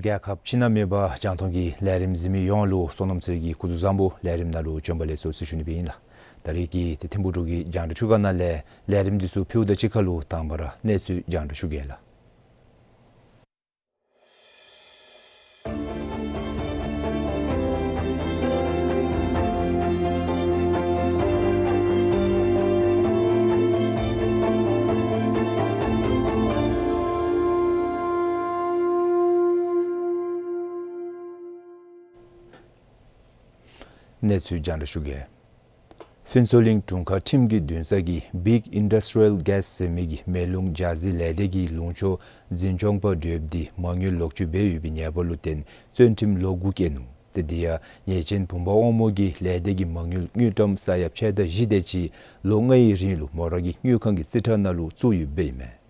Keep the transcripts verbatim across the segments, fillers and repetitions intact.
རྒྱལ་ཁབ་ཕྱི་ནང་མེད་པར་རྒྱང་མཐོང་གི་ལས་རིམ་གཟིགས་མི་ཡོངས་ལུ་བསོད་ནམས་ཚེ་རིང་གི་སྐུ་གཟུགས་བཟང་པོ། ལས་རིམ་ནང་ལུ་བྱོན་པ་ལེགས་སོ་ཟེར་ཞུ་ནི་སྦེ་ཨིན་ལགས། ད་རེས་ཀྱི་ཏེ་ཐིམ་ཕུག་འབྲུག་གི་རྒྱང་བསྒྲགས་ཁྲུས་ཁང་ནང་ལས་ལས་རིམ་འདི་ཚུ་ཕུལཝ་ད་གཅིག་ཁར་ལུ་དང་པ་ར་གནས་ཚུལ་རྒྱང་བསྒྲགས་ཞུ་གེ་ལགས། གནས་ཚུལ་རྒྱང་བསྒྲགས་ཞུ་གེ། ཕུན་ཚོགས་གླིང་དྲུང་ཁག་ཁྲིམས་ཀྱི་འདུན་ས་གི་Big Industrial Gas ཟེར་མི་གི་མེ་རླུང་འཇའ་ཟེར་ལས་སྡེ་གི་ལུང་ཕྱོགས་འཛིན་སྐྱོང་པ་དེ་འདི་མ་དངུལ་ལོག་སྤྱོད་འབད་ཡོད་པའི་ཉེས་པ་ལུ་བརྟེན་བཙོན་ཁྲིམས་ལོ་དགུ་བཀལ་ནུག། ཏེ་དེ་ཡང་ཉེས་ཅན་བུམ་པ་དབང་མོ་གིས་ལས་སྡེ་གི་མ་དངུལ་དངུལ་ཀྲམ་ས་ཡ་ཕྱེད་དང་བཞི་དེ་ཅིག་ལོ་ལྔའི་རིང་ལུ་མོ་རའི་དངུལ་ཁང་གི་རྩིས་ཁྲ་ནང་ལུ་བཙུགས་ཡོདཔ་ཨིན་མས།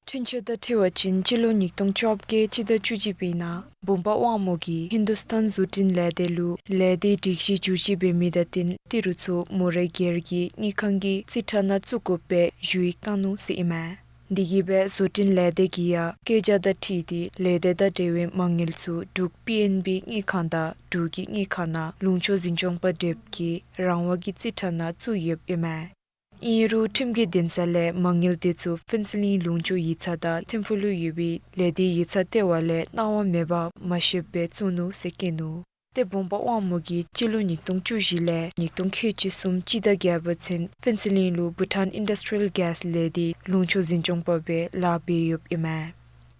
འཁྲུན་ཆོད་དང་འཁྲིལ་བ་ཅིན་སྤྱི་ལོ་ཉིས་སྟོང་བཅོ་བརྒྱད་སྤྱི་ཟླ་བཅུ་གཅིག་པའི་ནང་བུམ་པ་དབང་མོ་གིས་ཧིན་དུ་སི་ཐན་བཟོ་སྐྲུན་ལས་སྡེ་ལུ་ལས་སྡེའི་སྒྲིག་གཞི་བསྒྱུར་བཅོས་འབད་མི་དང་བསྟུན་ཏི་རུ་ཚུ་མོ་རའི་སྒེར་གྱི་དངུལ་ཁང་གི་རྩིས་ཁྲ་ནང་བཙུགས་དགོ་པའི་ཞུ་ཡིག་བཏང་ནུག་ཟེར་ཨིན་མས། དེ་གིས་སྦེ་བཟོ་སྐྲུན་ལས་སྡེ་གིས་ཡང་བཀོད་རྒྱ་དང་འཁྲིལ་ཏེ་ལས་སྡེ་དང་འབྲེལ་བའི་མ་དངུལ་ཚུ་འབྲུག་པི་ཨེན་བི་དངུལ་ཁང་དང་འབྲུག་གི་དངུལ་ཁང་ནང་ལུང་ཕྱོགས་འཛིན་སྐྱོང་པ་དེ་གིས་རང་དབང་གི་རྩིས་ཁྲ་ནང་བཙུགས་ཡོདཔ་ཨིན་མས། ཨིན་རུང་ཁྲིམས་ཀྱི་འདུན་ས་ལས་མ་དངུལ་དེ་ཚུ་ཕུན་ཚོགས་གླིང་ལུང་ཕྱོགས་ཡིག་ཚང་དང་ཐིམ་ཕུག་ལུ་ཡོད་པའི་ལས་སྡེའི་ཡིག་ཚང་ལྟེ་བ་ལས་གནང་བ་མེད་པར་མ་བཤདཔ་སྦེ་བཙུགས་ནུག་ཟེར་བཀོད་ནུག། ཏེ་བུམ་པ་དབང་མོ་གིས་སྤྱི་ལོ་ཉིས་སྟོང་བཅུ་བཞི་ལས་ཉིས་སྟོང་ཁལ་གཅིག་གསུམ་སྤྱི་ཟླ་བརྒྱད་པ་ཚུན་ཕུན་ཚོགས་གླིང་ལུ་བྷུ་ཊཱན་ཨིན་ཌསི་ཊི་རི་ཡཱལ་གེསི་ལས་སྡེའི་ལུང་ཕྱོགས་འཛིན་སྐྱོང་པ་སྦེ་ལཱ་འབད་ཡོདཔ་ཨིན་མས།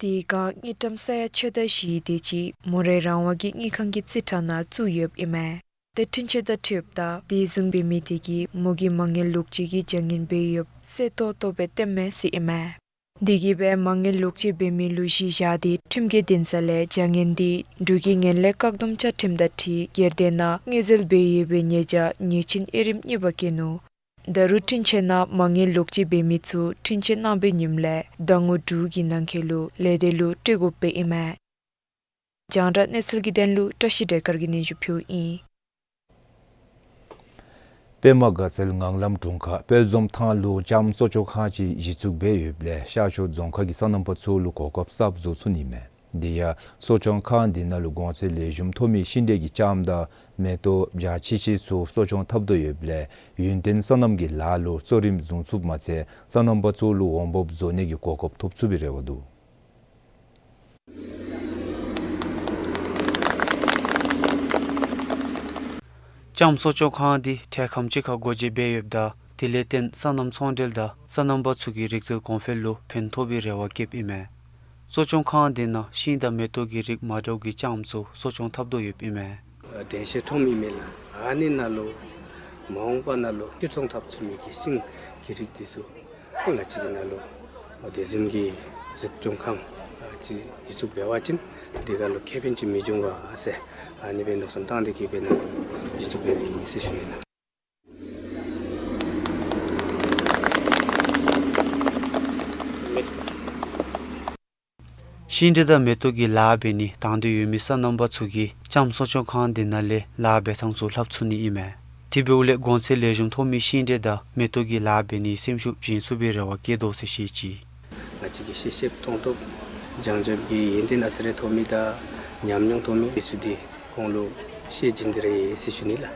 དེ་སྒང་དངུལ་ཀྲམ་ས་ཡ་ཕྱེད་དང་བཞི་དེ་ཅིག་མོ་རའི་རང་དབང་གི་དངུལ་ཁང་གི་རྩིས་ཁྲ་ནང་བཙུགས་ཡོདཔ་ཨིན་མས། ཏེ་འཁྲུན་ཆོད་དང་འཁྲིལཝ་ད་དེ་བཟུམ་འབད་མི་དེ་གིས་མོ་གིས་མ་དངུལ་ལོག་སྤྱོད་ཀྱི་བྱ་ངན་འབད་ཡོདཔ་གསལ་ཏོག་ཏོ་སྦེ་སྟོནམ་མས་ཟེར་ཨིན་མས། དེ་གིས་སྦེ་མ་དངུལ་ལོག་སྤྱོད་འབད་མི་ལུ་གཞི་བཞག་སྟེ་ཁྲིམས་ཀྱི་འདུན་ས་ལས་བྱ་ངན་འདི་འབྲུག་གི་ངན་ལྷད་བཀག་སྡོམ་བཅའ་ཁྲིམས་དང་འཁྲིལ་སྒེར་སྡེ་ནང་དངུལ་འཛོལ་འབད་ཡོད་པའི་ཉེས་བྱ་ཉེས་ཆེན་དབྱེ་རིམ་གཉིས་པ་བཀོད་ནུག། ད་རུང་འཁྲུན་ཆོད་ནང་མ་དངུལ་ལོག་སྤྱོད་འབད་མི་ཚུ་འཁྲུན་ཆོད་གནང་པའི་ཉིནམ་ལས་ཟླ་ངོ་དྲུག་གི་ནང་འཁོད་ལུ་ལས་སྡེ་ལུ་སྤྲོད་དགོཔ་ཨིན་མས། རྒྱང་བསྒྲགས་གནས་ཚུལ་གྱི་དོན་ལུ་བཀྲ་ཤིས་བདེ་དཀར་གྱིས་སྙན་ཞུ་ཕུལཝ་ཨིན། པདྨ་དགའ་ཚལ་ངང་ལམ་དྲུང་ཁག་དཔལ་འཛོམས་ཐང་ལུ་ལྕངམ་གསོ་སྐྱོང་ཁང་ཅིག་གཞི་བཙུགས་འབད་ཡོདཔ་ལས་ཤར་ཕྱོགས་རྫོང་ཁག་གི་སོ་ནམ་པ་ཚུ་ལུ་གོ་སྐབས་གསརཔ་བཟོ་ཚུགས་ནི་མས། དེ་ཡང་གསོ་སྐྱོང་ཁང་འདི་ནང་ལུ་གོང་ཚད་ལེགས་ཤོམ་ཐོབ་མི་ཤིང་འབྲས་ཀྱི་ལྕངམ་དང་མེ་ཏོག་བྱ་ཅི་ཅི་ཚུ་གསོ་སྐྱོང་འཐབ་དོ་ཡོདཔ་ལས་ཡུན་བརྟན་སོ་ནམ་གྱི་ལཱ་ལུ་གཙོ་རིམ་བཟུང་ཚུགསཔ་མ་ཚད་སོ་ནམ་པ་ཚུ་ལུ་འོང་འབབ་བཟོ་ནི་གི་གོ་སྐབས་ཐོབ་ཚུགས་པའི་རེ་བ་འདུག། ལྕངམ་གསོ་སྐྱོང་ཁང་འདི་འཕྲལ་ཁམས་ཅིག་ཁར་སྒོ་འབྱེད་འབད་ཡོདཔ་ད་དེ་ལས་བརྟེན་སོ་ནམ་ཚོང་འབྲེལ་དང་སོ་ནམ་པ་ཚུ་གི་རིག་རྩལ་གོང་འཕེལ་ལུ་ཕན་ཐོགས་པའི་རེ་བ་བསྐྱེདཔ་ཨིན་མས། གསོ་སྐྱོང་ཁང་འདི་ནང་ཤིང་དང་མེ་ཏོག་གི་རིགས་མ་འདྲཝ་གི་ལྕངམ་ཚུ་གསོ་སྐྱོང་འཐབ་དོ་ཡོདཔ་ཨིན་མས། དྲན་ཤེས་འཐོབ་མི་མེད་ལགས། ཨ་ནི་ནང་ལུ་མ་འོངས་པ་ནང་ལུ་ཕྱིར་ཚོང་འཐབ་ཚུགས་མི་གི་ཤིང་གི་རིགས་འདི་ཚུ་ང་བཅས་ཀྱི་ནང་ལུ་དེ་བཟུམ་གྱི་གསོ་སྐྱོང་ཁང་ཅིག་གཞི་བཙུགས་འབད་བ་ཅིན་དེ་ཁར་ལུ་ཁེ་ཕན་ཅིག་མི་འབྱུང་ག་ཟེར་ཨ་ནི་སྦེ་མནོ་བསམ་བཏང་སྟེ་གིས་སྦེ་ནཱ་གཞི་བཙུགས་འབད་འབདཝ་ཨིན་ཟེར་ཞུ་ནི་ལགས། ཤིང་འབྲས་དང་མེ་ཏོག་གི་ལཱ་འབད་ནི་དང་འདོད་ཡོད་མི་སོ་ནམ་པ་ཚུ་གིས་ལྕམ་གསོ་སྐྱོང་ཁང་འདི་ནང་ལས་ལཱ་འབད་ཐངས་ཚུ་ལྷབ་ཚུགས་ནི་ཨིན་མས། དེ་འབདཝ་ལས་གོང་ཚད་ལེགས་ཤོམ་ཐོབ་མི་ཤིང་འབྲས་དང་མེ་ཏོག་གི་ལཱ་འབད་ནི་སེམས་ཤུགས་བྱིན་ཚུགས་པའི་རེ་བ་བསྐྱེད་དོ་ཟེར་བཤད་ཅི། ང་བཅས་ཀྱིས་ཤེས་ཤེསཔ་མཐོང་ཐོབ་སྦྱང་སྦྱངམ་གྱི་ཡོན་ཏན་ཨ་ཙི་རེ་ཐོབ་མི་དང་ཉམས་མྱོང་ཐོབ་མི་འདི་ཚུ་འདི་ཁོང་ལུ་བཤད་བྱིན་ཏེ་ར་ཡོད་ཟེར་ཞུ་ནི་ལགས།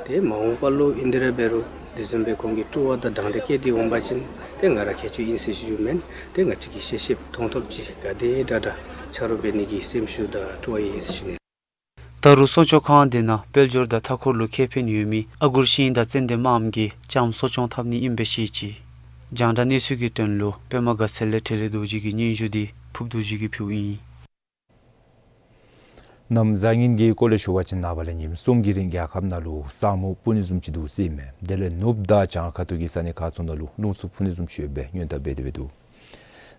ཏེ་མ་འོངས་པ་ལུ་ཨིན་ཏེ་ར་འབད་རུང་དེ་བཟུམ་སྦེ་ཁོང་གིས་སྤྲོ་བ་དང་དང་འདོད་བསྐྱེད་དེ་འོང་པ་ཅིན་ཏེ་ང་ར་ཁྱད་ཆོས་ཨིན་ཟེར་ཞུ་མེན། ཏེ་ང་བཅས་ཀྱིས་ཤེས་ཤེསཔ་མཐོང་ཐོབ་ཅིག་ག་དེ་དྲག་དྲག་ཆ་རོགས་འབད་ནི་གི་སེམས་ཤུགས་དང་སྤྲོ་བ་ཡོད་ཟེར་ཞུ་ནི། ད་རུང་གསོ་སྐྱོང་ཁང་འདི་ནང་དཔལ་འབྱོར་དང་མཐའ་འཁོར་ལུ་ཁེ་ཕན་ཡོད་མི་ཨ་གུར་ཤིང་དང་ཙན་དན་མངམ་གྱིས་ལྕམ་གསོ་སྐྱོང་འཐབ་ནི་ཨིན་པས་ཟེར་བཤད་ཅི། རྒྱང་བསྒྲགས་གནས་ཚུལ་གྱི་དོན་ལུ་པདྨ་དགའ་ཚལ་ལས་འཕྲིན་ལས་རྡོ་རྗེ་གི་སྙན་ཞུ་འདི་ཕུབ་རྡོ་རྗེ་གིས་ཕུལཝ་ཨིན། གནམ་བཟང་ངན་གྱི་སྐོར་ལས་ཞུ་བ་ཅིན་ནངས་པ་ལས་ཉིནམ་གསུམ་གྱི་རིང་རྒྱལ་ཁབ་ནང་ལུ་ས་སྨུག་སྤུབ་ནི་བཟུམ་ཅིག་འདུག་ཟེར་ཨིན་མས། དེ་ལས་ནུབ་དང་བྱང་ཁ་ཐུག་གི་ས་གནས་ཁག་ཚུ་ནང་ལུ་རླུང་འཚུབ་འཕུ་ནི་བཟུམ་ཅིག་ཡོད་པའི་སྔོན་བརྡ་འབད་དེ་འབད་འདུག།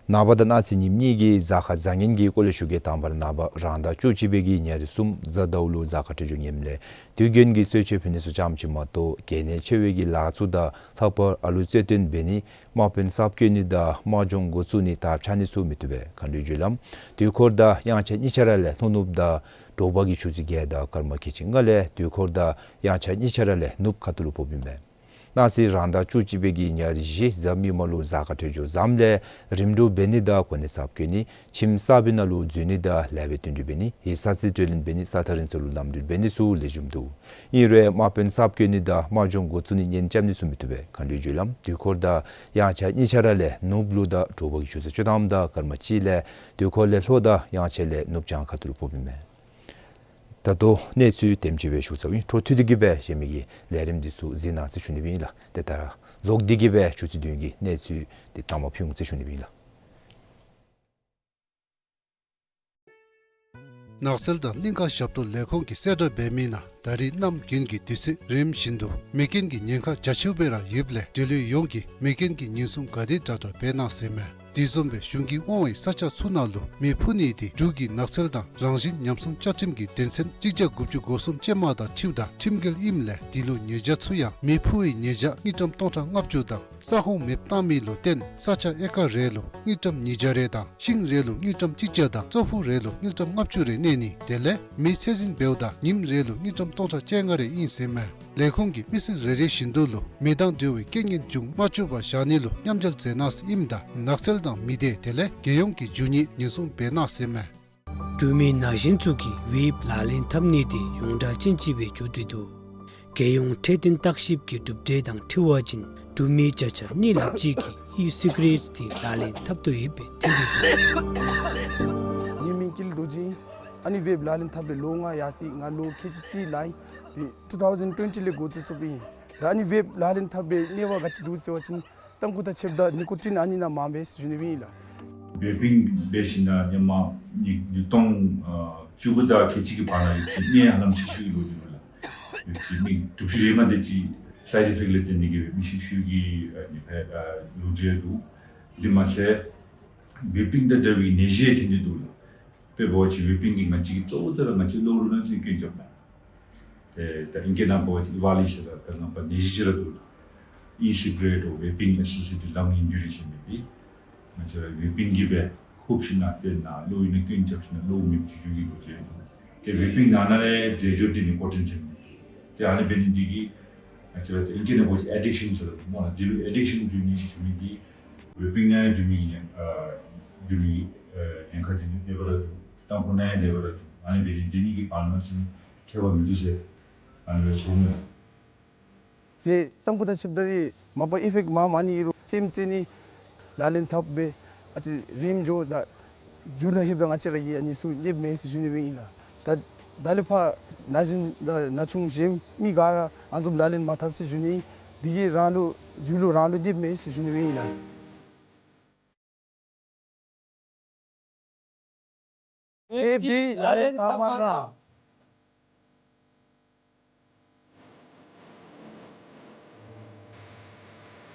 ནངས་པ་དང་གནངས་ཚེ་ཉིནམ་གཉིས་ཀྱི་གཟའ་ཁང་བཟང་ངན་གྱི་སྐོར་ལས་ཞུ་གེ། དང་པ་ར་ནངས་པ་རང་ཟླ་བཅུ་གཅིག་པའི་གི་ཉེར་གསུམ་གཟའ་ཟླཝ་ལུ་གཟའ་སྐར་འཕྲོད་སྦྱོར་ངནམ་ལས་དུས་རྒྱུན་གྱི་གསོལ་མཆོད་ཕུལ་ནི་ཚུ་ཙམ་ཅིག་མ་གཏོགས་གལ་གནད་ཆེ་བའི་གི་ལཱ་ཚུ་དང་ལྷག་པར་ཨ་ལུ་རྩོད་དོན་འབད་ནི་དམག་དཔོན་གསརཔ་བསྐོ་ནི་དང་དམག་སྦྱོང་འགོ་བཙུགས་ནི་དར་ཁྱབ་ནི་ཚུ་མི་བཏུབ་པས། མཁའ་འགྲོའི་རྒྱུ་ལམ་དུས་འཁོར་དང་དབྱངས་འཆར་གཉིས་ཆ་ར་ལས་ལྷོ་ནུབ་དང་དྲོ་པ་གི་ཆུ་ཚོད་བརྒྱད་དང་སྐར་མ་ཁལ་གཅིག་ལྔ་ལས་དུས་འཁོར་དང་དབྱངས་འཆར་གཉིས་ཆ་ར་ལས་ནུབ་ཁ་ཐུག་ལུ་ཕོགཔ་ཨིན་པས། གནངས་ཚེ་རང་ཟླ་བཅུ་གཅིག་པའི་གི་ཉེར་བཞི་གཟའ་མིག་དམར་ལུ་གཟའ་སྐར་འཕྲོད་སྦྱོར་བཟངམ་ལས་རིམ་གྲོ་འབད་ནི་དང་གོ་གནས་གསརཔ་བསྐོ་ནི་ཁྱིམ་གསར་པའི་ནང་ལུ་འཛུལ་ནི་དང་ལེགས་པའི་བསྟུན་གྲོས་འབད་ནི་ཡིག་ཚང་རྩིས་སྤྲོད་ལེན་འབད་ནི་ས་ཐག་རིང་ས་ལུ་ལམ་འགྲུལ་འབད་ནི་ཚུ་ལེགས་ཤོམ་འདུག། ཨིན་རུང་དམག་དཔོན་གསརཔ་བསྐོ་ནི་དང་དམག་སྦྱོང་འགོ་བཙུགས་ནི་གཉེན་རྐྱབ་ནི་ཚུ་མི་བཏུབ་པས། མཁའ་འགྲོའི་རྒྱུ་ལམ་དུས་འཁོར་དང་དབྱངས་འཆར་གཉིས་ཆ་ར་ལས་ནུབ་ལུ་དང་དྲོ་པ་གི་ཆུ་ཚོད་བཅུ་ཐམ་དང་སྐར་མ་གཅིག་ལས་དུས་འཁོར་ལས་ལྷོ་དང་དབྱངས་འཆར་ལས་ནུབ་བྱང་ཁ་ཐུག་ལུ་ཕོགཔ་ཨིན་མས། ད་ལྟོ་གནས་ཚུལ་དེམ་ཅིག་སྦེ་ཞུ་ཚརཝ་ཨིན། འཕྲོ་མཐུད་དེ་གི་སྦེ་གཞན་མི་གི་ལས་རིམ་འདི་ཚུ་གཟིགས་གནང་ཟེར་ཞུ་ནི་སྦེ་ཨིན་ལགས། ཏེ་ད་ར་ལོག་སྟེ་གི་སྦེ་ཆུ་ཚོད་བདུན་གྱི་གནས་ཚུལ་འདི་དང་པ་ཕུལ་འོང་ཟེར་ཞུ་ནི་སྦེ་ཨིན་ལགས། ནགས་ཚལ་དང་གླིང་ཁ་ཞབས་ཏོག་ལས་ཁུངས་ཀྱིས་གསལ་བསྒྲགས་འབད་མི་ནང་ད་རིས་གནམ་དགུན་གྱི་དུས་ཚོད་རིམ་བཞིན་དུ་མེ་རྐྱེན་གྱི་ཉེན་ཁ་རྒྱ་ཆེཝ་སྦེ་ར་ཡོདཔ་ལས་འབྲེལ་ཡོད་ཡོངས་ཀྱིས་མེ་རྐྱེན་གྱི་ཉེན་སྲུང་ག་དེ་དྲག་དྲག་འབད་གནང་ཟེར་མས། དེ་བཟུམ་སྦེ་གཞུང་གིས་དབང་བའི་ས་ཆ་ཚུ་ནང་ལུ་མེ་ཕུ་ནི་དེ་འབྲུག་གི་ནགས་ཚལ་དང་རང་བཞིན་ཉམས་སྲུང་བཅའ་ཁྲིམས་ཀྱི་དོན་ཚན་གཅིག་བརྒྱ་དགུ་བཅུ་གོ་གསུམ་ཅན་མ་དང་འཁྲིལཝ་ད་ཁྲིམས་འགལ་ཨིནམ་ལས་དེ་ལུ་ཉེས་བྱ་ཚུ་ཡང་མེ་ཕུ་བའི་ཉེས་བྱ་དངུལ་ཀྲམ་སྟོང་ཕྲག་ལྔ་བཅུ་དང་ས་ཁོངས་མེདཔ་བཏང་མི་ལུ་བརྟེན་ས་ཆ་ཨེ་ཀར་རེ་ལུ་དངུལ་ཀྲམ་ཉིས་བརྒྱ་རེ་དང་ཤིང་རེ་ལུ་དངུལ་ཀྲམ་གཅིག་བརྒྱ་དང་ཙོག་ཕུ་རེ་ལུ་དངུལ་ཀྲམ་ལྔ་བཅུ་རེ་གནས་ནི་དེ་ལས་མེ་ཚད་འཛིན་འབདཝ་ད་ཉིནམ་རེ་ལུ་དངུལ་ཀྲམ་སྟོང་ཕྲག་བཅོ་ལྔ་རེ་ཨིན་ཟེར་མས། ལས་ཁུངས་ཀྱིས་མི་སེར་རེ་རེ་བཞིན་དུ་ལུ་མེ་དང་འབྲེལ་བའི་རྐྱེན་ངན་བྱུང་མ་བཅུག་པར་བཞག་ནི་ལུ་མཉམ་འབྲེལ་མཛད་གནང་ཟེར་ཨིནམ་ད་ནགས་ཚལ་དང་མི་སྡེ་དེ་ལས་རྒྱལ་ཡོངས་ཀྱི་རྒྱུ་དངོས་ཉེན་སྲུང་འབད་གནང་ཟེར་མས། འབྲུག་མི་ན་གཞོན་ཚུ་གིས་ཝེབ་ལག་ལེན་འཐབ་ནི་དེ་ཡོངས་གྲགས་ཅན་ཅིག་སྦེ་འགྱུར་ཏེ་འདུག། རྒྱལ་ཡོངས་འཕྲོད་བསྟེན་བརྟག་ཞིབ་ཀྱི་གྲུབ་འབྲས་དང་འཁྲིལ་བ་ཅིན་འབྲུག་མི་བརྒྱ་ཆ་གཉིས་ལྷགཔ་ཅིག་གིས་ཨི་སི་ག་རེཊ་དེ་ལག་ལེན་འཐབ་དོ་ཡོདཔ་སྦེ་ཐོན་ཏེ་འདུག། ངེའི་མིང་ཀུན་ལེགས་རྡོ་རྗེ་ཨིན། ཨ་ནི་ཝེབ་ལག་ལེན་འཐབ་པའི་ལོ་ལྔ་ཡར་སོ་ཡི། ང་ལོ་ཁལ་གཅིག་གཅིག་ལང་ཡི། ཏེ་ཊུ་ཐའུ་ཟེན་ཊུ་ཝེན་ཊི་ལས་འགོ་བཙུགས་བཙུགསཔ་ཨིན། ད་ཨ་ནི་ཝེབ་ལག་ལེན་འཐབ་པའི་གནད་འགག་ག་ཅི་འདུག་ཟེར་བ་ཅིན་ཏམ་ཁུ་དང་ཆིབས་དང་ནི་ཀོ་ཊིན་ཨ་ནི་ནང་མངམ་སྦེ་ཟེར་ཞུ་ནི་སྦེ་ཨིན་ལགས། ཝེ་པིང་འབད་ཞིནམ་ད་ཧེ་མ་ཉིས་ཉིས་སྟོང་ཨ་བཅུ་དགུ་དང་ཁལ་གཅིག་གི་བར་ན་ཡོད་ཅི་གནད་ཧ་ལམ་ཆེ་ཤོས་ཀྱི་ལོ་འདི་ལགས། ཡོད་ཅི་མི་དྲུག་ཅུ་རེ་མ་དེ་ཅིག་སའིཌ་ཨི་ཕེཀཊ་ལས་བརྟེན་ཏེ་གི་མི་ཤི་ཤུལ་གྱི་ཨ་ནི་ཕར་ཨ་ལོ་རྒྱུས་འདུག། དེ་མ་ཚད་ཝེ་པིང་དང་འདྲ་བའི་ནད་གཞི་ཐོན་ཏེ་འདུག་ལགས། དཔེ་འབད་བ་ཅིན་ཝེ་པིང་གིས་ང་བཅས་ཀྱི་གཙོ་བོ་དེ་ར་ང་བཅས་ལོགས་ལུ་ནང་འཛིང་སྐྱོན་རྐྱབ་མས། ཏེ་ད་ཨིང་སྐད་ནང་འབད་བ་ཅིན་ཨི་ཝཱ་ལི་ཟེར་ད་ད་ནང་པ་ནད་གཞི་ཅིག་ར་འདུག་ལགས། ཨི་སི་ག་རེཊ་འོ་ཝེ་པིང་ཨེ་སོ་སི་ཨེ་ཊེཌ་ལང་ཨིན་ཇུ་རི་ཟེར་མི་འདི་ང་བཅས་ར་ཝེ་པིང་གིས་སྦེ་ཧུབ་ཞིནམ་ད་དེ་ནང་ལོགས་ཨིན་ན་སྐྱོན་རྐྱབ་ཞིནམ་ད་ལོགས་མེདཔ་བཅུག་བཅུག་གི་ལོ་རྒྱུས་འདུག། ཏེ་ཝེ་པིང་ནང་ན་ལས་རྫས་སྦྱོར་འདི་ནི་ཀོ་ཊིན་ཟེར་མི་འདི། ཏེ་ཨ་ནི་འབད་ནི་འདི་གིས་ང་བཅས་ར་ཏེ་ཨིང་སྐད་ནང་འབད་བ་ཅིན་ཨེ་ཌིག་ཤཱན་ཟེར་སླབ་སྨོ་ལགས། འདི་ལུ་ཨེ་ཌིག་ཤཱན་འགྱུར་ནི་འགྱུར་མི་འདི་ཝེ་པིང་ནང་འགྱུར་མི་གི་ཨ་འགྱུར་མི་གི་ཨ་ཉེན་ཁ་འདི་ནི་ལེགས་པར་འདུག། ཏམ་ཁུ་ནང་ལེགས་པར་འདུག། ཨ་ནི་འབད་ནི་འདི་གཉིས་ཀྱི་བར་ན་ཟེར་ཁྱད་པར་མིན་འདུག་ཟེར་ཨ་ནི་སྦེ་ཞུཝ་མས། ཏེ་ཏམ་ཁུ་དང་ཆིབས་དང་འདི་མ་པ་ཨི་ཕེཀཊ་མངམ་མ་ནི་ཨིན་རུང་སེམས་རྩེ་ནི་ལག་ལེན་འཐབ་སྦེ་ཨ་ཙི་རིམ་འགྱོཝ་ད་རྒྱུ་ནང་ལྷོདཔ་ད་ང་བཅས་ར་གིས་ཨ་ནི་ཚུ་ཉེསཔ་མས་ཟེར་ཞུ་ནི་སྦེ་ཨིན་ལགས། ད་ད་ལས་ཕར་ན་གཞོན་དང་ན་ཆུང་གཞན་མི་ག་ར་ཨ་ནི་བཟུམ་ལག་ལེན་མ་འཐབ་ཟེར་ཞུ་ནི། འདི་གིས་རང་ལུ་རྒྱུ་ལུ་རང་ལུ་ཉེསཔ་མས་ཟེར་ཞུ་ནི་སྦེ་ཨིན་ལགས། ཨེ་བི་ལག་ལེན་འཐབ་མ་གནང་།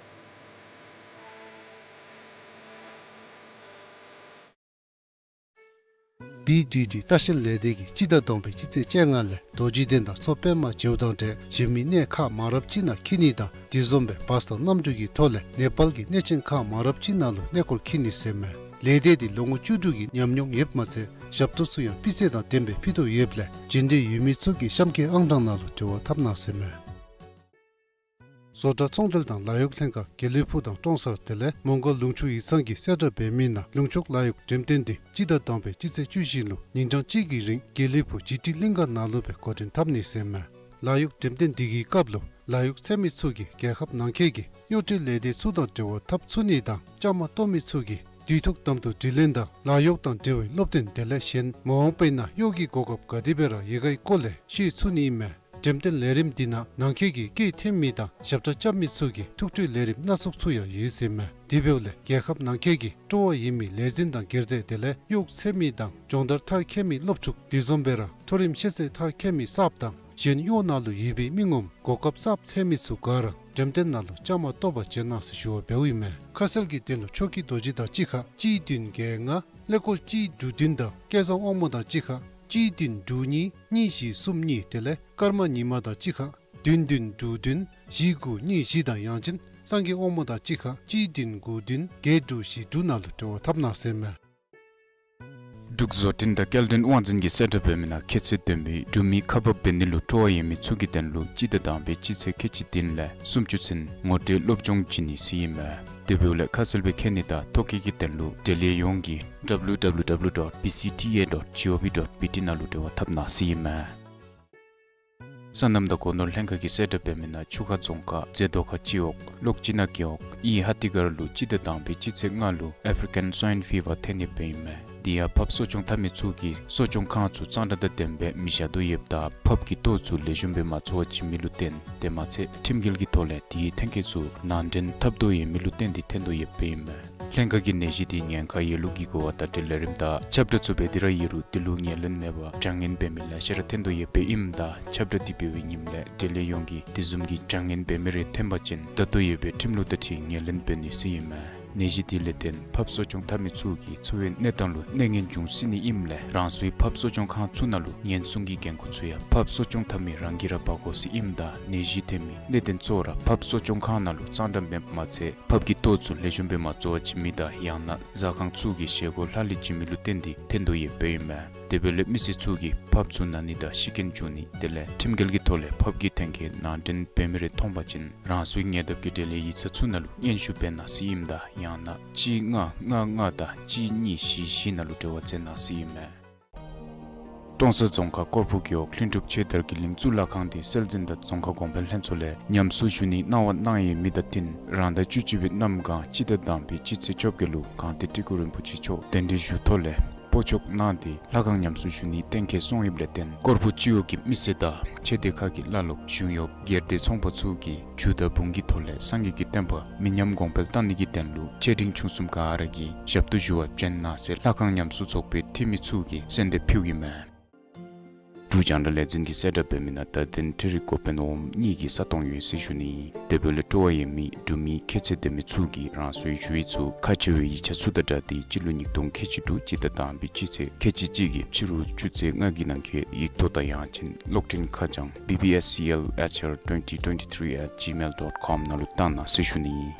བི་ཌི་ཌི་ལྟ་བཤལ་ལས་སྡེ་གིས་སྤྱི་ཟླ་དང་པའི་སྤྱི་ཚེས་བཅོ་ལྔ་ལས་རྡོ་རྗེ་གདན་དང་མཚོ་པདྨ་བྱེའུ་དང་འབྲེལ་གཞན་མི་གནས་ཁག་མང་རབས་ཅིག་ནང་འཁྱིད་ནི་དང་དེ་བཟུམ་སྦེ་བཱས་དང་གནམ་གྲུ་གི་ཐོག་ལས་ནེ་པཱལ་གྱི་གནས་ཆེན་ཁག་མང་རབས་ཅིག་ནང་ལུ་གནས་སྐོར་འཁྱིད་ནི་ཟེར་མས། ལས་སྡེ་འདི་ལོ་ངོ་བཅུ་དྲུག་གི་ཉམས་མྱོང་ཡོདཔ་མ་ཚད་ཞབས་ཏོག་ཚུ་ཡང་སྤུས་ཚད་དང་ལྡནམ་སྦེ་ཕུལ་དོ་ཡོདཔ་ལས་མཇལ་འདོད་ཡོད་མི་ཚུ་གིས་གཤམ་གྱི་ཨང་གྲངས་ནང་ལུ་འབྲེལ་བ་འཐབ་གནང་ཟེར་མས། བཟོ་གྲྭ་ཚོང་འབྲེལ་དང་ལཱ་གཡོག་ལྷན་ཁག་དགེ་ལེགས་ཕུག་དང་ཀྲོང་གསར་དེ་ལས་མོང་སྒར་ལུང་ཕྱོགས་ཡིག་ཚང་གིས་གསལ་བསྒྲགས་འབད་མི་ནང་ལུང་ཕྱོགས་ལཱ་གཡོག་འགྲེམས་སྟོན་འདི་སྤྱི་ཟླ་དང་པའི་སྤྱི་ཚེས་བཅུ་བཞི་ལུ་ཉིན་གྲངས་གཅིག་གི་རིང་དགེ་ལེགས་ཕུག་ཇི་ཊི་གླིང་ག་ནང་ལུ་སྦེ་འགོ་འདྲེན་འཐབ་ནི་ཟེར་མས། ལཱ་གཡོག་འགྲེམས་སྟོན་འདི་གི་སྐབས་ལུ་ལཱ་གཡོག་འཚོལ་མི་ཚུ་གིས་རྒྱལ་ཁབ་ནང་འཁོད་ཀྱི་གཡོག་བཀྲོལ་ལས་སྡེ་ཚུ་དང་འབྲེལ་བ་འཐབ་ཚུགས་ནི་དང་བཅའ་མར་གཏོགས་མི་ཚུ་གིས་དུས་ཐོག་དམ་དུ་དྲི་ལན་དང་ལཱ་གཡོག་དང་འབྲེལ་བའི་སློབ་སྟོན་དེ་ལས་གཞན་མ་འོངས་པའི་ནང་གཡོག་གི་གོ་སྐབས་ག་དེ་སྦེ་ར་ཡོད་ག་ཡི་སྐོར་ལས་ཤེས་ཚུགས་ནི་ཨིན་མས། འགྲེམས་སྟོན་ལས་རིམ་འདི་ནང་ནང་འཁོད་ཀྱི་སྐྱེད་འཐེན་མི་དང་ཞབས་ཁྲ་རྐྱབ་མི་ཚུ་གི་ཐུགས་སྤྲོའི་ལས་རིམ་སྣ་ཚོགས་ཚུ་ཡང་ཡོད་ཟེར་མས། དེ་འབདཝ་ལས་རྒྱལ་ཁབ་ནང་འཁོད་ཀྱི་སྤྲོ་བ་ཡོད་མི་ལས་འཛིན་དང་སྒེར་སྡེ་དེ་ལས་གཡོག་འཚོལ་མི་དང་སྦྱོང་བརྡར་མཐར་འཁྱོལ་མི་སློབ་ཕྲུག་དེ་བཟུམ་སྦེ་ར་མཐོ་རིམ་ཤེས་ཚད་མཐར་འཁྱོལ་མི་གསརཔ་དང་གཞན་གཡོག་ནང་ལུ་ཡོད་པའི་མི་ངོམ་གོ་སྐབས་གསརཔ་འཚོལ་མི་ཚུ་ག་ར་འགྲེམས་སྟོན་ནང་ལུ་བཅའ་མར་གཏོགས་པར་བྱོན་གནང་ཟེར་ཞུ་བ་འབདཝ་ཨིན་མས། ཁ་གསལ་གྱི་དོན་ལུ་ཆོས་སྐྱིད་རྡོ་རྗེ་དང་གཅིག་ཁར་གཅིག་བདུན་བརྒྱད་ལྔ། ཀླད་ཀོར་གཅིག་དྲུག་བདུན་དང་སྐལ་བཟང་དབང་མོ་དང་གཅིག་ཁར་གཅིག་བདུན་དྲུག་གཉིས་གཉིས་བཞི་གསུམ་གཉིས། དེ་ལས་ཀརྨ་ཉི་མ་དང་གཅིག་ཁར་བདུན་བདུན་དྲུག་བདུན་བཞི་དགུ་གཉིས་བཞི་དང་ཡང་ཅིན་སངས་རྒྱས་དབང་མོ་དང་གཅིག་ཁར་གཅིག་བདུན་དགུ་བདུན་བརྒྱད་དྲུག་བཞི་དྲུག་ནང་ལུ་འབྲེལ་བ་འཐབ་གནང་ཟེར་མས། འབྲུག་བཟོ་སྐྲུན་དང་སྐྱེལ་འདྲེན་དབང་འཛིན་གྱིས་གསལ་བསྒྲགས་འབད་མི་ནང་ཁྱད་ཚད་ལྡན་པའི་འབྲུག་མི་ཁ་འབབ་འབད་ནི་ལུ་སྤྲོ་བ་ཡོད་མི་ཚུ་གི་དོན་ལུ་སྤྱི་ཟླ་དང་པའི་སྤྱི་ཚེས་ཁལ་གཅིག་བདུན་ལས་སུམ་ཅུ་ཚུན་ངོ་སྤྲོད་སློབ་སྦྱོང་བྱིན་ནི་ཟེར་ཨིན་མས། དེ་འབདཝ་ལས་ཁ་གསལ་སྦེ་མཁྱེན་ནི་དང་ཐོ་བཀོད་ཀྱི་དོན་ལུ་འབྲེལ་ཡོད་ཡོངས་ཀྱིས་W W W dot B C T A dot gov dot B T ནང་ལུ་འབྲེལ་བ་འཐབ་གནང་ཟེར་ཨིན་མས། སོ་ནམ་དང་སྒོ་ནོར་ལྷན་ཁག་གིས་གསལ་བསྒྲགས་འབད་མི་ནང་ཆུ་ཁ་རྫོང་ཁག་རྫེ་རྡོ་ཁ་སྤྱི་འོག་གློག་སྤྱི་ནག་རྒེད་འོག་ཨི་ཧ་ཏི་གར་ལུ་སྤྱི་ཟླ་དང་པའི་སྤྱི་ཚེས་ལྔ་ལུ་ཨེཕ་རི་ཀན་སྭའིན་ཕི་བར་ཐོན་ནི་སྦེ་ཨིན་མས། དེ་ཡང་ཕགཔ་གསོ་སྐྱོང་འཐབ་མི་ཚུ་གིས་གསོ་སྐྱོང་ཁང་ཚུ་གཙང་སྦྲ་དང་ལྡནམ་སྦེ་མི་བཞག་དོ་ཡོདཔ་ད་ཕགཔ་གི་ལྟོ་ཚུ་ལེགས་ཤོམ་སྦེ་མ་འཚོ་བར་བྱིན་མི་ལུ་བརྟེན་དེ་མ་ཚད་ཁྲིམས་འགལ་གྱི་ཐོག་ལས་དེའི་ཐོན་སྐྱེད་ཚུ་ནང་འདྲེན་འཐབ་དོ་ཡོད་མི་ལུ་བརྟེན་ཏེ་ཐོན་དོ་ཡོདཔ་སྦེ་ཨིན་མས། ལྷན་ཁག་གིས་ནད་གཞི་དེ་ཉེན་ཁ་ཡོད་ལུགས་ཀྱི་གོ་བ་དང་འབྲེལ་ལས་རིམ་དང་ཁྱབ་བསྒྲགས་ཚུ་འབད་དེ་ར་ཡོད་རུང་དེ་ལུ་ངོས་ལེན་མེད་པར་དྲག་གནོན་འབད་མི་ལེ་ཤ་ར་ཐོན་དོ་ཡོདཔ་སྦེ་ཨིནམ་ད་ཁྱབ་བསྒྲགས་དེ་འབད་བའི་ཉིནམ་ལས་འབྲེལ་ལས་ཡོངས་ཀྱིས་དེ་བཟུམ་གྱི་དྲག་གནོན་འབད་མི་རེ་ཐོན་པ་ཅིན་ད་ལྟོ་ཡོད་པའི་ཁྲིམས་ལུགས་དང་འཁྲིལ་ངོས་ལེན་འབད་ནི་ཟེར་ཨིན་མས། ནད་གཞི་དེ་ལས་བརྟེན་ཕགཔ་གསོ་སྐྱོང་འཐབ་མི་ཚུ་གི་འཚོ་བའི་གནས་སྟངས་ལུ་གནོད་ངན་འབྱུང་སྲིད་ནི་ཨིནམ་ལས་རང་སོའི་ཕགཔ་གསོ་སྐྱོང་ཁང་ཚུ་ནང་ལུ་ཉེན་སྲུང་གི་འགན་ཁུར་ཚུ་ཡང་ཕགཔ་གསོ་སྐྱོང་འཐབ་མི་རང་གིས་ར་འབག་དགོ་ཟེར་ཨིནམ་ད་ནད་གཞི་ཐོན་མི་གནད་དོན་གཙོ་བོ་ར་ཕགཔ་གསོ་སྐྱོང་ཁང་ནང་ལུ་གཙང་སྦྲ་མེདཔ་མ་ཚད་ཕགཔ་གི་ལྟོ་ཚུ་ལེགས་ཤོམ་སྦེ་མ་འཚོ་བར་བྱིན་མི་དང་ཡང་ན་ཟ་ཁང་ཚུ་གི་བཞེས་སྒོ་ལྷག་ལུས་བྱིན་མི་ལུ་བརྟེན་ཏེ་ཐོན་དོ་ཡོདཔ་སྦེ་ཨིན་མས། དེ་འབདཝ་ལས་མི་སེར་ཚུ་གིས་ཕགཔ་ཚུ་ན་ནི་དང་ཤི་རྐྱེན་འབྱུང་ནི་དེ་ལས་ཁྲིམས་འགལ་གྱི་ཐོག་ལས་ཕགཔ་གི་ཐོན་སྐྱེད་ནང་འདྲེན་འབད་མི་རེ་མཐོང་པ་ཅིན་རང་སོའི་ཉེ་འདབས་ཀྱི་འབྲེལ་ལས་ཡིག་ཚང་ཚུ་ནང་ལུ་སྙན་ཞུ་འབད་གནང་ཟེར་ཨིནམ་ད་ཡང་ན་གཅིག་ལྔ་ལྔ་ལྔ་དང་གཅིག་གཉིས་བཞི་བཞི་ནང་ལུ་འབྲེལ་བ་འཚོལ་གནང་ཟེར་ཨིན་མས། ཀྲོང་གསར་རྫོང་ཁག་སྐོར་སྤོ་རྒེད་འོག་ལྷུན་གྲུབ་ཆོས་དར་གྱི་གླིང་གཙུག་ལག་ཁང་དེ་སྲོལ་འཛིན་དང་རྫོང་ཁ་གོང་འཕེལ་ལྷན་ཚོགས་ལས་ཉམས་གསོ་ཞུ་ནིའི་གནང་བ་གནང་ཡོད་མི་དང་བསྟུན་རང་ཟླ་བཅུ་གཅིག་པའི་གནམ་གང་སྤྱི་ཟླ་དང་པའི་སྤྱི་ཚེས་བཅོ་བརྒྱད་ལུ་གངས་ཏི་ཏི་ཀུ་རིན་པོ་ཆེ་མཆོག་གདན་འདྲེན་ཞུ་ཐོག་ལས་སྤོ་བཅུག་གནང་སྟེ་ལྷ་ཁང་ཉམས་གསོ་ཞུ་ནི་གཏན་འཁེལ་སོང་ཡོདཔ་ལས་བརྟེན་སྐོར་སྤོ་སྤྱི་འོག་གི་མི་སེར་དང་ཆོས་སྡེ་ཁག་གི་བླ་སློབ་གཞུང་གཡོགཔ་སྒེར་སྡེ་ཚོང་པ་ཚུ་གིས་རྒྱུ་དང་འབུངས་ཀྱི་ཐོག་ལས་སངས་རྒྱས་ཀྱི་བསྟན་པ་མི་ཉམས་གོང་འཕེལ་གཏང་ནི་གི་དོན་ལུ་ཆེ་འབྲིང་ཆུང་གསུམ་ག་ར་གིས་ཞབས་ཏོག་ཞུ་བར་བྱོན་གནང་ཟེར་ལྷ་ཁང་ཉམས་གསོ་ཚོགས་པའི་འཐུས་མི་ཚུ་གིས་གསོལ་འདེབས་ཕུལཝ་ཨིན་མས། འབྲུག་རྒྱང་བསྒྲགས་ལས་འཛིན་གྱིས་གསལ་བསྒྲགས་འབད་མི་ནང་ད་ཐེངས་འཕྲུལ་རིག་འགོ་དཔོན་འོགམ་གཉིས་ཀྱི་ས་སྟོང་ཡོད་ཟེར་ཞུ་ནི། དེ་འབདཝ་ལས་སྤྲོ་བ་ཡོད་མི་འབྲུག་མི་ཁྱད་ཚད་ལྡན་མི་ཚུ་གིས་རང་སོའི་ཞུ་ཡིག་ཚུ་ཁག་ཆེ་བའི་ཡིག་ཆ་ཚུ་དང་སྦྲགས་ཏེ་སྤྱི་ལོ་ཉིས་སྟོང་ཁལ་གཅིག་དྲུག་སྤྱི་ཟླ་དང་པའི་སྤྱི་ཚེས་ཁལ་གཅིག་གཅིག་གི་ཕྱི་རུ་ཆུ་ཚོད་ལྔ་གི་ནང་འཁོད་ཡིག་ཐོག་དང་ཡང་ཅིན་གློག་འཕྲིན་ཁ་བྱང་B B S C L H R twenty twenty-three at gmail dot com ནང་ལུ་བཏང་གནང་ཟེར་ཞུ་ནི།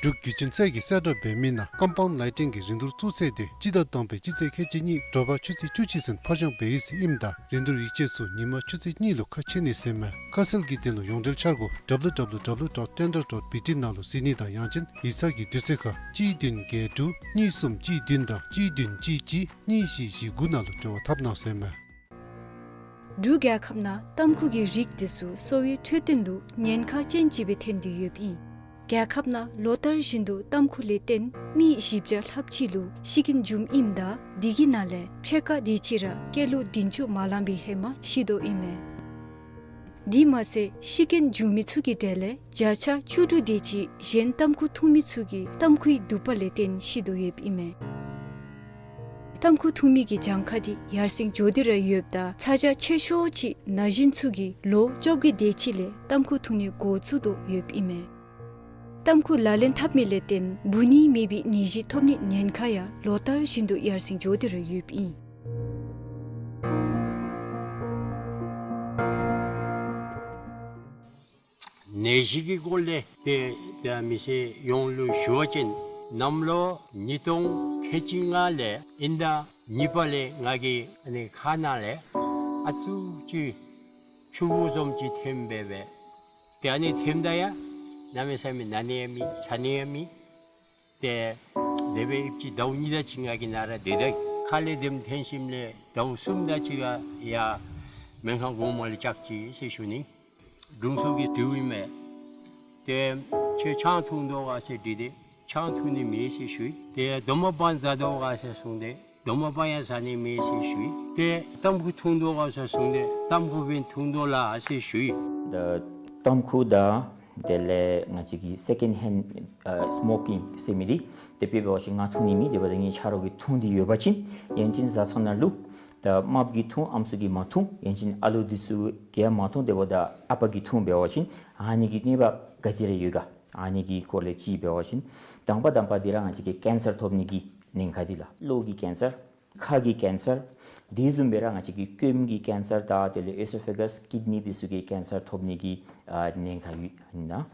འབྲུག་བརྒྱུད་འཕྲིན་ཚད་ཀྱིས་གསལ་བསྒྲགས་འབད་མི་ནང་ཀམ་པའུནཌ་ལའིཊ་ཊིང་གི་རིན་བསྡུར་བཙུགས་ཚེས་དེ་སྤྱི་ཟླ་དང་པའི་སྤྱི་ཚེས་ཁལ་གཅིག་གཉིས་དྲོ་པ་ཆུ་ཚོད་བཅུ་གཅིག་ཚུན་ཕར་འགྱངས་འབད་ཡི་ཟེར་ཨིནམ་ད་རིན་བསྡུར་ཡིག་ཆ་ཚུ་ཉིན་མ་ཆུ་ཚོད་གཉིས་ལུ་ཁ་ཕྱེ་ནི་ཟེར་མས། ཁ་གསལ་གྱི་དོན་ལུ་ཡོངས་འབྲེལ་འཆར་སྒོ་W W W dot tender dot B T ནང་ལུ་གཟིགས་ནི་དང་ཡང་ཅིན་ཡིག་ཚང་གི་དུས་ཚོད་ཁར་གཅིག་བདུན་བརྒྱད་དྲུག་གཉིས་གསུམ་གཅིག་བདུན་དང་གཅིག་བདུན་གཅིག་གཅིག་གཉིས་བཞི་བཞི་དགུ་ནང་ལུ་འབྲེལ་བ་འཐབ་གནང་ཟེར་མས། འབྲུག་རྒྱལ་ཁབ་ནང་ཏམ་ཁུ་གི་རིགས་དེ་ཚུ་གསོ་བའི་འཕྲོད་བསྟེན་ལུ་ཉེན་ཁ་ཅན་ཅིག་སྦེ་ཐོན་ཏེ་ཡོདཔ་ཨིན། རྒྱལ་ཁབ་ནང་ལོ་ལྟར་བཞིན་དུ་ཏམ་ཁུ་ལས་བརྟེན་མི་བཞི་བརྒྱ་ལྷགཔ་ཅིག་ལུ་ཤི་རྐྱེན་འབྱུངམ་ཨིནམ་ད་དེ་གི་ནང་ལས་ཕྱེད་ཀ་དེ་ཅིག་ར་སྐྱེས་ལོ་བདུན་ཅུ་མ་ལང་པའི་ཧེ་མ་ཤི་དོ་ཨིན་མས། དེ་མ་ཚད་ཤི་རྐྱེན་འབྱུང་མི་ཚུ་གི་གྲས་ལས་བརྒྱ་ཆ་བཅུ་དྲུག་དེ་ཅིག་གཞན་ཏམ་ཁུ་འཐུང་མི་ཚུ་གིས་ཏམ་ཁུའི་དུད་པ་ལས་བརྟེན་ཤི་དོ་ཡོདཔ་ཨིན་མས། ཏམ་ཁུ་འཐུང་མི་གི་གྱངས་ཁ་དེ་ཡར་སེང་འགྱོ་སྟེ་ར་ཡོདཔ་ད་ཚ་གྱང་ཆེ་ཤོས་ཅིག་ན་གཞོན་ཚུ་གིས་ལོ་བཅོ་བརྒྱད་དེ་ཅིག་ལས་ཏམ་ཁུ་འཐུང་ནི་འགོ་བཙུགས་དོ་ཡོདཔ་ཨིན་མས། ཏམ་ཁུ་ལག་ལེན་འཐབ་མི་ལས་བརྟེན་འབུ་ནད་མེད་པའི་ནད་གཞི་ཐོབ་ནིའི་ཉེན་ཁ་ཡང་ལོ་ལྟར་བཞིན་དུ་ཡར་སེང་འགྱོ་སྟེ་ར་ཡོདཔ་ཨིན། ནད་གཞི་གི་སྐོར་ལས་ཏེ་ཏེ་མི་སེར་ཡོངས་ལུ་ཞུ་བ་ཅིན་ གནམ་ལོ་ཉིས་སྟོང་ཁལ་གཅིག་ལྔ་ལས་དབྱིན་ཟླ་གཉིས་པ་ལས་ང་གི་ཨ་ནི་ཁ་ནང་ལས་ཨ་ཙུག་ཅིག་ཕྱུ་པ་བཟུམ་ཅིག་ཐོནམ་འབད་བས། ཏེ་ཨ་ནི་ཐོནམ་ད་ཡང་གནམ་མེད་ས་མེད་ན་ནི་ཡང་མེད་ཚ་ནི་ཡང་མེད། ཏེ་དེ་སྦེ་ཨིན་པ་ཅིན་ཟླཝ་གཉིས་དེ་ཅིག་ང་གིས་ནཱ་ར་སྡོད་ད་ཡི། ཁ་ལས་དེམ་ཐོན་ཞིནམ་ལས་ཟླཝ་གསུམ་དེ་ཅིག་ཡར་སྨན་ཁང་གོང་མ་ལུ་བཅར་ཅི་ཟེར་ཞུ་ནི། དྲུང་འཚོ་གིས་དྲིཝ་ཨིན་མས། ཏེ་ཁྱོད་ཆང་འཐུང་དོ་ག་ཟེར་དྲིས་ཏེ་ཆང་འཐུང་ནི་མེད་ཟེར་ཞུ་ཡི། ཏེ་རྡོག་མ་སྤང་ཟ་དོ་ག་ཟེར་གསུངས་ཏེ་རྡོག་མ་སྤང་ཡང་ཟ་ནི་མེད་ཟེར་ཞུ་ཡི། ཏེ་ཏམ་ཁུ་འཐུང་དོ་ག་ཟེར་གསུངས་ཏེ་ཏམ་ཁུ་སྦེ་འཐུང་དོ་ལགས་ཟེར་ཞུ་ཡི། ད་ཏམ་ཁུ་དང་དེ་ལས་ང་བཅས་ཀྱི་སེ་ཀེནཌ་ཧེནཌ་ཨ་སྨོ་ཀིང་ཟེར་མི་འདི་དེ་སྦེ་འབད་བ་ཅིན་ང་འཐུང་ནི་མེད། དེ་འབདཝ་ད་ངེའི་ཆ་རོགས་ཀྱིས་འཐུང་སྟེ་ཡོད་པ་ཅིན་ཡན་ཅིན་བཟའ་ཚང་ནང་ལུ་ད་རྨགཔ་གིས་འཐུང་ཨམ་སྲུ་གིས་མ་འཐུང་ཡན་ཅིན་ཨ་ལོ་འདི་ཚུ་གིས་མ་འཐུང་དེ་འབདཝ་ད་ཨ་པ་གིས་འཐུང་འབད་བ་ཅིན་ཨ་ནི་གི་གནོད་པ་ག་ཅི་ར་ཡོད་ག། ཨ་ནི་གི་སྐོར་ལས་ཅིག་འབད་བ་ཅིན་དང་པ་དང་པ་འདི་ར་ང་བཅས་ཀྱི་ཀེན་སར་ཐོབ་ནི་གི་ཉེན་ཁ་འདི་ལགས། གློ་གི་ཀེན་སར། ཁ་གི་ཀེན་སར། དེ་བཟུམ་སྦེ་ར་ང་བཅས་ཀྱི་སྐྱོམ་གྱི་ཀེན་སར་དང་དེ་ལས་ཨེ་སོ་ཕེ་གཱས་ཀིཌ་ནི་འདི་ཚུ་གི་ཀེན་སར་ཐོབ་ནི་གི་ཨ་ཉེན་ཁ་ཡོད་ཨིན་ན།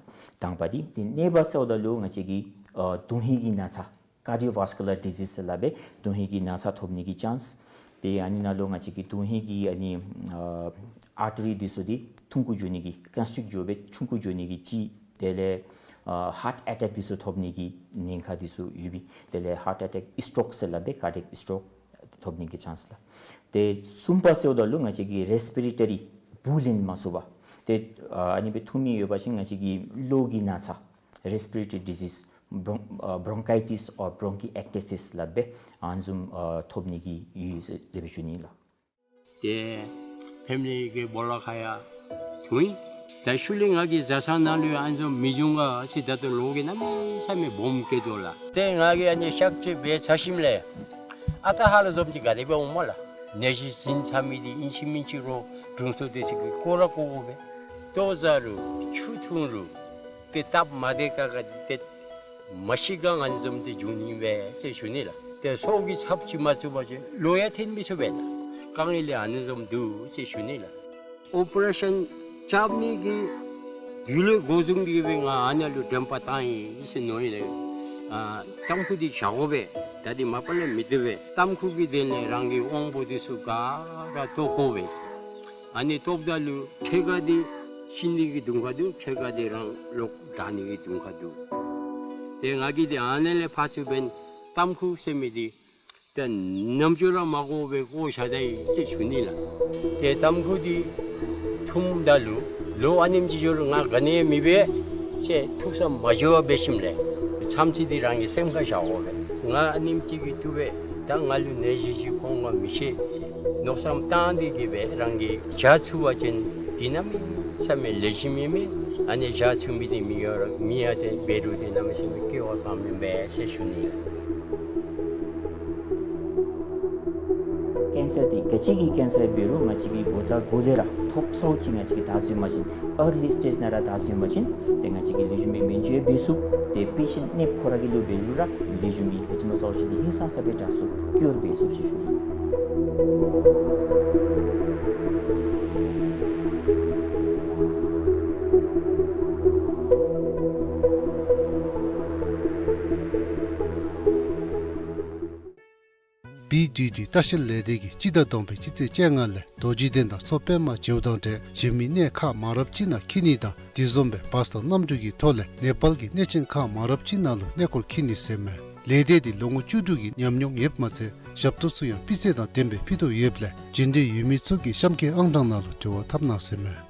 དང་པ་འདི། ཏེ་གཉིས་པ་ཟེརཝ་ད་ལུ་ང་བཅས་ཀྱི་ཨ་དོན་ཧིང་གི་ན་ཚ། ཀར་ཌི་ཡོ་ཝཱསི་ཀུ་ལར་ཌི་ཛིས་ཟེར་སླབ་པས། དོན་ཧིང་གི་ན་ཚ་ཐོབ་ནི་གི་ཅཱནསི། ཏེ་ཨ་ནི་ནང་ལུ་ང་བཅས་ཀྱི་དོན་ཧིང་གི་ཨ་ནི་ཨ་ཨར་ཊི་རི་འདི་ཚུ་འདི་ཐུང་ཀུ་འགྱོ་ནི་གི་ཀོན་སི་ཀྲིཀཊ་འགྱོ་སྦེ་ཆུང་ཀུ་འགྱོ་ནི་གི་ཅིག། དེ་ལས་ཨ་ཧཱརཊ་ཨེ་ཊེཀ་འདི་ཚུ་ཐོབ་ནི་གི་ཉེན་ཁ་འདི་ཚུ་ཡོད་པས། དེ་ལས་ཧཱརཊ་ཨེ་ཊེཀ་སི་ཊོཀ་ཟེར་སླབ་པས། ཀར་ཌི་ཡེཀ་སི་ཊོཀ་ཐོབ་ནི་གི་ཅཱནསི་ལགས། ཏེ་གསུམ་པ་ཟེརཝ་ད་ལུ་ང་བཅས་ཀྱི་རེསི་པི་རེ་ཊ་རི་སྦུག་ལེན་མ་ཚུགས་པ། ཏེ་ཨ་ཨ་ནི་སྦེ་འཐུང་མི་ཡོད་པ་ཅིན་ང་བཅས་ཀྱི་གློ་གི་ན་ཚ། རེསི་པི་རེ་ཊ་རི་ཌི་ཛིས། བོརོན་ཨ་བོརོན་ཀའི་ཊིས་ཨོར་བོརོན་ཀི་ཨེཀ་ཊི་སིས་སླབ་པས། ཨ་ནི་བཟུམ་ཨ་ཐོབ་ནི་གི་ཡོད་ཟེར་དེ་སྦེ་ཞུ་ནི་ལགས། ཏེ་ཕེ་མི་ལི་གི་སྦོ་ལོགས་ཁར་ཡང་འཐུང་ཡི། ད་ཤུལ་ལས་ང་གིས་བཟའ་ཚང་ནང་ལུ་ཡང་ཨ་ནི་བཟུམ་མི་འབྱུང་ག་ཟེར་ད་ལྟོ་ལོ་གིས་གནམ་མེད་ས་མེད་སྦོམ་སྐྱེས་དོ་ལགས། ཏེ་ང་གིས་ཨ་ནི་གཤག་བཅོས་འབད་ཚར་ཞིནམ་ལས་ཨ་རྟག་ཧ་ལམ་བཟུམ་ཅིག་ག་དེ་སྦེ་འོང་སྨོ་ལགས། ནད་གཞི་ཟིན་ཚར་མི་འདི་ཨིན་ཅི་མིན་ཅི་རོགས་དྲུང་འཚོ་འདི་ཚུ་གིས་བཀོ་ར་བཀོ་དགོ་པས། ལྟོ་བཟའ་རུང་ཆུ་འཐུང་རུང་ཏེ་སྟབས་མ་བདེ་ཁག་ཁ་འདི་ཏེ་མ་ཤི་ག་ཨ་ནི་བཟུམ་འདི་འབྱུང་ནི་མས་ཟེར་ཞུ་ནི་ལགས། ཏེ་སྲོག་གི་ཚབ་ཅིག་མ་ཚུགས་པ་ཅིན་ལོག་ཡང་ཐོན་མི་ཚུགས་པས་ལགས། དཀའ་ངལ་ལས་ཨ་ནི་བཟུམ་འདུག་ཟེར་ཞུ་ནི་ལགས། ཨོ་པ་རེ་ཤཱན་རྐྱབ་ནི་གི་དུས་ལས་འགོ་བཟུང་སྟེ་སྦེ་ང་ཨ་ནཱ་ལུ་དྲན་པ་བཏང་ཡི་ཟེར་མནོ་ཡི་ལགས། ཨ་ཏམ་ཁུ་འདི་བཞག་དགོ་པས། ད་འདི་མ་པ་ལས་མི་བཏུབ་པས། ཏམ་ཁུ་གི་དོན་ལས་རང་གི་དབང་པོ་འདི་ཚུ་ག་ར་བཏོག་དགོ་པས། ཨ་ནི་བཏོགཔ་ད་ལུ་ཁྱོད་ག་འདི་ཤི་ནི་གི་དུང་ཁ་འདུག། ཁྱོད་ག་འདི་རང་ལོག་དྲག་ནི་གི་དུང་ཁ་འདུག། ཏེ་ང་གིས་འདི་ཨ་ནཱ་ལས་ཕར་ཚུར་འབདན་ཏམ་ཁུ་ཟེར་མི་འདི་ཏེ་རྣམ་ཅོ་ར་མ་གོཝ་སྦེ་བཀོ་བཞག་ད་ཡི་ཟེར་ཞུ་ནི་ལགས། ཏེ་ཏམ་ཁུ་འདི་འཐུངམ་ད་ལུ་ལོ་ཨ་ནེམ་ཅིག་འགྱོ་རུང་ང་ག་ནི་ཡང་མི་འབད་ཟེར་ཐུགས་བསམ་མ་བཞེས་པར་འབད་ཞིནམ་ལས་མཚམས་ཅིག་འདི་རང་གི་སེམས་ཁར་བཞག་དགོ་པས། ང་ཨ་ནེམ་ཅིག་གིས་བཏུབ་པས། ད་ང་ལུ་ནད་གཞི་ཅིག་ཁོང་ཁར་མི་ཤེས་ཟེར་མནོ་བསམ་བཏང་སྟེ་གི་སྦེ་རང་གིས་བཞག་ཚུགས་པ་ཅིན་འདི་གནམ་མེད་ས་མེད་ལེགས་ཤོམ་ཨིན་མས། ཨ་ནི་བཞག་ཚུགས་མི་འདི་མི་ཡོད་ར་མི་ཡང་ཏེ་འབད་རུང་ཏེ་གནམ་མེད་ས་མེད་སྐལ་བ་བཟང་མེན་པས་ཟེར་ཞུ་ནི་ལགས། ཀེན་སར་འདི་ག་ཅི་གི་ཀེན་སར་འབད་རུང་ང་བཅས་ཀྱིས་འགོ་དང་འགོ་ལས་ར་ཐོབ་ཚརཝ་ཅིག་ང་བཅས་ཀྱིས་བདའ་ཚུགས་པ་ཅིན་ཨར་ལི་སི་ཊེཇ་ནང་ར་བདའ་ཚུགས་པ་ཅིན་ཏེ་ང་བཅས་ཀྱིས་ལེགས་ཤོམ་སྦེ་སྨན་བཅོས་འབད་ཚུགས། ཏེ་པེ་ཤེནཊ་ནདཔ་ཁོ་ར་གི་ལུ་འབད་རུང་ར་ལེགས་ཤོམ་སྦེ་ཕལ་ཆེར་མ་ཚརཝ་ཅིག་འདི་ཧིང་སངས་ས་སྦེ་དྲག་ཚུགས། ཀིའོར་འབད་ཚུགས་ཟེར་ཞུ་ནི། བི་ཌི་ཌི་ལྟ་བཤལ་ལས་སྡེ་གིས་སྤྱི་ཟླ་དང་པའི་སྤྱི་ཚེས་བཅོ་ལྔ་ལས་རྡོ་རྗེ་གདན་དང་མཚོ་པདྨ་བྱེའུ་དང་འབྲས་གཞན་མི་གནས་ཁག་མང་རབས་ཅིག་ནང་འཁྱིད་ནི་དང་དེ་བཟུམ་སྦེ་བཱས་དང་གནམ་གྲུ་གི་ཐོག་ལས་ནེ་པཱལ་གྱི་གནས་ཆེན་ཁག་མང་རབས་ཅིག་ནང་ལུ་གནས་སྐོར་འཁྱིད་ནི་ཟེར་མས། ལས་སྡེ་འདི་ལོ་ངོ་བཅུ་དྲུག་གི་ཉམས་མྱོང་ཡོདཔ་མ་ཚད་ཞབས་ཏོག་ཚུ་ཡང་སྤུས་ཚད་དང་ལྡནམ་སྦེ་ཕུལ་དོ་ཡོདཔ་ལས་འབྱོན་འདོད་ཡོད་མི་ཚུ་གིས་གཤམ་གྱི་ཨང་གྲངས་ནང་ལུ་འབྲེལ་བ་འཐབ་གནང་ཟེར་མས།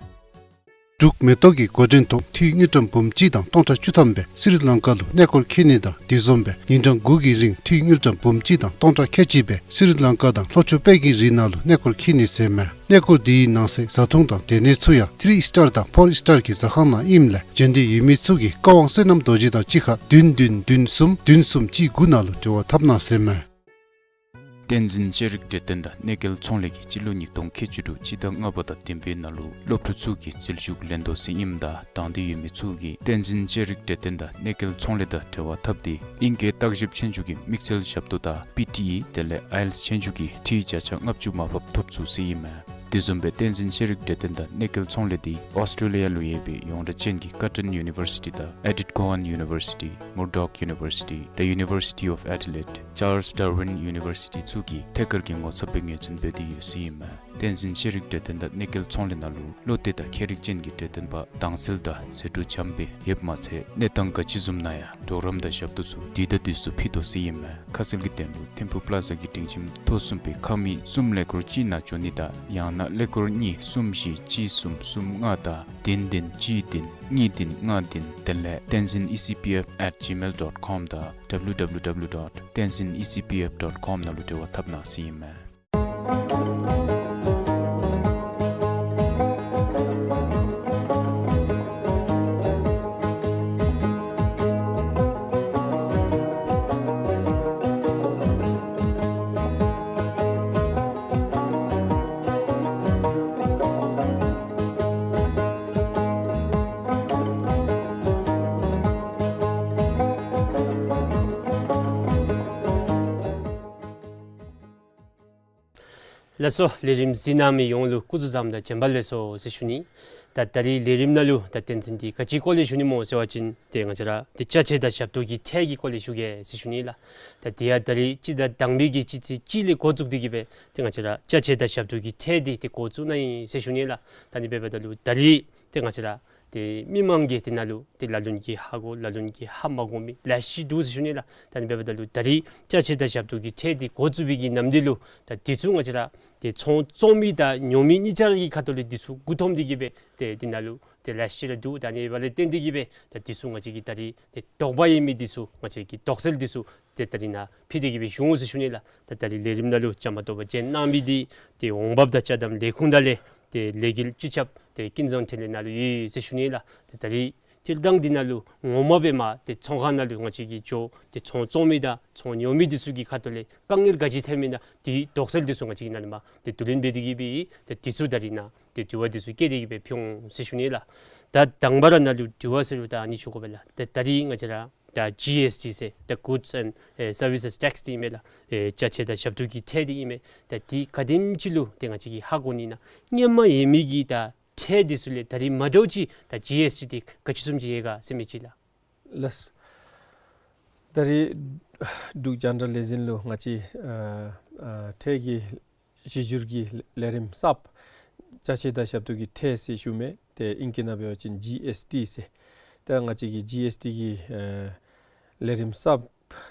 འབྲུག་མེ་ཏོག་གི་འགོ་འདྲེན་ཐོག་འཐུས་དངུལ་ཀྲམ་འབུམ་གཅིག་དང་སྟོང་ཕྲག་བཅུ་ཐམ་སྦེ་སི་རི་ལང་ཀ་ལུ་གནས་སྐོར་འཁྱིད་ནི་དང་དེ་བཟུམ་སྦེ་ཉིན་གྲངས་དགུ་གི་རིང་འཐུས་དངུལ་ཀྲམ་འབུམ་གཅིག་དང་སྟོང་ཕྲག་ཁལ་གཅིག་སྦེ་སི་རི་ལང་ཀ་དང་ལྷོ་ཕྱོགས་དཔལ་གྱི་རི་ནང་ལུ་གནས་སྐོར་འཁྱིད་ནི་ཟེར་མས། གནས་སྐོར་འདིའི་ནང་གསེས་བཟའ་འཐུང་དང་སྡོད་གནས་ཚུ་ཡང་ཐི་རི་སི་ཊར་དང་ཕོར་སི་ཊར་གྱི་ཟ་ཁང་ནང་ཨིནམ་ལས་འབྱོན་འདོད་ཡོད་མི་ཚུ་གིས་བཀའ་དབང་བསོད་ནམས་རྡོ་རྗེ་དང་གཅིག་ཁར་བདུན་བདུན་བདུན་གསུམ་བདུན་གསུམ་གཅིག་དགུ་ནང་ལུ་འབྲེལ་བ་འཐབ་གནང་ཟེར་མས། བསྟན་འཛིན་ལྕགས་རི་གྲོས་སྟོན་དང་གནས་མཇལ་ཚོང་ལས་ཀྱིས་སྤྱི་ལོ་ཉིས་སྟོང་ཁལ་གཅིག་དྲུག་སྤྱི་ཟླ་ལྔ་པ་དང་བདུན་པའི་ནང་ལུ་སློབ་ཕྲུག་ཚུ་གི་རྩིས་ཞུགས་ལེན་དོ་ཟེར་ཨིནམ་ད་དང་འདོད་ཡོད་མི་ཚུ་གིས་བསྟན་འཛིན་ལྕགས་རི་གྲོས་སྟོན་དང་གནས་མཇལ་ཚོང་ལས་དང་འབྲེལ་བ་འཐབ་སྟེ་ཨིང་སྐད་བརྟག་ཞིབ་ཆོས་རྒྱུགས་ཀྱི་དམིགས་བསལ་ཞབས་ཏོག་དང་པི་ཊི་ཨི་དེ་ལས་ཨའི་ཨེལ་ཊི་ཨེས་ཆོས་རྒྱུགས་ཀྱི་འཐུས་བརྒྱ་ཆ་ལྔ་བཅུ་མར་ཕབ་ཐོབ་ཚུགས་ཟེར་ཨིན་མས། དེ་བཟུམ་སྦེ་བསྟན་འཛིན་ཤེས་རིག་གྲོས་སྟོན་དང་གནས་སྐལ་ཚོང་ལས་འདི་ཨོསི་ཊེ་ལི་ཡ་ལུ་ཡོད་པའི་ཡོངས་གྲགས་ཅན་གྱི་ཀོ་ཊོན་ཡུ་ནི་བར་སི་ཊི་དང་ཨེ་ཌིཐ་ཀོ་ཝཱན་ཡུ་ནི་བར་སི་ཊི། Murdoch University, the University of Adelaide, Charles Darwin University ཚུ་གིས་ཐད་ཀར་གྱི་ངོ་ཚབ་སྦེ་ངོས་འཛིན་འབད་དེ་ཡོད་ཟེར་ཨིན་མས། བསྟན་འཛིན་ཤེས་རིག་གྲོས་སྟོན་དང་གནས་སྐལ་ཚོང་ལས་ནང་ལུ་བློ་གཏད་དང་མཁས་རིག་ཅན་གྱི་གྲོས་སྟོན་པ་དྭངས་གསལ་དང་ཟད་འགྲོ་འཇམ་སྦེ་ཡོདཔ་མ་ཚད་གནས་སྟངས་ག་ཅི་བཟུམ་ནང་ཡང་གྲོགས་རམ་དང་ཞབས་ཏོག་ཚུ་དུས་དང་དུས་སུ་ཕུལ་དོ་ཟེར་ཨིན་མས། ཁ་གསལ་གྱི་དོན་ལུ་ཐིམ་ཕུག་པ་ལ་ཛ་གི་སྒྲིང་ཁྱིམ་ཐོག་གསུམ་པའི་ཁང་མིག་གསུམ་ཀླད་ཀོར་གཅིག་ནང་འབྱོན་ནི་དང་ཡང་ན་ཀླད་ཀོར་གཉིས་གསུམ་བཞི་གཅིག་གསུམ་གསུམ་ལྔ་དང་བདུན་བདུན་གཅིག་བདུན་གཉིས་བདུན་ལྔ་བདུན། དེ་ལས་tenzin E C P F at gmail dot com དང་W W W dot tenzin E C P F dot com ནང་ལུ་འབྲེལ་བ་འཐབ་གནང་ཟེར་ཨིན་མས། ལགས་སོ། ལས་རིམ་གཟིགས་གནང་མི་ཡོངས་ལུ་སྐུ་གཟུགས་བཟང་དང་བྱོན་པ་ལེགས་སོ་ཟེར་ཞུ་ནི། ད་ད་རིས་ལས་རིམ་ནང་ལུ་ད་བསྟན་འཛིན་འདི་ག་ཅིའི་སྐོར་ལས་ཞུ་ནི་སྨོ་ཟེར་བ་ཅིན་ཏེ་ང་བཅས་ར་ཏེ་ཅ་ཆས་དང་ཞབས་ཏོག་གི་ཁྲལ་གྱི་སྐོར་ལས་ཞུ་གེ་ཟེར་ཞུ་ནི་ལགས། ད་དེ་ཡང་ད་རིས་སྤྱི་ཟླ་དང་པའི་གི་སྤྱི་ཚེས་གཅིག་ལས་འགོ་བཙུགས་ཏེ་གི་སྦེ་ཏེ་ང་བཅས་ར་ཅ་ཆས་དང་ཞབས་ཏོག་གི་ཁྲལ་འདི་ཏེ་འགོ་བཙུགས་གནང་ཡི་ཟེར་ཞུ་ནི་ལགས། ད་ཨ་ནི་འབདཝ་ད་ལུ་ད་རིས་ཏེ་ང་བཅས་ར་ཏེ་མི་མང་གིས་དེ་ནང་ལུ་ཏེ་ལ་ལུ་གིས་ཧ་གོ་ལ་ལུ་གིས་ཧ་མ་གོ་མི་ལེ་ཤ་འདུག་ཟེར་ཞུ་ནི་ལགས། ད་ཨ་ནི་འབདཝ་ད་ལུ་ད་རིས་ཅ་ཆས་དང་ཞབས་ཏོག་གི་ཁྲལ་འདི་འགོ་བཙུགས་པའི་གི་ནམ་དུས་ལུ་ད་འདི་ཚུ་ང་བཅས་ར་ཏེ་ཚོང་བཙོང་མི་དང་ཉོ་མི་གཉིས་ཆ་ར་གི་ཁ་ཐུག་ལས་འདི་ཚུ་མགུ་འཐོམ་སྟེ་གི་སྦེ་ཏེ་དེ་ནང་ལུ་ཏེ་ལེ་ཤ་ར་འདུག། ད་ཨ་ནི་འབདཝ་ལས་བརྟེན་ཏེ་གི་སྦེ་ད་འདི་ཚུ་ང་བཅས་ཀྱིས་ད་རིས་ཏེ་དོགས་པ་ཡོད་མི་འདི་ཚུ་ང་བཅས་ཀྱིས་དོགས་སེལ་འདི་ཚུ་ཏེ་ད་རིས་ནཱ་ཕུལ་ཏེ་གི་སྦེ་ཞུ་འོང་ཟེར་ཞུ་ནི་ལགས། ད་ད་རིས་ལས་རིམ་ནང་ལུ་བཅའ་མར་གཏོགས་པར་བྱོན་གནང་མི་འདི་ཏེ་འོང་འབབ་དང་ཅ་དམ་ལས་ཁུངས་དང་ལས་ཏེ་ལས་འགུལ་སྤྱི་ཁྱབ་ཏེ་ཀུན་བཟང་འཕྲིན་ལས་ནང་ལུ་ཡོད་ཟེར་ཞུ་ནི་ལགས། ཏེ་ད་རིས་སྤྱིར་བཏང་འདི་ནང་ལུ་ངོ་མ་སྦེ་མར་ཏེ་ཚོང་ཁང་ནང་ལུ་ང་བཅས་ཀྱིས་འགྱོ་ཏེ་ཚོང་བཙོང་མི་དང་ཚོང་ཉོ་མི་འདི་ཚུ་གི་ཁ་ཐུག་ལས་དཀའ་ངལ་ག་ཅི་ཐོན་མི་ན་དེའི་དོགས་སེལ་འདི་ཚུ་ང་བཅས་ཀྱིས་ནཱ་ལས་མར་ཏེ་བསྡུ་ལེན་འབད་དེ་གི་སྦེ་ཏེ་འདི་ཚུ་ད་རིས་ནཱ་ཏེ་དྲི་བ་འདི་ཚུ་བཀོད་དེ་གི་སྦེ་ཕུལ་འོང་ཟེར་ཞུ་ནི་ལགས། ད་དང་པ་ར་ནཱ་ལུ་དྲི་བ་ཟེར་རུང་ད་ཨ་ནི་ཞུ་དགོ་པས་ལགས། ད་ད་རིས་ང་བཅས་ར་ད་ཇི་ཨེསི་ཊི་ཟེར་ད་Goods and, ཨེ་Services Tax འདི་ཨིན་མས་ལགས། ཨེ་ཅ་ཆས་དང་ཞབས་ཏོག་གི་ཁྲལ་འདི་ཨིན་མས། ད་འདི་ག་དེམ་ཅིག་ལུ་ཏེ་ང་བཅས་ཀྱིས་ཧ་གོ་ནི་ན་སྔོན་མ་ཡོད་མི་གི་ད་ཁྲལ་འདི་ཚུ་ལས་ད་རིས་མ་འདྲཝ་ཅིག་ད་ཇི་ཨེསི་ཊི་འདི་ག་ཅི་བཟུམ་ཅིག་ཡོད་ག་ཟེར་མི་ཅིག་ལགས། ལགས། ད་རིས་འབྲུག་རྒྱང་བསྒྲགས་ལས་འཛིན་ལུ་ང་བཅས་ཨ་ཨ་ཁྲལ་གྱི་གཞི་འགྱུར་གྱི་ལས་རིམ་གསརཔ་ཅ་ཆས་དང་ཞབས་ཏོག་གི་ཁྲལ་ཟེར་ཞུ་མི་འདི་ཨིང་སྐད་ནང་འབད་བ་ཅིན་ཇི་ཨེསི་ཊི་ཟེར། ད་ང་བཅས་ཀྱི་ཇི་ཨེསི་ཊི་གི་ཨ་ལས་རིམ་གསརཔ་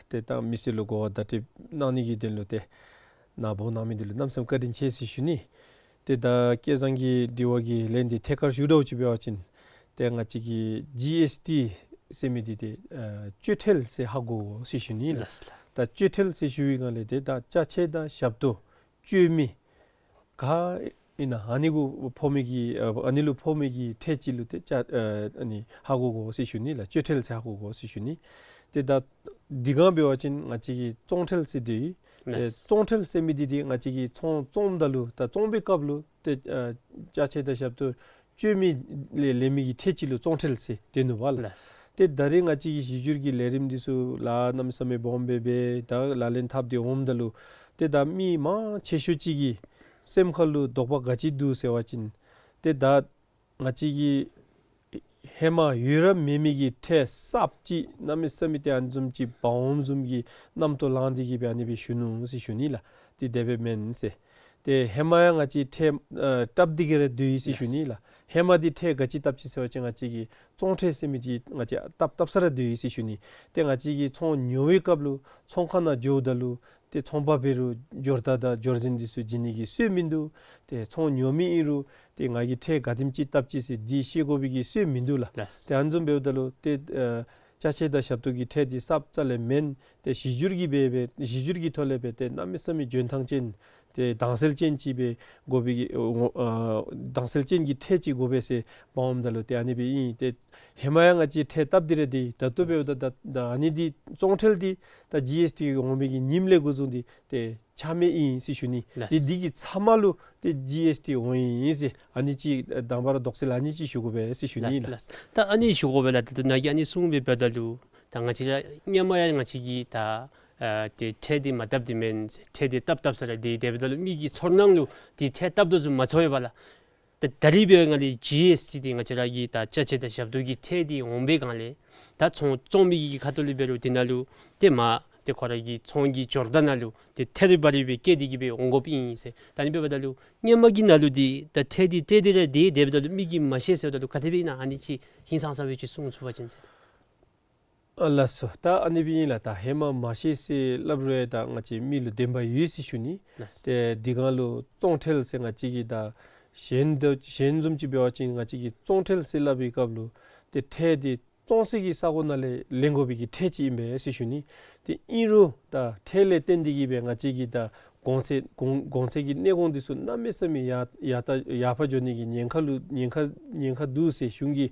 འདི་ད་མི་སེར་ལུ་གོ་བ་བརྡ་སྤྲོད་གནང་ནི་གི་དོན་ལུ་ཏེ་ནཱ་འབོ་གནང་མི་འདི་ལུ་གནམ་མེད་ས་མེད་བཀའ་དྲིན་ཆེ་ཟེར་ཞུ་ནི། ཏེ་ད་སྐལ་བཟང་གི་དྲི་བ་གི་ལན་འདི་ཐད་ཀར་ཞུ་དོ་ཅིག་འབད་བ་ཅིན་ཏེ་ང་བཅས་ཀྱི་ཇི་ཨེསི་ཊི་ཟེར་མི་འདི་ཏེ་ཨ་སྤྱོད་ཁྲལ་ཟེར་ཧ་གོ་དགོ་ཟེར་ཞུ་ནི་ལགས། ལགས་ལགས། ད་སྤྱོད་ཁྲལ་ཟེར་ཞུ་བའི་སྒང་ལས་ཏེ་ད་ཅ་ཆས་དང་ཞབས་ཏོག་སྤྱོད་མི་ག་ཨིན་ན་ཨ་ནི་གུ་ཕོག་མི་གི་ཨ་ཨ་ནི་ལུ་ཕོག་མི་གི་ཁྲལ་ཅིག་ལུ་ཏེ་ཅ་ཨ་ཨ་ནི་ཧ་གོ་དགོ་ཟེར་ཞུ་ནི་ལགས། སྤྱོད་ཁྲལ་ཟེར་ཧ་གོ་དགོ་ཟེར་ཞུ་ནི། ཏེ་ད་འདི་སྒང་འབད་བ་ཅིན་ང་བཅས་ཀྱིས་བཙོང་ཁྲལ་ཟེར་འདི་ཨེ་ལགས། བཙོང་ཁྲལ་ཟེར་མི་འདི་ཏེ་ང་བཅས་ཀྱིས་ཚོང་བཙོངམ་ད་ལུ་ད་བཙོང་པའི་སྐབས་ལུ་ཏེ་ཨ་ཅ་ཆས་དང་ཞབས་ཏོག་སྤྱོད་མི་ལས་ལེན་མི་གི་ཁྲལ་ཅིག་ལུ་བཙོང་ཁྲལ་ཟེར་དེ་ནུག་པ་ལགས། ལགས། ཏེ་ད་རིས་ང་བཅས་ཀྱི་གཞི་འགྱུར་གྱི་ལས་རིམ་འདི་ཚུ་ལཱ་གནམ་མེད་ས་མེད་སྦོམ་སྦེ་འབད་ད་ལག་ལེན་འཐབ་སྟེ་འོངམ་ད་ལུ་ཏེ་ད་མི་མང་ཆེ་ཤོས་ཅིག་གི་སེམས་ཁར་ལུ་དོགས་པ་ག་ཅི་འདུག་ཟེར་བ་ཅིན་ཏེ་ད་ང་བཅས་ཀྱི་ཧེ་མ་ཡོད་ར་མེད་མི་གི་ཁྲལ་གསརཔ་ཅིག་གནམ་མེད་ས་མེད་ཏེ་ཨ་ནི་བཟུམ་ཅིག་འབག་འོངམ་བཟུམ་གྱི་རྣམ་རྟོག་ལངས་ཏེ་གི་སྦེ་ཨ་ནི་སྦེ་ཞུ་ནུག་ཟེར་ཞུ་ནི་ལགས། ཏེ་དེ་སྦེ་མེན་ཟེར། ཏེ་ཧེ་མ་ཡང་ང་བཅས་ཁྲལ་ཨ་བཏབ་སྟེ་གི་ར་སྡོད་ཡི་ཟེར་ཞུ་ནི་ལགས། ཧེ་མ་འདི་ཁྲལ་ག་ཅི་བཏབ་ཅི་ཟེར་བ་ཅིན་ང་བཅས་ཀྱིས་བཙོང་ཁྲལ་ཟེར་མི་འདི་ང་བཅས་བཏབ་བཏབ་ས་ར་སྡོད་ཡི་ཟེར་ཞུ་ནི། ཏེ་ང་བཅས་ཀྱིས་ཚོང་ཉོ་བའི་སྐབས་ལུ་ཚོང་ཁང་ནང་འགྱོཝ་ད་ལུ་ཏེ་ཚོང་པ་འབད་རུང་སྦྱོར་རྟགས་དང་སྦྱོར་འཛིན་འདི་ཚུ་བྱིན་ནི་གི་སྲོལ་མིན་འདུག། ཏེ་ཚོང་ཉོ་མི་ཨིན་རུང་ཏེ་ང་གིས་ཁྲལ་ག་དེམ་ཅིག་བཏབ་ཅི་ཟེར་འདི་ཤེས་དགོ་པའི་གི་སྲོལ་མིན་འདུག་ལགས། ལགས། ཏེ་ཨ་ནི་བཟུམ་འབདཝ་ད་ལུ་ཏེ་ཨ་ཅ་ཆས་དང་ཞབས་ཏོག་གི་ཁྲལ་འདི་གསརཔ་རྩ་ལས་མེན། ཏེ་གཞི་འགྱུར་གྱི་སྦེ་སྦེ་གཞི་འགྱུར་གྱི་ཐོག་ལས་སྦེ་ཏེ་གནམ་མེད་ས་མེད་འཇོན་ཐང་ཅན་ཏེ་དྭངས་གསལ་ཅན་ཅིག་སྦེ་དགོ་པའི་གི་ཨ་དྭངས་གསལ་ཅན་གྱི་ཁྲལ་ཅིག་དགོ་པས་ཟེར་འབག་འོངམ་ད་ལུ་ཏེ་ཨ་ནི་སྦེ་ཨིན། ཏེ་ཧེ་མ་ཡང་ང་བཅས་ཁྲལ་བཏབ་སྟེ་ར་སྡོད་ཡི། ད་ལྟོ་འབདཝ་ད་ད་ད་ཨ་ནི་འདི་བཙོང་ཁྲལ་འདི་ད་ཇི་ཨེསི་ཊི་འོང་མི་གི་ཉིནམ་ལས་འགོ་བཟུང་སྟེ་ཏེ་ཆ་མེད་ཨིན་ཟེར་ཞུ་ནི། ལགས། ཏེ་འདི་གི་ཚབ་མ་ལུ་ཏེ་ཇི་ཨེསི་ཊི་འོང་ཡི་ཟེར་ཨ་ནི་ཅིག་དང་པ་ར་དོགས་སེལ་ཨ་ནི་ཅིག་ཞུ་དགོ་པས་ཟེར་ཞུ་ནི་ལགས། ལགས། ད་ཨ་ནི་ཞུ་དགོ་པས་ལགས། ད་ནཱ་གིས་ཨ་ནི་གསུངས་པའི་འབདཝ་ད་ལུ་ད་ང་བཅས་ར་སྔོན་མ་ཡང་ང་བཅས་ཀྱིས་ད་ ཨ་ཏེ་ཁྲལ་འདི་མ་བཏབ་འདི་མེན་ཟེར། ཁྲལ་འདི་བཏབ་བཏབ་ས་ར་འདི་དེ་འབདཝ་ད་ལུ་མི་གི་ཚོར་སྣང་ལུ་འདི་ཁྲལ་བཏབ་དོ་བཟུམ་མ་ཚོར་བས་པ་ལགས། ད་ད་རིས་འབད་བའི་ནང་ལས་ཇི་ཨེསི་ཊི་འདི་ང་བཅས་ར་གི་ད་ཅ་ཆས་དང་ཞབས་ཏོག་གི་ཁྲལ་འདི་འོང་པའི་སྒང་ལས་ད་ཚོང་བཙོང་མི་གི་ཁ་ཐུག་ལས་འབད་རུང་འདི་ནང་ལུ་ཏེ་མ་ཏེ་ཁོ་ར་གི་ཚོང་གི་འབྱོར་བདག་ནང་ལུ་ཏེ་ཐད་རི་བ་རི་སྦེ་བཀལ་ཏེ་གི་སྦེ་འོང་དགོཔ་ཨིན་ཟེར། ད་ཨ་ནི་འབདཝ་ད་ལུ་སྔོན་མ་གི་ནང་ལུ་འདི་ད་ཁྲལ་འདི་སྤྲོད་དེ་ར་འདི་དེ་འབདཝ་ད་ལུ་མི་གིས་མ་ཤེས་ཟེརཝ་ད་ལུ་ག་དེ་སྦེ་ཨིན་ན། ཨ་ནི་ཅིག་ཧིང་སངས་ས་སྦེ་ཅིག་གསུང་ཚུགས་པ་ཅིན་ཟེར། ཨ་ལགས་སོ། ད་ཨ་ནི་སྦེ་ཨིན་ལགས། ད་ཧེ་མ་མ་ཤེས་ཟེར་སླབ་རུང་ཡང་ད་ང་བཅས་མི་ལུ་བདེན་པ་ཡོད་ཟེར་ཞུ་ནི། ལགས། ཏེ་འདི་སྒང་ལུ་བཙོང་ཁྲལ་ཟེར་ང་བཅས་ཀྱིས་ད་གཞན་དང་གཞན་བཟུམ་ཅིག་འབད་བ་ཅིན་ང་བཅས་ཀྱིས་བཙོང་ཁྲལ་ཟེར་སླབ་པའི་སྐབས་ལུ་ཏེ་ཁྲལ་འདི་བཙོང་སའི་གི་ས་གོ་ནང་ལས་ལེན་དགོ་པའི་གི་ཁྲལ་ཅིག་ཨིན་པས་ཟེར་ཞུ་ནི། ཏེ་ཨིན་རུང་ད་ཁྲལ་ལས་བརྟེན་ཏེ་གི་སྦེ་ང་བཅས་ཀྱི་ད་གོང་ཚད་གོང་གོང་ཚད་ཀྱི་གནས་གོང་འདི་ཚུ་གནམ་མེད་ས་མེད་ཡར་ཡར་ད་ཡར་འཕར་འགྱོ་ནི་གི་ཉེན་ཁ་ལུ་ཉེན་ཁ་ཉེན་ཁ་འདུག་ཟེར་གཞུང་གིས་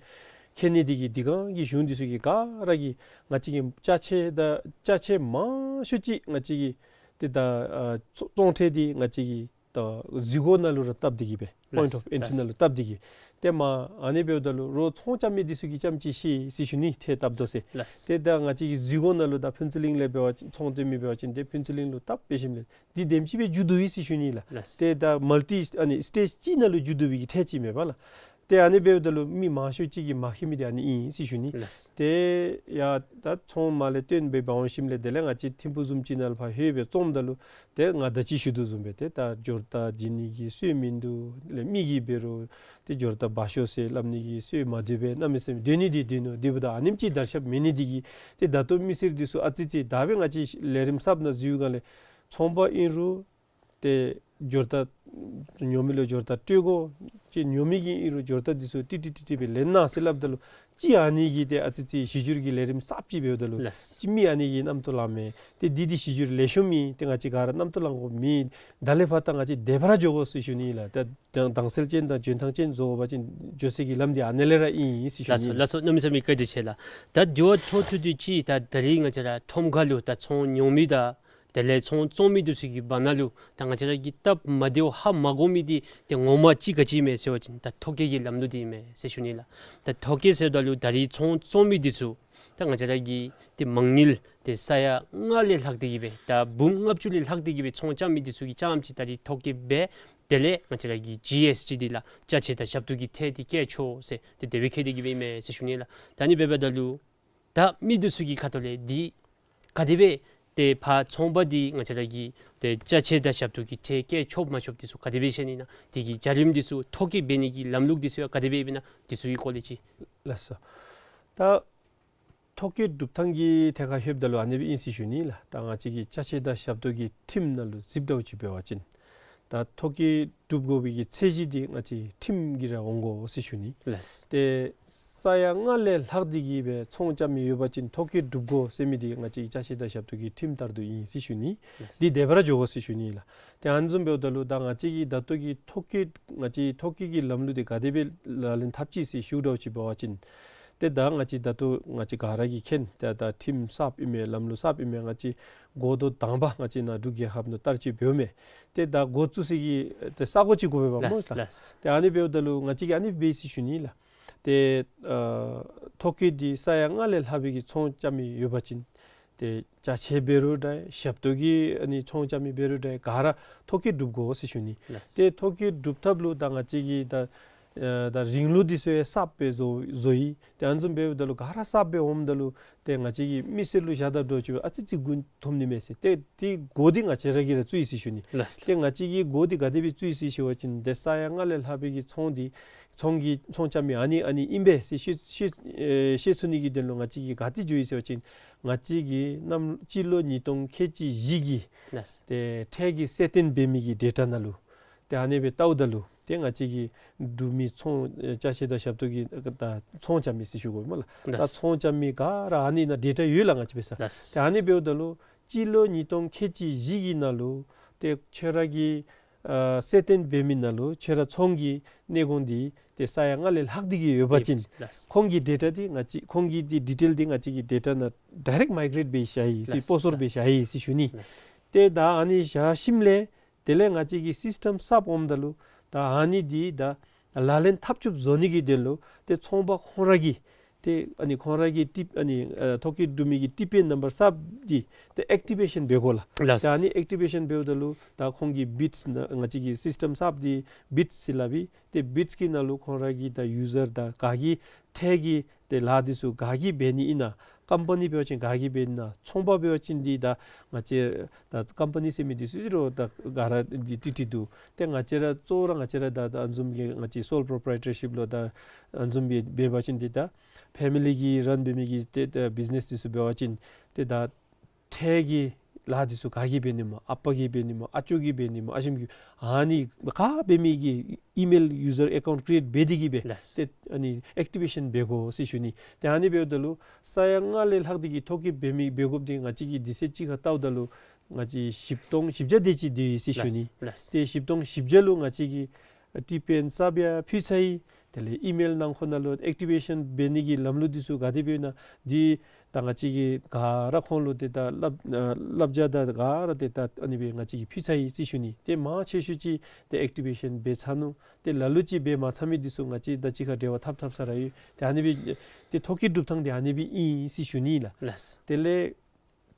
མཁྱེན་ནི་འདི་གིས་འདི་སྒང་གི་གཞུང་འདི་ཚུ་གིས་ག་ར་གིས་ང་བཅས་ཀྱི་ཅ་ཆས་ད་ཅ་ཆས་མང་ཤོས་ཅིག་ང་བཅས་ཀྱི་ཏེ་ད་ཨ་བཙོང་ཁྲལ་འདི་ང་བཅས་ཀྱི་ད་འཛུལ་སྒོ་ནང་ལུ་ར་བཏབ་སྟེ་གི་སྦེ་པོའིནཊ་ཨོཕ་ཨེན་ཊི་ནང་ལུ་བཏབ་སྟེ་གི་ཏེ་མ་ཨ་ནི་འབདཝ་ད་ལུ་རོགས་ཚོང་རྐྱབ་མི་འདི་ཚུ་གིས་རྐྱངམ་ཅིག་ཤེས་ཟེར་ཞུ་ནི། ཁྲལ་བཏབ་དོ་ཟེར། ལགས། ཏེ་ད་ང་བཅས་ཀྱི་འཛུལ་སྒོ་ནང་ལུ་ད་ཕུན་ཚོགས་གླིང་ལས་འབད་བ་ཅིན་ཚོང་སྟོན་མི་འབད་བ་ཅིན་ཏེ་ཕུན་ཚོགས་གླིང་ལུ་བཏབ་འབད་ཞིནམ་ལས་འདི་དེམ་ཅིག་སྦེ་འགྱོ་དོ་ཡོད་ཟེར་ཞུ་ནི་ལགས། ལགས། ཏེ་ད་མལ་ཊི་ཨ་ནི་སི་ཊེཇ་གཅིག་ནང་ལུ་འགྱོ་དོ་བའི་གི་ཁྲལ་ཅིག་མས་པ་ལགས། ཏེ་ཨ་ནི་འབདཝ་ད་ལུ་མི་མང་ཤོས་ཅིག་གིས་མ་མཁྱེན་མི་འདི་ཨ་ནི་ཨིན་ཟེར་ཞུ་ནི། ལགས། ཏེ་ཡ་ད་ཚོང་མ་ལས་བཏོན་སྦེ་འབག་འོང་ཞིནམ་ལས་དེ་ལས་ང་བཅས་ཐིམ་ཕུག་བཟུམ་ཅིག་ནང་ལུ་ཕར་ལྷོད་སྦེ་བཙོངམ་ད་ལུ་ཏེ་ང་ད་ཅི་ཞུ་དོ་བཟུམ་སྦེ་ཏེ་ད་འབྱོར་རྟགས་བྱིན་ནི་གི་སྲོལ་མིན་འདུག། དེ་ལས་མི་གིས་འབད་རུང་ཏེ་འབྱོར་རྟགས་འབག་ཤོག་ཟེར་སླབ་ནི་གི་སྲོལ་མ་འདུག་པས། གནམ་མེད་ས་མེད་སྡོད་ནི་འདི་སྡོད་ནུག། དེ་འབདཝ་ད་ཨ་ནེམ་ཅིག་དར་ཁྱབ་མེད་ནི་འདི་གིས་ཏེ་ད་ལྟོ་མི་སེར་འདི་ཚུ་ཨ་ཙི་ཙི་ད་སྦེ་ང་བཅས་ལས་རིམ་གསརཔ་ནང་འཛུལ་སྒང་ལས་ཚོང་པ་ཨིན་རུང་ཏེ་འབྱོར་རྟགས་ཉོ་མི་ལུ་འབྱོར་རྟགས་སྤྲོད་དགོ། ཅིག་ཉོ་མི་གིས་ཨིན་རུང་འབྱོར་རྟགས་འདི་ཚུ་ཏིག་ཏིག་ཏིག་ཏིག་སྦེ་ལེན་གནང་ཟེར་སླབ་ད་ལུ་ཅིག་ཨ་ནི་གིས་ཏེ་ཨ་ཙི་ཙི་གཞི་འགྱུར་གྱི་ལས་རིམ་གསརཔ་ཅིག་འབདཝ་ད་ལུ་ལགས། ཅིག་མི་ཨ་ནི་གིས་རྣམ་རྟོག་ལང་མས། ཏེ་འདི་འདི་གཞི་འགྱུར་ལེགས་ཤོམ་ཨིན། ཏེ་ང་བཅས་ག་ར་རྣམ་རྟོག་ལང་དགོཔ་མེད། ད་ལས་ཕར་ད་ང་བཅས་བདེ་བར་འགྱོ་དགོ་ཟེར་ཞུ་ནི་ལགས། ད་དང་དྭངས་གསལ་ཅན་དང་འཇོན་ཐང་ཅན་བཟོ་བ་ཅིན་འགྱོ་སའི་གི་ལམ་འདི་ཨ་ནི་ལས་ར་ཨིན་ཟེར་ཞུ་ལགས་སོ། ནི། ལགས་སོ། གནམ་མེད་ས་མེད་བཀའ་དྲིན་ཆེ་ལགས། ད་དེ་བ་ཐོག་ཐུག་དེ་ཅིག་ད་ད་རིས་ང་བཅས་ར་ཁྲོམ་ཁ་ལུ་ད་ཚོང་ཉོ་མི་དང་དེ་ལས་ཚོང་བཙོང་མི་འདི་ཚུ་གི་བར་ན་ལུ་ད་ང་བཅས་ར་གིས་སྟབས་མ་བདེཝ་ཧ་མ་གོ་མི་འདི་ཏེ་ངོ་མ་ཅིག་ག་ཅི་མས་ཟེར་བ་ཅིན་ད་ཐོ་བཀོད་ཀྱི་ལམ་ལུགས་འདི་མས་ཟེར་ཞུ་ནི་ལགས། ད་ཐོ་བཀོད་ཟེརཝ་ད་ལུ་ད་རིས་ཚོང་བཙོང་མི་འདི་ཚུ་ད་ང་བཅས་ར་གིས་ཏེ་མང་ཉིལ་ཏེ་ས་ཡ་ལྔ་ལས་ལྷག་སྟེ་གི་སྦེ་ད་འབུམ་ལྔ་བཅུ་ལས་ལྷག་སྟེ་གི་སྦེ་ཚོང་རྐྱབ་མི་འདི་ཚུ་གིས་རྐྱངམ་ཅིག་ད་རིས་ཐོ་བཀོད་འབད། དེ་ལས་ང་བཅས་ར་གི་ཇི་ཨེསི་ཊི་འདི་ལགས་ཅ་ཆས་དང་ཞབས་ཏོག་གི་ཁྲལ་འདི་བཀལ་ཆོག་ཟེར་ཏེ་དེ་སྦེ་བཀལ་ཏེ་གི་སྦེ་ཨིན་མས་ཟེར་ཞུ་ནི་ལགས། ད་ཨ་ནི་འབདཝ་ད་ལུ་ད་མི་འདི་ཚུ་གི་ཁ་ཐུག་ལས་འདི་ག་དེ་སྦེ་ཏེ་ཕར་ཚོང་པ་འདི་ང་བཅས་ར་གི་ཏེ་ཅ་ཆས་དང་ཞབས་ཏོག་གི་ཁྲལ་བཀལ་ཆོགཔ་མ་ཆོགཔ་འདི་ཚུ་ག་དེ་སྦེ་ཤེས་ནི་ཨིན་ན། དེ་གི་བྱ་རིམ་འདི་ཚུ་ཐོ་བཀོད་འབད་ནི་གི་ལམ་ལུགས་འདི་ཚུ་ཡང་ག་དེ་སྦེ་ཨིན་ན། འདི་ཚུ་གི་སྐོར་ལས་ཅིག། ལགས་སོ། ད་ཐོ་བཀོད་སྒྲུབ་ཐངས་ཀྱི་ཐད་ཁར་ལྷོདཔ་ད་ལུ་ཨ་ནི་སྦེ་ཨིན་ཟེར་ཞུ་ནི་ལགས། ད་ང་བཅས་ཀྱི་ཅ་ཆས་དང་ཞབས་ཏོག་གི་ཁྲིམས་ནང་ལུ་གཟིགསཔ་འདྲཝ་ཅིག་འབད་བ་ཅིན་ད་ཐོ་བཀོད་སྒྲུབ་དགོ་པའི་གི་ཚད་གཞི་འདི་ང་བཅས་ཁྲིམས་ཀྱིས་ར་འོང་དགོ་ཟེར་ཞུ་ནི། ལགས། ཏེ་ས་ཡ་ལྔ་ལས་ལྷག་སྟེ་གི་སྦེ་ཚོང་རྐྱབ་མི་ཡོད་པ་ཅིན་ཐོ་བཀོད་སྒྲུབ་དགོ་ཟེར་མི་འདི་ང་བཅས་ཀྱི་ཅ་ཆས་དང་ཞབས་ཏོག་གི་ཁྲིམས་ལྟར་དུ་ཨིན་ཟེར་ཞུ་ནི། ལགས། འདི་བདེ་བར་འགྱོ་དགོ་ཟེར་ཞུ་ནི་ལགས། ཏེ་ཨ་ནི་བཟུམ་འབདཝ་ད་ལུ་ད་ང་བཅས་ཀྱིས་ད་ལྟོ་གི་ཐོ་བཀོད་ང་བཅས་ཐོ་བཀོད་ཀྱི་ལམ་ལུགས་འདི་ག་དེ་སྦེ་ལག་ལེན་འཐབ་ཅི་ཟེར་ཞུཝ་འདྲཝ་ཅིག་འབད་བ་ཅིན་ཏེ་ད་ང་བཅས་ད་ལྟོ་ང་བཅས་ག་ར་གིས་མཁྱེན། ད་ད་ཁྲིམས་གསརཔ་ཨིན་མས། ལམ་ལུགས་གསརཔ་ཨིན་མས། ང་བཅས་འགོ་ཐོག་དང་པ་ང་བཅས་ནཱ་འབྲུག་རྒྱལ་ཁབ་ནང་བསྟར་སྤྱོད་འབདཝ་མས། ཏེ་ད་འགོ་བཙུགས་སའི་གི་ཏེ་ས་གོ་ཅིག་དགོ་པས་པ་སྨོ། ལགས་ལགས། ཏེ་ཨ་ནི་འབདཝ་ད་ལུ་ང་བཅས་ཀྱིས་ཨ་ནི་འབད་ཟེར་ཞུ་ནི་ལགས། ཏེ་ཨ་ཐོ་བཀོད་འདི་ས་ཡ་ལྔ་ལས་ལྷག་པའི་གི་ཚོང་རྐྱབ་མི་ཡོད་པ་ཅིན་ཏེ་ཅ་ཆས་འབད་རུང་འདྲ་ཞབས་ཏོག་གི་ཨ་ནི་ཚོང་རྐྱབ་མི་འབད་རུང་འདྲ་ག་ར་ཐོ་བཀོད་སྒྲུབ་དགོ་ཟེར་ཞུ་ནི། ལགས། ཏེ་ཐོ་བཀོད་སྒྲུབ་ཐབས་ལུ་ད་ང་བཅས་ཀྱིས་ད་ཨ་ད་རིང་ལུགས་འདི་ཚུ་ཡང་གསརཔ་སྦེ་བཟོ་བཟོ་ཡི། ཏེ་ཨ་ནི་བཟུམ་འབདཝ་ད་ལུ་ག་ར་གསརཔ་སྦེ་འོངམ་ད་ལུ་ཏེ་ང་བཅས་ཀྱི་མི་སེར་ལུ་བཞག་ད་འདྲཝ་ཅིག་ཨ་ཙི་ཙི་དགོངས་འཐོམ་ནི་མས་ཟེར། ཏེ་དེ་འགོ་འདི་ང་བཅས་ར་གིས་ར་བཙུགས་ཡི་ཟེར་ཞུ་ནི། ལགས། ཏེ་ང་བཅས་ཀྱིས་འགོ་འདི་ག་དེ་སྦེ་བཙུགས་ཡི་ཟེར་ཞུ་བ་ཅིན་ཏེ་ས་ཡ་ལྔ་ལས་ལྷག་པའི་གི་ཚོང་འདི་ཚོང་གི་ཚོང་རྐྱབ་མི་ཨ་ནི་ཨ་ནི་ཨིན་པས་ཟེར་ཤེས་ཤེས་ཨེ་ཤེས་ཚུགས་ནི་གི་དོན་ལུ་ང་བཅས་ཀྱིས་ག་ཏེ་འགྱོ་ཡི་ཟེར་བ་ཅིན་ང་བཅས་ཀྱིས་གནམ་སྤྱི་ལོ་ཉིས་སྟོང་ཁལ་གཅིག་བཞི་གི། ལགས། ཏེ་ཁྲལ་གྱི་གསལ་སྟོན་འབད་མི་གི་ཌེ་ཊ་ནང་ལུ་ཏེ་ཨ་ནི་སྦེ་བལྟཝ་ད་ལུ་ཏེ་ང་བཅས་ཀྱིས་འབྲུག་མི་ཚོང་ཨེ་ཅ་ཆས་དང་ཞབས་ཏོག་གི་ད་ཚོང་རྐྱབ་མི་ཟེར་ཞུ་དགོ་སྨོ་ལགས། ད་ལགས། ཚོང་རྐྱབ་མི་ག་ར་ཨ་ནི་ནང་ཌེ་ཊ་ཡོད་ལགས་ང་བཅས་འབད་ས། ལགས། ཏེ་ཨ་ནི་འབདཝ་ད་ལུ་སྤྱི་ལོ་ཉིས་སྟོང་ཁལ་གཅིག་བཞི་གི་ནང་ལུ་ཏེ་ཁྱོད་ར་གི་ཨ་གསལ་སྟོན་འབད་མི་ནང་ལུ་ཁྱོད་ར་ཚོང་གི་གནས་གོང་འདི་ཏེ་ས་ཡ་ལྔ་ལས་ལྷག་སྟེ་གི་ཡོད་པ་ཅིན། ལགས། ཁོང་གི་ཌེ་ཊ་འདི་ང་བཅས་ཁོང་གི་འདི་ཌི་ཊེལ་འདི་ང་བཅས་ཀྱི་ཌེ་ཊ་ནང་ཌའི་རེཀཊ་མའི་གྲེཊ་འབད་བཞག་ཡི་ཟེར། ལགས། སྤོ་སོར་འབད་བཞག་ཡི་ཟེར་ཞུ་ནི། ལགས། ཏེ་ད་ཨ་ནི་བཞག་ཞིནམ་ལས་དེ་ལས་ང་བཅས་ཀྱི་སིསི་ཊམ་གསརཔ་འོངམ་ད་ལུ་ད་ཨ་ནི་འདི་ད་ལག་ལེན་འཐབ་བཅུགཔ་བཟོ་ནི་གི་དོན་ལུ་ཏེ་ཚོང་པ་ཁོང་ར་གིས་ ཏེ་ཨ་ནི་ཁོང་ར་གི་ཊི་ཨ་ནི་ཨ་ཐོ་བཀོད་གྲུབ་མི་གི་ཊི་པི་ཨེན་ནམ་བར་གསརཔ་འདི་ཏེ་ཨེག་ཊི་བེ་ཤཱན་འབད་དགོ་ལགས། ལགས། ཏེ་ཨ་ནི་ཨེག་ཊི་བེ་ཤཱན་འབདཝ་ད་ལུ་ད་ཁོང་གི་བིཊསི་ནང་ང་བཅས་ཀྱི་སིསི་ཊམ་གསརཔ་འདི་བིཊསི་ཟེར་སླབ་ཨིན། ཏེ་བིཊསི་གི་ནང་ལུ་ཁོང་ར་གི་ད་ཡུ་ཟར་དང་ག་གིས་ཁྲལ་གྱི་ཏེ་ལཱ་འདི་ཚུ་ག་གིས་འབད་ནི་ཨིན་ན། ཀམ་པ་ནི་འབད་བ་ཅིན་ག་གིས་འབད་ནི་ཨིན་ན། ཚོང་པ་འབད་བ་ཅིན་འདི་ད་ང་བཅས་ད་ཀམ་པ་ནི་ཟེར་མི་འདི་ཚུ་རོགས་ད་ག་ར་འདི་ཏི་ཏི་འདུག། ཏེ་ང་བཅས་ར་གཙོ་བོ་ར་ང་བཅས་ར་ད་ད་ཨ་ནི་བཟུམ་གྱི་ང་བཅས་སོལ་པོརོ་པ་རའི་ཊར་ཤིཔ་ལུ་ད་ཨ་ནི་བཟུམ་སྦེ་འབད་བ་ཅིན་འདི་ད་ཕེ་མི་ལི་གིས་རཱན་འབད་མི་གི་ཏེ་ད་བིཛི་ནེསི་འདི་ཚུ་འབད་བ་ཅིན་ཏེ་ད་ཁྲལ་གྱི་ལཱ་འདི་ཚུ་ག་གིས་འབད་ནི་སྨོ། ཨ་པ་གིས་འབད་ནི་སྨོ། ཨ་ཅོ་གིས་འབད་ནི་སྨོ། ཨ་ཞིམ་གིས་ཨ་ནི་ག་འབད་མི་གི་ཨི་མེལ་ཡུ་ཟར་ཨེ་ཀའུནཊ་ཀི་རི་ཨེཊ་འབད་དེ་གིས་སྦེ་ལགས། ཏེ་ཨ་ནི་ཨེག་ཊི་བེ་ཤཱན་འབད་དགོ་ཟེར་ཞུ་ནི། ཏེ་ཨ་ནི་འབདཝ་ད་ལུ་ས་ཡ་ལྔ་ལས་ལྷག་སྟེ་གི་ཐོ་བཀོད་འབད་མི་འབད་དགོཔ་འདི་ང་བཅས་ཀྱིས་དུས་ཚོད་ཅིག་ཁར་བལྟཝ་ད་ལུ་ང་བཅས་བཞི་སྟོང་བཞི་བརྒྱ་དེ་ཅིག་འདི་ཡོད་ཟེར་ཞུ་ནི། ལགས། ལགས། ཏེ་བཞི་སྟོང་བཞི་བརྒྱ་ལུ་ང་བཅས་ཀྱིས་ཨ་ཊི་པི་ཨེན་གསརཔ་ཡང་ཕུལ་ཚར་ཡི། དེ་ལས་ཨི་མེལ་ནང་ཁོ་ན་ལུ་ཨེག་ཊི་བེ་ཤཱན་འབད་ནི་གི་ལམ་ལུགས་འདི་ཚུ་ག་དེ་སྦེ་ཨིན་ན་འདི་ད་ང་བཅས་ཀྱིས་ག་ར་ཁོང་ལུ་ཏེ་ད་བསླབ་ཨ་བསླབ་བྱ་དང་ག་ར་ཏེ་ད་ཨ་ནི་སྦེ་ང་བཅས་ཀྱིས་ཕུལ་ཚར་ཡི་ཟེར་ཞུ་ནི། ཏེ་མང་ཆེ་ཤོས་ཅིག་ཏེ་ཨེག་ཊི་བེ་ཤཱན་འབད་ཚར་ནུག། ཏེ་ལ་ལུ་ཅིག་འབད་མ་ཚར་མི་འདི་ཚུ་ང་བཅས་དང་གཅིག་ཁར་འབྲེལ་བ་འཐབ་འཐབ་ས་ར་ཡོད། ཏེ་ཨ་ནི་སྦེ་ཏེ་ཐོ་བཀོད་གྲུབ་ཐངས་འདི་ཨ་ནི་སྦེ་ཨིན་ཟེར་ཞུ་ནི་ལགས། ལགས། དེ་ལས་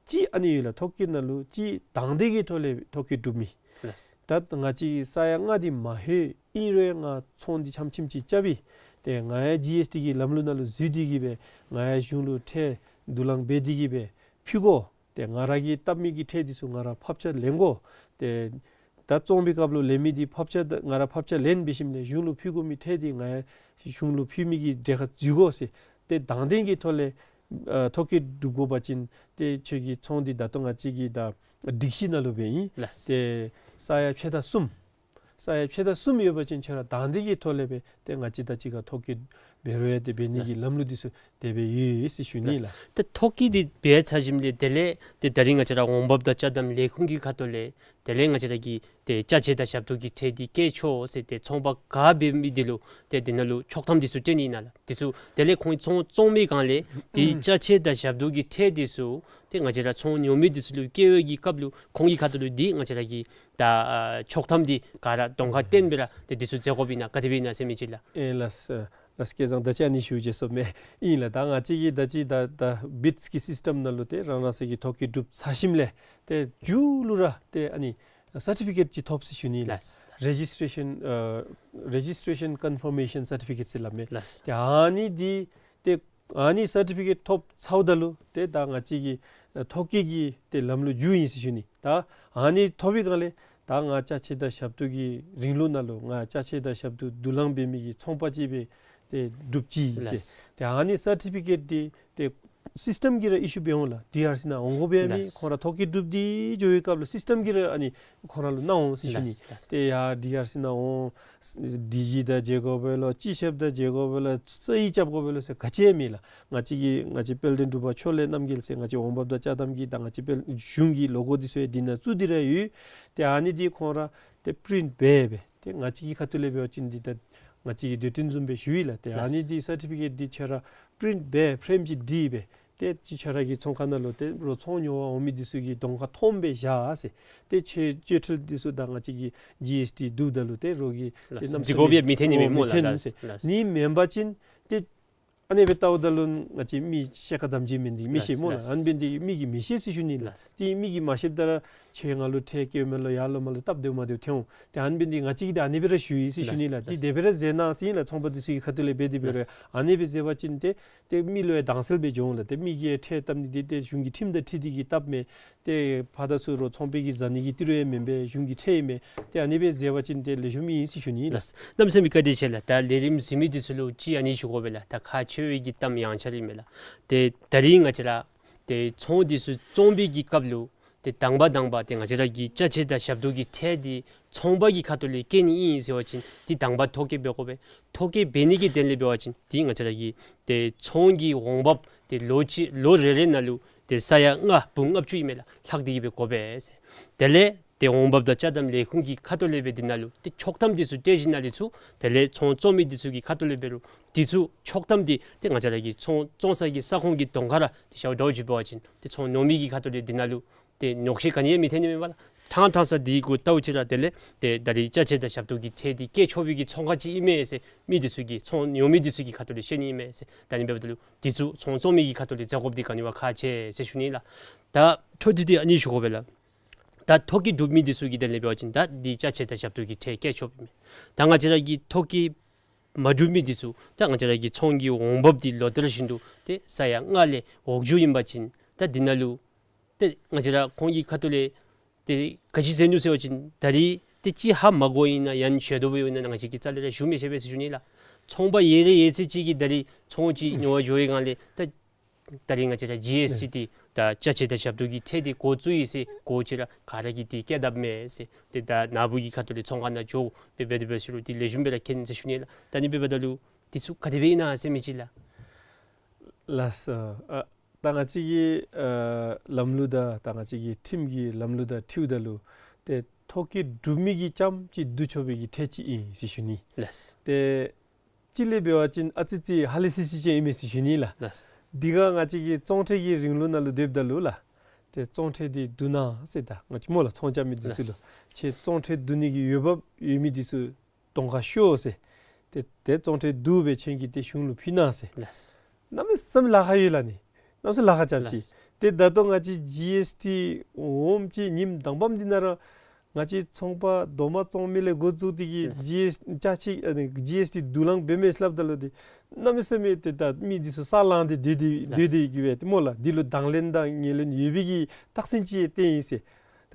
ཅིག་ཨ་ནི་ཡོད་ལགས། ཐོ་བཀོད་ནང་ལུ་ཅིག་དང་འདོད་ཀྱི་ཐོག་ལས་ཐོ་བཀོད་གྲུབ་མི། ལགས། ད་ང་བཅས་ས་ཡ་ལྔ་འདི་མ་ལྷོད་ཨིན་རུང་ང་ཚོང་འདི་ཆམ་ཆིམ་ཅིག་རྐྱབ་ཨིན། ཏེ་ང་ཡང་ཇི་ཨེསི་ཊི་གི་ལམ་ལུགས་ནང་ལུ་འཛུལ་ཏེ་གིས་སྦེ་ང་ཡང་གཞུང་ལུ་ཁྲལ་བསྡུ་ལེན་འབད་དེ་གིས་སྦེ་ཕུལ་དགོ། ཏེ་ང་ར་གིས་བཏབ་མི་གི་ཁྲལ་འདི་ཚུ་ང་ར་ཕབ་ཆ་ལེན་དགོ། ཏེ་ད་བཙོང་པའི་སྐབས་ལུ་ལེན་མི་འདི་ཕབ་ཆ་ད་ང་ར་ཕབ་ཆ་ལེན་འབད་ཞིནམ་ལས་གཞུང་ལུ་ཕུལ་དགོ་མི་ཁྲལ་འདི་ང་ཡང་གཞུང་ལུ་ཕུལ་མི་གི་གྲལ་ཁར་འཛུལ་དགོ་ཟེར། ཏེ་དང་འདོད་ཀྱི་ཐོག་ལས་ཨ་ཐོ་བཀོད་གྲུབ་དགོ་པ་ཅིན་ཏེ་ཁྱོད་ཀྱི་ཚོང་འདི་ད་ལྟོ་ང་བཅས་ཀྱི་ད་སྒྲིག་གཞི་ནང་ལུ་སྦེ་ཨིན། ལགས། ཏེ་ས་ཡ་ཕྱེད་དང་གསུམ། ས་ཡ་ཕྱེད་དང་གསུམ་ཡོད་པ་ཅིན་ཁྱོད་ར་དང་འདོད་ཀྱི་ཐོག་ལས་སྦེ་ཏེ་ང་བཅས་དང་གཅིག་ཁར་ཐོ་བཀོད་འབད་རུང་ཡང་ཏེ་འབད་ནི་གི་ལགས། ལམ་ལུགས་འདི་ཚུ་དེ་སྦེ་ཡོད་ཟེར་ཞུ་ནི་ལགས། ལགས། ཏེ་ཐོ་བཀོད་འདི་འབད་ཚར་ཞིནམ་ལས་དེ་ལས་ཏེ་ད་རིས་ང་བཅས་ར་འོང་འབབ་དང་ཅ་དམ་ལས་ཁུངས་ཀྱི་ཁ་ཐུག་ལས་དེ་ལས་ང་བཅས་ར་གི་ཏེ་ཅ་ཆས་དང་ཞབས་ཏོག་གི་ཁྲལ་འདི་བཀལ་ཆོག་ཟེར་ཏེ་ཚོང་པ་ག་འབད་མི་འདི་ལུ་ཏེ་འདི་ནང་ལུ་ཆོག་ཐམ་འདི་ཚུ་སྤྲོད་ནི་ཨིན་ན་ལགས། འདི་ཚུ་དེ་ལས་ཁོང་ཚོང་བཙོང་མི་སྒང་ལས་ཏེ་ཅ་ཆས་དང་ཞབས་ཏོག་གི་ཁྲལ་འདི་ཚུ་ཏེ་ང་བཅས་ར་ཚོང་ཉོ་མི་འདི་ཚུ་ལུ་བཀལ་བའི་གི་སྐབས་ལུ་ཁོང་གི་ཁ་ཐུག་ལུ་འདི་ང་བཅས་ར་གི་ད་ཨ་ཆོག་ཐམ་འདི་ག་ར་གདོང་ཁར་སྟོན་སྦེ་ར་ཏེ་འདི་ཚུ་མཛད་དགོཔ་ཨིན་ན་ག་དེ་སྦེ་ཨིན་ན་ཟེར་མི་ཅིག་ལགས། ཨེ་ལགས་སོ། ལགས་སོ། སྐལ་བཟང་ད་ཅི་ཨ་ནི་ཞུ་བྱེད་སོ་མེན། ཨིན་ལགས། ད་ང་བཅས་ཀྱི་ད་ཅི་ད་ད་བིཊསི་གི་སིསི་ཊམ་ནང་ལུ་ཏེ་རང་རང་སོའི་གི་ཐོ་བཀོད་གྲུབ་ཚར་ཞིནམ་ལས་ཏེ་མཇུག་ལུ་ར་ཏེ་ཨ་ནི་སར་ཊི་ཕི་ཀེཊ་ཅིག་ཐོབ་ཟེར་ཞུ་ནི་ལགས། ལགས། རེ་ཇིསི་ཊེ་ཤཱན་ཨ་རེ་ཇིསི་ཊེ་ཤཱན་ཀོན་ཕར་མེ་ཤཱན་སར་ཊི་ཕི་ཀེཊ་ཟེར་སླབ་མས། ལགས། ཏེ་ཨ་ནི་འདི་ཏེ་ཨ་ནི་སར་ཊི་ཕི་ཀེཊ་ཐོབ་ཚརཝ་ད་ལུ་ཏེ་ད་ང་བཅས་ཀྱི་ཨ་ཐོ་བཀོད་ཀྱི་ཏེ་ལམ་ལུགས་མཇུག་ཨིན་ཟེར་ཞུ་ནི། ད་ཨ་ནི་ཐོབ་པའི་སྒང་ལས་ད་ང་ཅ་ཆས་དང་ཞབས་ཏོག་གི་རིང་ལུགས་ནང་ལུ་ང་ཅ་ཆས་དང་ཞབས་ཏོག་བསྡུ་ལེན་འབད་མི་གི་ཚོང་པ་ཅིག་སྦེ་ཏེ་གྲུབ་ཅི་ཟེར། ལགས། ཏེ་ཨ་ནི་སར་ཊི་ཕི་ཀེཊ་འདི་ཏེ་སིསི་ཊམ་གྱིས་ར་ཨི་ཤུ་འབད་འོང་ལགས། ཌི་ཨར་སི་ནང་འོང་དགོ་པའི་མི་ལགས། ཁོང་ར་ཐོ་བཀོད་གྲུབ་སྟེ་འགྱོ་བའི་སྐབས་ལུ་སིསི་ཊམ་གྱིས་ར་ཨ་ནི་ཁོང་ར་ལུ་གནང་འོང་ཟེར་ཞུ་ནི། ལགས། ལགས། ཏེ་ཡར་ཌི་ཨར་སི་ནང་འོང་། ཌི་ཇི་དང་མཇལ་དགོ་པས་ལོ། སྤྱི་ཁྱབ་དང་མཇལ་དགོ་པས་ལོ། རྩོད་ཡིག་རྐྱབ་དགོ་པས་ལོ་ཟེར་ག་ཅི་ཡང་མེད་ལགས། ང་བཅས་ཀྱི་ང་བཅས་དཔལ་ལྡན་འབྲུག་པ་ཕྱོགས་ལས་རྣམ་རྒྱལ་ཟེར་ང་བཅས་འོང་འབབ་དང་ཅ་དམ་གྱི་དང་ང་བཅས་དཔལ་གཞུང་གི་ལོ་གོ་འདི་ཚུ་ཡང་འདི་ནང་བཙུགས་ཏེ་ར་ཡོད། ཏེ་ཨ་ནི་འདི་ཁོང་ར་ཏེ་པི་རིནཊ་འབད་འབད་ཏེ་ང་བཅས་ཀྱི་ཁ་ཐུག་ལས་འབད་བ་ཅིན་འདི་ད་ང་བཅས་ཀྱིས་དེ་བསྟུན་བཟུམ་སྦེ་ཞུ་ཡི་ལགས། ཏེ་ཨ་ལགས། ནི་འདི་སར་ཊི་ཕི་ཀེཊ་འདི་ཁྱོད་ར་པི་རིནཊ་འབད་ཕྲེམ་ཅིག་བྲིས་སྦེ་ཏེ་ཅིག་ཁྱོད་ར་གི་ཚོང་ཁང་ནང་ལུ་ཏེ་རོགས་ཚོང་ཉོ་བར་འོང་མི་འདི་ཚུ་གི་གདོང་ཁར་མཐོངམ་སྦེ་བཞག་ཟེར། ཏེ་ཁྱོད་བཅོལ་ཁྲལ་འདི་ཚུ་དང་ང་བཅས་ཀྱི་ཇི་ཨེསི་ཊི་བསྡུཝ་ད་ལུ་ཏེ་རོགས་ཀྱིས་ཏེ་ལགས། གནམ་འཛི་ས་གོ་བའི་མི་འཐོན་ནི་མེད་སྨོ་མི་འཐོན་ལགས། ཟེར། ལགས། ནི་མེན་པ་ཅིན་ཏེ་ཨ་ནི་སྦེ་བལྟཝ་ད་ལུ་ང་བཅས་མི་ཤེས་ཁ་དམ་བཅའ་མི་འདི་མི་ཤེས་ལགས། སྨོ་ལགས། ལགས། ཨ་ནི་འབད་ནི་འདི་མི་གིས་མི་ཤེས་ཟེར་ཞུ་ནི་ལགས། ལགས། ཏེ་མི་གིས་མ་ཤེསཔ་ད་ར་ཁྱོད་ང་ལུ་ཁྲལ་བཀལཝ་མས་ལོ་ཡར་ལོ་མར་ལོ་སྟབས་བདེཝ་མ་བདེཝ་ཐོན་འོང་། ཏེ་ཨ་ནི་འབད་ནི་འདི་ང་བཅས་ཀྱིས་ཏེ་ཨ་ནི་སྦེ་ར་ཞུ་ཡི་ཟེར་ཞུ་ནི་ལགས། ལགས། ཏེ་ལགས། དེ་སྦེ་ར་མཛད་གནང་ཟེར་ཨིན་ལགས། ཚོང་པ་འདི་ཚུ་གི་ཁ་ཐུག་ལས་འབད་དེ་འབད་རུང་། ལགས། ཨ་ནི་སྦེ་མཛད་པ་ཅིན་ཏེ་ཏེ་མི་ལུ་ཡང་དྭངས་གསལ་སྦེ་འགྱོ་འོང་ལགས། ཏེ་མི་གིས་ཁྲལ་བཏབ་ནི་འདི་ཏེ་གཞུང་གི་ཁྲིམས་དང་འཁྲིལ་ཏེ་གིས་བཏབ་མས། ཏེ་ཕར་དང་ཚུར་རོགས་ཚོང་པའི་གི་ཟ་ནི་གི་ཏི་རུ་ཡང་མེན་པས། གཞུང་གི་ཁྲལ་ཨིན་མས། ཏེ་ཨ་ནི་སྦེ་མཛད་པ་ཅིན་ཏེ་ལེགས་ཤོམ་ཨིན་ཟེར་ཞུ་ནི་ལགས། ལགས། གནམ་མེད་ས་མེད་བཀའ་དྲིན་ཆེ་ལགས། ད་ལས་རིམ་གཟིགས་མི་འདི་ཚུ་ལུ་ཅིག་ཨ་ནི་ཞུ་དགོ་པས་ལགས། ད་ཁག་ཆེ་བའི་གི་གཏམ་ཡང་ཆ་ར་ཨིན་མས་ལགས། ཏེ་ད་རིས་ང་བཅས་ར་ཏེ་ཚོང་འདི་ཚུ་བཙོང་པའི་གི་སྐབས་ལུ་ཏེ་དང་པ་དང་པ་ཏེ་ང་བཅས་ར་གི་ཅ་ཆས་དང་ཞབས་ཏོག་གི་ཁྲལ་འདི་ཚོང་པ་གི་ཁ་ཐུག་ལས་བཀལ་ནི་ཨིན་ཟེར་བ་ཅིན་ཏེ་དང་པ་ཐོ་བཀོད་འབད་དགོ་པས། ཐོ་བཀོད་འབད་ནི་གི་དོན་ལས་འབད་བ་ཅིན་ཏེ་ང་བཅས་ར་གི་ཏེ་ཚོང་གི་འོང་འབབ་ཏེ་ལོ་གཅིག་ལོ་རེ་རེ་ནང་ལུ་ཏེ་ས་ཡ་ལྔ་འབུམ་ལྔ་བཅུ་ཨིན་མས་ལགས། ལྷག་སྟེ་གིས་སྦེ་དགོ་པས་ཟེར། དེ་ལས་ཏེ་འོང་འབབ་དང་ཅ་དམ་ལས་ཁུངས་ཀྱི་ཁ་ཐུག་ལས་སྦེ་འདི་ནང་ལུ་ཏེ་ཆོག་ཐམ་འདི་ཚུ་སྤྲོད་ཞིནམ་ལས་ཚུར་དེ་ལས་ཚོང་བཙོང་མི་འདི་ཚུ་གི་ཁ་ཐུག་ལས་འབད་རུང་འདི་ཚུ་ཆོག་ཐམ་འདི་ཏེ་ང་བཅས་ར་གི་ཚོང་བཙོང་ས་གི་ས་ཁོངས་ཀྱི་གདོང་ཁར་ར་ཏེ་ཞརཝ་འདྲཝ་ཅིག་འབད་བ་ཅིན་ཏེ་ཚོང་ཉོ་མི་གི་ཁ་ཐུག་ལས་འདི་ནང་ལུ་ཏེ་ཉོགས་བཤད་ག་ནི་ཡང་མི་འཐོན་ནི་མས་པ་ལགས། ཐང་ཐང་ས་འདི་གུ་ལྟཝ་ཅིག་ར་དེ་ལས་ཏེ་ད་རིས་ཅ་ཆས་དང་ཞབས་ཏོག་གི་ཁྲལ་འདི་བཀལ་ཆོག་པའི་གི་ཚོང་ཁང་ཅིག་ཨིན་མས་ཟེར་མི་འདི་ཚུ་གིས་ཚོང་ཉོ་མི་འདི་ཚུ་གི་ཁ་ཐུག་ལས་བཤད་ནི་ཨིན་མས་ཟེར། ད་ཨ་ནི་འབདཝ་ད་ལུ་འདི་ཚུ་ཚོང་བཙོང་མི་གི་ཁ་ཐུག་ལས་བཙག་དགོཔ་འདི་ག་ནི་བ་ཁག་ཆེ་ཟེར་ཞུ་ནི་ལགས། ད་འཕྲོ་མཐུད་དེ་ཨ་ནི་ཞུ་དགོ་པས་ལགས། ད་ཐོ་བཀོད་གྲུབ་མི་འདི་ཚུ་གི་དོན་ལས་འབད་བ་ཅིན་ད་འདི་ཅ་ཆས་དང་ཞབས་ཏོག་གི་ཁྲལ་བཀལ་ཆོགཔ་ཨིན་མས། ད་ང་བཅས་ར་གི་ཐོ་བཀོད་མ་གྲུབ་མི་འདི་ཚུ་ད་ང་བཅས་ར་གི་ཚོང་གི་འོང་འབབ་འདི་ལོ་ལྟར་བཞིན་དུ་ཏེ་ས་ཡ་ལྔ་ལས་འོག་འགྱོཝ་ཨིན་པ་ཅིན་ད་འདི་ནང་ལུ་ཏེ་ང་བཅས་ར་ཁོང་གི་ཁ་ཐུག་ལས་ཏེ་ག་ཅི་ཟེར་ནུག་ཟེར་བ་ཅིན་ད་རིས་ཏེ་ཅིག་ཧ་མ་གོཝ་ཨིན་ན་ཡང་ཤེས་དོ་བཟུམ་ཨིན་ན་ང་བཅས་ཀྱིས་རྩ་ལས་ར་ཞུ་མི་ཤེས་པས་ཟེར་ཞུ་ནི་ལགས། ཚོང་པ་ཡོད་རེ་ཡོད་ཚད་ཅིག་གིས་ད་རིས་ཚོང་ཅིག་ཉོ་བར་འགྱོ་བའི་སྒང་ལས་ད་ད་རིས་ང་བཅས་ར་ཇི་ཨེསི་ཊི་འདི་ད་ཅ་ཆས་དང་ཞབས་ཏོག་གི་ཁྲལ་འདི་འགོ་བཙུགས་ཡི་ཟེར་གོཝ་ཅིག་ར་ག་ར་གིས་འདི་བཀལ་དཔ་མས་ཟེར། ཏེ་ད་ནཱ་བུ་གི་ཁ་ཐུག་ལས་ཚོང་ཁང་ནང་འགྱོ་སྦེ་འབད་དེ་འབད་ཟེར་རུང་འདི་ལེགས་ཤོམ་སྦེ་ར་མཁྱེན་ཟེར་ཞུ་ནི་ལགས། ད་ཨ་ནི་འབདཝ་ད་ལུ་འདི་ཚུ་ག་དེ་སྦེ་ཨིན་ན་ཟེར་མི་ཅིག་ལགས། ལགས་སོ། ཨ་ད་ང་བཅས་ཀྱི་ཨ་ལམ་ལུགས་དང་ད་ང་བཅས་ཀྱི་ཁྲིམས་ཀྱི་ལམ་ལུགས་དང་འཁྲིལཝ་ད་ལུ་ཏེ་ཐོ་བཀོད་གྲུབ་མི་གིས་རྐྱངམ་ཅིག་བསྡུ་ཆོག་པའི་གི་ཁྲལ་ཅིག་ཨིན་ཟེར་ཞུ་ནི། ལགས། ཏེ་སྤྱིར་ལས་འབད་བ་ཅིན་ཨ་ཙི་ཙི་ཧ་ལས་སི་སི་ཅིག་ཨིན་མས་ཟེར་ཞུ་ནི་ལགས། ལགས། འདི་ག་ང་བཅས་ཀྱི་བཙོང་ཁྲལ་གྱི་རིང་ལུགས་ནང་ལུ་སྡོདཔ་ད་ལུ་ལགས། ཏེ་བཙོང་ཁྲལ་འདི་བསྡུ་གནང་ཟེར་ད་ང་བཅས་སྨོ་ལགས་ཚོང་རྐྱབ་མི་འདི་ཚུ་ལུ། ལགས། ཁྱེད་བཙོང་ཁྲལ་བསྡུ་ནི་གི་འོས་འབབ་ཡོད་མི་འདི་ཚུ་གདོང་ཁར་ཤོག་ཟེར། ཏེ་ཏེ་བཙོང་ཁྲལ་བསྡུ་སྦེ་ཁྱེད་ཀྱིས་ཏེ་གཞུང་ལུ་ཕུལ་གནང་ཟེར། ལགས། གནམ་མེད་ས་མེད་ལཱ་ཁག་ཡོད་ལགས་ནི། གནམ་མེད་ས་མེད་ལཱ་ཁག་རྐྱབ་ཅི། ལགས། ཏེ་ད་ལྟོ་ང་བཅས་ཇི་ཨེསི་ཊི་འོངམ་ཅིག་ཉིནམ་དང་པམ་འདི་ནང་ར་ང་བཅས་ཚོང་པ་རྡོག་མ་བཙོང་མི་ལས་འགོ་བཙུགས་ཏེ་གིས། ལགས། ཇི་ཨེསི་ཊི་ཅ་ཆས་ཨ་ནི་ཇི་ཨེསི་ཊི་བསྡུ་ལེན་འབད་མས་སླབ་ད་ལུ་ཏེ་གནམ་མེད་ས་མེད་ཏེ་ད་མི་འདི་ཚུ་ས་ལངས་ཏེ་སྡོད་དེ་ལགས། སྡོད་དེ་གིས་སྦེ་ཏེ་སྨོ་ལགས་འདི་ལུ་དང་ལེན་དང་ངོས་ལེན་ཡོད་པའི་གི་རྟགས་མཚན་ཅིག་བསྟན་ཡི་ཟེར།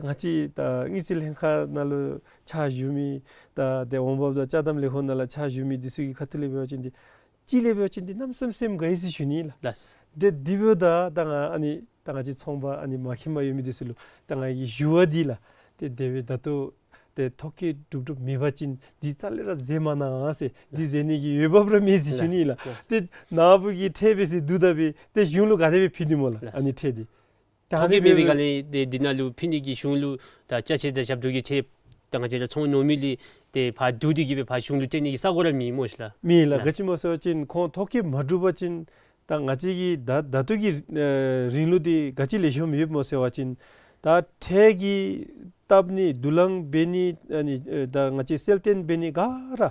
ང་བཅས་ད་དངུལ་རྩིས་ལྷན་ཁག་ནང་ལུ་ཕྱག་ཞུ་མི་ད་ཏེ་འོང་འབབ་དང་ཅ་དམ་ལས་ཁུངས་ནང་ལུ་ཕྱག་ཞུ་མི་འདི་ཚུ་གི་ཁ་ཐུག་ལས་འབད་བ་ཅིན་འདི་སྤྱིར་ལས་འབད་བ་ཅིན་འདི་གནམ་མེད་ས་མེད་སེམས་དགའ་ཡི་ཟེར་ཞུ་ནི་ལགས། ལགས། ཏེ་འདི་འབདཝ་ད་ད་ང་ཨ་ནི་ད་ང་བཅས་ཚོང་པ་ཨ་ནི་མ་མཁྱེན་པ་ཡོད་མི་འདི་ཚུ་ལུ་ད་ང་གི་ཞུ་བ་འདི་ལགས། ཏེ་དེ་སྦེ་ད་ལྟོ་ཏེ་ཐོ་བཀོད་གྲུབ་གྲུབ་མེད་པ་ཅིན་འདི་རྩ་ལས་ར་མཛད་མ་གནང་ཟེར། འདི་མཛད་ནི་གི་འོས་འབབ་ར་མེད་ཟེར་ཞུ་ནི་ལགས། ལགས། ཏེ་ནཱ་བུ་གིས་ཁྲལ་འབད་ཟེར་བསྡུ་ད་སྦེ་ཏེ་གཞུང་ལུ་ག་དེ་སྦེ་ཕུལ་ནི་སྨོ་ལགས། ལགས། ཨ་ནི་ཁྲལ་འདི་ཐོ་བཀོད་མེད་པའི་སྒང་ལས་ཏེ་འདི་ནང་ལུ་ཕུལ་ནི་གི་གཞུང་ལུ་ད་ཅ་ཆས་དང་ཞབས་ཏོག་གི་ཁྲལ་ད་ང་བཅས་ར་ཚོང་ཉོ་མི་ལས་ཏེ་ཕར་བསྡུ་སྟེ་གིས་སྦེ་ཕར་གཞུང་ལུ་སྤྲོད་ནི་གི་ས་གོ་ར་མེད་སྨོ་ཤི་ལགས། མེད་ལགས། ལགས། ག་ཅི་སྨོ་ཟེར་བ་ཅིན་ཁོང་ཐོ་བཀོད་མ་གྲུབ་པ་ཅིན་ད་ང་བཅས་ཀྱི་ད་ད་ལྟོ་གི་ཨེ་རིང་ལུགས་འདི་ག་ཅི་ལེགས་ཤོམ་ཡོདཔ་སྨོ་ཟེར་བ་ཅིན་ད་ཁྲལ་གྱི་བཏབ་ནི་བསྡུ་ལེན་འབད་ནི་ཨ་ནི་ཨེ་ད་ང་བཅས་གསལ་སྟོན་འབད་ནི་ག་ར་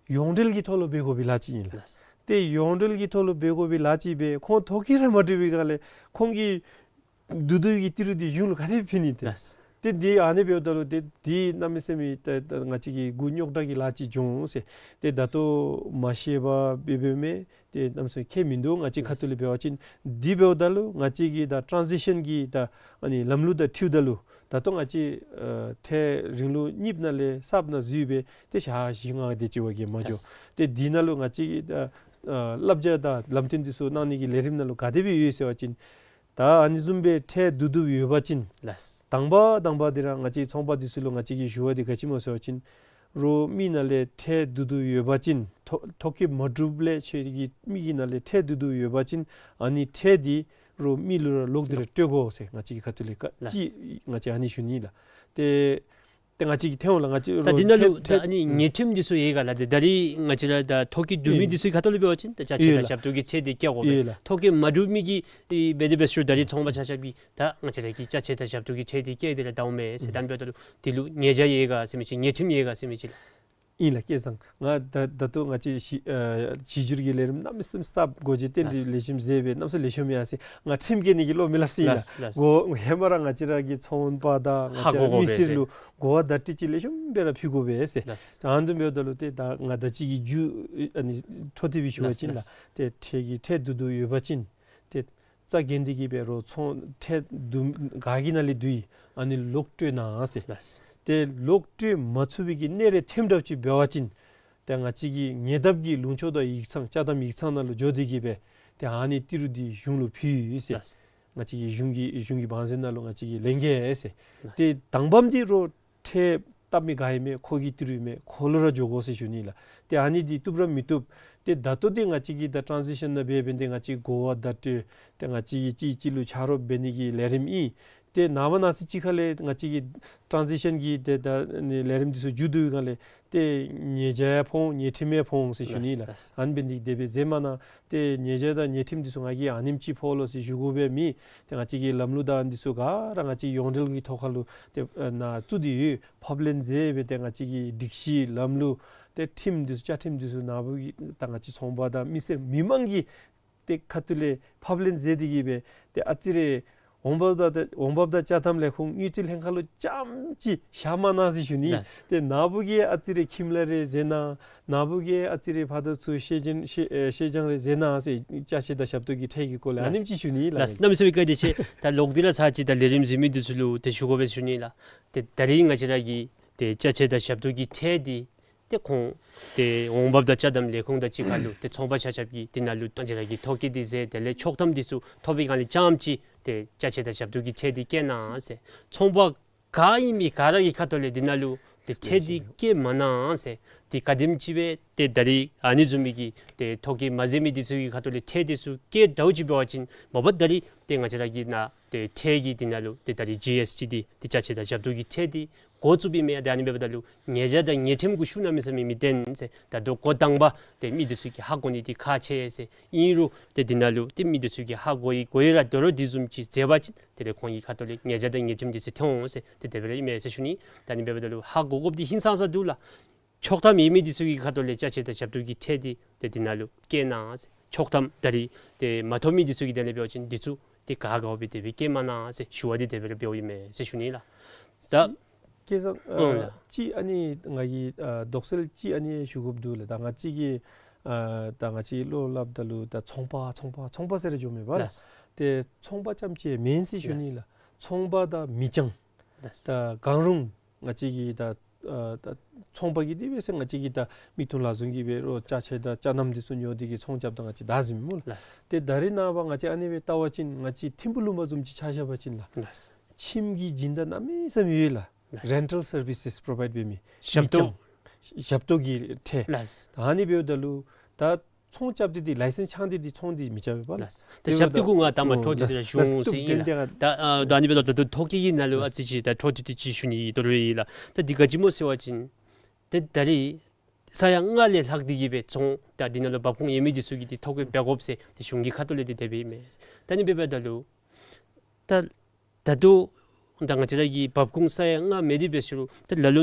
ཡོངས་འབྲེལ་གྱི་ཐོག་ལུ་འབད་དགོ་པའི་ལཱ་ཅིག་ཨིན་ལགས། ལགས། ཏེ་ཡོངས་འབྲེལ་གྱི་ཐོག་ལུ་འབད་དགོ་པའི་ལཱ་ཅིག་སྦེ་ཁོང་ཐོ་བཀོད་ར་མ་གྲུབ་པའི་སྒང་ལས་ཁོང་གིས་བསྡུ་བསྡུ་བའི་གི་ཏི་རུ་འདི་གཞུང་ལུ་ག་དེ་ཕུལ་ནི་ཏེ། ལགས། ཏེ་འདི་ཨ་ནི་འབདཝ་ད་ལུ་ཏེ་འདི་གནམ་མེད་ས་མེད་ཏེ་ཏེ་ང་བཅས་ཀྱི་མགུ་རྙོག་དྲགས་ཀྱི་ལཱ་ཅིག་འགྱོ་འོང་ཟེར། ཏེ་ད་ལྟོ་མ་ཤེས་པར་འབད་འབདཝ་མས། ཏེ་གནམ་མེད་ས་མེད་ཁྱད་མིན་འདུག། ང་བཅས་ཁ་ཐུག་ལས་འབད་བ་ཅིན་འདི་འབདཝ་ད་ལུ་ང་བཅས་ཀྱི་ད་ཊཱན་ཟི་ཤཱན་གྱི་ད་ཨ་ནི་ལམ་ལུགས་དང་འཁྲིལཝ་ད་ལུ་ད་ལྟོ་ང་བཅས་ཨ་ཁྲལ་རིང་ལུགས་གཉིསཔ་ནང་ལས་གསརཔ་ནང་འཛུལ་སྦེ་ཏེ་ཞག་བཞི་ལྔ་དེ་ཅིག་བ་གིས་མ་འགྱོ། ལགས། ཏེ་འདི་ནང་ལུ་ང་བཅས་ཀྱི་ད་ཨ་བསླབ་བྱ་དང་ལམ་སྟོན་འདི་ཚུ་གནང་ནི་གི་ལས་རིམ་ནང་ལུ་ག་དེ་སྦེ་ཡོད་ཟེར་བ་ཅིན་ད་ཨ་ནི་བཟུམ་སྦེ་ཁྲལ་བསྡུ་བསྡུཝ་ཡོད་པ་ཅིན། ལགས། དང་པ་དང་པ་འདི་ར་ང་བཅས་ཚོང་པ་འདི་ཚུ་ལུ་ང་བཅས་ཀྱིས་ཞུ་བ་འདི་ག་ཅི་སྨོ་ཟེར་བ་ཅིན་རོགས་མི་ནང་ལས་ཁྲལ་བསྡུ་བསྡུཝ་ཡོད་པ་ཅིན་ཐོ་ཐོ་བཀོད་མ་གྲུབ་ལས་ཁྱོད་ཀྱི་མི་གི་ནང་ལས་ཁྲལ་བསྡུ་བསྡུཝ་ཡོད་པ་ཅིན་ཨ་ནི་ཁྲལ་འདི་རོགས་མི་ལུ་ར་ལོག་སྟེ་ར་སྤྲོད་དགོ་ཟེར་ང་བཅས་ཀྱི་ཁ་ཐུག་ལས་ཀ་ལགས། ཅིག་ང་བཅས་ཨ་ནི་ཞུ་ནི་ལགས། ཏེ་ཏེ་ང་བཅས་ཀྱིས་ཐོན་འོང་ལགས། ང་བཅས་ད་འདི་ནང་ལུ་ད་ཨ་ནི་ཉེས་ཁྲིམས་འདི་ཚུ་ཡོད་ག་ལགས། ཏེ་ད་རིས་ང་བཅས་ར་ད་ཐོ་བཀོད་གྲུབ་མི་འདི་ཚུ་ཁ་ཐུག་ལུ་འབད་བ་ཅིན་ད་ཅ་ཆས་ཡོད་ལགས། ད་ཞབས་ཏོག་གི་ཁྲལ་འདི་བཀལ་དགོ་པས། ཡོད་ལགས། ཐོ་བཀོད་མ་གྲུབ་མི་གིས་ཨེ་འབད་དེ་འབད་ཟེར་རུང་ད་རིས་ཚོང་པ་ཆ་ཁྱབ་ཀྱིས་ད་ང་བཅས་ར་གི་ཅ་ཆས་ད་ཞབས་ཏོག་གི་ཁྲལ་འདི་བཀལ་ཏེ་ར་ད་འོང་མས་ཟེར་ད་འབདཝ་ད་ལུ་འདི་ལུ་ཉེས་བྱ་ཡོད་ག་ཟེར་མི་ཅིག། ཉེས་ཁྲིམས་ཡོད་ག་ཟེར་མི་ཅིག་ལགས། ཨིན་ལགས། སྐལ་བཟང་། ང་ད་ད་ལྟོ་ང་བཅས་གཞི་ཨ་གཞི་འགྱུར་གྱི་ལས་རིམ་གནམ་མེད་ས་མེད་གསརཔ་སྒོ་འབྱེད་རྟེན་འབྲེལ་ལེགས་ཤོམ་མཛད་སྦེ་གནམ་མེད་ས་མེད་ལེགས་ཤོམ་ཡར་སོང་ཡི། ང་ཁྲིམས་བཀལ་ནི་གི་བློ་མི་སླབ་ཟེར་ཨིན་ལགས། ལགས། ལགས། གོ་ཧེ་མ་ར་ང་བཅས་ར་གི་ཚོང་པ་དང་ང་ཧ་གོ་དགོ་པས་ཟེར། བཅས་མི་སེར་ལུ་གོ་བ་བརྡ་སྤྲོད་ཅིག་ལེགས་ཤོམ་སྦེ་ར་ཕུལ་དགོ་པས་ཟེར། ལགས། ད་ཨ་ནི་འབདཝ་ད་ལུ་ཏེ་ད་ང་ད་ཅི་གི་རྒྱུ་ཨ་ནི་འཕྲོ་མཐུད་སྦེ་ཞུ་བ་ཅིན་ལགས། ལགས། ཏེ་ཁྲལ་གྱི་ཁྲལ་བསྡུ་བསྡུཝ་ཡོད་པ་ཅིན་ཏེ་རྩ་འགེངས་ཏེ་གིས་འབད་རོགས་ཚོང་ཁྲལ་བསྡུ་ག་གི་ནང་ལས་བསྡུ་ཡི། ཨ་ནི་ལོག་སྤྲོད་གནང་ཟེར། ལགས། ཏེ་ལོག་སྤྲོད་མ་ཚུགས་པའི་གི་གནས་རེ་ཐོནམ་འདྲཝ་ཅིག་འབད་བ་ཅིན་ཏེ་ང་བཅས་ཀྱི་ཉེ་འདབས་ཀྱི་ལུང་ཕྱོགས་དང་ཡིག་ཚང་ཅ་དམ་ཡིག་ཚང་ནང་ལུ་འགྱོ་སྟེ་གིས་འབད་ཏེ་ཨ་ནི་ཏི་རུ་འདི་གཞུང་ལུ་ཕུལ་ཡི་ཟེར། ལགས། ང་བཅས་ཀྱི་གཞུང་གི་གཞུང་གི་བང་མཛོད་ནང་ལུ་ང་བཅས་ཀྱིས་ལེན་གེ་ཟེར། ལགས། ཏེ་དང་པམ་འདི་རོགས་ཁྲལ་བཏབ་མི་ག་ཨིན་མས་ཁོ་གི་ཏི་རུ་ཨིན་མས། ཁོ་ལུ་ར་འགྱོ་དགོ་ཟེར་ཞུ་ནི་ལགས། ཏེ་ཨ་ནི་འདི་བཏུབ་ར་མི་བཏུབ། ཏེ་ད་ལྟོ་འདི་ང་བཅས་ཀྱིས་ད་ཊཱན་ཟི་ཤཱན་ནང་འབད་འབདན་ཏེ་ང་བཅས་གོ་བ་བརྡ་སྤྲོད་ཏེ་ང་བཅས་ཀྱིས་གཅིག་གཅིག་ལུ་ཆ་རོགས་འབད་ནི་གི་ལས་རིམ་ཨིན། ཏེ་ནངས་པ་གནངས་ཚེ་ཅིག་ཁ་ལས་ང་བཅས་ཀྱི་ཊཱན་ཟི་ཤཱན་གྱི་ཏེ་ད་ཨ་ནི་ལས་རིམ་འདི་ཚུ་མཇུག་བསྡུ་བའི་སྒང་ལས་ ཏེ་ཉེས་བྱ་ཡང་ཕོག་འོང་ཉེས་ཁྲིམས་ཡང་ཕོག་འོང་ཟེར་ཞུ་ནི་ལགས། ལགས། ཨ་ནི་འབད་ནི་དེ་སྦེ་མཛད་མ་གནང་། ཏེ་ཉེས་བྱ་དང་ཉེས་ཁྲིམས་འདི་ཚུ་ང་གིས་ཨ་ནེམ་ཅིག་ཕོག་ལོ་ཟེར་ཞུ་དགོ་པའི་མེད། ཏེ་ང་བཅས་ཀྱི་ལམ་ལུགས་དང་འདི་ཚུ་ག་ར་ང་བཅས་ཡོངས་འབྲེལ་གྱི་ཐོག་ཁ་ལུ་ཏེ་ཨ་ནཱ་བཙུགས་ཏེ་ཡོད། ཕབ་ལེན་མཛད་སྦེ་ཏེ་ང་བཅས་ཀྱི་སྒྲིག་གཞི་ལམ་ལུགས་ཏེ་ཁྲིམས་འདི་ཚུ་བཅའ་ཁྲིམས་འདི་ཚུ་ནཱ་བུ་གི་ད་ང་བཅས་ཚོང་པ་དང་མི་སེར་མི་མང་གི་ཏེ་ཁ་ཐུག་ལས་ཕབ་ལེན་མཛད་དེ་གིས་སྦེ་ཏེ་ཨ་ཙི་རེ་འོང་འབབ་དང་འོང་འབབ་དང་ཅ་དམ་ལས་ཁུངས་དངུལ་རྩིས་ལྷན་ཁག་ལུ་རྐྱངམ་ཅིག་བཞག་མ་གནང་ཟེར་ཞུ་ནི། ལགས། ཏེ་ནཱ་བུ་གིས་ཨ་ཙི་རེ་ཁྱིམ་ལཱ་རེ་མཛད་གནང་། ནཱ་བུ་གིས་ཨ་ཙི་རེ་ཕར་དང་ཚུར་ཤེས་ཅན་ཤེས་ཨེ་ཤེས་སྦྱང་རེ་མཛད་གནང་ཟེར་ཅ་ཆས་དང་ཞབས་ཏོག་གི་ཁྲལ་གྱི་སྐོར་ལས་ཨ་ནེམ་ཅིག་ཞུ་ནི་ལགས། ལགས། གནམ་མེད་ས་མེད་བཀའ་དྲིན་ཆེ། ད་ལོག་སྟེ་ར་ཚར་ཅིག་ད་ལས་རིམ་གཟིགས་མི་འདི་ཚུ་ལུ་ཏེ་ཞུ་དགོ་པས་ཟེར་ཞུ་ནི་ལགས། ཏེ་ད་རིས་ང་བཅས་ར་གི་ཏེ་ཅ་ཆས་དང་ཞབས་ཏོག་གི་ཁྲལ་འདི་ཏེ་ཁོང་ཏེ་འོང་འབབ་དང་ཅ་དམ་ལས་ཁུངས་དང་གཅིག་ཁར་ལུ་ཏེ་ཚོང་པ་ཆ་ཁྱབ་ཀྱིས་དེ་ནང་ལུ་ང་བཅས་ར་གིས་ཐོ་བཀོད་འདི་མཛད། དེ་ལས་ཆོག་ཐམ་འདི་ཚུ་ཐོབ་པའི་སྒང་ལས་རྐྱངམ་ཅིག་ཏེ་ཅ་ཆས་དང་ཞབས་ཏོག་གི་ཁྲལ་འདི་བཀལ་གནང་ཟེར། ཚོང་པ་ག་ཨིན་མི་ག་ར་གི་ཁ་ཐུག་ལས་དེ་ནང་ལུ་ཏེ་ཁྲལ་འདི་བཀལ་མ་གནང་ཟེར། ཏེ་ག་དེམ་ཅིག་སྦེ་ཏེ་ད་རིས་ཨ་ནི་བཟུམ་མའི་གི་ཏེ་ཐོ་བཀོད་མ་མཛད་མི་འདི་ཚུ་གི་ཁ་ཐུག་ལས་ཁྲལ་འདི་ཚུ་བཀལ་དོ་ཅིག་འབད་བ་ཅིན་མ་པ་ད་རིས་ཏེ་ང་བཅས་ར་གི་ནཱ་ཏེ་ཁྲལ་གྱི་དེ་ནང་ལུ་ཏེ་ད་རིས་ཇི་ཨེསི་ཊི་འདི་ཏེ་ཅ་ཆས་དང་ཞབས་ཏོག་གི་ཁྲལ་འདི་འགོ་བཙུགས་པའི་མེན། ཏེ་ཨ་ནི་འབདཝ་ད་ལུ་ཉེས་བྱ་དང་ཉེས་ཁྲིམས་གུ་ཤུགས་གནམ་མེད་ས་མེད་མི་བརྟེན་ཟེར། ད་ལྟོ་འགོ་དང་པ་ཏེ་མི་འདི་ཚུ་གིས་ཧ་གོ་ནི་འདི་ཁག་ཆེ་ཟེར། ཨིན་རུང་ཏེ་དེ་ནང་ལུ་ཏེ་མི་འདི་ཚུ་གིས་ཧ་གོ་ཡི་གོ་ཡི་ར་དོ་རུང་དེ་བཟུམ་ཅིག་མཛད་པ་ཅིན་དེ་ལས་ཁོང་གི་ཁ་ཐུག་ལས་ཉེས་བྱ་དང་ཉེས་ཁྲིམས་འདི་ཚུ་ཐོན་འོང་ཟེར་ཏེ་དེ་སྦེ་ར་ཨིན་མས་ཟེར་ཞུ་ནི། ད་ཨ་ནི་འབདཝ་ད་ལུ་ཧ་གོ་དགོཔ་འདི་ཧིང་སངས་ས་འདུག་ལགས། ཆོག་ཐམ་ཡོད་མི་འདི་ཚུ་གི་ཁ་ཐུག་ལས་ཅ་ཆས་དང་ཞབས་ཏོག་གི་ཁྲལ་འདི་ཏེ་དེ་ནང་ལུ་བཀལ་གནང་ཟེར། ཆོག་ཐམ་ད་རིས་ཏེ་མ་ཐོབ་མི་འདི་ཚུ་གི་དོན་ལས་འབད་བ་ཅིན་འདི་ཚུ་ཏེ་ག་དགའཝ་སྦེ་དེ་སྦེ་བཀལ་མ་གནང་ཟེར་ཞུ་བ་འདི་དེ་སྦེ་ར་འབདཝ་ཨིན་མས་ཟེར་ཞུ་ནི་ལགས། ད་སྐལ་བཟང་ཨ་ཨོ་ལགས། ཅིག་ཨ་ནི་ང་གིས་ཨ་དོགས་སེལ་ཅིག་ཨ་ནི་ཞུ་དགོཔ་འདུག་ལགས། ད་ང་བཅས་ཀྱིས་ཨ་ད་ང་བཅས་བློ་སླབ་ད་ལུ་ད་ཚོང་པ་ཚོང་པ་ཚོང་པ་ཟེར་ར་འགྱོཝ་མས་པ་ལགས། ལགས། ཏེ་ཚོང་པ་རྐྱངམ་ཅིག་མེན་ཟེར་ཞུ་ནི་ལགས། ལགས། ཚོང་པ་དང་མི་རྐྱང་ལགས། ད་གང་རུང་ང་བཅས་ཀྱི་ད་ཨ་ད་ཚོང་པ་གིས་དེ་སྦེ་ཟེར་ང་བཅས་ཀྱིས་ད་མིག་ཏོ་ལག་ཟུང་གིས་འབད་རུང་ཅ་ཆས་དང་ཅ་དམ་འདི་ཚུ་ཉོ་སྟེ་གིས་ཚོང་རྐྱབ་ད་ང་བཅས་བདའ་ཟུན་མས་སྨོ་ལགས། ལགས། ཏེ་ད་རེས་ནངས་པ་ང་བཅས་ཨ་ནི་སྦེ་བལྟ་བ་ཅིན་ང་བཅས་ཐིམ་ཕུག་ལུང་པ་བཟུམ་ཅིག་ཆ་བཞག་པ་ཅིན་ལགས། ལགས། ཁྱིམ་གྱི་སྦྱིན་བདག་གནམ་མེད་ས་མེད་ཡོད་ལགས། ལགས། རེན་ཊལ་སར་བིསེས་པོརོ་བའིཌ་འབད་མི་ཞབས་ཏོག་མི་རྐྱང་ཞབས་ཏོག་གི་ཁྲལ། ལགས། ད་ཨ་ནི་འབདཝ་ད་ལུ་ད་ཚོང་རྐྱབ་སྟེ་འདི་ལའི་སེནསི་འཆང་སྟེ་འདི་ཚོང་འདི་མི་རྐྱབ་པས་པ་ལགས། ལགས། ད་ཞབས་ཏོག་གུ་ང་ད་མ་འཕྲོ་མཐུད་དེ་ར་ཞུ་འོང་ཟེར་ཨིན་ལགས། ད་ཨ་ད་ཨ་ནི་འབདཝ་ད་ད་ལྟོ་ཐོ་བཀོད་ཀྱི་ནང་ལུ་ཨ་ཙི་ཅིག་ད་འཕྲོ་མཐུད་དེ་ཅིག་ཞུ་ནི་ཡོད་དོ་རུང་ཨིན་ལགས། ད་འདི་ག་ཅི་སྨོ་ཟེར་བ་ཅིན་ཏེ་ད་རིས་ས་ཡ་ལྔ་ལས་ལྷག་སྟེ་གིས་སྦེ་ཚོང་ད་འདི་ནང་ལུ་འབབ་ཁུངས་ཡོད་མི་འདི་ཚུ་གིས་འདི་ཐོ་བཀོད་འབད་དགོཔ་ཟེར་ཏེ་གཞུང་གི་ཁ་ཐུག་ལས་འདི་དེ་སྦེ་ཨིན་མས། ད་ཨ་ནི་འབདཝ་ད་ལུ་ད་ད་ལྟོ་ད་ང་བཅས་ར་གི་འབབ་ཁུངས་ས་ཡ་ལྔ་མེད་དེ་འབད་ཟེར་རུང་ད་ལ་ལུ་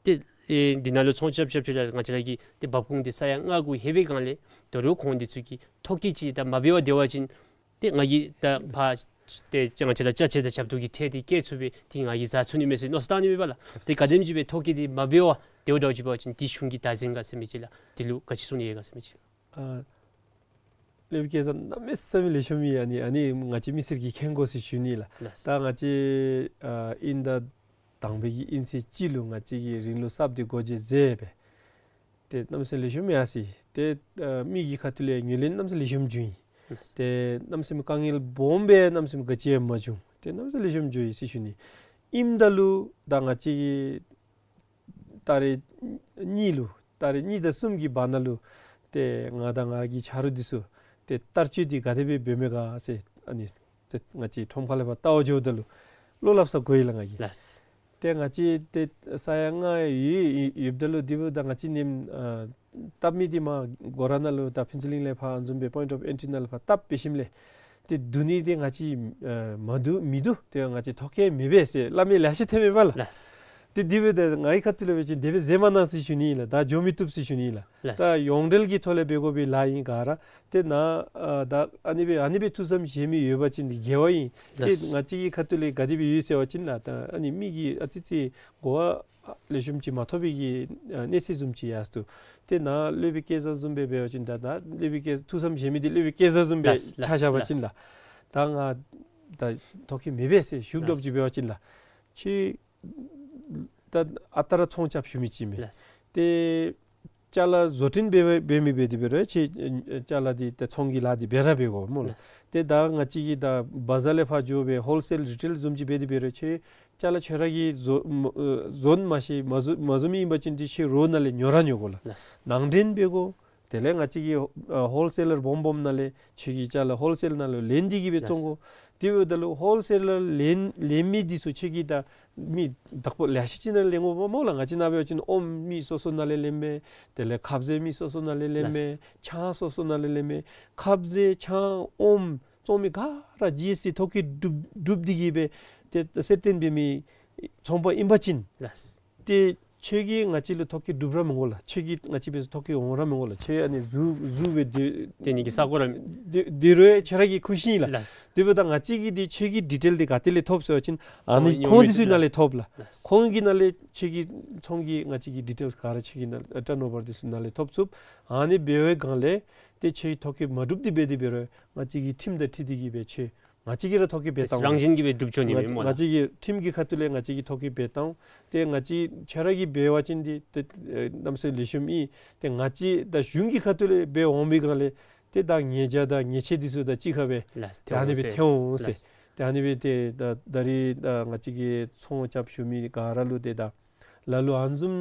ཏེ་ཨེ་འདི་ནང་ལུ་ཚོང་རྐྱབ་རྐྱབ་ཅི་ར་ང་བཅས་ར་གི་ཏེ་འབབ་ཁུངས་འདི་ས་ཡ་ལྔ་གུ་ལྷོད་པའི་སྒང་ལས་དོ་རུང་ཁོང་འདི་ཚུ་གིས་ཐོ་བཀོད་ཅིག་ད་མ་འབད་བར་སྡོད་པ་ཅིན་ཏེ་ང་གིས་ད་ཕར་ཏེ་ང་བཅས་ར་ཅ་ཆས་དང་ཞབས་ཏོག་གི་ཁྲལ་འདི་བཀལ་ཚུགས་པས། ཏེ་ང་གིས་བཟའ་ཚུགས་ནི་མས་ཟེར་མནོ་བསམ་བཏང་ནི་མས་པ་ལགས། ཏེ་ག་དེམ་ཅིག་སྦེ་ཐོ་བཀོད་འདི་མ་འབད་བར་སྡོད་དོ་ཅིག་འབད་བ་ཅིན་འདི་གཞུང་གི་བདག་འཛིན་ག་ཟེར་མི་ཅིག་ལགས། འདི་ལུ་ག་ཅི་གསུང་ནི་ཡོད་ག་ཟེར་མི་ཅིག་ལགས། ཨ་སློབ་དཔོན་སྐལ་བཟང་གནམ་མེད་ས་མེད་ལེགས་ཤོམ་ཨིན། ཨ་ནི་ཨ་ནི་ང་བཅས་མི་སེར་གྱིས་མཁྱེན་དགོ་ཟེར་ཞུ་ནི་ལགས། ལགས། ད་ང་བཅས་ཨ་དབྱིན་ཟླ་དང་པའི་གི་དབྱིན་ཚེས་གཅིག་ལུ་ང་བཅས་ཀྱིས་རིང་ལུགས་གསརཔ་འདི་སྒོ་འབྱེད་མཛད་པས། ཏེ་གནམ་མེད་ས་མེད་ལེགས་ཤོམ་ཡར་སོ་ཡི། ཏེ་ཨ་མི་གི་ཁ་ཐུག་ལས་ངོས་ལེན་གནམ་མེད་ས་མེད་ལེགས་ཤོམ་བྱུང་ཡི། ལགས། ཏེ་གནམ་མེད་ས་མེད་དཀའ་ངལ་སྦོམ་སྦེ་གནམ་མེད་ས་མེད་ག་ཅི་ཡང་མ་བྱུང་། ཏེ་གནམ་མེད་ས་མེད་ལེགས་ཤོམ་བྱུང་ཡི་ཟེར་ཞུ་ནི། ཨིནམ་ད་ལུ་ད་ང་བཅས་ཀྱིས་ད་རེས་གཉིས་ལུ་ད་རེས་གཉིས་དང་གསུམ་གྱི་བར་ན་ལུ་ཏེ་ང་དང་ང་གི་ཆ་རོགས་འདི་ཚུ་ཏེ་བསྟར་སྤྱོད་འདི་ག་དེ་སྦེ་འབདཝ་མས་ག་ཟེར་ཨ་ནི་ཏེ་ང་བཅས་ཁྲོམ་ཁ་ལས་ཕར་བལྟ་བར་འགྱོཝ་ད་ལུ་བློ་སླབ་ས་དགོ་ཡི་ལགས་ང་གིས། ལགས། ཏེ་ང་བཅས་ཏེ་ས་ཡ་ལྔ་ཡོད་ཡོདཔ་ད་ལུ་དེ་འབདཝ་ད་ང་བཅས་ནེམ་ཨ་བཏབ་མི་འདི་མར་སྒོ་ར་ནང་ལུ་ད་ཕུན་ཚོགས་གླིང་ལས་ཕར་བཟུམ་སྦེ་པོའིནཊ་ཨོཕ་ཨེན་ཊི་ནང་ལུ་ཕར་བཏབ་འབད་ཞིནམ་ལས་ཏེ་བསྡུ་ནི་འདི་ང་བཅས་ཨ་མ་བསྡུ་མི་བསྡུ་ཏེ་ང་བཅས་ཐོ་བཀོད་མེད་པས་ཟེར་སླབ་མི་ལེ་ཤ་ཐོན་མས་པ་ལགས། ལགས། ཏེ་དེ་འབདཝ་ད་ངེའི་ཁ་ཐུག་ལས་འབད་བ་ཅིན་དེ་སྦེ་མཛད་མ་གནང་ཟེར་ཞུ་ནི་ལགས། ད་འགྱོ་མི་བཏུབ་ཟེར་ཞུ་ནི་ལགས། ལགས། ད་ཡོངས་འབྲེལ་གྱི་ཐོག་ལས་འབད་དགོ་པའི་ལཱ་ཨིན་ག་ར། ཏེ་ནཱ་ཨ་ད་ཨ་ནི་སྦེ་ཨ་ནི་སྦེ་ཐུགས་བསམ་བཞེས་མི་ཡོད་པ་ཅིན་འདི་དགེ་བ་ཨིན། ཏེ་ལགས། ང་བཅས་ཀྱི་ཁ་ཐུག་ལས་ག་དེ་སྦེ་ཡོད་ཟེར་བ་ཅིན་ལགས། ད་ཨ་ནི་མི་གིས་ཨ་ཙི་ཙི་གོ་བ་ལེགས་ཤོམ་ཅིག་མ་ཐོབ་པའི་གི་ཨ་གནས་ཚུལ་བཟུམ་ཅིག་ཡར་སོ་ཡི། ཏེ་ནཱ་སློབ་དཔོན་སྐལ་བཟང་བཟུམ་སྦེ་འབད་བ་ཅིན་ད་ད་སློབ་དཔོན་སྐལ་ཐུགས་བསམ་བཞེས་མི་འདི་སློབ་དཔོན་སྐལ་བཟང་བཟུམ་སྦེ་ལགས། ཆ་བཞག་པ་ཅིན་ལགས། ལགས། ད་ང་ད་ཐོ་བཀོད་མེད་པས་ཟེར་ཞུ་དོ་ཅིག་འབད་བ་ཅིན་ལགས། ཁྱོད་ད་ཨ་རྟག་ར་ཚོང་རྐྱབ་ཞུ་མི་ཅིག་མས། ལགས། ཏེ་ཅ་ལ་བཟོ་སྐྲུན་འབད་འབད་མི་འབད་དེ་འབད་རུང་ཁྱོད་ཅ་ལ་འདི་ཏེ་ཚོང་གི་ལཱ་འདི་འབད་ར་འབད་དགོ་སྨོ་ལགས། ལགས། ཏེ་ད་ང་བཅས་ཀྱིས་ད་བ་ཛར་ལས་ཕར་འགྱོ་སྦེ་ཧོལ་སེལ་རི་ཊེལ་བཟུམ་ཅིག་འབད་དེ་འབད་རུང་ཁྱོད་ཅ་ལ་ཁྱོད་ར་གིས་བཟོ་ཨ་བཟོ་མ་ཤེས་མ་བཟོ་མ་བཟོ་མི་ཨིན་པ་ཅིན་འདི་ཁྱོད་རོགས་ནང་ལས་ཉོ་ར་ཉོ་དགོ་ལགས། ལགས། ནང་འདྲེན་འབད་དགོ། དེ་ལས་ང་བཅས་ཀྱི་ཨ་ཧོལ་སེ་ལར་སྦོམ་སྦོམ་ནང་ལས་ཁྱོད་ཀྱིས་ཅ་ལ་ཧོལ་སེལ་ནང་ལུ་ལེན་ཏེ་གིས་སྦེ་བཙོང་དགོ། ལགས། དེ་འབདཝ་ད་ལུ་ཧོལ་སེལ་ལ་ལེན་ལེན་མི་འདི་ཚུ་ཁྱོད་ཀྱིས་ད་མི་བདག་པོ་ལེ་ཤ་ཅིག་ནང་ལེན་དགོཔ་སྨོ་ལགས། ང་བཅས་ནཱ་འབད་བ་ཅིན་ཨོམ་མི་སོ་སོ་ནང་ལས་ལེནམ་མས། དེ་ལས་ཁབ་ཟས་མི་སོ་སོ་ནང་ལས་ལེནམ་མས། ལགས། ཆང་སོ་སོ་ནང་ལས་ལེནམ་མས། ཁབ་ཟས་ཆང་ཨོམ་བཙོང་མི་ག་ར་ཇི་ཨེསི་ཊི་ཐོ་བཀོད་གྲུབ་གྲུབ་སྟེ་གིས་སྦེ་ཏེ་གསལ་སྟོན་འབད་མི་ཚོང་པ་ཨིན་པ་ཅིན་ལགས། ཏེ་ཁྱོད་ཀྱིས་ང་བཅས་ལུ་ཐོ་བཀོད་གྲུབ་ར་མི་དགོ་ལགས། ཁྱོད་ཀྱིས་ང་བཅས་འབད་སར་ཐོ་བཀོད་འོང་ར་མི་དགོ་ལགས། ཁྱོད་ཨ་ནི་ཟུར་ཟུར་སྦེ་སྡོད་སྡོད་ནི་གི་ས་གོ་ར་སྡོད་སྡོད་རུང་ཁྱོད་ར་གི་ཁུ་བཞེས་ཨིན་ལགས། ལགས། དེ་འབདཝ་ད་ང་བཅས་ཀྱིས་འདི་ཁྱོད་ཀྱི་ཌི་ཊེལ་འདི་ག་ཏེ་ལས་ཐོབ་ཟེར་བ་ཅིན་ཨ་ནི་ཚོང་ཉོ་མི་ཁོང་འདི་ཚུ་ཚུ་ནང་ལས་ལགས། ཐོབ་ལགས། ལགས། ཁོང་གི་ནང་ལས་ཁྱོད་ཀྱི་ཚོང་གི་ང་བཅས་ཀྱི་ཌི་ཊེལ་ག་ར་ཁྱོད་ཀྱི་ནང་ཊརན་ཨོ་བར་འདི་ཚུ་ནང་ལས་ཐོབ་ཚུགས། ཨ་ནི་འབད་བའི་སྒང་ལས་ཏེ་ཁྱོད་ཐོ་བཀོད་མ་གྲུབ་སྟེ་འབད་དེ་འབད་རུང་ང་བཅས་ཀྱི་ཁྲིམས་དང་འཁྲིལ་ཏེ་གིས་སྦེ་ཁྱོད་ང་བཅས་ཀྱིས་ར་ཐོ་བཀོད་འབད་ཏེ་བཏང་རང་བཞིན་གྱིས་སྦེ་གྲུབ་འགྱོ་ནི་ང་མས་སྨོ་ང་ལགས། བཅས་ཀྱི་ཁྲིམས་ཀྱི་ཁ་ཐུག་ལས་ང་བཅས་ཀྱིས་ཐོ་བཀོད་འབད་བཏང་། ཏེ་ང་བཅས་ཁྱོད་ར་གིས་འབད་བ་ཅིན་འདི་ཏེ་ཨེ་གནམ་མེད་ས་མེད་ལེགས་ཤོམ་ཨིན། ཏེ་ང་བཅས་ད་གཞུང་གི་ཁ་ཐུག་ལས་འབད་འོང་པའི་སྒང་ལས་ཏེ་ད་ཉེས་བྱ་དང་ཉེས་ཆད་འདི་ཚུ་དང་གཅིག་ཁར་སྦེ་ལགས། ད་ཨ་ནི་སྦེ་ཐལ་འོང་ཟེར། ལགས། ཏེ་ཨ་ནི་སྦེ་ཏེ་ད་ད་རིས་ད་ང་བཅས་ཀྱི་ཚོང་རྐྱབ་བཞུགས་མི་ག་ར་ལུ་ཏེ་ད་ལ་ལུ་ཨ་ནི་བཟུམ་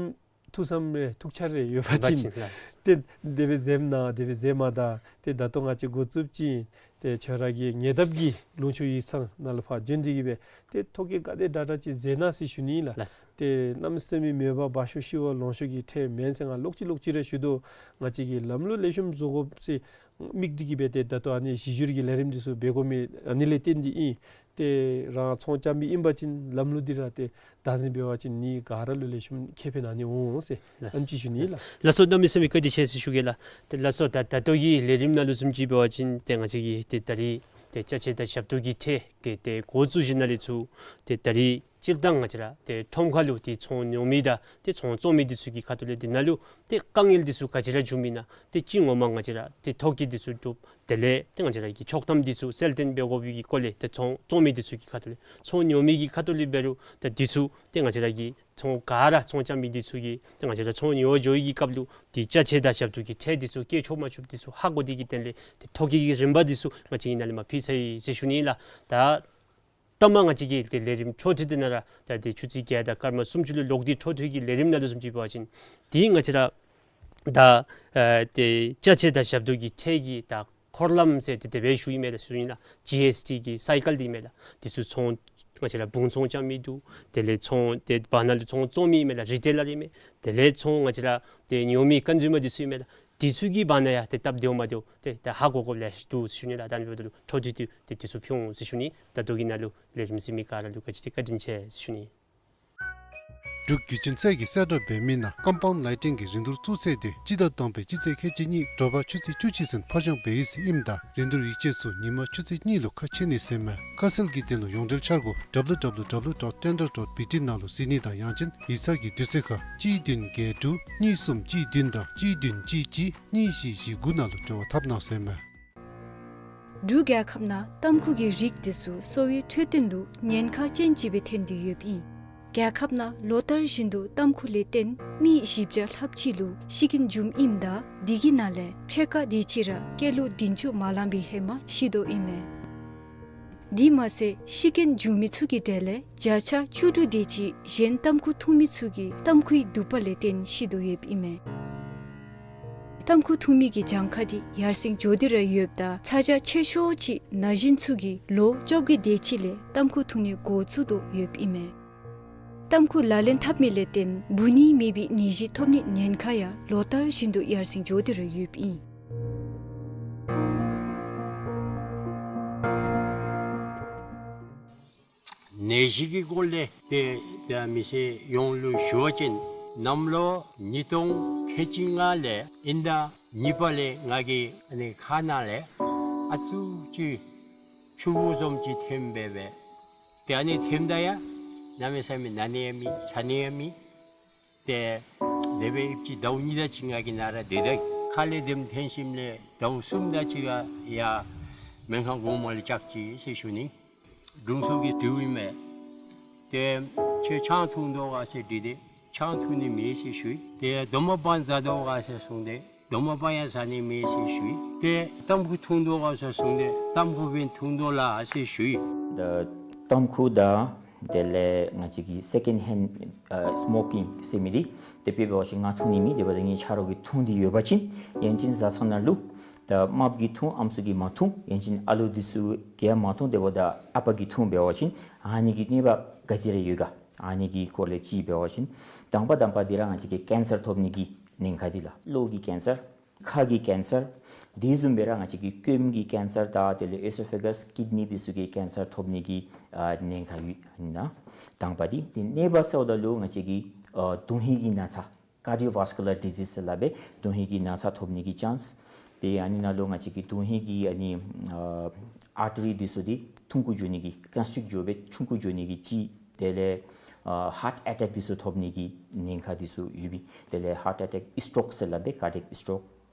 ཐུགས་བསམ་རེ་ཐུགས་འཆར་རེ་ཡོད་པ་ཡོད་པ་ཅིན་ཅིན་ལགས། ཏེ་དེ་སྦེ་མཛདཔ་ཨིན་ན་དེ་སྦེ་མཛད་མ་ད་ཏེ་ད་ལྟོ་ང་བཅས་འགོ་བཙུགསཔ་ཅིག་ཏེ་ཁྱོད་ར་གི་ཉེ་འདབས་ཀྱི་ལུང་ཕྱོགས་ཡིག་ཚང་ནང་ལུ་ཕར་བྱོན་ཏེ་གིས་སྦེ་ཏེ་ཐོ་བཀོད་ག་དེ་དྲག་དྲག་ཅིག་མཛད་གནང་ཟེར་ཞུ་ནི་ལགས། ལགས། ཏེ་གནམ་མེད་ས་མེད་མོས་པ་འབག་ཤོས་ཤི་བ་ལོང་ཤོས་ཀྱི་ཁྲལ་མེན་ཟེར་ང་ལོག་ཅི་ལོག་ཅི་ར་ཞུ་དོ། ང་བཅས་ཀྱིས་ལམ་ལུགས་ལེགས་ཤོམ་བཟོ་དགོཔ་ཟེར་དམིགས་ཏེ་གིས་སྦེ་ཏེ་ད་ལྟོ་ཨ་ནི་གཞི་བསྒྱུར་གྱི་ལས་རིམ་འདི་ཚུ་འབད་དགོ་མི་ཨ་ནི་ལས་བརྟེན་ཏེ་ཨིན། ཏེ་རང་ཚོང་རྐྱབ་མི་ཨིན་པ་ཅིན་ལམ་ལུགས་འདི་ར་ཏེ་བདག་འཛིན་འབད་བ་ཅིན་ནི་ག་ར་ལུ་ལེགས་ཤོམ་ཁེ་ཕན་ཨ་ནི་འོང་ཟེར་ལགས། ཨ་ནེམ་ཅིག་ཞུ་ནི་ལགས། ལགས་སོ། གནམ་མེད་ས་མེད་བཀའ་དྲིན་ཆེ་ཟེར་ཞུ་གེ་ལགས། ཏེ་ལགས་སོ། ད་ད་ལྟོ་གི་ལས་རིམ་ནང་ལུ་བཟུམ་ཅིག་འབད་བ་ཅིན་ཏེ་ང་བཅས་ཀྱིས་ཏེ་ད་རིས་ཏེ་ཅ་ཆས་དང་ཞབས་ཏོག་གི་ཁྲལ་གྱི་ཏེ་འགོ་བཙུགས་ཞིནམ་ལས་ཚུར་ཏེ་ད་རིས་སྤྱིར་བཏང་ང་བཅས་ར་ཏེ་ཁྲོམ་ཁ་ལུ་ཏེ་ཚོང་ཉོ་མི་དང་ཏེ་ཚོང་བཙོང་མི་འདི་ཚུ་གི་ཁ་ཐུག་ལས་འདི་ནང་ལུ་ཏེ་དཀའ་ངལ་འདི་ཚུ་ག་ཅི་ར་བྱུང་མི་ན་ཏེ་ཅི་ངོ་མ་ང་བཅས་ར་ཏེ་ཐོ་བཀོད་འདི་ཚུ་གྲུབ། དེ་ལས་ཏེ་ང་བཅས་ར་གི་ཆོག་ཐམ་འདི་ཚུ་གསལ་སྟོན་འབད་དགོ་པའི་གི་སྐོར་ལས་ཏེ་ཚོང་བཙོང་མི་འདི་ཚུ་གི་ཁ་ཐུག་ལས་ཚོང་ཉོ་མི་གི་ཁ་ཐུག་ལས་འབད་རུང་ཏེ་འདི་ཚུ་ཏེ་ང་བཅས་ར་གི་ཚོང་ག་ར་ཚོང་རྐྱབ་མི་འདི་ཚུ་གིས་ཏེ་ང་བཅས་ར་ཚོང་ཉོ་འགྱོ་བའི་གི་སྐབས་ལུ་ཏེ་ཅ་ཆས་དང་ཞབས་ཏོག་གི་ཁྲལ་འདི་ཚུ་བཀལ་ཆོག་མ་ཆོགཔ་འདི་ཚུ་ཧ་གོ་སྟེ་གི་དོན་ལས་ཏེ་ཐོ་བཀོད་ཀྱི་རིམ་པ་འདི་ཚུ་ང་བཅས་ཀྱིས་ནཱ་ལས་མར་ཕུལ་ཚར་ཡི་ཟེར་ཞུ་ནི་ལགས། ད་ལྟ་མ་ང་བཅས་ཀྱི་ཏེ་ལས་རིམ་འཕྲོ་མཐུད་དེ་ནང་ར་ད་ཏེ་ཆུ་ཚོད་བརྒྱད་དང་སྐར་མ་སུམ་ཅུ་ལུ་ལོག་སྟེ་འཕྲོ་མཐུད་ཀྱི་ལས་རིམ་ནང་ལུ་བཟུམ་ཅིག་འབད་བ་ཅིན་ཏེ་ང་བཅས་ར་ད་ཨ་ཏེ་ཅ་ཆས་དང་ཞབས་ཏོག་གི་ཁྲལ་གྱི་ད་འཁོར་ལམ་ཟེར་ཏེ་དེ་སྦེ་ཞུཝ་ཨིན་མས་ལགས། ཞུཝ་ཨིན་ལགས། ཇི་ཨེསི་ཊི་གི་སའི་ཀལ་འདི་ཨིན་མས་ལགས། འདི་ཚུ་ཚོང་ང་བཅས་ར་བུང་ཚོང་རྐྱབ་མི་འདུག། དེ་ལས་ཚོང་ཏེ་བར་ན་ལུ་ཚོང་བཙོང་མི་ཨིན་མས་ལགས། རི་ཊེ་ལར་ཨིན་མས། དེ་ལས་ཚོང་ང་བཅས་ར་ཏེ་ཉོ་མི་ཀོན་སུ་མར་འདི་ཚུ་ཨིན་མས་ལགས། འདི་ཚུ་གི་བར་ན་ཡང་ཏེ་སྟབས་བདེཝ་མ་བདེཝ་ཏེ་ད་ཧ་གོ་དགོཔ་ལེ་ཤ་འདུག་ཟེར་ཞུ་ནི་ལགས། ད་ཨ་ནི་འབདཝ་ད་ལུ་འཕྲོ་མཐུད་དེ་ཏེ་འདི་ཚུ་ཕུལ་འོང་ཟེར་ཞུ་ནི། ད་ལྟོ་གི་ནང་ལུ་ལས་རིམ་གཟིགས་མི་ག་ར་ལུ་ག་ཅི་ཏེ་བཀའ་དྲིན་ཆེ་ཟེར་ཞུ་ནི། འབྲུག་བརྒྱུད་འཕྲིན་ཚད་ཀྱིས་གསལ་བསྒྲགས་འབད་མི་ནང་ཀམ་པའུནཌ་ལའི་ཊིང་གི་རིན་བསྡུར་བཙུགས་ཚེས་འདི་སྤྱི་ཟླ་དང་པའི་སྤྱི་ཚེས་ཁལ་གཅིག་གཉིས་དྲོ་པ་ཆུ་ཚོད་བཅུ་གཅིག་ཚུན་ཕར་འགྱངས་འབད་ཡི་ཟེར་ཨིནམ་ད་རིན་བསྡུར་ཡིག་ཆ་ཚུ་ཉིན་མ་ཆུ་ཚོད་གཉིས་ལུ་ཁ་ཕྱེ་ནི་ཟེར་མས། ཁ་གསལ་གྱི་དོན་ལུ་ཡོངས་འབྲེལ་འཆར་སྒོ་W W W dot tender dot B T ནང་ལུ་གཟིགས་ནི་དང་ཡང་ཅིན་ཡིག་ཚང་གི་དུས་ཚོད་ཁར་གཅིག་བདུན་བརྒྱད་དྲུག་གཉིས་གསུམ་གཅིག་བདུན་དང་གཅིག་བདུན་གཅིག་གཅིག་གཉིས་བཞི་བཞི་དགུ་ནང་ལུ་འབྲེལ་བ་འཐབ་གནང་ཟེར་མས། འབྲུག་རྒྱལ་ཁབ་ནང་ཏམ་ཁུ་གི་རིགས་འདི་ཚུ་གསོ་བའི་འཕྲོད་བསྟེན་ལུ་ཉེན་ཁ་ཅན་ཅིག་སྦེ་ཐོན་ཏེ་ཡོདཔ་ཨིན། རྒྱལ་ཁབ་ནང་ལོ་ལྟར་བཞིན་དུ་ཏམ་ཁུ་ལས་བརྟེན་མི་བཞི་བརྒྱ་ལྷགཔ་ཅིག་ལུ་ཤི་རྐྱེན་འབྱུངམ་ཨིནམ་ད་དེ་གི་ནང་ལས་ཕྱེད་ཀ་དེ་ཅིག་ར་སྐྱེས་ལོ་བདུན་ཅུ་མ་ལང་པའི་ཧེ་མ་ཤི་དོ་ཨིན་མས། དེ་མ་ཚད་ཤི་རྐྱེན་འབྱུང་མི་ཚུ་གི་གྲས་ལས་བརྒྱ་ཆ་བཅུ་དྲུག་དེ་ཅིག་གཞན་ཏམ་ཁུ་འཐུང་མི་ཚུ་གིས་ཏམ་ཁུའི་དུད་པ་ལས་བརྟེན་ཤི་དོ་ཡོདཔ་ཨིན་མས། ཏམ་ཁུ་འཐུང་མི་གི་གྱངས་ཁ་འདི་ཡར་སེང་འགྱོ་སྟེ་ར་ཡོདཔ་ད་ཚ་གྱང་ཆེ་ཤོས་ཅིག་ན་གཞོན་ཚུ་གིས་ལོ་བཅོ་བརྒྱད་དེ་ཅིག་ལས་ཏམ་ཁུ་འཐུང་ནི་འགོ་བཙུགས་དོ་ཡོདཔ་ཨིན་མས། ཏམ་ཁུ་ལག་ལེན་འཐབ་མི་ལས་བརྟེན་འབུ་ནི་མེད་པའི་ནད་གཞི་ཐོབ་ནི་ཉེན་ཁ་ཡང་ལོ་ལྟར་བཞིན་དུ་ཡར་སེང་འགྱོ་སྟེ་ར་ཡོདཔ་ཨིན། ནད་གཞི་གི་སྐོར་ལས་ཏེ་ད་མི་སེར་ཡོངས་ལུ་ཞུ་བ་ཅིན་གནམ་ལོ་ཉིས་སྟོང་ཁལ་གཅིག་ལྔ་ལས་དབྱིན་ཟླ་གཉིས་པ་ལས་ང་གི་ཨ་ནི་ཁ་ནང་ལས་ཨ་ཙུག་ཅིག་ཕྱུར་བུ་བཟུམ་ཅིག་ཐོནམ་སྦེ་སྦེ། ཏེ་ཨ་ནི་ཐོནམ་ད་ཡང་གནམ་མེད་ས་མེད་ན་ནི་ཡང་མེད་ཚ་ནི་ཡང་མེད། ཏེ་དེ་སྦེ་ཨིན་པ་ཅིན་ཟླཝ་གཉིས་དེ་ཅིག་ང་གི་ནང་ར་སྡོད་ད་ཁ་ལས་དེམ་ཐོན་ཞིནམ་ལས་ཟླཝ་གསུམ་དེ་ཅིག་ཡང་སྨན་ཁང་གོང་མ་ལུ་བཅར་ཅི་ཟེར་ཞུ་ནི། དྲུང་འཚོ་གིས་དྲིཝ་ཨིན་མས། ཏེ་ཁྱོད་ཆང་འཐུང་དོ་ག་ཟེར་དྲིས་ཏེ་ཆང་འཐུང་ནི་མེད་ཟེར་ཞུ་ཡི། ཏེ་རྡོག་མ་པང་བཟའ་དོ་ག་ཟེར་གསུངས་ཏེ་རྡོག་མ་པང་ཡང་བཟའ་ནི་མེད་ཟེར་ཞུ་ཡི། ཏེ་ཏམ་ཁུ་འཐུང་དོ་ག་ཟེར་གསུངས་ཏེ་ཏམ་ཁུ་སྦེ་འཐུང་དོ་ལགས་ཟེར་ཞུ་ཡི། ད་ཏམ་ཁུ་དང་དེ་ལས་ང་བཅས་ཀྱི་སེ་ཀེནཌ་ཧེནཌ་ཨ་སི་མོ་ཀིང་ཟེར་མི་འདི་དེ་སྦེ་འབད་བ་ཅིན་ང་འཐུང་ནི་མེད། དེ་འབདཝ་ད་ངེའི་ཆ་རོགས་ཀྱིས་འཐུང་སྟེ་ཡོད་པ་ཅིན་ཡང་ཅིན་བཟའ་ཚང་ནང་ལུ་ ད་རྨགཔ་གིས་འཐུང་ཨམ་སྲུ་གིས་མ་འཐུང་ཡན་ཅིན་ཨ་ལུ་འདི་ཚུ་གིས་མ་འཐུང་དེ་འབདཝ་ད་ཨ་པ་གིས་འཐུང་འབད་བ་ཅིན་ཨ་ནི་གི་གནོད་པ་ག་ཅི་ར་ཡོད་ག། ཨ་ནི་གི་སྐོར་ལས་ཅིག་འབད་བ་ཅིན་དང་པ་དང་པ་འདི་ར་ང་བཅས་ཀྱིས་ཀེན་སར་ཐོབ་ནི་གི་ཉེན་ཁ་འདི་ལགས། གློ་གི་ཀེན་སར། ཁ་གི་ཀེན་སར། དེ་བཟུམ་སྦེ་ར་ང་བཅས་ཀྱི་སྐོམ་གྱི་ཀེན་སར་དང་དེ་ལས་ཨེ་སོ་ཕེ་གཱས་ཀིཌ་ནི་འདི་ཚུ་གི་ཀེན་སར་ཐོབ་ནི་གི་ཨ་ཉེན་ཁ་ཡོད་ཨིན་ན། དང་པ་འདི། དེ་གཉིས་པ་ཟེརཝ་ད་ལུ་ང་བཅས་ཀྱི་ཨ་དོན་ཧིང་གི་ན་ཚ། ཀར་ཌི་ཡོ་ཝཱས་ཀུ་ལར་ཌི་ཟིས་ཟེར་སླབ་པའི་དོན་ཧིང་གི་ན་ཚ་ཐོབ་ནི་གི་ཅཱནསི། དེ་ཨ་ནི་ནང་ལུ་ང་བཅས་ཀྱི་དོན་ཧིང་གི་ཨ་ནི་ཨ་ཨར་ཊི་རི་འདི་ཚུ་འདི་ཐུང་ཀུ་འགྱོ་ནི་གི་ཀོན་སི་ཊིཀཊ་འགྱོ་སྦེ་ཆུང་ཀུ་འགྱོ་ནི་གི་ཅིག། དེ་ལས་ཨ་ཧཱརཊ་ཨེ་ཊེཀ་འདི་ཚུ་ཐོབ་ནི་གི་ཉེན་ཁ་འདི་ཚུ་ཡོད་པས། དེ་ལས་ཧཱརཊ་ཨེ་ཊེཀ་སི་ཊོཀ་ཟེར་སླབ་པའི་ཀར་ཌི་ཡེཀ་སི་ཊོཀ་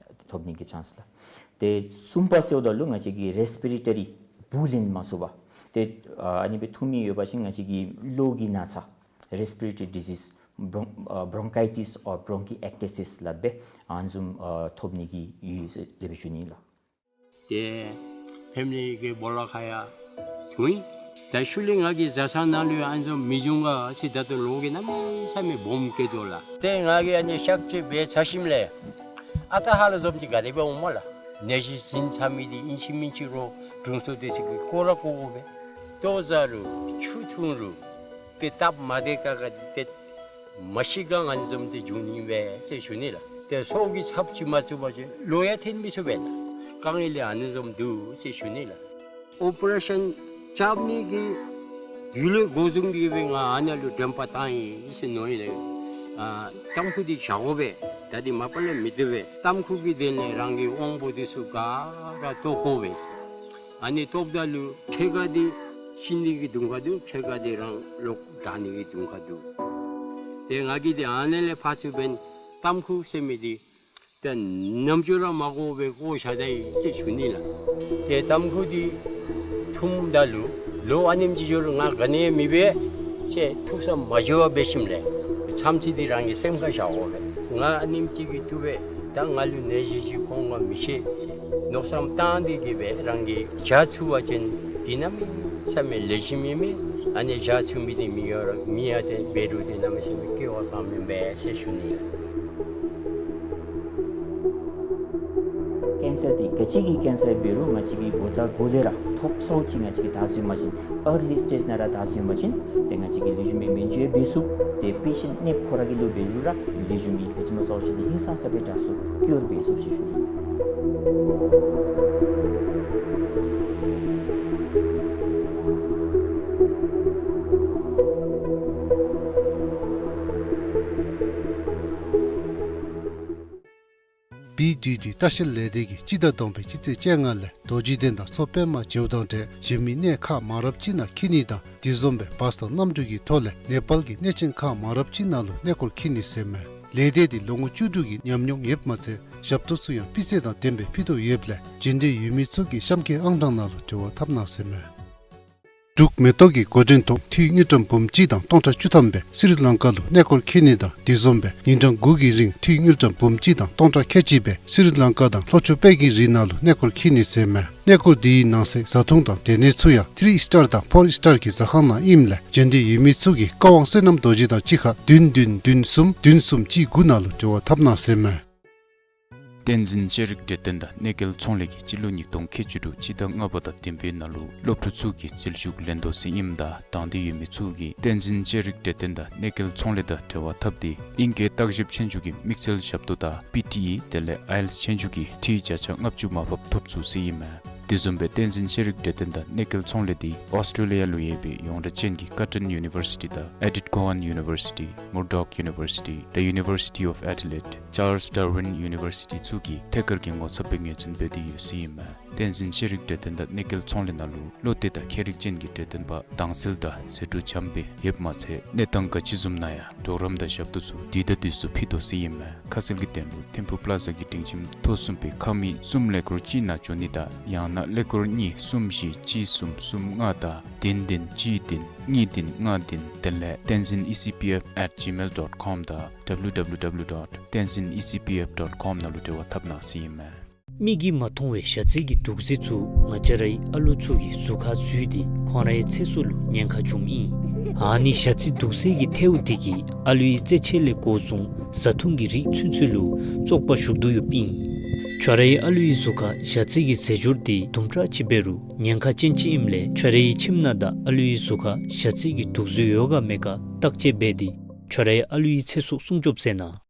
ཐོབ་ནི་གི་ཅཱནསི་ལགས། དེ་གསུམ་པ་ཟེརཝ་ད་ལུ་ང་བཅས་ཀྱི་རེསི་པི་རེ་ཊ་རི་འབུ་ལེན་མ་ཚུགས་པ། དེ་ཨ་ཨ་ནི་སྦེ་འཐུང་མི་ཡོད་པ་ཅིན་ང་བཅས་ཀྱི་གློ་གི་ན་ཚ། Respiratory disease, bron- uh, bronchitis or bronchiectasis སླབ་སྦེ་ཨ་ནི་བཟུམ་ཨ་ཐོབ་ནི་གི་ཡོད་ཟེར་དེ་སྦེ་ཞུ་ནི་ལགས། ཏེ་ཕེ་མི་ལི་གི་སྦོ་ལོགས་ཁར་ཡང་འཐུང་ཡི། ད་ཤུལ་ལས་ང་གིས་བཟའ་ཚང་ནང་ལུ་ཡང་ཨ་ནི་བཟུམ་མི་འབྱུང་ག་ཟེར་ད་ལྟོ་ལོ་གིས་གནམ་མེད་ས་མེད་སྦོམ་སྐྱེས་དོ་ལགས། ཏེ་ང་གིས་ཨ་ནི་གཤག་བཅོས་འབད་ཚར་ཞིནམ་ལས་ཨ་རྟག་ཧ་ལམ་བཟུམ་ཅིག་ག་དེ་སྦེ་འོང་སྨོ་ལགས། ནད་གཞི་ཟིན་ཚར་མི་འདི་ཨིན་ཅི་མིན་ཅི་རོགས་དྲུང་འཚོ་འདི་ཚུ་གིས་བཀོ་ར་བཀོ་དགོ་པས། ལྟོ་བཟའ་རུང་ཆུ་འཐུང་རུང་ཏེ་སྟབས་མ་བདེ་ཁག་ཁ་ཏེ་མ་ཤི་ག་ཨ་ནི་བཟུམ་ཏེ་འབྱུང་ནི་ཨིན་པས་ཟེར་ཞུ་ནི་ལགས། ཏེ་སྲོག་གི་ཚབ་ཅིག་མ་བཙུགས་པ་ཅིན་ལོ་ཡང་འཐོན་མི་ཚུགས་པས་ལགས། དཀའ་ངལ་ལས་ཨ་ནི་བཟུམ་འདུག་ཟེར་ཞུ་ནི་ལགས། ཨོ་པ་རེ་ཤཱན་རྐྱབ་ནི་གི་དུས་ལས་འགོ་བཟུང་སྟེ་སྦེ་ང་ཨ་ནཱ་ལུ་དྲན་པ་བཏང་ཡི་ཟེར་མནོ་ཡི་ལགས། ཨ་ཏམ་ཁུ་འདི་བཞག་དགོ་པས། ད་འདི་མ་པ་ལས་མི་བཏུབ་པས། ཏམ་ཁུ་གི་དོན་ལས་རང་གི་དབང་པོ་འདི་ཚུ་ག་ར་བཏོག་དགོ་པས། ཨ་ནི་བཏོགཔ་ད་ལུ་ཕྱེད་ཀ་འདི་ཤི་ནི་གི་དུང་ཁ་འདུག། ཕྱེད་ཀ་འདི་རང་ལོག་དྲག་ནི་གི་དུང་ཁ་འདུག། ཏེ་ང་གིས་འདི་ཨ་ནཱ་ལས་ཕར་ཚུར་འབདན་ཏམ་ཁུ་ཟེར་མི་འདི་ཏེ་ནམ་ཅོ་ར་མ་བཀོ་བར་བཀོ་བཞག་ད་ཡི་ཟེར་ཞུ་ནི་ལགས། ཏེ་ཏམ་ཁུ་འདི་འཐུངམ་ད་ལུ་ལོ་ཨ་ནེམ་ཅིག་འགྱོ་རུང་ང་ག་ནི་ཡང་མི་འབད་ཟེར་ཐུགས་བསམ་མ་བཞེས་པར་འབད་ཞིནམ་ལས་མཚམས་ཅིག་འདི་རང་གི་སེམས་ཁར་བཞག་དགོ་པས། ང་ཨ་ནེམ་ཅིག་གིས་བཏུབ་པས། ད་ང་ལུ་ནད་གཞི་ཅིག་ཁོང་ག་མི་ཤེས་ཟེར་མནོ་བསམ་བཏང་སྟེ་གི་སྦེ་རང་གིས་བཞག་ཚུགས་པ་ཅིན་འདི་གནམ་མེད་ས་མེད་ལེགས་ཤོམ་ཨིན་མས། ཨ་ནི་བཞག་ཚུགས་མི་འདི་མི་ཡོད་ར་མི་ཡང་ཏེ་འབད་རུང་ཏེ་གནམ་མེད་ས་མེད་སྐལ་བ་བཟང་མི་ཨིན་པས་ཟེར་ཞུ་ནི་ལགས། ཀེན་སར་འདི་ག་ཅི་གི་ཀེན་སར་འབད་རུང་ང་བཅས་ཀྱིས་འགོ་དང་འགོ་ལས་ར་ཐོབ་ཚརཝ་ཅིག་ང་བཅས་ཀྱིས་བདའ་ཚུགས་པ་ཅིན་ཨར་ལི་སི་ཊེཇ་ནང་ར་བདའ་ཚུགས་པ་ཅིན་ཏེ་ང་བཅས་ཀྱིས་ལེགས་ཤོམ་སྦེ་སྨན་བཅོས་འབད་ཚུགས། ཏེ་པེ་ཤེནཊ་ནདཔ་ཁོ་ར་གི་ལུ་འབད་རུང་ར་ལེགས་ཤོམ་སྦེ་ཕལ་ཆེར་མ་ཚརཝ་ཅིག་འདི་ཧིང་སངས་ས་སྦེ་དྲག་ཚུགས། ཀིའོར་འབད་ཚུགས་ཟེར་ཞུ་ནི། བི་ཌི་ཌི་ལྟ་བཤལ་ལས་སྡེ་གིས་སྤྱི་ཟླ་དང་པའི་སྤྱི་ཚེས་བཅོ་ལྔ་ལས་རྡོ་རྗེ་གདན་དང་མཚོ་པདྨ་བྱེའུ་ཐང་ཏེ་གཞན་མི་གནས་ཁག་མང་རབས་ཅིག་ནང་འཁྱིད་ནི་དང་དེ་བཟུམ་སྦེ་བཱས་དང་གནམ་གྲུ་གི་ཐོག་ལས་ནེ་པཱལ་གྱི་གནས་ཆེན་ཁག་མང་རབས་ཅིག་ནང་ལུ་གནས་སྐོར་འཁྱིད་ནི་ཟེར་མས། ལས་སྡེ་འདི་ལོ་ངོ་བཅུ་དྲུག་གི་ཉམས་མྱོང་ཡོདཔ་མ་ཚད་ཞབས་ཏོག་ཚུ་ཡང་སྤུས་ཚད་དང་ལྡནམ་སྦེ་ཕུལ་དོ་ཡོདཔ་ལས་འབྱོན་འདོད་ཡོད་མི་ཚུ་གིས་གཤམ་གྱི་ཨང་གྲངས་ནང་ལུ་འབྲེལ་བ་འཐབ་གནང་ཟེར་མས། འབྲུག་མེ་ཏོག་གི་འགོ་འདྲེན་ཐོག་འཐུས་དངུལ་ཀྲམ་འབུམ་གཅིག་དང་སྟོང་ཕྲག་བཅུ་ཐམ་སྦེ་སི་རི་ལང་ཀ་ལུ་གནས་སྐོར་འཁྱིད་ནི་དང་དེ་བཟུམ་སྦེ་ཉིན་གྲངས་དགུ་གི་རིང་འཐུས་དངུལ་ཀྲམ་འབུམ་གཅིག་དང་སྟོང་ཕྲག་ཁལ་གཅིག་སྦེ་སི་རི་ལང་ཀ་དང་ལྷོ་ཕྱོགས་པད་ཀྱི་རི་ནང་ལུ་གནས་སྐོར་འཁྱིད་ནི་ཟེར་མས། གནས་སྐོར་འདི་གི་ནང་གསེས་བཟའ་འཐུང་དང་སྡོད་གནས་ཚུ་ཡང་ཐི་རི་སི་ཊར་དང་ཕོར་སི་ཊར་གྱི་ཟ་ཁང་ནང་ཨིནམ་ལས་འབྱོན་འདོད་ཡོད་མི་ཚུ་གིས་བཀའ་དབང་བསོད་ནམས་རྡོ་རྗེ་དང་གཅིག་ཁར་བདུན་བདུན་བདུན་གསུམ་བདུན་གསུམ་གཅིག་དགུ་ནང་ལུ་འབྲེལ་བ་འཐབ་གནང་ཟེར་མས། བསྟན་འཛིན་ཤེས་རིག་གྲོས་སྟོན་དང་གནས་མཇལ་ཚོང་ལས་ཀྱིས་སྤྱི་ལོ་ཉིས་སྟོང་ཁལ་གཅིག་དྲུག་སྤྱི་ཟླ་ལྔ་པ་དང་བདུན་པའི་ནང་ལུ་སློབ་ཕྲུག་ཚུ་གི་རྩིས་ཞུགས་ལེན་དོ་ཟེར་ཨིནམ་ད་དང་འདོད་ཡོད་མི་ཚུ་གིས་བསྟན་འཛིན་ཤེས་རིག་གྲོས་སྟོན་དང་གནས་མཇལ་ཚོང་ལས་དང་འབྲེལ་བ་འཐབ་སྟེ་ཨིང་སྐད་བརྟག་ཞིབ་ཆོས་རྒྱུགས་ཀྱི་དམིགས་བསལ་ཞབས་ཏོག་དང་པི་ཊི་ཨི་དེ་ལས་ཨའི་ཨེལ་ཊི་ཨེས་ཆོས་རྒྱུགས་ཀྱི་འཐུས་བརྒྱ་ཆ་ལྔ་བཅུ་མར་ཕབ་ཐོབ་ཚུགས་ཟེར་ཨིན་མས། དེ་བཟུམ་སྦེ་བསྟན་འཛིན་ཤེས་རིག་གྲོས་སྟོན་དང་གནས་མཇལ་ཚོང་ལས་འདི་ཨོསི་ཊྲེ་ལི་ཡ་ལུ་ཡོད་པའི་ཡོངས་གྲགས་ཅན་གྱི་ཀར་ཊོན་ཡུ་ནི་བར་སི་ཊི་དང་ཨེ་ཌིཐ་གོ་ཝན་ཡུ་ནི་བར་སི་ཊི། མར་ཌོག་ཡུ་ནི་བར་སི་ཊི། The University of Adelaide། ཅཱརལསི་ཌར་ཝིན་ཡུ་ནི་བར་སི་ཊི་ཚུ་གིས་ཐད་ཀར་གྱི་ངོ་ཚབ་སྦེ་ངོས་འཛིན་འབད་དེ་ཡོད་ཟེར་ཨིན་མས། བསྟན་འཛིན་ཤེས་རིག་གྲོས་སྟོན་དང་གནས་མཇལ་ཚོང་ལས་ནང་ལུ་བློ་གཏད་དང་མཁས་རིག་ཅན་གྱི་གྲོས་སྟོན་པ་དྭངས་གསལ་དང་ཟད་འགྲོ་འཇམ་སྦེ་ཡོདཔ་མ་ཚད་གནས་སྟངས་ག་ཅི་བཟུམ་ནང་ཡང་གྲོགས་རམ་དང་ཞབས་ཏོག་ཚུ་དུས་དང་དུས་སུ་ཕུལ་དོ་ཟེར་ཨིན་མས། ཁ་གསལ་གྱི་དོན་ལུ་ཐིམ་ཕུག་པ་ལ་ཛ་གི་སྒྲིང་ཁྱིམ་ཐོག་གསུམ་པའི་ཁང་མིག་གསུམ་ཀླད་ཀོར་གཅིག་ནང་འབྱོན་ནི་དང་ཡང་ན་ཀླད་ཀོར་གཉིས་གསུམ་བཞི་གཅིག་གསུམ་གསུམ་ལྔ་དང་བདུན་བདུན་གཅིག་བདུན་གཉིས་བདུན་ལྔ་བདུན་དེ་ལས་tenzin E C P F at gmail dot com དང་W W W dot tenzin E C P F dot com ནང་ལུ་འབྲེལ་བ་འཐབ་གནང་ཟེར་ཨིན་མས། མིག་གིས་མ་མཐོང་བའི་ཞ་ཚིལ་གྱི་དུག་རྫས་ཚུ་ང་བཅས་རའི་ཨ་ལོ་ཚུ་གི་གཟུགས་ཁར་འཛུལ་ཏེ་ཁོང་རའི་ཚེ་སྲོག་ལུ་ཉེན་ཁ་འབྱུངམ་ཨིན། ཨ་ནི་ཞ་ཚིལ་དུག་རྫས་ཀྱི་ཐལཝ་འདི་གིས་ཨ་ལོའི་རྩེད་ཆས་ལས་འགོ་བཟུང་བཟའ་འཐུང་གི་རིགས་ཚུན་ཚོད་ལུ་བཙོག་པ་ཞུགས་དོ་ཡོདཔ་ཨིན། ཁྱོད་རའི་ཨ་ལུའི་གཟུགས་ཁར་ཞ་རྩི་གི་རྫས་སྦྱོར་འདི་དུམ་གྲ་ཅིག་འབད་རུང་ཉེན་ཁ་ཅན་ཅིག་ཨིནམ་ལས་ཁྱོད་རའི་ཁྱིམ་ནང་དང་ཨ་ལུའི་གཟུགས་ཁར་ཞ་རྩི་གི་དུག་རྫུས་ཡོད་ག་མེད་ག་བརྟག་དཔྱད་འབད་དེ་ཁྱོད་རའི་ཨ་ལུའི་ཚེ་སྲོག་སྲུང་སྐྱོབ་མཛད་གནང་།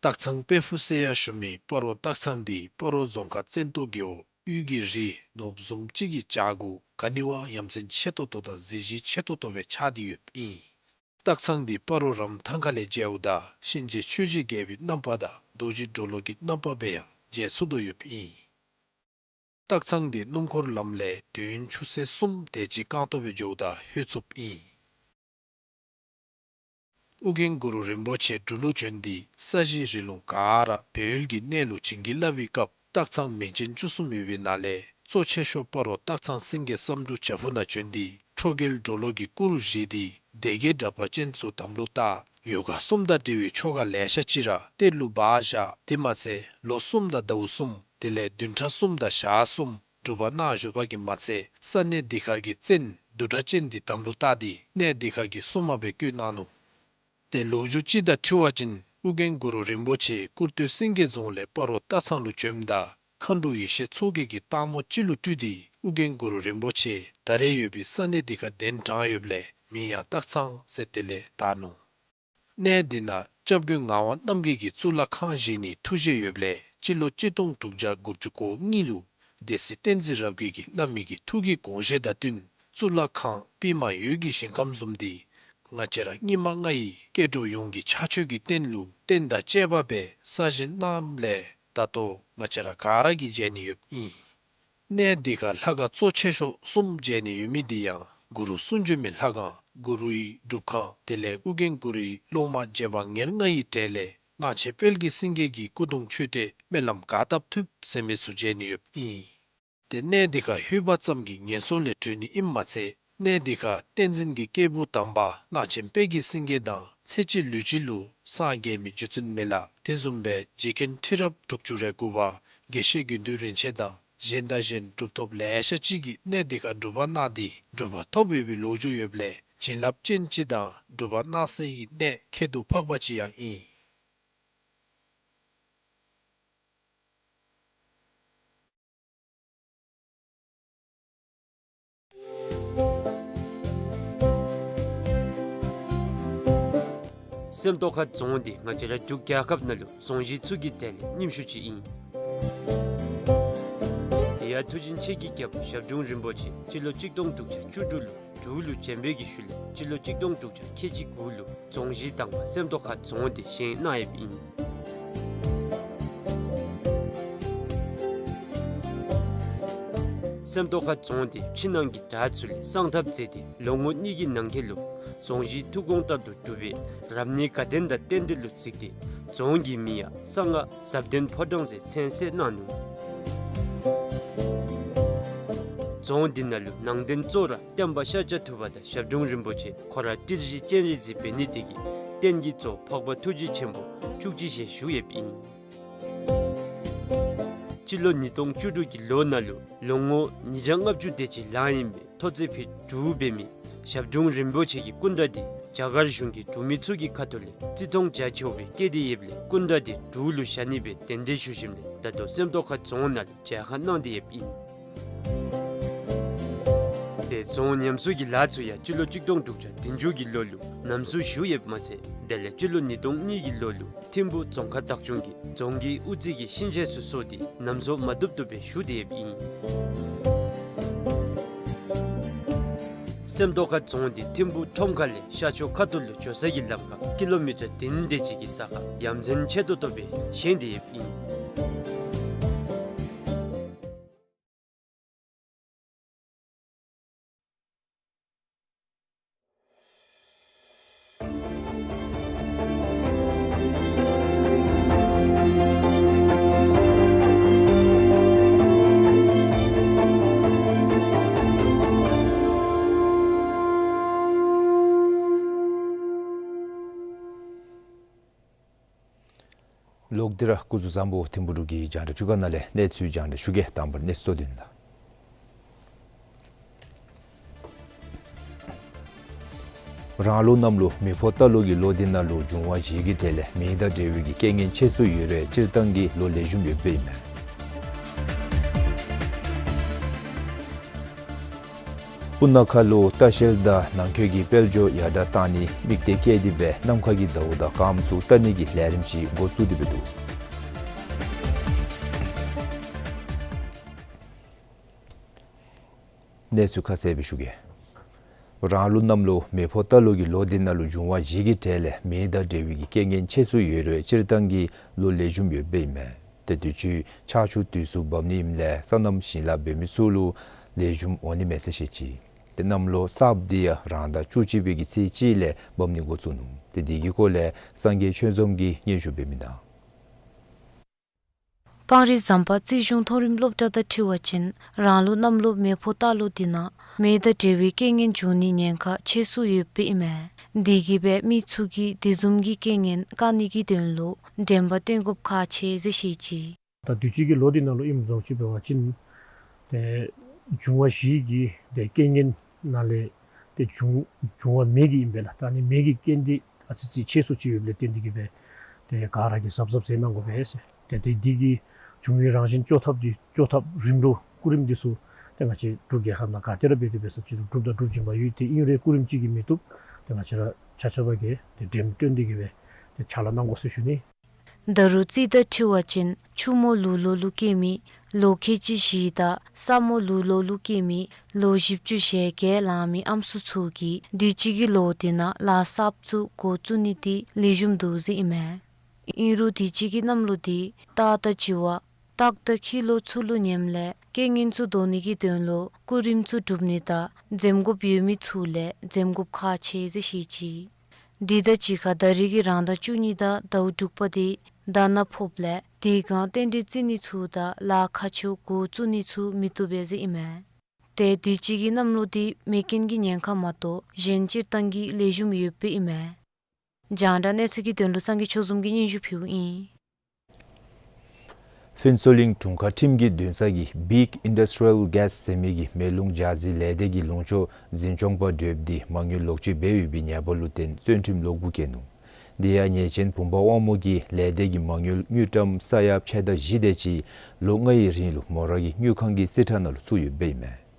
སྟག་ཚང་དཔལ་ཕུག་ཟེར་ཡང་ཞུ་མི་སྤ་རོ་སྟག་ཚང་འདི་སྤ་རོ་རྫོང་ཁག་བཙན་ཏོ་རྒེད་འོག་དབུས་ཀྱི་རི་ནོར་བུ་བཟུམ་ཅིག་གི་བྱག་གུ་ག་ནི་བ་ཡ་མཚན་ཆེ་ཏོག་ཏོ་དང་གཟི་བརྗིད་ཆེ་ཏོག་ཏོ་སྦེ་ཆགས་ཏེ་ཡོདཔ་ཨིན། སྟག་ཚང་འདི་སྤ་རོ་རམ་ཐང་ཁ་ལས་མཇལཝ་ད་གཤིན་རྗེ་ཆོས་ཀྱི་རྒྱལ་པོའི་རྣམ་པ་དང་རྡོ་རྗེ་གྲོ་ལོད་ཀྱི་རྣམ་པ་སྦེ་ཡང་མཇལ་ཚུགས་དོ་ཡོདཔ་ཨིན། སྟག་ཚང་འདི་སྣུམ་འཁོར་ལམ་ལས་དུས་ཡུན་ཆུ་ཚོད་གསུམ་དེ་ཅིག་རྐང་སྟོང་སྦེ་འགྱོཝ་ད་ལྷོད་ཚུགསཔ་ཨིན། ཨོ་རྒྱན་གུ་རུ་རིན་པོ་ཆེ་འབྲུག་ལུ་བྱོན་ཏེ་ས་གཞི་རི་ལུང་ག་ར་སྦས་ཡུལ་གྱི་གནས་ལུ་བྱིན་གྱིས་བརླབས་པའི་སྐབས་སྟག་ཚང་མིང་ཅན་བཅུ་གསུམ་ཡོད་པའི་ནང་ལས་གཙོ་ཆེ་ཤོས་སྤ་རོ་སྟག་ཚང་སེང་གེ་བསམ་འགྲུབ་བྱག་ཕུག་ནང་བྱོན་ཏེ་ཁྲོ་རྒྱལ་གྲོ་ལོད་ཀྱི་སྐུ་རུ་བཞེངས་ཏེ་སྡེ་བརྒྱད་དྲེགས་པ་ཅན་ཚུ་དམ་ལུ་བཏགས། ཡོ་ག་གསུམ་དང་འབྲེལ་བའི་ཆོ་ག་ལེ་ཤ་ཅིག་ར་གཏེར་ལུ་སྦ་བཞག། དེ་མ་ཚད་ལོ་གསུམ་དང་ཟླཝ་གསུམ་དེ་ལས་བདུན་ཕྲག་གསུམ་དང་ཞག་གསུམ་སྒྲུབ་པ་གནང་བཞུགས་པ་གིས་མ་ཚད་ས་གནས་འདི་ཁར་གྱི་བཙན་བདུད་གྲགས་ཅན་འདི་དམ་ལུ་བཏགས་ཏེ་གནས་འདི་ཁར་གྱི་སྲུང་མ་སྦེ་བསྐོས་གནང་ནུག། ཏེ་ལོ་རྒྱུས་ཅིག་དང་འཁྲིལ་བ་ཅིན་ཨོ་རྒྱན་གུ་རུ་རིན་པོ་ཆེ་ཀུར་སྟོད་སེང་གེ་རྫོང་ལས་སྤ་རོ་སྟག་ཚང་ལུ་བྱོནམ་ད་མཁའ་འགྲོ་ཡེ་ཤེས་མཚོ་རྒྱལ་གྱིས་སྟག་མོ་ཅིག་ལུ་སྤྲུལ་ཏེ་ཨོ་རྒྱན་གུ་རུ་རིན་པོ་ཆེ་ད་རེས་ཡོད་པའི་ས་གནས་འདི་ཁར་གདན་དྲངས་ཡོདཔ་ལས་མིང་ཡང་སྟག་ཚང་ཟེར་དེ་ལས་བཏགས་ནུག། གནས་འདི་ནང་སྐྱབས་མགོན་ངག་དབང་རྣམ་རྒྱལ་གྱིས་གཙུག་ལག་ཁང་བཞེངས་ནིའི་ཐུགས་བཞེད་ཡོདཔ་ལས་སྤྱི་ལོ་གཅིག་སྟོང་དྲུག་བརྒྱ་དགུ་བཅུ་གོ་གཉིས་ལུ་སྡེ་སྲིད་བསྟན་འཛིན་རབ་རྒྱས་ཀྱིས་བླ་མའི་ཐུགས་ཀྱི་དགོངས་བཞེད་དང་བསྟུན་གཙུག་ལག་ཁང་པདྨ་འོད་ཀྱི་ཞིང་ཁམས་བཟུམ་འདི་ང་བཅས་ར་སྙིགས་མ་ལྔ་ཡི་སྐྱེ་འགྲོ་ཡོངས་ཀྱི་ཕྱག་མཆོད་ཀྱི་རྟེན་ལུ་རྟེན་དང་བཅས་པ་སྦེ་གསར་བཞེངས་གནངམ་ལས་ད་ལྟོ་ང་བཅས་ར་ག་ར་གིས་མཇལ་ནི་ཡོདཔ་ཨིན། གནས་འདི་ཁར་ལྷ་ཁང་གཙོ་ཆེ་ཤོས་གསུམ་མཇལ་ནི་ཡོད་མི་འདི་ཡང་གུ་རུ་གསུང་བྱོན་མའི་ལྷ་ཁང་གུ་རུའི་སྒྲུབ་ཁང་དེ་ལས་ཨོ་རྒྱན་གུ་རུའི་སློབ་མ་རྗེ་འབངས་ཉེར་ལྔ་ཡི་གྲས་ལས་གླང་ཆེན་དཔལ་གྱི་སེང་གེ་གི་སྐུ་གདུང་མཆོད་རྟེན་སྨོན་ལམ་ག་བཏབ་ཐུབ་ཟེར་མི་ཚུ་མཇལ་ནི་ཡོདཔ་ཨིན། ཏེ་གནས་འདི་ཁར་ལྷོད་པ་ཙམ་གྱིས་ངན་སོང་ལས་གྲོལ་ནི་ཨིནམ་མ་ཚད་གནས་འདི་ཁར་བསྟན་འཛིན་གྱི་སྐྱེས་བུ་དམ་པ་གླང་ཆེན་དཔལ་གྱི་སེང་གེ་དང་ཚེ་གཅིག་ལུས་གཅིག་ལུ་སངས་རྒྱས་མི་རྗེ་བཙུན་མི་ལ་དེ་བཟུམ་སྦེ་རྗེ་མཁན་ཁྲི་རབས་དྲུག་ཅུ་རེ་དགུ་པ་དགེ་བཤེས་དགེ་འདུན་རིན་ཆེན་དང་གཞན་དང་གཞན་གྲུབ་ཐོབ་ལེ་ཤ་ཅིག་གིས་གནས་འདི་ཁར་སྒྲུབ་པ་གནང་སྟེ་གྲུབ་པ་ཐོབ་ཡོད་པའི་ལོ་རྒྱུས་ཡོདཔ་ལས་བྱིན་རླབས་ཅན་ཅིག་དང་སྒྲུབ་པ་གནང་སའི་གནས་ཁྱད་དུ་འཕགས་པ་ཅིག་ཡང་ཨིན། སེམས་རྟོགས་ཁ་རྫོང་འདི་ང་བཅས་ར་འབྲུག་རྒྱལ་ཁབ་ནང་ལུ་རྫོང་གཞི་ཚུ་གི་གྲས་ལས་རྙིངམ་ཤོས་ཅིག་ཨིན། དེ་ཡང་མཐུ་ཆེན་ཆོས་ཀྱི་རྒྱལ་པོ་ཞབས་དྲུང་རིན་པོ་ཆེ་སྤྱི་ལོ་གཅིག་སྟོང་དྲུག་བརྒྱ་བཅུ་དྲུག་ལུ་འབྲུག་ལུ་བྱོན་པའི་གི་ཤུལ་ལས་སྤྱི་ལོ་གཅིག་སྟོང་དྲུག་བརྒྱ་ཁལ་གཅིག་དགུ་ལུ་རྫོང་གཞི་དང་པ་སེམས་རྟོགས་ཁ་རྫོང་འདི་བཞེངས་གནང་ཡོདཔ་ཨིན། སེམས་རྟོགས་ཁ་རྫོང་འདི་ཕྱི་ནང་གི་བྲག་ཚུ་ལས་གསང་ཐབས་མཛད་དེ་ལོ་ངོ་གཉིས་ཀྱི་ནང་འཁོད་ལུ་རྫོང་གཞི་ཐུགས་དགོངས་ལྟར་དུ་གྲུབ་པའི་རབ་གནས་དགའ་ལྡན་དང་རྟེན་འབྲེལ་ལུ་གཟིགས་ཏེ་རྫོང་གི་མིང་ཡང་གསང་སྔགས་ཟབ་ལྡན་ཕོ་བྲང་ཟེར་མཚན་གསོལ་གནང་ནུག། རྫོང་འདི་ནང་ལུ་ནང་རྟེན་གཙོ་བོ་ར་སྟོན་པ་ཤཱཀྱ་ཐུབ་པ་དང་ཞབས་དྲུང་རིན་པོ་ཆེ་ཁོ་ར་ཏི་རུ་ཟེར་སྤྱན་རས་གཟིགས་འབད་ནི་དེ་གིས་རྟེན་གྱི་གཙོ་འཕགས་པ་ཐུགས་རྗེ་ཆེན་པོ་བཅུ་གཅིག་ཞལ་བཞུགས་ཡོདཔ་ཨིན། སྤྱི་ལོ་ཉིས་སྟོང་བཅུ་དྲུག་གི་ལོ་ནང་ལུ་ལོ་ངོ་ཉིས་བརྒྱ་ལྔ་བཅུ་དེ་ཅིག་ལང་ཡི་མི་ཐོག་བརྩེགས་ཕུད་དྲུག་འབད་མི་ཞབས་དྲུང་རིན་པོ་ཆེ་གི་སྐུ་འདྲ་འདི་རྒྱ་གར་གཞུང་གི་འབྲུག་མི་ཚུ་གི་ཁ་ཐུག་ལས་བརྩི་མཐོང་རྒྱ་ཆེཝ་སྦེ་བསྐྱེད་དེ་ཡོདཔ་ལས་སྐུ་འདྲ་འདི་འབྲུག་ལུ་བཞག་ནི་སྦེ་གདན་འདྲེན་ཞུ་ཞིནམ་ལས་ད་ལྟོ་སེམས་རྟོགས་ཁ་རྫོང་ནང་ལུ་མཇལ་ཁ་གནང་སྟེ་ཡོདཔ་ཨིན། དེ་རྫོང་ཉམས་གསོ་གི་ལཱ་ཚུ་ཡང་སྤྱི་ལོ་གཅིག་སྟོང་དྲུག་བརྒྱ་བདུན་ཅུ་གི་ལོ་ལུ་ཉམས་གསོ་ཞུ་ཡོདཔ་མ་ཚད་དེ་ལས་སྤྱི་ལོ་ཉིས་སྟོང་གཉིས་ཀྱི་ལོ་ལུ་ཐིམ་ཕུ་རྫོང་ཁག་བདག་སྐྱོང་གིས་རྫོང་གི་དབུ་རྩེ་གི་ཤིང་ཆས་ཚུ་བཟོ་སྟེ་ཉམས་གསོ་མ་བཏུབ་བཏུབ་སྦེ་ཞུ་སྟེ་ཡོདཔ་ཨིན། སེམས་རྟོགས་ཁ་རྫོང་འདི་ཐིམ་ཕུ་ཁྲོམ་ཁ་ལས་ཤར་ཕྱོགས་ཁ་ཐུག་ལུ་འགྱོ་ས་གི་ལམ་ཁར་ཀི་ལོ་མི་ཊར་བདུན་དེ་ཅིག་གི་ས་ཁར་ཡ་མཚན་ཆེ་ཏོག་ཏོ་སྦེ་བཞེངས་ཏེ་ཡོདཔ་ཨིན། ལོག་སྟེ་ར་སྐུ་གཟུགས་བཟང་པོ། ཐིམ་ཕུ་འབྲུག་གི་རྒྱང་བསྒྲགས་ཁང་ནང་ལས་གནས་ཚུལ་རྒྱང་བསྒྲགས་ཞུ་གེ། དང་པ་ར་གནས་ཚུལ་གཙོ་དོན་ལགས། རང་ལུགས་གནམ་ལོ་མེ་ཕོ་རྟ་ལོ་གི་ལོ་འདི་ནང་ལུ་འབྱུང་བ་བཞི་གི་གྲས་ལས་མེ་དང་འབྲེལ་བའི་གི་རྐྱེན་ངན་ཆེ་སུ་ཡོད་རུང་སྤྱིར་བཏང་གི་ལོ་ལེགས་ཤོམ་ཡོདཔ་ཨིན་མས། སྤུ་ན་ཁ་ལུ་ལྟ་བཤལ་དང་ནང་འཁོད་ཀྱི་དཔལ་འབྱོར་ཡར་དྲག་གཏང་ནི་དམིགས་གཏད་བསྐྱེད་དེ་སྦེ་གནམ་ཁའི་ཟླཝ་དང་སྐརམ་ཚུ་བལྟ་ནི་གི་ལས་རིམ་ཅིག་འགོ་བཙུགས་ཏེ་སྦེ་འདུག། གནས་ཚུལ་ཁ་གསལ་སྦེ་ཞུ་གེ། རང་ལུགས་གནམ་ལོ་མེ་ཕོ་རྟ་ལོ་གི་ལོ་འདི་ནང་ལུ་འབྱུང་བ་བཞི་གི་གྲས་ལས་མེ་དང་འབྲེལ་བའི་གི་རྐྱེན་ངན་ཆེ་སུ་ཡོད་རུང་སྤྱིར་བཏང་གི་ལོ་ལེགས་ཤོམ་ཡོདཔ་ཨིན་མས། ཏེ་དུས་ཅི་ཆར་ཆུ་དུས་སུ་འབབ་ནི་ཨིནམ་ལས་སོ་ནམ་ཞིང་ལཱ་འབད་མི་ཚུ་ལུ་ལེགས་ཤོམ་འོང་ནི་མས་ཟེར་བཤད་ཅི། ཏེ་གནམ་ལོ་གསརཔ་འདི་ཡང་རང་ཟླ་བཅུ་གཅིག་པའི་གི་ཚེས་གཅིག་ལས་འབབ་ནི་འགོ་བཙུགས་ནུག། ཏེ་འདི་གི་སྐོར་ལས་སངས་རྒྱས་ཆོས་འཛོམས་ཀྱིས་སྙན་ཞུ་འབད་མི་དང་། སྤང་རི་ཟམ་པ་རྩིས་གཞུང་མཐོ་རིམ་སློབ་གྲྭ་དང་འཁྲིལ་བ་ཅིན་རང་ལུགས་གནམ་ལོ་མེ་ཕོ་རྟ་ལོ་འདི་ནང་མེ་དང་འབྲེལ་བའི་རྐྱེན་ངན་འབྱུང་ནི་ཉེན་ཁ་ཆེ་སུ་ཡོདཔ་ཨིན་མས། འདི་གིས་སྦེ་མི་ཚུ་གིས་དེ་བཟུམ་གྱི་རྐྱེན་ངན་བཀག་ནི་གི་དོན་ལུ་དྲན་པ་བཏོན་དགོཔ་ཁག་ཆེ་ཟེར་བཤད་ཅི། ད་དུས་ཅི་གི་ལོ་འདི་ནང་ལུ་ཨིནམ་བཟུམ་ཅིག་འབད་བ་ཅིན་ཏེ་འབྱུང་བ་བཞི་གི་ཏེ་རྐྱེན་ངན་ནང་ལས་ཏེ་འབྱུང་འབྱུང་བ་མེ་གི་ཨིན་པས་ལགས། ད་ནི་མེ་གི་རྐྱེན་འདི་ཨ་ཙི་ཅིག་ཆེ་སུ་ཅིག་ཡོདཔ་ལས་བརྟེན་འདི་གིས་སྦེ་ཏེ་ག་ར་གིས་གཟབ་གཟབ་མཛད་གནང་དགོ་པས་ཟེར། ཏེ་ཏེ་འདི་གི་འབྱུང་བའི་རང་བཞིན་བཅོས་ཐབས་འདི་བཅོས་ཐབས་རིམ་གྲོ་སྐུ་རིམ་འདི་ཚུ་ཏེ་ང་བཅས་འབྲུག་རྒྱལ་ཁབ་ནང་ག་ཏེ་ར་འབད་དེ་འབད་ས་ཅིག་ལུ་སྒྲུབ་དང་སྒྲུབ་བཞིན་པ་ཡོད། ཏེ་ཨིན་རུང་སྐུ་རིམ་ཅིག་གིས་མི་བཏུབ། ཏེ་ང་བཅས་ར་ཆ་ཁྱབ་ཀྱིས་ཏེ་འགྲེམས་སྟོན་འདི་གིས་སྦེ་ཏེ་ཕྱག་ལཱ་གནང་དགོ་ཟེར་ཞུ་ནི། ད་རུང་རྩིས་དང་འཁྲིལ་བ་ཅིན་ཆུ་མོ་ལུག་ལོ་ལུ་སྐྱེས་མི་ལོ་ཁལ་གཅིག་བཞི་དང་ས་མོ་ལུག་ལོ་ལུ་སྐྱེས་མི་ལོ་བཞི་བཅུ་ཞེ་བརྒྱད་ལང་མི་ཨམ་སྲུ་ཚུ་གིས་དུས་ཅི་གི་ལོ་འདི་ནང་ལཱ་གསརཔ་ཚུ་འགོ་བཙུགས་ནི་འདི་ལེགས་ཤོམ་འདུག་ཟེར་ཨིན་མས། ཨིན་རུང་དུས་ཅི་གི་གནམ་ལོ་འདི་སྟག་དང་བྱི་བ་སྟག་དང་ཁྱི་ལོ་ཚུ་ལུ་ཉེམ་ལས་རྐྱེན་ངན་ཚུ་བཟློག་ནི་གི་དོན་ལུ་སྐུ་རིམ་ཚུ་སྒྲུབ་ནི་དང་འཛེམ་དགོཔ་ཡོད་མི་ཚུ་ལས་འཛེམ་དགོཔ་ཁག་ཆེ་ཟེར་བཤད་ཅི། འདི་དང་གཅིག་ཁར་ད་རིས་ཀྱི་རང་ཟླ་བཅུ་གཉིས་དང་ཟླཝ་དྲུག་པ་འདི་དག་སྣང་ཕོགཔ་ལས་དེ་སྒང་རྟེན་འབྲེལ་བརྩི་ནི་ཚུ་དང་ལཱ་ཁག་ཆེཝ་འགོ་བཙུགས་ནི་ཚུ་མི་བཏུབ་པས་ཟེར་ཨིན་མས། ཏེ་དུས་ཅི་གི་གནམ་ལོ་འདི་མེ་རྐྱེན་གྱི་ཉེན་ཁ་མ་གཏོགས་གཞན་སྤྱིར་བཏང་གི་ལེགས་ཤོམ་ཡོདཔ་ཨིན་མས། རྒྱང་བསྒྲགས་གནས་ཚུལ་གྱི་དོན་ལུ་སངས་རྒྱས་ཆོས་འཛོམས་ཀྱིས་སྙན་ཞུ་ཕུལཝ་ཨིན། ཕུན་ཚོགས་གླིང་དྲུང་ཁག་ཁྲིམས་ཀྱི་འདུན་ས་གིས་བིག་ཨིན་ཌསི་ཊི་རི་ཡལ་གེསི་ཟེར་མི་གི་མེ་རླུང་འཇའ་ཟེར་ལས་སྡེ་གི་ལུང་ཕྱོགས་འཛིན་སྐྱོང་པ་དེ་འདི་མ་དངུལ་ལོག་སྤྱོད་འབད་ཡོད་པའི་ཉེས་པ་ལུ་བརྟེན་བཙོན་ཁྲིམས་ལོག་སྦུག་བཀལ་ནུག། དེ་ཡང་ཉེས་ཅན་བུམ་པ་དབང་མོ་གིས་ལས་སྡེ་གི་མ་དངུལ་དངུལ་ཀྲམ་ས་ཡ་ཕྱེད་དང་བཞི་དེ་ཅིག་ལོ་ལྔའི་རིང་ལུ་མོ་རའི་དངུལ་ཁང་གི་རྩིས་ཁྲ་ནང་ལུ་བཙུགས་ཡོདཔ་ཨིན་མས།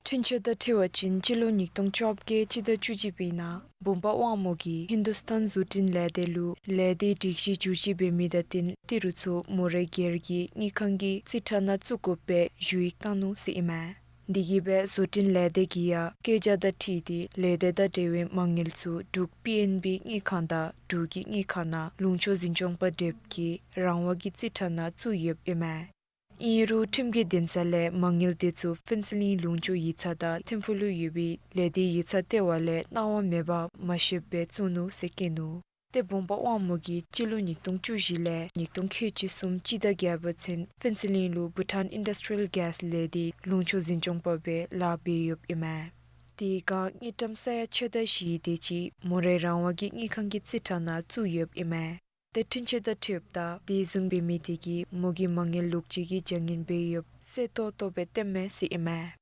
འཁྲུན་ཆོད་དང་འཁྲིལ་བ་ཅིན་སྤྱི་ལོ་ཉིས་སྟོང་བཅོ་བརྒྱད་སྤྱི་ཟླ་བཅུ་གཅིག་པའི་ནང་བུམ་པ་དབང་མོ་གིས་ཧིན་དུ་སྟཱན་བཟོ་སྐྲུན་ལས་སྡེ་ལུ་ལས་སྡེའི་སྒྲིག་གཞི་བསྒྱུར་བཅོས་འབད་མི་དང་བསྟུན་ཏི་རུ་ཚུ་མོ་རའི་སྒེར་གྱི་དངུལ་ཁང་གི་རྩིས་ཁྲ་ནང་བཙུགས་དགོ་པའི་ཞུ་ཡིག་བཏང་ནུག་ཟེར་ཨིན་མས། དེ་གིས་སྦེ་བཟོ་སྐྲུན་ལས་སྡེ་གིས་ཡང་བཀོད་རྒྱ་དང་འཁྲིལ་ཏེ་ལས་སྡེ་དང་འབྲེལ་བའི་མ་དངུལ་ཚུ་འབྲུག་པི་ཨེན་བི་དངུལ་ཁང་དང་འབྲུག་གི་དངུལ་ཁང་ནང་ལུང་ཕྱོགས་འཛིན་སྐྱོང་པ་དེ་འདི་གི་རང་དབང་གི་རྩིས་ཁྲ་ནང་བཙུགས་ཡོདཔ་ཨིན་མས། ཨིན་རུང་ཁྲིམས་ཀྱི་འདུན་ས་ལས་མ་དངུལ་དེ་ཚུ་ཕུན་ཚོགས་གླིང་ལུང་ཕྱོགས་ཡིག་ཚང་དང་ཐིམ་ཕུ་ལུ་ཡོད་པའི་ལས་སྡེའི་ཡིག་ཚང་ལྟེ་བ་ལས་གནང་བ་མེད་པར་མ་ཤེསཔ་སྦེ་བཙུགས་ནུག་ཟེར་བཀོད་ནུག། ཏེ་བུམ་པ་དབང་མོ་གིས་སྤྱི་ལོ་ཉིས་སྟོང་བཅུ་བཞི་ལས་ཉིས་སྟོང་ཁལ་གཅིག་གསུམ་སྤྱི་ཟླ་བརྒྱད་པ་ཚུན་ཕུན་ཚོགས་གླིང་ལུ་བྷུ་ཊཱན་ཨིན་ཌསི་ཊི་རི་ཡལ་གེསི་ལས་སྡེའི་ལུང་ཕྱོགས་འཛིན་སྐྱོང་པ་སྦེ་ལཱ་འབད་ཡོདཔ་ཨིན་མས། དེ་སྒང་དངུལ་ཀྲམ་ས་ཡ་ཕྱེད་དང་བཞི་དེ་ཅིག་མོ་རའི་རང་དབང་གི་དངུལ་ཁང་གི་རྩིས་ཁྲ་ནང་བཙུགས་ཡོདཔ་ཨིན་མས། ཏེ་འཁྲུན་ཆོད་དང་འཁྲིལཝ་ད་དེ་བཟུམ་འབད་མི་དེ་གིས་མོ་གི་མ་དངུལ་ལོག་སྤྱོད་ཀྱི་བྱ་ངན་འབད་ཡོདཔ་གསལ་ཏོག་ཏོ་སྦེ་སྟོནམ་མས་ཟེར་ཨིན་མས།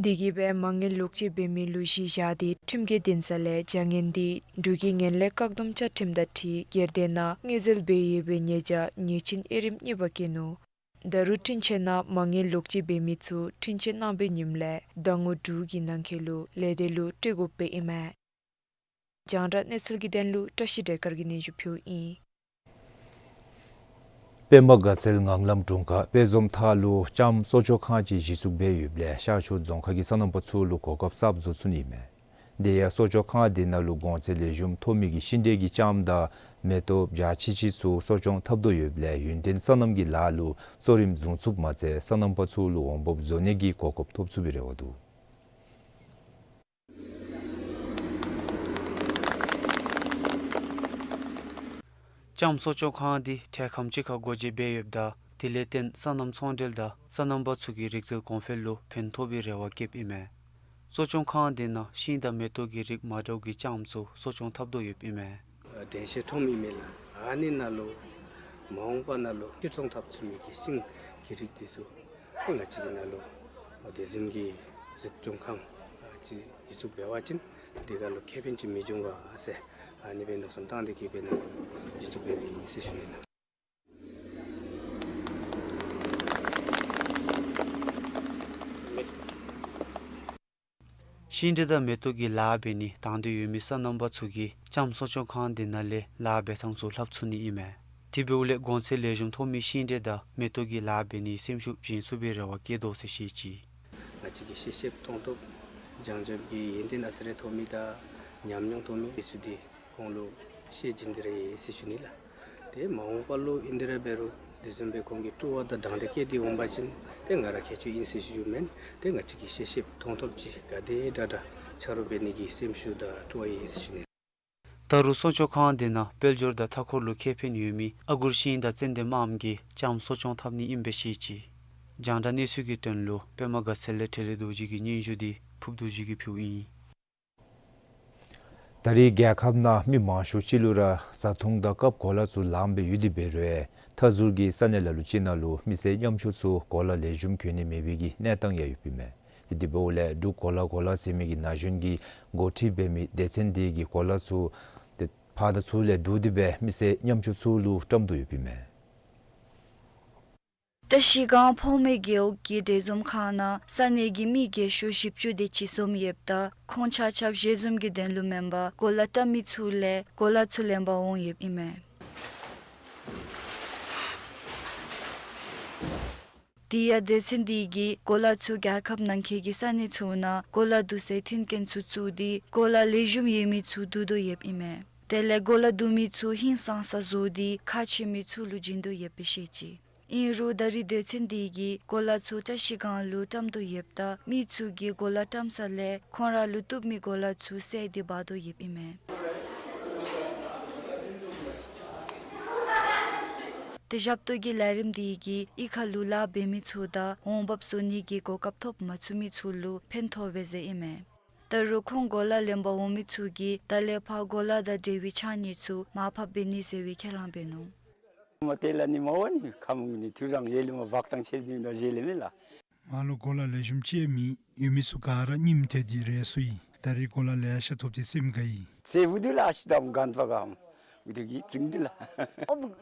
དེ་གིས་སྦེ་མ་དངུལ་ལོག་སྤྱོད་འབད་མི་ལུ་གཞི་བཞག་སྟེ་ཁྲིམས་ཀྱི་འདུན་ས་ལས་བྱ་ངན་འདི་འབྲུག་གི་ངན་ལྷད་བཀག་སྡོམ་བཅའ་ཁྲིམས་དང་འཁྲིལ་སྒེར་སྡེ་ནང་དངུལ་འཛོལ་འབད་ཡོད་པའི་ཉེས་བྱ་ཉེས་ཅན་དབྱེ་རིམ་གཉིས་པ་བཀོད་ནུག། ད་རུང་འཁྲུན་ཆོད་ནང་མ་དངུལ་ལོག་སྤྱོད་འབད་མི་ཚུ་འཁྲུན་ཆོད་གནང་བའི་ཉིནམ་ལས་ཟླ་ངོ་དྲུག་གི་ནང་འཁོད་ལུ་ལས་སྡེ་ལུ་སྤྲོད་དགོཔ་ཨིན་མས། རྒྱང་བསྒྲགས་གནས་ཚུལ་གྱི་དོན་ལུ་བཀྲ་ཤིས་བདེ་དཀར་གྱིས་སྙན་ཞུ་ཕུལཝ་ཨིན། པདྨ་དགའ་ཚལ་ངང་ལམ་དྲུང་ཁག་དཔལ་འཛོམས་མཐའ་ལུ་ལྕངམ་གསོ་སྐྱོང་ཁང་ཅིག་གཞི་བཙུགས་འབད་ཡོདཔ་ལས་ཤར་ཕྱོགས་རྫོང་ཁག་གི་སོ་ནམ་པ་ཚུ་ལུ་གོ་སྐབས་གསརཔ་བཟོ་ཚུགས་ནི་ཨིན་མས། དེ་ཡང་གསོ་སྐྱོང་ཁང་དེ་ནང་ལུ་གོང་ཚད་ལེགས་ཤོམ་ཐོབ་མི་གི་ཤིང་འབྲས་ཀྱི་ལྕངམ་དང་མེ་ཏོག་བྱ་ཅི་ཅི་ཚུ་གསོ་སྐྱོང་འཐབ་དོ་ཡོདཔ་ལས་ཡུན་བརྟན་སོ་ནམ་གྱི་ལཱ་ལུ་གཙོ་རིམ་བཟུང་ཚུགསཔ་མ་ཚད་སོ་ནམ་པ་ཚུ་ལུ་འོང་འབབ་བཟོ་ནི་གི་གོ་སྐབས་ཐོབ་ཚུགས་པའི་རེ་བ་འདུག། ལྕངམ་གསོ་སྐྱོང་ཁང་འདི་འཕྲལ་ཁམས་ཅིག་ཁར་སྒོ་འབྱེད་འབད་ཡོདཔ་ད་དེ་ལས་བརྟེན་སོ་ནམ་ཚོང་འབྲེལ་དང་སོ་ནམ་པ་ཚུ་གི་རིག་རྩལ་གོང་འཕེལ་ལུ་ཕན་ཐོགས་པའི་རེ་བ་བསྐྱེདཔ་ཨིན་མས། གསོ་སྐྱོང་ཁང་དེ་ནང་ཤིང་དང་མེ་ཏོག་གི་རིགས་མ་འདྲཝ་གི་ལྕངམ་ཚུ་གསོ་སྐྱོང་འཐབ་དོ་ཡོདཔ་ཨིན་མས། དྲན་ཤེས་ཁྲོམ་ཨིན་མས་ལགས། ཨ་ནི་ནང་ལུ་མ་འོངས་པ་ནང་ལུ་ཕྱིར་ཚོང་འཐབ་ཚུགས་མི་གི་ཤིང་གི་རིགས་འདི་ཚུ་ང་བཅས་ཀྱི་ནང་ལུ་དེ་བཟུམ་གྱི་འཛུགས་སྐྱོང་ཁང་ཅིག་གཞི་བཙུགས་འབད་བ་ཅིན་དེ་ཁར་ལུ་ཁེ་ཕན་ཅིག་མི་འབྱུང་ག་ཟེར་ཨ་ནི་སྦེ་མནོ་བསམ་བཏང་སྟེ་གིས་སྦེ་ནཱ་གཞི་བཙུགས་འབད་ནི་ཨིན་ཟེར་ཞུ་ནི་ལགས། ཤིང་འབྲས་དང་མེ་ཏོག་གི་ལཱ་འབད་ནི་དང་འདོད་ཡོད་མི་སོ་ནམ་པ་ཚུ་གིས་ལྕམ་གསོ་སྐྱོང་ཁང་འདི་ནང་ལས་ལཱ་འབད་ཐངས་ཚུ་ལྷབ་ཚུགས་ནི་ཨིན་མས། དེ་འབདཝ་ལས་གོང་ཚད་ལེགས་ཤོམ་ཐོབ་མི་ཤིང་འབྲས་དང་མེ་ཏོག་གི་ལཱ་འབད་ནི་སེམས་ཤུགས་བྱིན་ཚུགས་པའི་རེ་བ་བསྐྱེད་དོ་ཟེར་བཤད་ཅི། ང་བཅས་ཀྱིས་ཤེས་ཤེསཔ་མཐོང་ཐོབ་སྦྱང་སྦྱངམ་གི་ཡོན་ཏན་ཨ་ཙི་རེ་ཐོབ་མི་དང་ཉམས་མྱོང་ཐོབ་མི་འདི་ཚུ་འདི་ཁོང་ལུ་བཤད་བྱིན་ཏེ་ར་ཡོད་ཟེར་ཞུ་ནི་ལགས། ཏེ་མ་འོངས་པ་ལུ་ཨིན་དེ་ར་འབད་རུང་དེ་བཟུམ་སྦེ་ཁོང་གིས་སྤྲོ་བ་དང་དང་འདོད་བསྐྱེད་དེ་འོང་པ་ཅིན་ཏེ་ང་ར་ཁྱད་ཆོས་ཨིན་ཟེར་ཞུ་མེན། ཏེ་ང་བཅས་ཀྱིས་ཤེས་ཤེསཔ་མཐོང་ཐོབ་ཅིག་ག་དེ་དྲག་དྲག་ཆ་རོགས་འབད་ནི་གི་སེམས་ཤུགས་དང་སྤྲོ་བ་ཡོད་ཟེར་ཞུ་ནི། ད་རུང་གསོ་སྐྱོང་ཁང་འདི་ནང་དཔལ་འབྱོར་དང་མཐའ་འཁོར་ལུ་ཁེ་ཕན་ཡོད་མི་ཨ་གུར་ཤིང་དང་ཙན་དན་མངམ་གིས་ལྕམ་གསོ་སྐྱོང་འཐབ་ནི་ཨིནམ་སྦེ་བཤད་ཅི། རྒྱང་བསྒྲགས་གནས་ཚུལ་གྱི་དོན་ལུ་པདྨ་དགའ་ཚལ་ལས་འཕྲིན་ལས་རྡོ་རྗེ་གི་སྙན་ཞུ་འདི་ཕུབ་རྡོ་རྗེ་གིས་ཕུལཝ་ཨིན། ད་རེས་རྒྱལ་ཁབ་ནང་མི་མང་ཤོས་ཅིག་ལུ་ར་བཟའ་འཐུང་དང་སྐབས་གོ་ལ་ཚུ་ལངམ་སྦེ་ཡོད་དེ་འབད་རུང་མཐའ་ཟུར་གྱི་ས་གནས་ལ་ལུ་ཅིག་ནང་ལུ་མི་སེར་ཉམ་ཆུང་ཚུ་གོ་ལ་ལེགས་ཤོམ་གྱོན་ནི་མེད་པའི་གི་གནས་སྟངས་ཡང་ཡོདཔ་ཨིན་མས། ཏེ་དེ་འབདཝ་ལས་འབྲུག་གོ་ལ་གོ་ལ་ཟེར་མི་གི་ན་གཞོན་གྱི་འགོ་ཁྲིད་འབད་མི་སྡེ་ཚན་འདི་གིས་གོ་ལ་ཚུ་ཏེ་ཕར་དང་ཚུར་ལས་བསྡུ་སྟེ་སྦེ་མི་སེར་ཉམ་ཆུང་ཚུ་ལུ་བཀྲམ་དོ་ཡོདཔ་ཨིན་མས། བཀྲ་ཤིས་སྒང་ཕོ་མོའི་རྒེད་འོག་གི་འབྲེལ་འཛོམས་ཁང་ནང་ས་གནས་ཀྱི་མི་རྒས་ཤོས་བཞི་བཅུ་དེ་ཅིག་འཛོམས་ཡོདཔ་ད་ཁོང་ཆ་ཁྱབ་ཞལ་འཛོམས་ཀྱི་དོན་ལུ་མེན་པར་གོ་ལ་བཀྲམ་མི་ཚུ་ལས་གོ་ལ་ཚུ་ལེན་པར་འོང་ཡོདཔ་ཨིན་མས། དེ་ཡང་སྡེ་ཚན་འདི་གིས་གོ་ལ་ཚུ་རྒྱལ་ཁབ་ནང་འཁོད་ཀྱི་ས་གནས་ཚུ་ནང་གོ་ལ་བསྡུ་སའི་མཐུན་རྐྱེན་ཚུ་བཙུགས་ཏེ་གོ་ལ་ལེགས་ཤོམ་ཡོད་མི་ཚུ་བསྡུ་དོ་ཡོདཔ་ཨིན་མས། དེ་ལས་གོ་ལ་བསྡུ་མི་ཚུ་ཧིང་སངས་ས་བཟོ་སྟེ་ཁག་ཆེ་མི་ཚུ་ལུ་བྱིན་དོ་ཡོདཔ་སྦེ་བཤད་ཅི། ཨིན་རུང་ད་རེས་སྡེ་ཚན་འདི་གིས་གོ་ལ་ཚུ་བཀྲ་ཤིས་སྒང་ལུ་བཀྲམ་དོ་ཡོདཔ་ད་མི་ཚུ་གིས་གོ་ལ་བཀྲམ་ས་ལས་ཁོང་ར་ལུ་བཏུབ་མི་གོ་ལ་ཚུ་བསལ་ཏེ་འབག་དོ་ཡོདཔ་ཨིན་མས། ཏེ་ཞབས་ཏོག་གི་ལས་རིམ་འདི་གིས་གཡུས་ཁ་ལུ་ལཱ་འབད་མི་ཚུ་དང་འོང་འབབ་བཟོ་ནི་གི་གོ་སྐབས་ཐོབ་མ་ཚུགས་མི་ཚུ་ལུ་ཕན་ཐོགས་པས་ཟེར་ཨིན་མས། ད་རུང་ཁོང་གོ་ལ་ལེན་པར་འོང་མི་ཚུ་གིས་ད་ལས་ཕར་གོ་ལ་དང་འབྲེལ་བའི་ཕྱགས་སྙིགས་ཚུ་མར་ཕབ་འབད་ནི་ཟེར་བའི་ཁས་བླངས་འབད་ནུག། མ་དེ་ལས་ནི་མ་འོང་ནི་ཁ་མུག་ནི་ཐུ་རང་ཡེ་ལེ་མ་བག་ཐང་ཆེ་ནི་ནོ་ཡེ་ལེ་མེ་ལ། མར་ལུ་གོ་ལ་ལེགས་ཤོམ་ཅིག་མེད། ཡོད་མི་ཚུ་ག་ར་རྙིངམ་ཐལ་ཏེ་རེ་སོ་ཡི། ད་རེས་གོ་ལ་ལེ་ཤ་ཐོབ་སྟེ་སེམས་དགའ་ཡི། ཚེ་བུ་དུ་ལ་ཤི་དམ་གན་པ་གམ་བུ་དུ་གི་ཙིང་དུ་ལ། ཨོ་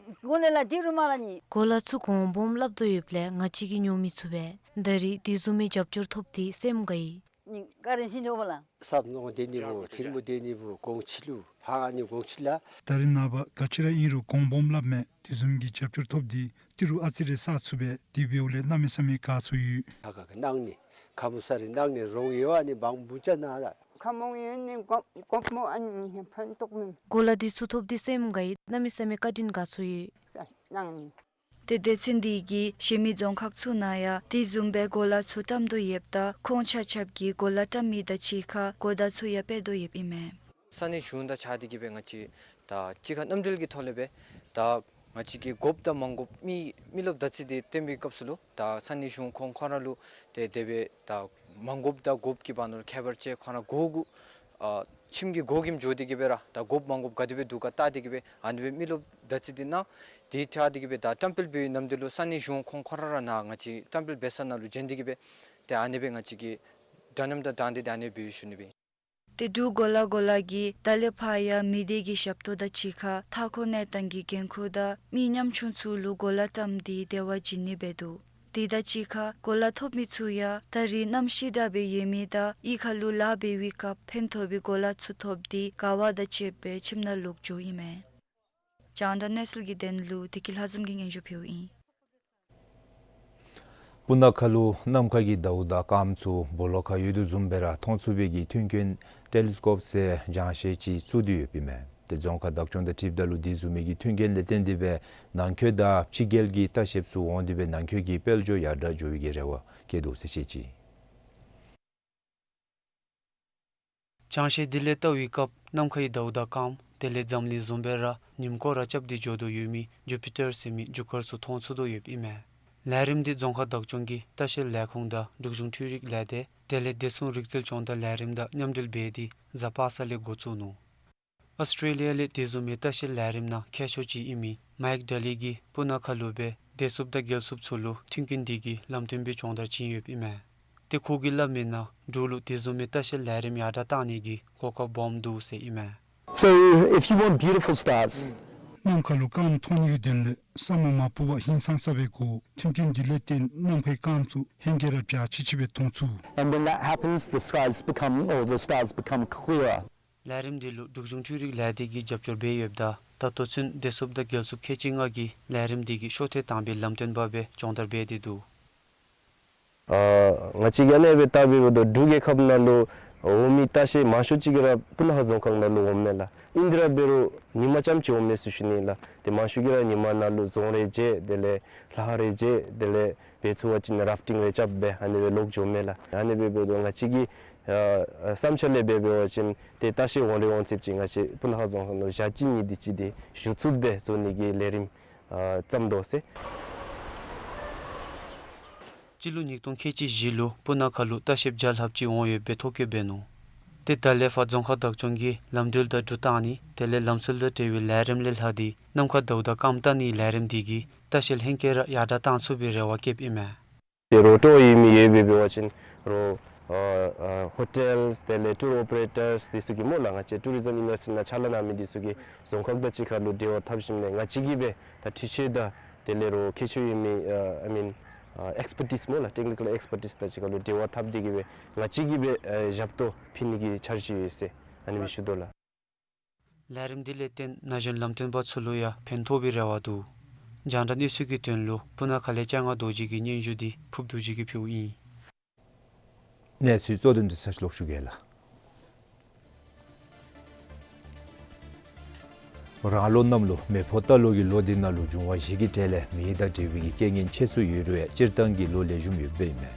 གོ་ལ་ལ་དི་རུ་མ་ལ་ནི། གོ་ལ་ཚུ་གོང་སྦོམ་སླབ་དོ་ཡོདཔ་ལས་ང་བཅས་ཀྱིས་ཉོ་མི་ཚུགས་པས། ད་རེས་དེ་བཟུམ་མའི་རྒྱབ་སྐྱོར་ཐོབ་སྟེ་སེམས་དགའ་ཡི། ནི་ཀ་རིན་ཤིན་ཏེ་འོ་བ་ལ། སབ་ནོ་དེ་ནི་བུ་ཐིར་མོ་དེ་ནི་བུ་གོང་ཆི་ལུ་ཕ་ནི་གོང་ཆི་ལ། ད་རེས་ནངས་པ་ག་ཅི་ར་ཨིན་རུང་གོང་སྦོམ་སླབ་མས། དེ་བཟུམ་གྱི་རྒྱབ་སྐྱོར་ཐོབ་སྟེ་ཏི་རུ་ཨ་ཙི་རེ་བསགས་ཚུགས་པས། དེ་འབདཝ་ལས་གནམ་མེད་ས་མེད་དགའ་ཚོར་ཡོད། ཁ་ཁ་གི་ནང་ནི་ཁ་མུ་ས་རི་ནང་ནི་རོང་ཡོད་ཨ་ནི་བང་བུ་ཅ་ན་ལ། ཁ་མོང་ཡོད་ནི་གོམ་གོམ་མོ་ཨ་ནི་ཕན་ཐོགས་མིན། གོ་ལ་འདི་ཚུ་ཐོབ་སྟེ་སེམས་དགའ་ཡི། གནམ་མེད་ས་མེད་བཀའ་དྲིན་དགའ་ཚོར་ཡོད། ནང་ནི། ཏེ་སྡེ་ཚན་འདི་གིས་གཞན་མི་རྫོང་ཁག་ཚུ་ནང་ཡང་དེ་བཟུམ་སྦེ་གོ་ལ་ཚུ་བཀྲམ་དོ་ཡོདཔ་ད་ཁོང་ཆ་ཁྱབ་ཀྱིས་གོ་ལ་བཀྲམ་མི་དང་གཅིག་ཁར་གོ་བརྡ་ཚུ་ཡང་སྤེལ་དོ་ཡོདཔ་ཨིན་མས། ས་གནས་གཞུང་དང་བཅས་ཏེ་གི་སྦེ་ང་བཅས་ད་གཅིག་ཁར་མཉམ་འབྲེལ་གྱི་ཐོག་ལས་སྦེ་ད་ང་བཅས་ཀྱིས་དགོཔ་དང་མ་དགོཔ་མི་མི་རློབས་བརྡ་རྩིས་འདི་སྟོན་པའི་སྐབས་སུ་ལུ་ད་ས་གནས་གཞུང་ཁོང་ཁོང་ར་ལུ་ཏེ་དེ་སྦེ་ད་མ་དགོཔ་དང་དགོཔ་ཀྱི་བར་ན་ལུ་ཁྱད་པར་ཅིག་ཁོང་ར་གོ་གུ་ཨ་ཁྱིམ་གྱི་སྒོ་གི་འགྱོ་སྟེ་གི་སྦེ་ར་ད་དགོཔ་མ་དགོཔ་ག་དེ་སྦེ་འདུག་ག་བལྟ་སྟེ་གི་སྦེ་ཨ་ནི་སྦེ་མི་རློབས་བརྡ་རྩིས་འདི་གནང་། དེ་བལྟ་སྟེ་གི་སྦེ་ད་བཀྲམ་སྤེལ་འབད་བའི་ནམ་དུས་ལུ་ས་གནས་གཞུང་ཁོང་ཁོང་ར་ར་ནཱ་ང་བཅས་བཀྲམ་སྤེལ་འབད་ས་ནང་ལུ་བྱོན་ཏེ་གི་སྦེ་ཏེ་ཨ་ནི་སྦེ་ང་བཅས་ཀྱིས་འདྲ་མཉམ་དང་དྲང་བདེན་དེ་ཨ་ནི་སྦེ་ཞུ་ནི་སྦེ། ཏེ་འབྲུག་གོ་ལ་གོ་ལ་གིས་ད་ལས་ཕར་ཡང་མི་སྡེ་གི་ཞབས་ཏོག་དང་གཅིག་ཁར་མཐའ་འཁོར་གནས་སྟངས་ཀྱི་འགན་ཁུར་དང་མི་ཉམ་ཆུང་ཚུ་ལུ་གོ་ལ་བཀྲམ་སྟེ་དེ་བ་བྱིན་ནི་འབད་དོ། དེ་དང་གཅིག་ཁར་གོ་ལ་ཐོབ་མི་ཚུ་ཡང་ད་རེས་གནམ་གཤིས་དྲག་སྦེ་ཡོད་མི་དང་གཡུས་ཁ་ལུ་ལཱ་འབད་བའི་སྐབས་ཕན་ཐོགས་པའི་གོ་ལ་ཚུ་ཐོབ་སྟེ་དགའ་བ་དང་བཅས་པའི་ཁྱིམ་ནང་ལོག་འགྱོཝ་ཨིན་མས། རྒྱང་བསྒྲགས་གནས་ཚུལ་གྱི་དོན་ལུ་བདེ་སྐྱིད་ལྷ་འཛོམས་ཀྱིས་སྙན་ཞུ་ཕུལཝ་ཨིན། སྤུ་ན་ཁ་ལུ་ནམ་མཁའ་གི་ཟླཝ་དང་སྐརམ་ཚུ་སྦོ་ལོགས་ཁར་ཡོད་དོ་བཟུམ་སྦེ་ར་མཐོང་ཚུགས་པའི་གི་མཐུན་རྐྱེན་ཊེ་ལི་སི་ཀོབ་ཟེར་སྦྱང་ཤེས་ཅིག་བཙུགས་ཏེ་ཡོདཔ་ཨིན་མས། ཏེ་རྫོང་ཁག་བདག་སྐྱོང་དང་འཁྲིལཝ་ད་ལུ་དེ་བཟུམ་མའི་གི་མཐུན་རྐྱེན་ལས་བརྟེན་ཏེ་སྦེ་ནང་འཁོད་དང་ཕྱི་རྒྱལ་གྱི་ལྟ་བཤལཔ་ཚུ་འོང་སྟེ་སྦེ་ནང་འཁོད་ཀྱི་དཔལ་འབྱོར་ཡར་དྲག་འགྱོ་བའི་གི་རེ་བ་བསྐྱེད་དོ་ཟེར་བཤད་ཅི། སྦྱང་ཤེས་འདི་ལས་བལྟ་བའི་སྐབས་ནམ་མཁའི་ཟླཝ་དང་སྐརམ་དེ་ལས་འཛམ་གླིང་བཟུམ་སྦེ་ར་ཉིམ་སྐོར་ར་རྐྱབ་སྟེ་འགྱོ་དོ་ཡོད་མི་ཇུ་པི་ཊར་ཟེར་མི་རྒྱུ་སྐར་ཚུ་མཐོང་ཚུགས་དོ་ཡོདཔ་ཨིན་མས། ལས་རིམ་འདི་རྫོང་ཁག་བདག་སྐྱོང་གི་ལྟ་བཤལ་ལས་ཁུངས་དང་འབྲུག་གཞུང་འཕྲུལ་རིག་ལས་སྡེ་དེ་ལས་བདེ་སྲུང་རིག་རྩལ་སྐྱོང་བརྡ་ལས་རིམ་དང་མཉམ་འབྲེལ་འབད་དེ་གཟའ་པ་སངས་ལས་འགོ་བཙུགས་ནུག། ཨོསི་ཊྲེ་ལི་ཡ་ལས་དེ་བཟུམ་མའི་ལྟ་བཤལ་ལས་རིམ་ནང་མཁས་མཆོག་ཅིག་ཨིན་མི་མཱའིཀ་ཌ་ལི་གིས་སྤུ་ན་ཁ་ལུ་སྦེ་བདེ་སྲུངཔ་དང་རྒྱལ་སྲུངཔ་ཚུ་ལུ་མཐུན་རྐྱེན་དེ་གི་ལམ་སྟོན་སྦེ་སྦྱོང་བརྡར་བྱིན་ཡོདཔ་ཨིན་མས། ཏེ་ཁོ་གིས་སླབ་མིའི་ནང་འབྲུག་ལུ་དེ་བཟུམ་མའི་ལྟ་བཤལ་ལས་རིམ་ཡར་དྲག་གཏང་ནི་གི་གོ་སྐབས་སྦོམ་འདུག་ཟེར་ཨིན་མས། So, if you want beautiful stars, ནམ་མཁའ་ལུ་སྐརམ་མཐོང་ནིའི་དོན་ལས་ས་སྨུག་མ་སྤུབས་པར་ཧིང་སངས་ས་སྦེ་དགོ། མཐུན་རྐྱེན་འདི་ལས་བརྟེན་ནམ་མཁའི་སྐརམ་ཚུ་ཧེང་སྐལ་ར་བྱ་ཆི་ཆི་སྦེ་མཐོང་ཚུགས། And when that happens, the skies become, or the stars become clearer. ལས་རིམ་འདི་ལུ་འབྲུག་གཞུང་འཕྲུལ་རིག་ལས་སྡེ་གིས་རྒྱབ་སྐྱོར་འབད་ཡོདཔ་ད་ད་ལྟོ་ཚུན་བདེ་སྲུངཔ་དང་རྒྱལ་སྲུངཔ་ཁལ་གཅིག་ལྔ་གིས་ལས་རིམ་འདི་གི་ཤོག་ཐེངས་དང་པའི་ལམ་སྟོན་པ་སྦེ་སྦྱོང་བརྡར་འབད་དེ་འདུག། ཨ་ང་བཅས་ཀྱིས་ཨ་ནེ་སྦེ་བལྟ་འབདཝ་ད་འབྲུག་རྒྱལ་ཁབ་ནང་ལུ་འོང་མི་ལྟ་བཤལ་མང་ཤོས་ཅིག་གིས་ར་སྤུ་ན་ཁ་རྫོང་ཁག་ནང་ལུ་འོངམ་མས་ལགས། ཨིན་དེ་ར་འབད་རུང་ཉིན་མ་ཙམ་ཅིག་འོངམ་མས་ཟེར་ཞུ་ནི་ལགས། ཏེ་མང་ཤོས་ཀྱིས་ར་ཉིན་མ་ནང་ལུ་རྫོང་རེ་མཇལ་དེ་ལས་ལྷ་ཁང་རེ་མཇལ་དེ་ལས་འབད་ཚུགས་པ་ཅིན་རཱཕ་ཊིང་རེ་རྐྱབ་སྦེ་ཨ་ནེ་སྦེ་ལོག་འགྱོཝ་མས་ལགས། ཨ་ནེ་སྦེ་འབདཝ་ད་ང་བཅས་ཀྱི་ཨ་ཨ་བསམ་འཆར་ལས་འབད་འབད་བ་ཅིན་ཏེ་ལྟ་བཤལ་འོང་རེ་འོང་ཚདཔ་ཅིག་ང་བཅས་སྤུ་ན་ཁ་རྫོང་ཁག་ནང་ལུ་ཞག་གཅིག་གཉིས་དེ་ཅིག་དེ་བཞུགས་ཚུགསཔ་སྦེ་བཟོ་ནི་གི་ལས་རིམ་ཨ་བརྩམ་དོ་ཟེར། སྤྱི་ལོ་ཉིས་སྟོང་ཁལ་གཅིག་བཞི་ལུ་སྤུ་ན་ཁ་ལུ་ལྟ་བཤལཔ་བརྒྱ་ལྷགཔ་ཅིག་འོང་ཡོདཔ་སྦེ་ཐོ་བཀོད་འབད་ནུག། ཏེ་ད་ལས་ཕར་རྫོང་ཁག་བདག་སྐྱོང་གིས་ལམ་འགྲུལ་དང་འགྲུལ་བཏང་ནི་དེ་ལས་ལམ་སྲོལ་དང་འབྲེལ་བའི་ལས་རིམ་ལས་ལྷག་སྟེ་ནམ་མཁའ་ཟླཝ་དང་སྐརམ་བལྟ་ནིའི་ལས་རིམ་འདི་གིས་ལྟ་བཤལ་ཧེང་སྐལ་ར་ཡར་དྲག་གཏང་ཚུགས་པའི་རེ་བ་བསྐྱེདཔ་ཨིན་མས། ཏེ་རོགས་ཏོ་ཨིན་མི་ཡོད་པའི་འབད་བ་ཅིན་རོགས་ཨ་ཨ་ཧོ་ཊེལསི་དེ་ལས་ཊུར་ཨོ་པ་རེ་ཊརསི་དེ་ཚུ་གིས་སྨོ་ལགས། ང་བཅས་ཊུ་རི་ཛམ་ཡུ་ནི་ཝར་སི་ཊི་ནང་ཕྱག་ལཱ་གནང་མི་དེ་ཚུ་གིས་རྫོང་ཁག་དང་གཅིག་ཁར་ལུ་འབྲེལ་བ་འཐབ་ཞིནམ་ལས་ང་བཅས་ཀྱིས་སྦེ་ད་འཕྲུལ་ཆས་དང་དེ་ལས་རོགས་མཁས་མཆོག་ཨིན་མི་ཨ་ཨ་མིན་ཨ་ཨེགསི་པར་ཊིསི་སྨོ་ལགས། ཊེག་ནི་ཀལ་ཨེགསི་པར་ཊིསི་དང་གཅིག་ཁར་ལུ་འབྲེལ་བ་འཐབ་སྟེ་གིས་སྦེ་ང་བཅས་ཀྱིས་སྦེ་ཨ་ཞབས་ཏོག་ཕུལ་ནི་གི་འཆར་གཞི་ཡོད་ཟེར་ཨ་ནི་སྦེ་ཞུ་དོ་ལགས། ལས་རིམ་འདི་ལས་བརྟེན་ན་གཞོན་ལམ་སྟོན་པ་ཚུ་ལུ་ཡང་ཕན་ཐོགས་པའི་རེ་བ་འདུག། རྒྱང་བསྒྲགས་གནས་ཚུལ་གྱི་དོན་ལུ་སྤུ་ན་ཁ་ལས་ལྕང་ང་རྡོ་རྗེ་གི་སྙན་ཞུ་འདི་ཕུབ་རྡོ་རྗེ་གིས་ཕུལཝ་ཨིན། གནས་ཚུལ་གཙོ་དོན་འདི་ཚར་ཅིག་ལོག་ཞུ་གེ་ལགས། རང་ལོ་གནམ་ལོ་མེ་ཕོ་རྟ་ལོ་གི་ལོ་འདི་ནང་ལུ་འབྱུང་བ་བཞི་གི་གྲས་ལས་མེ་དང་འབྲེལ་བའི་གི་རྐྱེན་ངན་ཆེ་སུ་ཡོད་རུང་ཡང་སྤྱིར་བཏང་གི་ལོ་ལེགས་ཤོམ་ཡོདཔ་ཨིན་མས།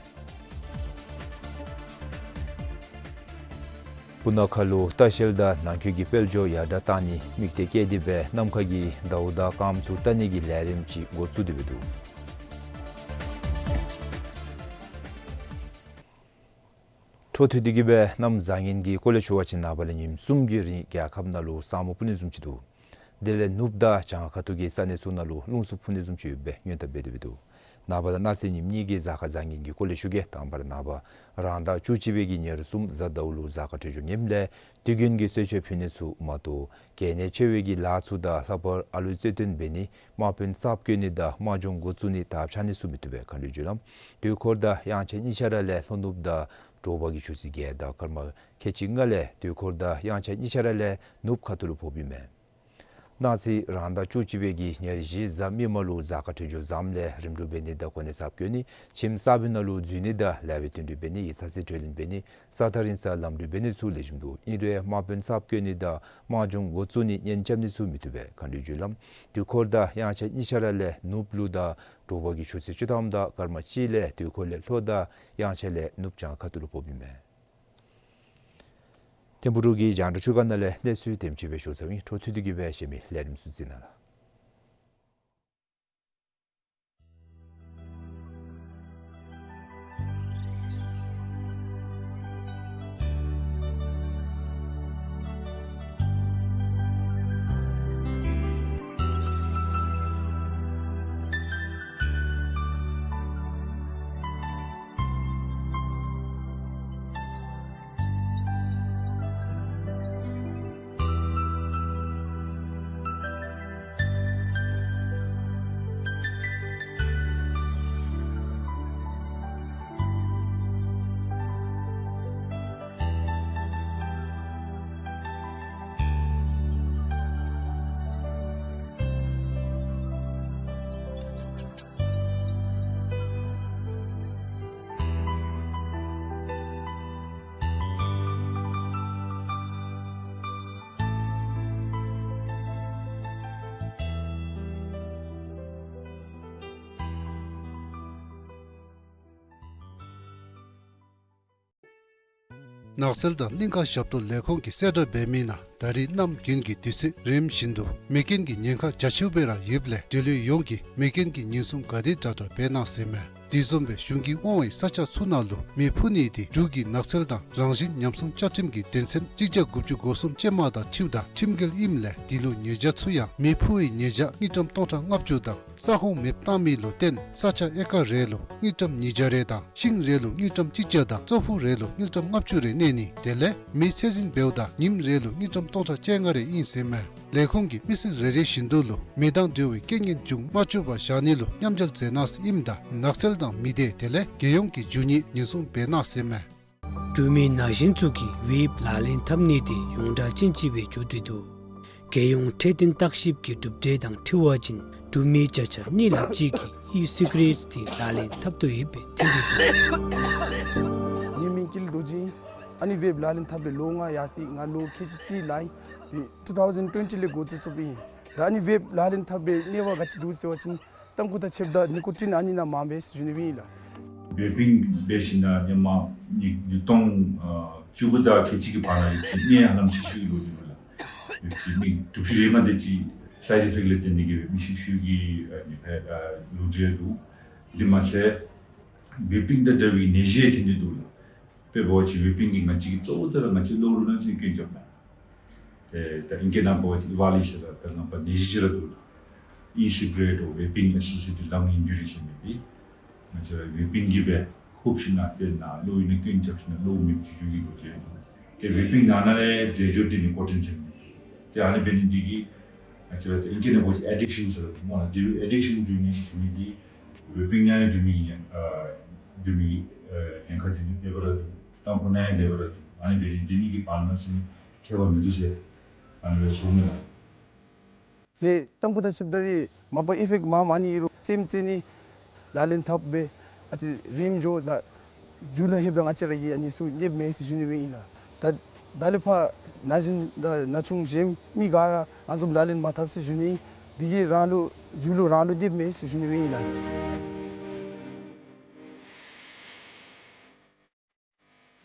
སྤུ་ན་ཁ་ལུ་ལྟ་བཤལ་དང་ནང་འཁོད་ཀྱི་དཔལ་འབྱོར་ཡར་དྲག་གཏང་ནི་དམིགས་གཏད་བསྐྱེད་དེ་སྦེ་ནམ་མཁའ་གི་ཟླཝ་དང་སྐརམ་ཚུ་བལྟ་ནི་གི་ལས་རིམ་ཅིག་འགོ་བཙུགས་ཏེ་འབད་འདུག། འཕྲོ་མཐུད་དེ་གིས་སྦེ་གནམ་བཟང་ངན་གྱི་སྐོར་ལས་ཞུ་བ་ཅིན་ནངས་པ་ལས་ཉིནམ་གསུམ་གྱི་རིང་རྒྱལ་ཁབ་ནང་ལུ་ས་སྨུག་སྤུབ་ནི་བཟུམ་ཅིག་འདུག། དེ་ལས་ནུབ་དང་བྱང་ཁ་ཐུག་གི་ས་གནས་ཚུ་ནང་ལུ་རླུང་འཚུབ་འཕུ་ནི་བཟུམ་ཅིག་ཡོདཔ་སྦེ་སྔོན་བརྡ་འབད་དེ་འབད་འདུག། ནངས་པ་དང་གནངས་ཚེ་ཉིནམ་གཉིས་ཀྱི་གཟའ་སྐར་བཟང་ངན་གྱི་སྐོར་ལས་ཞུ་གེ། དང་པ་ར་ནངས་པ་རང་ཟླ་བཅུ་གཅིག་པའི་གི་ཉེར་གསུམ་གཟའ་ཟླཝ་ལུ་གཟའ་སྐར་འཕྲོད་སྦྱོར་ངནམ་ལས་དུས་རྒྱུན་གྱི་གསོལ་མཆོད་ཕུལ་ནི་ཚུ་མ་གཏོགས་གལ་གནད་ཆེ་བའི་གི་ལཱ་ཚུ་དང་ལྷག་པར་ཨ་ལུ་རྩེ་སྟོན་འབད་ནི་དམག་དཔོན་གསརཔ་བསྐོ་ནི་དང་དམག་སྦྱོང་འགོ་བཙུགས་ནི་དར་འཕྱར་ནི་ཚུ་མི་བཏུབ་པས་མཁའ་འགྲོའི་རྒྱུ་ལམ། དུས་འཁོར་དང་དབྱངས་འཆར་གཉིས་ཆ་ར་ལས་ལྷོ་ནུབ་དང་དྲོ་པ་གི་ཆུ་ཚོད་བརྒྱད་དང་སྐར་མ་ཁལ་གཅིག་ལྔ་ལས་དུས་འཁོར་དང་དབྱངས་འཆར་གཉིས་ཆ་ར་ལས་ནུབ་ཁ་ཐུག་ལུ་ཕོགཔ་ཨིན་མས། གནངས་ཚེ་རང་ཟླ་བཅུ་གཅིག་པའི་གི་ཉེར་བཞི་གཟའ་མིག་དམར་ལུ་གཟའ་སྐར་འཕྲོད་སྦྱོར་བཟངམ་ལས་རིམ་གྲོ་འབད་ནི་དང་གོ་གནས་གསརཔ་བསྐོ་ནི་ཁྱིམ་གསར་པའི་ནང་ལུ་འཛུལ་ནི་དང་ལེགས་པའི་དོན་འགྲུབ་འབད་ནི་ཡིག་ཚང་རྩིས་སྤྲོད་ལེན་འབད་ནི་ས་ཐག་རིང་ས་ལམ་འགྲུལ་འབད་ནི་ཚུ་ལེགས་ཤོམ་འདུག། ཨིན་རུང་དམག་དཔོན་གསརཔ་བསྐོ་ནི་དང་དམག་སྦྱོང་འགོ་བཙུགས་ནི་གཉེན་རྐྱབ་ནི་ཚུ་མི་བཏུབ་པས་མཁའ་འགྲོའི་རྒྱུ་ལམ། དུས་འཁོར་དང་དབྱངས་འཆར་གཉིས་ཆ་ར་ལས་ནུབ་ལུ་དང་དྲོ་པ་གི་ཆུ་ཚོད་བཅུ་ཐམ་དང་སྐར་མ་གཅིག་ལས་དུས་འཁོར་ལས་ལྷོ་དང་དབྱངས་འཆར་ལས་ནུབ་བྱང་ཁ་ཐུག་ལུ་ཕོགཔ་ཨིན་མས། ཐིམ་ཕུག་འབྲུག་གི་རྒྱང་བསྒྲགས་ཆུ་ཁ་ནང་ལས་གནས་ཚུལ་དེམ་ཅིག་སྦེ་ཞུ་ཚརཝ་ཨིན། འཕྲོ་མཐུད་དེ་གིས་སྦེ་གཞན་མི་ལས་རིམ་ཚུ་གཟིགས་གནང་ལགས། ནགས་ཚལ་དང་གླིང་ཁ་ཞབས་ཏོག་ལས་ཁུངས་ཀྱིས་གསལ་བསྒྲགས་འབད་མི་ནང་ད་རིས་གནམ་དགུན་གྱི་དུས་ཚོད་རིམ་བཞིན་དུ་མེ་རྐྱེན་གྱི་ཉེན་ཁ་རྒྱ་ཆེཝ་སྦེ་ར་ཡོདཔ་ལས་འབྲེལ་ཡོད་ཡོངས་ཀྱིས་མེ་རྐྱེན་གྱི་ཉེན་སྲུང་ག་དེ་དྲག་དྲག་འབད་གནང་ཟེར་མས། དེ་བཟུམ་སྦེ་གཞུང་གིས་དབང་བའི་ས་ཆ་ཚུ་ནང་ལུ་མེ་འཕུ་ནི་དེ་འབྲུག་གི་ནགས་ཚལ་དང་རང་བཞིན་ཉམས་སྲུང་བཅའ་ཁྲིམས་ཀྱི་དོན་ཚན་གཅིག་བརྒྱ་དགུ་བཅུ་གོ་གསུམ་ཅན་མ་དང་འཁྲིལཝ་ད་ཁྲིམས་འགལ་ཨིནམ་ལས་དེ་ལུ་ཉེས་བྱ་ཚུ་ཡང་མེ་འཕུ་བའི་ཉེས་བྱ་དངུལ་ཀྲམ་སྟོང་ཕྲག་ལྔ་བཅུ་དང་ས་ཁོངས་མེདཔ་བཏང་མི་ལུ་བརྟེན་ས་ཆ་ཨེ་ཀར་རེ་ལུ་དངུལ་ཀྲམ་ཉིས་བརྒྱ་རེ་དང་ཤིང་རེ་ལུ་དངུལ་ཀྲམ་གཅིག་བརྒྱ་དང་ཙོག་ཕུག་རེ་ལུ་དངུལ་ཀྲམ་ལྔ་བཅུ་རེ་གནས་ནི་དེ་ལས་མེ་ཚད་འཛིན་འབདཝ་ད་ཉིནམ་རེ་ལུ་དངུལ་ཀྲམ་སྟོང་ཕྲག་བཅོ་ལྔ་རེ་ཨིན་ཟེར་མས། ལས་ཁུངས་ཀྱིས་མི་སེར་རེ་རེ་བཞིན་དུ་ལུ་མེ་དང་འབྲེལ་བའི་རྐྱེན་ངན་འབྱུང་མ་བཅུག་པར་བཞག་ནི་ལུ་མཉམ་འབྲེལ་མཛད་གནང་ཟེར་ཨིནམ་ད་ནགས་ཚལ་དང་མི་སྡེ་དེ་ལས་རྒྱལ་ཡོངས་ཀྱི་རྒྱུ་དངོས་ཉེན་སྲུང་འབད་གནང་ཟེར་མས། འབྲུག་མི་ན་གཞོན་ཚུ་གིས་ཝེབ་ལག་ལེན་འཐབ་ནི་དེ་ཡོངས་གྲགས་ཅན་ཅིག་སྦེ་གྱུར་ཏེ་འདུག། རྒྱལ་ཡོངས་འཕྲོད་བསྟེན་བརྟག་ཞིབ་ཀྱི་གྲུབ་འབྲས་དང་འཁྲིལ་བ་ཅིན་འབྲུག་མི་བརྒྱ་ཆ་གཉིས་ལྷགཔ་ཅིག་གིས་ཨི་སི་ག་རེཊ་དེ་ལག་ལེན་འཐབ་དོ་ཡོདཔ་སྦེ་ཐོན་ཏེ་འདུག། ངེའི་མིང་ཀུན་ལེགས་རྡོ་རྗེ། ཨ་ནི་ཝེབ་ལག་ལེན་འཐབ་པའི་ལོ་ང་ཡར་སོ་ཡི། ང་ལོ་ཁལ་གཅིག་གཅིག་ལང་ཡི། ཏེ་ཊུ་ཐའུ་ཟེན་ཊུ་ཝེན་ཊི་ལས་འགོ་བཙུགས་བཙུགསཔ་ཨིན། ད་ཨ་ནི་ཝེབ་ལག་ལེན་འཐབ་པའི་གནད་འགག་ག་ཅི་འདུག་ཟེར་བ་ཅིན་ཏམ་ཁུ་ཏ་ཆེཝ་ད་ནི་ཀོ་ཊིན་ཨ་ནི་ནང་མངམ་སྦེ་ཟེར་ཞུ་ནི་ཨིན་ལགས། ཝེ་པིང་འབད་ཞིནམ་ལས་ཧེ་མ་ནི་ཉིས་སྟོང་ཨ་བཅུ་དགུ་དང་ཁལ་གཅིག་གི་བར་ན་ཡོད་ཅི་ནི་ཧ་ལམ་ཤི་ཤི་ལོ་འདུག་ལགས། ཡོད་ཅི་ནི་དུག་ཤི་རེ་མ་དེ་ཅིག་སའིཌ་ཨི་ཕེཀཊ་ལས་བརྟེན་ཏེ་གིས་སྦེ་མི་ཤི་ཤི་གི་ཨ་ནི་ཨ་ལོ་རྒྱུས་འདུག། དེ་མ་ཚད་ཝེ་པིང་དང་འབྲེལ་བའི་ནད་གཞི་ཐོན་ཏེ་འདུག་ལགས། དཔེ་འབད་བ་ཅིན་ཝེ་པིང་གིས་ང་བཅས་ཀྱི་གཙོ་བོ་ད་ར་ང་བཅས་ལོག་ལུ་ནང་ཅིག་སྐྱོན་རྐྱབ་ནི། ཏེ་ད་ཨིང་སྐད་ནང་འབད་བ་ཅིན་ཨི་ཝཱ་ལི་ཟེར་ད་ད་ནང་པ་ནད་གཞི་ཅིག་ར་འདུག་ལགས། ཨི་སི་ག་རེཊ་འོ་ཝེ་པིང་ཨེ་སོ་སི་ཡེ་ཊེཌ་ལངས་ཨིན་ཇུ་རི་ཟེར་མི་འདི་ང་བཅས་ར་ཝེ་པིང་གིས་སྦེ་ཧུབ་ཞིནམ་ལས་ཏེ་ནཱ་ལོག་ཡོད་ནི་སྐྱོན་རྐྱབ་ཞིནམ་ལས་ལོག་མེདཔ་བཅུག་བཅུག་གི་ལོ་རྒྱུས་འདུག། ཏེ་ཝེ་པིང་ནང་ན་ལས་འདྲེས་སྦྱོར་འདི་ནི་ཀོ་ཊིན་ཟེར་མི་འདི་ཏེ་ཨ་ནི་འབད་ནི་འདི་གིས་ང་བཅས་ར་ཏེ་ཨིང་སྐད་ནང་འབད་བ་ཅིན་ཨེ་ཌིག་ཤཱན་ཟེར་སླབ་སྨོ་ལགས། འདི་ཨེ་ཌིག་ཤཱན་འགྱོ་ནི་འགྱོ་ནི་འདི་ཝེ་པིང་ནང་ཡང་འགྱོ་མི་ཨ་འགྱོ་མི་ཨ་ཉེན་ཁ་འདི་ནི་ལེགས་པར་ར་འདུག། ཏམ་ཁུ་ནང་ཡང་ལེགས་པར་ར་འདུག། ཨ་ནི་འབད་ནི་འདི་ནི་གིས་བར་ན་ཟེར་ནི་ཁྱད་པར་མིན་འདུག་ཟེར་ཨ་ནི་སྦེ་ཞུ་ནི་ལགས། ཏེ་ཏམ་ཁུ་ཏ་ཆེཝ་ད་ར་མ་པ་ཨི་ཕེཀཊ་མངམ་ཨ་ནི་ཨིན་རུང་སེམས་རྩེ་ནི་ལག་ལེན་འཐབ་སྦེ་ཨ་ཙི་རིངམོ་འགྱོཝ་ད་རྒྱུ་ལུ་ལྷོདཔ་ད་ང་བཅས་ར་གི་ཨ་ནི་ཚུ་ཉེསཔ་མས་ཟེར་ཞུ་ནི་སྦེ་ཨིན་ལགས། ད་ད་ལས་ཕར་ན་གཞོན་དང་ན་ཆུང་གཞན་མི་ག་ར་ཨ་ནི་བཟུམ་ལག་ལེན་མ་འཐབ་ཟེར་ཞུ་ནི་ཨིན། དེ་གིས་རང་ལུ་རྒྱུ་ལུ་རང་ལུ་ཉེསཔ་མས་ཟེར་ཞུ་ནི་སྦེ་ཨིན་ལགས།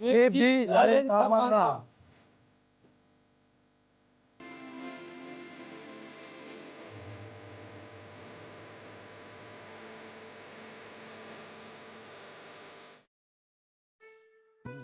ཝེབ་འདི་ལག་ལེན་འཐབ་མ་གནང་།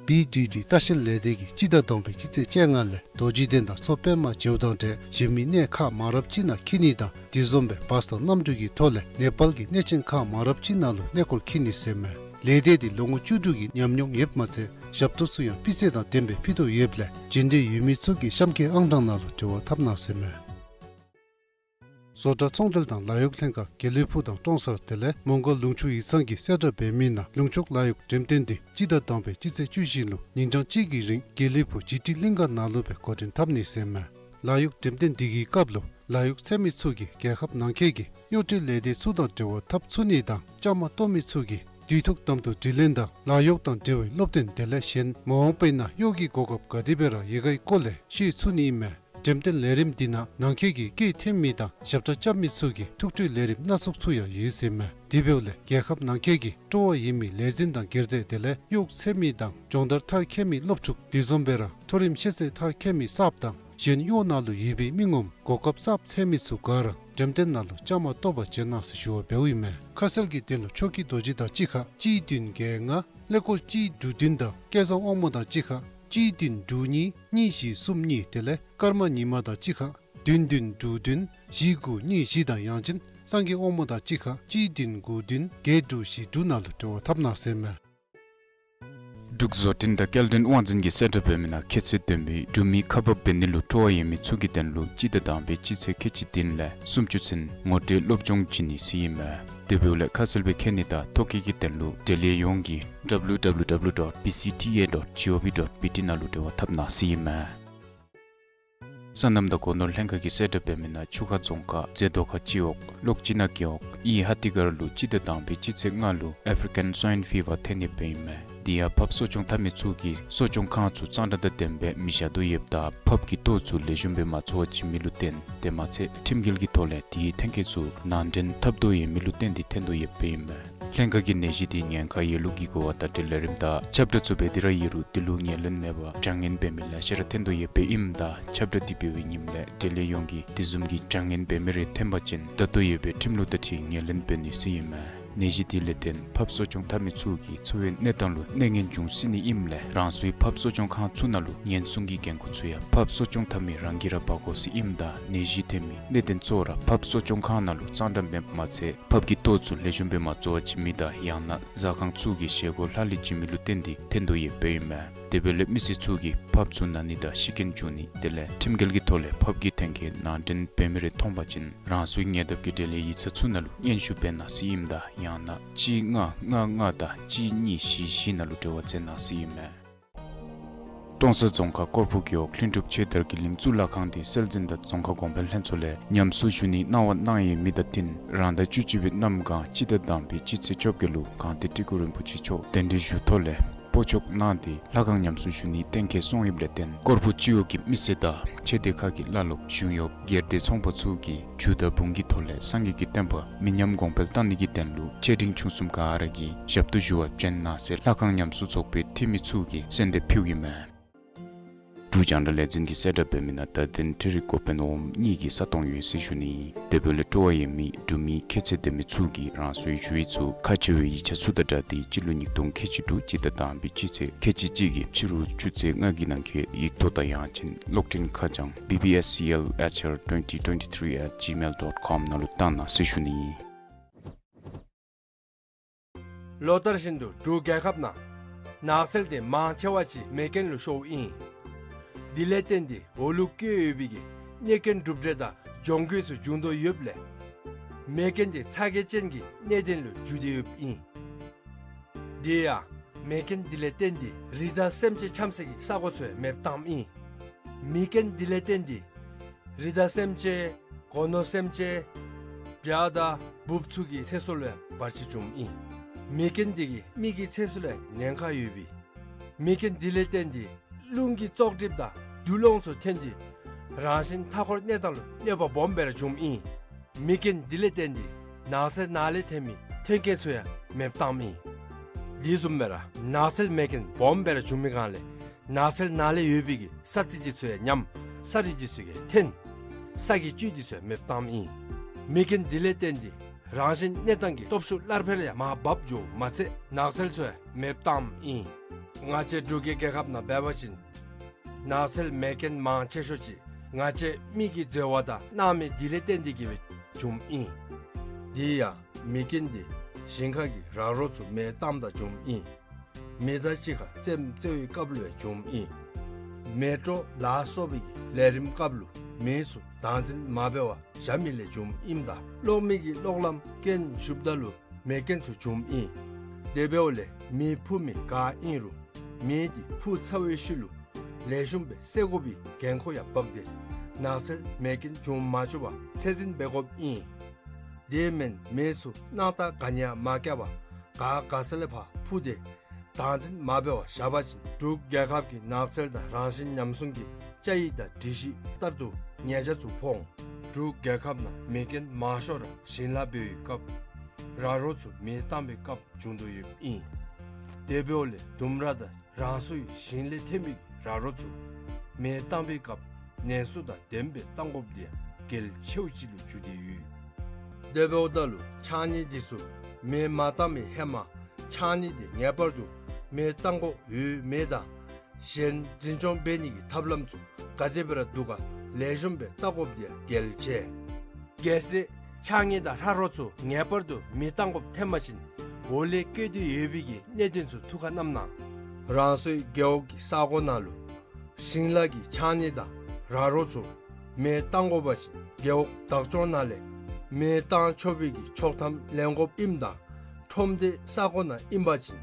བི་ཌི་ཌི་ལྟ་བཤལ་ལས་སྡེ་གིས་སྤྱི་ཟླ་དང་པའི་སྤྱི་ཚེས་བཅོ་ལྔ་ལས་རྡོ་རྗེ་གདན་དང་མཚོ་པདྨ་བྱེའུ་དང་འབྲས་གཞན་མི་གནས་ཁག་མང་རབས་ཅིག་ནང་འཁྱིད་ནི་དང་དེ་བཟུམ་སྦེ་བཱས་དང་གནམ་གྲུ་གི་ཐོག་ལས་ནེ་པཱལ་གྱི་གནས་ཆེན་ཁག་མང་རབས་ཅིག་ནང་ལུ་གནས་སྐོར་འཁྱིད་ནི་ཟེར་མས། ལས་སྡེ་འདི་ལོ་ངོ་བཅུ་དྲུག་གི་ཉམས་མྱོང་ཡོདཔ་མ་ཚད་ཞབས་ཏོག་ཚུ་ཡང་སྤུས་ཚད་དང་ལྡནམ་སྦེ་ཕུལ་དོ་ཡོདཔ་ལས་བྱོན་འདོད་ཡོད་མི་ཚུ་གིས་གཤམ་གྱི་ཨང་གྲངས་ནང་ལུ་འབྲེལ་བ་འཐབ་གནང་ཟེར་མས། བཟོ་གྲྭ་ཚོང་འབྲེལ་དང་ལཱ་གཡོག་ལྷན་ཁག་དགེ་ལེགས་ཕུག་དང་ཀྲོང་གསར་དེ་ལས་མོང་སྒར་ལུང་ཕྱོགས་ཡིག་ཚང་གིས་གསལ་བསྒྲགས་འབད་མི་ནང་ལུང་ཕྱོགས་ལཱ་གཡོག་འགྲེམས་སྟོན་འདི་སྤྱི་ཟླ་དང་པའི་སྤྱི་ཚེས་བཅུ་བཞི་ལུ་ཉིན་གྲངས་གཅིག་གི་རིང་དགེ་ལེགས་ཕུག་ཇི་ཊི་གླིང་ག་ནང་ལུ་སྦེ་འགོ་འདྲེན་འཐབ་ནི་ཟེར་མས། ལཱ་གཡོག་འགྲེམས་སྟོན་འདི་གི་སྐབས་ལུ་ལཱ་གཡོག་འཚོལ་མི་ཚུ་གིས་རྒྱལ་ཁབ་ནང་འཁོད་ཀྱི་གཡོག་འབྲེལ་ལས་སྡེ་ཚུ་དང་འབྲེལ་བ་འཐབ་ཚུགས་ནི་དང་བཅའ་མར་གཏོགས་མི་ཚུ་གིས་དུས་ཐོག་དམ་དུ་དྲི་ལན་དང་ལཱ་གཡོག་དང་འབྲེལ་བའི་སློབ་སྟོན་དེ་ལས་གཞན་མ་འོངས་པའི་ནང་གཡོག་གི་གོ་སྐབས་ག་དེ་སྦེ་ར་ཡོད་ག་གི་སྐོར་ལས་ཤེས་ཚུགས་ནི་ཨིན་མས། འགྲེམས་སྟོན་ལས་རིམ་འདི་ནང་ནང་འཁོད་ཀྱི་སྐད་འཐེན་མི་དང་ཞབས་ཁྲ་རྐྱབ་མི་ཚུ་གི་ཐུགས་སྤྲོའི་ལས་རིམ་སྣ་ཚོགས་ཚུ་ཡང་ཡོད་ཟེར་མས། དེ་འབདཝ་ལས་རྒྱལ་ཁབ་ནང་འཁོད་ཀྱི་སྤྲོ་བ་ཡོད་མི་ལས་འཛིན་དང་སྒེར་སྡེ་དེ་ལས་གཡོག་འཚོལ་མི་དང་སྦྱོང་བརྡར་མཐར་འཁྱོལ་མི་སློབ་ཕྲུག་དེ་བཟུམ་སྦེ་ར་མཐོ་རིམ་ཤེས་ཚད་མཐར་འཁྱོལ་མི་གསརཔ་དང་གཞན་གཡོག་ནང་ལུ་ཡོད་པའི་མི་ངོམ་གོ་སྐབས་གསརཔ་འཚོལ་མི་ཚུ་ག་ར་འགྲེམས་སྟོན་ནང་ལུ་བཅའ་མར་གཏོགས་པར་བྱོན་གནང་ཟེར་ཞུ་བ་འབདཝ་ཨིན་མས། ཁ་གསལ་གྱི་དོན་ལུ་ཆོས་སྐྱིད་རྡོ་རྗེ་དང་གཅིག་ཁར་གཅིག་བདུན་བརྒྱད་ལྔ། ཀླད་ཀོར་གཅིག་དྲུག་བདུན་དང་སྐལ་བཟང་དབང་མོ་དང་གཅིག་ཁར་གཅིག་བདུན་དྲུག་གཉིས་གཉིས་བཞི་གསུམ་གཉིས་དེ་ལས་ཀརྨ་ཉི་མ་དང་གཅིག་ཁར་བདུན་བདུན་དྲུག་བདུན་བཞི་དགུ་གཉིས་བཞི་དང་ཡང་ཅིན་སངས་རྒྱས་དབང་མོ་དང་གཅིག་ཁར་གཅིག་བདུན་དགུ་བདུན་བརྒྱད་དྲུག་བཞི་དྲུག་ནང་ལུ་འབྲེལ་བ་འཐབ་གནང་ཟེར་མས། འབྲུག་བཟོ་སྐྲུན་དང་སྐྱེལ་འདྲེན་དབང་འཛིན་གྱིས་གསལ་བསྒྲགས་འབད་མི་ནང་ཁྱད་ཚད་ལྡན་པའི་འབྲུག་མི་ཁ་འབབ་འབད་ནི་ལུ་སྤྲོ་བ་ཡོད་མི་ཚུ་གི་དོན་ལུ་སྤྱི་ཟླ་དང་པའི་སྤྱི་ཚེས་ཁལ་གཅིག་བདུན་ལས་སུམ་ཅུ་ཚུན་ངོ་སྤྲོད་སློབ་སྦྱོང་བྱིན་ནི་ཟེར་ཨིན་མས། དེ་འབདཝ་ལས་ཁ་གསལ་སྦེ་མཁྱེན་ནི་དང་ཐོ་བཀོད་ཀྱི་དོན་ལུ་འབྲེལ་ཡོད་ཡོངས་ཀྱིས་W W W dot B C T A dot gov dot B T ནང་ལུ་འབྲེལ་བ་འཐབ་གནང་ཟེར་ཨིན་མས། སོ་ནམ་དང་སྒོ་ནོར་ལྷན་ཁག་གིས་གསལ་བསྒྲགས་འབད་མི་ནང་ཆུ་ཁ་རྫོང་ཁག་རྫེ་རྡོ་ཁ་སྤྱི་འོག་གློག་སྤྱི་ནག་རྒེད་འོག་དབྱི་ཧ་ཏི་སྒར་ལུ་སྤྱི་ཟླ་དང་པའི་སྤྱི་ཚེས་ལྔ་ལུ་ཨེཕ་རི་ཀན་སྭའིན་ཕི་བར་ཐོན་ནི་སྦེ་ཨིན་མས། དེ་ཡང་ཕགཔ་གསོ་སྐྱོང་འཐབ་མི་ཚུ་གིས་གསོ་སྐྱོང་ཁང་ཚུ་གཙང་སྦྲ་དང་ལྡནམ་སྦེ་མི་བཞག་དོ་ཡོདཔ་ད་ཕགཔ་གི་ལྟོ་ཚུ་ལེགས་ཤོམ་སྦེ་མ་འཚོ་བར་བྱིན་མི་ལུ་བརྟེན་དེ་མ་ཚད་ཁྲིམས་འགལ་གྱི་ཐོག་ལས་དེའི་ཐོན་སྐྱེད་ཚུ་ནང་འདྲེན་འཐབ་དོ་ཡོད་མི་ལུ་བརྟེན་ཏེ་ཐོན་དོ་ཡོདཔ་ཨིན་མས། ལྷན་ཁག་གིས་ནད་གཞི་དེ་ཉེན་ཁ་ཡོད་ལུགས་ཀྱི་གོ་བ་བརྡ་སྤྲོད་ལས་རིམ་དང་ཁྱབ་བསྒྲགས་ཚུ་འབད་དེ་ར་ཡོད་རུང་དེ་ལུ་ངོས་ལེན་མེད་པར་དྲག་གནོན་འབད་མི་ལེ་ཤ་ར་ཐོན་དོ་ཡོདཔ་ཨིནམ་ད་ཁྱབ་བསྒྲགས་དེ་འབད་བའི་ཉིནམ་ལས་འབྲེལ་ཡོད་ཡོངས་ཀྱིས་དེ་བཟུམ་གྱི་དྲག་གནོན་འབད་མི་རེ་ཐོན་པ་ཅིན་ད་ལྟོ་ཡོད་པའི་ཁྲིམས་ལུགས་དང་འཁྲིལ་ངོས་ལེན་འབད་ནི་ཟེར་ཨིན་མས། ནད་གཞི་དེ་ལས་བརྟེན་ཕགཔ་གསོ་སྐྱོང་འཐབ་མི་ཚུ་གི་འཚོ་བའི་གནས་སྟངས་ལུ་གནོད་ངན་འབྱུང་སྲིད་ནི་ཨིནམ་ལས་རང་སོའི་ཕགཔ་གསོ་སྐྱོང་ཁང་ཚུ་ནང་ལུ་ཉེན་སྲུང་གི་འགན་ཁུར་ཚུ་ཡང་ཕགཔ་གསོ་སྐྱོང་འཐབ་མི་རང་གིས་ར་འབག་དགོ་ཟེར་ཨིནམ་ད་ནད་གཞི་ཐོན་མི་གནད་དོན་གཙོ་བོ་ར་ཕགཔ་གསོ་སྐྱོང་ཁང་ནང་ལུ་གཙང་སྦྲ་མེདཔ་མ་ཚད་ཕགཔ་གི་ལྟོ་ཚུ་ལེགས་ཤོམ་སྦེ་མ་བཙོ་བར་བྱིན་མི་དང་ཡང་ན་ཟ་ཁང་ཚུ་གི་བཞེས་སྒོ་ལྷག་ལུས་བྱིན་མི་ལུ་བརྟེན་ཏེ་ཐོན་དོ་ཡོདཔ་ཨིན་མས། དེ་འབདཝ་ལས་མི་སེར་ཚུ་གིས་ཕགཔ་ཚུ་ན་ནི་དང་ཤི་རྐྱེན་འབྱུང་ནི་དེ་ལས་ཁྲིམས་འགལ་གྱི་ཐོག་ལས་ཕགཔ་གི་ཐོན་སྐྱེད་ནང་འདྲེན་འབད་མི་རེ་མཐོང་པ་ཅིན་རང་སོའི་ཉེ་འདབས་ཀྱི་འབྲེལ་ཡོད་ཡིག་ཚང་ཚུ་ནང་ལུ་སྙན་ཞུ་འབད་གནང་ཟེར་ཨིནམ་ད་ཡང་ན་གཅིག་ལྔ་ལྔ་ལྔ་དང་གཅིག་གཉིས་བཞི་བཞི་ནང་ལུ་འབྲེལ་བ་བྱེད་གནང་ཟེར་ཨིན་མས། ཀྲོང་གསར་རྫོང་ཁག་སྐོར་སྦུག་རྒེད་འོག་ལྷུན་གྲུབ་ཆོས་དར་གྱི་གླིང་གཙུག་ལག་ཁང་དེ་སྲོལ་འཛིན་དང་རྫོང་ཁ་གོང་འཕེལ་ལྷན་ཚོགས་ལས་ཉམས་གསོ་ཞུ་ནིའི་གནང་བ་གནང་ཡོད་མི་དང་བསྟུན་རང་ཟླ་བཅུ་གཅིག་པའི་གནམ་གང་སྤྱི་ཟླ་དང་པའི་སྤྱི་ཚེས་བཅོ་བརྒྱད་ལུ་གངས་ཏི་སྤྲུལ་སྐུ་རིན་པོ་ཆེ་མཆོག་གདན་འདྲེན་ཞུ་ཐོག་ལས་སྤོ་བཅུག་གནང་སྟེ་ལྷ་ཁང་ཉམས་གསོ་ཞུ་ནིའི་གཏན་འཁེལ་སོང་ཡོདཔ་ལས་བརྟེན་སྐོར་སྦུག་སྤྱི་འོག་གི་མི་སེར་དང་ཆོས་སྡེ་ཁག་གི་བླ་སློབ་གཞུང་གཡོགཔ་སྒེར་སྡེ་ཚོང་པ་ཚུ་གིས་རྒྱུ་དང་བུང་གི་ཐོག་ལས་སངས་རྒྱས་ཀྱི་བསྟན་པ་མི་ཉམས་གོང་འཕེལ་གཏང་ནི་གི་དོན་ལུ་ཆེ་འབྲིང་ཆུང་གསུམ་ག་ར་གིས་ཞབས་ཏོག་ཞུ་བར་བྱོན་གནང་ཟེར་ལྷ་ཁང་ཉམས་གསོ་ཚོགས་པའི་འཐུས་མི་ཚུ་གིས་གསོལ་འདེབས་ཕུལཝ་ཨིན་མས། འབྲུག་རྒྱང་བསྒྲགས་ལས་འཛིན་གྱིས་གསལ་བསྒྲགས་འབད་མི་ནང་བརྡ་དོན་འཕྲུལ་རིག་འགོ་དཔོན་འོགམ་གཉིས་ཀྱི་ས་སྟོང་ཡོད་ཟེར་ཞུ་ནི། དེ་འབདཝ་ལས་སྤྲོ་བ་ཡོད་མི་འབྲུག་མི་ཁྱད་ཚད་ལྡན་མི་ཚུ་གིས་རང་སོའི་ཞུ་ཡིག་ཚུ་ཁག་ཆེ་བའི་ཡིག་ཆ་ཚུ་དང་སྦྲགས་ཏེ་སྤྱི་ལོ་ཉིས་སྟོང་ཁལ་གཅིག་དྲུག་སྤྱི་ཟླ་དང་པའི་སྤྱི་ཚེས་ཁལ་གཅིག་གཅིག་གི་ཕྱི་རུ་ཆུ་ཚོད་ལྔ་གི་ནང་འཁོད་ཡིག་ཐོག་དང་ཡང་ཅིན་གློག་འཕྲིན་ཁ་བྱང་B B S C L H R twenty twenty-three at gmail dot com ནང་ལུ་བཏང་གནང་ཟེར་ཞུ་ནི། ལོ་ལྟར་བཞིན་དུ་འབྲུག་རྒྱལ་ཁབ་ནང་ནགས་ཚལ་དེ་མང་ཆེ་བ་ཅིག་མེ་རྐྱེན་ལུ་ཤོརཝ་ཨིན། དེ་ལས་བརྟེན་ཏེ་འོག་ལུ་བཀོད་ཡོད་པའི་གི་གནོད་སྐྱོན་གྲུབ་འབྲས་དང་གྱོང་གུད་ཚུ་འབྱུང་དོ་ཡོདཔ་ལས་མེ་རྐྱེན་དེ་ཚ་གྱང་ཅན་གྱི་གནད་དོན་ལུ་འགྱུར་ཏེ་ཡོདཔ་ཨིན། དེ་ཡང་མེ་རྐྱེན་དེ་ལས་བརྟེན་ཏེ་རི་དྭགས་སེམས་ཅན་འཁྱམས་ས་གི་ས་གོ་ཚུ་ཡང་མེདཔ་བཏངམ་ཨིན། མེ་རྐྱེན་དེ་ལས་བརྟེན་ཏེ་རི་དྭགས་སེམས་ཅན་སྒོ་ནོར་སེམས་ཅན་བྱ་དང་འབུཔ་ཚུ་གི་ཚེ་སྲོག་ལུ་ཡང་བར་ཆད་བྱུངམ་ཨིན། མེ་རྐྱེན་དེ་གིས་མི་གི་ཚེ་སྲོག་ལུ་ཡང་ཉེན་ཁ་ཡོད་པས། མེ་རྐྱེན་དེ་ལས་བརྟེན་ཏེ་རླུང་གི་བཙོག་གྲིབ་དང་རྡུལ་སློང་ཚུ་ཐོན་ཏེ་རང་བཞིན་མཐའ་འཁོར་གནས་སྟངས་ལུ་གནོད་པ་སྦོམ་སྦེ་ར་བྱུངམ་ཨིན། མེ་རྐྱེན་དེ་ལས་བརྟེན་ཏེ་ནགས་ཚལ་ནང་ལས་ཐོན་མི་ཐོན་སྐྱེད་ཚུ་ཡང་མེདཔ་བཏངམ་ཨིན། དེ་བཟུམ་སྦེ་ར་ནགས་ཚལ་མེ་རྐྱེན་སྦོམ་སྦེ་ར་བྱུང་མི་སྒང་ལས་ནགས་ཚལ་ནང་ལས་ཡོད་པའི་གི་ས་རྩི་དེ་ཚུ་ཡང་ཉམས། ས་རུད་དེ་ཚུ་ཡང་ཐོན། ས་གི་བཅུད་དེ་ཚུ་ཡང་མེདཔ་བཏངམ་ཨིན། མེ་རྐྱེན་དེ་ལས་བརྟེན་ཏེ་རང་བཞིན་གནས་སྟངས་ཀྱི་སྟོབས་ཤུགས་སླར་འཕེལ་ཡང་མར་བབས་འགྱོཝ་མ་ཚད་ནགས་ཚལ་ཚུ་ཡང་མེདཔ་བཏངམ་ཨིན། ང་བཅས་འབྲུག་གི་རྒྱལ་ཁབ་ནང་འབད་བ་ཅིན་ནགས་ཚལ་མེ་རྐྱེན་མང་ཆེ་ཤོས་ཅིག་ང་བཅས་མི་གི་འཛོལ་བ་དང་སྣང་མེད་དེ་ལས་བརྟེན་ཏེ་གིས་སྦེ་བྱུངམ་ཨིན། དེ་ཡང་མེ་རྐྱེན་དེ་ཞིང་ཁ་གི་ར་རོ་ཚུ་མེ་བཏངམ་ད་བྱུངམ་ཨིན། མེ་མདའ་གཅིག་ཁར་རྩེདམོ་རྩེ་བའི་སྐབས་ལུ་ཡང་བྱུངམ་ཨིན། མེ་དྲོ་ལ་སོགས་པའི་གི་ལས་རིམ་སྐབས་ལུ་མེ་ཚུ་བདག་འཛིན་མ་འབད་བར་བཞག་མི་ལས་བྱུངམ་ཨིནམ་ད་གློག་མེ་གི་གློག་ལམ་རྐྱེན་ཞུགསཔ་ད་ལུ་མེ་རྐྱེན་ཚུ་བྱུངམ་ཨིན། དེ་འབདཝ་ལས་མེ་འཕུ་མི་ག་ཨིན་རུང་མེ་དེ་འཕུ་ཚར་བའི་ཤུལ་ལུ་ལེགས་ཤོམ་སྦེ་བསད་དགོ་པའི་འགན་ཁུར་ཡང་འབག་སྟེ་ནགས་ཚལ་མེ་རྐྱེན་འབྱུང་མ་བཅུག་པར་ཚད་འཛིན་འབད་དགོཔ་ཨིན། དེ་མེན་མེ་ཚུ་སྣང་ཐག་ག་ནི་ཡང་མ་བཀལ་བར་ག་ག་ས་ལས་ཕར་འཕུ་སྟེ་བདག་འཛིན་མ་འབད་བར་བཞག་པ་ཅིན་འབྲུག་རྒྱལ་ཁབ་ཀྱི་ནགས་ཚལ་དང་རང་བཞིན་ཉམས་སྲུང་གི་བཅའ་ཡིག་དང་སྒྲིག་གཞི་ལྟར་དུ་ཉེས་ཆད་ཚུ་ཕོག་འོང་། འབྲུག་རྒྱལ་ཁབ་ནང་མེ་རྐྱེན་མང་ཤོས་ར་ཞིང་ལཱ་འབད་བའི་སྐབས་ར་རོ་ཚུ་མེ་བཏང་བའི་སྐབས་བྱུང་དོ་ཡོདཔ་ཨིན། དེ་འབདཝ་ལས་ལྡུམ་ར་དང་རང་སོའི་ཞིང་ལས་ཐོན་པའི་ར་རོ་ཚུ་མེ་བཏང་བའི་སྐབས་ཉེན་སྲུང་དང་ལྡནམ་སྦེ་བཏང་དགོཔ་དེ་ཡང་གལ་ཆེཝ་ཅིག་ལུ་གྱུར་ཏེ་ཡོད། དེ་འབདཝ་ད་ལུ་ཕྱགས་སྙིགས་དེ་ཚུ་མེ་མ་བཏང་བའི་ཧེ་མ་ཕྱགས་སྙིགས་དེ་ངེས་པར་དུ་མེ་བཏང་དགོཔ་ཡོད་མེད་དང་གཞན་འཛིན་སྐྱོང་འབད་ནི་གི་ཐབས་ལམ་ཚུ་ག་དེ་སྦེ་ར་འདུག་ག་ལེགས་ཤོམ་སྦེ་བལྟ་དགོཔ་དེ་ཡང་གལ་ཆེ། གལ་སྲིད་ཕྱགས་སྙིགས་དང་ར་རོ་ཚུ་ངེས་པར་དུ་མེ་བཏང་དགོཔ་ཐོན་པ་ཅིན་འོག་ལས་བཀོད་དེ་ཡོད་པའི་གི་གནད་དོན་ཚུ་ཐུགས་ཁར་བསྣམ་གནང་། རང་སོའི་རྒེད་འོག་གི་ས་གོ་ནང་ལུ་ཞིང་ལཱ་གི་ཕྱགས་སྙིགས་དང་ར་རོ་ཚུ་མེ་བཏང་དགོ་པ་ཅིན་རྒེད་འོག་བདག་སྐྱོང་ནང་ལས་མེ་བཏང་ཆོག་པའི་གི་ཆོག་ཐམ་ལེན་དགོཔ་ཨིནམ་ད་ཁྲོམ་སྡེ་ས་གོ་ནང་ཨིན་པ་ཅིན་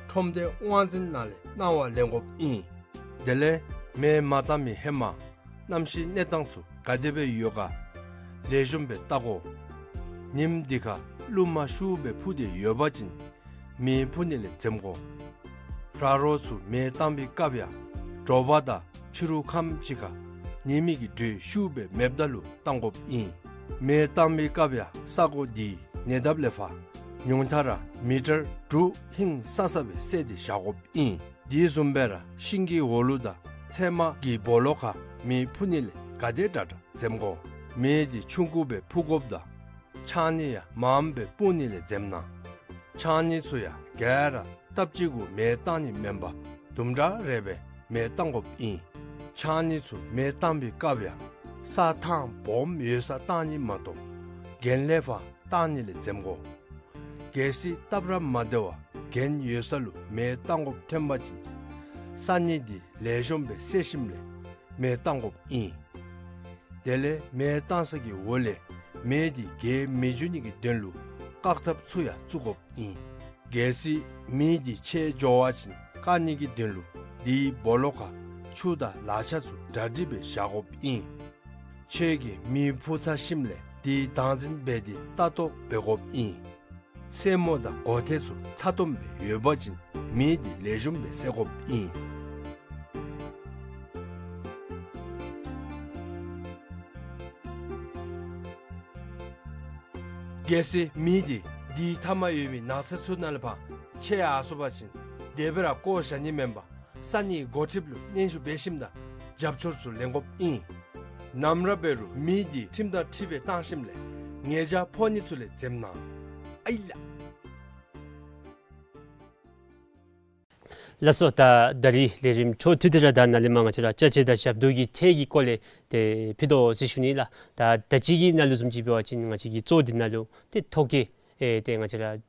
ཁྲོམ་སྡེ་དབང་འཛིན་ནང་ལས་གནང་བ་ལེན་དགོཔ་ཨིན། དེ་ལས་མེ་མ་བཏང་མི་ཧེ་མ་གནམ་གཤིས་གནས་སྟངས་ཚུ་ག་དེ་སྦེ་ཡོད་ག་ལེགས་ཤོམ་སྦེ་བལྟ་དགོ། ཉིནམ་དེ་ཁར་རླུང་མ་ཤུགས་སྦེ་འཕུ་སྟེ་ཡོད་པ་ཅིན་མེ་འཕུ་ནི་ལས་འཛེམ་དགོ། ར་རོ་ཚུ་མེ་བཏང་བའི་སྐབས་ཡང་དྲོ་པ་དང་ཕྱི་རུ་ཁམས་ཅིག་ཁར་ཉི་མའི་གི་དྲོད་ཤུགས་སྦེ་མེདཔ་ད་ལུ་བཏང་དགོཔ་ཨིན། མེ་བཏང་བའི་སྐབས་ཡང་ས་གོ་དེའི་ཉེ་འདབས་ལས་ཕར་ཉུང་མཐའ་ར་མི་ཊར་དྲུག་ཧིང་སང་ས་སྦེ་བསལ་ཏེ་བཞག་དགོཔ་ཨིན། དེ་བཟུམ་སྦེ་ར་ཤིང་གི་འོག་ལུ་དང་ཚལ་མ་གི་སྦོ་ལོགས་ཁར་མེ་འཕུ་ནི་ལས་ག་དེ་དྲག་དྲག་འཛེམ་དགོ། མེ་དེ་ཆུང་ཀུ་སྦེ་འཕུ་དགོཔ་དང་ཕྱགས་སྙིགས་ཡང་མངམ་སྦེ་སྤུངས་ནི་ལས་འཛེམ་གནང་། ཕྱགས་སྙིགས་ཚུ་ཡང་ག་ར་སྟབས་གཅིག་གུ་མེ་བཏང་ནི་མེན་པར་དུམ་གྲ་རེ་སྦེ་མེ་བཏང་དགོཔ་ཨིན། ཕྱགས་སྙིགས་ཚུ་མེ་བཏང་པའི་སྐབས་ཡང་ས་ཐང་སྦོམ་ཡོད་སར་བཏང་ནི་མ་གཏོགས་གྱེན་ལས་ཕར་བཏང་ནི་ལས་འཛེམ་དགོ། གལ་སྲིད་སྟབས་ར་མ་བདེ་བར་གྱེན་ཡོད་ས་ལུ་མེ་བཏང་དགོཔ་ཐོན་པ་ཅིན་ས་སྙིགས་འདི་ལེགས་ཤོམ་སྦེ་བསལ་ཞིནམ་ལས་མེ་བཏང་དགོཔ་ཨིན། དེ་ལས་མེ་བཏང་ས་གི་འོག་ལས་མེ་འདི་རྒྱས་མི་འགྱོ་ནི་གི་དོན་ལུ་བཀག་ཐབས་ཚུ་ཡང་བཙུགས་དགོཔ་ཨིན། གལ་སྲིད་མེ་འདི་ཆད་འགྱོ་བ་ཅིན་བཀག་ནི་གི་དོན་ལུ་དེའི་སྦོ་ལོགས་ཁར་ཆུ་དང་ལག་ཆ་ཚུ་གྲ་སྒྲིག་སྦེ་བཞག་དགོཔ་ཨིན། ཁྱོད་ཀྱིས་མེ་ཕུ་ཚར་ཞིནམ་ལས་དེའི་བདག་འཛིན་འབད་དེ་ལྟ་རྟོག་འབད་དགོཔ་ཨིན། སེན་མོ་དང་སྒོ་ཐེལ་ཚུ་ཚ་ཏོམ་སྦེ་ཡོད་པ་ཅིན་མེ་འདི་ལེགས་ཤོམ་སྦེ་བསད་དགོཔ་ཨིན། གལ་སྲིད་མེ་འདི་དེའི་མཐའ་མར་ཡོད་མི་ནགས་ཚལ་ཚུ་ནང་ལས་ཕར་ཆད་ཡར་སོང་པ་ཅིན་དེ་སྦེ་ར་བཀོ་བཞག་ནི་མེན་པར་ས་གནས་འགོ་ཁྲིདཔ་ལུ་སྙན་ཞུ་འབད་ཞིནམ་དང་རྒྱབ་སྐྱོར་ཚུ་ལེན་དགོཔ་ཨིན། ནམ་ར་འབད་རུང་མེ་འདི་ཁྲིམས་དང་འཁྲིལ་སྦེ་བཏང་ཞིནམ་ལས་ཉེས་བྱ་ཕོག་ནི་ཚུ་ལས་འཛེམ་གནང་། ཨའི་ལགས། ལགས་སོ། ད་ད་རིས་ལས་རིམ་ཆོ་ཐུ་དེ་ར་ད་ནཱ་ལས་མར་ང་བཅས་ར་ཅ་ཆས་དང་ཞབས་ཏོག་གི་ཁྲལ་གྱི་སྐོར་ལས་ཏེ་ཕུལ་དོ་ཟེར་ཞུ་ནི་ལགས། ད་ད་ཅི་གི་ནང་ལུ་བཟུམ་ཅིག་འབད་བ་ཅིན་ང་བཅས་ཀྱི་གཙོ་འདི་ནང་ལུ་ཏེ་ཐོ་བཀོད་ཨེ་ཏེ་ང་བཅས་ར་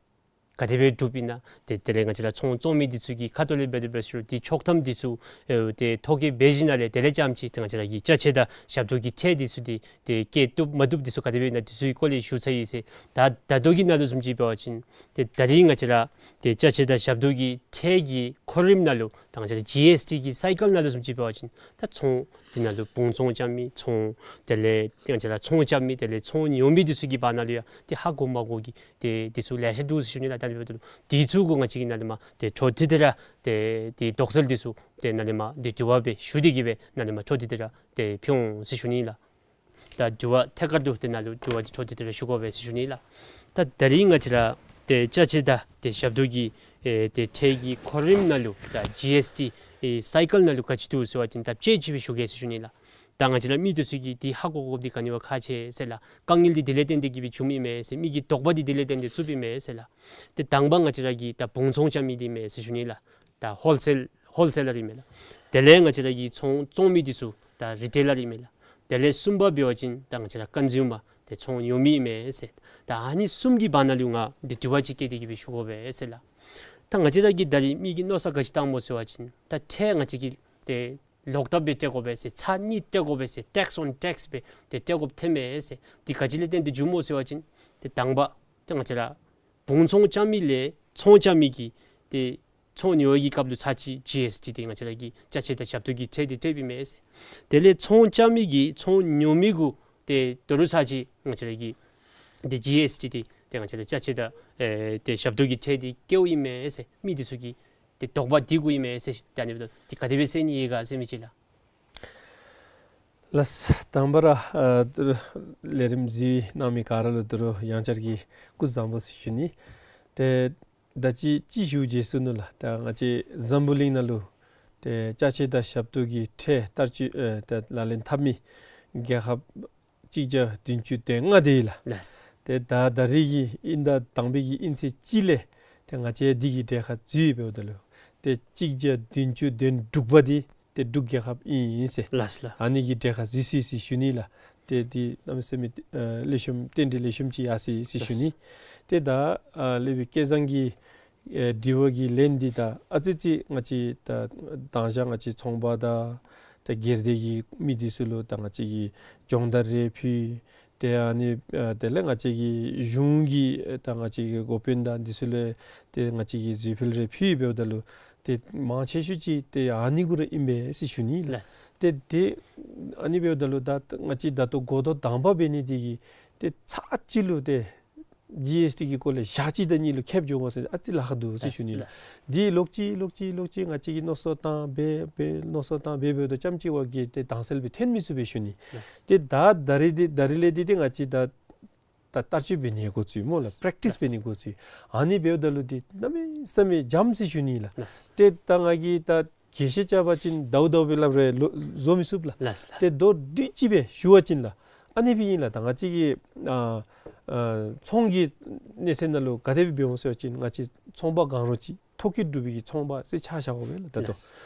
ག་དེ་སྦེ་སྒྲུབ་ཨིན་ན། ཏེ་དེ་ལས་ང་བཅས་ར་ཚོང་བཙོང་མི་འདི་ཚུ་གི་ཁ་ཐུག་ལས་འབད་དེ་འབད་ཟེར་རུང་ཏེ་ཆོག་ཐམ་འདི་ཚུ་ཨེ་ཏེ་ཐོ་བཀོད་འབད་ཞིནམ་ལས་དེ་ལས་རྐྱངམ་ཅིག་ཏེ་ང་བཅས་ར་གི་ཅ་ཆས་དང་ཞབས་ཏོག་གི་ཁྲལ་འདི་ཚུ་འདི་ཏེ་བཀལ་བཏུབ་མ་བཏུབ་འདི་ཚུ་ག་དེ་སྦེ་ཨིན་ན་འདི་ཚུ་གི་སྐོར་ལས་ཞུ་ཚར་ཡི་ཟེར། ད་ད་ལྟོ་གི་ནང་ལུ་བཟུམ་ཅིག་འབད་བ་ཅིན་ཏེ་ད་རིས་ང་བཅས་ར་ཏེ་ཅ་ཆས་དང་ཞབས་ཏོག་གི་ཁྲལ་གྱི་ཁོར་རིམ་ནང་ལུ་ད་ང་བཅས་ར་ཇི་ཨེསི་ཊི་གི་སའི་ཀལ་ནང་ལུ་བཟུམ་ཅིག་འབད་བ་ཅིན་ད་ཚོང་འདི་ནང་ལུ་བུང་ཚོང་རྐྱབ་མི་ཚོང་དེ་ལས་ང་བཅས་ར་ཚོང་རྐྱབ་མི་དེ་ལས་ཚོང་ཉོ་མི་འདི་ཚུ་གི་བར་ན་ལུ་ཡང་ཏེ་ཧ་གོ་མ་གོ་གི་ཏེ་འདི་ཚུ་ལེ་ཤ་འདུག་ཟེར་ཞུ་ནི་ལགས། ད་ཨ་ནི་འབདཝ་ད་ལུ་འདི་ཚུ་གུ་ང་བཅས་ཀྱིས་ནཱ་ལས་མར་ཏེ་ཆོ་ཐུ་དེ་ར་ཏེ་ཏེ་དོགས་སེལ་འདི་ཚུ་ཏེ་ནཱ་ལས་མར་ཏེ་དྲི་བ་སྦེ་ཞུ་སྟེ་གི་སྦེ་ནཱ་ལས་མར་ཆོ་ཐུ་དེ་ར་ཏེ་ཕུལ་འོང་ཟེར་ཞུ་ནི་ལགས། ད་དྲི་བ་ཐད་ཀར་དུ་ཏེ་ནཱ་ལུ་དྲི་བ་འདི་ཆོ་ཐུ་དེ་ར་ཞུ་དགོ་པས་ཟེར་ཞུ་ནི་ལགས། ད་ད་རིས་ང་བཅས་ར་ཏེ་ཅ་ཆས་དང་ཏེ་ཞབས་ཏོག་གི་ཨེ་ཏེ་ཁྲལ་གྱི་ཁོར་རིམ་ནང་ལུ་ད་ཇི་ཨེསི་ཊི་ཨེ་སའི་ཀལ་ནང་ལུ་ག་ཅི་འདུག་ཟེར་བ་ཅིན་ད་དཔྱེ་ཅིག་སྦེ་ཞུ་གེ་ཟེར་ཞུ་ནི་ལགས། ད་ང་བཅས་ར་མི་འདི་ཚུ་གིས་འདི་ཧ་གོ་དགོཔ་འདི་ག་ནི་བ་ཁག་ཆེ་ཟེར་ལགས། དཀའ་ངལ་འདི་དེ་ལས་བརྟེན་ཏེ་གི་སྦེ་བྱུངམ་ཨིན་མས་ཟེར། མི་གི་དོགས་པ་འདི་དེ་ལས་བརྟེན་ཏེ་བཙུགསཔ་ཨིན་མས་ཟེར་ལགས། ཏེ་དང་པ་ང་བཅས་ར་གི་ད་བུང་ཚོང་རྐྱབ་མི་འདི་ཨིན་མས་ཟེར་ཞུ་ནི་ལགས། ད་ཧོལ་སེལ་ཧོལ་སེ་ལར་ཨིན་མས་ལགས། དེ་ལས་ང་བཅས་ར་གི་ཚོང་བཙོང་མི་འདི་ཚུ་ད་རི་ཊེ་ལར་ཨིན་མས་ལགས། དེ་ལས་གསུམ་པ་འབད་བ་ཅིན་ད་ང་བཅས་ར་ཀོན་སིའུ་མར་ཏེ་ཚོང་ཉོ་མི་ཨིན་མས་ཟེར། ད་ཨ་ནི་གསུམ་གྱི་བར་ན་ལུ་ང་འདི་དྲི་བ་ཅིག་བཀོད་དེ་གི་སྦེ་ཞུ་དགོ་པས་ཟེར་ལགས། ད་ང་བཅས་ར་གིས་ད་རིས་མི་གི་མནོ་བསམ་ག་ཅི་བཏངམ་སྨོ་ཟེར་བ་ཅིན་ད་ཁྲལ་ང་བཅས་ཀྱིས་ཏེ་ལོག་ལྟབ་སྦེ་སྤྲོད་དགོ་པས་ཟེར། ཚར་གཉིས་སྤྲོད་དགོ་པས་ཟེར། ཊེགསི་ཨོན་ཊེགསི་སྦེ་ཏེ་སྤྲོད་དགོཔ་ཐོན་མས་ཟེར། འདི་ག་ཅི་ལས་བརྟེན་ཏེ་བྱུངམ་སྨོ་ཟེར་བ་ཅིན་ཏེ་དང་པ་ཏེ་ང་བཅས་ར་བུང་ཚོང་རྐྱབ་མི་ལས་ཚོང་རྐྱབ་མི་གིས་ཏེ་ཚོང་ཉོ་བའི་གི་སྐབས་ལུ་ཚར་གཅིག་ཇི་ཨེསི་ཊི་འདི་ང་བཅས་ར་གི་ཅ་ཆས་དང་ཞབས་ཏོག་གི་ཁྲལ་འདི་སྤྲོདཔ་ཨིན་མས་ཟེར། དེ་ལས་ཚོང་རྐྱབ་མི་གིས་ཚོང་ཉོ་མི་གུ་ཏེ་ད་རུང་ཚར་གཅིག་ང་བཅས་ར་གི་ཏེ་ཇི་ཨེསི་ཊི་འདི་ཏེ་ང་བཅས་ར་ཅ་ཆས་དང་ཨེ་ཏེ་ཞབས་ཏོག་གི་ཁྲལ་འདི་བཀལཝ་ཨིན་མས་ཟེར། མི་འདི་ཚུ་གི་ཏེ་དོགས་པ་འདི་གུ་ཨིན་མས་ཟེར། ཏེ་ཨ་ནི་འབདཝ་ད་འདི་ག་དེ་སྦེ་སེལ་ནི་ཡོད་ག་ཟེར་མི་ཅིག་ལགས། ལགས། དང་པ་ར་ཨ་ལས་རིམ་གཟིགས་གནང་མི་ག་ར་ལུ་ད་རུང་ཡང་བསྐྱར་གྱི་སྐུ་གཟུགས་བཟང་པོ་ཟེར་ཞུ་ནི། ཏེ་ད་ཅི་ཅིག་ཞུ་བརྗེད་སོ་ནུག་ལགས། ད་ང་བཅས་འཛམ་བུ་གླིང་ནང་ལུ་ཏེ་ཅ་ཆས་དང་ཞབས་ཏོག་གི་ཁྲལ་བསྟར་སྤྱོད་ཨེ་ཏེ་ལག་ལེན་འཐབ་མི་རྒྱལ་ཁབ་གཅིག་བརྒྱ་བདུན་ཅུ་དོན་ལྔ་དེ་ཨིན་ལགས། ལགས། ཏེ་ད་ད་རིས་ཀྱི་དབྱིན་ཟླ་དང་པའི་གི་དབྱིན་ཚེས་གཅིག་ལས་ཏེ་ང་བཅས་འདི་གི་གྲལ་ཁར་འཛུལ་འབདཝ་ད་ལུ་ཏེ་གཅིག་བརྒྱ་བདུན་ཅུ་དོན་དྲུག་པ་འདི་ཏེ་འབྲུག་རྒྱལ་ཁབ་ཨིན་ཟེར། ལགས་ལགས། ཨ་ནི་གི་གྲལ་ཁར་འཛུལ་སོ་ཡི་ཟེར་ཞུ་ནི་ལགས། ཏེ་འདི་གནམ་མེད་ས་མེད་ཨ་ལེགས་ཤོམ་རྟེན་འབྲེལ་ལེགས་ཤོམ་ཅིག་ཡར་སོ་ཡི་ཟེར་ཞུ་ནི། ལགས། ཏེ་ད་ཨ་ལས་པའི་སྐལ་བཟང་གི་ཨེ་དྲི་བ་གི་ལན་འདི་ད་ཨ་ཙི་ཙི་ང་བཅས་ད་དང་ཞག་ང་བཅས་ཚོང་པ་དང་ད་སྒེར་སྡེ་གི་མི་འདི་ཚུ་ལུ་ད་ང་བཅས་ཀྱིས་སྦྱོང་བརྡར་རེ་ཕུལ། ཏེ་ཨ་ནི་ཨ་དེ་ལས་ང་བཅས་ཀྱི་གཞུང་གི་ད་ང་བཅས་ཀྱི་འགོ་དཔོན་དང་འདི་ཚུ་ལུ་ཏེ་ང་བཅས་ཀྱིས་གཟིགས་འཕུལ་རེ་ཕུལ་འབདཝ་ད་ལུ་ཏེ་མང་ཆེ་ཤོས་ཅིག་ཏེ་ཨ་ནི་གུ་ར་ཨིན་པས་ཟེར་ཞུ་ནི་ལགས། ལགས། ཏེ་ཏེ་ཨ་ནི་འབདཝ་ད་ལུ་ད་ང་བཅས་ད་ལྟོ་འགོ་ཐོག་དང་པ་འབད་ནི་འདི་གིས་ཏེ་ཚར་གཅིག་ལུ་ཏེ་ཇི་ཨེསི་ཊི་གི་སྐོར་ལས་ཞག་གཅིག་དང་གཉིས་ལུ་ཁེབས་འགྱོ་འོང་ཟེར་ཨ་ཙི་ལཱ་ཁག་འདུག་ཟེར་ཞུ་ནི་ལགས། ལགས། འདི་ལོག་ཅི་ལོག་ཅི་ལོག་ཅི་ང་བཅས་ཀྱིས་མནོ་བསམ་བཏང་འབད་འབད་མནོ་བསམ་བཏང་འབད་འབདཝ་ད་ཙམ་ཅིག་བ་གིས་ཏེ་དྭངས་གསལ་སྦེ་ཐོན་མི་ཚུགས་པས་ཞུ་ནི། ལགས། ཏེ་ད་ད་རིས་འདི་ད་རིས་ལས་འདི་ཏེ་ང་བཅས་ད་ད་བསྟར་སྤྱོད་འབད་ནི་འགོ་བཙུགས་སྨོ་ལགས། པེརེཀ་ཊིསི་འབད་ནི་འགོ་བཙུགས། ཨ་ནི་འབདཝ་ད་ལུ་འདི་གནམ་མེད་ས་མེད་འཇམ་ཟེར་ཞུ་ནི་ལགས། ལགས། ཏེ་ད་ང་གིས་ད་རྒྱས་བཤད་རྐྱབ་པ་ཅིན་ཟླཝ་ཟླཝ་སྦེ་སླབ་རུང་ལོ་བཟོ་མི་ཚུགས་ལགས། ལགས་ལགས། ཏེ་མདོར་བསྡུས་ཅིག་སྦེ་ཞུ་བ་ཅིན་ལགས། ཨ་ནི་སྦེ་ཨིན་ལགས། ད་ང་བཅས་ཀྱིས་ཨ་ ཨ་ཚོང་གི་གནས་ཚད་ནང་ལུ་ག་དེ་སྦེ་འབད་འོང་ཟེར་བ་ཅིན་ང་བཅས་ཚོང་པ་གང་རུང་ཅིག་ཐོ་བཀོད་གྲུབ་པའི་གི་ཚོང་པ་ཟེར་ཆ་བཞག་དགོ་པས་ལགས་ད་ལྟོ། ལགས།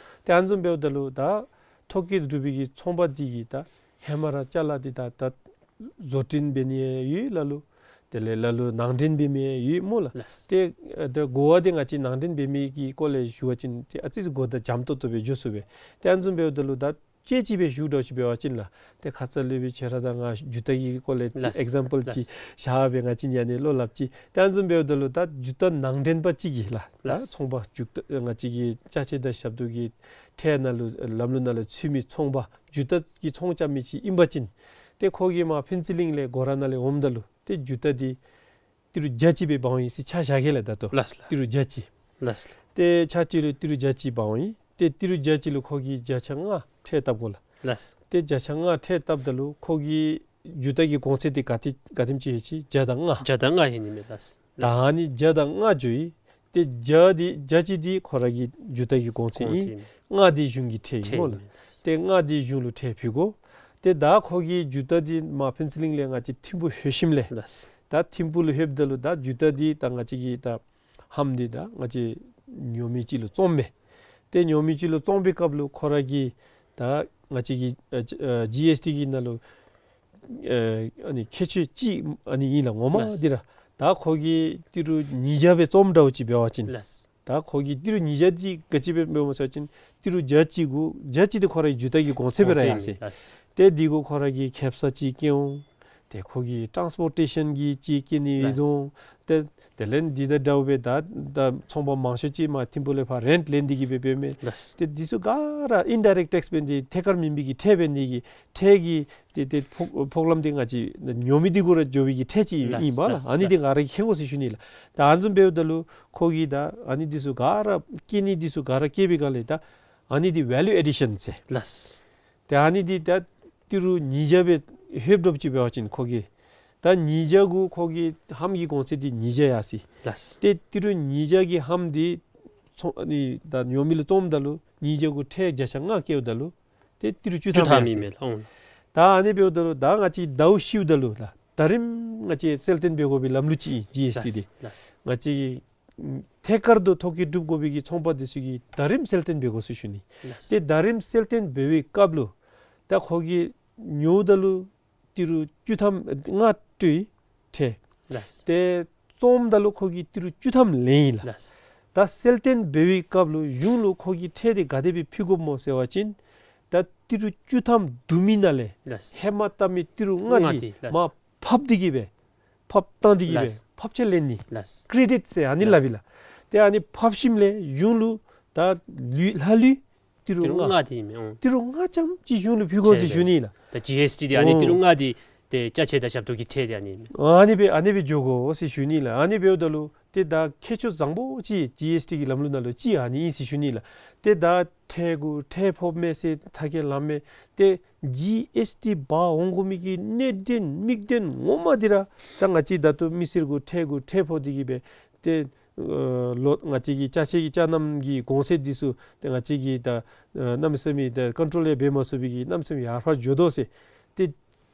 ཏེ་ཨ་ནི་བཟུམ་འབདཝ་ད་ལུ་ད་ཐོ་བཀོད་གྲུབ་པའི་གི་ཚོང་པ་འདི་གིས་ད་ཧེ་མ་ར་ཅ་ལ་འདི་ད་ད་བཟོ་སྐྲུན་འབད་ནི་ཡོད་ལ་ལུ། དེ་ལས་ལ་ལུ་ནང་འདྲེན་འབད་མི་ཡོད་སྨོ་ལགས། ལགས། ཏེ་ཨ་ད་གོ་བ་འདི་ང་བཅས་ནང་འདྲེན་འབད་མི་གི་སྐོར་ལས་ཞུ་བ་ཅིན་ཏེ་ཨ་ཙི་ཙི་གོ་བརྡ་འཇམ་ཏོང་ཏོ་སྦེ་འགྱོ་ཚུགས་པས། ཏེ་ཨ་ནི་བཟུམ་འབདཝ་ད་ལུ་ད་དཔྱེ་ཅིག་སྦེ་ཞུ་དོ་ཅིག་འབད་བ་ཅིན་ལགས། ཏེ་ཁ་ཙ་ལས་སྦེ་ཁྱོད་ར་དང་ང་རྒྱུ་རྟ་གི་སྐོར་ལས་ལགས། ཨེག་ཛམ་པཱལ་ཅིག་ལགས། བཞག་སྦེ་ང་བཅས་ཨ་ནི་བློ་སླབ་ཅི། ཏེ་ཨ་ནི་བཟུམ་འབདཝ་ད་ལུ་ད་རྒྱུ་རྟ་ནང་འདྲེན་པ་ཅིག་གིས་ལགས། ད་ལགས། ཚོང་པ་རྒྱུ་རྟ་ང་བཅས་ཀྱི་ཅ་ཆས་དང་ཞབས་ཏོག་གི་ཁྲལ་ནང་ལུ་ལམ་ལུགས་ནང་ལུ་ཚུད་མི་ཚོང་པ་རྒྱུ་རྟ་གི་ཚོང་རྐྱབ་མི་ཅིག་ཨིན་པ་ཅིན་ཏེ་ཁོ་གིས་མར་ཕུན་ཚོགས་གླིང་ལས་སྒོ་ར་ནང་ལས་འོངམ་ད་ལུ་ཏེ་རྒྱུ་རྟ་འདི་ཏི་རུ་བརྒྱ་ཅིག་སྦེ་འབག་འོང་ཡི་ཟེར་ཆ་བཞག་གེ་ལགས་ད་ལྟོ། ལགས་ལགས། ཏི་རུ་བརྒྱ་ཅིག། ལགས་ལགས། ཏེ་ཆ་གཅིག་ལུ་ཏི་རུ་བརྒྱ་ཅིག་འབག་འོང་ཡི། ཏེ་ཏི་རུ་བརྒྱ་ཅིག་ལུ་ཁོ་གིས་བརྒྱ་ཆ་ལྔ་ཁྲལ་བཏབ་དགོ་ལགས། ལགས། ཏེ་བརྒྱ་ཆ་ལྔ་ཁྲལ་བཏབ་ད་ལུ་ཁོ་གི་རྒྱུ་རྟ་གི་གོང་ཚད་འདི་ག་དེ་ག་དེམ་ཅིག་ཡོད་ཅི། བརྒྱ་དང་ལྔ། བརྒྱ་དང་ལྔ་ཡོད་ནི་མས་ལགས། ད་ཨ་ནི་བརྒྱ་དང་ལྔ་འགྱོ་ཡི། ཏེ་བརྒྱ་འདི་བརྒྱ་ཅིག་འདི་ཁོ་ར་གི་རྒྱུ་རྟ་གི་གོང་ཚད་ཨིན། གོང་ཚད་ཨིན། ལྔ་འདི་གཞུང་གི་ཁྲལ་ཨིན་སྨོ་ལགས། ཁྲལ་ཨིན། ཏེ་ལྔ་འདི་གཞུང་ལུ་ཁྲལ་ཕུལ་དགོ། ཏེ་ད་ཁོ་གིས་རྒྱུ་རྟ་འདི་མར་ཕུན་ཚོགས་གླིང་ལས་ང་བཅས་ཐིམ་ཕུག་ལྷོད་ཞིནམ་ལས། ལགས། ད་ཐིམ་ཕུག་ལུ་ལྷོདཔ་ད་ལུ་ད་རྒྱུ་རྟ་འདི་ད་ང་བཅས་ཀྱི་ད་ལྷམ་འདི་ད་ང་བཅས་ཉོ་མི་ཅིག་ལུ་བཙོངམ་མས། ཏེ་ཉོ་མི་ཅིག་ལུ་བཙོང་པའི་སྐབས་ལུ་ཁོ་ར་གིས་ད་ང་བཅས་ཀྱི་ཨ་ཨ་ཇི་ཨེསི་ཊི་གི་ནང་ལུ་ཨ་ཨ་ནི་ཁྱད་ཆོས་ཅིག་ཨ་ནི་ཨིན་ལགས། ངོ་མ། ལགས། འདི་ར་ད་ཁོ་གིས་ཏི་རུ་ཉིས་བརྒྱ་སྦེ་བཙོངམ་འདྲཝ་ཅིག་འབད་བ་ཅིན། ལགས། ད་ཁོ་གིས་ཏི་རུ་ཉིས་བརྒྱ་འདི་ག་ཅི་སྦེ་འབདཝ་སྨོ་ཟེར་བ་ཅིན་ཏི་རུ་བརྒྱ་ཅིག་གུ་བརྒྱ་ཅིག་འདི་ཁོ་རའི་རྒྱུ་རྟ་གི་གོང་ཚད་སྦེ་ར་ཡར་སོང་ཡི། ལགས། ཏེ་འདི་གུ་ཁོ་ར་གིས་ཁེབ་ས་ཅིག་བཀལ་འོང་། ཏེ་ཁོ་གིས་ཊཱནསི་པོར་ཊེ་ཤཱན་གྱི་ཅིག་བཀལ་ནི་ཡོད་དོ། ལགས། ཏེ་དེ་ལས་འདི་དང་འདྲཝ་སྦེ་ད་ད་ཚོང་པ་མང་ཤོས་ཅིག་མར་ཐིམ་ཕུག་ལས་ཕར་རེནཊ་ལེན་ཏེ་གི་སྦེ་འབདཝ་མས། ལགས། ཏེ་འདི་ཚུ་ག་ར་ཨིན་ཌའི་རེཀཊ་ཊེགསི་འབད་ནི་འདི་ཐད་ཀར་མེན་པའི་གི་ཁྲལ་འབད་ནི་གི་ཁྲལ་གྱི་ཏེ་ཏེ་ཕོག་ཕོག་ལམ་འདི་ང་བཅས་ཉོ་མི་འདི་གུ་ར་འགྱོ་བའི་གི་ཁྲལ་ཅིག་ལགས། ཨིན་པས་ལགས། ལགས། ཨ་ནི་འདི། ལགས། ང་ར་གིས་མཁྱེན་དགོ་ཟེར་ཞུ་ནི་ལགས། ད་ཨ་ནི་བཟུམ་འབདཝ་ད་ལུ་ཁོ་གིས་ད་ཨ་ནི་འདི་ཚུ་ག་ར་བཀལ་ནི་འདི་ཚུ་ག་ར་བཀལ་བའི་སྒང་ལས་ད་ཨ་ནི་འདི་ཝེ་ལུ་ཨེ་ཌི་ཤཱན་ཟེར། ལགས། ཏེ་ཨ་ནི་འདི་ད་ཏི་རུ་ཉིས་བརྒྱ་སྦེ་ལྷོདཔ་འདྲཝ་ཅིག་འབད་བ་ཅིན་ཁོ་གིས་ད་ཉིས་བརྒྱ་གུ་ཁོ་གི་ལྷམ་གྱི་གོང་ཚད་འདི་ཉིས་བརྒྱ་ཡར་སོང་ཡི། ལགས། ཏེ་ཏི་རུ་ཉིས་བརྒྱ་གི་ལྷམ་འདི་ཚོང་ཨ་ནི་ད་ཉོ་མི་ལུ་བཙོངམ་ད་ལུ་ཉིས་བརྒྱ་གུ་ཁྲལ་བརྒྱ་ཆ་ལྔ་བཀལཝ་ད་ལུ་ཏེ་ཏི་རུ་བཅུ་ཐམ་ཡར་སོང་ཡི། བཅུ་ཐམ་ཨིན་མས་ལགས། ཨོང་། ད་ཨ་ནི་འབདཝ་ད་ལུ་ད་ང་བཅས་ཟླཝ་ཤིཝ་ད་ལུ་ད་ད་རིམ་ང་བཅས་གསལ་སྟོན་འབད་དགོ་པའི་ལམ་ལུགས་ཅིག་ཨིན་ཇི་ཨེསི་ཊི་འདི། ལགས། ལགས། ང་བཅས་ཀྱི་ཐད་ཀར་དུ་ཐོ་བཀོད་གྲུབ་དགོ་པའི་གི་ཚོང་པ་འདི་ཚུ་གིས་ད་རིམ་གསལ་སྟོན་འབད་དགོ་ཟེར་ཞུ་ནི། ལགས། ཏེ་ད་རིམ་གསལ་སྟོན་འབད་བའི་སྐབས་ལུ་ད་ཁོ་གིས་ཉོཝ་ད་ལུ་ཏི་རུ་བཅུ་ཐམ་ལྔ་སྤྲོད་ཡི་ཁྲལ། ལགས། ཏེ་བཙོངམ་ད་ལུ་ཁོ་གིས་ཏི་རུ་བཅུ་ཐམ་ལེན་ཡི་ལགས། ལགས། ད་གསལ་སྟོན་འབད་བའི་སྐབས་ལུ་གཞུང་ལུ་ཁོ་གིས་ཁྲལ་འདི་ག་དེ་སྦེ་ཕུལ་དགོཔ་སྨོ་ཟེར་བ་ཅིན་ད་ཏི་རུ་བཅུ་ཐམ་བསྡུ་མི་ནང་ལས། ལགས། ཧེ་མ་བཏབ་མི་ཏི་རུ་ལྔ་ལྔ་འདི་འདི་ལགས། མར་ཕབ་སྟེ་གི་སྦེ་ཕབ་བཏང་སྟེ་གི་སྦེ། ལགས། ཕབ་ཆ་ལེན་ནི། ལགས། ཀེ་རེ་ཌིཊ་ཟེར་ཨ་ནི། ལགས། སླབ་ཨིན་ལགས། ཏེ་ཨ་ནི་ཕབ་ཞིནམ་ལས་གཞུང་ལུ་ད་ལུས་ལྷག་ལུས་ཏི་རུ་ཏི་རུ་ལྔ། ལྔ་འདི་ཨིན་མས། ཨོང་། ཏི་རུ་ལྔ་ཙམ་ཅིག་གཞུང་ལུ་ཕུལ་དགོ་ཟེར་ཞུ་ནི་ལགས། ད་ཇི་ཨེསི་ཊི་འདི་ཨ་ནི། ཨོང་། ཏི་རུ་ལྔ་འདི་ཏེ་ཅ་ཆས་དང་ཞབས་ཏོག་གི་ཁྲལ་འདི་ཨ་ནི་ཨིན་མས། ཨ་ནི་སྦེ་ཨ་ནི་སྦེ་འགྱོ་དགོ་ཟེར་ཞུ་ནི་ལགས། ཨ་ནི་འབདཝ་ད་ལུ་ཏེ་ད་ཁྱད་ཆོས་བཟང་པོ་ཅིག་ཇི་ཨེསི་ཊི་གི་ལམ་ལུགས་ནང་ལུ་ཅིག་ཨ་ནི་ཨིན་ཟེར་ཞུ་ནི་ལགས། ཏེ་ད་ཁྲལ་གུ་ཁྲལ་ཕོགཔ་མས་ཟེར་ཚ་གྱང་ལངམ་མས། ཏེ་ཇི་ཨེསི་ཊི་འབག་འོང་དགོ་མི་གི་གནད་དོན་དམིགས་དོན་ངོ་མ་འདི་ར་ད་ང་བཅས་ད་ལྟོ་མི་སེར་གུ་ཁྲལ་གུ་ཁྲལ་ཕོག་སྟེ་གི་སྦེ་ཏེ་ཨ་ལོ་ང་བཅས་ཀྱི་ཅ་ཆས་ཀྱི་ཅ་རྣམ་གྱི་གོང་ཚད་འདི་ཚུ་ཏེ་ང་བཅས་ཀྱིས་ད་ཨ་གནམ་མེད་ས་མེད་ད་ཀོན་ཊོལ་ཡང་འབད་མ་ཚུགས་པའི་གི་གནམ་མེད་ས་མེད་ཡར་འཕར་འགྱོ་དོ་ཟེར། ཏེ་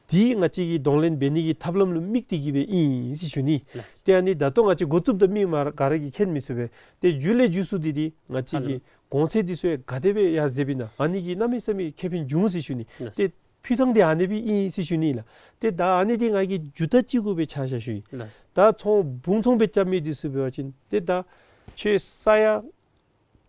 འདི་ང་བཅས་ཀྱིས་གདོང་ལེན་འབད་ནི་གི་ཐབས་ལམ་ལུ་དམིགས་ཏེ་གི་སྦེ་ཨིན་ཟེར་ཞུ་ནི། ལགས། ཏེ་ཨ་ནི་ད་ལྟོ་ང་བཅས་འགོ་བཙུགསཔ་ད་མི་མང་ག་ར་གིས་མཁྱེན་མི་ཚུགས་པས། ཏེ་མཇུག་ལས་མཇུག་སུ་འདི་འདི་ང་བཅས་ཀྱི་ཨ་ནི་གོང་ཚད་འདི་ཚུ་ཡང་ག་དེ་སྦེ་ཡར་འཛེགས་པའི་ན་ཨ་ནི་གིས་གནམ་མེད་ས་མེད་ཁེ་ཕན་འབྱུང་ཟེར་ཞུ་ནི། ལགས། ཏེ་ཕུལ་ཐངས་འདི་ཨ་ནི་སྦེ་ཨིན་ཟེར་ཞུ་ནི་ལགས། ཏེ་ད་ཨ་ནི་འདི་ང་གིས་རྒྱུ་རྟ་གཅིག་གུ་སྦེ་ཆ་བཞག་ཞུ་ཡི། ལགས། ད་ཚོང་སྦུང་ཚོང་སྦེ་རྐྱབ་མི་འདི་ཚུ་འབད་བ་ཅིན་ཏེ་ད་ཁྱོད་ས་ཡ་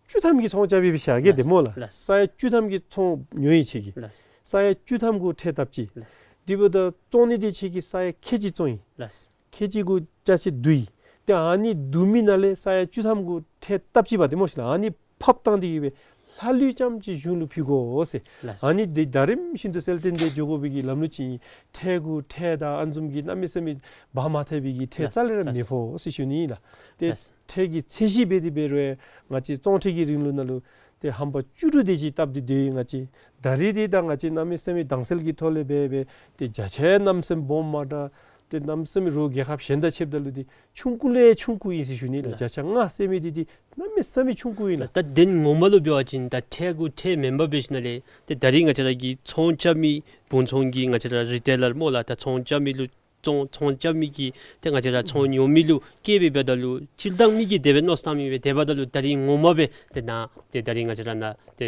བཅུ་ཐམ་གྱི་ཚོང་རྐྱབ་ཡི་སྦེ་བཞག་གེ། ལགས། ཏེ་སྨོ་ལགས། ལགས། ས་ཡ་བཅུ་ཐམ་གྱི་ཚོང་ཉོ་ཡི་ཁྱོད་ཀྱིས། ལགས། ས་ཡ་བཅུ་ཐམ་གུ་ཁྲལ་བཏབ་ཅི། ལགས། དེ་འབདཝ་ད་བཙོང་ནི་འདི་ཁྱོད་ཀྱིས་ས་ཡ་ཁལ་གཅིག་བཙོང་ཡི། ལགས། ཁལ་གཅིག་གུ་ཅ་ཆས་བསྡུ་ཡི། ཏེ་ཨ་ནི་བསྡུ་མི་ནང་ལས་ས་ཡ་བཅུ་ཐམ་གུ་ཁྲལ་བཏབ་ཅི་བ་ཏེ་སྨོ་ཤིག་ལགས། ཨ་ནི་ཕབ་བཏང་སྟེ་གི་སྦེ་ལྷག་ལུས་ཙམ་ཅིག་གཞུང་ལུ་ཕུལ་དགོ་ཟེར། ལགས། ཨ་ནི་འདི་ད་རིམ་བཞིན་དུ་གསལ་སྟོན་འདི་འགྱོ་དགོ་པའི་གི་ལམ་ལུགས་ཅིག་ཨིན། ཁྲལ་གུ་ཁྲལ་དང་ཨ་ནི་བཟུམ་གྱི་གནམ་མེད་ས་མེད་འབག་མ་ཐེག་པའི་གི་ཁྲལ། ལགས། རྩ་ལས་ར། ལགས། མི་ཕོག་ཟེར་ཞུ་ནི་ལགས། ཏེ། ལགས། ཁྲལ་གྱི་ཚད་གཞི་འབད་དེ་འབད་རུང་ང་བཅས་བཙོང་ཁྲལ་གྱི་རིང་ལུགས་ནང་ལུ་ཏེ་ཧམ་པ་བཅུ་དྲུག་དེ་ཅིག་བཏབ་སྟེ་སྡོད་ཡི་ང་བཅས། ད་རེས་འདི་ད་ང་བཅས་གནམ་མེད་ས་མེད་དྭངས་གསལ་གྱི་ཐོག་ལས་འབད་འབད་ཏེ་བརྒྱ་ཆ་གནམ་མེད་ས་མེད་སྦོམ་མ་འདྲ། ཏེ་གནམ་མེད་ས་མེད་རོགས་རྒྱལ་ཁབ་གཞན་དང་ཕྱདཔ་ད་ལུ་འདི་ཆུང་ཀུ་ལས་ཆུང་ཀུ་ཨིན་ཟེར་ཞུ་ནི་ལགས། ལགས། བརྒྱ་ཆ་ལྔ་ཟེར་མི་འདི་འདི་གནམ་མེད་ས་མེད་ཆུང་ཀུ་ཨིན་ལགས། ལགས། ད་དོན་ངོ་མ་ལུ་འབད་བ་ཅིན་ད་ཁྲལ་གུ་ཁྲལ་མེན་པར་འབད་ཞིནམ་ལས་ཏེ་ད་རེས་ང་བཅས་ར་གི་ཚོང་རྐྱབ་མི་སྦུང་ཚོང་གི་ང་བཅས་ར་རི་ཊེ་ལར་སྨོ་ལགས། ད་ཚོང་རྐྱབ་མི་ལུ་ ཚོང་ཚོང་རྐྱབ་མི་གི་ཏེ་ང་བཅས་ར་ཚོང་ཉོ་མི་ལུ་སྐྱེལ་སྦེ་འབདཝ་ད་ལུ་སྤྱིར་བཏང་མི་གིས་དེ་སྦེ་མནོ་བསམ་བཏང་མི་སྦེ་དེ་འབདཝ་ད་ལུ་ད་རིས་ངོ་མ་སྦེ་ཏེ་ནཱ་ཏེ་ད་རིས་ང་བཅས་ར་ནཱ་ཏེ་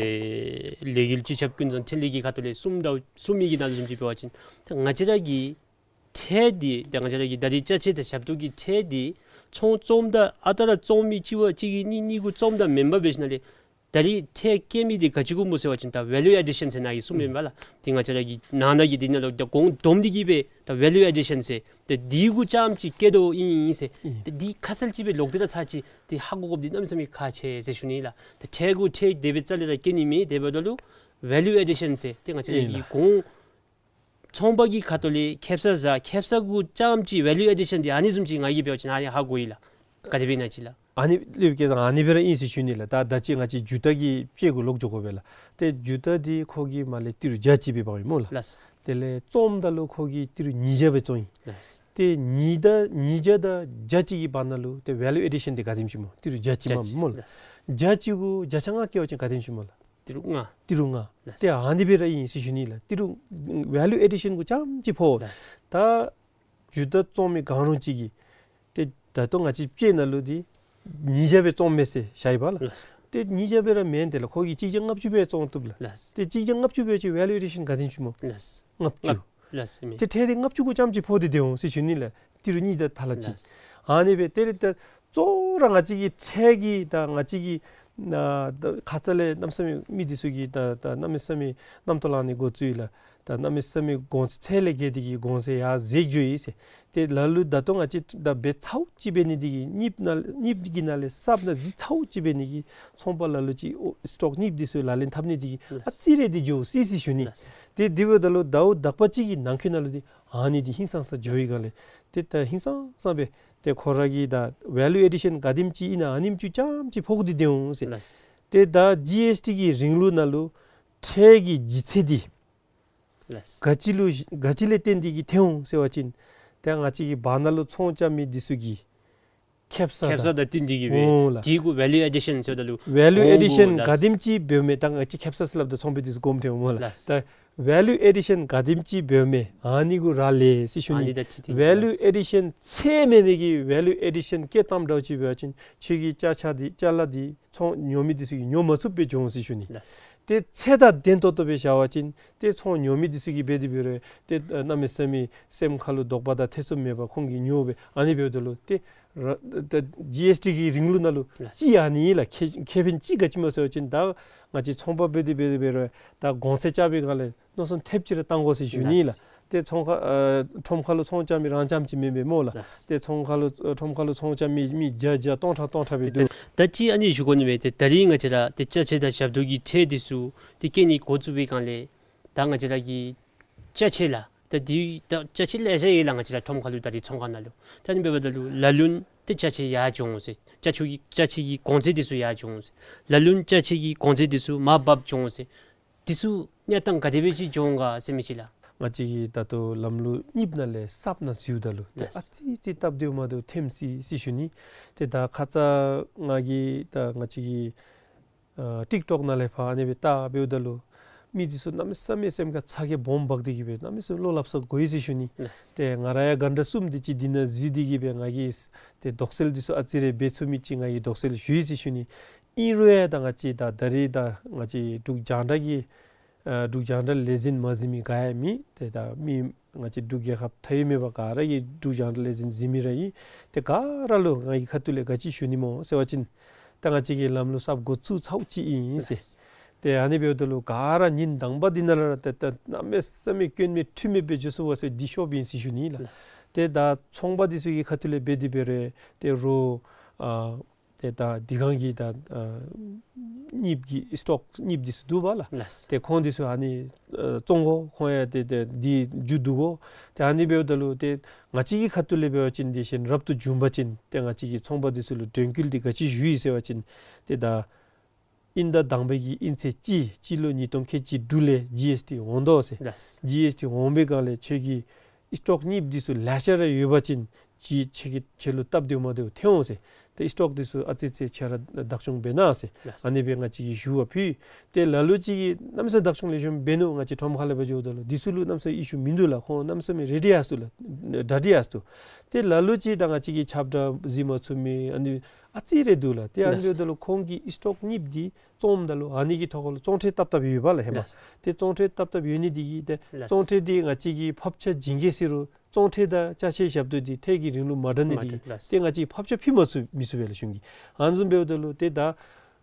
ལས་འགུལ་སྤྱི་ཁྱབ་ཀུན་བཟང་འཕྲིན་ལས་ཀྱི་ཁ་ཐུག་ལས་གསུངམ་ད་གསུངས་མི་གི་ནང་ལུ་བཟུམ་ཅིག་འབད་བ་ཅིན་ཏེ་ང་བཅས་ར་གི་ཁྲལ་འདི་ཏེ་ང་བཅས་ར་གི་ད་རིས་ཅ་ཆས་དང་ཞབས་ཏོག་གི་ཁྲལ་འདི་ཚོང་བཙོངམ་ད་ཨ་རྟག་ར་བཙོང་མི་གཅིག་བ་གཅིག་གིས་གཉིས་གཉིས་གུ་བཙོངམ་ད་མེན་པར་འབད་ཞིནམ་ལས་ད་རིས་ཁྲལ་བཀལ་མི་འདི་ག་ཅི་གུ་སྨོ་ཟེར་བ་ཅིན་ད་ཝེ་ལུ་ཨེ་ཌི་ཤཱན་ཟེར་ནཱ་གིས་གསུངམ་ཨིན་པས་ལགས། ཏེ་ང་བཅས་ར་གི་ནང་ན་གི་འདི་ནང་ལུ་ད་གོང་བསྡོམས་ཏེ་གིས་སྦེ་ད་ཝེ་ལུ་ཨེ་ཌི་ཤཱན་ཟེར་ཏེ་འདི་གུ་རྐྱངམ་ཅིག་བཀལ་དོ་ཨིན་ཟེར། ཨིན། ཏེ་འདི་ཁ་གསལ་ཅིག་སྦེ་ལོག་སྟེ་ར་ཚར་ཅིག་ཏེ་ཧ་གོ་དགོཔ་འདི་གནམ་མེད་ས་མེད་ཁག་ཆེ་ཟེར་ཞུ་ནི་ལགས། ཏེ་ཁྲལ་གུ་ཁྲལ་དེ་སྦེ་རྩ་ལས་ར་བཀལ་ནི་མེད། དེ་འབདཝ་ད་ལུ་ཝེ་ལུ་ཨེ་ཌི་ཤཱན་ཟེར་ཏེ་ང་བཅས་ར་ཨིན་གི་ལགས། གོང་ཚོང་པ་གི་ཁ་ཐུག་ལས་ཁེ་བསང་ཟ་ཁེ་བསང་གུ་རྐྱངམ་ཅིག་ཝེ་ལུ་ཨེ་ཌི་ཤཱན་འདི་ཨ་ནི་བཟུམ་ཅིག་ང་གིས་འབད་བ་ཅིན་ཨ་ནི་ཧ་གོ་ཡི་ལགས། ག་དེ་སྦེ་ཨིན་ན་ཅིག་ལགས། ཨ་ནི་ལེགས་སྦེ་སྐལ་བཟང་ཨ་ནི་སྦེ་ར་ཨིན་ཟེར་ཞུ་ནི་ལགས། ད་ད་ཅི་ང་བཅས་རྒྱུ་བརྟག་གི་དཔྱད་གུ་ལོག་འགྱོ་དགོ་པས་ལགས། ཏེ་རྒྱུ་བརྟག་འདི་ཁོ་གིས་མར་ལས་ཏི་རུ་བརྒྱ་གཅིག་སྦེ་འབག་ཡི་སྨོ་ལགས། ལགས། དེ་ལས་བཙོངམ་ད་ལུ་ཁོ་གིས་ཏི་རུ་ཉིས་བརྒྱ་སྦེ་བཙོང་ཡི། ལགས། ཏེ་ཉིས་དང་ཉིས་བརྒྱ་དང་བརྒྱ་གཅིག་གི་བར་ན་ལུ་ཏེ་ཝེ་ལུ་ཨེ་ཌི་ཤཱན་འདི་ག་དེམ་ཅིག་སྨོ། ཏི་རུ་བརྒྱ་གཅིག་མམ་སྨོ་ལགས། ལགས། བརྒྱ་གཅིག་གུ་བརྒྱ་ཆ་ལྔ་བཀལ་བ་ཅིན་ག་དེམ་ཅིག་སྨོ་ལགས། ཏི་རུ་ལྔ། ཏི་རུ་ལྔ། ལགས། ཏེ་ཨ་ནི་སྦེ་ར་ཨིན་ཟེར་ཞུ་ནི་ལགས། ཏི་རུ་ཝེ་ལུ་ཨེ་ཌི་ཤཱན་གུ་རྐྱངམ་ཅིག་ཕོག། ལགས། ད་རྒྱུ་བརྟག་བཙོང་མི་གང་རུང་ཅིག་གིས་ཏེ་ད་ལྟོ་ང་བཅས་དཔྱད་ནང་ལུ་འདི་ཉིས་བརྒྱ་སྦེ་བཙོངམ་མས་ཟེར་བཤད་ཡི་པ་ལགས། ལགས། ཏེ་ཉིས་བརྒྱ་སྦེ་ར་མེན། དེ་ལས་ཁོ་གིས་གཅིག་བརྒྱ་ལྔ་བཅུ་སྦེ་བཙོང་བཏུབ་ལགས། ལགས། ཏེ་གཅིག་བརྒྱ་ལྔ་བཅུ་སྦེ་ཅིག་ཝེ་ལུ་ཨེ་ཌི་ཤཱན་ག་དེམ་ཅིག་སྨོ། ལགས། ལྔ་བཅུ། ལགས་ལགས་ཨིན་མས། ཏེ་ཁྲལ་འདི་ལྔ་བཅུ་གུ་རྐྱངམ་ཅིག་ཕོག་སྟེ་སྡོད་འོང་ཟེར་ཞུ་ནི་ལགས། ཏི་རུ་གཉིས་དང་ཐ་ལ་གཅིག། ལགས། ཨ་ནི་སྦེ་ཏེ་རེ་ད་གཙོ་བོ་ར་ང་བཅས་ཀྱི་ཁྲལ་གྱི་ད་ང་བཅས་ཀྱི་ན་ད་ཁ་ཙ་ལས་གནམ་མེད་ས་མེད་མི་འདི་ཚུ་གིས་ད་ད་གནམ་མེད་ས་མེད་རྣམ་རྟོག་ལང་ནི་འགོ་བཙུགས་ཡི་ལགས། ད་གནམ་མེད་ས་མེད་གོང་ཚད་ལས་བརྒལ་ཏེ་གིས་གོང་ཚད་ཡར་འཛེགས་འགྱོ་ཡི་ཟེར། ཏེ་ལ་ལུ་ད་ལྟོ་ང་བཅས་ད་འབད་ཚརཝ་ཅིག་འབད་ནི་འདི་གིས་གཉིསཔ་ནང་གཉིསཔ་གི་ནང་ལས་གསརཔ་ནང་འཛེགས་ཚརཝ་ཅིག་འབད་ནི་གིས་ཚོང་པ་ལ་ལུ་ཅིག་ཨོ་སི་ཊོག་གཉིསཔ་འདི་ཚུ་ལག་ལེན་འཐབ་ནི་འདི་གིས་ཨ་ཙི་རེ་འདི་འགྱོ་སི་སི་ཞུ་ནི། ལགས། ཏེ་དེ་འབདཝ་ད་ལུ་ཟླཝ་དག་པ་ཅིག་གི་ནང་འཁོད་ནང་ལུ་འདི་ཨ་ནི་འདི་ཧིང་སངས་ས་འགྱོ་བའི་སྒང་ལས་ཏེ་ད་ཧིང་སངས་ས་སྦེ་ཏེ་ཁོ་ར་གིས་ད་ཝེ་ལུ་ཨེ་ཌི་ཤཱན་ག་དེམ་ཅིག་ཨིན་ན་ཨ་ནེམ་ཅིག་རྐྱངམ་ཅིག་ཕོག་སྟེ་སྡོད་འོང་ཟེར། ལགས། ཏེ་ད་ཇི་ཨེསི་ཊི་གི་རིང་ལུགས་ནང་ལུ་ཁྲལ་གྱི་ལྗིད་ཚད་འདི་ལགས། ག་ཅི་ལུ་ག་ཅི་ལས་བརྟེན་ཏེ་གིས་ཐོན་འོང་ཟེར་བ་ཅིན་ཏེ་ང་བཅས་ཀྱི་བར་ན་ལུ་ཚོང་རྐྱབ་མི་འདི་ཚུ་གི་ཁེ་བསང་ཁེ་བསང་དང་བསྟུན་ཏེ་གིས་འབད། འོང་ལགས། དེ་གུ་ཝེ་ལུ་ཨེ་ཌི་ཤཱན་ཟེརཝ་ད་ལུ་ཝེ་ལུ་ཨེ་ཌི་ཤཱན་གོང་གུ་ག་དེམ་ཅིག་འབདཝ་མས། ད་ང་བཅས་ཁེ་བསང་ཟེར་སླབ་ད་ཚོང་པའི་འདི་ཚུ་དགོངསམ་ཁྲེལ་འོང་སྨོ་ལགས། ལགས། ད་ཝེ་ལུ་ཨེ་ཌི་ཤཱན་ག་དེམ་ཅིག་འབདཝ་མས་ཨ་ནི་གུ་རག་ལས་ཟེར་ཞུ་ཨ་ནི། ནི་ད་ཁྲིད་དེ་ཝེ་ལུ་ཨེ་ཌི་ཤཱན་ཚད་མེད་མི་གི་ཝེ་ལུ་ཨེ་ཌི་ཤཱན་བཀལ་བཏངམ་འདྲཝ་ཅིག་འབད་བ་ཅིན་ཁྱོད་ཀྱི་ཅ་ཆས་འདི་ཅ་ལ་འདི་ཚོང་ཉོ་མི་འདི་ཚུ་གིས་ཉོ་མ་ཚུགསཔ་སྦེ་འགྱོ་འོང་ཟེར་ཞུ་ནི། ལགས། ཏེ་ཚད་དང་ལྡན་ཏོག་ཏོ་སྦེ་བཞག་པ་ཅིན་ཏེ་ཚོང་ཉོ་མི་འདི་ཚུ་གིས་འབད་དེ་འབད་རུང་ཏེ་གནམ་མེད་ས་མེད་སེམས་ཁ་ལུ་དོགས་པ་དང་ཐེ་ཚོམ་མེད་པར་ཁོང་གིས་ཉོ་སྦེ་ཨ་ནི་འབདཝ་ད་ལུ་ཏེ་ར་ད་ཇི་ཨེསི་ཊི་གི་རིང་ལུགས་ནང་ལུ། ལགས། ཅིག་ཨ་ནི་ལགས། ཁེ་ཁེ་ཕན་ཅིག་ག་ཅི་སྨོ་ཟེར་བ་ཅིན་ད་ང་བཅས་ཚོང་པ་འབད་དེ་འབད་དེ་འབད་རུང་ད་གོང་ཚད་རྐྱབ་པའི་སྒང་ལས་མནོ་བསམ་ཐེབས་ཅིག་ར་བཏང་དགོ་ཟེར་ཞུ་ནི་ལགས། ལགས། ཏེ་ཚོང་ཁ་ཨ་ཁྲོམ་ཁ་ལུ་ཚོང་རྐྱབ་མི་རང་རྐྱངམ་ཅིག་མེན་པས་སྨོ་ལགས། ལགས། ཏེ་ཚོང་ཁ་ལུ་ཨ་ཁྲོམ་ཁ་ལུ་ཚོང་རྐྱབ་མི་མི་བརྒྱ་བརྒྱ་སྟོང་ཕྲག་སྟོང་ཕྲག་སྦེ་འདུག། ཏེ་ད་ཅི་ཨ་ནི་ཞུ་དགོ་ནི་མས། ཏེ་ད་རིས་ང་བཅས་ར་ཏེ་ཅ་ཆས་དང་ཞབས་ཏོག་གི་ཁྲལ་འདི་ཚུ་ཏེ་བཀལ་ནི་འགོ་བཙུགས་པའི་སྒང་ལས་ད་ང་བཅས་ར་གི་ཅ་ཆས་ལགས། ད་འདི་ད་ཅ་ཆས་ལེ་ཤ་ཡོད་ལགས། ང་བཅས་ར་ཁྲོམ་ཁ་ལུ་ད་རིས་ཚོང་ཁང་ནང་ལུ་ད་ཨ་ནི་འབདཝ་ད་ལུ་ལ་ལུ་ནི་ཏེ་ཅ་ཆས་ཡར་འགྱོ་འོང་ཟེར། ཅ་ཆས་ཀྱི་ཅ་ཆས་ཀྱི་གོང་ཚད་འདི་ཚུ་ཡར་འགྱོ་འོང་ཟེར། ལ་ལུ་ནི་ཅ་ཆས་ཀྱི་གོང་ཚད་འདི་ཚུ་མར་བབས་འགྱོ་འོང་ཟེར། འདི་ཚུ་གནས་སྟངས་ག་དེ་སྦེ་ཅིག་འགྱོ་འོང་ག་ཟེར་མི་ཅིག་ལགས། ང་བཅས་ཀྱིས་ད་ལྟོ་ལམ་ལུགས་གཉིསཔ་ནང་ལས་གསརཔ་ནང་འཛུལཝ་ད་ལུ་ཏེ། ལགས། ཨ་ཙི་ཅིག་སྟབས་བདེཝ་མ་བདེཝ་ཐོནམ་སི་སི་ཞུ་ནི། ཏེ་ད་ཁ་ཙ་ང་གིས་ད་ང་བཅས་ཀྱི་ཨ་ཊིཀ་ཊོཀ་ནང་ལས་ཕར་ཨ་ནི་སྦེ་བལྟ་འབདཝ་ད་ལུ་མི་འདི་ཚུ་གནམ་མེད་ས་མེད་སེམས་ཁར་ཚ་གྱང་སྦོམ་འབག་སྟེ་གིས་སྦེ་གནམ་མེད་ས་མེད་བློ་སླབ་ས་དགོ་ཡི་ཟེར་ཞུ་ནི། ལགས། ཏེ་ང་ར་ཡང་གྷན་ཊ་གསུམ་དེ་ཅིག་འདི་ནང་འཛུལ་ཏེ་གིས་སྦེ་ང་གིས་ཏེ་དོགས་སེལ་འདི་ཚུ་ཨ་ཙི་རེ་འབད་ཚུགས་མི་ཅིག་ང་གིས་དོགས་སེལ་ཞུ་ཡི་ཟེར་ཞུ་ནི། ཨིན་རུང་ཡང་ད་ང་བཅས་ད་ད་རིས་ད་ང་བཅས་འབྲུག་རྒྱང་བསྒྲགས་ཀྱི་ཨ་འབྲུག་རྒྱང་བསྒྲགས་ལས་འཛིན་མ་གཟིགས་མི་ག་ཡང་མེད། ཏེ་ད་མི་ང་བཅས་འབྲུག་རྒྱལ་ཁབ་མཐའ་དབུས་མེད་པར་ག་ར་གིས་འབྲུག་རྒྱང་བསྒྲགས་ལས་འཛིན་གཟིགས་མི་ར་ཨིན། ཏེ་ག་ར་ལུ་ང་གི་ཁ་ཐུག་ལས་ག་ཅི་ཞུ་ནི་སྨོ་ཟེར་བ་ཅིན་ད་ང་བཅས་ཀྱིས་ལམ་ལུགས་གསརཔ་འགོ་བཙུགས་ཚརཝ་ཅིག་ཨིན་ཟེར། ལགས། ཏེ་ཨ་ནི་འབདཝ་ད་ལུ་ག་ར་ཉིན་དང་པ་འདི་ནང་ལུ་ར་ཏེ་ད་གནམ་མེད་ས་མེད་སྐྱོན་མེད་འཁྲུལ་མེད་སྦེ་འགྱོ་ཚུགས་པས་ཟེར་འདི་ཤོབ་ཨིན་ཟེར་ཞུ་ནི་ལགས། ལགས། ཏེ་ད་ཚོང་པ་འདི་ཚུ་གི་ཁ་ཐུག་ལས་འབད་དེ་འབད་རུང་ཏེ་རོགས་ཨ་ཏེ་ད་འདི་སྒང་གི་ད་ཨ་གཉིསཔ་གི་སི་ཊོཀ་གཉིསཔ་འདི་ཚུ་འདུག་པ་ལགས། ལགས། ཏེ་ཁོང་འདི་ཚུ་ཨ་ནི་ཨ་བཙོང་དགོ། ཁོང་ཡང་ཏེ་ཏེ་འདི་རྒྱུ་བསྡུ་དགོ། ཏེ་ཨ་ནི་འབདཝ་ད་ལུ་ཏེ་ང་བཅས་ཀྱི་ཁ་ཐུག་ལས་འབད་བ་ཅིན་དེ་བཞིན་རབ་ཏུ་བྱུང་པ་ཅིན་ཏེ་ང་བཅས་ཀྱིས་ཚོང་པ་འདི་ཚུ་ལུ་དྲན་སྐུལ་འདི་ག་ཅི་ཞུ་ཡི་ཟེར་བ་ཅིན་ཏེ་ད་དབྱིན་ཟླ་དང་པའི་གི་དབྱིན་ཚེས་གཅིག་སྤྱི་ལོ་ཉིས་སྟོང་ཁལ་གཅིག་དྲུག་ལས་ཇི་ཨེསི་ཊི་འོང་དོ་ཟེར། ལགས། ཇི་ཨེསི་ཊི་འོང་པའི་སྒང་ལས་ཁྱོད་ཀྱི་སི་ཊོཀ་གཉིསཔ་འདི་ཚུ་ལེ་ཤ་ར་ཡོད་པ་ཅིན་ཅིག་ཁྱོད་ཀྱི་ཁྱོད་ལུ་སྟབས་བདེཝ་མ་བདེཝ་ཐོན་འོང་ཟེར། ད་ ཨིས་ཊོག་འདི་ཚུ་ཨ་ཙི་ཙི་ཁྱེད་ར་བདག་སྐྱོང་འབད་གནང་ཟེར། ལགས། ཨ་ནི་སྦེ་ང་བཅས་ཀྱིས་ཞུ་བ་ཕུལ། ཏེ་ལ་ལུ་ཅིག་གིས་གནམ་མེད་ས་མེད་བདག་སྐྱོང་ལེགས་ཤོམ་འབད་ནུག། ང་བཅས་ཁྲོམ་ཁ་ལས་འབད་འགྱོཝ་ད་ལུ་འདི་ཚུ་ལུ་གནམ་མེད་ས་མེད་ཨི་ཤུ་མིན་འདུག་ལགས། ཁོང་གནམ་མེད་ས་མེད་རེ་ཌི་ཡར་སོང་འདུག་ལགས། གྲ་སྒྲིག་ཡར་སོང་འདུག། ཏེ་ལ་ལུ་ཅིག་ད་ང་བཅས་ཀྱིས་ཁྱབ་བསྒྲགས་གཟིགས་མ་ཚུགས་མི་ཨ་ནི་ཨ་ཙི་རེ་འདུག་ལགས། ཏེ་ཨ་ནི་ལགས། འབདཝ་ད་ལུ་ཁོང་གིས་ཨིས་ཊོག་གཉིས་འདི་བཙོངམ་ད་ལུ་ཨ་ནི་གི་ཐོག་ཁ་ལུ་བཙོང་ཁྲལ་བཏབ་བཏབ་ཡོདཔ་ལགས་ཧེ་མ། ལགས། ཏེ་བཙོང་ཁྲལ་བཏབ་བཏབ་ཡོད་ནི་འདི་གིས་ཏེ་ལགས། བཙོང་ཁྲལ་འདི་ང་བཅས་ཀྱིས་ཕབ་ཆ་བྱིན་གེ་ཟེར་རུང་བཙོང་ཁྲལ་དང་ཅ་ཆས་ཞབས་ཏོག་འདི་ཁྲལ་གྱི་རིང་ལུགས་མ་འདྲ་ནི་འདི་མ་འདྲ། ལགས། ཏེ་ང་བཅས་ཕབ་ཆ་ཕུལ་མ་ཚུགས་མི་ཚུགས་པས་ལགས་གཞུང་གིས། ཨ་ནི་བཟུམ་འབདཝ་ད་ལུ་ཏེ་ད་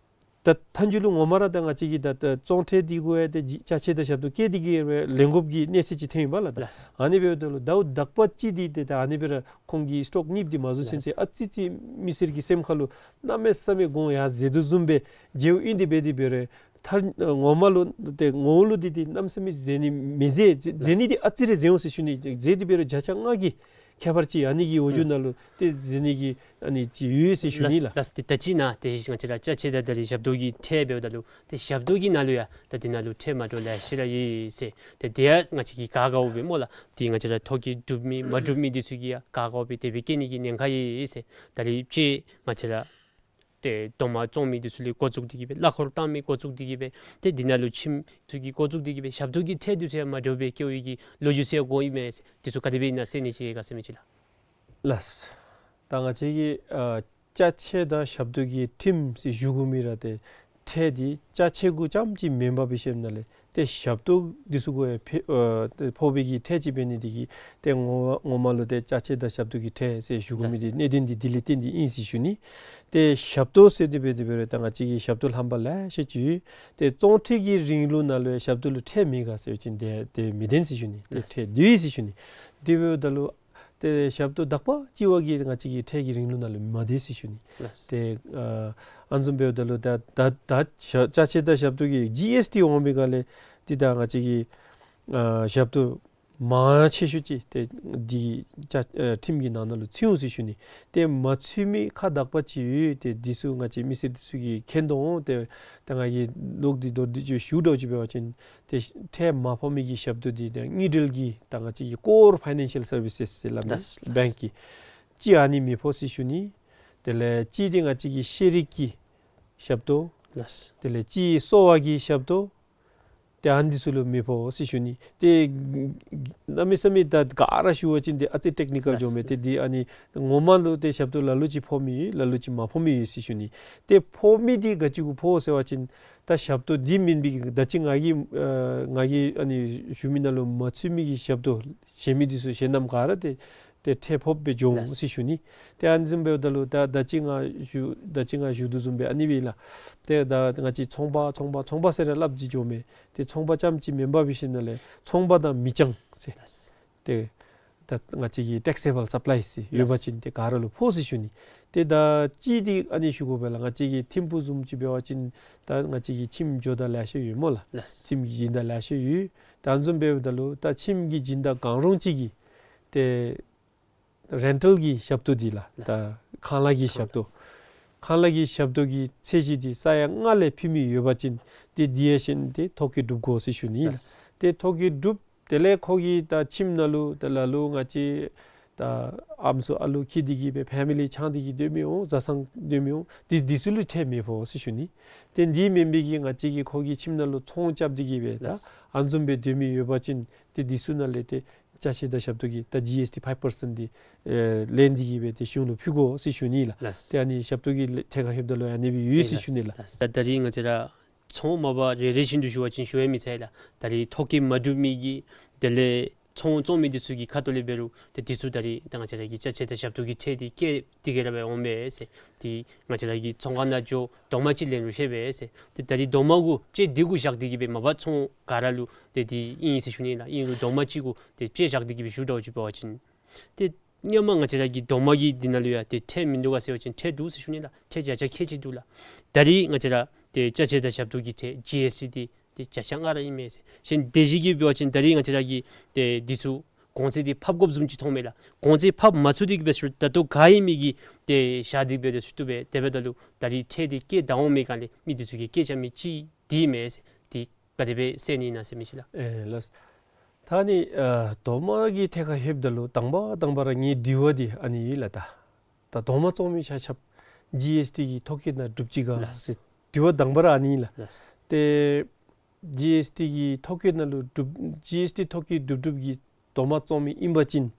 ད་མཐའ་མཇུག་ལུ་ངོ་མ་ར་ད་ང་བཅས་ཀྱིས་ད་ད་བཙོང་ཁྲལ་འདི་གུ་ཡང་ཏེ་ཅ་ཆས་དང་ཞབས་ཏོག་བཀལ་ཏེ་གི་ལེན་དགོཔ་གི་གནས་ཚུལ་ཅིག་ཐོན་ཡོདཔ་ལགས། ད་ལགས། ཨ་ནི་འབདཝ་ད་ལུ་ཟླཝ་དག་པ་ཅིག་འདི་ཏེ་ད་ཨ་ནི་སྦེ་ར་ཁོང་གིས་ཨིས་ཊོག་གཉིས་འདི་མ་བཟོ་ཚུན་ཚོད་ལགས། ཨ་ཙི་ཙི་མི་སེར་གྱི་སེམས་ཁ་ལུ་གནམ་མེད་ས་མེད་དགོངས་ཡར་འཛེགས་དོ་བཟུམ་སྦེ་མཇལཝ་ཨིན། དེ་འབད་དེ་འབད་རུང་མཐར་ངོ་མ་ལུ་ཏེ་ངོ་བོ་ལུ་འདི་ཏེ་གནམ་མེད་ས་མེད་འཛེགས་ནི་མི་འཛེགས། འཛེགས་འཛེགས་ནི་འདི་ཨ་ཙི་རེ་འཛེགས་འོང་ཟེར་ཞུ་ནི། འཛེགས་དེ་འབད་རུང་བརྒྱ་ཆ་ལྔ་གི་ཁྱད་པར་ཅིག་ཨ་ནི་གི་འོག་འཇུག་ནང་ལུ་ཏེ་འཛེགས་ནི་གི་ཨ་ནི་ཅིག་ཡོད་ཟེར་ཞུ་ནི་ལགས། ལགས། ཏེ་ད་ཅི་ནཱ་ཏེ་ང་བཅས་ར་ཅ་ཆས་དང་ད་རིས་ཞབས་ཏོག་གི་ཁྲལ་འབདཝ་ད་ལུ་ཏེ་ཞབས་ཏོག་གི་ནང་ལུ་ཡང་ད་འདི་ནང་ལུ་ཁྲལ་མ་འདྲཝ་ལེ་ཤ་ར་ཡོད་ཟེར། ཏེ་དེ་ཡང་ང་བཅས་ཀྱིས་ག་དགའཝ་སྦེ་སྨོ་ལགས། ཏེ་ང་བཅས་ར་ཐོ་བཀོད་གྲུབ་མི་མ་གྲུབ་མི་འདི་ཚུ་གིས་ཡང་ག་དགའཝ་སྦེ་དེ་སྦེ་བཀལ་ནི་གི་ཉེན་ཁ་ཡོད་ཟེར། ད་རིས་ཅིག་ང་བཅས་ར་ཏེ་རྡོག་མ་བཙོང་མི་འདི་ཚུ་ལས་འགོ་བཙུགས་ཏེ་གི་སྦེ་གླ་འཁོར་བཏང་མི་འགོ་བཙུགས་ཏེ་གི་སྦེ་ཏེ་འདི་ནང་ལུ་ཁྱིམ་ཚུ་གི་འགོ་བཙུགས་ཏེ་གི་སྦེ་ཞབས་ཏོག་གི་ཁྲལ་འདི་ཚུ་ཡང་མ་འདྲཝ་སྦེ་བཀལཝ་གི་ལོ་རྒྱུས་ཚུ་ཡང་གོཝ་ཨིན་མས་ཟེར། འདི་ཚུ་ག་དེ་སྦེ་ཨིན་ན་གསན་ནི་ཅིག་ག་ཟེར་མི་ཅིག་ལགས། ལགས། ད་ང་བཅས་ཀྱི་ཨ་ཅ་ཆས་དང་ཞབས་ཏོག་གི་ཁྲིམས་ཟེར་ཞུ་དགོ་མི་ར་ཏེ་ཁྲལ་འདི་ཅ་ཆས་གུ་རྐྱངམ་ཅིག་མེན་པར་སྦེ་ཤེས་ན་ལས་ཏེ་ཞབས་ཏོག་འདི་ཚུ་གུ་ཡང་ཕེ་ཨ་ཏེ་ཕོག་པའི་གི་ཁྲལ་ཅིག་འབད་ནི་འདི་གིས་ཏེ་ངོ་ངོ་མ་ལུ་ཏེ་ཅ་ཆས་དང་ཞབས་ཏོག་གི་ཁྲལ་ཟེར་ཞུ་དགོ་མི་འདི་ལགས། གནད་དོན་འདི་དེ་ལས་བརྟེན་ཏེ་ཨིན་ཟེར་ཞུ་ནི། ཏེ་ཞབས་ཏོག་ཟེར་དེ་འབད་དེ་འབད་རུང་ད་ང་བཅས་ཀྱི་ཞབས་ཏོག་ལྷམ་པ་ལེ་ཤ་ཅིག་ཡོད། ཏེ་བཙོང་ཁྲལ་གྱི་རིང་ལུགས་ནང་ལུ་ཡང་ཞབས་ཏོག་ལུ་ཁྲལ་མེད་ག་ཟེར་བ་ཅིན་ཏེ་ཏེ་མི་བདེན་ཟེར་ཞུ་ནི། ཏེ་ལགས། ཁྲལ་འདུག་ཟེར་ཞུ་ནི། དེ་འབདཝ་ད་ལུ་ཏེ་ཞབས་ཏོག་དག་པ་ཅིག་བ་གིས་ང་བཅས་ཀྱི་ཁྲལ་གྱི་རིང་ལུགས་ནང་ལུ་མ་འདུག་ཟེར་ཞུ་ནི། ལགས། ཏེ་ཨ་ཨ་ནི་བཟུམ་འབདཝ་ད་ལུ་ད་ད་ད་ཅ་ཆས་དང་ཞབས་ཏོག་གི་ཇི་ཨེསི་ཊི་འོང་བའི་སྒང་ལས་ཏེ་ད་ང་བཅས་ཀྱི་ཨ་ཞབས་ཏོག་མང་ཆེ་ཤོས་ཅིག་ཏེ་འདི་ཅ་ཨ་ཁྲིམས་ཀྱི་ནང་ན་ལུ་ཚུད་འོང་ཟེར་ཞུ་ནི། ཏེ་མ་ཚུད་མི་ཁག་དག་པ་ཅིག་ཡོད། ཏེ་འདི་ཚུ་ང་བཅས་མི་སེར་འདི་ཚུ་གིས་མཁྱེན་དོ་འོང་། ཏེ་ད་ང་གིས་ལོག་སྟེ་མདོར་བསྡུས་ཅིག་ཞུ་འདྲཝ་ཅིག་འབད་བ་ཅིན་ཏེ་ཁྲལ་མ་ཕོག་མི་གི་ཞབས་ཏོག་འདི་ཏེ་དངུལ་འབྲེལ་གྱི་ད་ང་བཅས་ཀྱི་ཀོར་ཕའི་ནན་ཤལ་སར་བི་སེས་ཟེར་སླབ་མི་ལགས། བེངཀ་གི་ཅིག་ཨ་ནི་མི་ཕོག་ཟེར་ཞུ་ནི། དེ་ལས་ཅིག་འདི་ང་བཅས་ཀྱི་ཤེས་རིག་གི་ཞབས་ཏོག། ལགས། དེ་ལས་ཅིག་གསོ་བ་གི་ཞབས་ཏོག། ཏེ་ཨ་ནི་འདི་ཚུ་ལུ་མི་ཕོག་ཟེར་ཞུ་ནི། ཏེ་གནམ་མེད་ས་མེད་ད་ག་ར་ཞུ་བ་ཅིན་ཏེ་ཨ་ཙི་ཊེཀ་ནི་ཀཱལ་ལགས། འགྱོཝ་མས། ཏེ་འདི་ཨ་ནི་ངོ་མ་ལུ་ཏེ་ཞབས་ཏོག་ལ་ལུ་ཅིག་ཕོག་མི་ཡོད། ལ་ལུ་ཅིག་མ་ཕོག་མི་ཡོད་ཟེར་ཞུ་ནི། ཏེ་ཕོག་མི་འདི་ག་ཅི་གུ་ཕོག་ཟེར་བ་ཅིན་ད་ཞབས་ཏོག་འདི་མེན་པའི་གི་ད་ཅི་ང་གིས་ཨ་ང་གིས་ཨ་ནི་ཞུ་མི་ནང་ལུ་མ་ཚུད་མི་གི་ཞབས་ཏོག་གཞན་མི་འདི་ཚུ་གཞན་རྣམས་ག་ར་ཏེ་ཏེ་ཁྲལ་ཕོགཔ་སྦེ་འགྱོ་འོང་ཟེར་ཞུ་ནི། ཏེ་ཨ་ནི་བཟུམ་འབདཝ་ད་ལུ་ད་ད་ཅི་ང་ཞུ་ད་ཅི་ང་ཞུ་དོ་བཟུམ་སྦེ་ཨ་ནི་སྦེ་ལགས། ཏེ་ད་ང་བཅས་ཚོང་པ་ཚོང་པ་ཚོང་པ་ཟེར་ར་སླབ་ཅི་འགྱོ་མས། ཏེ་ཚོང་པ་རྐྱངམ་ཅིག་མེན་པར་སྦེ་ཤེས་ན་ལས་ཚོང་པ་དང་མི་རྐྱང་ཟེར། ཏེ་ད་ང་བཅས་ཀྱི་ཊེག་སི་བཱལ་སབ་ལའིས་ཟེར་ཡོད་པ་ཅིན་ཏེ་ག་ར་ལུ་ཕོག་ཟེར་ཞུ་ནི། ཏེ་ད་ཅིག་འདི་ཨ་ནི་ཞུ་དགོ་པས་ལགས། ང་བཅས་ཀྱི་ཐིམ་ཕུག་བཟུམ་ཅིག་འབད་བ་ཅིན་ད་ང་བཅས་ཀྱི་ཁྱིམ་ཇོ་བདག་ལེ་ཤ་ཡོད་སྨོ་ལགས། ལགས། ཁྱིམ་གྱི་སྦྱིན་བདག་ལེ་ཤ་ཡོད། ད་ཨ་ནི་བཟུམ་འབདཝ་ད་ལུ་ད་ཁྱིམ་གྱི་སྦྱིན་བདག་གང་རུང་ཅིག་གིས་ཏེ་རེན་ཊལ་གྱི་ཞབས་ཏོག་འདི་ལགས། ད་ལགས། ཁང་གླ་གི་ཞབས་ཏོག། ཁང་གླ་གི་ཞབས་ཏོག་གི་ཚད་གཞི་འདི་ས་ཡ་ལྔ་ལས་ཕུལ་མི་ཡོད་པ་ཅིན་ཏེ་འདི་ཡང་ཤེས་ཏེ་ཐོ་བཀོད་གྲུབ་དགོ་ཟེར་ཞུ་ནི་ལགས། ལགས། ཏེ་ཐོ་བཀོད་གྲུབ། དེ་ལས་ཁོ་གིས་ད་ཁྱིམ་ནང་ལུ་ད་ལ་ལུ་ང་བཅས་ད་ཨམ་སྲུ་ཨ་ལུ་འཁྱིད་དེ་གི་སྦེ་ཕེ་མི་ལི་ཚང་སྟེ་གི་སྡོད་མི་འོང་། བཟའ་ཚང་སྡོད་མི་འོང་། འདི་འདི་ཚུ་ལུ་ཁྲལ་མི་ཕོག་ཟེར་ཞུ་ནི། ཏེ་འདི་མེན་པའི་གི་ང་བཅས་ཀྱིས་ཁོ་གི་ཁྱིམ་ནང་ལུ་ཚོང་རྐྱབ་སྟེ་གི་སྦེ་ད་ལགས། ཨ་ནི་བཟུམ་སྦེ་སྡོད་མི་ཡོད་པ་ཅིན་ཏེ་འདི་ཚུ་ནང་ལས་ཏེ་ཅ་ཆས་དང་ཞབས་ཏོག་གི་ད་ཇི་ཨེསི་ཊི་ཕའིབ་པར་སེནཊ་འདི་ཨེ་ལེན་ཏེ་གི་སྦེ་ཏེ་གཞུང་ལུ་ཕུལ་དགོ་ཟེར་ཞུ་ནི་ལགས། ལགས། ཏེ་ཨ་ནི་ཞབས་ཏོག་གི་ཐད་ཁར་ལྷོདཔ་ད་ལུ་ཨ་ནི་སྦེ་ཡོད་ཟེར་ཞུ་ནི་ལགས། ལགས། ད་ད་རིས་ང་བཅས་ར་ཚོང་མ་པ་རེ་རེ་བཞིན་དུ་ཞུ་བ་ཅིན་ཞུ་ཡང་མི་ཚར་ལགས། ད་རིས་ཐོ་བཀོད་མ་གྲུབ་མི་གི་དེ་ལས་ཚོང་བཙོང་མི་འདི་ཚུ་གི་ཁ་ཐུག་ལས་འབད་རུང་ཏེ་འདི་ཚུ་ད་རིས་ད་ང་བཅས་ར་གི་ཅ་ཆས་དང་ཞབས་ཏོག་གི་ཁྲལ་འདི་བཀལ་ཏེ་གི་ར་སྦེ་འོང་མས་ཟེར། ཏེ་ང་བཅས་ར་གི་ཚོང་ཁང་ནང་འགྱོ་རྡོག་མ་ཅིག་ལེན་རུང་ཤེས་པས་ཟེར། ཏེ་ད་རིས་རྡོག་མ་གུ་ཅིག་འདི་གུ་བཞག་སྟེ་གི་སྦེ་མ་པ་ཚོང་ག་ར་ལུ་ཏེ་འདི་ཨིན་ཟེར་ཞུ་ནི་ལགས། ཨིན་རུང་རྡོག་མ་ཅིག་གུ་ཏེ་ཅིག་བཞག་སྟེ་གི་སྦེ་ཞུ་འདྲཝ་ཅིག་འབད་བ་ཅིན་ཏེ་སྔོན་མ་ང་བཅས་ར་གི་རྡོག་མ་གི་འདི་ནང་ལུ་ཡང་ཏེ་ཁྲལ་མིན་འདུག་ག་ཟེར་བ་ཅིན་ཁྲལ་འདུག་ཟེར་ཞུ་ནི་ལགས། ཁྲལ་བརྒྱ་ཆ་ཁལ་གཅིག་འདུག་ལགས། ད་རིས་ང་བཅས་ར་ཏེ་ཅ་ཆས་དང་ཞབས་ཏོག་གི་ཁྲལ་ཇི་ཨེསི་ཊི་འདི་ཏེ་བརྒྱ་ཆ་ལྔ་ར་ཨིན་མས་ཟེར། གཞན་དེ་བཞིན་གྱི་འབད་བ་ཅིན་ད་རིས་ང་བཅས་ར་གིས་ཏེ་འདི་ཚུ་གོང་ཚད་འདི་ཕབ་དགོཔ་བཟུམ་ཅིག་མཐོང་མས་ལགས། གོང་ཚད་ཕབ་མ་ཚུགས་ཏེ་གི་སྦེ་ཞུ་ད་ལྟོ་ག་ཨིན་མི་གི་ཏེ་བཞག་སྟེ་སྦེ་ཏེ་ཞུ་བཏུབ་པས། དེ་འབདཝ་ད་ལུ་ད་རིས་ཁྲལ་འདི་བཀལ་ད་འོང་མི་སྒང་ལས་མི་འདི་ཚུ་གིས་བཀལ་བཞག་མི་ཅིག་འདི་མས་ཟེར། ཏེ་ག་དེ་སྦེ་གསན་ནི་ཨིན་ན་ཟེར་མི་ཅིག་ལགས། ཨེ་ལགས། ད་ནི་ཨ་རྡོག་མ་གི་ཐད་ཁར་ལྷོདཔ་ད་ལུ་དང་པ་དང་པ་ར་ངེའི་དྲི་བ་འདི་ཨ་ནི་ཨིན་ལགས། ད་ད་རྡོག་མ་བཙོང་མི་ཆ་ཁྱབ་ ཇི་ཨེསི་ཊི་གི་ཐོ་བཀོད་ནང་གྲུབ་ཅི་ག་ལགས། ཟེར་དྲི་བ་དང་པ་ར་ཨ་ནི་ལགས། ལགས། ཏེ་ཇི་ཨེསི་ཊི་གི་ཐོ་བཀོད་ནང་ལུ་གྲུབ་ཇི་ཨེསི་ཊི་ཐོ་བཀོད་གྲུབ་གྲུབ་ཀྱི་དོ་མ་བཙོང་མི་ཨིན་པ་ཅིན་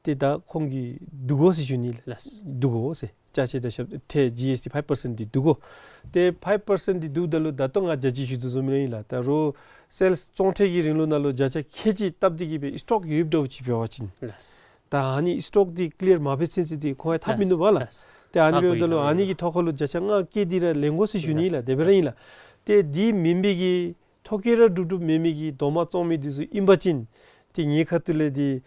ཏེ་ད་ཁོང་གིས་བསྡུ་དགོ་ཟེར་ཞུ་ནི་ལགས། ལགས། བསྡུ་དགོ་ཟེར། ཅ་ཆས་དང་ཞབས་ཏོག་ཁྲལ་ཇི་ཨེསི་ཊི་ཕའིབ་པར་སེནཊ་འདི་བསྡུ་དགོ། ཏེ་ཕའིབ་པར་སེནཊ་འདི་བསྡུཝ་ད་ལུ་ད་ལྟོ་ང་རྒྱ་ཆེ་ཞུ་དོ་བཟུམ་ཨིན་ལགས། ད་རུང་སེལསི་ཚོང་ཁྲལ་གྱི་རིང་ལུགས་ནང་ལུ་བརྒྱ་ཆ་ཁལ་གཅིག་བཏབ་སྟེ་གི་སྦེ་སི་ཊོག་ཡོདཔ་འདྲཝ་ཅིག་འབད་བ་ཅིན། ལགས། ད་ཨ་ནི་སི་ཊོག་འདི་ཀི་ལིར་མ་འབད་ཚུན་ཚོད་འདི་ཁོང་ཡང་ཐབས་མིན་འདུག་པ་ལགས། ལགས། ཏེ་ཨ་ནི་འབདཝ་ད་ལུ་ཨ་ནི་གི་ཐོག་ཁ་ལུ་བརྒྱ་ཆ་ལྔ་བཀལ་ཏེ་ར་ལེན་དགོ་ཟེར་ཞུ་ནི་ལགས། དེ་སྦེ་ར་ཨིན་ལགས། ཏེ་འདི་མེན་པའི་གི་ཐོ་བཀོད་ར་གྲུབ་གྲུབ་མེད་མི་གི་དོ་མ་བཙོང་མི་འདི་ཚུ་ཨིན་པ་ཅིན་ཏེ་ངེའི་ཁ་ཐུག་ལས་འདི་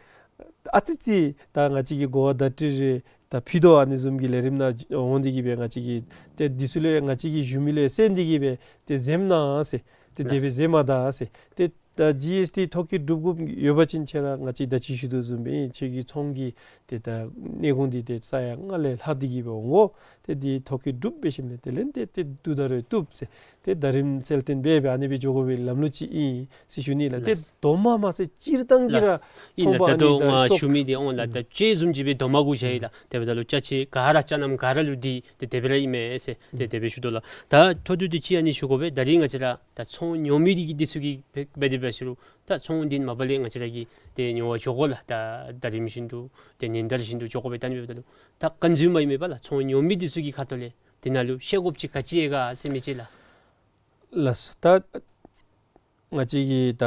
ཨ་ཙི་ཙི་ད་ང་བཅས་ཀྱིས་གོ་བ་བརྡ་སྤྲོད་རེ་ད་ཕུལ་དོ། ཨ་ནི་བཟུམ་གྱི་ལས་རིམ་ནང་འོང་སྟེ་གི་སྦེ་ང་བཅས་ཀྱིས་ཏེ་འདི་ཚུ་ལས་ང་བཅས་ཀྱིས་ཞུ་མི་ལས་གསན་ཏེ་གི་སྦེ་ཏེ་གཟིམ་གནང་ཟེར། ཏེ་དེ་སྦེ་གཟིམ་མ་ད་ཟེར། ཏེ་ད་ཇི་ཨེསི་ཊི་ཐོ་བཀོད་གྲུབ་དགོཔ་ཡོད་པ་ཅིན་ཁྱེད་ར་ང་བཅས་ད་ཅི་ཞུ་དོ་བཟུམ་སྦེ་ཁྱེད་ཀྱི་ཚོང་གི་ཏེ་ད་གནས་གོང་འདི་ཏེ་ས་ཡ་ལྔ་ལས་ལྷག་སྟེ་གི་སྦེ་འོང་དགོ། ཏེ་འདི་ཐོ་བཀོད་གྲུབ་འབད་ཞིནམ་ལས་དེ་ལས་ཏེ་ཏེ་བསྡུ་ད་རུང་བཏུབ་ཟེར། ཏེ་ཟླ་རིམ་གསལ་སྟོན་འབད་འབད་ཨ་ནི་སྦེ་འགྱོ་དགོ་པའི་ལམ་ལུགས་ཅིག་ཨིན་ཟེར་ཞུ་ནི་ལགས། ཏེ་ལགས། དོ་མ་མ་ཚད་སྤྱིར་བཏང་གི་ར་ལགས། ཨིན་ལགས། ཚོང་པ་ད་ཨ་ནི་ལྟོ་ང་སི་ཊོག་ཞུ་མི་འདི་འོང་ལགས། ད་ཅི་བཟུམ་ཅིག་སྦེ་དོ་མ་གུ་བཞག་ཡི་ལགས། དེ་འབདཝ་ད་ལུ་ཅ་ཆས་ག་ར་ཅ་རྣམ་ག་ར་ལུ་འདི་ཏེ་དེ་སྦེ་ར་ཨིན་མས་ཟེར་ཏེ་དེ་སྦེ་ཞུ་དོ་ལགས། ད་མཐོ་བསྡུས་ཏེ་ཅིག་ཨ་ནི་ཞུ་དགོ་པས། ད་རིས་ང་བཅས་ར་ད་ཚོང་ཉོ་མི་འདི་གི་འདི་ཚུ་གི་འབད་འབད་དེ་འབད་ཟེར་རུང་ད་ཚོང་འདི་མ་པ་ལས་ང་བཅས་ར་གིས་ཏེ་ཉོ་བར་འགྱོ་དགོ་ལགས། ད་ཟླ་རིམ་བཞིན་དུ་ཏེ་ཉིན་ལྟར་བཞིན་དུ་འགྱོ་དགོ་པས། ད་ཨ་ནི་འབདཝ་ད་ལུ་ད་ཀོན་ཛུ་མར་ཨིན་མས་པ་ལགས། ཚོང་ཉོ་མི་འདི་ཚུ་གི་ཁ་ཐུག་ལས་འདི་ནང་ལུ་ཤེས་དགོཔ་ཅིག་ག་ཅི་ཡོད་ག་ཟེར་མི་ཅིག་ལགས། ལགས། ད་ང་བཅས་ཀྱིས་ད་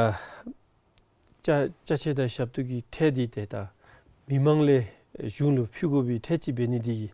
ཅ་ཅ་ཆས་དང་ཞབས་ཏོག་གི་ཁྲལ་འདི་ཏེ་ད་མི་མང་ལས་གཞུང་ལུ་ཕུལ་དགོ་པའི་ཁྲལ་ཅིག་འབད་ནི་འདི་གིས་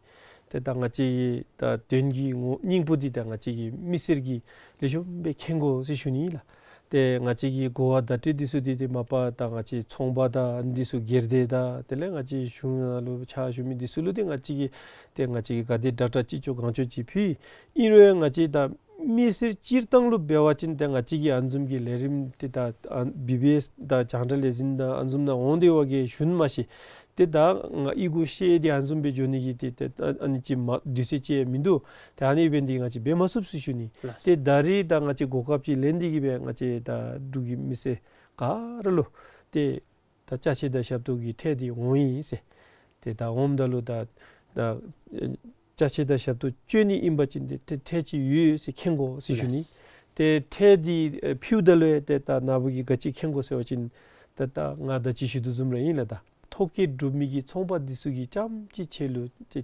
ཏེ་ད་ང་བཅས་ཀྱི་ད་དོན་གྱི་ངོ་སྙིང་པོ་འདི་ད་ང་བཅས་ཀྱི་མི་སེར་གྱིས་ལེགས་ཤོམ་སྦེ་མཁྱེན་དགོ་ཟེར་ཞུ་ནི་ལགས། ཏེ་ང་བཅས་ཀྱི་གོ་བ་བརྡ་སྤྲོད་འདི་ཚུ་འདི་ཏེ་མ་པ་ད་ང་བཅས་ཚོང་པ་དང་འདི་ཚུ་སྒེར་སྡེ་དང་དེ་ལས་ང་བཅས་གཞུང་ནང་ལུ་ཕྱག་ཞུ་མི་འདི་ཚུ་ལུ་ཏེ་ང་བཅས་ཀྱིས་ཏེ་ང་བཅས་ཀྱིས་ག་དེ་དྲག་དྲག་ཅིག་ཅོག་གང་ཅོག་ཅིག་ཕུལ། ཨིན་རུང་ང་བཅས་ད་མི་སེར་སྤྱིར་བཏང་ལུ་འབད་བ་ཅིན་ཏེ་ང་བཅས་ཀྱིས་ཨ་ནི་བཟུམ་གྱི་ལས་རིམ་འདི་ད་ཨ་བི་བི་ཨེསི་དང་རྒྱང་བསྒྲགས་ལས་འཛིན་དང་ཨ་ནི་བཟུམ་ནང་འོང་སྟེ་བ་གི་ཞུ་མ་ཤེས། ཏེ་ད་ང་ཨི་གུ་ཤེས་ཏེ་ཨ་ནི་བཟུམ་སྦེ་འགྱོ་ནི་གི་ཏེ་ཏེ་ཨ་ཨ་ནི་ཅིག་མ་དུས་ཚོད་ཅིག་མིན་འདུག། ཏེ་ཨ་ནི་འབད་ནི་འདི་ང་བཅས་འབད་མ་ཚུགས་ཟེར་ཞུ་ནི། ལགས། ཏེ་ད་རིས་ད་ང་བཅས་གོ་སྐབས་ཅིག་ལེན་ཏེ་གི་སྦེ་ང་བཅས་ད་འབྲུག་གི་མི་སེར་ག་ར་ལུ་ཏེ་ད་ཅ་ཆས་དང་ཞབས་ཏོག་གི་ཁྲལ་འདི་འོང་ཡི་ཟེར། ཏེ་ད་འོངམ་ད་ལུ་ད་ད་ཅ་ཆས་དང་ཞབས་ཏོག་སྤྱོད་ནི་ཨིན་པ་ཅིན་ཏེ་ཏེ་ཁྲལ་ཅིག་ཡོད་ཟེར་མཁྱེན་དགོ་ཟེར་ཞུ་ནི། ལགས། ཏེ་ཁྲལ་འདི་ཨེ་ཕུལཝ་ད་ལུ་ཡང་ཏེ་ད་ནཱ་བུ་གིས་ག་ཅི་མཁྱེན་དགོ་ཟེར་བ་ཅིན་ད་ད་ང་ད་ཅི་ཞུ་དོ་བཟུམ་ར་ཨིན་ལགས། ད་ཐོ་བཀོད་གྲུབ་མི་གི་ཚོང་པ་འདི་ཚུ་གིས་རྐྱངམ་ཅིག་ཁྱེད་ལུ་ཏེ་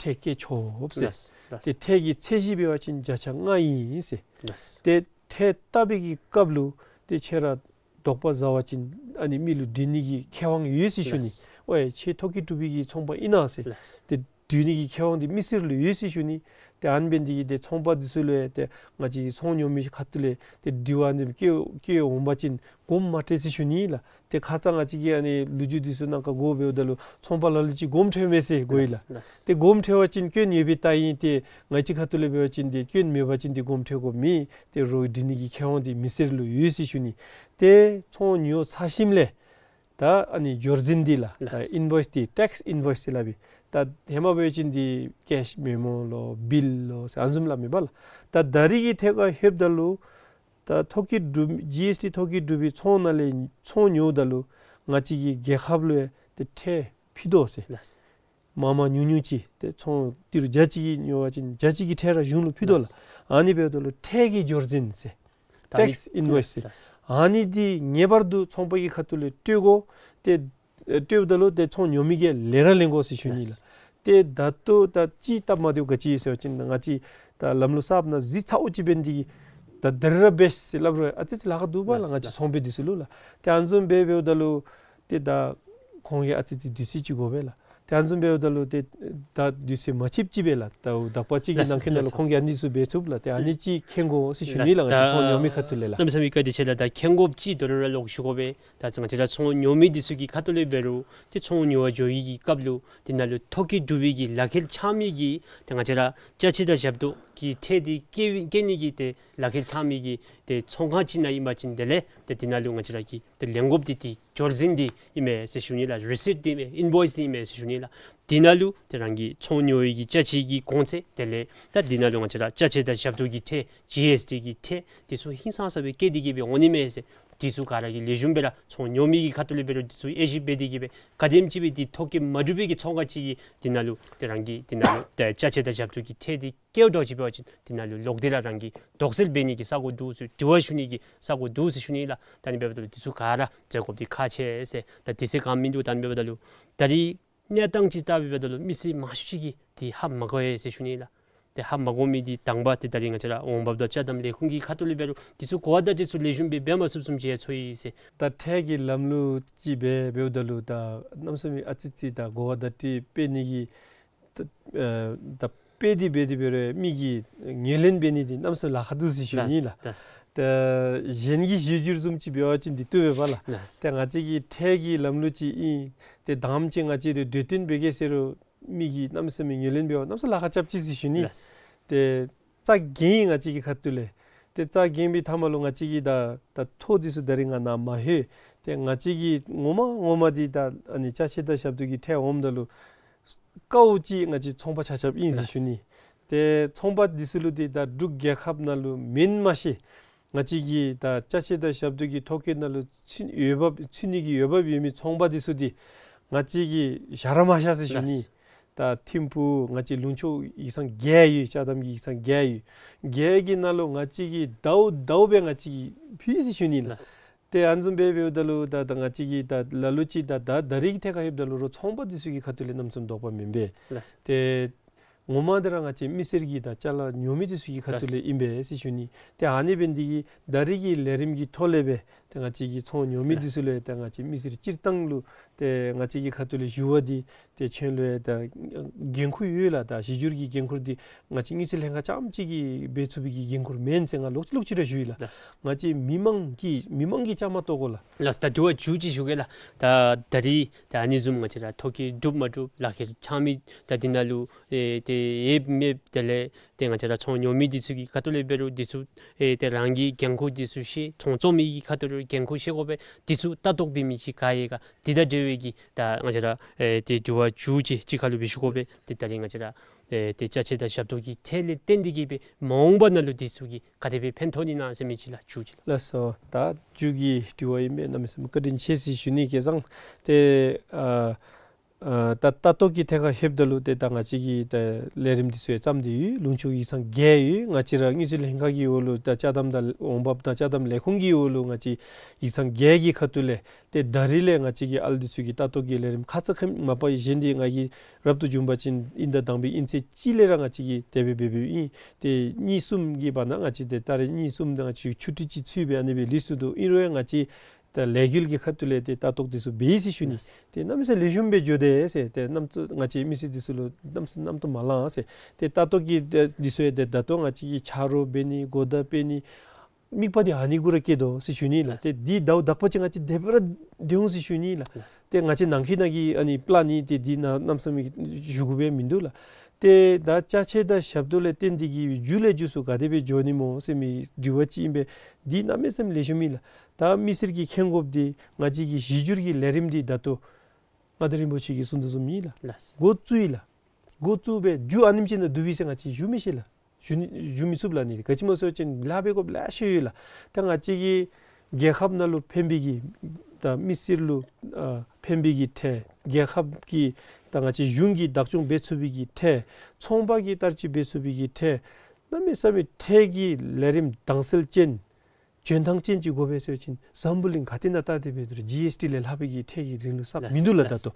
ཁྲལ་བཀལ་ཆོག་ཟེར། ལགས། ལགས། ཏེ་ཁྲལ་གྱི་ཚད་གཞི་འབད་བ་ཅིན་བརྒྱ་ཆ་ལྔ་ཨིན་ཟེར། ལགས། ཏེ་ཁྲལ་བཏབ་པའི་གི་སྐབས་ལུ་ཏེ་ཁྱེད་ར་དོགས་པ་ཟ་བ་ཅིན་ཨ་ནི་མི་ལུ་འདྲི་ནི་གི་ཁེ་དབང་ཡོད་ཟེར་ཞུ་ནི། ལགས། ཨོ་ཡ་ཁྱེད་ཐོ་བཀོད་གྲུབ་པའི་གི་ཚོང་པ་ཨིན་ན་ཟེར། ལགས། ཏེ་འདྲི་ནི་གི་ཁེ་དབང་འདི་མི་སེར་ལུ་ཡོད་ཟེར་ཞུ་ནི། ཏེ་ཨ་ནི་འབད་ནི་འདི་གིས་ཏེ་ཚོང་པ་འདི་ཚུ་ལུ་ཡང་ཏེ་ང་བཅས་ཀྱི་ཚོང་ཉོ་མི་ཁ་ཐུག་ལས་ཏེ་དྲི་བ་འདི་བཀོད་བཀོད་འོང་པ་ཅིན་དགོངསམ་མ་ཁྲེལ་ཟེར་ཞུ་ནི་ལགས། ཏེ་ཁ་ཙ་ང་བཅས་ཀྱི་ཨ་ནི་ལོ་རྒྱུས་འདི་ཚུ་ནང་ཁར་གོ་བ་འབདཝ་ད་ལུ་ཚོང་པ་ལ་ལུ་ཅིག་དགོངསམ་ཁྲེལ་མས་ཟེར་གོ་ཡི་ལགས། ལགས། ཏེ་དགོངསམ་ཁྲེལ་བ་ཅིན་སྐྱོན་ཡོད་པའི་རྟགས་ཨིན། ཏེ་ང་བཅས་ཁ་ཐུག་ལས་འབད་བ་ཅིན་ཏེ་སྐྱོན་མེད་པ་ཅིན་ཏེ་དགོངསམ་ཁྲེལ་དགོཔ་མེད། ཏེ་རོགས་འདྲི་ནི་གི་ཁེ་དབང་འདི་མི་སེར་ལུ་ཡོད་ཟེར་ཞུ་ནི། ཏེ་ཚོང་ཉོ་ཚར་ཞིནམ་ལས་ད་ཨ་ནི་འབྱོར་འཛིན་འདི་ལགས། ད་ལགས། ཨིན་བོའིསི་འདི་ཊེགསི་ཨིན་བོའིསི་ཟེར་སླབ་ཨིན། ད་ཧེ་མ་འབད་བ་ཅིན་འདི་ཀེཤ་མེ་མོ་ལོ་བིལ་ལོ་ཟེར་ཨ་ནི་བཟུམ་སླབ་མས་པ་ལགས། ད་ད་རིས་ཀྱི་ཐད་ཁར་ལྷོདཔ་ད་ལུ་ད་ཐོ་བཀོད་གྲུབ་ཇི་ཨེསི་ཊི་ཐོ་བཀོད་གྲུབ་པའི་ཚོང་ནང་ལས་ཚོང་ཉོཝ་ད་ལུ་ང་བཅས་ཀྱི་རྒྱལ་ཁབ་ལུ་ཡང་ཏེ་ཁྲལ་ཕུལ་དོ་ཟེར། ལགས། མང་མང་ཉུང་ཉུང་ཅིག་ཏེ་ཚོང་ཏི་རུ་བརྒྱ་ཅིག་གིས་ཉོ་བ་ཅིན་བརྒྱ་ཅིག་གི་ཁྲལ་ར་གཞུང་ལུ་ཕུལ་དོ་ལགས། ལགས། ཨ་ནི་འབདཝ་ད་ལུ་ཁྲལ་གྱི་འབྱོར་འཛིན་ཟེར། ད་ཊེགསི་ཨིན་བོའིསི་ཟེར། ལགས། ཨ་ནི་འདི་ངེས་པར་དུ་ཚོང་པ་གི་ཁ་ཐུག་ལས་སྤྲོད་དགོ། ཏེ་ཨེ་སྤྲོདཔ་ད་ལུ་ཏེ་ཚོང་ཉོ་མི་གིས་ལེན་ར་ལེན་དགོ་ཟེར་ཞུ་ནི་ལགས། ལགས། ཏེ་ད་ལྟོ་ད་ཅི་སྟབས་མ་བདེཝ་ག་ཅི་ཟེར་བ་ཅིན་ང་བཅས་ད་ལམ་ལུགས་གསརཔ་ནང་གཟིགས་ཚརཝ་ཅིག་འབད་ནི་འདི་གིས་ད་ད་རིས་ར་འབད་ཟེར་སླབ་རུང་ཨ་ཙི་ཙི་ལཱ་ཁག་འདུག་པ་ལགས། ལགས། ང་བཅས་ཚོང་པ་འདི་ཚུ་ལུ་ལགས། ཏེ་ཨ་ནི་བཟུམ་སྦེ་འབདཝ་ད་ལུ་ཏེ་ད་ཁོང་གིས་ཨ་ཙི་ཙི་དུས་ཚོད་ཅིག་དགོ་པས་ལགས། ཏེ་ཨ་ནི་བཟུམ་འབདཝ་ད་ལུ་ཏེ་ད་དུས་ཚོད་མ་ཆིབ་ཅིག་སྦེ་ལགས། ད་དག་པ་ཅིག་གི་ལགས། ནང་འཁོད་ནང་ལུ་ལགས། ཁོང་གིས་ཨ་ནི་ཚུ་འབད་ཚུགས་ལགས། ཏེ་ཨ་ནི་ཅིག་མཁྱེན་དགོ་ཟེར་ཞུ་ནི་ལགས། ལགས། ང་བཅས་ཚོང་ཉོ་མི་ཁ་ཐུག་ལས་ལགས། གནམ་མེད་ས་མེད་བཀའ་དྲིན་ཆེ་ལགས། ད་མཁྱེན་དགོཔ་ཅིག་དོ་རུང་ར་ལོག་ཞུ་དགོ་པས། ད་ང་བཅས་ར་ཚོང་ཉོ་མི་འདི་ཚུ་གི་ཁ་ཐུག་ལས་འབད་རུང་ཏེ་ཚོང་ཉོ་བར་འགྱོ་བའི་གི་སྐབས་ལུ་ཏེ་ནཱ་ལུ་ཐོ་བཀོད་གྲུབ་པའི་གི་ལག་ཁྱེར་འཆང་མི་གི་ཏེ་ང་བཅས་ར་ཅ་ཆས་དང་ཞབས་ཏོག་གི་ཁྲལ་འདི་བཀལ་བཀལ་ནི་གི་ཏེ་ལག་ཁྱེར་འཆང་མི་གི་ཏེ་ཚོང་ཁང་ཅིག་ནང་ཨིན་པ་ཅིན་དེ་ལས་ཏེ་འདི་ནང་ལུ་ང་བཅས་ར་གིས་ཏེ་ལེན་དགོཔ་འདི་ཏེ་འབྱོར་འཛིན་འདི་ཨིན་མས་ཟེར་ཞུ་ནི་ལགས། རི་སིཊ་འདི་ཨིན་མས། ཨིན་བོའིསི་འདི་ཨིན་མས་ཟེར་ཞུ་ནི་ལགས། འདི་ནང་ལུ་ཏེ་རང་གི་ཚོང་ཉོ་བའི་གི་ཅ་ཆས་ཀྱི་གོང་ཚད་དེ་ལས་ད་འདི་ནང་ལུ་ང་བཅས་ར་ཅ་ཆས་དང་ཞབས་ཏོག་གི་ཁྲལ་ཇི་ཨེསི་ཊི་གི་ཁྲལ་འདི་ཚུ་ཧིང་སངས་ས་སྦེ་བཀལ་ཏེ་གི་སྦེ་འོང་ནི་མས་ཟེར། འདི་ཚུ་ག་ར་གིས་ལེགས་ཤོམ་སྦེ་ར་ཚོང་ཉོ་མི་གི་ཁ་ཐུག་ལས་འབད་རུང་འདི་ཚུ་དབྱེ་ཞིབ་འབད་དེ་གིས་སྦེ་ག་དེམ་ཅིག་སྦེ་འདི་ཐོ་བཀོད་མ་གྲུབ་པའི་གི་ཚོང་ཁང་ཅིག་གིས་འདི་ནང་ལུ་ཏེ་རང་གི་འདི་ནང་ལུ་ཏེ་ཅ་ཆས་དང་ཞབས་ཏོག་གི་ཁྲལ་འདི་བཀལཝ་འདྲཝ་ཅིག་འབད་བ་ཅིན་འདི་ནང་ལུ་ལོག་སྟེ་ར་རང་གིས་དོགས་སེལ་འབད་ནི་གི་ས་གོ་འདུག་ཟེར་དྲི་བ་ཞུ་ནི་གི་ས་གོ་འདུག་ཟེར་ཞུ་ནི་ལགས། ད་ཨ་ནི་འབདཝ་ད་ལུ་འདི་ཚུ་ག་ར་མཛད་དགོཔ་འདི་ཁག་ཆེ་ཟེར། ད་དུས་ཚོད་གང་མིན་འདུག། ད་ཨ་ནི་འབདཝ་ད་ལུ་ད་རིས་གནས་སྟངས་ཅིག་བལྟཝ་ད་ལུ་མི་སེར་མང་ཤོས་ཅིག་གིས་འདི་ཧ་མ་གོ་བས་ཟེར་ཞུ་ནི་ལགས། ཏེ་ཧ་མ་གོ་མི་འདི་དང་པ་འདི་ད་རིས་ང་བཅས་ར་འོང་འབབ་དང་ཅ་དམ་ལས་ཁུངས་ཀྱི་ཁ་ཐུག་ལས་འབད་རུང་འདི་ཚུ་གོ་བརྡ་འདི་ཚུ་ལེགས་ཤོམ་སྦེ་འབད་མ་ཚུགསཔ་བཟུམ་ཅིག་ཡང་ཚོར་ཡི་ཟེར། ད་ཁྲལ་གྱི་ལམ་ལུགས་ཅིག་སྦེ་འབདཝ་ད་ལུ་ད་གནམ་མེད་ས་མེད་ཨ་ཙི་ཙི་ད་གོ་བརྡ་འདི་སྤེལ་ནི་གི་ད་ཨ་ད་སྤེལ་ཏེ་འབད་དེ་འབད་རུང་མི་གིས་ངོས་ལེན་འབད་ནི་འདི་གནམ་མེད་ས་མེད་ལཱ་ཁག་འདུག་ཟེར་ཞུ་ནི་ལགས། ད་གཞན་གྱི་གཞི་འགྱུར་བཟུམ་ཅིག་འབད་བ་ཅིན་འདི་བཏུབ་པས་པ་ལགས། ད་ང་བཅས་ཀྱི་ཁྲལ་གྱི་ལམ་ལུགས་ཅིག་ཨིན། ཏེ་དང་པ་ཅིག་ང་བཅས་ར་གྲོས་བསྟུན་འབད་གེ་ཟེར་རུང་མི་གིས་གནམ་མེད་ས་མེད་ངོས་ལེན་འབད་བ་གནམ་མེད་ས་མེད་ལཱ་ཁག་རྐྱབ་ཅི་ཟེར་ཞུ་ནི། ཏེ་རྩ་འགེངས་ཡི་ང་བཅས་ཀྱི་ཁ་ཐུག་ལས། ཏེ་རྩ་འགེངས་པའི་མཐའ་མ་ལུ་ང་བཅས་ཀྱིས་ད་ད་ཐོ་འདི་ཚུ་ད་རིས་ང་ནཱ་མ་ལྷོད། ཏེ་ང་བཅས་ཀྱིས་ངོ་མ་ངོ་མ་འདི་ད་ཨ་ནི་ཅ་ཆས་དང་ཞབས་ཏོག་གི་ཁྲལ་འོངམ་ད་ལུ་དཀའཝ་ཅིག་ང་བཅས་ཚོང་པ་ཆ་ཁྱབ་ཨིན་ཟེར་ཞུ་ནི། ཏེ་ཚོང་པ་འདི་ཚུ་ལུ་འདི་ད་འབྲུག་རྒྱལ་ཁབ་ནང་ལུ་མེན་མ་ཤེས། ང་བཅས་ཀྱི་ད་ཅ་ཆས་དང་ཞབས་ཏོག་གི་ཐོ་བཀོད་ནང་ལུ་ཚུད་འོས་འབབ་ཚུད་ནི་གི་འོས་འབབ་ཡོད་མི་ཚོང་པ་འདི་ཚུ་འདི་ང་བཅས་ཀྱིས་བཞག་ར་མ་བཞག་ཟེར་ཞུ་ནི། ད་ཐིམ་ཕུག་ང་བཅས་ལུང་ཕྱོགས་ཡིག་ཚང་བརྒྱད་ཡོད། ཅ་དམ་གྱི་ཡིག་ཚང་བརྒྱད་ཡོད། བརྒྱད་ཀྱི་ནང་ལུ་ང་བཅས་ཀྱིས་ཟླཝ་ཟླཝ་སྦེ་ང་བཅས་ཀྱིས་ཕུལ་ཟེར་ཞུ་ནི་ལགས། ཏེ་ཨ་ནི་བཟུམ་སྦེ་འབདཝ་ད་ལུ་ད་ད་ང་བཅས་ཀྱིས་ད་ལ་ལུ་ཅིག་ད་ད་ད་རིས་ཀྱི་ཐད་ཁར་ལྷོདཔ་ད་ལུ་རོགས་ཚོང་པ་འདི་ཚུ་གི་ཁ་ཐུག་ལས་གནམ་མེད་ས་མེད་དོགས་པ་མེན་པས། ཏེ་ངོ་མ་འདི་ར་ང་བཅས་མི་སེར་གྱིས་ད་ཅ་ལ་ཉོ་མི་འདི་ཚུ་གི་ཁ་ཐུག་ལས་ཨིན་པས་ཟེར་ཞུ་ནི། ཏེ་ཨ་ནི་འབད་ནི་འདི་གིས་ད་རིས་ཀྱི་ལས་རིམ་གྱི་ཐོག་ལས་སྦེ་ཏེ་ང་བཅས་ཀྱིས་ཚོང་ཉོ་མི་འདི་ཚུ་ལུ་ཏེ་ང་བཅས་མི་སེར་སྤྱིར་བཏང་ལུ་ཏེ་ང་བཅས་ཀྱི་ཁ་ཐུག་ལས་ཞུ་བ་འདི་ཏེ་ཁྱོད་ལུ་ཡང་ད་འགན་ཁུར་ཡོད་ལགས། ད་གཞི་འགྱུར་གྱི་འགན་ཁུར་འདི་ང་བཅས་དངུལ་རྩིས་ལྷན་ཁག་རྐྱངམ་གཅིག་གིས་འབད་ཚུགས་པའི་གི་འགན་ཁུར་མེན་ཟེར་ང་ལོག་ཅི་ལོག་ཅི་ར་ཞུ་ཡི་ལགས། ང་བཅས་མི་མང་གི་མི་མང་གི་བཅའ་མར་གཏོགས་དགོ་ལགས། ལགས་སོ། ད་དྲི་བ་མཇུག་ཅིག་ཞུ་གེ་ལགས། ད་ད་རིས་ད་ཨ་ནི་བཟུམ་ང་བཅས་ར་ཐོ་བཀོད་གྲུབ་མ་གྲུབ་ལག་ཁྱེར་འཆང་མི་ད་འདི་ནང་ལུ་ཨེ་ཏེ་ཡོདཔ་མེདཔ་དེ་ལས་ཏེ་ང་བཅས་ར་ཚོང་ཉོ་མི་འདི་ཚུ་གི་ཁ་ཐུག་ལས་འབད་རུང་འདི་ཚུ་ཨེ་ཏེ་རང་གི་འགན་ཁུར་འདི་ཚུ་ཤེས། ཚོང་བཙོང་མི་གི་ཁ་ཐུག་ལས་འགན་ཁུར་ཤེས་དགོ་པས། འདི་ཚུ་ལྟ་རྟོག་འབད་མི་ཅིག་ག་ཡོད་ག་འདི་དང་འབྲེལ་བའི་གི་ད་ང་བཅས་ར་ཨེ་ཏེ་དྲི་བ་མཇུག་ཅིག་གཅིག་ཁར་ལུ་འབད་ཞུ་དགོ་པས། ཏེ་ད་རིས་ང་བཅས་ར་ཨེ་ཏེ་ཅ་ཆས་དང་ཞབས་ཏོག་གི་ཁྲལ་ལས་བརྟེན་ཏེ་གིས་སྦེ་མ་འོངས་པ་ནང་ལུ་འདི་ཚུ་གིས་ག་དེ་སྦེ་ཕན་ཐོགས་ནི་ན་ཟེར་མི་ཅིག་ལགས། མཇུག་ཅིག་ལགས། ལགས་སོ། ད་མཇུག་གི་དྲི་བ་ཨིན་པས། གནམ་མེད་ས་མེད་བཀའ་དྲིན་ཆེ་ཟེར་ཞུ་ནི། བྱས་ཙང་ཏེ་ཨ་ཨ་ད་ལྟ་རྟོག་གི་ཐད་ཁར་ལྷོདཔ་ད་ལུ་ཏེ་ད་ང་བཅས་ཀྱིས་ད་ལས་རིམ་འདི་ཚུ་ཡང་བརྩམས་ཏེ་ཡོད། ལུང་ཕྱོགས་ཡིག་ཚང་བརྒྱད་ཡོད། ང་བཅས་ར་དངུལ་རྩིས་ལྷན་ཁག་གི་འོག་ལུ་ད་ཅ་དམ་དང་འོང་འབབ་དང་ཅ་དམ་ལས་ཁུངས་ཀྱི་འོག་ལུ་ང་བཅས་ཡིག་ཚང་བརྒྱད་ཀྱི་ཁ་ཐུག་ལས་ཏེ་ད་རིས་ལས་ང་བཅས་ཀྱིས་ཨ་ལུ་འདི་ཚུ་གི་ལྟ་རྟོག་གི་ལས་རིམ་ཁ་ཙ་ཁ་ཉིནམ་མ་པ་གཞན་འདི་ང་གིས་རབ་ཏུ་བྱུང་པ་ཅིན་དབྱིན་ཟླ་དང་པའི་དབྱིན་ཚེས་གཅིག་ལས་ར་ང་བཅས་ཀྱིས་དེ་སྦེ་འབད་འབདཝ་ཨིན། ཏེ་གཉིས་གསུམ་གྱི་བར་ན་ང་བཅས་ཏེ་ད་རིས་གཉིས་གསུམ་དང་ང་བཅས་ཆུ་ཊི་ཅིག་ཚུད་སྦེ་ཨ་ནི་སྦེ་ལུས་སོ་ནུག། ཨིན་རུང་ཡང་ང་བཅས་ད་ལས་འགུལ་གྱི་ཁ་ཐུག་ལས་ཏེ་ལྟ་རྟོག་འདི་ཚུ་འབད་ཡི་ཟེར་ཞུ་ནི། ཏེ་གནམ་མེད་ས་མེད་ལེགས་ཤོམ་སྦེ་འགྱོ་དེས་ཟེར། ཏེ་གནམ་ཚུ་ང་བཅས་མི་སེར་འདི་ཚུ་ལུ་གནམ་མེད་ས་མེད་གནམ་དུ་མ་ལང་ཟེར། ཏེ་ལྟ་རྟོག་གི་འདི་ཚུ་ཡང་ཏེ་ད་ལྟོ་ང་བཅས་ཀྱིས་ཆ་རོགས་འབད་ནི་གོ་བརྡ་སྤེལ་ནི་དམིགས་པ་འདི་ཨ་ནི་གུ་ར་བསྐྱེད་དོ་ཟེར་ཞུ་ནི་ལགས། ཏེ་འདི་ཟླཝ་དག་པ་ཅིག་ང་བཅས་དེ་སྦེ་ར་སྡོད་འོང་ཟེར་ཞུ་ནི་ལགས། ཏེ་ང་བཅས་ནང་འཁོད་ནང་གི་ཨ་ནི་པླཱན་ནི་ཏེ་འདི་ནང་གནམ་མེད་ས་མེད་ཞུ་དགོ་པའི་མིན་འདུག་ལགས། ཏེ་ད་ཅ་ཆས་དང་ཞབས་ཏོག་ལས་བརྟེན་ཏེ་གིས་མཇུག་ལས་མཇུག་སུ་ག་དེ་སྦེ་འགྱོ་ནི་སྨོ་ཟེར་མི་དྲི་བ་ཅིག་ཨིན་པས། འདི་གནམ་མེད་ས་མེད་ལེགས་ཤོམ་ཨིན་ལགས། ད་མི་སེར་གྱིས་མཁྱེན་དགོཔ་འདི་ང་བཅས་ཀྱི་གཞི་འགྱུར་གྱི་ལས་རིམ་འདི་ད་ལྟོ་མངའ་བདག་རིན་པོ་ཆེ་གིས་གསུངས་དོ་བཟུམ་ཨིན་ལགས། ལགས། འགོ་བཙུགས་ཡི་ལགས། འགོ་བཙུགས་སྦེ་མཇུག་ཨ་ནེམ་ཅིག་ནང་བསྡུ་བས་ཟེར་ང་བཅས་ཞུ་མི་ཤེས་ལགས། ཞུ་ནི་ཞུ་མི་ཚུགས་ལགས། ཨ་ནི་ག་ཅི་སྨོ་ཟེར་བ་ཅིན་ལཱ་འབད་དགོཔ་ལེ་ཤ་ཡོད་ལགས། ད་ང་བཅས་ཀྱི་རྒྱལ་ཁབ་ནང་ལུ་ཕན་པའི་གི་ད་མི་སེར་ལུ་ཨ་ཕན་པའི་གི་ཁྲལ་རྒྱལ་ཁབ་ཀྱི་ད་ང་བཅས་གཞུང་གིས་བདག་སྐྱོང་འབད་ཚུགས་པའི་གི་ཁྲལ་ཚོང་པ་གིས་བསྟར་སྤྱོད་འབད་ཚུགས་པའི་གི་ཁྲལ་གནམ་མེད་ས་མེད་ཁྲལ་གྱི་ལས་རིམ་དྭངས་གསལ་ཅན་འཇོན་ཐང་ཅན་ཅིག་དགོ་པས་ཟེར་བ་ཅིན་འཛམ་བུ་གླིང་ག་ཏེ་ནང་བལྟ་སྟེ་འབད་རུང་ཇི་ཨེསི་ཊི་ལས་ལྷག་པའི་གི་ཁྲལ་གྱི་རིན་ལུགས་བསགས་མིན་འདུག་ལགས། ད་ལྟོ་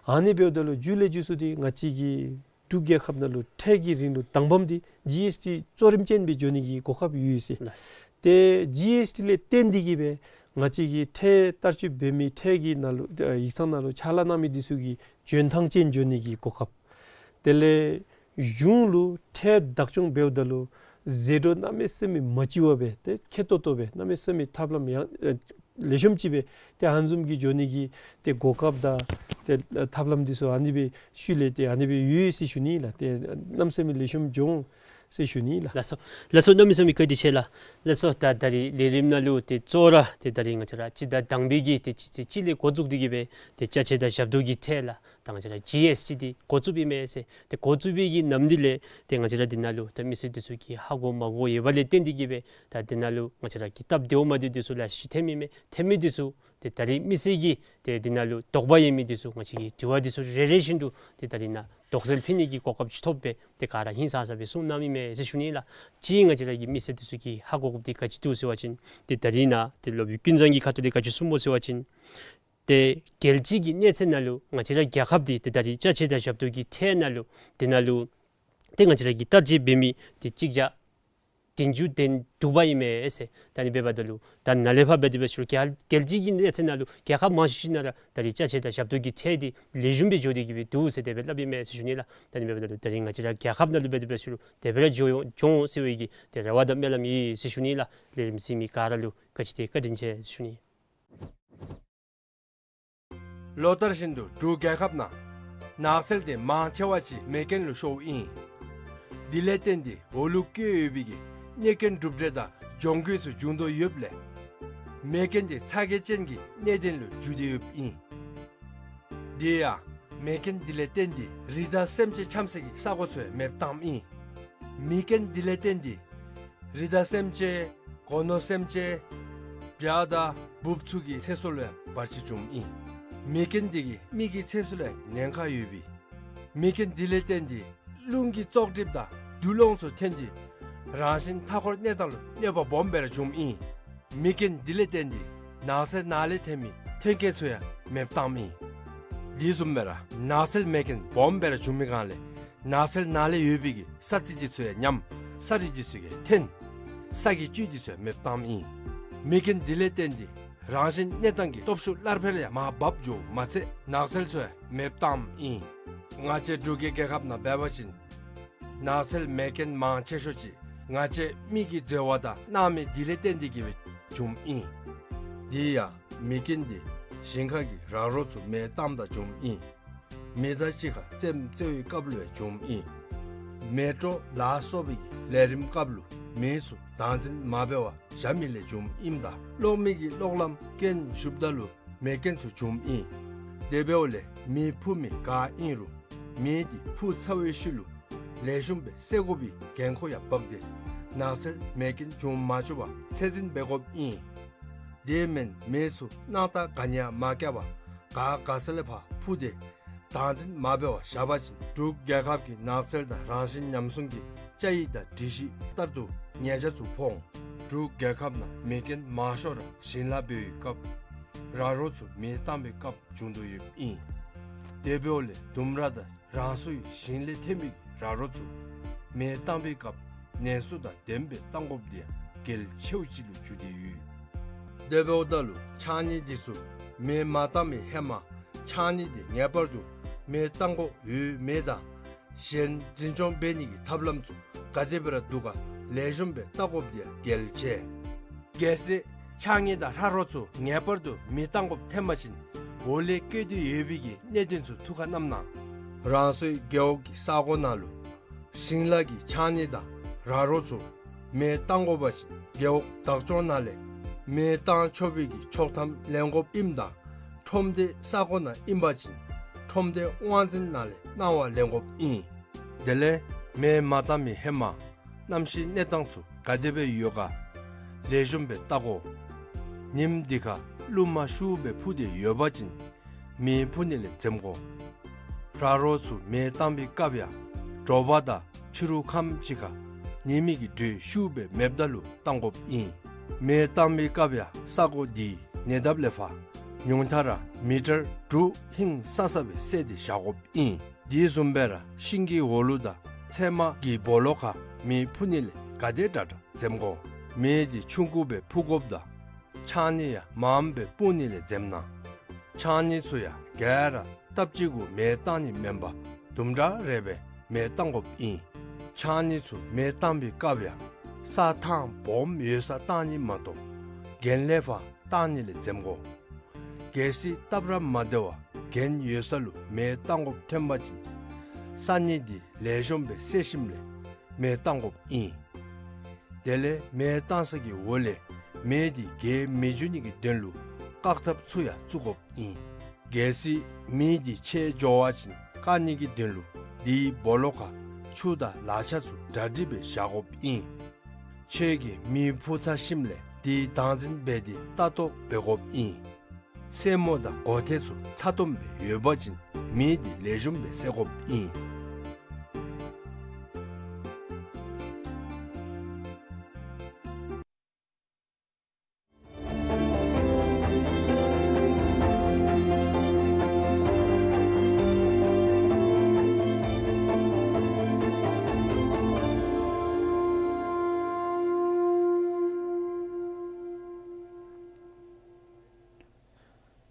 ཨ་ནི་འབདཝ་ད་ལུ་མཇུག་ལས་མཇུག་སུ་འདི་ང་བཅས་ཀྱི་འབྲུག་རྒྱལ་ཁབ་ནང་ལུ་ཁྲལ་གྱི་རིན་ལུགས་དང་པམ་འདི་ཇི་ཨེསི་ཊི་གཙོ་རིམ་ཅན་སྦེ་འགྱོ་ནི་གི་གོ་སྐབས་ཡོད་ཟེར། ཏེ་ཇི་ཨེསི་ཊི་ལས་བརྟེན་ཏེ་གིས་སྦེ་ང་བཅས་ཀྱི་ཁྲལ་བསྟར་སྤྱོད་འབད་མི་ཁྲལ་གྱི་ནང་ལུ་ཨ་ཡིག་ཚང་ནང་ལུ་ཕྱག་ལཱ་གནང་མི་འདི་ཚུ་གི་འཇོན་ཐང་ཅན་འགྱོ་ནི་གི་གོ་སྐབས། དེ་ལས་གཞུང་ལུ་ཁྲལ་བདག་སྐྱོང་འབདཝ་ད་ལུ་ཟད་འགྲོ་གནམ་མེད་ས་མེད་མ་ལྕི་བ་སྦེ་ཏེ་ཁེ་ཏོག་ཏོ་སྦེ་གནམ་མེད་ས་མེད་ཐབས་ལམ་ཡང་ཨ་ལེགས་ཤོམ་ཅིག་སྦེ་ཏེ་ཨ་ནི་བཟུམ་གྱི་འགྱོ་ནི་གི་ཏེ་གོ་སྐབས་དང་ཏེ་ཐབས་ལམ་འདི་ཚུ་ཨ་ནི་སྦེ་ཤུལ་ལས་ཏེ་ཨ་ནི་སྦེ་ཡོད་ཟེར་ཞུ་ནི་ལགས། ཏེ་གནམ་མེད་ས་མེད་ལེགས་ཤོམ་འགྱོ་འོང་ཟེར་ཞུ་ནི་ལགས། ལགས་སོ། ལགས་སོ། གནམ་མེད་ས་མེད་བཀའ་དྲིན་ཆེ་ལགས། ལགས་སོ། ད་ད་རིས་ལས་རིམ་ནང་ལུ་ཏེ་གཙོ་བོ་ར་ཏེ་ད་རིས་ང་བཅས་ར་སྤྱི་ཟླ་དང་པའི་གི་ཏེ་སྤྱི་ཚེས་གཅིག་ལས་འགོ་བཙུགས་ཏེ་གིས་སྦེ་ཏེ་ཅ་ཆས་དང་ཞབས་ཏོག་གི་ཁྲལ་ལགས། ད་ང་བཅས་ར་ཇི་ཨེསི་ཊི་འདི་འགོ་བཙུགསཔ་ཨིན་མས་ཟེར། ཏེ་འགོ་བཙུགས་པའི་གི་ནམ་དུས་ལས་ཏེ་ང་བཅས་ར་འདི་ནང་ལུ་ད་མི་སེར་འདི་ཚུ་གིས་ཧ་གོ་མ་གོ་ཡོདཔ་ལས་བརྟེན་ཏེ་གིས་སྦེ་ད་འདི་ནང་ལུ་ང་བཅས་ར་གི་སྟབས་བདེཝ་མ་བདེཝ་འདི་ཚུ་ལེ་ཤ་ཅིག་ཐོནམ་ཨིན་མས། ཐོན་མི་འདི་ཚུ་ཏེ་ད་རིས་མི་སེར་གྱིས་ཏེ་འདི་ནང་ལུ་དོགས་པ་ཡོད་མི་འདི་ཚུ་ང་བཅས་ཀྱིས་དྲི་བ་འདི་ཚུ་རེ་རེ་བཞིན་དུ་ཏེ་ད་རིས་ནཱ་དོགས་སེལ་ཕུལ་ནི་གི་གོ་སྐབས་ཅིག་ཐོབ་སྦེ་ཏེ་ག་ར་ཧིང་སངས་ས་སྦེ་གསུང་གནངམ་ཨིན་མས་ཟེར་ཞུ་ནི་ལགས། གཅིག་ང་བཅས་ར་གི་མི་སེར་འདི་ཚུ་གིས་ཧ་གོ་དགོཔ་འདི་ག་ཅི་འདུག་ཟེར་བ་ཅིན་ཏེ་ད་རིས་ནཱ་ཏེ་སློབ་དཔོན་ཀུན་བཟང་གི་ཁ་ཐུག་ལས་ག་ཅི་གསུངམ་སྨོ་ཟེར་བ་ཅིན་ཏེ་རྒྱལ་སྤྱི་གི་གནས་ཚད་ནང་ལུ་ང་བཅས་ར་རྒྱལ་ཁབ་འདི་ཏེ་ད་རིས་ཅ་ཆས་དང་ཞབས་ཏོག་གི་ཁྲལ་ནང་ལུ་འདི་ནང་ལུ་ཏེ་ང་བཅས་ར་གིས་བསྟར་སྤྱོད་འབད་མི་འདི་གཅིག་བརྒྱ་བདུན་ཅུ་དོན་དྲུག་པ་ཨིན་མས་ཟེར། ད་ཨ་ནི་འབདཝ་ད་ལུ་ད་ནཱ་ལས་ཕར་འབད་དེ་འབད་ཞུ་རྒྱལ་རྒྱལ་སྤྱི་གི་གནས་ཚད་ནང་ལུ་རྒྱལ་ཁབ་མང་ཤོས་ཅིག་ནང་ར་ད་རིས་ཅ་ཆས་དང་ཞབས་ཏོག་གི་ཁྲལ་འདི་ལེགས་ཤོམ་སྦེ་འགྱོ་སྟེ་གིས་སྦེ་འདུག་ཟེར་དེ་སྦེ་སླབ་ཨིན་མས་ཟེར་ཞུ་ནི་ལགས། ད་ཨ་ནི་འབདཝ་ད་ལུ་ད་རིས་ང་བཅས་ར་རྒྱལ་ཁབ་ནང་ལུ་འབད་དེ་འབད་ཞུ་རུང་དེ་སྦེ་ར་འགྱོ་འོང་འགྱོ་འོང་ཟེར་བའི་གི་ཏེ་རེ་བ་དང་སྨོན་ལམ་ཡོད་ཟེར་ཞུ་ནི་ལགས། ལས་རིམ་གཟིགས་མི་ག་ར་ལུ་ག་ཅི་ཏེ་བཀའ་དྲིན་ཆེ་ཟེར་ཞུ་ནི། ལོ་ལྟར་བཞིན་དུ་འབྲུག་རྒྱལ་ཁབ་ནང་ནགས་ཚལ་དེ་མང་ཆེ་བ་ཅིག་མེ་རྐྱེན་ལུ་ཤོརཝ་ཨིན། དེ་ལས་བརྟེན་ཏེ་འོག་ལུ་བཀོད་ཡོད་པའི་གི་གནོད་སྐྱོན་གྲུབ་འབྲས་དང་གྱོང་གུད་ཚུ་བྱུང་དོ་ཡོདཔ་ལས་མེ་རྐྱེན་དེ་ཚ་གྱང་ཅན་གྱི་གནད་དོན་ལུ་འགྱུར་ཏེ་ཡོདཔ་ཨིན། དེ་ཡང་མེ་རྐྱེན་དེ་ལས་བརྟེན་ཏེ་རི་དྭགས་སེམས་ཅན་འཁྱམ་སའི་གི་ས་གོ་ཚུ་ཡང་མེདཔ་བཏངམ་ཨིན། མེ་རྐྱེན་དེ་ལས་བརྟེན་ཏེ་རི་དྭགས་སེམས་ཅན་སྒོ་ནོར་སེམས་ཅན་བྱ་དང་འབུཔ་ཚུ་གི་ཚེ་སྲོག་ལུ་ཡང་བར་ཆད་བྱུངམ་ཨིན། མེ་རྐྱེན་དེ་གིས་མི་གི་ཚེ་སྲོག་ལུ་ཡང་ཉེན་ཁ་ཡོདཔ་ཨིན། མེ་རྐྱེན་དེ་ལས་བརྟེན་ཏེ་རླུང་གི་བཙོག་གྲིབ་དང་རྡུལ་སློང་ཚུ་ཐོན་ཏེ་རང་བཞིན་མཐའ་འཁོར་གནས་སྟངས་ལུ་གནོད་པ་སྦོམ་སྦེ་ར་བྱུངམ་ཨིན། མེ་རྐྱེན་དེ་ལས་བརྟེན་ཏེ་ནགས་ཚལ་ནང་ལས་ཐོན་མི་མཐུན་རྐྱེན་ཚུ་ཡང་མེདཔ་བཏངམ་ཨིན། དེ་བཟུམ་སྦེ་ར་ནགས་ཚལ་མེ་རྐྱེན་སྦོམ་སྦེ་ར་བྱུང་མི་སྒང་ལས་ནགས་ཚལ་ནང་ལས་ཡོད་པའི་གི་ས་རྩི་དེ་ཚུ་ཡང་ཉམས། ས་རུད་དེ་ཚུ་གིས་འཐོན། ས་གི་བཅུད་དེ་ཚུ་ཡང་མེདཔ་བཏངམ་ཨིན། མེ་རྐྱེན་དེ་ལས་བརྟེན་ཏེ་རང་བཞིན་གནས་སྟངས་ཀྱི་སྟོབས་ཤུགས་སླར་འཕེལ་ཡང་མར་བབས་འགྱོཝ་མ་ཚད་ནགས་ཚལ་ཚུ་ཡང་མེདཔ་བཏངམ་ཨིན། ང་བཅས་འབྲུག་གི་རྒྱལ་ཁབ་ནང་འབད་བ་ཅིན་ནགས་ཚལ་མེ་རྐྱེན་མང་ཆེ་ཤོས་ཅིག་ང་བཅས་མི་གིས་འཛོལ་བ་དང་གནང་མི་དེ་ལས་བརྟེན་ཏེ་གིས་སྦེ་བྱུངམ་ཨིན། དེ་ཡང་མེ་རྐྱེན་དེ་ཞིང་ཁ་གི་ར་རོ་ཚུ་མེ་བཏངམ་ད་བྱུངམ་ཨིན། མེ་མདའ་གཅིག་ཁར་རྩེདམོ་རྩེ་བའི་སྐབས་ལུ་ཡང་བྱུངམ་ཨིན། མེ་དྲོད་ལ་སོགས་པའི་གི་ལས་རིམ་སྐབས་ལུ་མེ་ཚུ་བདག་འཛིན་མ་འབད་བར་བཞག་མི་ལས་བྱུངམ་ཨིནམ་ད་གློག་མེ་གི་གློག་ལམ་རྐྱེན་ཞུགསཔ་ད་ལུ་མེ་རྐྱེན་ཚུ་བྱུངམ་ཨིན། དེ་འབདཝ་ལས་མེ་འཕུ་མི་ག་ཨིན་རུང་མེ་དེ་འཕུ་ཚར་བའི་ཤུལ་ལུ་ལེགས་ཤོམ་སྦེ་བསད་དགོ་པའི་འགན་ཁུར་ཡང་འབག་སྟེ་ནགས་ཚལ་མེ་རྐྱེན་འབྱུང་མ་བཅུག་པར་ཚད་འཛིན་འབད་དགོཔ་ཨིན། དེ་མེན་མེ་ཚུ་སྣང་ཐག་ག་ནི་ཡང་མ་བཀལ་བར་ག་ག་ས་ལས་ཕར་འཕུ་སྟེ་བདག་འཛིན་མ་འབད་བར་བཞག་པ་ཅིན་འབྲུག་རྒྱལ་ཁབ་ཀྱི་ནགས་ཚལ་དང་རང་བཞིན་ཉམས་སྲུང་གི་བཅའ་ཡིག་དང་སྒྲིག་གཞི་ལྟར་དུ་ཉེས་ཆད་ཚུ་ཕོག་འོང་། འབྲུག་རྒྱལ་ཁབ་ནང་མེ་རྐྱེན་མང་ཤོས་ར་ཞིང་ལཱ་འབད་བའི་སྐབས་ར་རོ་ཚུ་མེ་བཏང་བའི་སྐབས་བྱུང་དོ་ཡོདཔ་ཨིན། དེ་འབདཝ་ལས་ལྡུམ་ར་དང་རང་སོའི་ཞིང་ལས་ཐོན་མི་ར་རོ་ཚུ་མེ་བཏང་བའི་སྐབས་ནན་སུ་དང་ལྡནམ་སྦེ་བཏང་དགོཔ་དེ་ཡང་གལ་ཆེཝ་ཅིག་ལུ་གྱུར་ཏེ་ཡོད། དེ་འབདཝ་ད་ལུ་ཕྱགས་སྙིགས་དེ་ཚུ་མེ་མ་བཏང་བའི་ཧེ་མ་ཕྱགས་སྙིགས་དེ་ངེས་པར་དུ་མེ་བཏང་དགོཔ་ཡོད་མེད་དང་གཞན་འཛིན་སྐྱོང་འབད་ནི་གི་ཐབས་ལམ་ཚུ་ག་དེ་སྦེ་ར་འདུག་ག་ལེགས་ཤོམ་སྦེ་བལྟ་དགོཔ་དེ་ཡང་གལ་ཆེ། གལ་སྲིད་ཕྱགས་སྙིགས་དང་ར་རོ་ཚུ་ངེས་པར་དུ་མེ་བཏང་དགོཔ་ཐོན་པ་ཅིན་འོག་ལས་བཀོད་དེ་ཡོད་པའི་གི་གནད་དོན་ཚུ་ཐུགས་ཁར་བསྣམ་གནང་། རང་སོའི་རྒེད་འོག་གི་ས་གོ་ནང་ལུ་ཞིང་ལཱ་གི་ཕྱགས་སྙིགས་དང་ར་རོ་ཚུ་མེ་བཏང་དགོ་པ་ཅིན་རྒེད་འོག་བདག་སྐྱོང་ནང་ལས་མེ་བཏང་ཆོག་པའི་གི་ཆོག་ཐམ་ལེན་དགོཔ་ཨིནམ་ད་ཁྲོམ་སྡེ་ས་གོ་ནང་ཨིན་པ་ཅིན་ཁྲོམ་སྡེ་དབང་འཛིན་ནང་ལས་གནང་བ་ལེན་དགོཔ་ཨིན། དེ་ལས་མེ་མ་བཏང་མི་ཧེ་མ་གནམ་གཤིས་གནས་སྟངས་ཚུ་ག་དེ་སྦེ་ཡོད་ག་ལེགས་ཤོམ་སྦེ་བལྟ་དགོ། ཉིནམ་དེ་ཁར་རླུང་མ་ཤུགས་སྦེ་འཕུ་སྟེ་ཡོད་པ་ཅིན་མེ་འཕུ་ནི་ལས་འཛེམ་དགོ། ར་རོ་ཚུ་མེ་བཏང་བའི་སྐབས་ཡང་དྲོ་པ་དང་ཕྱི་རུ་ཁམས་ཅིག་ཁར་ཉི་མའི་གི་དྲོད་ཤུགས་སྦེ་མེདཔ་ད་ལུ་བཏང་དགོཔ་ཨིན། མེ་བཏང་བའི་སྐབས་ཡང་ས་གོ་དེའི་ཉེ་འདབས་ལས་ཕར་ཉུང་མཐའ་ར་མི་ཊར་དྲུག་ཧིང་སང་ས་སྦེ་བསལ་ཏེ་བཞག་དགོཔ་ཨིན། དེ་བཟུམ་སྦེ་ར་ཤིང་གི་འོག་ལུ་དང་ཚལ་མ་གི་སྦོ་ལོགས་ཁར་མེ་འཕུ་ནི་ལས་ག་དེ་དྲག་དྲག་འཛེམ་དགོ། མེ་དེ་ཆུང་ཀུ་སྦེ་འཕུ་དགོཔ་དང་ཕྱགས་སྙིགས་ཡང་མངམ་སྦེ་སྤུངས་ནི་ལས་འཛེམ་གནང་། ཕྱགས་སྙིགས་ཚུ་ཡང་ག་ར་སྟབས་གཅིག་གུ་མེ་བཏང་ནི་མེན་པར་དུམ་གྲ་རེ་སྦེ་མེ་བཏང་དགོཔ་ཨིན། ཕྱགས་སྙིགས་ཚུ་མེ་བཏང་བའི་སྐབས་ཡང་ས་ཐང་སྦོམ་ཡོད་སར་བཏང་ནི་མ་གཏོགས་གྱེན་ལས་ཕར་བཏང་ནི་ལས་འཛེམ་དགོ། གལ་སྲིད་སྟབས་ར་མ་བདེ་བར་གྱེན་ཡོད་ས་ལུ་མེ་བཏང་དགོཔ་ཐོན་པ་ཅིན་ས་སྙིགས་དེ་ལེགས་ཤོམ་སྦེ་བསལ་ཞིནམ་ལས་མེ་བཏང་དགོཔ་ཨིན། དེ་ལས་མེ་བཏང་ས་གི་འོག་ལས་མེ་དེ་རྒྱས་མི་འགྱོ་ནི་གི་དོན་ལུ་བཀག་ཐབས་ཚུ་ཡང་བཙུགས་དགོཔ་ཨིན། གལ་སྲིད་མེ་འདི་ཆད་འགྱོ་བ་ཅིན་བཀག་ནི་གི་དོན་ལུ་དེའི་སྦོ་ལོགས་ཁར་ཆུ་དང་ལག་ཆ་ཚུ་གྲ་སྒྲིག་སྦེ་བཞག་དགོཔ་ཨིན། ཁྱོད་ཀྱིས་མེ་ཕུ་ཚར་ཞིནམ་ལས་དེའི་བདག་འཛིན་འབད་དེ་ལྟ་རྟོག་འབད་དགོཔ་ཨིན། སེན་མོ་དང་མགོ་ཐལ་ཚུ་ཚ་ཏོམ་སྦེ་ཡོད་པ་ཅིན་མེ་འདི་ལེགས་ཤོམ་སྦེ་བསད་དགོཔ་ཨིན།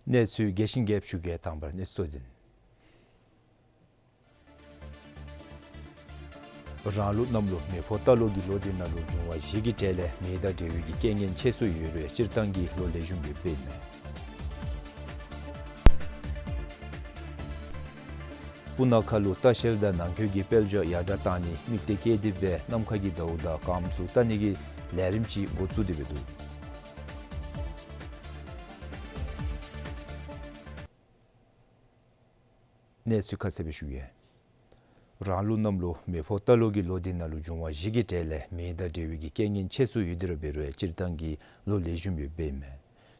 གནས་ཚུལ་རྒྱས་ཤིང་རྒྱསཔ་ཞུ་གེ། དང་པ་ར་གནས་ཚུལ་གཙོ་དོན། རང་ལུགས་གནམ་ལོ་མེ་ཕོ་རྟ་ལོ་གི་ལོ་འདི་ནང་ལུ་འབྱུང་བ་བཞི་གི་གྲས་ལས་མེ་དང་འབྲེལ་བའི་གི་རྐྱེན་ངན་ཆེ་སུ་ཡོད་རུང་སྤྱིར་བཏང་གི་ལོ་ལེགས་ཤོམ་ཡོདཔ་ཨིན་མས། སྤུ་ན་ཁ་ལུ་ལྟ་བཤལ་དང་ནང་འཁོད་ཀྱི་དཔལ་འབྱོར་ཡར་དྲག་གཏང་ནི་དམིགས་གཏད་བསྐྱེད་དེ་སྦེ་ནམ་མཁའ་གི་ཟླཝ་དང་སྐརམ་ཚུ་བལྟ་ནི་གི་ལས་རིམ་ཅིག་འགོ་བཙུགས་ཏེ་འབད་འདུག། གནས་ཚུལ་ཁ་གསལ་སྦེ་ཞུ་གེ། རང་ལུགས་གནམ་ལོ་མེ་ཕོ་རྟ་ལོ་གི་ལོ་འདི་ནང་ལུ་འབྱུང་བ་བཞི་གི་གྲས་ལས་མེ་དང་འབྲེལ་བའི་གི་རྐྱེན་ངན་ཆེ་སུ་ཡོད་དེ་ར་འབད་རུང་སྤྱིར་བཏང་གི་ལོ་ལེགས་ཤོམ་ཡོདཔ་ཨིན་མས།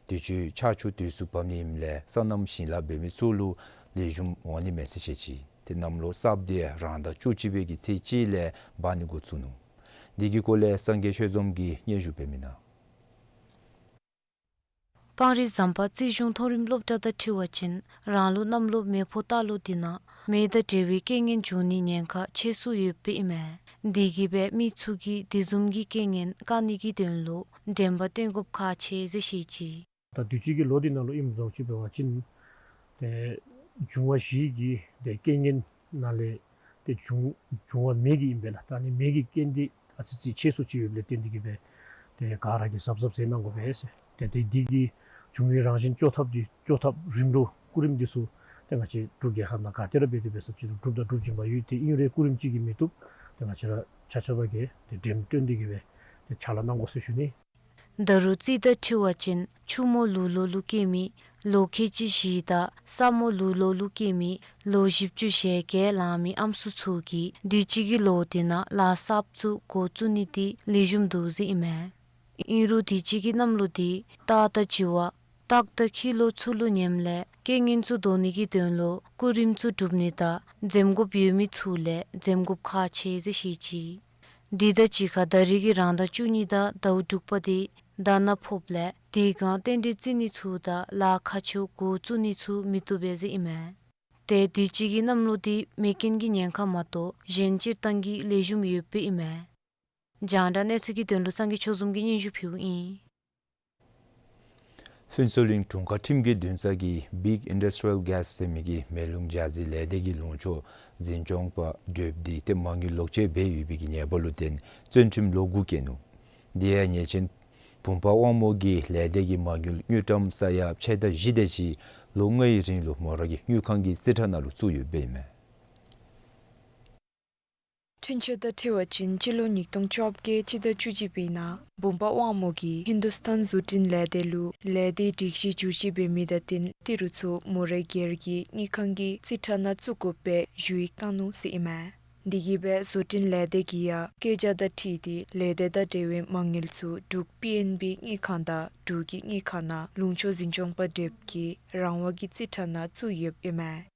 དུས་ཅི་ཆར་ཆུ་དུས་སུ་བབས་ནི་ཨིནམ་ལས་སོ་ནམ་ཞིང་ལཱ་འབད་མི་ཚུ་ལུ་ལེགས་ཤོམ་འོང་ནི་མས་ཟེར་བཤད་ཅི། ཏེ་གནམ་ལོ་གསརཔ་འདི་རང་ཟླ་བཅུ་གཅིག་པའི་གི་ཚེས་གཅིག་ལས་འབད་ནི་འགོ་བཙུགས་ནུག། འདི་གི་སྐོར་ལས་སངས་རྒྱས་ཆོས་འཛོམས་ཀྱིས་སྙན་ཞུ་འབད་མི་ནང་། སྤང་རི་ཟམ་པ་རྩིས་གཞུང་མཐོ་རིམ་སློབ་གྲྭ་དང་འཁྲིལ་བ་ཅིན་རང་ལུགས་གནམ་ལོ་མེ་ཕོ་རྟ་ལོ་འདི་ནང་མེ་དང་འབྲེལ་བའི་རྐྱེན་ངན་འབྱུང་ནི་ཉེན་ཁ་ཆེ་སུ་ཡོདཔ་ཨིན་མས། འདི་གིས་སྦེ་མི་ཚུ་གིས་དེ་བཟུམ་གྱི་རྐྱེན་ངན་བཀག་ནི་གི་དོན་ལུ་དྲན་པ་བཏོན་དགོཔ་ཁག་ཆེ་ཟེར་བཤད་ཅི། ད་དུས་ཅི་གི་ལོ་འདི་ནང་ལུ་ཨིནམ་བཟུམ་ཅིག་འབད་བ་ཅིན་ཏེ་འབྱུང་བ་བཞི་གི་ཏེ་རྐྱེན་ངན་ནང་ལས་ཏེ་འབྱུང་འབྱུང་བ་མེ་གི་ཨིན་པས་ལགས། ད་ནི་མེ་གི་རྐྱེན་འདི་ཨ་ཙི་ཅིག་ཆེ་སུ་ཅིག་ཡོདཔ་ལས་བརྟེན་ཏེ་གིས་སྦེ་ཏེ་ག་ར་གིས་གཟབ་གཟབ་མཛད་གནང་དགོ་པས་ཟེར། ཏེ་ཏེ་འདི་གི་འབྱུང་བའི་རང་བཞིན་བཅོ་ཐབས་འདི་བཅོ་ཐབས་རིམ་གྲོ་སྐུ་རིམ་འདི་ཚུ་ཏེ་ང་བཅས་འབྲུག་རྒྱལ་ཁབ་ནང་ག་ཏེ་ར་འབད་དེ་འབད་ས་ཅིག་རུང་གྲུབ་དང་འགྲུབ་བཞིན་པ་ཡོད། ཏེ་ཨིན་རུང་སྐུ་རིམ་ཅིག་གིས་མི་བཏུབ། ཏེ་ང་བཅས་ར་ཆ་ཁྱབ་ཀྱིས་ཏེ་འགྲེམས་སྟོན་འདི་གིས་སྦེ་ཏེ་ཕྱག་ལཱ་གནང་དགོ་ཟེར་ཞུ་ནི། ད་རུང་རྩིས་དང་འཁྲིལ་བ་ཅིན་ཆུ་མོ་ལུག་ལོ་ལུ་སྐྱེས་མི་ལོ་ཁལ་གཅིག་བཞི་དང་ས་མོ་ལུག་ལོ་ལུ་སྐྱེས་མི་ལོ་བཞི་བཅུ་ཞེ་བརྒྱད་ལང་མི་ཨམ་སྲུ་ཚུ་གིས་དུས་ཅི་གི་ལོ་འདི་ནང་ལཱ་གསརཔ་ཚུ་འགོ་བཙུགས་ནི་འདི་ལེགས་ཤོམ་འདུག་ཟེར་ཨིན་མས། ཨིན་རུང་དུས་ཅི་གི་གནམ་ལོ་འདི་སྟག་དང་བྱི་བ་སྟག་དང་ཁྱི་ལོ་ཚུ་ལུ་ཉེམ་ལས་རྐྱེན་ངན་ཚུ་བཟློག་ནི་གི་དོན་ལུ་སྐུ་རིམ་ཚུ་སྒྲུབ་ནི་དང་འཛེམ་དགོཔ་ཡོད་མི་ཚུ་ལས་འཛེམ་དགོཔ་ཁག་ཆེ་ཟེར་བཤད་ཅི། འདི་དང་གཅིག་ཁར་ད་རིས་ཀྱི་རང་ཟླ་བཅུ་གཉིས་དང་ཟླཝ་དྲུག་པ་འདི་དག་སྣང་ཕོགཔ་ལས་དེ་སྒང་རྟེན་འབྲེལ་བརྩི་ནི་ཚུ་དང་ལཱ་ཁག་ཆེཝ་འགོ་བཙུགས་ནི་ཚུ་མི་བཏུབ་པས་ཟེར་ཨིན་མས། ཏེ་དུས་ཅི་གི་གནམ་ལོ་འདི་མེ་རྐྱེན་གྱི་ཉེན་ཁ་མ་གཏོགས་གཞན་སྤྱིར་བཏང་གི་ལེགས་ཤོམ་ཡོདཔ་ཨིན་མས། རྒྱང་བསྒྲགས་གནས་ཚུལ་གྱི་དོན་ལུ་སངས་རྒྱས་ཆོས་འཛོམས་ཀྱིས་སྙན་ཞུ་ཕུལཝ་ཨིན། ཕུན་ཚོགས་གླིང་དྲུང་ཁག་ཁྲིམས་ཀྱི་འདུན་ས་གིས་བིག་ཨིན་ཌསི་ཊི་རི་ཡལ་གེསི་ཟེར་མི་གི་མེ་རླུང་འཇའ་ཟེར་ལས་སྡེ་གི་ལུང་ཕྱོགས་འཛིན་སྐྱོང་པ་གྲོསཔ་འདི་ཏེ་མ་དངུལ་ལོག་སྤྱོད་འབད་ཡོད་པའི་གི་ཉེས་པ་ལུ་བརྟེན་བཙོན་ཁྲིམས་ལོ་དགུ་བཀལ་ནུག། དེ་ཡང་ཉེས་ཅན་བུམ་པ་དབང་མོ་གིས་ལས་སྡེ་གི་མ་དངུལ་དངུལ་ཀྲམ་ས་ཡ་ཕྱེད་དང་བཞི་དེ་ཅིག་ལོ་ལྔའི་རིང་ལུ་མོ་རའི་དངུལ་ཁང་གི་རྩིས་ཁྲ་ནང་ལུ་བཙུགས་ཡོདཔ་ཨིན་མས། འཁྲུན་ཆོད་དང་འཁྲིལ་བ་ཅིན་སྤྱི་ལོ་ཉིས་སྟོང་བཅོ་བརྒྱད་སྤྱི་ཟླ་བཅུ་གཅིག་པའི་ནང་བུམ་པ་དབང་མོ་གིས་ཧིན་དུ་སྟཱན་བཟོ་སྐྲུན་ལས་སྡེ་ལུ་ལས་སྡེའི་སྒྲིག་གཞི་བསྒྱུར་བཅོས་འབད་མི་དང་བསྟུན་ཏི་རུ་ཚུ་མོ་རའི་སྒེར་གྱི་དངུལ་ཁང་གི་རྩིས་ཁྲ་ནང་བཙུགས་དགོ་པའི་ཞུ་ཡིག་བཏང་ནུག་ཟེར་ཨིན་མས། དེ་གིས་སྦེ་བཟོ་སྐྲུན་ལས་སྡེ་གིས་ཡང་བཀའ་རྒྱ་དང་འཁྲིལ་ཏེ་ལས་སྡེ་དང་འབྲེལ་བའི་མ་དངུལ་ཚུ་འབྲུག་པི་ཨེན་བི་དངུལ་ཁང་དང་འབྲུག་གི་དངུལ་ཁང་ནང་ལུང་ཕྱོགས་འཛིན་སྐྱོང་པ་གྲོསཔ་གིས་རང་དབང་གི་རྩིས་ཁྲ་ནང་བཙུགས་ཡོདཔ་ཨིན་མས།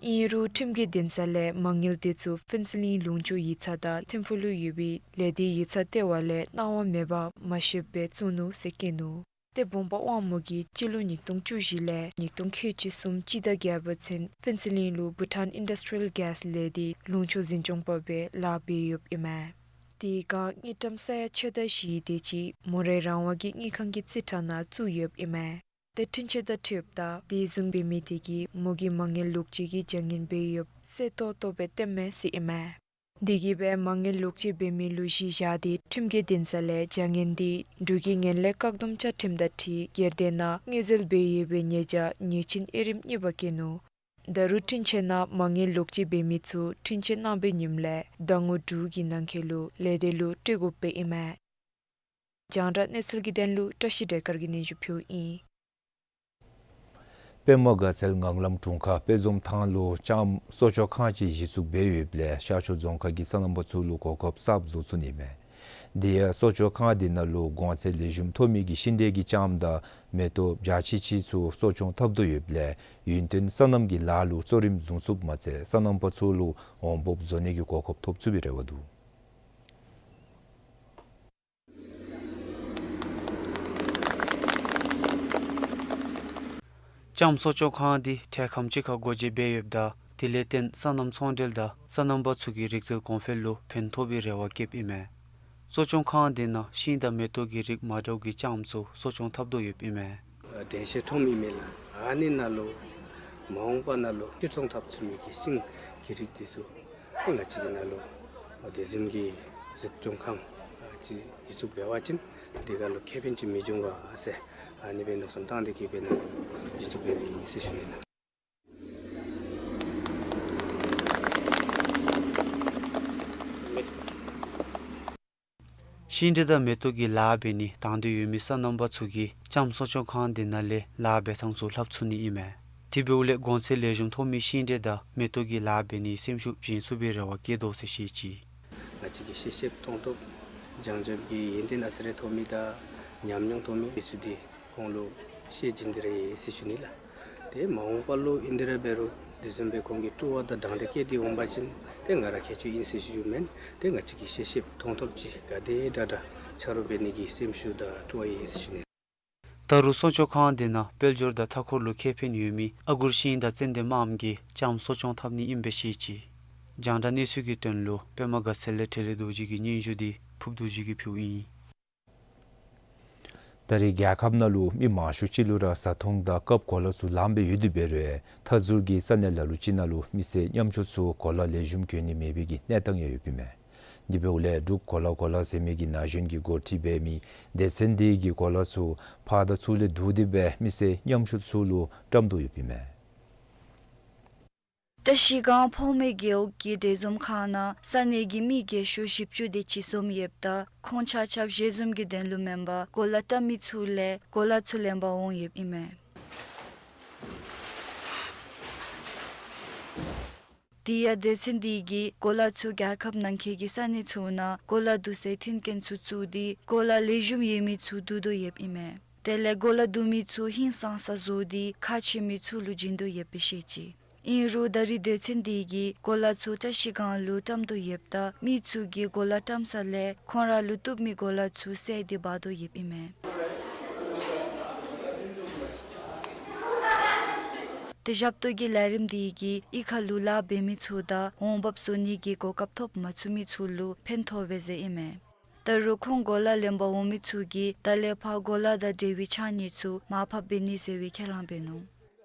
ཨིན་རུང་ཁྲིམས་ཀྱི་འདུན་ས་ལས་མ་དངུལ་དེ་ཚུ་ཕུན་ཚོགས་གླིང་ལུང་ཕྱོགས་ཡིག་ཚང་དང་ཐིམ་ཕུག་ལུ་ཡོད་པའི་ལས་སྡེའི་ཡིག་ཚང་ལྟེ་བ་ལས་གནང་བ་མེད་པར་མ་ཤེསཔ་སྦེ་བཙུགས་ནུག་ཟེར་བཀོད་ནུག། ཏེ་བུམ་པ་དབང་མོ་གིས་སྤྱི་ལོ་ཉིས་སྟོང་བཅུ་བཞི་ལས་ཉིས་སྟོང་ཁལ་གཅིག་གསུམ་སྤྱི་ཟླ་བརྒྱད་པ་ཚུན་ཕུན་ཚོགས་གླིང་ལུ་བྷུ་ཊཱན་ཨིན་ཌསི་ཊི་རི་ཡལ་གེསི་ལས་སྡེའི་ལུང་ཕྱོགས་འཛིན་སྐྱོང་པ་སྦེ་ལཱ་འབད་ཡོདཔ་ཨིན་མས། དེ་སྒང་དངུལ་ཀྲམ་ས་ཡ་ཕྱེད་དང་བཞི་དེ་ཅིག་མོ་རའི་རང་དབང་གི་དངུལ་ཁང་གི་རྩིས་ཁྲ་ནང་བཙུགས་ཡོདཔ་ཨིན་མས། ཏེ་འཁྲུན་ཆོད་དང་འཁྲིལཝ་ད་དེ་བཟུམ་འབད་མི་དེ་གིས་མོ་གི་མ་དངུལ་ལོག་སྤྱོད་ཀྱི་བྱ་ངན་འབད་ཡོདཔ་གསལ་ཏོག་ཏོ་སྦེ་སྟོནམ་མས་ཟེར་ཨིན་མས། དེ་གིས་སྦེ་མ་དངུལ་ལོག་སྤྱོད་འབད་མི་ལུ་གཞི་བཞག་སྟེ་ཁྲིམས་ཀྱི་འདུན་ས་ལས་བྱ་ངན་དེ་འབྲུག་གི་ངན་ལྷད་བཀག་སྡོམ་བཅའ་ཁྲིམས་དང་འཁྲིལ་སྒེར་སྡེ་ནང་དངུལ་འཛོལ་འབད་ཡོད་པའི་ཉེས་བྱ་ཉེས་ཅན་དབྱེ་རིམ་གཉིས་པ་བཀོད་ནུག། ད་རུང་འཁྲུན་ཆོད་ནང་མ་དངུལ་ལོག་སྤྱོད་འབད་མི་ཚུ་འཁྲུན་ཆོད་གནང་བའི་ཉིནམ་ལས་ཟླ་ངོ་དྲུག་གི་ནང་འཁོད་ལུ་ལས་སྡེ་ལུ་སྤྲོད་དགོཔ་ཨིན་མས། རྒྱང་བསྒྲགས་གནས་ཚུལ་གྱི་དོན་ལུ་བཀྲ་ཤིས་སྒྲོལ་དཀར་གྱིས་སྙན་ཞུ་ཕུལཝ་ཨིན། པདྨ་དགའ་ཚལ་ངང་ལམ་དྲུང་ཁག་དཔལ་འཛོམས་ཐང་ལུ་ལྕངམ་གསོ་སྐྱོང་ཁང་ཅིག་གཞི་བཙུགས་འབད་ཡོདཔ་ལས་ཤར་ཕྱོགས་རྫོང་ཁག་གི་སོ་ནམ་པ་ཚུ་ལུ་གོ་སྐབས་གསརཔ་བཟོ་ཚུགས་ནི་མས། དེ་ཡང་གསོ་སྐྱོང་ཁང་དེ་ནང་ལུ་གོང་ཚད་ལེགས་ཤོམ་ཐོབ་མི་གི་ཤིང་འབྲས་ཀྱི་ལྕངམ་དང་མེ་ཏོག་བརྒྱ་ཆ་གཅིག་ཚུ་གསོ་སྐྱོང་འཐབ་དོ་ཡོདཔ་ལས་ཡུན་བརྟན་སོ་ནམ་གྱི་ལཱ་ལུ་གཙོ་རིམ་བཟུང་ཚུགསཔ་མ་ཚད་སོ་ནམ་པ་ཚུ་ལུ་འོང་འབབ་བཟོ་ནི་གི་གོ་སྐབས་ཐོབ་ཚུགས་པའི་རེ་བ་འདུག། ལྕངམ་གསོ་སྐྱོང་ཁང་འདི་འཕྲལ་ཁམས་ཅིག་ཁར་སྒོ་འབྱེད་འབད་ཡོདཔ་ད་དེ་ལས་བརྟེན་སོ་ནམ་ཚོང་འབྲེལ་དང་སོ་ནམ་པ་ཚུ་གི་རིག་རྩལ་གོང་འཕེལ་ལུ་ཕན་ཐོགས་པའི་རེ་བ་བསྐྱེདཔ་ཨིན་མས། གསོ་སྐྱོང་ཁང་འདི་ནང་ཤིང་དང་མེ་ཏོག་གི་རིགས་མ་འདྲཝ་གི་ལྕངམ་ཚུ་གསོ་སྐྱོང་འཐབ་དོ་ཡོདཔ་ཨིན་མས། དྲན་ཤེས་ཁྲོམ་ཨིན་མས་ལགས། ཨ་ནི་ནང་ལུ་མ་འོངས་པ་ནང་ལུ་ཕྱིར་ཚོང་འཐབ་ཚུགས་མི་གི་ཤིང་གི་རིགས་འདི་ཚུ་ང་བཅས་ཀྱི་ནང་ལུ་དེ་བཟུམ་གྱི་གསོ་སྐྱོང་ཁང་ཅིག་གཞི་བཙུགས་འབད་བ་ཅིན་དེ་ཁར་ལུ་ཁེ་ཕན་ཅིག་མི་འབྱུང་ག་ཟེར་ཨ་ནི་སྦེ་མནོ་བསམ་བཏང་སྟེ་གིས་སྦེ་ནཱ་གཞི་བཙུགས་འབད་ནི་ཨིན་ཟེར་ཞུ་ནི་ལགས། ཤིང་འབྲས་དང་མེ་ཏོག་གི་ལཱ་འབད་ནི་དང་འདོད་ཡོད་མི་སོ་ནམ་པ་ཚུ་གིས་ལྕངམ་གསོ་སྐྱོང་ཁང་འདི་ནང་ལས་ལཱ་འབད་ཐངས་ཚུ་ལྷབ་ཚུགས་ནི་ཨིན་མས། དེ་འབདཝ་ལས་གོང་ཚད་ལེགས་ཤོམ་ཐོབ་མི་ཤིང་འབྲས་དང་མེ་ཏོག་གི་ལཱ་འབད་ནི་སེམས་ཤུགས་བྱིན་ཚུགས་པའི་རེ་བ་བསྐྱེད་དོ་ཟེར་བཤད་ཅི། ང་བཅས་ཀྱིས་ཤེས་ཤེསཔ་མཐོང་ཐོབ་སྦྱང་སྦྱངམ་གི་ཡོན་ཏན་ཨ་ཙི་རེ་ཐོབ་མི་དང་ཉམས་མྱོང་ཐོབ་མི་འདི་ཚུ་འདི་ཁོང་ལུ་བཤད་བྱིན་ཏེ་ར་ཡོད་ཟེར་ཞུ་ནི་ལགས། ཏེ་མ་འོངས་པ་ལུ་ཨིན་ཏེ་ར་འབད་རུང་དེ་བཟུམ་སྦེ་ཁོང་གིས་སྤྲོ་བ་དང་དང་འདོད་བསྐྱེད་དེ་འོང་པ་ཅིན་ཏེ་ང་ར་ཁྱད་ཆོས་ཨིན་ཟེར་ཞུ་མེན། ཏེ་ང་བཅས་ཀྱིས་ཤེས་ཤེསཔ་མཐོང་ཐོབ་ཅིག་ག་དེ་དྲག་དྲག་ཆ་རོགས་འབད་ནི་གི་སེམས་ཤུགས་དང་སྤྲོ་བ་ཡོད་ཟེར་ཞུ་ནི། ད་རུང་གསོ་སྐྱོང་ཁང་འདི་ནང་དཔལ་འབྱོར་དང་མཐའ་འཁོར་ལུ་ཁེ་ཕན་ཡོད་མི་ཨ་གུར་ཤིང་དང་ཙན་དན་མངམ་གྱི་ལྕངམ་གསོ་སྐྱོང་འཐབ་ནི་ཨིནམ་སྦེ་བཤད་ཅི། རྒྱང་བསྒྲགས་གནས་ཚུལ་གྱི་དོན་ལུ་པདྨ་དགའ་ཚལ་ལས་འཕྲིན་ལས་རྡོ་རྗེ་གི་སྙན་ཞུ་འདི་ཕུབ་རྡོ་རྗེ་གིས་ཕུལཝ་ཨིན། ད་རེས་རྒྱལ་ཁབ་ནང་ལུ་མི་མང་ཤོས་ཅིག་ལུ་ར་བཟའ་འཐུང་དང་སྐབས་གོ་ལ་ཚུ་ལངམ་སྦེ་ཡོད་དེ་འབད་རུང་མཐའ་ཟུར་གྱི་ས་གནས་ལ་ལུ་ཅིག་ནང་ལུ་མི་སེར་ཉམ་ཆུང་ཚུ་གོ་ལ་ལེགས་ཤོམ་གྱོན་ནི་མེད་པའི་གི་གནས་སྟངས་ཡང་ཡོདཔ་ཨིན་མས། དེ་འབདཝ་ལས་འབྲུག་གོ་ལ་གོ་ལ་ཟེར་མི་གི་ན་གཞོན་གྱི་འགོ་ཁྲིད་འབད་མི་སྡེ་ཚན་འདི་གིས་གོ་ལ་ཚུ་ཕར་དང་ཚུར་ལས་བསྡུ་སྟེ་སྦེ་མི་སེར་ཉམ་ཆུང་ཚུ་ལུ་བཀྲམ་དོ་ཡོདཔ་ཨིན་མས། བཀྲ་ཤིས་སྒང་ཕོ་མོའི་རྒེད་འོག་གི་འབྲས་འཛོམས་ཁང་ནང་ས་གནས་ཀྱི་མི་རྒས་ཤོས་བཞི་བཅུ་དེ་ཅིག་འཛོམས་ཡོདཔ་ད་ཁོང་ཆ་ཁྱབ་ཞལ་འཛོམས་ཀྱི་དོན་ལུ་མེན་པར་གོ་ལ་བཀྲམ་མི་ཚུ་ལས་གོ་ལ་ཚུ་ལེན་པར་འོང་ཡོདཔ་ཨིན་མས། དེ་ཡང་སྡེ་ཚན་འདི་གིས་གོ་ལ་ཚུ་རྒྱལ་ཁབ་ནང་འཁོད་ཀྱི་ས་གནས་ཚུ་ནང་གོ་ལ་བསྡུ་སའི་མཐུན་རྐྱེན་ཚུ་བཙུགས་ཏེ་གོ་ལ་ལེགས་ཤོམ་ཡོད་མི་ཚུ་བསྡུ་དོ་ཡོདཔ་ཨིན་མས། དེ་ལས་གོ་ལ་བསྡུ་མི་ཚུ་ཧིང་སངས་ས་བཟོ་སྟེ་ཁག་ཆེ་མི་ཚུ་ལུ་བྱིན་དོ་ཡོདཔ་སྦེ་བཤད་ཅི། ཨིན་རུང་ད་རེས་སྡེ་ཚན་འདི་གིས་གོ་ལ་ཚུ་བཀྲ་ཤིས་སྒང་ལུ་བཀྲམ་དོ་ཡོདཔ་ད་མི་ཚུ་གིས་གོ་ལ་བཀྲམ་ས་ལས་ཁོང་ར་ལུ་བཏུབ་མི་གོ་ལ་ཚུ་བསལ་ཏེ་འབག་དོ་ཡོདཔ་ཨིན་མས། ཏེ་ཞབས་ཏོག་གི་ལས་རིམ་འདི་གིས་གཡུས་ཁ་ལུ་ལཱ་འབད་མི་ཚུ་དང་འོང་འབབ་བཟོ་ནི་གི་གོ་སྐབས་ཐོབ་མ་ཚུགས་མི་ཚུ་ལུ་ཕན་ཐོགས་པས་ཟེར་ཨིན་མས། ད་རུང་ཁོང་གོ་ལ་ལེན་པར་འོང་མི་ཚུ་གིས་ད་ལས་ཕར་གོ་ལ་དང་འབྲེལ་བའི་ཕྱགས་སྙིགས་ཚུ་མར་ཕབ་འབད་ནི་ཟེར་བའི་ཁས་བླངས་འབད་ནུག།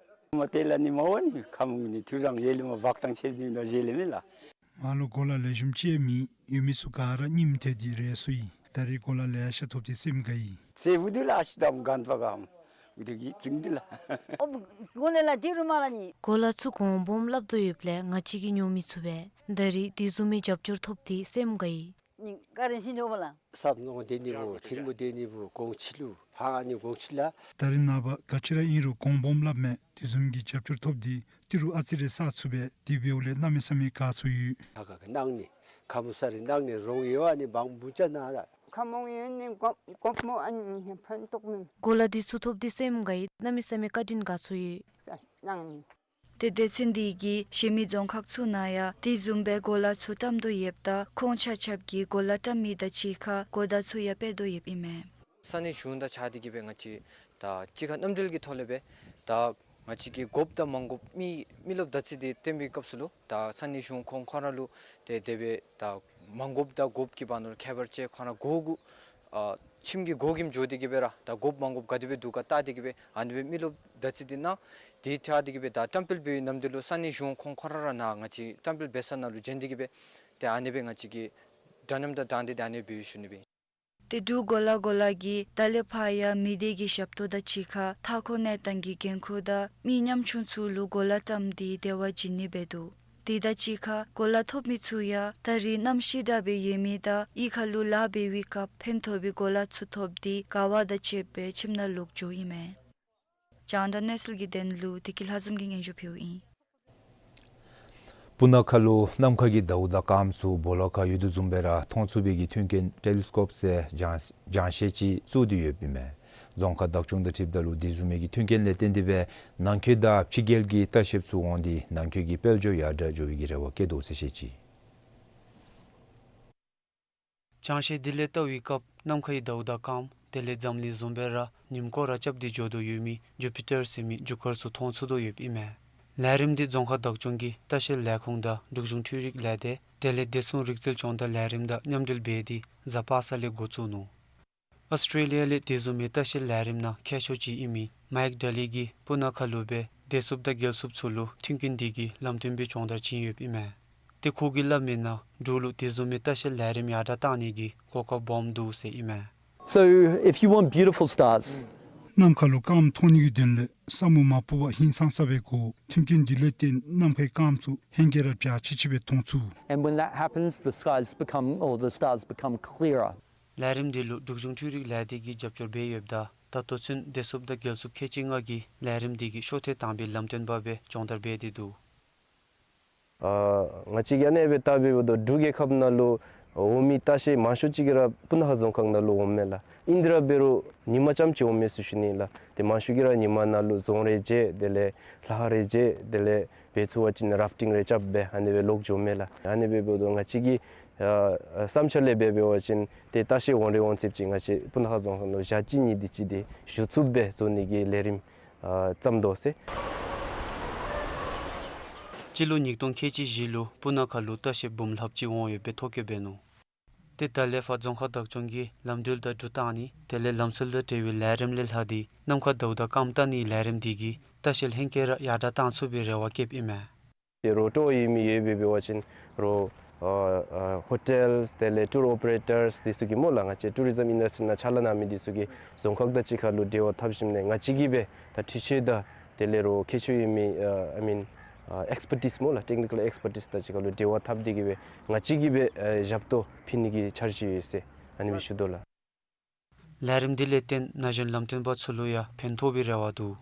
མ་དེ་ལས་ནི་མ་འོང་ནི་ཁ་མུག་ནི་ཐུ་རང་ཡེ་ལེ་མ་བག་ཐང་ཆེ་ནི་ནོ་ཡེ་ལེ་མེ་ལ། མར་ལུ་གོ་ལ་ལེགས་ཤོམ་ཅིག་མེད། ཡོད་མི་ཚུ་ག་ར་རྙིངམ་ཐལ་ཏེ་རེ་སོ་ཡི། ད་རེས་གོ་ལ་ལེ་ཤ་ཐོབ་སྟེ་སེམས་དགའ་ཡི། ཚེ་བུ་དུ་ལ་ཤི་དམ་གན་པ་གམ་བུ་དུ་གི་ཙིང་དུ་ལ། ཨོ་གོ་ལ་ལ་དེ་རུ་མ་ལ་ནི། གོ་ལ་ཚུ་གོང་སྦོམ་སླབ་དོ་ཡོདཔ་ལས་ང་བཅས་ཀྱི་ཉོ་མི་ཚུ་སྦེ་ད་རེས་དེ་བཟུམ་མའི་རྒྱབ་སྐྱོར་ཐོབ་སྟེ་སེམས་དགའ་ཡི། ནི་ཀ་རིན་ཤིན་ཏུ་བ་ལ། སབ་ནོ་དེ་ནི་བུ་ཐིར་མོ་དེ་ནི་བུ་གོང་ཆི་ལུ་ཧ་ནི་གོང་ཆི་ལ། ད་རེས་ནངས་པ་ག་ཅི་ར་ཨིན་རུང་གོང་སྦོམ་སླབ་མས། དེ་བཟུམ་གྱི་རྒྱབ་སྐྱོར་ཐོབ་སྟེ་ཏི་རུ་ཨ་ཙི་རེ་ས་ཚུགས་པས། དེ་འབདཝ་ལས་གནམ་མེད་ས་མེད་དགའ་ཚོར་ཡོད། ཧ་ག་ག་གནང་ནི་ཁ་མུ་ས་རི་གནང་ནི་རོང་ཡོ་ཨ་ནི་བང་བུ་ཅ་ན་ལ། ཁ་མོང་ཡོ་ནི་གོ་གོ་མོ་ཨ་ནི་ཕན་ཐོགས་མི། གོ་ལ་དེ་ཚུ་ཐོབ་སྟེ་སེམས་དགའ་ཡི། གནམ་མེད་ས་མེད་བཀའ་དྲིན་དགའ་ཚོར་ཡོད། གནང་ནི། ཏེ་སྡེ་ཚན་འདི་གིས་གཞན་མི་རྫོང་ཁག་ཚུ་ནང་ཡང་དེ་བཟུམ་སྦེ་གོ་ལ་ཚུ་བཀྲམ་དོ་ཡོདཔ་ད་ཁོང་ཆ་ཁྱབ་ཀྱིས་གོ་ལ་བཀྲམ་མི་དང་གཅིག་ཁར་གོ་བརྡ་ཚུ་ཡང་སྤེལ་དོ་ཡོདཔ་ཨིན་མས། ས་གནས་གཞུང་དང་བཅས་ཏེ་གིས་སྦེ་ང་བཅས་ད་གཅིག་ཁར་མཉམ་འབྲེལ་གྱི་ཐོག་ལས་སྦེ་ད་ང་བཅས་ཀྱི་དགོཔ་དང་མ་དགོཔ་མི་མི་རློབས་བརྡ་རྩིས་འདི་སྟོན་པའི་སྐབས་སུ་ལུ་ད་ས་གནས་གཞུང་ཁོང་ཁོང་ར་ལུ་ཏེ་དེ་སྦེ་ད་མ་དགོཔ་དང་དགོཔ་ཀྱི་བར་ན་ལུ་ཁྱད་པར་ཅིག་ཁོང་ར་གོ་གུ་ཨ་ཁྱིམ་གྱི་སྒོ་གིམ་འགྱོ་སྟེ་གིས་སྦེ་ར་ད་དགོཔ་མ་དགོཔ་ག་དེ་སྦེ་འདུག་ག་བལྟ་སྟེ་གིས་སྦེ་ཨ་ནི་སྦེ་མི་རློབས་བརྡ་རྩིས་འདི་གནང་། དེ་བལྟ་སྟེ་གིས་སྦེ་ད་བཀྲམ་སྤེལ་འབད་བའི་ནམ་དུས་ལུ་ས་གནས་གཞུང་ཁོང་ཁོང་ར་ར་ནཱ་ང་བཅས་བཀྲམ་སྤེལ་འབད་ས་ནང་ལུ་བྱོན་ཏེ་གིས་སྦེ་ཏེ་ཨ་ནི་སྦེ་ང་བཅས་ཀྱིས་འདྲ་མཉམ་དང་དྲང་བདེན་དེ་ཨ་ནི་སྦེ་ཞུ་ནི་སྦེ། ཏེ་འབྲུག་གོ་ལ་གོ་ལ་གིས་ད་ལས་ཕར་ཡང་མི་སྡེ་གི་ཞབས་ཏོག་དང་གཅིག་ཁར་མཐའ་འཁོར་གནས་སྟངས་ཀྱི་འགན་ཁུར་དང་མི་ཉམ་ཆུང་ཚུ་ལུ་གོ་ལ་བཀྲམ་སྟེ་བདེ་བ་བྱིན་ནི་འབད་དོ། དེ་དང་གཅིག་ཁར་གོ་ལ་ཐོབ་མི་ཚུ་ཡང་ད་རེས་གནམ་ཞི་དྲགས་སྦེ་ཡོད་མི་དང་གཡུས་ཁ་ལུ་ལཱ་འབད་བའི་སྐབས་ཕན་ཐོགས་པའི་གོ་ལ་ཚུ་ཐོབ་སྟེ་དགའ་བ་དང་བཅས་པའི་ཁྱིམ་ནང་ལོག་འགྱོཝ་ཨིན་མས། རྒྱང་བསྒྲགས་གནས་ཚུལ་གྱི་དོན་ལུ་བདེ་སྐྱིད་ལྷ་འཛོམས་ཀྱིས་སྙན་ཞུ་ཕུལཝ་ཨིན། སྤུ་ན་ཁ་ལུ་ནམ་མཁའ་གི་ཟླཝ་དང་སྐརམ་ཚུ་སྦོ་ལོགས་ཁར་ཡོད་དོ་བཟུམ་སྦེ་ར་མཐོང་ཚུགས་པའི་གི་མཐུན་རྐྱེན་ཊེ་ལི་སི་ཀོབ་ཟེར་རྒྱང་རྒྱང་ཤེལ་ཅིག་བཙུགས་ཏེ་ཡོདཔ་ཨིན་མས། རྫོང་ཁག་བདག་སྐྱོང་དང་འཁྲིལཝ་ད་ལུ་དེ་བཟུམ་མའི་གི་མཐུན་རྐྱེན་ལས་བརྟེན་ཏེ་སྦེ་ནང་འཁོད་དང་ཕྱི་རྒྱལ་གྱི་ལྟ་བཤལཔ་ཚུ་འོང་སྟེ་ནང་འཁོད་ཀྱི་དཔལ་འབྱོར་ཡར་དྲག་འགྱོ་བའི་གི་རེ་བ་བསྐྱེད་དོ་ཟེར་བཤད་ཅི། རྒྱང་ཤེལ་དེ་ལས་བལྟ་བའི་སྐབས་ནམ་མཁའི་ཟླཝ་དང་སྐརམ་དེ་ལས་འཛམ་གླིང་བཟུམ་སྦེ་ར་ཉིམ་སྐོར་ར་རྐྱབ་སྟེ་འགྱོ་དོ་ཡོད་མི་ཇུ་པི་ཊར་ཟེར་མི་རྒྱུ་སྐར་ཚུ་མཐོང་ཚུགས་དོ་ཡོདཔ་ཨིན་མས། ལས་རིམ་འདི་རྫོང་ཁག་བདག་སྐྱོང་གི་ལྟ་བཤལ་ལས་ཁུངས་དང་འབྲུག་གཞུང་འཕྲུལ་རིག་ལས་སྡེ་དེ་ལས་བདེ་སྲུང་རིག་རྩལ་སྦྱོང་བརྡར་ལས་རིམ་དང་མཉམ་འབྲེལ་འབད་དེ་གཟའ་པ་སངས་ལས་འགོ་བཙུགས་ནུག། ཨོསི་ཊྲེ་ལི་ཡ་ལས་དེ་བཟུམ་མའི་ལྟ་བཤལ་ལས་རིམ་ནང་མཁས་མཆོག་ཅིག་ཨིན་མི་མཱའིཀ་ཌ་ལི་གིས་སྤུ་ན་ཁ་ལུ་སྦེ་བདེ་སྲུངཔ་དང་རྒྱལ་སྲུངཔ་ཚུ་ལུ་མཐུན་རྐྱེན་འདི་གི་ལམ་སྟོན་སྦེ་སྦྱོང་བརྡར་བྱིན་ཡོདཔ་ཨིན་མས། ཏེ་ཁོ་གིས་སླབ་མིའི་ནང་འབྲུག་ལུ་དེ་བཟུམ་མའི་ལྟ་བཤལ་ལས་རིམ་ཡར་དྲག་གཏང་ནི་གི་གོ་སྐབས་སྦོམ་འདུག་ཟེར་ཨིན་མས། So, if you want beautiful stars, ནམ་མཁའ་ལུ་སྐརམ་མཐོང་ནི་གི་དོན་ལས་ས་སྨུག་མ་ཕོག་པར་ཧིང་སངས་ས་སྦེ་དགོ། མཐུན་རྐྱེན་འདི་ལས་བརྟེན་ནམ་མཁའི་སྐརམ་ཚུ་ཧེང་སྐལ་ར་འཇའ་ཆི་ཆི་སྦེ་མཐོང་ཚུགས། And when that happens, the skies become, or the stars become clearer. ལས་རིམ་འདི་ལུ་འབྲུག་གཞུང་འཕྲུལ་རིག་ལས་སྡེ་གིས་རྒྱབ་སྐྱོར་འབད་ཡོདཔ་ད་ད་ལྟོ་ཚུན་བདེ་སྲུངཔ་དང་རྒྱལ་སྲུངཔ་ཁལ་གཅིག་ལྔ་གིས་ལས་རིམ་འདི་གི་ཤོག་ཐེངས་དང་པའི་ལམ་སྟོན་པ་སྦེ་སྦྱོང་བརྡར་འབད་དེ་འདུག། ཨ་ང་བཅས་ཀྱིས་ཨ་ནེ་སྦེ་བལྟ་འབདཝ་ད་འབྲུག་རྒྱལ་ཁབ་ནང་ལུ་འོང་མི་ལྟ་བཤལ་མང་ཤོས་ཅིག་གིས་ར་སྤུ་ན་ཁ་རྫོང་ཁག་ནང་ལུ་འོངམ་མས་ལགས། ཨིན་ཏེ་ར་འབད་རུང་ཉིན་མ་རྐྱངམ་ཅིག་འོངམ་མས་ཟེར་ཞུ་ནི་ལགས། ཏེ་མང་ཤོས་ཀྱིས་ར་ཉིན་མ་ནང་ལུ་རྫོང་རེ་མཇལ་དེ་ལས་ལྷ་ཁང་རེ་མཇལ་དེ་ལས་འབད་ཚུགས་པ་ཅིན་རཱཕ་ཊིང་རེ་རྐྱབ་སྦེ་ཨ་ནེ་སྦེ་ལོག་འགྱོཝ་མས་ལགས། ཨ་ནེ་སྦེ་འབདཝ་ད་ང་བཅས་ཀྱི་ཨ་ཨ་བསམ་འཆར་ལས་འབད་འབད་བ་ཅིན་ཏེ་ལྟ་བཤལ་འོང་རེ་འོང་ཚདཔ་ཅིག་ང་བཅས་སྤུ་ན་ཁ་རྫོང་ཁག་ནང་ལུ་ཞག་གཅིག་གཉིས་དེ་ཅིག་དེ་བཞུགས་ཚུགསཔ་སྦེ་བཟོ་ནི་གི་ལས་རིམ་ཨ་བརྩམ་དོ་ཟེར། སྤྱི་ལོ་ཉིས་སྟོང་ཁལ་གཅིག་བཞི་ལུ་སྤུ་ན་ཁ་ལུ་ལྟ་བཤལཔ་འབུམ་ལྷགཔ་ཅིག་འོང་ཡོད་པའི་ཐོ་བཀོད་འབད་ནུག། ཏེ་ད་ལས་ཕར་རྫོང་ཁག་བདག་སྐྱོང་གིས་ལམ་འགྲུལ་དང་འགྲུལ་བཏང་ནི་དེ་ལས་ལམ་སྲོལ་དང་འབྲེལ་བའི་ལས་རིམ་ལས་ལྷག་སྟེ་ནམ་མཁའ་ཟླཝ་དང་སྐརམ་བལྟ་ནིའི་ལས་རིམ་འདི་གིས་ལྟ་བཤལ་ཧེང་སྐལ་ར་ཡར་དྲག་གཏང་ཚུགས་པའི་རེ་བ་བསྐྱེདཔ་ཨིན་མས། ཏེ་རོགས་ཏོ་ཡོད་མི་ཡོདཔ་འབད་བ་ཅིན་རོགས་ཨ་ཨ་ཧོ་ཊེལསི་དེ་ལས་ཊུར་ཨོ་པ་རེ་ཊརསི་འདི་ཚུ་གིས་སྨོ་ལགས། ང་བཅས་ཊུ་རི་ཛམ་ཨིན་ཌསི་ཊི་རི་ནང་ཕྱག་ལཱ་གནང་མི་འདི་ཚུ་གིས་རྫོང་ཁག་དང་གཅིག་ཁར་ལུ་འབྲེལ་བ་འཐབ་ཞིནམ་ལས་ང་བཅས་ཀྱིས་སྦེ་ད་འཕྲུལ་ཆས་དང་དེ་ལས་རོགས་མཁས་མཆོག་ཡོད་མི་ཨ་ཨ་མིན་ཨ་ཨེགསི་པར་ཊིསི་སྨོ་ལགས། ཊེག་ནི་ཀལ་ཨེགསི་པར་ཊིསི་དང་གཅིག་ཁར་ལུ་འབྲེལ་བ་འཐབ་སྟེ་གིས་སྦེ་ང་བཅས་ཀྱིས་སྦེ་ཨ་ཞབས་ཏོག་ཕུལ་ནི་གི་འཆར་གཞི་ཡོད་ཟེར་ཨ་ནི་སྦེ་ཞུ་དོ་ལགས། ལས་རིམ་འདི་ལས་བརྟེན་ན་གཞོན་ལམ་སྟོན་པ་ཚུ་ལུ་ཡང་ཕན་ཐོགས་པའི་རེ་བ་འདུག།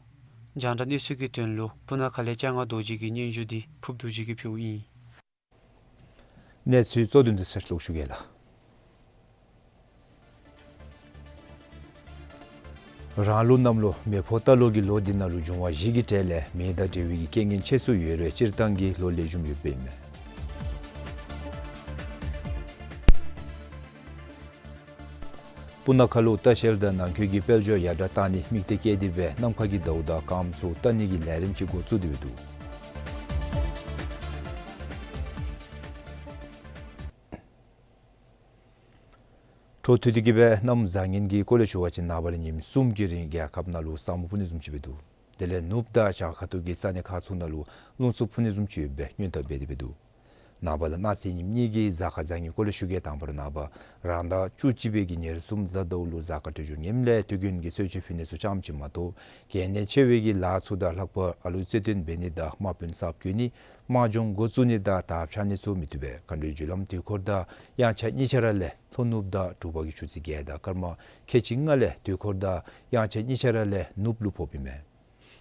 རྒྱང་བསྒྲགས་གནས་ཚུལ་གྱི་དོན་ལུ་སྤུ་ན་ཁ་ལས་སྤྱན་སྔ་རྡོ་རྗེ་གི་སྙན་ཞུ་འདི་ཕུབ་རྡོ་རྗེ་གིས་ཕུལཝ་ཨིན། གནས་ཚུལ་གཙོ་དོན་འདི་ཚར་ལོག་ཞུ་གེ་ལགས། རང་ལུགས་གནམ་ལོ་མེ་ཕོ་རྟ་ལོ་གི་ལོ་འདི་ནང་ལུ་འབྱུང་བ་བཞི་གི་གྲས་ལས་མེ་དང་འབྲེལ་བའི་གི་རྐྱེན་ངན་ཆེ་སུ་ཡོད་རུང་སྤྱིར་བཏང་གི་ལོ་ལེགས་ཤོམ་ཡོདཔ་ཨིན་མས། སྤུ་ན་ཁ་ལུ་ལྟ་བཤལ་དང་ནང་འཁོད་ཀྱི་དཔལ་འབྱོར་ཡར་དྲག་གཏང་ནི་དམིགས་གཏད་བསྐྱེད་དེ་སྦེ་ནམ་མཁའ་གི་ཟླཝ་དང་སྐརམ་ཚུ་བལྟ་ནི་གི་ལས་རིམ་ཅིག་འགོ་བཙུགས་ཏེ་འདུག། འཕྲོ་མཐུད་དེ་གིས་སྦེ་གནམ་བཟང་ངན་གྱི་སྐོར་ལས་ཞུ་བ་ཅིན་ནངས་པ་ལས་ཉིནམ་གསུམ་གྱི་རིང་རྒྱལ་ཁབ་ནང་ལུ་ས་སྨུག་སྤུབ་ནི་བཟུམ་ཅིག་སྦེ་འདུག། དེ་ལས་ནུབ་དང་བྱང་ཁ་ཐུག་གི་ས་གནས་ཁག་ཚུ་ནང་ལུ་རླུང་འཚུབ་འཕུ་ནི་བཟུམ་ཅིག་ཡོད་པའི་སྔོན་བརྡ་འབད་དེ་སྦེ་འདུག། ནངས་པ་ལས་གནངས་ཚེ་ཉིནམ་གཉིས་ཀྱི་གཟའ་སྐར་བཟང་ངན་སྐོར་ལས་ཞུ་གེ། དང་པ་ར་ནངས་པ་རང་ཟླ་བཅུ་གཅིག་པའི་གི་ཉེར་གསུམ་གཟའ་ཟླཝ་ལུ་གཟའ་སྐར་འཕྲོད་སྦྱོར་ངནམ་ལས་དུས་རྒྱུན་གྱི་གསོལ་མཆོད་ཕུལ་ནི་ཚུ་རྐྱངམ་ཅིག་མ་གཏོགས་གལ་གནད་ཆེ་བའི་གི་ལཱ་ཚུ་དང་ལྷག་པར་ཨ་ལུ་རྩེ་སྟོན་འབད་ནི་དང་དམག་དཔོན་གསརཔ་བསྐོ་ནི་དམག་སྦྱོང་འགོ་བཙུགས་ནི་དང་དར་འཕྱར་ནི་ཚུ་མི་བཏུབ་པས། མཁའ་འགྲོའི་རྒྱུ་ལམ་དུས་འཁོར་དང་དབྱངས་འཆར་གཉིས་ཆ་ར་ལས་ལྷོ་ནུབ་དང་དྲོ་པ་གི་ཆུ་ཚོད་བརྒྱད་དང་སྐར་མ་ཁལ་གཅིག་ལྔ་ལས་དུས་འཁོར་དང་དབྱངས་འཆར་གཉིས་ཆ་ར་ལས་ནུབ་ལུ་ཕོགཔ་ཨིན་མས།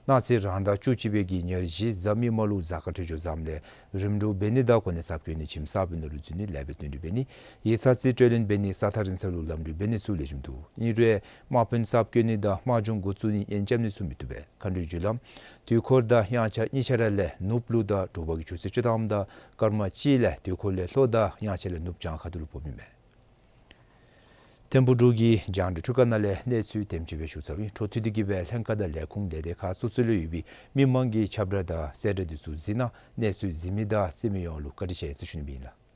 གནངས་ཚེ་རང་ཟླ་བཅུ་གཅིག་པའི་གི་ཉེར་བཞི་གཟའ་མིག་དམར་ལུ་གཟའ་སྐར་འཕྲོད་སྦྱོར་བཟངམ་ལས་རིམ་གྲོ་འབད་ནི་དང་གོ་གནས་གསརཔ་བསྐོ་ནི་ཁྱིམ་གསརཔ་ནང་ལུ་འཛུལ་ནི་ལེགས་པའི་དོན་འགྲུབ་འབད་ནི་ཡིག་ཚང་རྩིས་སྤྲོད་ལེན་འབད་ནི་ས་ཐག་རིང་ས་ལུ་ལམ་འགྲུལ་འབད་ནི་ཚུ་ལེགས་ཤོམ་འདུག། ཨིན་རུང་དམག་དཔོན་གསརཔ་བསྐོ་ནི་དང་དམག་སྦྱོང་འགོ་བཙུགས་ནི་དབྱེན་འབྱེད་ནི་ཚུ་མི་བཏུབ་པས། མཁའ་འགྲོའི་རྒྱུ་ལམ་དུས་འཁོར་དང་དབྱངས་འཆར་གཉིས་ཆ་ར་ལས་ནུབ་ལུ་དང་དྲོ་པ་གི་ཆུ་ཚོད་བཅུ་ཐམ་དང་སྐར་མ་གཅིག་ལས་དུས་འཁོར་ལས་ལྷོ་དང་དབྱངས་འཆར་ལས་ནུབ་བྱང་ཁ་ཐུག་ལུ་ཕོགཔ་ཨིན་མས། ཐིམ་ཕུག་འབྲུག་གི་རྒྱང་བསྒྲགས་འཕྲུལ་ཁང་ནང་ལས་གནས་ཚུལ་དེམ་ཅིག་སྦེ་ཞུ་ཚརཝ་ཨིན། འཕྲོ་མཐུད་དེ་གིས་སྦེ་ལྷན་ཁག་དང་ལས་ཁུངས་ལས་སྡེ་ཁག་སོ་སོ་ལུ་ཡོད་པའི་མི་མང་གི་ཁྱབ་བསྒྲགས་དང་གསལ་བསྒྲགས་འདི་ཚུ་གཟིགས་གནང་། གནས་ཚུལ་གཟིགས་མི་དང་གསན་མི་ཡོངས་ལུ་བཀའ་དྲིན་ཆེ་ཟེར་ཞུ་ནི་སྦེ་ཨིན་ལགས།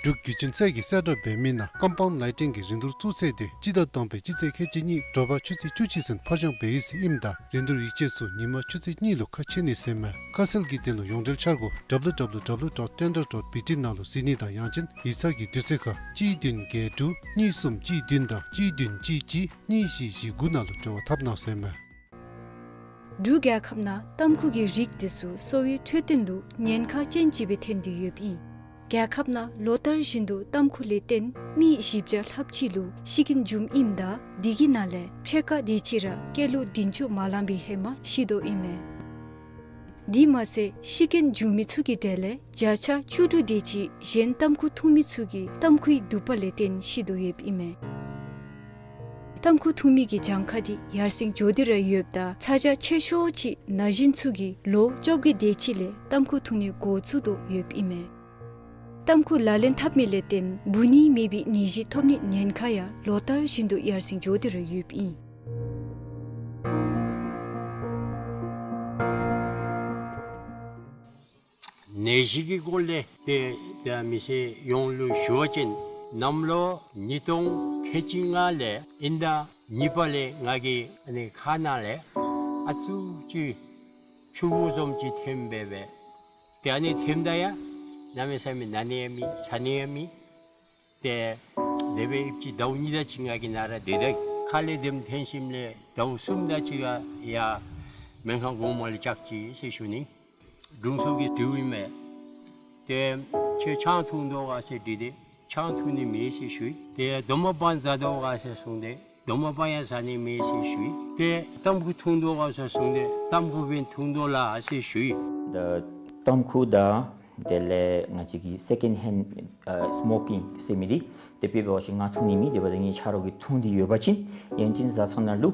འབྲུག་བརྒྱུད་འཕྲིན་ཚད་ཀྱི་གསལ་བསྒྲགས་འབད་མི་ནང་ཀམ་པའུནཌ་ལའི་ཊིང་གི་རིན་བསྡུར་བཙུགས་ཚད་དེ་སྤྱི་ཟླ་དང་པའི་སྤྱི་ཚེས་ཁལ་གཅིག་གཉིས་དྲོ་པ་ཆུ་ཚོད་བཅུ་གཅིག་ཚུན་ཕར་འགྱངས་འབད་ཡི་ཟེར་ཨིནམ་ད་རིན་བསྡུར་ཡིག་ཆ་ཚུ་ཉིན་མ་ཆུ་ཚོད་གཉིས་ལུ་ཁ་ཕྱེ་ནི་ཟེར་མས། ཁ་གསལ་གྱི་དོན་ལུ་ཡོངས་འབྲེལ་འཆར་སྒོ་W W W dot tender dot B T ནང་ལུ་གཟིགས་ནི་དང་ཡང་ཅིན་ཡིག་ཚང་གི་དུས་ཚོད་ཁར་གཅིག་བདུན་བརྒྱད་དྲུག་གཉིས་གསུམ་གཅིག་བདུན་དང་གཅིག་བདུན་གཅིག་གཅིག་གཉིས་བཞི་བཞི་དགུ་ནང་ལུ་འབྲེལ་བ་འཐབ་གནང་ཟེར་མས། འབྲུག་རྒྱལ་ཁབ་ནང་ཏམ་ཁུ་གི་རིགས་དེ་ཚུ་གསོ་བའི་འཕྲོད་བསྟེན་ལུ་ཉེན་ཁ་ཅན་ཅིག་སྦེ་ཐོན་ཏེ་ཡོདཔ་ཨིན། རྒྱལ་ཁབ་ནང་ལོ་ལྟར་བཞིན་དུ་ཏམ་ཁུ་ལས་བརྟེན་མི་བཞི་བརྒྱ་ལྷགཔ་ཅིག་ལུ་ཤི་རྐྱེན་འབྱུངམ་ཨིནམ་ད་དེ་གི་ནང་ལས་ཕྱེད་ཀ་དེ་ཅིག་ར་སྐྱེས་ལོ་བདུན་ཅུ་མ་ལང་པའི་ཧེ་མ་ཤི་དོ་ཨིན་མས། དེ་མ་ཚད་ཤི་རྐྱེན་འབྱུང་མི་ཚུ་གི་གྲས་ལས་བརྒྱ་ཆ་བཅུ་དྲུག་དེ་ཅིག་གཞན་ཏམ་ཁུ་འཐུང་མི་ཚུ་གིས་ཏམ་ཁུའི་དུད་པ་ལས་བརྟེན་ཤི་དོ་ཡོདཔ་ཨིན་མས། ཏམ་ཁུ་འཐུང་མི་གི་གྱངས་ཁ་དེ་ཡར་སེང་འགྱོ་སྟེ་ར་ཡོདཔ་ད་ཚ་གྱང་ཆེ་ཤོས་ཅིག་ན་གཞོན་ཚུ་གིས་ལོ་བཅོ་བརྒྱད་དེ་ཅིག་ལས་ཏམ་ཁུ་འཐུང་ནི་འགོ་བཙུགས་དོ་ཡོདཔ་ཨིན་མས། ཏམ་ཁུ་ལག་ལེན་འཐབ་མི་ལས་བརྟེན་འབུ་ནི་མེད་པའི་ནད་གཞི་ཐོབ་ནི་ཉེན་ཁ་ཡང་ལོ་ལྟར་བཞིན་དུ་ཡར་སེང་འགྱོ་སྟེ་ར་ཡོདཔ་ཨིན། ནད་གཞི་གི་སྐོར་ལས་ཏེ་ཏེ་མི་སེར་ཡོངས་ལུ་ཞུ་བ་ཅིན་གནམ་ལོ་ཉིས་སྟོང་ཁལ་གཅིག་ལྔ་ལས་དབྱིན་ཟླ་གཉིས་པ་ལས་ང་གི་ཨ་ནི་ཁ་ནང་ལས་ཨ་ཙུག་ཅིག་ཆུ་བུར་བཟུམ་ཅིག་ཐོནམ་སྦེ་སྦེ། ཏེ་ཨ་ནི་ཐོནམ་ད་ཡང་གནམ་མེད་ས་མེད་ན་ནི་ཡང་མེད་ཚ་ནི་ཡང་མེད། ཏེ་དེ་སྦེ་ཨིན་ཅི་ཟླཝ་གཉིས་དེ་ཅིག་ང་གི་ནང་ར་སྡོད་དེ་ཁ་ལས་དེམ་ཐོན་ཞིནམ་ལས་ཟླཝ་གསུམ་དེ་ཅིག་ཡང་སྨན་ཁང་གོང་མ་ལུ་བཅར་ཅི་ཟེར་ཞུ་ནི། དྲུང་འཚོ་གིས་དྲིཝ་ཨིན་མས། ཏེ་ཁྱོད་ཆང་འཐུང་དོ་ག་ཟེར་དྲིས་ཏེ་ཆང་འཐུང་ནི་མེད་ཟེར་ཞུ་ཡི། ཏེ་རྡོག་མ་སྤང་ཟ་དོ་ག་ཟེར་གསུངས་ཏེ་རྡོག་མ་སྤང་ཡང་ཟ་ནི་མེད་ཟེར་ཞུ་ཡི། ཏེ་ཏམ་ཁུ་འཐུང་དོ་ག་ཟེར་གསུངས་ཏེ་ཏམ་ཁུ་སྦེ་འཐུང་དོ་ལགས་ཟེར་ཞུ་ཡི། ད་ཏམ་ཁུ་དང་དེ་ལས་ང་བཅས་ཀྱི་སེ་ཀེནཌ་ཧེནཌ་ཨ་སི་མོ་ཀིང་ཟེར་མི་འདི་དེ་སྦེ་འབད་བ་ཅིན་ང་འཐུང་ནི་མེད། དེ་འབདཝ་ད་ངེའི་ཆ་རོགས་ཀྱིས་འཐུང་སྟེ་ཡོད་པ་ཅིན་ཡང་ཅིན་བཟའ་ཚང་ནང་ལུ་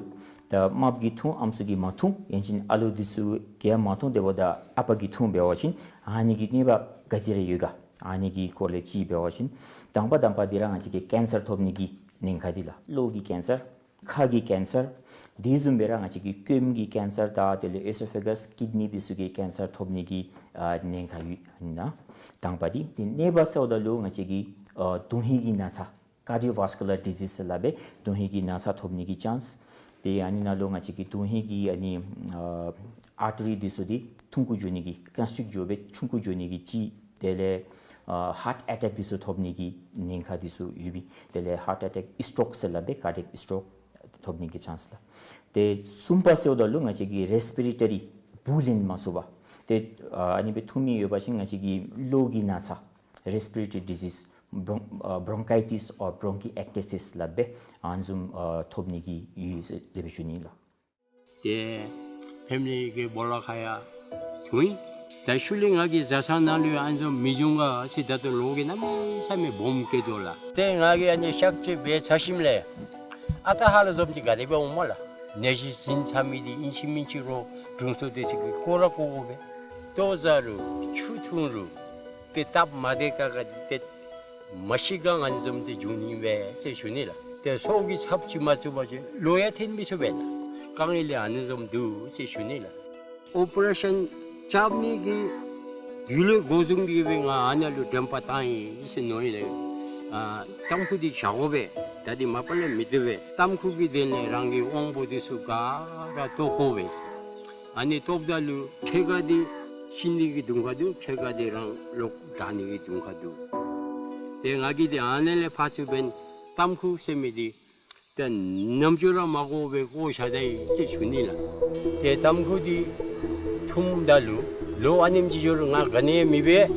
ད་རྨགཔ་གིས་འཐུང་ཨམ་སྲུ་གིས་མ་འཐུང་ཡང་ཅིན་ཨ་ལུ་འདི་ཚུ་གིས་ཡང་མ་འཐུང་དེ་འབདཝ་ད་ཨ་པ་གིས་འཐུང་འབད་བ་ཅིན་ཨ་ནི་གི་གནོད་པ་ག་ཅི་ར་ཡོད་ག། ཨ་ནི་གི་སྐོར་ལས་ཅིག་འབད་བ་ཅིན་དང་པ་དང་པ་འདི་ར་ང་བཅས་ཀྱི་ཀེན་སར་ཐོབ་ནི་གི་ཉེན་ཁ་འདི་ལགས། གློ་གི་ཀེན་སར། ཁ་གི་ཀེན་སར། དེ་བཟུམ་སྦེ་ར་ང་བཅས་ཀྱི་སྐྱོནམ་གི་ཀེན་སར་དང་དེ་ལས་ཨེ་སོ་ཕེ་གཱས་ཀིཌ་ནི་འདི་ཚུ་གི་ཀེན་སར་ཐོབ་ནི་གི་ཨ་ཉེན་ཁ་ཡོད་ཨིན་ན། དང་པ་འདི། ཏེ་གནོད་པ་ཟེརཝ་ད་ལུ་ང་བཅས་ཀྱི་ཨ་དོན་ཧིང་གི་ན་ཚ་ཀར་ཌི་ཡོ་ཝཱསི་ཀུ་ལར་ཌི་ཟིས་ཟེར་སླབ་སྦེ་དོན་ཧིང་གི་ན་ཚ་ཐོབ་ནི་གི་ཅཱནསི། ཏེ་ཨ་ནི་ནང་ལུ་ང་བཅས་ཀྱི་དོན་ཧིང་གི་ཨ་ནི་ཨ་ཨར་ཊི་རི་འདི་ཚུ་འདི་ཐུང་ཀུ་འགྱོ་ནི་གི་ཀོན་སི་ཊིཀཊ་འགྱོ་སྦེ་ཆུང་ཀུ་འགྱོ་ནི་གི་ཅིག། དེ་ལས་ཨ་ཧཱརཊ་ཨེ་ཊེཀ་འདི་ཚུ་ཐོབ་ནི་གི་ཉེན་ཁ་འདི་ཚུ་ཡོད་པས། དེ་ལས་ཧཱརཊ་ཨེ་ཊེཀ་སི་ཊོཀ་ཟེར་སླབ་སྦེ་ཀར་ཌི་ཡེཀ་སི་ཊོཀ་ཐོབ་ནི་གི་ཅཱནསི་ལགས། ཏེ་གསུམ་པ་ཟེརཝ་ད་ལུ་ང་བཅས་ཀྱི་རེསི་པི་རེ་ཊ་རི་འབུ་ལེན་མ་ཚུགས་པ། ཏེ་ཨ་ཨ་ནི་སྦེ་འཐུང་མི་ཡོད་པ་ཅིན་ང་བཅས་ཀྱི་གློ་གི་ན་ཚ་རེསི་པི་རེ་ཊ་རི་ཌི་ཟིས་བོརོན་ཨ་བོརོན་ཀའི་ཊིས་ཨོར་བོརོན་ཀི་ཨེཀ་ཊི་སི་ཟེར་སླབ་སྦེ་ཨ་ནི་བཟུམ་ཨ་ཐོབ་ནི་གི་ཡོད་ཟེར་དེ་སྦེ་ཞུ་ནི་ལགས། ཏེ་ཕེ་མི་ལི་གི་སྦོ་ལོགས་ཁར་ཡང་འཐུང་ཡི། ད་ཤུལ་ལས་ང་གི་བཟའ་ཚང་ནང་ལུ་ཡང་ཨ་ནི་བཟུམ་མི་འབྱུང་ག་ཟེར་ད་ལྟོ་ལོག་གི་གནམ་མེད་ས་མེད་སྦོམ་སྐྱེ་དོ་ལགས། ཏེ་ང་གིས་ཨ་ནི་གཤག་བཅོས་འབད་ཚར་ཞིནམ་ལས་ཨ་རྟག་ཧ་ལམ་བཟུམ་ཅིག་ག་དེ་སྦེ་འོང་མས་ལགས། ནད་གཞི་ཟིན་ཚར་མི་འདི་ཨིན་ཅི་མིན་ཅི་རོགས་དྲུང་འཚོ་འདི་ཚུ་གིས་བཀོ་ར་བཀོ་དགོ་པས། ལྟོ་བཟའ་རུང་ཆུ་འཐུང་རུང་ཏེ་སྟབས་མ་བདེ་ཁག་ཁ་འདི་ཏེ་མ་ཤི་ག་ཨ་ནི་བཟུམ་འདི་འབྱུང་ནི་སྦེ་ཟེར་ཞུ་ནི་ལགས། ཏེ་སྲོག་གི་ཚབ་ཅིག་མ་བཙུགས་པ་ཅིན་ལོག་ཡང་ཐོན་མི་ཚུགས་པས་ལགས། དཀའ་ངལ་ལས་ཨ་ནི་བཟུམ་འདུག་ཟེར་ཞུ་ནི་ལགས། ཨོ་པ་རེ་ཤཱན་རྐྱབ་ནི་གི་དུས་ལས་འགོ་བཟུང་སྟེ་སྦེ་ང་ཨ་ནཱ་ལུ་དྲན་པ་བཏང་ཡི་ཟེར་མནོ་ཡི་ལགས། ཨ་ཏམ་ཁུ་འདི་བཞག་དགོ་པས། ད་འདི་མ་པ་ལས་མི་བཏུབ་པས། ཏམ་ཁུ་གི་དོན་ལས་རང་གི་དབང་པོ་འདི་ཚུ་ག་ར་བཏོག་དགོ་པས། ཨ་ནི་བཏོགཔ་ད་ལུ་ཕྱེད་ཀ་འདི་ཤི་ནི་གི་གདོང་ཁར་འདུག། ཕྱེད་ཀ་འདི་རང་ལོག་དྲག་ནི་གི་གདོང་ཁར་འདུག། ཏེ་ང་གིས་འདི་ཨ་ནཱ་ལས་ཕར་ཚུར་འབདན་ཏམ་ཁུ་ཟེར་མི་འདི་ཏེ་རྣམ་འགྱུར་ར་མ་གོཝ་སྦེ་བཀོ་བཞག་ད་ཡི་ཟེར་ཞུ་ནི་ལགས། ཏེ་ཏམ་ཁུ་འདི་འཐུངམ་ད་ལུ་ལོ་ཨ་ནེམ་ཅིག་འགྱོ་རུང་ང་ག་ནི་ཡང་མི་འབད་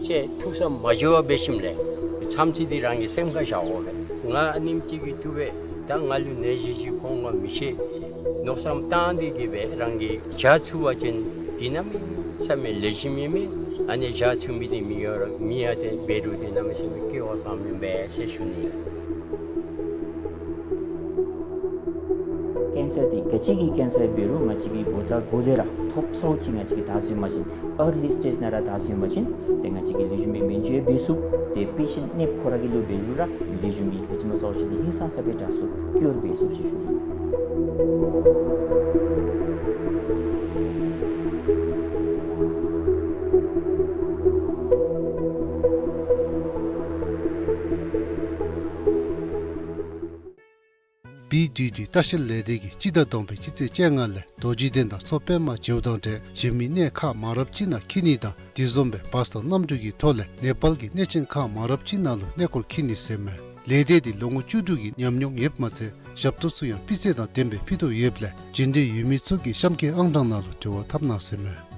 ཟེར་ཐུགས་བསམ་མ་བཞེས་པར་འབད་ཞིནམ་ལས་མཚམས་ཚིག་འདི་རང་གི་སེམས་ཁར་བཞག་དགོ་པས། ང་ཨ་ནེམ་ཅིག་གིས་བཏུབ་པས། ད་ང་ལུ་ནད་གཞི་ཅིག་ཁོང་ཁར་མི་ཤེས་ཟེར་མནོ་བསམ་བཏང་སྟེ་གི་སྦེ་རང་གིས་བཞག་ཚུགས་པ་ཅིན་འདི་གནམ་མེད་ས་མེད་ལེགས་ཤོམ་ཨིན་མས། ཨ་ནི་བཞག་ཚུགས་མི་འདི་མི་ཡོད་ར་མི་ཡང་ཏེ་འབད་རུང་ཏེ་གནམ་མེད་ས་མེད་སྐལ་བ་བཟང་མི་འབད་ཟེར་ཞུ་ནི་ལགས། ཀེན་སར་འདི་ག་ཅི་གི་ཀེན་སར་འབད་རུང་ང་བཅས་ཀྱིས་འགོ་དང་འགོ་ལས་ར་ཐོབ་ཚརཝ་ཅིག་ང་བཅས་ཀྱིས་བདའ་ཟུན་པ་ཅིན་ཨར་ལི་སི་ཊེཇ་ནང་ར་བདའ་ཟུན་པ་ཅིན་ཏེ་ང་བཅས་ཀྱིས་ལེགས་ཤོམ་སྦེ་སྨན་བཅོས་འབད་ཚུགས། ཏེ་པེ་ཤེནཊ་ནདཔ་ཁོ་ར་གི་ལུ་འབད་རུང་ར་ལེགས་ཤོམ་སྦེ་ག་ཅི་སྨོ་ཟེར་བ་ཅིན་ཧིང་སངས་ས་སྦེ་དྲག་ཚུགས། ཀིའོར་འབད་ཚུགས་ཟེར་ཞུ་ནི། ཌི་ཌི་ལྟ་བཤལ་ལས་སྡེ་གིས་སྤྱི་ཟླ་བདུན་པའི་སྤྱི་ཚེས་བཅོ་ལྔ་ལས་རྡོ་རྗེ་གདན་དང་མཚོ་པདྨ་བྱེའུ་ཐང་ཏེ་གཞན་མི་གནས་ཁག་མང་རབས་ཅིག་ནང་འཁྱིད་ནི་དང་དེ་བཟུམ་སྦེ་བཱས་དང་གནམ་གྲུ་གི་ཐོག་ལས་ནེ་པཱལ་གྱི་གནས་ཆེན་ཁག་མང་རབས་ཅིག་ནང་ལུ་གནས་སྐོར་འཁྱིད་ནི་ཟེར་མས། ལས་སྡེ་འདི་ལོ་ངོ་བཅུ་དྲུག་གི་ཉམས་མྱོང་ཡོདཔ་མ་ཚད་ཞབས་ཏོག་ཚུ་ཡང་སྤུས་ཚད་དང་ལྡནམ་སྦེ་ཕུལ་དོ་ཡོདཔ་ལས་འབྱོན་འདོད་ཡོད་མི་ཚུ་གིས་གཤམ་གྱི་ཨང་གྲངས་ནང་ལུ་འབྲེལ་བ་འཐབ་གནང་ཟེར་མས།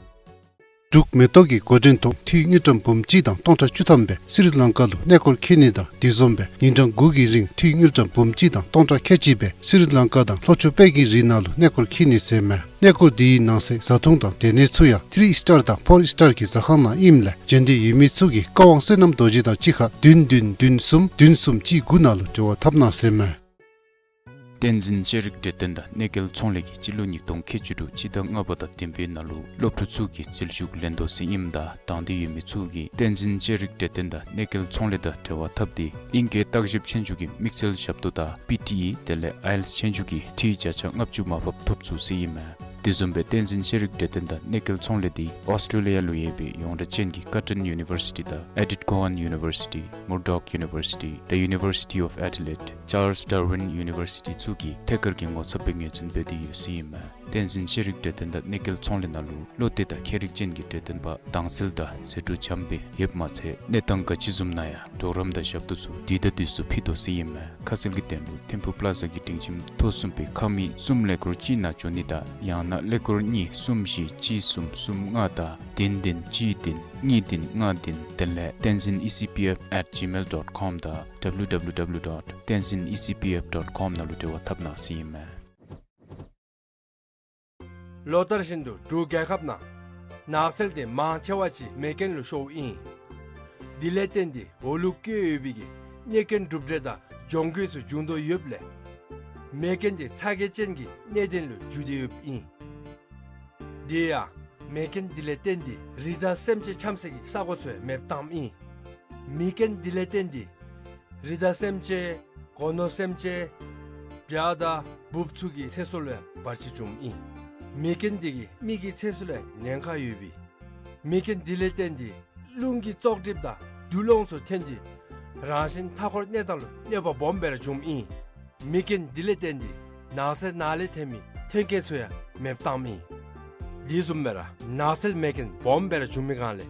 འབྲུག་མེ་ཏོག་གི་འགོ་འདྲེན་ཐོག་འཐུས་དངུལ་ཀྲམ་འབུམ་གཅིག་དང་སྟོང་ཕྲག་བཅུ་ཐམ་སྦེ་སི་རི་ལང་ཀ་ལུ་གནས་སྐོར་འཁྱིད་ནི་དང་དེ་བཟུམ་སྦེ་ཉིན་གྲངས་དགུ་གི་རིང་འཐུས་དངུལ་ཀྲམ་འབུམ་གཅིག་དང་སྟོང་ཕྲག་ཁལ་གཅིག་སྦེ་སི་རི་ལང་ཀ་དང་ལྷོ་ཕྱོགས་དཔལ་གྱི་རི་ནང་ལུ་གནས་སྐོར་འཁྱིད་ནི་ཟེར་མས། གནས་སྐོར་འདིའི་ནང་གསེས་བཟའ་འཐུང་དང་སྡོད་གནས་ཚུ་ཡང་ཐི་རི་སི་ཊར་དང་ཕོར་སི་ཊར་གྱི་ཟ་ཁང་ནང་ཨིནམ་ལས་འབྱོན་འདོད་ཡོད་མི་ཚུ་གིས་བཀའ་དབང་བསོད་ནམས་རྡོ་རྗེ་དང་གཅིག་ཁར་བདུན་བདུན་བདུན་གསུམ་བདུན་གསུམ་གཅིག་དགུ་ནང་ལུ་འབྲེལ་བ་འཐབ་གནང་ཟེར་མས། བསྟན་འཛིན་ཤེས་རིག་གྲོས་སྟོན་དང་གནས་མཇལ་ཚོང་ལས་ཀྱིས་སྤྱི་ལོ་ཉིས་སྟོང་ཁལ་གཅིག་དྲུག་སྤྱི་ཟླ་ལྔ་པ་དང་བདུན་པའི་ནང་ལུ་སློབ་ཕྲུག་ཚུ་གི་འཛུལ་ཞུགས་ལེན་དོ་ཟེར་ཨིནམ་ད་དང་འདོད་ཡོད་མི་ཚུ་གིས་བསྟན་འཛིན་ཤེས་རིག་གྲོས་སྟོན་དང་གནས་མཇལ་ཚོང་ལས་དང་འབྲེལ་བ་འཐབ་སྟེ་ཨིང་སྐད་བརྟག་ཞིབ་ཆོས་རྒྱུགས་ཀྱི་དམིགས་བསལ་ཞབས་ཏོག་དང་པི་ཊི་ཨི་དེ་ལས་ཨའི་ཨེལ་ཊི་ཨེསི་ཆོས་རྒྱུགས་ཀྱི་འཐུས་བརྒྱ་ཆ་ལྔ་བཅུ་མར་ཕབ་ཐོབ་ཚུགས་ཟེར་ཨིན་མས། དེ་བཟུམ་སྦེ་བསྟན་འཛིན་ཤེས་རིག་གྲོས་སྟོན་དང་གནས་མཇལ་ཚོང་ལས་འདི་ཨོསི་ཊྲེ་ལི་ཡ་ལུ་ཡོད་པའི་ཡོངས་གྲགས་ཅན་གྱི་ཀར་ཊོན་ཡུ་ནི་བར་སི་ཊི་དང་ཨེ་ཌིཊ་ཀོ་ཝཱན་ཡུ་ནི་བར་སི་ཊི་མུར་ཌོག་ཡུ་ནི་བར་སི་ཊི་The University of Adelaide Charles Darwin University ཚུ་གིས་ཐད་ཀར་གྱི་ངོ་ཚབ་སྦེ་ངོས་འཛིན་འབད་དེ་ཡོད་ཟེར་ཨིན་མས། བསྟན་འཛིན་ཤེས་རིག་གྲོས་སྟོན་དང་གནས་མཇལ་ཚོང་ལས་ནང་ལུ་བློ་གཏད་དང་མཁས་རིག་ཅན་གྱི་གྲོས་སྟོན་པ་དྭངས་གསལ་དང་ཟད་འགྲོ་འཇམ་དཔལ་ཡོདཔ་མ་ཚད་གནས་སྟངས་ག་ཅི་བཟུམ་ནང་ཡང་གྲོགས་རམ་དང་ཞབས་ཏོག་ཚུ་དུས་དང་དུས་སུ་ཕུལ་དོ་ཟེར་ཨིན་མས། ཁ་གསལ་གྱི་དོན་ལུ་ཐིམ་ཕུག་པ་ལ་ཛ་གི་སྒྲིང་ཁྱིམ་ཐོག་གསུམ་པའི་ཁང་མིག་གསུམ་ཀླད་ཀོར་གཅིག་ནང་འབྱོན་ནི་དང་ཡང་ན་ཀླད་ཀོར་གཉིས་གསུམ་བཞི་གཅིག་གསུམ་གསུམ་ལྔ་དང་བདུན་བདུན་གཅིག་བདུན་གཉིས་བདུན་ལྔ་བདུན་དེ་ལས་བསྟན་འཛིན་ཨི་སི་པི་ཨེཕ་ཨེཊ་ཇི་མེལ་ཌོཊ་ཀོམ་དང་W W W dot tenzin E C P F dot com ནང་ལུ་འབྲེལ་བ་འཐབ་གནང་ཟེར་ཨིན་མས། ལོ་ལྟར་བཞིན་དུ་འབྲུག་རྒྱལ་ཁབ་ནང་ནགས་ཚལ་དེ་མང་ཆེ་བ་ཅིག་མེ་རྐྱེན་ལུ་ཤོརཝ་ཨིན། དེ་ལས་བརྟེན་ཏེ་འོག་ལུ་བཀོད་ཡོད་པའི་གི་གནོད་སྐྱོན་གྲུབ་འབྲས་དང་གྱོང་གུད་ཚུ་བྱུང་དོ་ཡོདཔ་ལས་མེ་རྐྱེན་དེ་ཚ་གྱང་ཅན་གྱི་གནད་དོན་ལུ་འགྱུར་ཏེ་ཡོདཔ་ཨིན། དེ་ཡང་མེ་རྐྱེན་དེ་ལས་བརྟེན་ཏེ་རི་དྭགས་སེམས་ཅན་འཁྱམ་སའི་གི་ས་གོ་ཚུ་ཡང་མེདཔ་བཏངམ་ཨིན། མེ་རྐྱེན་དེ་ལས་བརྟེན་ཏེ་རི་དྭགས་སེམས་ཅན་སྒོ་ནོར་སེམས་ཅན་བྱ་དང་འབུཔ་ཚུ་གི་ཚེ་སྲོག་ལུ་ཡང་བར་ཆད་བྱུངམ་ཨིན། མེ་རྐྱེན་དེ་གིས་མི་གི་ཚེ་སྲོག་ལུ་ཡང་ཉེན་ཁ་ཡོདཔ་ཨིན། མེ་རྐྱེན་དེ་ལས་བརྟེན་ཏེ་རླུང་གི་བཙོག་གྲིབ་དང་དུག་རླངས་ཚུ་ཐོན་ཏེ་རང་བཞིན་མཐའ་འཁོར་གནས་སྟངས་ལུ་གནོད་པ་སྦོམ་སྦེ་ར་བྱུངམ་ཨིན། མེ་རྐྱེན་དེ་ལས་བརྟེན་ཏེ་ནགས་ཚལ་ནང་ལས་ཐོན་མི་ཐོན་སྐྱེད་ཚུ་ཡང་མེདཔ་བཏངམ་ཨིན། དེ་བཟུམ་སྦེ་ར་ནགས་ཚལ་མེ་རྐྱེན་སྦོམ་སྦེ་ར་བྱུང་མི་སྒང་ལས་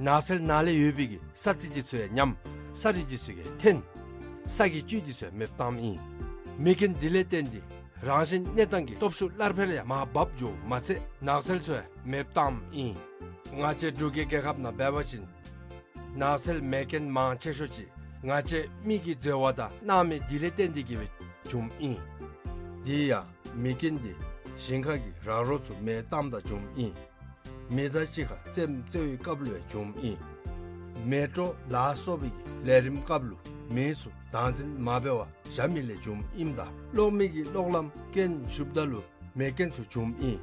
ནགས་ཚལ་ནང་ལས་ཡོད་པའི་གི་ས་རྩི་དེ་ཚུ་ཡང་ཉམས། ས་རུད་དེ་ཚུ་གིས་འཐོན། ས་གི་བཅུད་དེ་ཚུ་ཡང་མེདཔ་བཏངམ་ཨིན། མེ་རྐྱེན་དེ་ལས་བརྟེན་ཏེ་རང་བཞིན་གནས་སྟངས་ཀྱི་སྟོབས་ཤུགས་སླར་འཕེལ་ཡང་མར་བབས་འགྱོཝ་མ་ཚད་ནགས་ཚལ་ཚུ་ཡང་མེདཔ་བཏངམ་ཨིན། ང་བཅས་འབྲུག་གི་རྒྱལ་ཁབ་ནང་འབད་བ་ཅིན་ནགས་ཚལ་མེ་རྐྱེན་མང་ཆེ་ཤོས་ཅིག་ང་བཅས་མི་གིས་འཛོལ་བ་དང་སྣང་མེད་དེ་ལས་བརྟེན་ཏེ་གིས་སྦེ་བྱུངམ་ཨིན། དེ་ཡང་མེ་རྐྱེན་དེ་ཞིང་ཁ་གི་ར་རོ་ཚུ་མེ་བཏངམ་ད་བྱུངམ་ཨིན། མེ་མདའ་གཅིག་ཁར་རྩེདམོ་རྩེ་བའི་སྐབས་ལུ་ཡང་བྱུངམ་ཨིན། མེ་དྲོད་ལ་སོགས་པའི་གི་ལས་རིམ་སྐབས་ལུ་མེ་ཚུ་བདག་འཛིན་མ་འབད་བར་བཞག་མི་ལས་བྱུངམ་ཨིནམ་ད་གློག་མེ་གི་གློག་ལམ་རྐྱེན་ཞུགསཔ་ད་ལུ་མེ་རྐྱེན་ཚུ་བྱུངམ་ཨིན།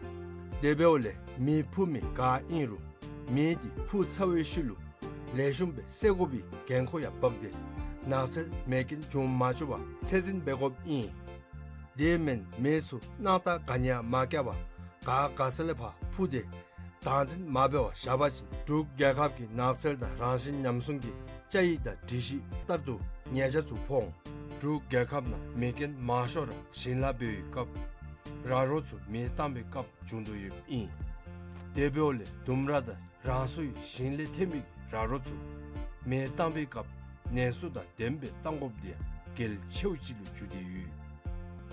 དེ་འབདཝ་ལས་མེ་འཕུ་མི་ག་ཨིན་རུང་མེ་དེ་འཕུ་ཚར་བའི་ཤུལ་ལུ་ལེགས་ཤོམ་སྦེ་བསལ་དགོ་པའི་འགན་ཁུར་ཡང་བབས་ཏེ་ནགས་ཚལ་མེ་རྐྱེན་བྱུང་མ་བཅུག་པར་ཚད་འཛིན་འབད་དགོཔ་ཨིན། དེ་མེན་མེ་ཚུ་སྣང་ཐག་ག་ནི་ཡང་མ་བཀལ་བར་ག་ག་ས་ལས་ཕར་འཕུ་སྟེ་བདག་འཛིན་མ་འབད་བར་བཞག་པ་ཅིན་འབྲུག་རྒྱལ་ཁབ་ཀྱི་ནགས་ཚལ་དང་རང་བཞིན་ཉམས་སྲུང་གི་བཅའ་ཡིག་དང་སྒྲིག་གཞི་ལྟར་དུ་ཉེས་ཆད་ཚུ་ཕོག་འོང་། འབྲུག་རྒྱལ་ཁབ་ནང་མེ་རྐྱེན་མང་ཤོས་ར་ཞིང་ལཱ་འབད་བའི་སྐབས་ར་རོ་ཚུ་མེ་བཏང་བའི་སྐབས་བྱུང་དོ་ཡོདཔ་ཨིན། དེ་འབདཝ་ལས་ལྡུམ་ར་དང་རང་སོའི་ཞིང་ལས་ཐོན་མི་ར་རོ་ཚུ་མེ་བཏང་བའི་སྐབས་ནན་སུ་དང་ལྡནམ་སྦེ་བཏང་དགོཔ་དེ་ཡང་གལ་ཆེཝ་ཅིག་ལུ་གྱུར་ཏེ་ཡོད།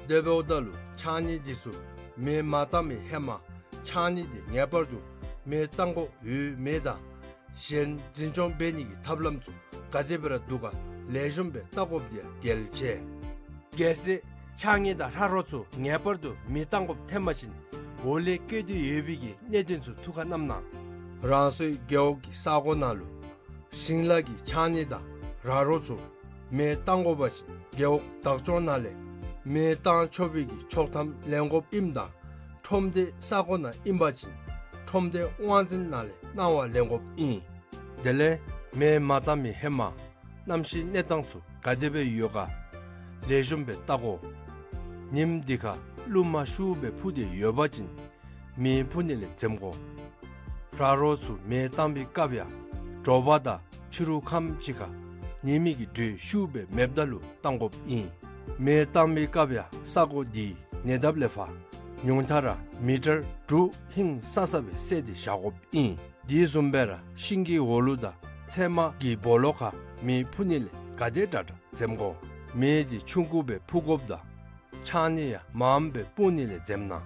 དེ་འབདཝ་ད་ལུ་ཕྱགས་སྙིགས་དེ་ཚུ་མེ་མ་བཏང་བའི་ཧེ་མ་ཕྱགས་སྙིགས་དེ་ངེས་པར་དུ་མེ་བཏང་དགོཔ་ཡོད་མེད་དང་གཞན་འཛིན་སྐྱོང་འབད་ནི་གི་ཐབས་ལམ་ཚུ་ག་དེ་སྦེ་ར་འདུག་ག་ལེགས་ཤོམ་སྦེ་བལྟ་དགོཔ་དེ་ཡང་གལ་ཆེ། གལ་སྲིད་ཕྱགས་སྙིགས་དང་ར་རོ་ཚུ་ངེས་པར་དུ་མེ་བཏང་དགོཔ་ཐོན་པ་ཅིན་འོག་ལས་བཀོད་དེ་ཡོད་པའི་གི་གནད་དོན་ཚུ་ཐུགས་ཁར་བསྣམ་གནང་། རང་སོའི་རྒེད་འོག་གི་ས་གོ་ནང་ལུ་ཞིང་ལཱ་གི་ཕྱགས་སྙིགས་དང་ར་རོ་ཚུ་མེ་བཏང་དགོ་པ་ཅིན་རྒེད་འོག་བདག་སྐྱོང་ནང་ལས་མེ་བཏང་ཆོག་པའི་གི་ཆོག་ཐམ་ལེན་དགོཔ་ཨིནམ་ད་ཁྲོམ་སྡེ་ས་གོ་ནང་ཨིན་པ་ཅིན་ཁྲོམ་སྡེ་དབང་འཛིན་ནང་ལས་གནང་བ་ལེན་དགོཔ་ཨིན། དེ་ལས་མེ་མ་བཏང་མི་ཧེ་མ་གནམ་གཤིས་གནས་སྟངས་ཚུ་ག་དེ་སྦེ་ཡོད་ག་ལེགས་ཤོམ་སྦེ་བལྟ་དགོ། ཉིནམ་དེ་ཁར་རླུང་མ་ཤུགས་སྦེ་འཕུ་སྟེ་ཡོད་པ་ཅིན་མེ་འཕུ་ནི་ལས་འཛེམ་དགོ། ར་རོ་ཚུ་མེ་བཏང་བའི་སྐབས་ཡང་དྲོ་པ་དང་ཕྱི་རུ་ཁམས་ཅིག་ཁར་ཉི་མའི་གི་དྲོད་ཤུགས་སྦེ་མེདཔ་ད་ལུ་བཏང་དགོཔ་ཨིན། མེ་བཏང་པའི་སྐབས་ཡང་ས་གོ་འདི་ཉེ་འདབས་ལས་ཕར་ཉུང་མཐའ་ར་མི་ཊར་དྲུག་ཧིང་སང་ས་སྦེ་བསལ་ཏེ་བཞག་དགོཔ་ཨིན། དེ་བཟུམ་སྦེ་ར་ཤིང་གི་འོག་ལུ་དང་ཚལ་མ་གི་སྦོ་ལོགས་ཁར་མེ་འཕུ་ནི་ལས་ག་དེ་དྲག་དྲག་འཛེམ་དགོ། མེ་འདི་ཆུང་ཀུ་སྦེ་འཕུ་དགོཔ་དང་ཆང་ནི་ཡང་མངམ་སྦེ་སྤུང་ནི་ལས་འཛེམ་གནང་།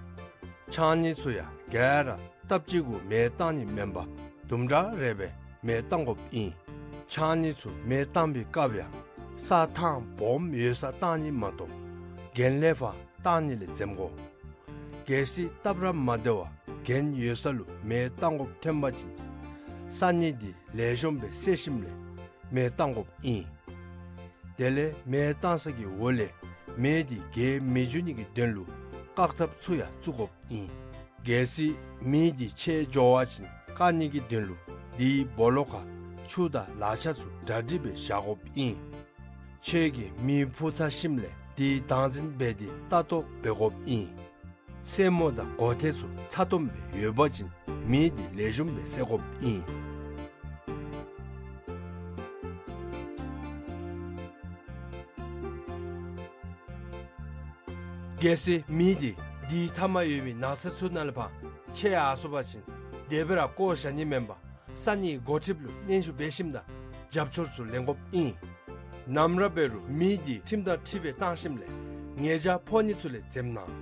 ཆང་ནི་ཚུ་ཡང་ག་ར་སྟབས་གཅིག་གུ་མེ་བཏང་ནི་མེན་པར་དུམ་གྲ་རེ་སྦེ་མེ་བཏང་དགོཔ་ཨིན། ཆང་ནི་ཚུ་མེ་བཏང་པའི་སྐབས་ཡང་ས་ཐང་སྦོམ་ཡོད་སར་བཏང་ནི་མ་གཏོགས་གྱེན་ལས་ཕར་བཏང་ནི་ལས་འཛེམ་དགོ། གལ་སྲིད་སྟབས་ར་མ་བདེ་བར་གྱེན་ཡོད་ས་ལུ་མེ་བཏང་དགོཔ་ཐོན་པ་ཅིན་ས་ནི་འདི་ལེགས་ཤོམ་སྦེ་བསལ་ཞིནམ་ལས་མེ་བཏང་དགོཔ་ཨིན། དེ་ལས་མེ་བཏང་ས་གི་འོག་ལས་མེ་འདི་རྒྱས་མི་འགྱོ་ནི་གི་དོན་ལུ་བཀག་ཐབས་ཚུ་ཡང་བཙུགས་དགོཔ་ཨིན། གལ་སྲིད་མེ་འདི་ཆད་འགྱོ་བ་ཅིན་བཀག་ནི་གི་དོན་ལུ་དེའི་སྦོ་ལོགས་ཁར་ཆུ་དང་ལག་ཆ་ཚུ་གྲ་སྒྲིག་སྦེ་བཞག་དགོཔ་ཨིན། ཁྱོད་ཀྱིས་མེ་འཕུ་ཚར་ཞིནམ་ལས་དེའི་བདག་འཛིན་འབད་དེ་ལྟ་རྟོག་འབད་དགོཔ་ཨིན། སེན་མོ་དང་སྒོ་ཐེལ་ཚུ་ཚ་ཏོམ་སྦེ་ཡོད་པ་ཅིན་མེ་འདི་ལེགས་ཤོམ་སྦེ་བསད་དགོཔ་ཨིན། གལ་སྲིད་མེ་འདི་དེའི་མཐའ་མར་ཡོད་པའི་ནགས་ཚལ་ཚུ་ནང་ལས་ཕར་ཆད་ཡར་སོང་པ་ཅིན་དེ་སྦེ་ར་བཀོ་བཞག་ནི་མེན་པར་ས་གནས་འགོ་ཁྲིདཔ་ལུ་སྙན་ཞུ་འབད་ཞིནམ་དང་རྒྱབ་སྐྱོར་ཚུ་ལེན་དགོཔ་ཨིན། ནམ་ར་འབད་རུང་མེ་འདི་ཁྲིམས་དང་འཁྲིལ་སྦེ་བཏང་ཞིནམ་ལས་ཉེས་བྱ་ཕོག་ནི་ཚུ་ལས་འཛེམ་གནང་།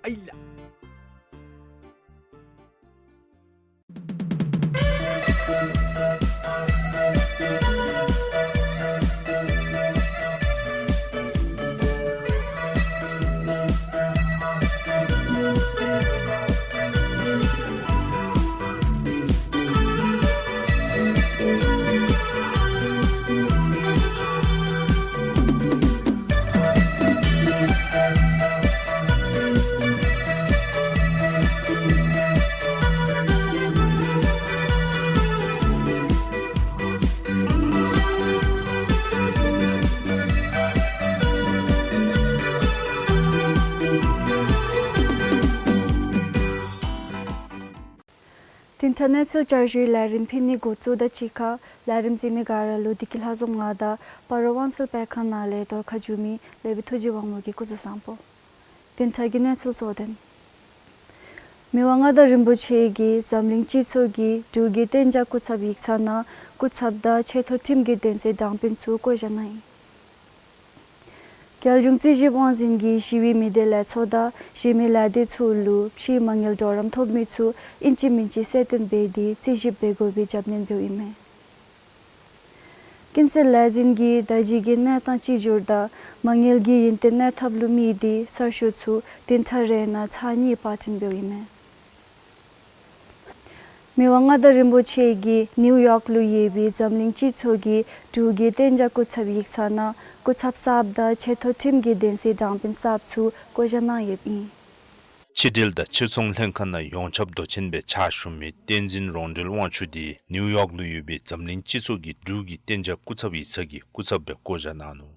ཨའི་ལགས། དེ་ལས་གནས་ཚུལ་བསྐྱར་ཞུའི་ལས་རིམ་ཕུལ་ནི་འགོ་བཙུགས་དོ་ཅིག་ཁར་ལས་རིམ་གཟིགས་མི་ག་ར་ལུ་བདེ་སྐྱིད་ལྷ་འཛོམས་ང་དང་སྤ་རོ་དབང་སེལ་སྤེལ་ཁང་ནང་ལས་གཏོར་ཁ་བསྒྱུར་མི་ལེགས་པའི་ཐུགས་རྗེ་དབང་མོ་གིས་སྐུ་གཟུགས་བཟང་པོ། དེ་ལས་གནས་ཚུལ་གཙོ་དོན། མི་དབང་མངའ་བདག་རིན་པོ་ཆེ་གིས་འཛམ་གླིང་སྤྱི་ཚོགས་ཀྱི་འབྲུག་གི་གཏན་འཇགས་སྐུ་ཚབ་ཡིག་ཚང་ནང་སྐུ་ཚབ་དང་ཆེ་མཐོ་ཁྲིམས་ཀྱི་འདུན་སའི་དྲང་དཔོན་ཚུ་བསྐོ་བཞག་གནང་ཡི། རྒྱལ་གཞུང་རྩིས་ཞིབ་དབང་འཛིན་གྱིས་ཞི་བའི་མི་སྡེ་ལས་ཚོགས་དང་གཞན་མི་ལས་སྡེ་ཚུ་ལུ་ཕྱིའི་མ་དངུལ་གྲོགས་རམ་ཐོབ་མི་ཚུ་ཨིན་ཅི་མིན་ཅི་གསལ་སྟོན་འབད་དེ་རྩིས་ཞིབ་འབད་དགོ་པའི་རྒྱབ་སྣོན་འབདཝ་ཨིན་མས། ཀུན་གསལ་ལས་འཛིན་གྱིས་ད་ཅི་གི་གནས་སྟངས་གཅིག་གྱུར་དང་མ་དངུལ་གྱི་ཡུན་བརྟན་གནས་ཐབས་ལུ་དམིགས་ཏེ་གསར་ཤོག་ཚུ་བདུན་ཕྲག་རེ་ནང་ཚར་གཉིས་པར་སྐྲུན་འབདཝ་ཨིན་མས། མི་དབང་མངའ་བདག་རིན་པོ་ཆེ་གིས་ནིའུ་ཡོག་ལུ་ཡོད་པའི་འཛམ་གླིང་སྤྱི་ཚོགས་ཀྱི་འབྲུག་གི་གཏན་འཇགས་སྐུ་ཚབ་ཡིག་ཚང་ནང་སྐུ་ཚབ་གསརཔ་དང་ཆེ་མཐོ་ཁྲིམས་ཀྱི་འདུན་སའི་དྲང་དཔོན་གསརཔ་ཚུ་བསྐོ་བཞག་གནང་ཡོདཔ་ཨིན། ཕྱི་འབྲེལ་དང་ཕྱིར་ཚོང་ལྷན་ཁག་ནང་ཡོངས་ཁྱབ་མདོ་ཆེན་སྦེ་ཕྱག་ཞུ་མི་བསྟན་འཛིན་རོང་སྒྲོལ་དབང་ཕྱུག་འདི་ནིའུ་ཡོག་ལུ་ཡོད་པའི་འཛམ་གླིང་སྤྱི་ཚོགས་ཀྱི་འབྲུག་གི་གཏན་འཇགས་སྐུ་ཚབ་ཡིག་ཚང་གི་སྐུ་ཚབ་སྦེ་བསྐོ་བཞག་གནང་ནུག།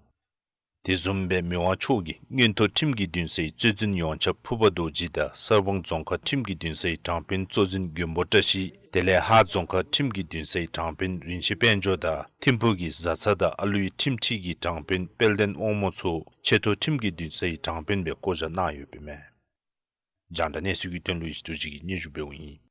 དེ་བཟུམ་སྦེ་མི་དབང་མཆོག་གིས་མངོན་མཐོ་ཁྲིམས་ཀྱི་འདུན་སའི་གཙོ་འཛིན་ཡོངས་ཁྱབ་ཕུར་པ་རྡོ་རྗེ་དང་གསར་སྤང་རྫོང་ཁག་ཁྲིམས་ཀྱི་འདུན་སའི་དྲང་དཔོན་གཙོ་འཛིན་མགོན་པོ་བཀྲ་ཤིས། དེ་ལས་ཧཱ་རྫོང་ཁག་ཁྲིམས་ཀྱི་འདུན་སའི་དྲང་དཔོན་རིན་ཆེན་དཔལ་འབྱོར་དང་ཐིམ་ཕུག་གི་བཟའ་ཚང་དང་ཨ་ལུའི་ཁྲིམས་ཁྲིད་ཀྱི་དྲང་དཔོན་དཔལ་ལྡན་དབང་མོ་ཚུ་ཆེ་མཐོ་ཁྲིམས་ཀྱི་འདུན་སའི་དྲང་དཔོན་སྦེ་བསྐོ་བཞག་གནང་ཡོདཔ་ཨིན་མས། རྒྱང་བསྒྲགས་གནས་ཚུལ་གྱི་དོན་ལུ་ཡེ་ཤེས་རྡོ་རྗེ་གིས་སྙན་ཞུ་འབདཝ་ཨིན།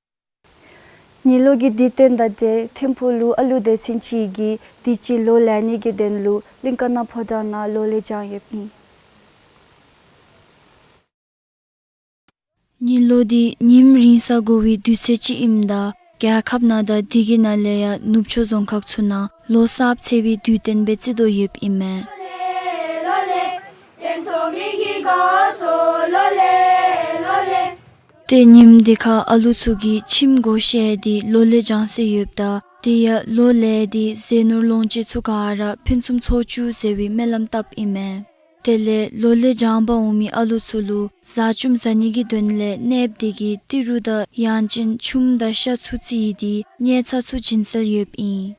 གཉིད་ལོག་གི་དུས་སྟོན་དང་འབྲེལ་ཐིམ་ཕུག་ལུ་ཨ་ལུ་སྡེ་ཚན་ཅིག་གིས་དུས་ཅི་ལོ་ལེན་ནི་གི་དོན་ལུ་གླིང་ཀ་ན་ཕོ་བྲང་ནང་ལོ་ལེགས་བྱང་ཡོདཔ་ཨིན། གཉིད་ལོག་འདི་ཉིནམ་རིང་ས་གོ་བའི་དུས་ཚོད་ཅིག་ཨིནམ་ད་རྒྱལ་ཁབ་ནང་དང་དེ་གི་ནང་ལས་ཡང་ནུབ་ཕྱོགས་རྫོང་ཁག་ཚུ་ནང་ལོ་གསརཔ་འཚོགས་པའི་དུས་སྟོན་སྦེ་བརྩི་དོ་ཡོདཔ་ཨིན་མས། ཏེ་ཉིནམ་འདི་ཁར་ཨ་ལུ་ཚུ་གིས་ཁྱིམ་སྒོ་ཕྱེ་སྟེ་ལོ་ལེགས་བྱང་སྲོལ་ཡོདཔ་ད་དེ་ཡང་ལོ་ལེགས་འདི་ཟས་ནོར་ལོངས་སྤྱོད་ཚུ་ག་ར་ཕུན་སུམ་ཚོགས་བཅུག་ཟེར་བའི་སྨོན་ལམ་བཏབ་ཨིན་མས། དེ་ལས་ལོ་ལེགས་བྱང་པར་འོང་མི་ཨ་ལུ་ཚུ་ལུ་བཟའ་བཅོམ་བཟའ་ནི་གི་དོན་ལས་གནསཔོ་དེ་གིས་ཏི་རུ་དང་ཡང་ཅིན་ཆུམ་དང་ཤ་ཚུ་བརྩིས་ཏེ་ཉལ་ཚ་ཚུ་བྱིན་སྲོལ་ཡོདཔ་ཨིན།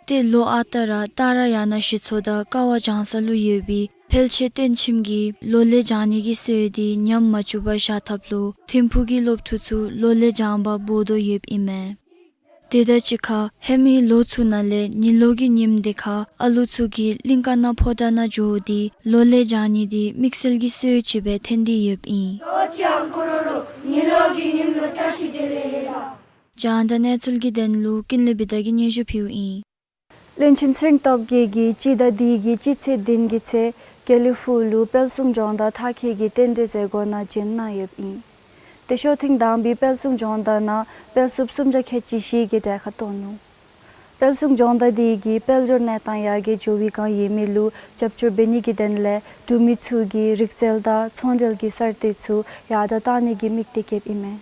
ཏེ་ལོ་ཨ་རྟག་ར་རྟ་ར་ཡང་ན་ཞི་ཚོགས་དང་ཀ་བ་བྱང་ས་ལུ་ཡོད་པའི་འཕེལ་ཆེ་སྟོན་ཁྱིམ་གྱིས་ལོ་ལེགས་བྱང་ནི་གི་སྲོལ་འདི་ཉམས་མ་བཅུག་པར་བཞག་ཐབས་ལུ་ཐིམ་ཕུག་གི་སློབ་ཕྲུག་ཚུ་ལོ་ལེགས་བྱང་པར་འབོ་དོ་ཡོདཔ་ཨིན་མས། དེ་དང་གཅིག་ཁར་ཧེ་མའི་ལོ་ཚུ་ནང་ལས་ཉི་ལོ་གི་ཉིནམ་དེ་ཁར་ཨ་ལུ་ཚུ་གིས་གླིང་ཀ་ནང་ཕོ་བྲང་ནང་འགྱོ་སྟེ་ལོ་ལེགས་བྱང་ནི་དེ་དམིགས་བསལ་གྱི་སྲོལ་ཅིག་སྦེ་ཐོན་ཏེ་ཡོདཔ་ཨིན། ལོ་གཅིག་ཨང་འཁོར་རུང་ཉི་ལོ་གི་ཉིནམ་ལུ་བཀྲ་ཤིས་བདེ་ལེགས་ལགས། རྒྱང་བསྒྲགས་གནས་ཚུལ་གྱི་དོན་ལུ་ཀུན་ལེགས་བི་དྷ་གིས་སྙན་ཞུ་ཕུལཝ་ཨིན། བློན་ཆེན་ཚེ་རིང་སྟོབས་རྒྱས་ཀྱིས་སྤྱི་ཟླ་འདི་གི་སྤྱི་ཚེས་བདུན་གྱི་ཚེ་དགེ་ལེགས་ཕུག་ལུ་དཔལ་གསུམ་སྦྱོང་བརྡར་མཐར་འཁྱོལ་གྱི་རྟེན་འབྲེལ་མཛད་སྒོ་ནང་བྱོན་གནང་ཡོདཔ་ཨིན། ཏེ་ཤོ་ཐེངས་དང་པའི་དཔལ་གསུམ་སྦྱོང་བརྡར་ནང་དཔལ་བསུབ་སུམ་བརྒྱ་ཁལ་གཅིག་བཞི་གིས་གྲལ་ཁར་གཏོགས་ནུག། དཔལ་གསུམ་སྦྱོང་བརྡར་འདི་གིས་དཔལ་འབྱོར་གནས་སྟངས་ཡར་རྒྱས་འགྱོ་བའི་བསྒང་ཡོད་མི་ལུ་རྒྱབ་སྐྱོར་འབད་ནི་གི་དོན་ལས་འབྲུག་མི་ཚུ་གིས་རིག་རྩལ་དང་ཚོང་འབྲེལ་གྱི་གསར་གཏོད་ཚུ་ཡར་དྲག་གཏང་ནི་གི་དམིགས་གཏད་བསྐྱེདཔ་ཨིན་མས།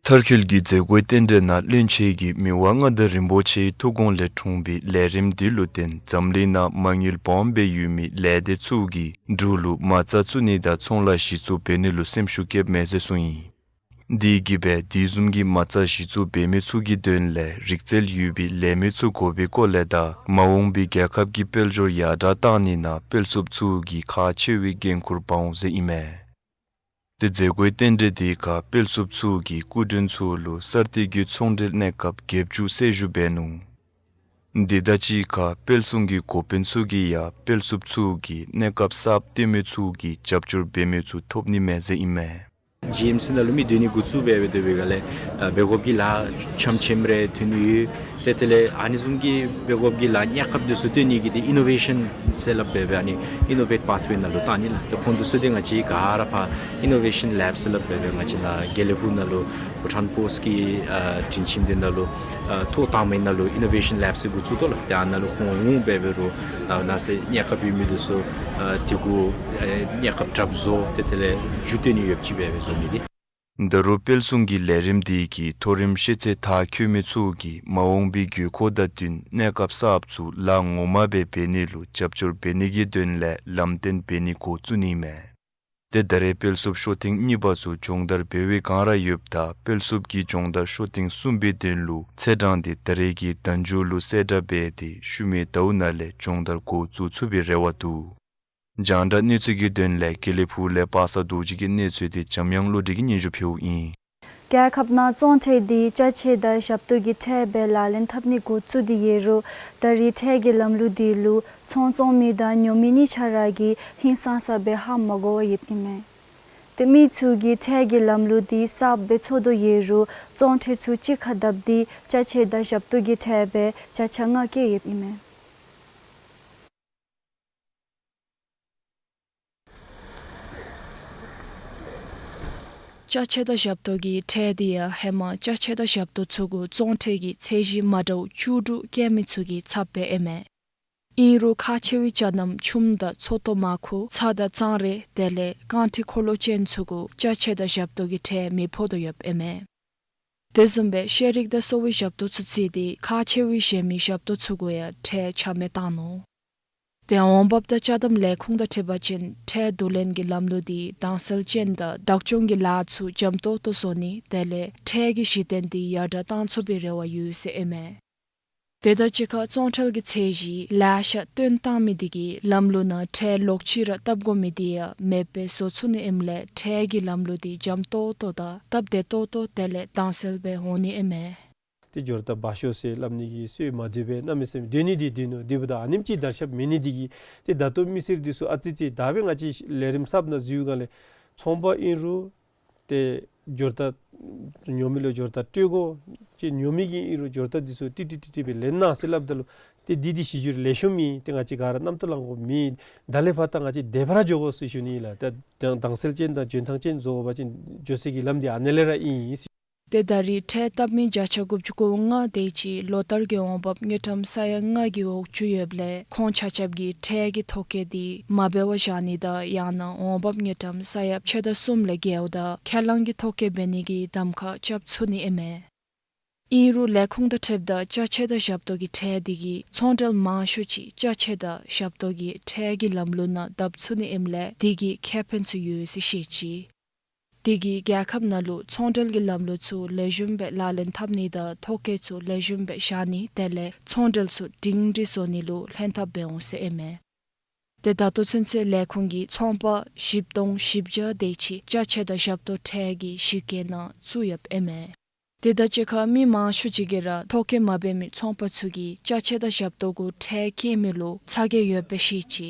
མཐར་འཁྱོལ་གྱི་མཛད་སྒོའི་རྟེན་འབྲེལ་ནང་བློན་ཆེན་གྱིས་མི་དབང་མངའ་བདག་རིན་པོ་ཆེའི་ཐུགས་དགོངས་ལས་འཁྲུངས་པའི་ལས་རིམ་འདི་ལུ་བརྟེན་འཛམ་གླིང་ནང་མ་དངུལ་སྦོམ་སྦེ་ཡོད་མི་ལས་སྡེ་ཚུ་གིས་འབྲུག་ལུ་མ་རྩ་བཙུགས་ནི་དང་ཚོང་ལཱ་གཞི་བཙུགས་འབད་ནི་ལུ་སེམས་ཤུགས་བསྐྱེདཔ་མས་ཟེར་གསུངས་ཡི། དེ་གིས་སྦེ་དེ་བཟུམ་གྱི་མ་རྩ་གཞི་བཙུགས་འབད་མི་ཚུ་གི་དོན་ལས་རིག་རྩལ་ཡོད་པའི་ལས་མི་ཚུ་དགོ་པའི་སྐོར་ལས་དང་མ་འོངས་པའི་རྒྱལ་ཁབ་ཀྱི་དཔལ་འབྱོར་ཡར་དྲག་གཏང་ནི་ནང་དཔལ་བསུབ་ཚུ་གིས་ཁག་ཆེ་བའི་འགན་ཁུར་འབག་འོང་ཟེར་ཨིན་མས། ཏེ་མཛད་སྒོའི་རྟེན་འབྲེལ་དེ་ཁར་དཔལ་བསུབ་ཚུ་གིས་སྐུ་མགྲོན་ཚུ་ལུ་གསར་གཏོད་ཀྱི་ཚོང་འབྲེལ་གནས་སྐབས་བརྒྱད་ཅུ་གསལ་ཞུ་འབད་ནུག། དེ་དང་གཅིག་ཁར་དཔལ་གསུམ་གྱི་འགོ་དཔོན་ཚུ་གིས་ཡང་དཔལ་བསུབ་ཚུ་གིས་གནས་སྐབས་གསརཔ་སྟོན་མི་ཚུ་གིས་རྒྱབ་སྐྱོར་འབད་མི་ཚུ་ཐོབ་ནི་མས་ཟེར་ཨིན་མས། ཇི་ཨེམ་སི་ནང་ལུ་མི་སྡོད་ནི་འགོ་བཙུགས་འབད་འབད་དེ་འབད་ག་ལས་ཨ་འབད་དགོཔ་གི་ལཱ་ཆམ་ཆེམ་རེ་ཐོན་ནི་ཡོད། ཏེ་དེ་ལས་ཨ་ནི་བཟུམ་གྱི་འབད་དགོཔ་གི་ལཱ་གནས་སྐབས་དེ་ཚུ་སྟོན་ནི་གི་དེ་ཨི་ནོ་ཝེ་ཤཱན་ཟེར་སླབ་འབད་འབད་ཨ་ནི་ཨི་ནོ་ཝེཊ་པཱཐ་ཝེ་ནང་ལུ་བཏང་ནི་ལགས། ཏེ་ཁོང་དེ་ཚུ་དེ་ང་བཅས་ག་ར་ཕར་ཨི་ནོ་ཝེ་ཤཱན་ལེབ་ཟེར་སླབ་འབད་འབད་ང་བཅས་ནཱ་དགེ་ལེགས་ཕུག་ནང་ལུ་བྷུ་ཊཱན་པོསཊ་ཀྱི་ཨ་དྲིན་ཆེན་དེ་ནང་ལུ་ཨ་ཐོག་དང་པའི་ནང་ལུ་ཨི་ནོ་ཝེ་ཤཱན་ལེབ་ཟེར་འགོ་བཙུགས་དོ་ལགས། ཏེ་ཨ་ནཱ་ལུ་ཁོང་འོང་འབད་འབད་རུང་ནཱ་ནཱ་ཟེར་གནས་སྐབས་ཡོད་མི་དེ་ཚུ་ཨ་དེ་གུ་ཨ་གནས་སྐབས་གྲབས་བཟོ་ཏེ་དེ་ལས་རྒྱུ་སྟོན་ནི་ཡོདཔ་ཅིག་འབད་འབད་བཟོ་ནི་དེ། ད་རུང་དཔལ་གསུམ་གྱི་ལས་རིམ་དེ་གིས་མཐོ་རིམ་ཤེས་ཚད་མཐར་འཁྱོལ་མི་ཚུ་གིས་མ་འོངས་པའི་དགོས་མཁོ་དང་བསྟུན་གནས་སྐབས་གསརཔ་ཚུ་ལཱ་ངོ་མ་སྦེ་འབད་ནི་ལུ་རྒྱབ་སྐྱོར་འབད་ནི་གི་དོན་ལས་ལམ་སྟོན་འབད་ནི་འགོ་བཙུགས་ནི་མས། ཏེ་ད་རེས་དཔལ་བསུབ་ཤོ་ཐེངས་གཉིས་པ་ཚུ་སྦྱོང་བརྡར་འབད་བའི་བསྒང་ར་ཡོདཔ་ད་དཔལ་བསུབ་ཀྱི་སྦྱོང་བརྡར་ཤོ་ཐེངས་གསུམ་པའི་དོན་ལུ་ཚེས་གྲངས་དེ་ད་རེས་ཀྱི་ཟླ་མཇུག་ལུ་གསལ་བསྒྲགས་འབད་དེ་ཤུལ་མའི་ཟླཝ་ནང་ལས་སྦྱོང་བརྡར་འགོ་བཙུགས་ཚུགས་པའི་རེ་བ་འདུག། རྒྱང་བསྒྲགས་གནས་ཚུལ་གྱི་དོན་ལས་དགེ་ལེགས་ཕུག་ལས་པ་སངས་རྡོ་རྗེ་གི་གནས་ཚུལ་དེ་འཇམ་དབྱངས་བློ་གྲོས་ཀྱིས་སྙན་ཞུ་ཕུལཝ་ཨིན། རྒྱལ་ཁབ་ནང་བཙོང་ཁྲལ་དེ་ཅ་ཆས་དང་ཞབས་ཏོག་གི་ཁྲལ་སྦེ་ལག་ལེན་འཐབ་ནི་འགོ་བཙུགས་ཏེ་ཡོད་རུང་ད་རེས་ཁྲལ་གྱི་ལམ་ལུགས་དེ་ལུ་ཚོང་བཙོང་མི་དང་ཉོ་མི་གཉིས་ཆ་ར་གིས་ཧིང་སངས་ས་སྦེ་ཧ་མ་གོ་བར་ཡོདཔ་ཨིན་མས། ཏེ་མི་ཚུ་གིས་ཁྲལ་གྱི་ལམ་ལུགས་དེ་གསརཔ་སྦེ་ཚོར་དོ་ཡོད་རུང་བཙོང་ཁྲལ་ཚུ་གཅིག་ཁར་བརྡབས་ཏེ་ཅ་ཆས་དང་ཞབས་ཏོག་གི་ཁྲལ་སྦེ་བརྒྱ་ཆ་ལྔ་བཀལ་ཡོདཔ་ཨིན་མས། ཅ་ཆས་དང་ཞབས་ཏོག་གི་ཁྲལ་དེ་ཡང་ཧེ་མ་ཅ་ཆས་དང་ཞབས་ཏོག་ཚུ་གུ་བཙོང་ཁྲལ་གྱི་ཚད་གཞི་མ་འདྲཝ་བཅུ་དྲུག་བཀལ་མི་ཚུ་གི་ཚབ་སྦེ་ཨིན་མས། ཨིན་རུང་ཁག་ཆེ་བའི་ཅ་དམ་ཆུམ་དང་ཚོད་བསྲེ་མར་ཁུ་ཚྭ་དང་གཙང་རས་དེ་ལས་རྐང་ཁྲི་འཁོར་ལོ་ཅན་ཚུ་གུ་ཅ་ཆས་དང་ཞབས་ཏོག་གི་ཁྲལ་མི་ཕོག་དོ་ཡོདཔ་ཨིན་མས། དེ་བཟུམ་སྦེ་ཤེས་རིག་དང་གསོ་བའི་ཞབས་ཏོག་ཚུ་བརྩིས་ཏེ་ཁག་ཆེ་བའི་གཞན་མི་ཞབས་ཏོག་ཚུ་གུ་ཡང་ཁྲལ་ཆ་མེད་བཏང་ནུག། ཏེ་འོང་འབབ་དང་ཅ་དམ་ལས་ཁུངས་དང་འཁྲིལ་བ་ཅིན་ཁྲལ་བསྡུ་ལེན་གྱི་ལམ་ལུགས་དེ་དྭངས་གསལ་ཅན་དང་བདག་སྐྱོང་གི་ལཱ་ཚུ་འཇམ་ཏོང་ཏོ་བཟོ་ནི་དེ་ལས་ཁྲལ་གྱི་གཞི་རྟེན་དེ་ཡར་དྲག་བཏང་ཚུགས་པའི་རེ་བ་ཡོད་ཟེར་ཨིན་མས། དེ་དང་གཅིག་ཁར་བཙོང་ཁྲལ་གྱི་ཚད་གཞི་ལེ་ཤ་བཏོན་བཏང་མི་དེ་གིས་ལམ་ལུགས་ནང་ཁྲལ་ལོག་ཅི་ར་བཏབ་དགོ་མི་དེ་ཡང་མེདཔ་སྦེ་བཟོ་ཚུགས་ནི་ཨིནམ་ལས་ཁྲལ་གྱི་ལམ་ལུགས་དེ་འཇམ་ཏོང་ཏོ་དང་སྟབས་བདེ་ཏོག་ཏོ་དེ་ལས་དྭངས་གསལ་སྦེ་འོང་ནི་ཨིན་མས། ཏེ་འབྱོར་ཐབས་སྦ་ཤོས་ཟེར་སླབ་ནི་གི་སྲོལ་མ་བསྡུ་བས། གནམ་མེད་ས་མེད་སྡོད་ནི་དེ་སྡོད་ནུག། དེ་འབདཝ་ད་ཨ་ནེམ་ཅིག་དར་ཁྱབ་མེད་ནི་དེ་གིས་ཏེ་ད་ལྟོ་མི་སེར་དེ་ཚུ་ཨ་ཙི་ཙི་ད་འབདན་ང་བཅས་ལས་རིམ་གསརཔ་ནང་འཛུལ་སྒང་ལས་ཚོང་པ་ཨིན་རུང་ཏེ་འབྱོར་ཐབས་ཉོ་མི་ལུ་འབྱོར་ཐབས་སྤྲོད་དགོ། ཅིག་ཉོ་མི་གིས་ཨིན་རུང་འབྱོར་ཐབས་དེ་ཚུ་ཏིག་ཏིག་ཏིག་ཏིག་སྦེ་ལེན་གནང་ཟེར་སླབ་ད་ལུ་ཏེ་འདི་འདི་གཞི་འགྱུར་ལེགས་ཤོམ་ཨིན། ཏེ་ང་བཅས་ག་ར་རྣམ་རྟོག་ལང་དགོཔ་མེད། ད་ལས་ཕར་ད་ང་བཅས་དེ་ཕར་འགྱོ་དགོ་ཟེར་ཞུ་ནི་ལགས། ད་དྭངས་དྭངས་གསལ་ཅན་དང་འཇོན་ཐང་ཅན་བཟོ་དགོ་པ་ཅིན་འགྱོ་སའི་གི་ལམ་འདི་ཨ་ནཱ་ལས་ར་ཨིན། ཏེ་ད་རེས་ཁྲལ་བཏབ་མི་བརྒྱ་ཆ་དགུ་བཅུ་གོ་ལྔ་དེ་ཅིག་ལོ་ལྟར་གྱི་འོང་འབབ་དངུལ་ཀྲམ་ས་ཡ་ལྔ་གི་འོག་བཅུག་ཡོདཔ་ལས་ཁོང་ཆ་ཁྱབ་ཀྱིས་ཁྲལ་གྱི་ཐོ་བཀོད་དེ་མ་འབད་བར་བཞག་ནི་དང་ཡང་ན་འོང་འབབ་དངུལ་ཀྲམ་ས་ཡ་ཕྱེད་དང་གསུམ་ལས་བརྒལཝ་ད་ཁས་བླངས་ཀྱི་ཐོ་བཀོད་འབད་ནི་གི་གདམ་ཁ་རྐྱབ་ཚུགས་ནི་ཨིན་མས། ཨིན་རུང་ལས་ཁུངས་དང་འཁྲིལཝ་ད་ཅ་ཆས་དང་ཞབས་ཏོག་གི་ཁྲལ་དེ་གིས་ཚོང་འབྲེལ་མང་ཤོས་ཅིག་ཅ་ཆས་དང་ཞབས་ཏོག་གི་ཁྲལ་གྱི་ལམ་ལུགས་ནང་བརྡབ་ཚུགས་ནི་ཨིནམ་ལས་དེ་གིས་ཁེ་ཕན་ཚུ་ཡོད་ཟེར་བཤད་ཅི། དེ་གིས་རྒྱལ་ཁབ་ནང་ལུ་ཚོང་འབྲེལ་གྱི་ལམ་ལུགས་ཚུ་ལེགས་ཤོམ་སྦེ་ལག་ལེན་འཐབ་ནི་དང་ཐོ་བཀོད་ཚུ་ལེགས་ཤོམ་སྦེ་བཞག་ནི་དེ་ལས་ཚོང་འབྲེལ་ཚུ་སྒྲིང་སྒྲི་བཟོ་ནི་ལུ་ལྷན་ཐབས་འབད་འོང་ཟེར་ཨིན་མས། ཏེ་ད་ལྟོ་ཚུན་ཚོད་ལས་ཁུངས་ཀྱིས་ཚོང་པ་བཞི་སྟོང་བཞི་བརྒྱ་དེ་ཅིག་ཅ་ཆས་དང་ཞབས་ཏོག་ཁྲལ་གྱི་གཞི་རྐྱེན་ནང་བཙུགས་ཡོདཔ་ཨིན་མས། དེ་དང་གཅིག་ཁར་མི་མང་ཤོས་ཅིག་གིས་ར་ཐོ་བཀོད་མ་འབད་མི་ཚོང་པ་ཚུ་གིས་ཅ་ཆས་དང་ཞབས་ཏོག་གུ་ཁྲལ་བཀལ་མི་ལུ་ཚ་གྱང་ཡོདཔ་སྦེ་བཤད་ཅི།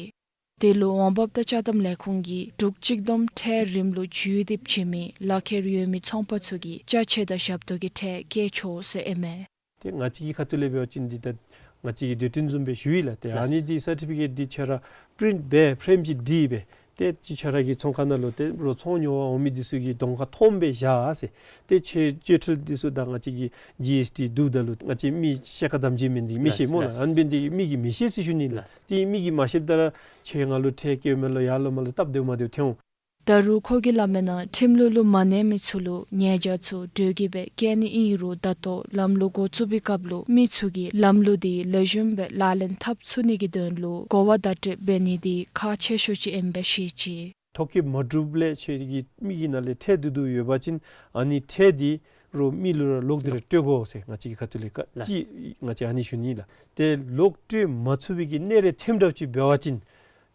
དེ་ལུ་འོང་འབབ་དང་ཅ་དམ་ལས་ཁུངས་ཀྱིས་འབྲུག་གཅིག་བསྡོམས་ཁྲལ་རིནམ་ལུ་བཅུད་དེ་བྱིན་མི་ལག་ཁྱེར་ཡོད་མི་ཚོང་པ་ཚུ་གིས་ཅ་ཆས་དང་ཞབས་ཏོག་གི་ཁྲལ་བཀལ་ཆོག་ཟེར་ཨིན་མས། ཏེ་ང་བཅས་ཀྱི་ཁ་ཐུག་ལས་འབད་བ་ཅིན་འདི་ད་ང་བཅས་ཀྱི་སྡོད་ཁྲིམས་བཟུམ་སྦེ་ཞུ་ཡི་ལགས། ཏེ་ཨ་ནི་འདི་སར་ཊི་ཕི་ཀེཊ་འདི་ཁྱོད་ར་པི་རིནཊ་འབད་ཕྲེམ་ཅིག་བྲིས་སྦེ་ཏེ་ཅིག་ཁྱོད་ར་གི་ཚོང་ཁང་ནང་ལུ་ཏེ་རོགས་ཚོང་ཉོ་བར་འོང་མི་འདི་ཚུ་གི་གདོང་ཁར་མཐོངམ་སྦེ་བཞག་ཟེར། ཏེ་ཁྱོད་བཅད་ཁྲལ་འདི་ཚུ་དང་ང་བཅས་ཀྱི་ཇི་ཨེསི་ཊི་བསྡུཝ་ད་ལུ་ང་བཅས་མི་ཤེས་ཁ་དམ་བཅའ་མི་འདི་མི་ཤེས་སྨོ་ལགས། ལགས། ཨ་ནི་འབད་ནི་འདི་མི་གིས་མི་ཤེས་ཟེར་ཞུ་ནི་ལགས། ལགས། ཏེ་མི་གིས་མ་ཤེསཔ་ད་ར་ཁྱོད་ང་ལུ་ཁྲལ་བཀལཝ་མས་ལོ་ཡར་ལོ་མར་ལོ་སྟབས་བདེཝ་མ་བདེཝ་ཐོན་འོང་། ད་རུང་ཁོ་གིས་སླབ་མིའི་ནང་ཁྲིམས་ལུགས་ལུ་མ་གནས་མི་ཚུ་ལུ་ཉེས་བྱ་ཚུ་འགྲོས་ཀྱིས་སྦེ་བཀལ་ནི་ཨིན་རུང་ད་ལྟོ་ལམ་ལུགས་འགོ་བཙུགས་པའི་སྐབས་ལུ་མི་ཚུ་གིས་ལམ་ལུགས་འདི་ལེགས་ཤོམ་སྦེ་ལག་ལེན་འཐབ་ཚུགས་ནི་གི་དོན་ལུ་གོ་བ་བརྡ་སྤྲོད་འབད་ནི་འདི་ཁག་ཆེ་ཤོས་ཅིག་ཨིནམ་སྦེ་བཤད་ཅི། ཐོ་བཀོད་མ་གྲུབ་ལས་ཁྱོད་ཀྱི་མི་གི་ནང་ལས་ཁྲལ་བསྡུ་བསྡུཝ་ཡོད་པ་ཅིན་ཨ་ནི་ཁྲལ་འདི་རོགས་མི་ལུ་ར་ལོག་སྟེ་ར་སྤྲོད་དགོ་ཟེར་ང་བཅས་ཀྱི་ཁ་ཐུག་ལས་ཀ་ལགས། ཅིག་ང་བཅས་ཨ་ནི་ཞུ་ནི་ལགས། ཏེ་ལོག་སྤྲོད་མ་ཚུགས་པའི་གི་གནས་རེ་ཐོནམ་འདྲཝ་ཅིག་འབད་བ་ཅིན་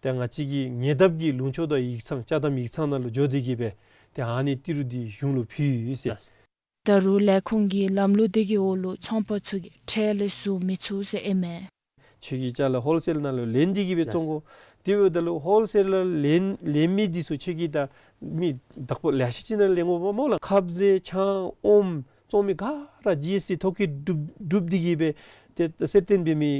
ཏེ་ང་བཅས་ཀྱི་ཉེ་འདབས་ཀྱི་ལུང་ཕྱོགས་དང་ཡིག་ཚང་ཅ་དམ་ཡིག་ཚང་ནང་ལུ་འགྱོ་སྟེ་གིས་སྦེ་ཏེ་ཨ་ནི་ཏི་རུ་འདི་གཞུང་ལུ་ཕུལ་ཡི་ཟེར། ལགས། ད་རུང་ལས་ཁུངས་ཀྱིས་ལམ་ལུགས་འདི་གི་འོག་ལུ་ཚོང་པ་ཚུ་གིས་ཁྲལ་ལེན་ཚུགས་མི་ཚུགས་ཟེར་ཨིན་མས། ཁྱོད་ཀྱིས་ཅ་ལ་ཧོལ་སེལ་ནང་ལུ་ལེན་ཏེ་གིས་སྦེ་བཙོང་དགོ། དེ་འབདཝ་ད་ལུ་ཧོལ་སེལ་ལུ་ལེན་ལེན་མི་འདི་ཚུ་ཁྱོད་ཀྱིས་ད་མི་བདག་པོ་ལེ་ཤ་ཅིག་ནང་ལེན་དགོཔ་སྨོ་ལགས། ཁབ་ཟས་ཆང་ཨོམ་བཙོང་མི་ག་ར་ཇི་ཨེསི་ཊི་ཐོ་བཀོད་གྲུབ་གྲུབ་སྟེ་གིས་སྦེ་ཏེ་གསལ་སྟོན་འབད་མི་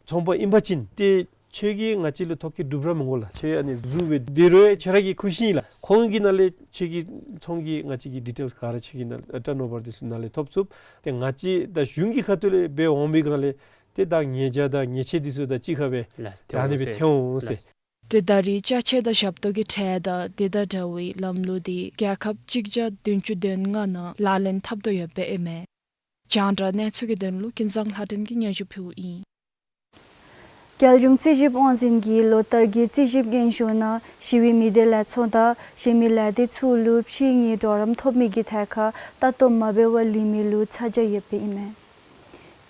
ཚོང་པ་ཨིན་པ་ཅིན་ཏེ་ཁྱོད་ཀྱིས་ང་བཅས་ལུ་ཐོ་བཀོད་གྲུབ་ར་མི་དགོ་ལགས། ཁྱོད་ཨ་ནི་བཟུམ་སྦེ་སྡོད་རུང་ཁྱོད་ར་གི་ཁུ་བྱུག་ཨིན་ལགས། ཁོང་གི་ནང་ལས་ཁྱོད་ཀྱི་ཚོང་གི་ང་བཅས་ཀྱི་ཌི་ཊེལསི་ག་ར་ཁྱོད་ཀྱི་ནང་ཊརན་ཨོ་བར་འདི་ཚུ་ནང་ལས་ཐོབ་ཚུགས། ཏེ་ང་བཅས་ད་གཞུང་གི་ཁ་ཐུག་ལས་འབད་འོང་པའི་སྒང་ལས་ཏེ་ད་ཉེས་བྱ་དང་ཉེས་ཆད་འདི་ཚུ་དང་གཅིག་ཁར་སྦེ་ལགས། ད་ཨ་ནི་སྦེ་ཐོན་འོང་ཟེར། ལགས། ཏེ་ད་རེས་ཅ་ཆས་དང་ཞབས་ཏོག་གི་ཁྲལ་དང་དེ་དང་འདྲ་བའི་ལམ་ལུགས་འདི་རྒྱལ་ཁབ་གཅིག་བརྒྱ་བདུན་ཅུ་དོན་ལྔ་ནང་ལག་ལེན་འཐབ་དོ་ཡོདཔ་ཨིན་མས། རྒྱང་བསྒྲགས་གནས་ཚུལ་གྱི་དོན་ལུ་ཀུན་བཟང་ལྷ་སྒྲོན་གྱིས་སྙན་ཞུ་ཕུལཝ་ཨིན། རྒྱལ་གཞུང་རྩིས་ཞིབ་དབང་འཛིན་གྱིས་ལོ་ལྟར་གྱི་རྩིས་ཞིབ་སྙན་ཞུ་ནང་ཞི་བའི་མི་སྡེ་ལས་ཚོགས་དང་གཞན་མི་ལས་སྡེ་ཚུ་ལུ་ཕྱིའི་གྲོགས་རམ་ཐོབ་མི་གི་ཐད་ཁར་ལྟ་རྟོག་མ་འབད་བར་ལུས་མི་ལུ་ཚ་གྱང་ཡོདཔ་ཨིན་མས།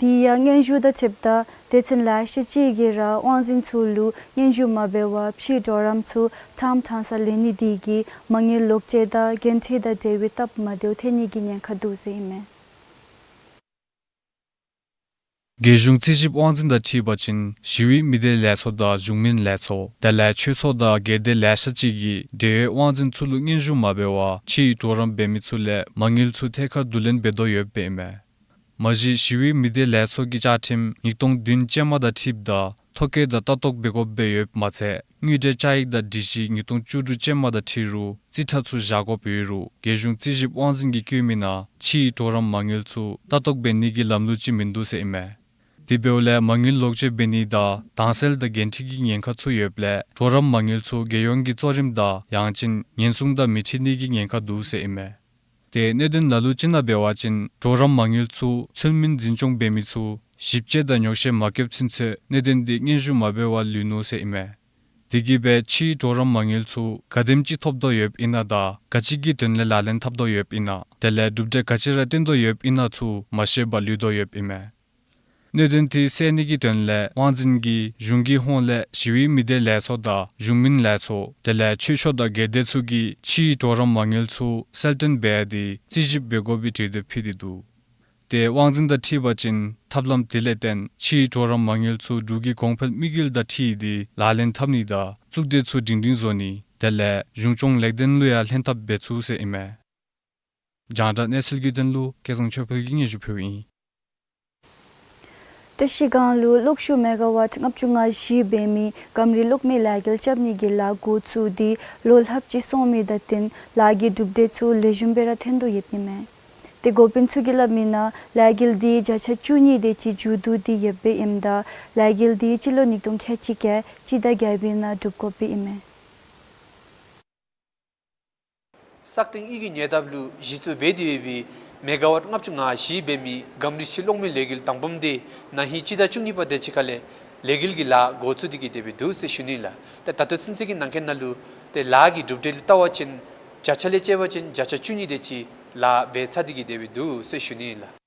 དེ་ཡང་སྙན་ཞུ་དང་འཁྲིལཝ་ད་སྡེ་ཚན་ལེ་ཤ་ཅིག་གིས་ར་དབང་འཛིན་ཚུ་ལུ་སྙན་ཞུ་མ་འབད་བར་ཕྱིའི་གྲོགས་རམ་ཚུ་ཕྲང་ཕྲང་ས་ལེན་ནི་དེ་གིས་མ་དངུལ་ལོག་སྤྱོད་དང་འགན་འཁྲི་དང་འབྲེལ་བའི་སྟབས་མ་བདེཝ་ཐོན་ནི་གི་ཉེན་ཁ་འདུག་ཟེར་ཨིན་མས། རྒྱལ་གཞུང་རྩིས་ཞིབ་དབང་འཛིན་དང་འཁྲིལ་བ་ཅིན་ཞི་བའི་མི་སྡེ་ལས་ཚོགས་དང་གཞུང་མིན་ལས་ཚོགས་དེ་ལས་ཆོས་ཚོགས་དང་སྒེར་སྡེ་ལེ་ཤ་ཅིག་གིས་འབྲེལ་ཡོད་དབང་འཛིན་ཚུ་ལུ་སྙན་ཞུ་མ་འབད་བར་ཕྱིའི་གྲོགས་རམ་འབད་མི་ཚུ་ལས་མ་དངུལ་ཚུ་ཐད་ཀར་བསྡུ་ལེན་འབད་དོ་ཡོདཔ་ཨིན་མས། མ་གཞི་ཞི་བའི་མི་སྡེ་ལས་ཚོགས་ཀྱི་བཅའ་ཁྲིམས་ཉིས་སྟོང་བདུན་ཅན་མ་དང་འཁྲིལཝ་ད་ཐོ་བཀོད་དང་ལྟ་རྟོག་འབད་དགོཔ་སྦེ་ཡོདཔ་མ་ཚད་དངུལ་འབྲེལ་བཅའ་ཡིག་དང་སྒྲིག་གཞི་ཉིས་སྟོང་བཅུ་དྲུག་ཅན་མ་དང་འཁྲིལ་རུང་རྩིས་ཁྲ་ཚུ་བཞག་དགོཔ་ཡོད་རུང་རྒྱལ་གཞུང་རྩིས་ཞིབ་དབང་འཛིན་གྱིས་བཀོད་མི་ནང་ཕྱིའི་གྲོགས་རམ་མ་དངུལ་ཚུ་ལྟ་རྟོག་འབད་ནི་གི་ལམ་ལུགས་ཅིག་མིན་འདུག་ཟེར་ཨིན་མས། དེ་འབདཝ་ལས་མ་དངུལ་ལོག་སྤྱོད་འབད་ནི་དང་དྭངས་གསལ་དང་འགན་འཁྲི་གི་ཉེན་ཁ་ཚུ་ཡོདཔ་ལས་གྲོགས་རམ་མ་དངུལ་ཚུ་རྒྱལ་ཡོངས་ཀྱི་གཙོ་རིམ་དང་ཡང་ཅིན་ཉེན་སྲུང་དང་མི་འཁྲིལ་ནི་གི་ཉེན་ཁ་འདུག་ཟེར་ཨིན་མས། ཏེ་གནད་དོན་ལ་ལུ་ཅིག་ནང་འབད་བ་ཅིན་གྲོགས་རམ་མ་དངུལ་ཚུ་ཚུལ་མིན་འཛིན་སྐྱོང་འབད་མི་ཚུ་ཞིབ་དཔྱད་དང་ཉོག་བཤད་མ་བཀོདཔ་ཚུན་ཚོད་གནད་དོན་འདི་སྙན་ཞུ་མ་འབད་བར་ལུས་ནུག་ཟེར་ཨིན་མས། དེ་གིས་སྦེ་ཕྱིའི་གྲོགས་རམ་མ་དངུལ་ཚུ་ག་དེམ་ཅིག་ཐོབ་དོ་ཡོདཔ་ཨིན་ན་དང་ག་ཅི་གི་དོན་ལས་ལག་ལེན་འཐབ་དོ་ཡོདཔ་ཨིན་ན་དེ་ལས་གྲུབ་འབྲས་ག་ཅི་ར་བཏོན་དོ་ཡོདཔ་ཨིན་ན་ཚུ་མ་ཤེས་པར་ལུས་དོ་ཡོདཔ་ཨིན་མས། གནད་དོན་དེ་སེལ་ནི་གི་དོན་ལས་དབང་འཛིན་གྱིས་གཞུང་གི་ཧོངས་ལས་ཞི་བའི་མི་སྡེ་ལས་ཚོགས་དང་གཞུང་མིན་ལས་ཚོགས་དེ་ལས་ཆོས་ཕྱོགས་དང་སྒེར་སྡེ་ཚུ་གིས་ཕྱིའི་གྲོགས་རམ་མ་དངུལ་ཚུ་གསལ་སྟོན་འབད་དེ་རྩིས་ཞིབ་འབད་དགོ་པའི་གྲོས་འདེབས་ཕུལ་ཏེ་འདུག། ཏེ་དབང་འཛིན་དང་འཁྲིལ་བ་ཅིན་ཐབས་ལམ་དེ་ལས་བརྟེན་ཕྱིའི་གྲོགས་རམ་མ་དངུལ་ཚུ་འབྲུག་གི་གོང་འཕེལ་དམིགས་ཡུལ་དང་འཁྲིལ་ཏེ་ལག་ལེན་འཐབ་ནི་དང་གཙུག་སྡེ་ཚུ་སྒྲིང་སྒྲིང་བཟོ་ནི་དེ་ལས་གཞུང་སྐྱོང་ལེགས་ལྡན་ལུ་ཡང་ལྷན་ཐབས་འབད་ཚུགས་ཟེར་ཨིན་མས། རྒྱང་བསྒྲགས་གནས་ཚུལ་གྱི་དོན་ལུ་སྐལ་བཟང་ཆོས་འཕེལ་གྱིས་སྙན་ཞུ་ཕུལཝ་ཨིན། བཀྲིས་སྒང་ལུ་གློག་ཤུགས་མེ་ག་ཝཊ་ལྔ་བཅུ་ང་བཞི་འབད་མི་གམ་རི་གློག་མེ་ལས་འགུལ་རྐྱབ་ནི་གི་ལཱ་འགོ་བཙུགས་ཏེ་ལོ་ལྷགཔ་ཅིག་སོང་མི་དང་བསྟུན་ལཱ་གི་གྲུབ་འབྲས་ཚུ་ལེགས་ཤོམ་སྦེ་ར་ཐོན་དོ་ཡོདཔ་ཨིན་མས། ཏེ་འགོ་དཔོན་ཚུ་གིས་སླབ་མིའི་ནང་ལས་འགུལ་འདི་བརྒྱ་ཆ་བཅུ་གཉིས་དེ་ཅིག་མཇུག་བསྡུ་སྟེ་ཡོདཔ་ཨིནམ་ད་ལས་འགུལ་འདི་སྤྱི་ལོ་ཉིས་སྟོང་ཁལ་གཅིག་བརྒྱད་སྤྱི་ཟླ་བརྒྱད་པའི་ནང་གྲུབ་དགོཔ་ཨིན་མས། སག་སྟེང་གཡུས་ཀྱི་ཉེ་འདབས་ལུ་གཞི་བཙུགས་འབད་དེ་ཡོད་པའི་མེ་ག་ཝཊ་ལྔ་བཅུ་ང་བཞི་འབད་མི་གམ་རི་ཕྱི་གློག་མེ་ལས་འགུལ་དང་པམ་དེ་ན་ཧིང་སྤྱི་ཟླ་བཅུ་གཉིས་པ་དེ་ཅིག་ཁ་ལས་ལས་འགུལ་གྱི་ལཱ་འགོ་བཙུགས་ཏེ་གི་སྡོད་པའི་འདུག་ཟེར་ཞུ་ནི་ལགས། ཏེ་ད་ལྟོ་ཚུན་ཚོད་ཀྱི་ནང་འཁོད་ནང་ལུ་ཏེ་ལཱ་གི་གྲུབ་འབྲས་ལུ་བལྟ་བ་ཅིན་བརྒྱ་ཆ་ལས་བཅད་པ་ཅིན་བརྒྱ་ཆ་བཅུ་གཉིས་དེ་ཅིག་ལཱ་འབད་ཚར་ཏེ་གི་སྡོད་པའི་འདུག་ཟེར་ཞུ་ནི་ལགས།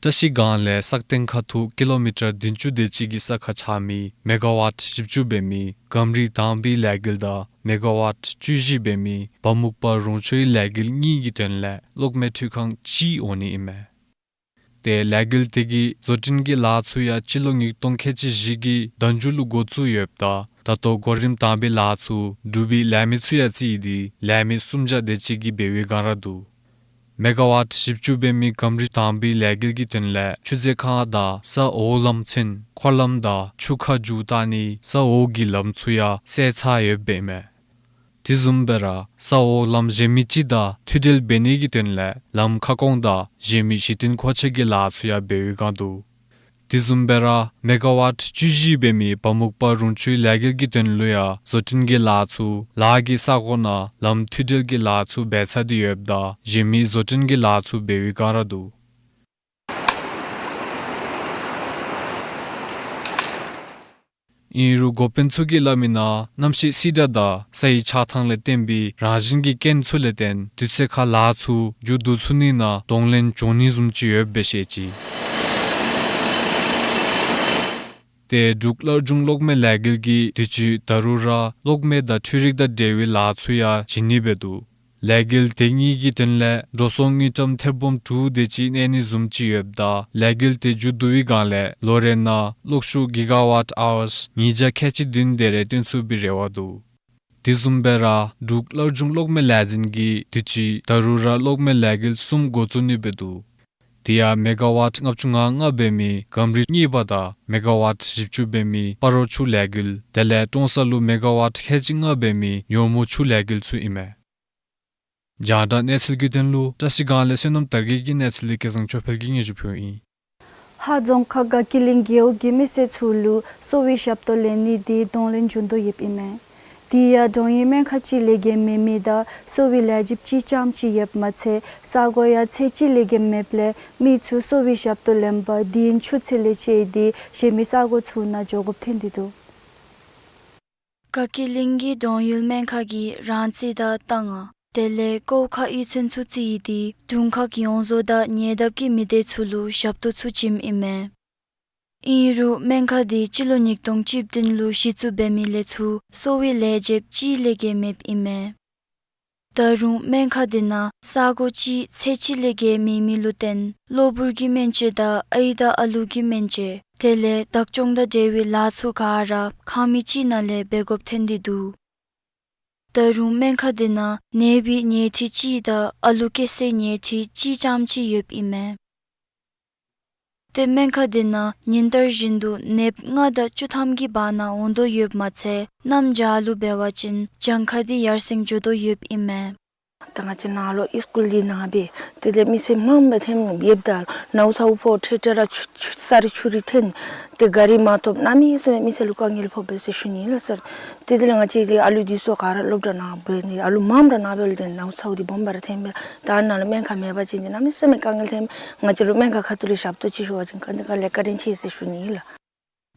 བཀྲིས་སྒང་ལས་སག་སྟེང་ཁ་ཐུག་ཀི་ལོ་མི་ཊར་བདུན་ཅུ་དེ་ཅིག་གི་ས་ཁར་ཆགས་མི་མེ་ག་ཝཊ་བཞི་བཅུ་འབད་མི་གམ་རི་དང་པའི་ལས་འགུལ་དང་མེ་ག་ཝཊ་བཅུ་བཞི་འབད་མི་བ་མུག་པ་རོང་ཆུའི་ལས་འགུལ་གཉིས་ཀྱི་དོན་ལས་གློག་མེ་འཕྲུལ་ཁང་གཅིག་འོང་ནི་ཨིན་མས། ཏེ་ལས་འགུལ་དེ་གིས་བཟོ་སྐྲུན་གྱི་ལཱ་ཚུ་ཡང་སྤྱི་ལོ་ཉིས་སྟོང་ཁལ་གཅིག་བཞི་གི་ཟླཝ་མཇུག་ལུ་འགོ་བཙུགས་ཡོདཔ་ད་ད་ལྟོ་གོ་རིམ་དང་པའི་ལཱ་ཚུ་གྲུབ་པའི་ལས་མི་ཚུ་ཡང་རྩིས་ཏེ་ལས་མི་སུམ་བརྒྱ་དེ་ཅིག་གིས་འབད་བའི་བསྒང་ར་འདུག། མེ་ག་ཝཊ་བཞི་བཅུ་འབད་མི་གམ་རིམ་དང་པའི་ལས་འགུལ་གྱི་དོན་ལས་ཆུ་མཛོད་ཁང་དང་ས་འོག་ལམ་ཚུན་འཁོར་ལམ་དང་ཆུ་ཁ་མཇུག་བཏང་ནི་ས་འོག་གི་ལམ་ཚུ་ཡང་བསལ་ཚར་ཡོདཔ་ཨིན་མས། དེ་བཟུམ་སྦེ་ར་ས་འོག་ལམ་གཞན་མི་ཅིག་དང་མཐུད་འབྲེལ་འབད་ནི་གི་དོན་ལས་ལམ་ཁ་སྐོང་དང་གཞན་མི་གཞི་རྟེན་མཁོ་ཆས་ཀྱི་ལཱ་ཚུ་ཡང་འབད་བའི་བསྒང་འདུག། དེ་བཟུམ་སྦེ་ར་མེ་ག་ཝཊ་བཅུ་བཞི་འབད་མི་བ་མུག་པ་རོང་ཆུའི་ལས་འགུལ་གྱི་དོན་ལུ་ཡང་བཟོ་སྐྲུན་གྱི་ལཱ་ཚུ་ལཱ་གི་ས་གོ་ནང་ལམ་མཐུད་འབྲེལ་གྱི་ལཱ་ཚུ་འབད་ཚར་ཏེ་ཡོདཔ་ད་གཞན་མི་བཟོ་སྐྲུན་གྱི་ལཱ་ཚུ་འབད་བའི་བསྒང་ར་འདུག། ཨིན་རུང་འགོ་དཔོན་ཚུ་གིས་སླབ་མི་ནང་གནམ་གཤིས་བསིལ་དྲགས་དང་ས་ཡི་ཆགས་ཐངས་ལས་བརྟེན་པའི་རང་བཞིན་གྱི་རྐྱེན་ཚུ་ལས་བརྟེན་དུས་ཚོད་ཁར་ལཱ་ཚུ་མཇུག་བསྡུ་ཚུགས་ནི་ནང་གདོང་ལེན་འབྱུང་ནི་བཟུམ་ཅིག་ཡོདཔ་སྦེ་བཤད་ཅི། ཏེ་འབྲུག་སླར་འབྱུང་གློག་མེ་ལས་འགུལ་གྱིས་དུས་ཅི་ད་རུང་ར་གློག་མེ་དང་འཕྲུལ་རིག་དང་འབྲེལ་བའི་ལཱ་ཚུ་ཡང་བྱིན་ནི་སྦེ་འདུག། ལས་འགུལ་དེ་གཉིས་ཀྱི་དོན་ལས་འགྲོ་སོང་དངུལ་ཀྲམ་ཐེར་འབུམ་དྲུག་དེ་ཅིག་གནས་ནི་བཟུམ་ཅིག་ཡོདཔ་ད་ལས་འགུལ་དེ་མཇུག་བསྡུ་བའི་བསྒང་ལས་ལོ་རེ་ནང་གློག་ཤུགས་གི་ག་ཝཊ་ཨའུརསི་ཉིས་བརྒྱ་ཁལ་གཅིག་བདུན་དེ་རེ་བཏོན་ཚུགས་པའི་རེ་བ་འདུག། དེ་བཟུམ་སྦེ་ར་འབྲུག་སླར་འབྱུང་གློག་མེ་ལས་འཛིན་གྱིས་དུས་ཅི་ད་རུང་ར་གློག་མེ་ལས་འགུལ་གསུམ་འགོ་བཙུགས་ནི་སྦེ་འདུག། དེ་ཡང་མེ་ག་ཝཊ་ལྔ་བཅུ་ང་ལྔ་འབད་མི་གམ་རིམ་གཉིས་པ་དང་མེ་ག་ཝཊ་བཞི་བཅུ་འབད་མི་སྤ་རོ་ཆུ་ལས་འགུལ་དེ་ལས་ཀྲོང་གསར་ལུ་མེ་ག་ཝཊ་ཁལ་གཅིག་ལྔ་འབད་མི་ཉོར་མོ་ཆུ་ལས་འགུལ་ཚུ་ཨིན་མས། རྒྱང་བསྒྲགས་གནས་ཚུལ་གྱི་དོན་ལུ་བཀྲ་ཤིས་སྒང་ལས་བསོད་ནམས་དར་རྒྱས་ཀྱི་གནས་ཚུལ་ལས་སྐལ་བཟང་ཆོས་འཕེལ་གྱིས་སྙན་ཞུ་ཕུལཝ་ཨིན། ཧཱ་རྫོང་ཁག་དགའ་སྐྱིད་གླིང་རྒེད་འོག་གི་མི་སེར་ཚུ་ལུ་གསོ་བའི་ཞབས་ཏོག་ལེན་ནི་དེ་གདོང་ལེན་འབྱུང་དོ་ཡོདཔ་ཨིན་མས། དེ་ཡང་གྲོང་ཡུལ་སྨན་ཁང་གཅིག་ལས་བརྒལ་མེད་མི་དང་གསོ་བའི་ལས་བྱེདཔ་གཅིག་རྐྱངམ་ཅིག་ཡོདཔ་མ་ཚད་ས་གོ་ཡང་ཚད་གཅིག་ལས་བརྒལ་མེདཔ་ལས་མི་ཚུ་གསོ་བའི་ཞབས་ཏོག་ལེན་པར་དེ་ཡང་ཆུ་ཚོད་ལས་བཅད་དེ་གཞན་མི་ས་གོ་ཚུ་ནང་འགྱོ་དགོཔ་ཐོན་ཏེ་འདུག། དགའ་སྐྱིད་གླིང་གི་གྲོང་ཡུལ་སྨན་ཁང་གིས་རང་རྩིས་དང་ལྟ་ངན་དེ་ལས་ལྐོག་ཁ་གཡུས་ཚན་ཚུ་རྩིས་ཏེ་དྲུང་ཁག་ཡོངས་རྫོགས་དང་ཉེ་འདབས་ཀྱི་མི་སྡེ་ཚུ་ལུ་ཞབས་ཏོག་ཚུ་བྱིནམ་ཨིན་མས། ཨིན་རུང་སྨན་ཁང་དེ་སྤྱི་ལོ་ཉིས་སྟོང་བཅུ་བདུན་ལུ་གཞི་བཙུགས་འབད་མི་ལས་ཚུར་གསོ་བའི་ལས་བྱེདཔ་གཅིག་ལས་བརྒལ་མེདཔ་ཨིན་མས། ད་རུང་སྨན་ཁང་དེ་ནང་ས་གོ་གཅིག་ཚད་གཅིག་ལས་བརྒལ་མེད་མི་ལུ་བརྟེན་གློ་བུར་གྱི་སྨན་བཅོས་དང་ཨའི་དང་ཨ་ལུ་གི་སྨན་བཅོས་དེ་ལས་བདག་སྐྱོང་དང་འབྲེལ་བའི་ལཱ་ཚུ་ག་ར་ཁང་མིག་གཅིག་ནང་ལས་འབད་དགོཔ་ཐོན་ཏེ་འདུག། ད་རུང་སྨན་ཁང་དེ་ནང་ནད་པའི་ཉལ་ཁྲི་གཅིག་དང་ཨ་ལུ་སྐྱེ་སའི་ཉལ་ཁྲི་གཅིག་རྐྱངམ་ཅིག་ཡོདཔ་ཨིན་མས། ཏེ་སྨན་ཁང་དེ་ནང་ཉིན་ལྟར་བཞིན་དུ་ནདཔ་ལྔ་དང་བཅུ་ཐམ་གྱི་བར་ན་འོང་དོ་ཡོདཔ་མ་ཚད་གནམ་བྱཱར་ལུ་འབད་བ་ཅིན་གྱངས་ཁ་དེ་ཡར་སེང་འགྱོ་དོ་ཡོདཔ་ཨིན་མས། ད་ང་བཅས་ནཱ་ལུ་ཨིས་ཀུལ་འདི་ནང་སྦེ་དེ་ལས་མི་སེར་མངམ་སྦེ་ཐོནམ་ཡོདཔ་ད་ནཝ་ཚཝ་ཕོག་ཏེ་ཏེ་ར་ཆུ་ཆུ་ས་རི་ཆུ་རི་ཐོན་ཏེ་ག་རི་མ་ཐོབ་གནམ་མེད་ས་མེད་མི་སེར་ལུ་དཀའ་ངལ་ཕོག་པས་ཟེར་ཞུ་ནི་ལགས་སར། ཏེ་དེ་ལས་ང་བཅས་ཀྱི་ཨ་ལུ་འདི་ཚུ་ག་ར་སློབ་གྲྭ་ནང་འབད་ནི་ཨ་ལུ་མངམ་ར་ནཱ་འབད་ལུ་ཏེ་ནཝ་ཚཝ་འདི་སྦོམ་སྦེ་ར་ཐོནམ་མས། ད་ནཱ་ལུ་སྨན་ཁང་མེད་པ་ཅིན་འདི་གནམ་མེད་ས་མེད་དཀའ་ངལ་ཐོནམ་མས། ང་བཅས་ལུ་སྨན་ཁང་ཁ་ཐུག་ལས་ཞབས་ཏོག་ཅིག་ཞུ་བ་ཅིན་ག་དེ་ག་ལས་བཀའ་དྲིན་ཆེ་ཟེར་ཞུ་ནི་ལགས།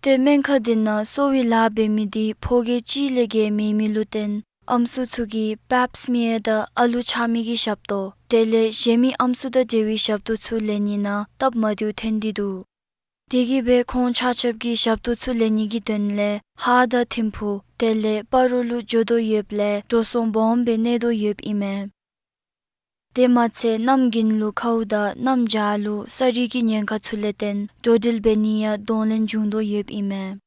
ཏེ་སྨན་ཁང་དེ་ནང་གསོ་བའི་ལཱ་འབད་མི་དེ་ཕོ་སྐྱེས་གཅིག་ལས་བརྒལ་མེད་མི་ལུ་བརྟེན་ཨམ་སྲུ་ཚུ་གིས་པེབ་སི་མེར་དང་ཨ་ལུ་ཆགས་མི་གི་ཞབས་ཏོག་དེ་ལས་གཞན་མི་ཨམ་སྲུ་དང་འབྲེལ་བའི་ཞབས་ཏོག་ཚུ་ལེན་ནི་ནང་སྟབས་མ་བདེཝ་ཐོན་ཏེ་འདུག། དེ་གིས་སྦེ་ཁོང་ཆ་ཁྱབ་ཀྱིས་ཞབས་ཏོག་ཚུ་ལེན་ནི་གི་དོན་ལས་ཧཱ་དང་ཐིམ་ཕུག་དེ་ལས་སྤ་རོ་ལུ་འགྱོ་དོ་ཡོདཔ་ལས་འགྲོ་སོང་སྦོམ་སྦེ་གནས་དོ་ཡོདཔ་ཨིན་མས། དེ་མ་ཚད་གནམ་དགུན་ལུ་ཁཝ་དང་གནམ་བྱཱར་ལུ་ས་རི་གི་ཉེན་ཁ་ཚུ་ལས་བརྟེན་འགྲོ་འགྲུལ་འབད་ནི་ཡང་གདོང་ལེན་འབྱུང་དོ་ཡོདཔ་ཨིན་མས།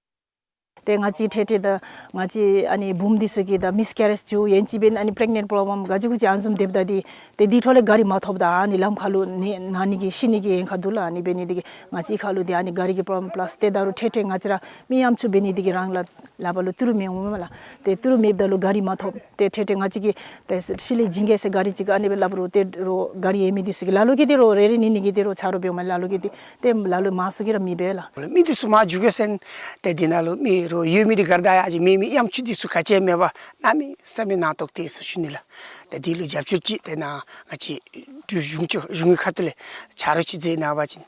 ཏེ་ང་བཅས་ཏེ་ཏེ་ད་ང་བཅས་ཨ་ནི་བུམོ་འདི་ཚུ་གིས་ད་མིས་ཀེ་རེཇ་འགྱོ་ཡན་ཅིན་འབད་ཨ་ནི་པི་རེག་ནེནཊ་པོརོབ་ལེམ་ག་ཅི་གུ་ཅི་ཨ་ནི་བཟུམ་སྡོདཔ་ད་འདི་ཏེ་འདི་འཕྲོ་ལས་ག་རི་མ་ཐོབ་ད་ཨ་ནི་ལམ་ཁ་ལུ་ན་ན་ནི་གི་ཤི་ནི་གི་ཉེན་ཁ་འདུག་ལགས། ཨ་ནི་འབད་ནི་དེ་གིས་ང་བཅས་ཁ་ལུ་འདི་ཨ་ནི་ག་རི་གི་པོརོབ་ལེམ་པ་ལཱསི་ཏེ་ད་རུང་ཏེ་ཏེ་ང་བཅས་ར་མི་ཡམ་ཆུ་འབད་ནི་དེ་གིས་རང་ལགས་ལགཔ་ལུ་ཏི་རུ་མི་འོང་མས་ལགས། ཏེ་ཏི་རུ་མེདཔ་ད་ལུ་ག་རི་མ་ཐོབ། ཏེ་ཏེ་ཏེ་ང་བཅས་ཀྱིས་ཏེ་ཤུལ་ལས་བྱིན་གེ་ཟེར་ག་རི་ཅིག་ཨ་ནི་སྦེ་སླབ་རུང་ཏེ་རོགས་ག་རི་ཡོད་མི་འདི་ཚུ་གིས་ལ་ལུ་གིས་ཏེ་རོགས་རེ་རེ་གཉིས་གཉིས་ཀྱིས་ཏེ་རོགས་ཆ་རོགས་འབདཝ་མས། ལ་ལུ་གིས་ཏེ་ཏེ་ལ་ལུ་མང་སུ་གིས་ར་མི་འབད་ལགས། མི་འདི་ཚུ་མར་འགྱོ་གེ་ཟེར་ཏེ་འདི་ནང་ལུ་མི་རོགས་ཡོད་མི་འདི་ག་ར་ད་ཡར་ཅིག་མེད་མི་ཡམ་ཆུ་འདི་ཚུ་ག་ཅི་ཡང་མེད་པར་གནམ་མེད་ས་མེད་ནང་ཏོག་ཏོ་ཡོད་ཟེར་ཞུ་ནི་ལགས། ཏེ་འདི་ལུ་རྒྱབ་སྐྱོར་ཅིག་ཏེ་ནཱ་ང་བཅས་འབྲུག་གཞུང་ཕྱོགས་གཞུང་གི་ཁ་ཐུག་ལས་ཆ་རོགས་ཅིག་མཛད་གནང་བ་ཅིན།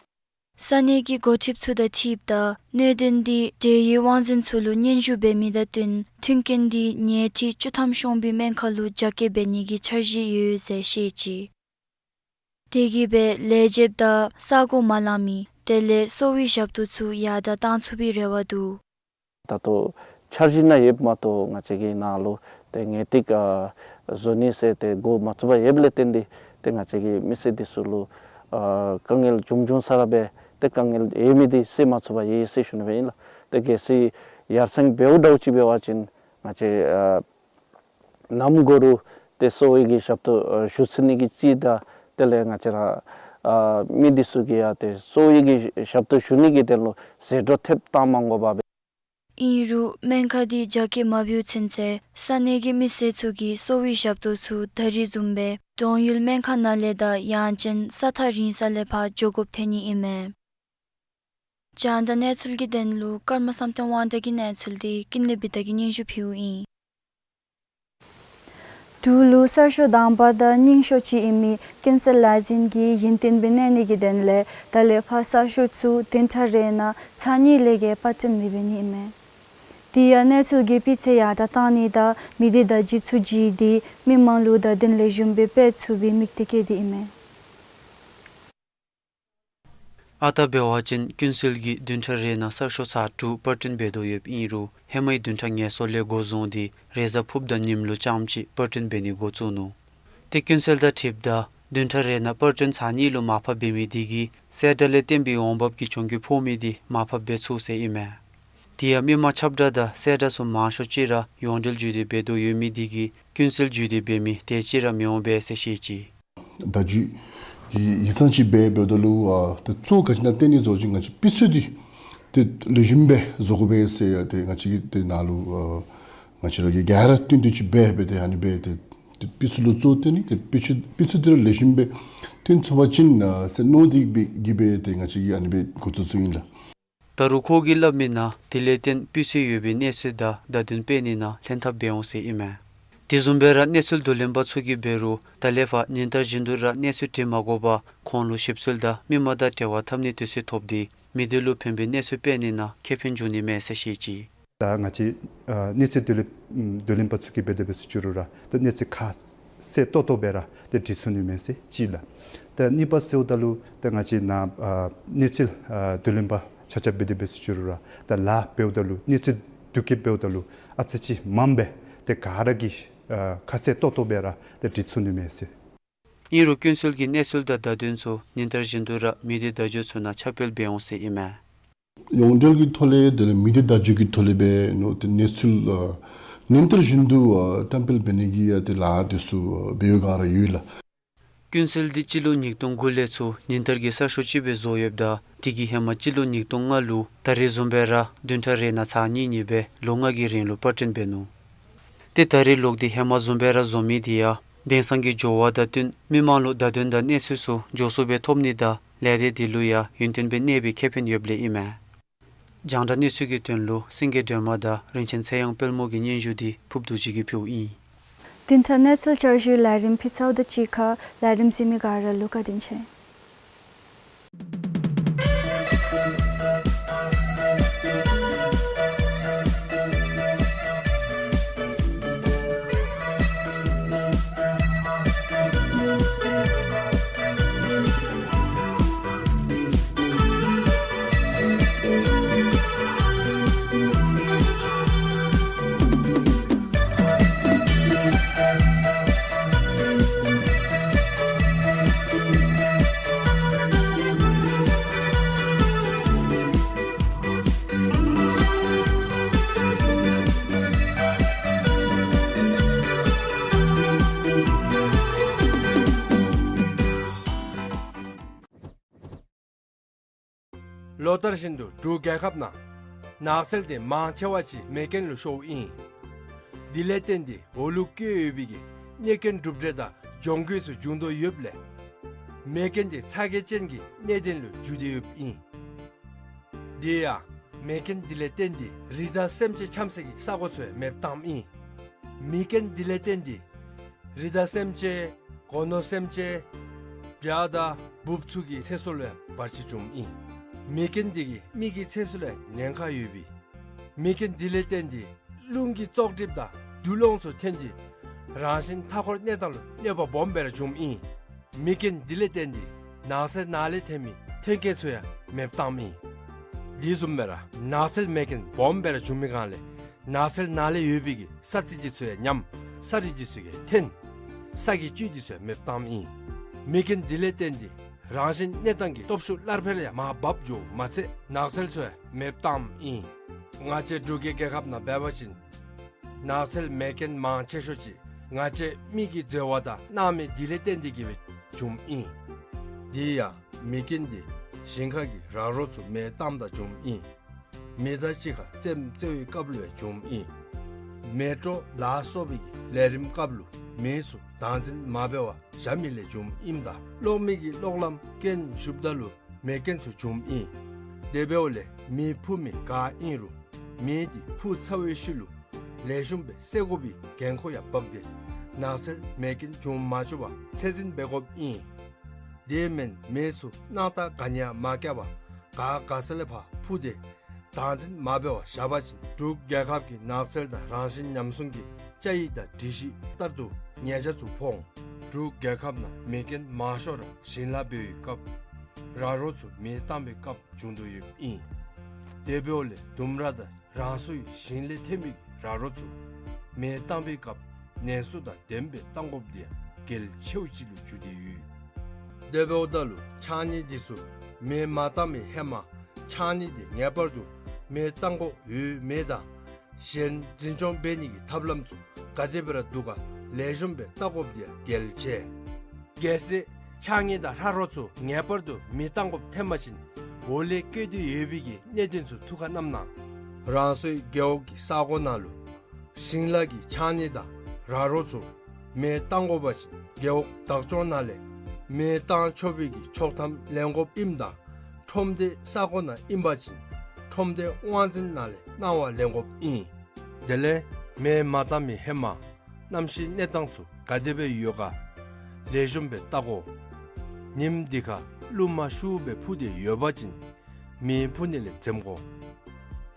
ས་གནས་ཀྱི་འགོ་ཁྲིདཔ་ཚུ་དང་འཁྲིལཝ་ད་གནད་དོན་འདི་འབྲེལ་ཡོད་དབང་འཛིན་ཚུ་ལུ་སྙན་ཞུ་འབད་མི་དང་བསྟུན་མཐུན་རྐྱེན་འདི་ཉལ་ཁྲི་བཅུ་ཐམ་ཤོང་བའི་སྨན་ཁང་ལུ་རྒྱ་སྐྱེད་འབད་ནི་གི་འཆར་གཞི་ཡོད་ཟེར་བཤད་ཅི། དེ་གིས་སྦེ་ལས་བྱེདཔ་དང་ས་གོ་མ་ལང་མི་དེ་ལས་གསོ་བའི་ཞབས་ཏོག་ཚུ་ཡར་དྲགས་གཏང་ཚུགས་པའི་རེ་བ་འདུག། ད་ལྟོ་འཆར་གཞི་ནང་ཡོདཔ་མ་གཏོགས་ང་བཅས་ཀྱི་ནང་ལུ་ཏེ་ངེས་ཏིག་ཨ་བཟོ་ནི་ཟེར་ཏེ་འགོ་མ་བཙུགས་པར་ཡོདཔ་ལས་བརྟེན་ཏེ་ཏེ་ང་བཅས་ཀྱི་མི་སེར་འདི་ཚུ་ལུ་ ཨ་དཀའ་ངལ་བྱུང་བྱུང་ས་ར་སྦེ་ཏེ་དཀའ་ངལ་ཡོད་མི་འདི་སེལ་མ་ཚུགས་པར་ཡོད་ཡོད་ཟེར་ཞུ་ནི་སྦེ་ཨིན་ལགས། ཏེ་གལ་སྲིད་ཡར་སེང་འབདཝ་འདྲཝ་ཅིག་འབད་བ་ཅིན་ང་བཅས་ཨ་གནམ་གོ་རུ་ཏེ་གསོ་བའི་གི་ཞབས་ཏོག་ཨ་ཞུ་ཚུགས་ནི་གི་རྩིས་དང་དེ་ལས་ང་བཅས་ར་ཨ་མི་འདི་ཚུ་གིས་ཡང་ཏེ་གསོ་བའི་གི་ཞབས་ཏོག་ཞུ་ནི་གི་དོན་ལུ་ཟད་འགྲོ་ཐེབས་བཏང་མ་དགོ་པར་སྦེ། ཨིན་རུང་སྨན་ཁང་འདི་རྒྱ་སྐྱེད་མ་འབད་བའི་ཚུན་ཚོད་ས་གནས་ཀྱི་མི་སེར་ཚུ་གིས་གསོ་བའི་ཞབས་ཏོག་ཚུ་ད་རེས་བཟུམ་སྦེ་གྲོང་ཡུལ་སྨན་ཁང་ནང་ལས་དང་ཡང་ཅིན་ས་ཐག་རིང་ས་ལས་ཕར་འགྱོ་དགོཔ་ཐོན་ནི་ཨིན་མས། རྒྱང་བསྒྲགས་གནས་ཚུལ་གྱི་དོན་ལུ་ཀརྨ་བསམ་གཏན་དབང་གྲགས་ཀྱི་གནས་ཚུལ་འདི་ཀུན་ལེགས་བི་དྷ་གིས་སྙན་ཞུ་ཕུལཝ་ཨིན། འབྲུག་ལུ་གསར་ཤོག་དང་པ་དང་རྙིང་ཤོས་ཅིག་ཨིན་མི་ཀུན་གསལ་ལས་འཛིན་གྱིས་ཡུན་བརྟན་སྦེ་གནས་ནི་གི་དོན་ལས་ད་ལས་ཕར་གསར་ཤོག་ཚུ་བདུན་ཕྲག་རེ་ནང་ཚར་གཉིས་ལས་བརྒལ་པར་སྐྲུན་མི་འབད་ནི་ཨིན་མས། དེ་ཡང་གནས་ཚུལ་གྱི་སྤུས་ཚད་ཡར་དྲག་གཏང་ནི་དང་མི་སྡེ་བརྡ་བརྒྱུད་ཚུ་བརྒྱུད་དེ་མི་མང་ལུ་བརྡ་དོན་ལེགས་ཤོམ་སྦེ་སྤེལ་ཚུགས་པའི་དམིགས་གཏད་བསྐྱེད་དེ་ཨིན་མས། ཨ་རྟག་འབད་བ་ཅིན་ཀུན་གསལ་གྱིས་བདུན་ཕྲག་རེ་ནང་གསར་ཤོག་ཚར་དྲུག་པར་སྐྲུན་འབད་དོ་ཡོདཔ་ཨིན་རུང་ཧེ་མའི་བདུན་ཕྲག་ངལ་གསོ་ལས་འགོ་བཟུང་སྟེ་རེས་གཟའ་ཕུརཔ་དང་ཉིནམ་ལུ་རྐྱངམ་གཅིག་པར་སྐྲུན་འབད་ནི་འགོ་བཙུགས་ནུག། ཏེ་ཀུན་གསལ་དང་འཁྲིལཝ་ད་བདུན་ཕྲག་རེ་ནང་པར་སྐྲུན་ཚར་གཉིས་ལུ་མར་ཕབ་འབད་མི་དེ་གིས་གསལ་བསྒྲགས་ལས་བརྟེན་པའི་འོང་འབབ་ཀྱི་གྱོང་གུད་ཕོག་མི་དེ་མར་ཕབ་འབད་ཚུགས་ཟེར་ཨིན་མས། དེ་ཡང་མི་མང་ཁྱབ་བསྒྲགས་དང་གསལ་བསྒྲགས་ཚུ་མང་ཤོས་ཅིག་ར་ཡོངས་འབྲེལ་བརྒྱུད་དེ་འབད་དོ་ཡོད་མི་དེ་གིས་ཀུན་གསལ་བརྒྱུད་དེ་འབད་མི་དེ་ཅིག་ར་མི་འོང་པས་ཟེར་བཤད་ཅི། བརྡ་བརྒྱུད་ཀྱི་ཡིག་ཚང་ཅིག་འབད་འབདཝ་ད་ལུ་ཨ་ཏེ་གཙོ་བོ་ག་ཅི་ཨིན་ན་བལྟ་ནི་བཟུམ་ཅིག་ང་བཅས་སྤུས་ཚད་འདི་ཏེ་ལེགས་ཤོམ་སྦེ་བཟོ་དགོ་པས་ཟེར་ཏེ་ང་བཅས་ཀྱིས་ཏེ་ནཱ་ལུ་ཨ་ང་བཅས་ར་གིས་ག་ར་བསྟུན་ཏེ་ཅིག་འབད་འབད་དེ་ཨ་ནི་སྦེ་ཏེ་ཏེ་སྤུས་ཚད་ལུ་གཙོ་བོ་བསྟུན་ནི་ཏེ་སྤུས་ཚད་སྤུས་ཚད་འདི་ར་ལེགས་ཤོམ་སྦེ་བསྟུན་ཚུགས་པ་ཅིན་ཨ་ཟེར་མནོ་སྟེ་གིས་སྦེ་ཏེ་ང་བཅས་ཀྱིས་ཨ་ནི་སྦེ་འགོ་བཙུགས་བཙུགསཔ་ཨིན་ལགས། ད་རུང་ཁོ་གིས་སླབ་མིའི་ནང་དེ་ལས་བརྟེན་སྤུས་ཚད་ཡོད་པའི་གནས་ཚུལ་དང་བརྡ་དོན་སྤེལ་ནི་ནང་ལྷན་ཐབས་འབད་འོང་ཟེར་ཨིན་མས། དེ་བཟུམ་སྦེ་ར་གནས་ཚུལ་བསྡུ་ལེན་པ་ཚུ་གིས་འབད་རུང་ད་ལས་ཕར་ཉིན་ལྟར་བཞིན་དུ་ར་གནས་ཚུལ་འབྲི་མ་དགོ་པར་ཁོང་ལུ་ཞིབ་འཚོལ་དང་མི་མང་དང་འབྲེལ་བ་འཐབ་ནིའི་དུས་ཚོད་ཐོབ་སྟེ་མི་སྡེ་ལུ་ཕན་པའི་གནས་ཚུལ་སྤེལ་ནི་ནང་ཁེ་ཕན་འབྱུང་ནི་མས་ཟེར་བཤད་ཅི། ད་ང་བཅས་ཨ་གནས་ཚུལ་བསྡུ་ལེན་བསྡུ་ལེན་པ་ཚུ་གིས་འབད་དེ་འབད་ཟེར་ཞུ་རུང་ར་ད་གནས་ཚུལ་ཁ་གསལ་ཏོག་ཏོ་སྦེ་ར་ཏེ་འབྲི་ཚུགས་ནི་མས་ཟེར་ཅིག་ལགས། ད་གཉིས་པ་ཟེརཝ་ད་ལུ་ད་ང་བཅས་ནཱ་ཨ་གནས་ཚུལ་ཨ་བསྡུ་ལེན་པ་ཆ་ཁྱབ་འབད་དེ་འབད་ཟེར་ཞུ་རུང་ར་ད་ལཱ་འབདཝ་ད་ལུ་གནས་ཚུལ་བསྡུ་སྐྱེལ་འབདཝ་ད་ལུ་ཨ་ཙི་ཅིག་མངམ་སྦེ་ཏེ་ག་ར་གིས་ཨ་ཁ་གསལ་ཏོག་ཏོ་སྦེ་ར་ཏེ་འབྲི་ཚུགས་ནི་མས་ཟེར། ཨིན་རུང་ཀུན་གསལ་གྱི་གནས་ཚུལ་དང་བརྡ་དོན་ཚུ་ཉིན་ལྟར་བཞིན་དུ་ར་མི་སྡེ་བརྡ་བརྒྱུད་ཚུ་ནང་ཁྱབ་སྤེལ་འབད་འོང་ཟེར་ཨིན་མས། ཡོངས་འབྲེལ་གྱི་ཐོག་ལས་དེ་ལས་མི་སྡེ་བརྡ་བརྒྱུད་ཀྱི་ཐོག་ལས་འབད་ནུག། ཏེ་གནས་ཚུལ་ཨ་ཉིན་ལྟར་བཞིན་དུ་ཨ་བཀྲམ་སྤེལ་འབད་ནི་གི་ཨ་ཏེ་ལཱ་དེ་ཚུ་ཨ་འབད་བའི་བསྒང་ར་ཡོད་ལགས། ཀུན་གསལ་འདི་སྤྱི་ལོ་ཉིས་སྟོང་དགུ་ལས་ཚུར་ཉིན་ལྟར་གྱི་གསར་ཤོག་ཅིག་སྦེ་བཟོ་ཡོདཔ་ད་དེ་གིས་ཧེ་མ་སྤྱི་ལོ་ཉིས་སྟོང་ལྔ་ལུ་ད་རེས་བཟུམ་སྦེ་ར་བདུན་ཕྲག་རེ་ནང་ཚར་གཉིས་གཉིས་སྦེ་ལོ་ལྔ་གི་རིང་ལུ་པར་སྐྲུན་འབད་ནུག། ཏེ་ད་རེས་ལོག་སྟེ་ཧེ་མ་བཟུམ་སྦེ་ར་བཟོ་མི་དེ་ཡང་དེང་སང་གི་འགྱུར་བ་དང་བསྟུན་མི་མང་ལུ་བརྡ་དོན་དང་གནས་ཚུལ་ཚུ་མགྱོགས་སུ་སྦེ་ཐོབ་ནི་དང་ལས་སྡེ་དེ་ལུ་ཡང་ཡུན་བརྟན་སྦེ་གནས་པའི་ཁེ་ཕན་ཡོདཔ་ལས་ཨིན་མས། རྒྱང་བསྒྲགས་གནས་ཚུལ་གྱི་དོན་ལུ་སེང་གེ་སྒྲོལ་མ་དང་རིན་ཆེན་ཚེ་དབྱངས་དཔལ་མོ་གི་སྙན་ཞུ་འདི་ཕུརབ་རྡོ་རྗེ་གིས་ཕུལཝ་ཨིན། བདུན་ཕྲག་གནས་ཚུལ་བསྐྱར་ཞུའི་ལས་རིམ་ཕུལ་ཚརཝ་དང་གཅིག་ཁར་ལས་རིམ་གཟིགས་མི་ག་ར་ལུ་བཀའ་དྲིན་ཆེ། ལོ་ལྟར་བཞིན་དུ་འབྲུག་རྒྱལ་ཁབ་ནང་ནགས་ཚལ་དེ་མང་ཆེ་བ་ཅིག་མེ་རྐྱེན་ལུ་ཤོརཝ་ཨིན། དེ་ལས་བརྟེན་ཏེ་འོག་ལུ་བཀལ་ཡོད་པའི་གི་གནོད་སྐྱོན་གྲུབ་འབྲས་དང་གྱོང་གུད་ཚུ་འབྱུང་དོ་ཡོདཔ་ལས་མེ་རྐྱེན་དེ་ཚ་གྱང་ཅན་གྱི་གནད་དོན་ལུ་འགྱུར་ཏེ་ཡོདཔ་ཨིན། དེ་ཡང་མེ་རྐྱེན་དེ་ལས་བརྟེན་ཏེ་རི་དྭགས་སེམས་ཅན་འཁྱམ་སའི་གི་ས་གོ་ཚུ་ཡང་མེདཔ་བཏངམ་ཨིན། མེ་རྐྱེན་དེ་ལས་བརྟེན་ཏེ་རི་དྭགས་སེམས་ཅན་སྒོ་ནོར་སེམས་ཅན་བྱ་དང་འབུཔ་ཚུ་གི་ཚེ་སྲོག་ལུ་ཡང་བར་ཆད་བྱུངམ་ཨིན། མེ་རྐྱེན་དེ་གིས་མི་གི་ཚེ་སྲོག་ལུ་ཡང་ཉེན་ཁ་ཡོད་པས། མེ་རྐྱེན་དེ་ལས་བརྟེན་ཏེ་རླུང་གི་བཙོག་གྲིབ་དང་དུག་རླངས་ཚུ་ཐོན་ཏེ་རང་བཞིན་མཐའ་འཁོར་གནས་སྟངས་ལུ་གནོད་པ་སྦོམ་སྦེ་ར་བྱུངམ་ཨིན། མེ་རྐྱེན་དེ་ལས་བརྟེན་ཏེ་ནགས་ཚལ་ནང་ལས་ཐོན་མི་ཐོན་སྐྱེད་ཚུ་ཡང་མེདཔ་བཏངམ་ཨིན། དེ་བཟུམ་སྦེ་ར་ནགས་ཚལ་མེ་རྐྱེན་སྦོམ་སྦེ་ར་བྱུང་མི་སྒང་ལས་ནགས་ཚལ་ནང་ལས་ཡོད་པའི་གི་ས་རྩི་དེ་ཚུ་ཡང་ཉམས། ས་རུད་དེ་ཚུ་ཡང་ཐོན། ས་གི་བཅུད་དེ་ཚུ་ཡང་མེདཔ་བཏངམ་ཨིན། མེ་རྐྱེན་དེ་ལས་བརྟེན་ཏེ་ རང་བཞིན་གནས་སྟངས་ཀྱི་སྟོབས་ཤུགས་སླར་འཕེལ་ཡང་མར་འབབ་འགྱོཝ་མ་ཚད་ནགས་ཚལ་ཚུ་ཡང་མེདཔ་བཏངམ་ཨིན། ང་བཅས་འབྲུག་གི་རྒྱལ་ཁབ་ནང་འབད་བ་ཅིན་ནགས་ཚལ་མེ་རྐྱེན་མང་ཆེ་ཤོས་ཅིག་ང་བཅས་མི་གི་འཛོལ་བ་དང་སྣང་མེད་འདི་ལས་བརྟེན་ཏེ་གིས་སྦེ་བྱུངམ་ཨིན། དེ་ཡང་མེ་རྐྱེན་འདི་ཞིང་ཁ་གི་ར་རོ་ཚུ་མེ་བཏངམ་ད་བྱུངམ་ཨིན། མེ་མདའ་གཅིག་ཁར་རྩེདམོ་རྩེ་བའི་སྐབས་ལུ་ཡང་བྱུངམ་ཨིན། མེ་དྲོ་ལ་སོགས་པའི་གི་ལས་རིམ་སྐབས་ལུ་མེ་ཚུ་བདག་འཛིན་མ་འབད་བར་བཞག་མི་ལས་བྱུངམ་ཨིནམ་ད་གློག་མེ་གི་གློག་ལམ་རྐྱེན་ཞུགསཔ་ད་ལུ་མེ་རྐྱེན་ཚུ་བྱུངམ་ཨིན། དེ་འབདཝ་ལས་མེ་འཕུ་མི་ག་ཨིན་རུང་མེ་འདི་འཕུ་ཚར་བའི་ཤུལ་ལུ་ལེགས་ཤོམ་སྦེ་བསད་དགོ་པའི་འགན་ཁུར་ཡང་བབས་ཏེ་ནགས་ཚལ་མེ་རྐྱེན་བྱུང་མ་བཅུག་པར་ཚད་འཛིན་འབད་དགོཔ་ཨིན། དེ་མེན་མེ་ཚུ་གནམ་ལྟར་ག་ནི་ཡང་མ་བཀལ་བར་ག་ག་ས་ལས་ཕར་འཕུ་སྟེ་བདག་འཛིན་མ་འབད་བར་བཞག་པ་ཅིན་འབྲུག་རྒྱལ་ཁབ་ཀྱི་ནགས་ཚལ་དང་རང་བཞིན་ཉམས་སྲུང་གི་བཅའ་ཡིག་དང་སྒྲིག་གཞི་ལྟར་དུ་ཉེས་ཆད་ཚུ་ཕོག་འོང་། འབྲུག་རྒྱལ་ཁབ་ནང་མེ་རྐྱེན་མང་ཤོས་ར་ཞིང་ལཱ་འབད་བའི་སྐབས་ར་རོ་ཚུ་མེ་བཏང་བའི་སྐབས་བྱུང་དོ་ཡོདཔ་ཨིན། དེ་འབདཝ་ལས་ལྡུམ་ར་དང་རང་སོའི་ཞིང་ལས་ཐོན་མི་ར་རོ་ཚུ་མེ་བཏང་བའི་སྐབས་ནན་སོ་དང་ལྡནམ་སྦེ་བཏང་དགོཔ་འདི་ཡང་གལ་ཆེཝ་ཅིག་ལུ་གྱུར་ཏེ་ཡོད། དེ་འབདཝ་ད་ལུ་ཕྱགས་སྙིགས་འདི་ཚུ་མེ་མ་བཏང་བའི་ཧེ་མ་ཕྱགས་སྙིགས་འདི་ངེས་པར་དུ་མེ་བཏང་དགོཔ་ཡོད་མེད་དང་གཞན་འཛིན་སྐྱོང་འབད་ནི་གི་ཐབས་ལམ་ཚུ་ག་དེ་སྦེ་ར་འདུག་ག་ལེགས་ཤོམ་སྦེ་བལྟ་དགོཔ་འདི་ཡང་གལ་ཆེ། གལ་སྲིད་ཕྱགས་སྙིགས་དང་ར་རོ་ཚུ་ངེས་པར་དུ་མེ་བཏང་དགོཔ་ཐོན་པ་ཅིན་འོག་ལས་བཀོད་དེ་ཡོད་པའི་གི་གནད་དོན་ཚུ་ཐུགས་ཁར་བསྣམ་གནང་། རང་སོའི་རྒེད་འོག་གི་ས་གོ་ནང་ལུ་ཞིང་ལཱ་གི་ཕྱགས་སྙིགས་དང་ར་རོ་ཚུ་མེ་བཏང་དགོ་པ་ཅིན་རྒེད་འོག་བདག་སྐྱོང་ནང་ལས་མེ་བཏང་ཆོག་པའི་གི་ཆོག་ཐམ་ལེན་དགོཔ་ཨིནམ་ད་ཁྲོམ་སྡེའི་ས་གོ་ནང་ཨིན་པ་ཅིན་ཁྲོམ་སྡེའི་དབང་འཛིན་ནང་ལས་གནང་བ་ལེན་དགོཔ་ཨིན། དེ་ལས་མེ་མ་བཏང་མི་ཧེ་མ་གནམ་གཤིས་གནས་སྟངས་ཚུ་ག་དེ་སྦེ་ཡོད་ག་ལེགས་ཤོམ་སྦེ་བལྟ་དགོ། ཉིམ་འདི་ཁར་རླུང་མ་ཤུགས་སྦེ་འཕུ་སྟེ་ཡོད་པ་ཅིན་མེ་འཕུ་ནི་ལས་འཛེམ་དགོ།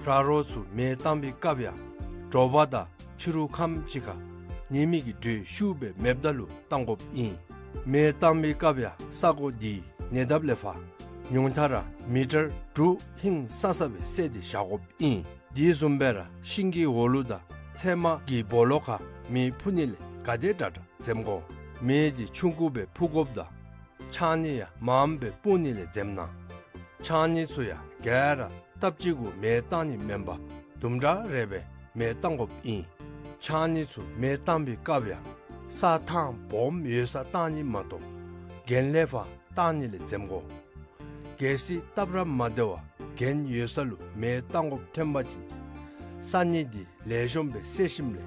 ར་རོ་ཚུ་མེ་བཏང་བའི་སྐབས་ཡང་དྲོ་པ་དང་ཕྱི་རུ་ཁམས་ཅིག་ཁར་ཉི་མའི་གི་དྲོད་ཤུགས་སྦེ་མེདཔ་ད་ལུ་བཏང་དགོཔ་ཨིན། མེ་བཏང་བའི་སྐབས་ཡང་ས་གོ་འདི་ཉེ་འདབས་ལས་ཕར་ཉུང་མཐའ་ར་མི་ཊར་དྲུག་ཧིང་སང་ས་སྦེ་བསལ་ཏེ་བཞག་དགོཔ་ཨིན། དེ་བཟུམ་སྦེ་ར་ཤིང་གི་འོག་ལུ་དང་ཚལ་མ་གི་སྦོ་ལོགས་ཁར་མེ་འཕུ་ནི་ལས་ག་དེ་དྲག་དྲག་འཛེམ་དགོ། མེ་འདི་ཆུང་ཀུ་སྦེ་འཕུ་དགོཔ་དང་ཕྱགས་སྙིགས་ཡང་མངམ་སྦེ་སྤུངས་ནི་ལས་འཛེམ་གནང་། ཕྱགས་སྙིགས་ཚུ་ཡང་ག་ར་སྟབས་གཅིག་གུ་མེ་བཏང་ནི་མེན་པར་དུམ་གྲ་རེ་སྦེ་མེ་བཏང་དགོཔ་ཨིན། ཕྱགས་སྙིགས་ཚུ་མེ་བཏང་བའི་སྐབས་ཡང་ས་ཐང་སྦོམ་ཡོད་སར་བཏང་ནི་མ་གཏོགས་གྱེན་ལས་ཕར་བཏང་ནི་ལས་འཛེམ་དགོ། གལ་སྲིད་སྟབས་ར་མ་བདེ་བར་གྱེན་ཡོད་ས་ལུ་མེ་བཏང་དགོཔ་ཐོན་པ་ཅིན་ས་སྣེ་འདི་ལེགས་ཤོམ་སྦེ་བསལ་ཞིནམ་ལས་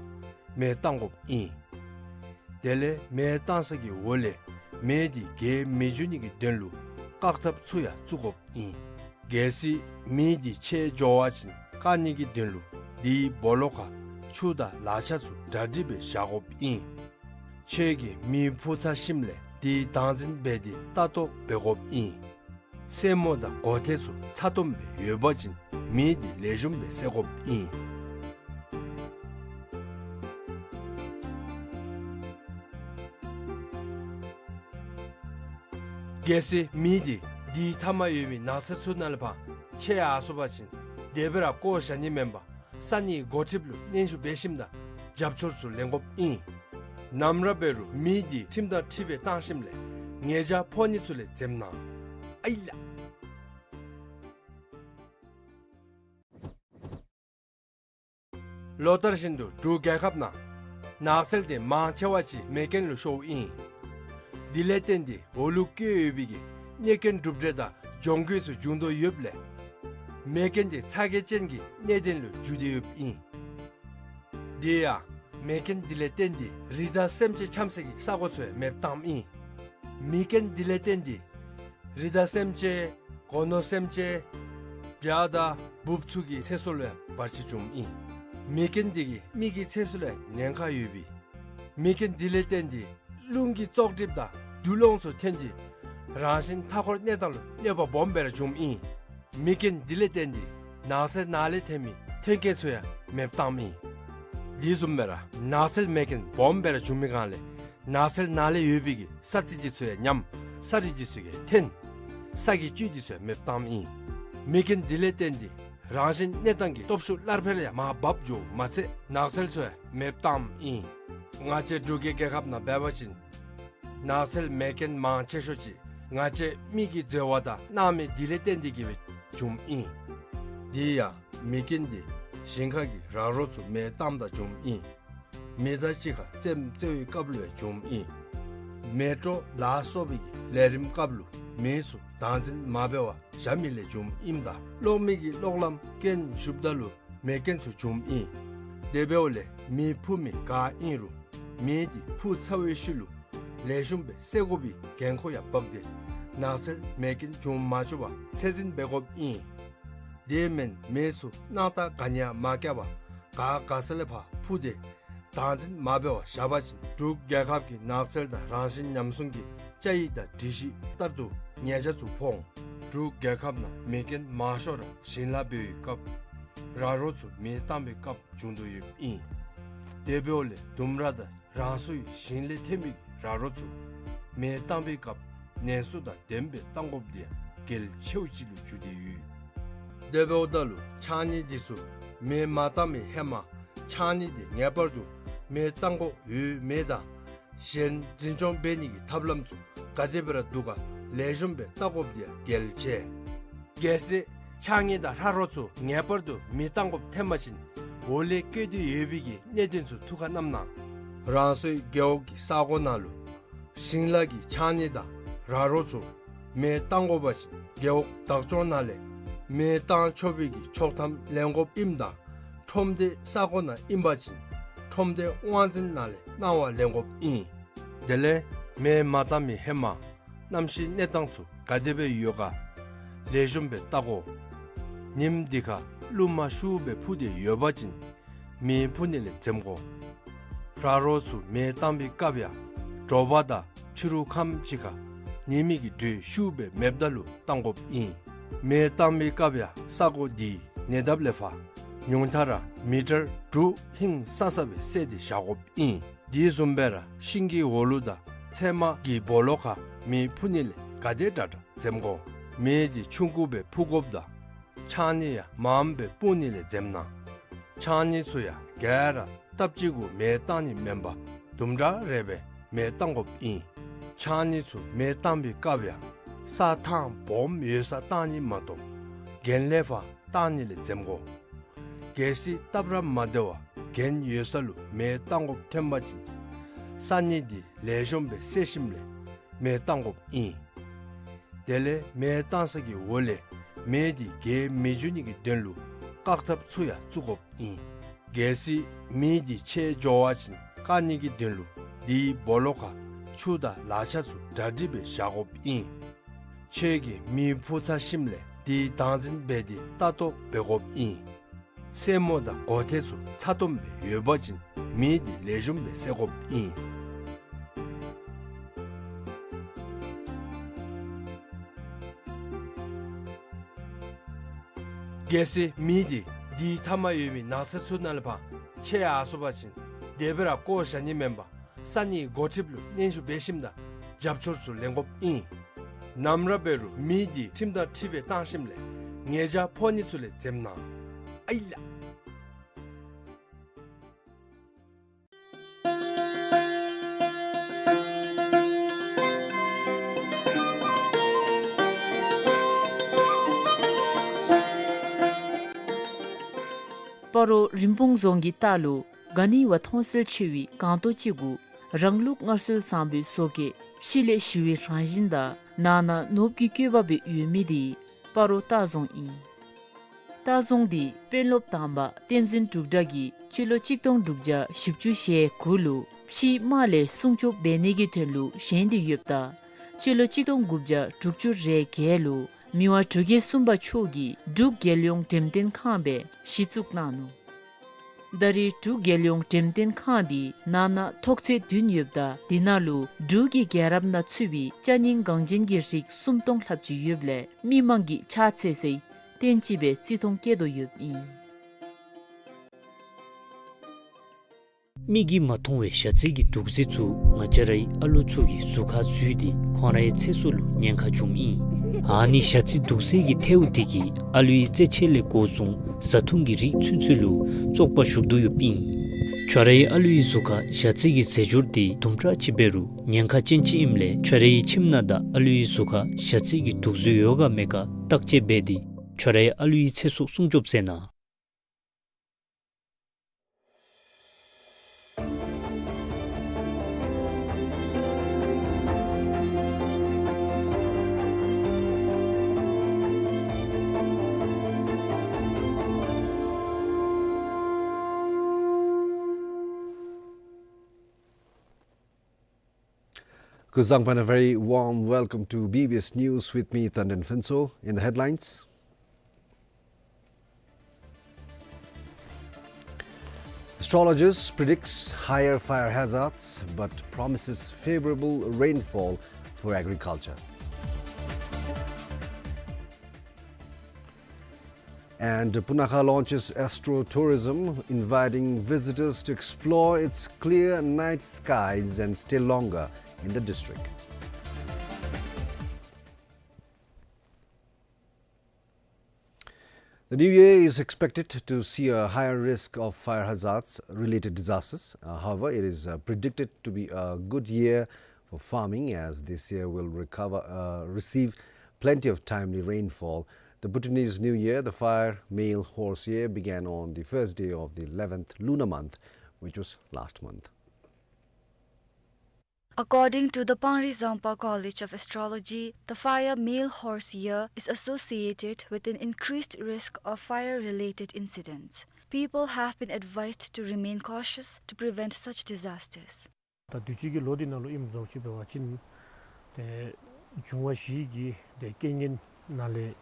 མེ་བཏང་དགོཔ་ཨིན། དེ་ལས་མེ་བཏང་ས་གི་འོག་ལས་མེ་འདི་རྒྱས་མི་འགྱོ་ནི་གི་དོན་ལུ་བཀག་ཐབས་ཚུ་ཡང་བཙུགས་དགོཔ་ཨིན། གལ་སྲིད་མེ་འདི་ཆད་འགྱོ་བ་ཅིན་བཀག་ནི་གི་དོན་ལུ་དེའི་སྦོ་ལོགས་ཁར་ཆུ་དང་ལག་ཆས་ཚུ་གྲ་སྒྲིག་སྦེ་བཞག་དགོཔ་ཨིན། ཁྱོད་ཀྱིས་མེ་འཕུ་ཚར་ཞིནམ་ལས་དེ་བདག་འཛིན་འབད་དེ་ལྟ་རྟོག་འབད་དགོཔ་ཨིན། སེན་མོ་དང་མགོ་ཐད་ཚུ་ཚ་ཏོམ་སྦེ་ཡོད་པ་ཅིན་མེ་འདི་ལེགས་ཤོམ་སྦེ་བསད་དགོཔ་ཨིན། གལ་སྲིད་མེ་འདི་དེའི་མཐའ་མར་ཡོད་མི་ནགས་ཚལ་ཚུ་ནང་ལས་ཕར་ཆད་ཡར་སོང་པ་ཅིན་དེ་སྦེ་ར་བཀོ་བཞག་ནི་མེན་པར་ས་གནས་འགོ་ཁྲིདཔ་ལུ་སྙན་ཞུ་འབད་ཞིནམ་ད་རྒྱབ་སྐྱོར་ཚུ་ལེན་དགོཔ་ཨིན། ནམ་ར་འབད་རུང་མེ་འདི་ཁྲིམས་དང་འཁྲིལ་སྦེ་བཏང་ཞིནམ་ལས་ཉེས་ཆད་ཕོག་ནི་ཚུ་ལས་འཛེམ་གནང་། ཨའི་ལགས། ལོ་ལྟར་བཞིན་དུ་འབྲུག་རྒྱལ་ཁབ་ནང་ནགས་ཚལ་འདི་མང་ཆེ་བ་ཅིག་མེ་རྐྱེན་ལུ་ཤོརཝ་ཨིན། དེ་ལས་བརྟེན་ཏེ་འོག་ལུ་བཀོད་ཡོད་པའི་གི་གནོད་སྐྱོན་གྲུབ་འབྲས་དང་གྱོང་གུད་ཚུ་བྱུང་དོ་ཡོདཔ་ལས་མེ་རྐྱེན་འདི་ཚ་གྱང་ཅན་གྱི་གནད་དོན་ལུ་གྱུར་ཏེ་ཡོདཔ་ཨིན། དེ་ཡང་མེ་རྐྱེན་འདི་ལས་བརྟེན་ཏེ་རི་དྭགས་སེམས་ཅན་འཁྱམས་ས་གི་ས་གོ་ཚུ་ཡང་མེདཔ་བཏངམ་ཨིན། མེ་རྐྱེན་འདི་ལས་བརྟེན་ཏེ་རི་དྭགས་སེམས་ཅན་སྒོ་ནོར་སེམས་ཅན་བྱ་དང་འབུཔ་ཚུ་གི་ཚེ་སྲོག་ལུ་ཡང་བར་ཆད་བྱུངམ་ཨིན། མེ་རྐྱེན་འདི་གིས་མི་གི་ཚེ་སྲོག་ལུ་ཡང་ཉེན་ཁ་ཡོད་པས། མེ་རྐྱེན་འདི་ལས་བརྟེན་ཏེ་རླུང་གི་བཙོག་གྲིབ་དང་དུག་རླངས་ཚུ་ཐོན་ཏེ་རང་བཞིན་མཐའ་འཁོར་གནས་སྟངས་ལུ་གནོད་པ་སྦོམ་སྦེ་ར་བྱུངམ་ཨིན། མེ་རྐྱེན་འདི་ལས་བརྟེན་ཏེ་ནགས་ཚལ་ནང་ལས་ཐོན་མི་ཐོན་སྐྱེད་ཚུ་ཡང་མེདཔ་བཏངམ་ཨིན། དེ་བཟུམ་སྦེ་ར་ནགས་ཚལ་མེ་རྐྱེན་སྦོམ་སྦེ་ར་བྱུང་མི་སྒང་ལས་ནགས་ཚལ་ནང་ལས་ཡོད་པའི་གི་ས་རྩི་འདི་ཚུ་ཡང་ཉམས། ས་རུད་འདི་ཚུ་ཡང་ཐོན། ས་གི་བཅུད་འདི་ཚུ་ཡང་མེདཔ་བཏངམ་ཨིན། མེ་རྐྱེན་འདི་ལས་བརྟེན་ཏེ་རང་བཞིན་གནས་སྟངས་ཀྱི་སྟོབས་ཤུགས་སླར་འཕེལ་ཡང་མར་འབབ་འགྱོཝ་མ་ཚད་ནགས་ཚལ་ཚུ་ཡང་མེདཔ་བཏངམ་ཨིན། ང་བཅས་འབྲུག་གི་རྒྱལ་ཁབ་ནང་འབད་བ་ཅིན་ནགས་ཚལ་མེ་རྐྱེན་མང་ཆེ་ཤོས་ཅིག་ ང་བཅས་མི་གི་འཛོལ་བ་དང་སྣང་མེད་འདི་ལས་བརྟེན་ཏེ་གིས་སྦེ་བྱུངམ་ཨིན། དེ་ཡང་མེ་རྐྱེན་འདི་ཞིང་ཁ་གི་ར་རོ་ཚུ་མེ་བཏངམ་ད་བྱུངམ་ཨིན། མི་དང་གཅིག་ཁར་རྩེདམོ་རྩེ་བའི་སྐབས་ལུ་ཡང་བྱུངམ་ཨིན། མེ་དྲོ་ལ་སོགས་པའི་གི་ལས་རིམ་སྐབས་ལུ་མེ་ཚུ་བདག་འཛིན་མ་འབད་བར་བཞག་མི་ལས་བྱུངམ་ཨིནམ་ད་གློག་མེ་གི་གློག་ལམ་རྐྱེན་ཞུགསཔ་ད་ལུ་མེ་རྐྱེན་ཚུ་བྱུངམ་ཨིན། དེ་འབདཝ་ལས་མེ་འཕུ་མི་ག་ཨིན་རུང་མེ་འདི་འཕུ་ཚར་བའི་ཤུལ་ལུ་ལེགས་ཤོམ་སྦེ་བསད་དགོ་པའི་འགན་ཁུར་ཡང་བབས་ཏེ་ནགས་ཚལ་མེ་རྐྱེན་འབྱུང་མ་བཅུག་པར་ཚད་འཛིན་འབད་དགོཔ་ཨིན། དེ་མེན་མེ་ཚུ་སྣང་བཏགས་ག་ནི་ཡང་མ་བཀལ་བར་ག་ག་ས་ལས་ཕར་འཕུ་སྟེ་བདག་འཛིན་མ་འབད་བར་བཞག་པ་ཅིན་འབྲུག་རྒྱལ་ཁབ་ཀྱི་ནགས་ཚལ་དང་རང་བཞིན་ཉམས་སྲུང་གི་བཅའ་ཡིག་དང་སྒྲིག་གཞི་ལྟར་དུ་ཉེས་ཆད་ཚུ་ཕོག་འོང་། འབྲུག་རྒྱལ་ཁབ་ནང་མེ་རྐྱེན་མང་ཤོས་ར་ཞིང་ལཱ་འབད་བའི་སྐབས་ར་རོ་ཚུ་མེ་བཏང་བའི་སྐབས་བྱུང་དོ་ཡོདཔ་ཨིན། དེ་འབདཝ་ལས་ལྡུམ་ར་དང་རང་སོའི་ཞིང་ལས་ཐོན་པའི་ར་རོ་ཚུ་མེ་བཏང་བའི་སྐབས་ནན་སོ་དང་ལྡནམ་སྦེ་བཏང་དགོཔ་འདི་ཡང་གལ་ཆེཝ་ཅིག་ལུ་གྱུར་ཏེ་ཡོད། དེ་འབདཝ་ད་ལུ་ཕྱགས་སྙིགས་འདི་ཚུ་མེ་མ་བཏང་བའི་ཧེ་མ་ཕྱགས་སྙིགས་འདི་ངེས་པར་དུ་མེ་བཏང་དགོ་ཡོད་མེད་དང་གཞན་འཛིན་སྐྱོང་འབད་ནི་གི་ཐབས་ལམ་ཚུ་ག་དེ་སྦེ་ར་འདུག་ག་ལེགས་ཤོམ་སྦེ་བལྟ་དགོཔ་འདི་ཡང་གལ་ཆེ། གལ་སྲིད་ཕྱགས་སྙིགས་དང་ར་རོ་ཚུ་ངེས་པར་དུ་མེ་བཏང་དགོཔ་ཐོན་པ་ཅིན་འོག་ལས་བཀོད་དེ་ཡོད་པའི་གི་གནད་དོན་ཚུ་ཐུགས་ཁར་བསྣམ་གནང་། རང་སོའི་རྒེད་འོག་གི་ས་གོ་ནང་ལུ་ཞིང་ལཱ་གི་ཕྱགས་སྙིགས་དང་ར་རོ་ཚུ་མེ་བཏང་དགོ་པ་ཅིན་རྒེད་འོག་བདག་སྐྱོང་ནང་ལས་མེ་བཏང་ཆོག་པའི་གི་ཆོག་ཐམ་ལེན་དགོཔ་ཨིནམ་ད་ཁྲོམ་སྡེ་ས་གོ་ནང་ཨིན་པ་ཅིན་ཁྲོམ་སྡེ་དབང་འཛིན་ནང་ལས་གནང་བ་ལེན་དགོཔ་ཨིན། དེ་ལས་མེ་མ་བཏང་མི་ཧེ་མ་གནམ་གཤིས་གནས་སྟངས་ཚུ་ག་དེ་སྦེ་ཡོད་ག་ལེགས་ཤོམ་སྦེ་བལྟ་དགོ། ཉིནམ་འདི་ཁར་རླུང་མ་ཤུགས་སྦེ་འཕུ་སྟེ་ཡོད་པ་ཅིན་མེ་འཕུ་ནི་ལས་འཛེམ་དགོ། ར་རོ་ཚུ་མེ་བཏང་བའི་སྐབས་ཡང་དྲོ་པ་དང་ཕྱི་རུ་ཁམས་ཅིག་ཁར་ཉི་མའི་གི་དྲོད་ཤུགས་སྦེ་མེདཔ་ད་ལུ་བཏང་དགོཔ་ཨིན། མེ་བཏང་བའི་སྐབས་ཡང་ས་གོ་འདི་ཉེ་འདབས་ལས་ཕར་ཉུང་མཐའ་ར་མི་ཊར་དྲུག་ཧིང་སང་ས་སྦེ་བསལ་ཏེ་བཞག་དགོཔ་ཨིན། དེ་བཟུམ་སྦེ་ར་ཤིང་གི་འོག་ལུ་དང་ཚལ་མ་གི་སྦོ་ལོགས་ཁར་མེ་འཕུ་ནི་ལས་ག་དེ་དྲག་དྲག་འཛེམ་དགོ། མེ་འདི་ཆུང་ཀུ་སྦེ་འཕུ་དགོཔ་དང་ཕྱགས་སྙིགས་ཡང་མངམ་སྦེ་སྤུངས་ནི་ལས་འཛེམ་གནང་། ཕྱགས་སྙིགས་ཚུ་ཡང་ག་ར་སྟབས་གཅིག་གུ་མེ་བཏང་ནི་མེན་པར་དུམ་གྲ་རེ་སྦེ་མེ་བཏང་དགོཔ་ཨིན། ཕྱགས་སྙིགས་ཚུ་མེ་བཏང་བའི་སྐབས་ཡང་ས་ཐང་སྦོམ་ཡོད་སར་བཏང་ནི་མ་གཏོགས་གྱེན་ལས་ཕར་བཏང་ནི་ལས་འཛེམ་དགོ། གལ་སྲིད་སྟབས་ར་མ་བདེ་བར་གྱེན་ཡོད་ས་ལུ་མེ་བཏང་དགོཔ་ཐོན་པ་ཅིན་ས་སྙིགས་འདི་ལེགས་ཤོམ་སྦེ་བསལ་ཞིནམ་ལས་མེ་བཏང་དགོཔ་ཨིན། དེ་ལས་མེ་བཏང་ས་གི་འོག་ལས་མེ་འདི་རྒྱས་མི་འགྱོ་ནི་གི་དོན་ལུ་བཀག་ཐབས་ཚུ་ཡང་བཙུགས་དགོཔ་ཨིན། གལ་སྲིད་མེ་འདི་ཆད་འགྱོ་བ་ཅིན་བཀག་ནི་གི་དོན་ལུ་དེའི་སྦོ་ལོགས་ཁར་ཆུ་དང་ལག་ཆ་ཚུ་གྲ་སྒྲིག་སྦེ་བཞག་དགོཔ་ཨིན། ཁྱོད་ཀྱིས་མེ་འཕུ་ཚར་ཞིནམ་ལས་དེ་བདག་འཛིན་འབད་དེ་ལྟ་རྟོག་འབད་དགོཔ་ཨིན། སེན་མོ་དང་མགོ་ཐད་ཚུ་ཚ་ཏོམ་སྦེ་ཡོད་པ་ཅིན་མེ་འདི་ལེགས་ཤོམ་སྦེ་བསད་དགོཔ་ཨིན། གལ་སྲིད་མེ་འདི་དེའི་མཐའ་མར་ཡོད་མི་ནགས་ཚལ་ཚུ་ནང་ལས་ཕར་ཆད་ཡར་སོང་པ་ཅིན་དེ་སྦེ་ར་བཀོ་བཞག་ནི་མེན་པར་ས་གནས་འགོ་ཁྲིདཔ་ལུ་སྙན་ཞུ་འབད་ཞིནམ་ད་རྒྱབ་སྐྱོར་ཚུ་ལེན་དགོཔ་ཨིན། ནམ་ར་འབད་རུང་མེ་འདི་ཁྲིམས་དང་འཁྲིལ་བའི་བཏང་ཞིནམ་ལས་ཉེས་བྱ་ཕོག་ནི་ཚུ་ལས་འཛེམ་གནང་། ཨའི་ལགས། སྤ་རོ་རིན་སྤུངས་རྫོང་གི་ལྟག་ལུ་ག་ནི་བ་མཐོང་གསལ་ཆེ་བའི་སྒང་ཏོག་ཅིག་གུ་རང་ལུགས་སྔར་སྲོལ་བཟང་པོའི་བཟོ་བཀོད་ཕྱི་ལས་ཞི་བའི་རང་བཞིན་དང་ནང་ན་ནོར་བུ་གི་བཀོད་པ་སྦེ་ཡོད་མི་འདི་སྤ་རོ་ལྟ་རྫོང་ཨིན། ལྟ་རྫོང་འདི་དཔོན་སློབ་དང་པ་བསྟན་འཛིན་འབྲུག་གྲགས་ཀྱིས་སྤྱི་ལོ་གཅིག་སྟོང་དྲུག་བརྒྱ་བཞི་བཅུ་ཞེ་དགུ་ལུ་ཕྱིའི་དམག་ལས་སྲུང་སྐྱོབ་འབད་ནི་གི་དོན་ལུ་བཞེངས་ཏེ་ཡོདཔ་ད་སྤྱི་ལོ་གཅིག་སྟོང་དགུ་བརྒྱ་དྲུག་ཅུ་རེ་བརྒྱད་ལུ་མི་དབང་འབྲུག་རྒྱལ་གསུམ་པ་མཆོག་གིས་འབྲུག་རྒྱལ་ཡོངས་འགྲེམས་སྟོན་ཁང་སྦེ་གཞི་བཙུགས་གནང་ནུག། ད་རེས་འབྲུག་རྒྱལ་ཡོངས་འགྲེམས་སྟོན་ཁང་འདི་ནང་ན་ཐོག་ཚད་བདུན་ཡོདཔ་ད་དེ་ནང་ལུ་འབྲུག་གི་རྒྱལ་རབས་ནང་ཚུད་པའི་ཅ་རྙིང་འགངས་ཅན་གྱི་རིགས་སུམ་སྟོང་ལྷགཔ་ཅིག་ཡོདཔ་ལས་མི་མང་གིས་ཕྱག་འཚལ་སའི་རྟེན་ཅིག་སྦེ་བརྩི་མཐོང་བསྐྱེད་དོ་ཡོདཔ་ཨིན། མིག་གིས་མ་མཐོང་བའི་ཞ་རྩི་གི་དུག་རྫས་ཚུ་ང་བཅས་རའི་ཨ་ལོ་ཚུ་གི་གཟུགས་ཁར་འཛུལ་ཏེ་ཁོང་རའི་ཚེ་སྲོག་ལུ་ཉེན་ཁ་བྱུངམ་ཨིན། ཨ་ནི་ཞ་རྩི་དུག་རྫས་ཀྱི་ཐལཝ་དེ་གིས་ཨ་ལོའི་རྩེད་ཆས་ལས་འགོ་བཟུང་བཟའ་འཐུང་གི་རིགས་ཚུན་ཚོད་ལུ་བཙོག་པ་ཞུགས་དོ་ཡོདཔ་ཨིན། ཁྱོད་རའི་ཨ་ལུའི་གཟུགས་ཁར་ཞ་རྩི་གི་རྫས་འགྱུར་འདི་དུམ་གྲ་ཅིག་འབད་རུང་ཉེན་ཁ་ཅན་ཅིག་ཨིནམ་ལས་ཁྱོད་རའི་ཁྱིམ་ནང་དང་ཨ་ལུའི་གཟུགས་ཁར་ཞ་རྩི་གི་དུག་རྫུས་ཡོད་ག་མེད་ག་བརྟག་དཔྱད་འབད་དེ་ཁྱོད་རའི་ཨ་ལུའི་ཚེ་སྲོག་སྲུང་སྐྱོབ་མཛད་གནང་། Kuzuzangpo and a very warm welcome to B B S News with me, Tandon Phuntsho. In the headlines, astrologers predicts higher fire hazards but promises favorable rainfall for agriculture. And Punakha launches astro tourism, inviting visitors to explore its clear night skies and stay longer in the district. The new year is expected to see a higher risk of fire hazards related disasters. Uh, however, it is, uh, predicted to be a good year for farming, as this year will recover, uh, receive plenty of timely rainfall. The Bhutanese New Year, the Fire Male Horse Year, began on the first day of the eleventh lunar month, which was last month. According to the Pangri Zangpa College of Astrology, the Fire Male Horse Year is associated with an increased risk of fire-related incidents. People have been advised to remain cautious to prevent such disasters. ད་དུས་ཅི་གི་ལོ་འདི་ནང་ལུ་ཨིནམ་བཟུམ་ཅིག་འབད་བ་ཅིན་ཏེ་འབྱུང་བ་བཞི་གི་ཏེ་རྐྱེན་ངན་ནང་ལས།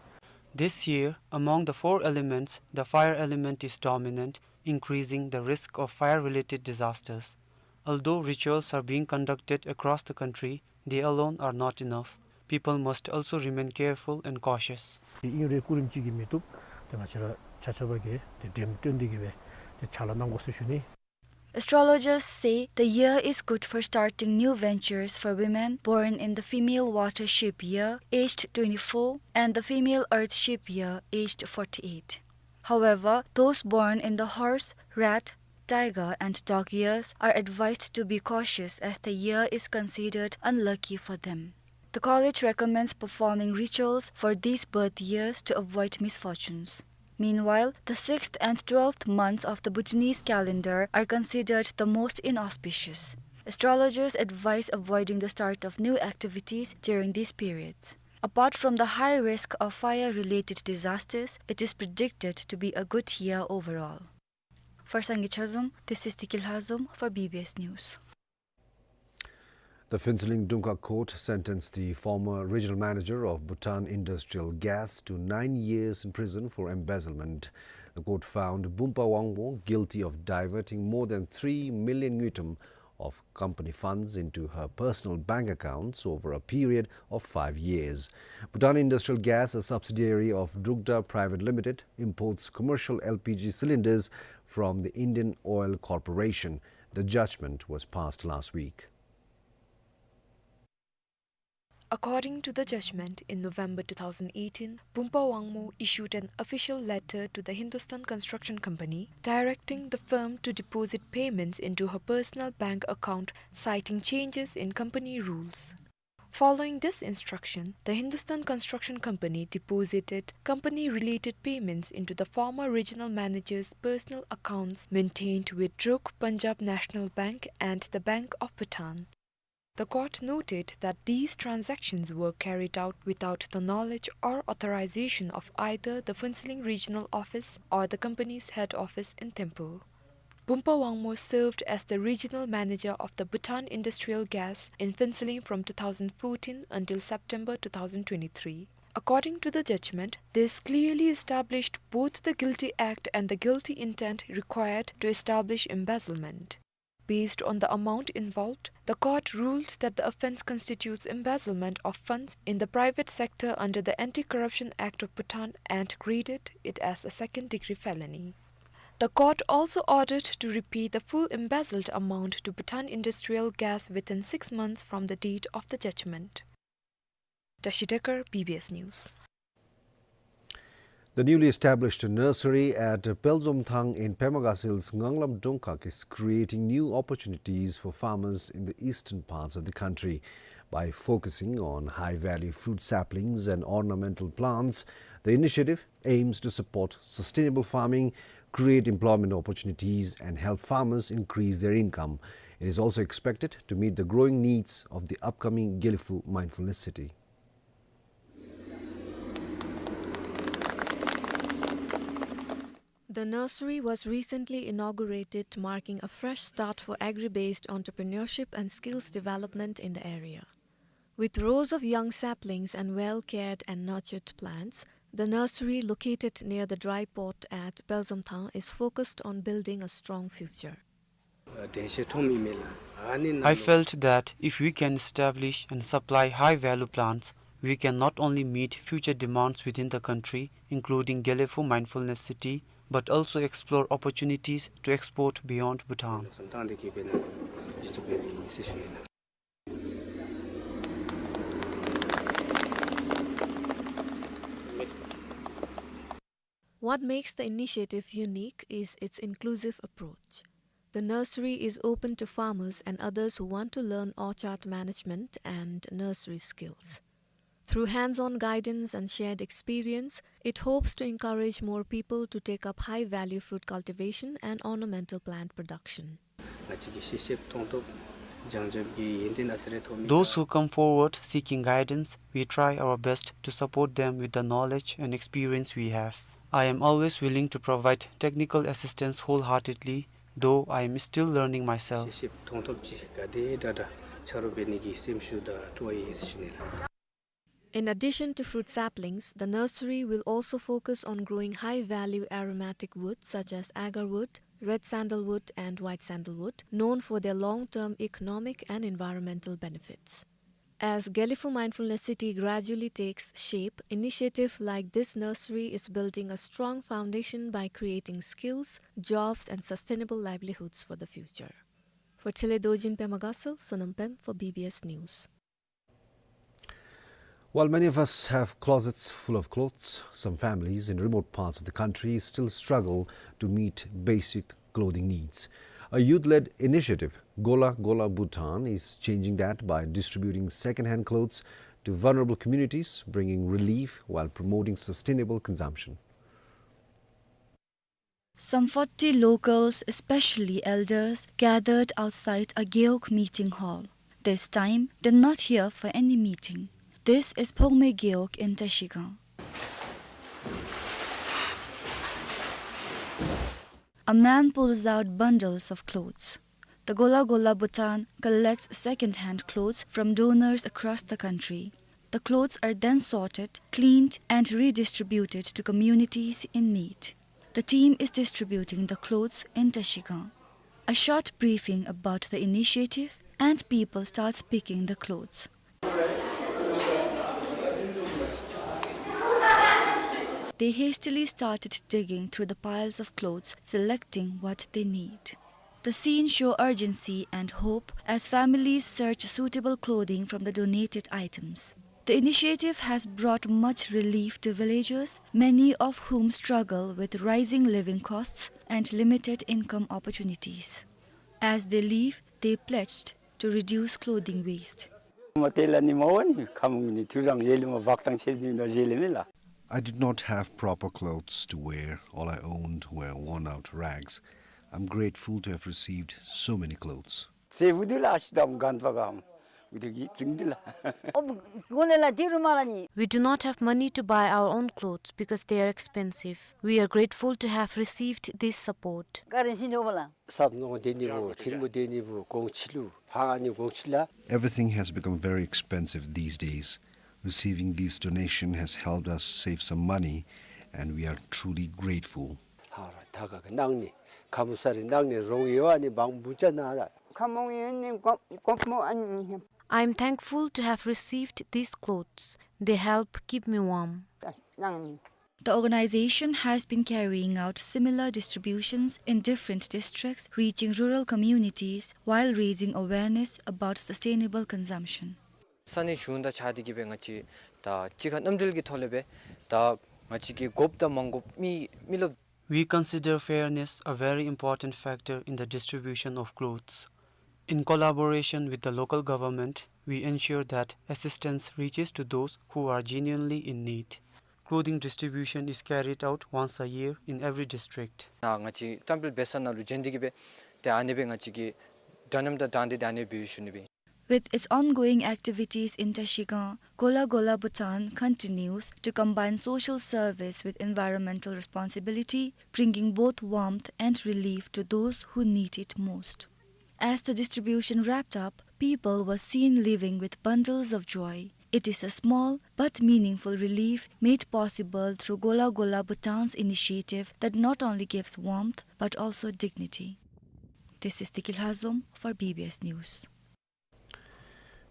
This year, among the four elements, the fire element is dominant, increasing the risk of fire-related disasters. Although rituals are being conducted across the country, they alone are not enough. People must also remain careful and cautious. ཏེ་ཨིན་རུང་སྐུ་རིམ་གཅིག་གིས་མི་བཏུབ། ཏེ་ང་བཅས་ར་ཆ་ཁྱབ་ཀྱིས་ཏེ་འགྲེམས་སྟོན་འདི་གིས་སྦེ་ཏེ་ཕྱག་ལཱ་གནང་དགོ་ཟེར་ཞུ་ནི། Astrologers say the year is good for starting new ventures for women born in the female water sheep year, aged twenty-four, and the female earth sheep year, aged forty-eight. However, those born in the horse, rat, tiger, and dog years are advised to be cautious, as the year is considered unlucky for them. The college recommends performing rituals for these birth years to avoid misfortunes. Meanwhile, the sixth and twelfth months of the Bhutanese calendar are considered the most inauspicious. Astrologers advise avoiding the start of new activities during these periods. Apart from the high risk of fire-related disasters, it is predicted to be a good year overall. For Sangay Chazom, this is Tiki Lhazom for B B S News. The Phuentsholing Dungkak Court sentenced the former regional manager of Bhutan Industrial Gas to nine years in prison for embezzlement. The court found Bumpa Wangmo guilty of diverting more than three million ngultrum of company funds into her personal bank accounts over a period of five years. Bhutan Industrial Gas, a subsidiary of Drukda Private Limited, imports commercial L P G cylinders from the Indian Oil Corporation. The judgment was passed last week. According to the judgment, in November two thousand eighteen, Bumpa Wangmo issued an official letter to the Hindustan Construction Company directing the firm to deposit payments into her personal bank account, citing changes in company rules. Following this instruction, the Hindustan Construction Company deposited company-related payments into the former regional manager's personal accounts maintained with Druk Punjab National Bank and the Bank of Bhutan. The court noted that these transactions were carried out without the knowledge or authorization of either the Phuentsholing Regional Office or the company's head office in Thimphu. Bumpa Wangmo served as the regional manager of the Bhutan Industrial Gas in Phuentsholing from two thousand fourteen until September two thousand twenty-three. According to the judgment, this clearly established both the guilty act and the guilty intent required to establish embezzlement. Based on the amount involved, the court ruled that the offense constitutes embezzlement of funds in the private sector under the Anti-Corruption Act of Bhutan and graded it as a second-degree felony. The court also ordered to repay the full embezzled amount to Bhutan Industrial Gas within six months from the date of the judgment. Tashi Dekar, B B S News. The newly established nursery at Pelzomthang in Pema Ghasil's Nganglam Dongkak is creating new opportunities for farmers in the eastern parts of the country. By focusing on high-value fruit saplings and ornamental plants, the initiative aims to support sustainable farming, create employment opportunities, and help farmers increase their income. It is also expected to meet the growing needs of the upcoming Gelephu Mindfulness City. The nursery was recently inaugurated, marking a fresh start for agri-based entrepreneurship and skills development in the area. With rows of young saplings and well-cared and nurtured plants, the nursery located near the dry port at Pelzomthang is focused on building a strong future. I felt that if we can establish and supply high-value plants, we can not only meet future demands within the country, including Gelephu Mindfulness City, but also explore opportunities to export beyond Bhutan. What makes the initiative unique is its inclusive approach. The nursery is open to farmers and others who want to learn orchard management and nursery skills. Through hands-on guidance and shared experience, it hopes to encourage more people to take up high-value fruit cultivation and ornamental plant production. Those who come forward seeking guidance, we try our best to support them with the knowledge and experience we have. I am always willing to provide technical assistance wholeheartedly, though I am still learning myself. In addition to fruit saplings, the nursery will also focus on growing high-value aromatic woods such as agarwood, red sandalwood, and white sandalwood, known for their long-term economic and environmental benefits. As Gelephu Mindfulness City gradually takes shape, initiative like this nursery is building a strong foundation by creating skills, jobs, and sustainable livelihoods for the future. For Tshile Dorji in Pema Ghasil, Sonam Pem for B B S News. While many of us have closets full of clothes, some families in remote parts of the country still struggle to meet basic clothing needs. A youth-led initiative, Gola Gola Bhutan, is changing that by distributing second-hand clothes to vulnerable communities, bringing relief while promoting sustainable consumption. Some forty locals, especially elders, gathered outside a gewog meeting hall. This time, they're not here for any meeting. This is Phokme Gewog in Trashigang. A man pulls out bundles of clothes. The Gola Gola Bhutan collects second-hand clothes from donors across the country. The clothes are then sorted, cleaned, and redistributed to communities in need. The team is distributing the clothes in Trashigang. A short briefing about the initiative, and people start picking the clothes. They hastily started digging through the piles of clothes, selecting what they need. The scenes show urgency and hope as families search suitable clothing from the donated items. The initiative has brought much relief to villagers, many of whom struggle with rising living costs and limited income opportunities. As they leave, they pledged to reduce clothing waste. I did not have proper clothes to wear. All I owned were worn-out rags. I'm grateful to have received so many clothes. We do not have money to buy our own clothes because they are expensive. We are grateful to have received this support. Everything has become very expensive these days. Receiving this donation has helped us save some money, and we are truly grateful. I am thankful to have received these clothes. They help keep me warm. The organization has been carrying out similar distributions in different districts, reaching rural communities while raising awareness about sustainable consumption. ས་གནས་གཞུང་དང་ཕྱག་དེ་གིས་སྦེ་ང་བཅས་ད་གཅིག་ཁར་མཉམ་འབྲེལ་གྱི་ཐོག་ལས་སྦེ་ད་ ང་བཅས་ཀྱིས་དགོཔ་དང་མ་དགོཔ་མི་མི་རློབས། We consider fairness a very important factor in the distribution of clothes. In collaboration with the local government, we ensure that assistance reaches to those who are genuinely in need. Clothing distribution is carried out once a year in every district. ང་བཅས་བཀྲམ་སྤེལ་འབད་ས་ནང་ལུ་བྱོན་ཏེ་གིས་སྦེ་ཏེ་ཨ་ནི་སྦེ་ང་བཅས་ཀྱིས་འདྲ་མཉམ་དང་དྲང་བདེན་དེ་ཨ་ནི་སྦེ་ཞུ་ནི་སྦེ། With its ongoing activities in Trashigang, Gola Gola Bhutan continues to combine social service with environmental responsibility, bringing both warmth and relief to those who need it most. As the distribution wrapped up, people were seen leaving with bundles of joy. It is a small but meaningful relief made possible through Gola Gola Bhutan's initiative that not only gives warmth but also dignity. This is Tikil Hazom for B B S News.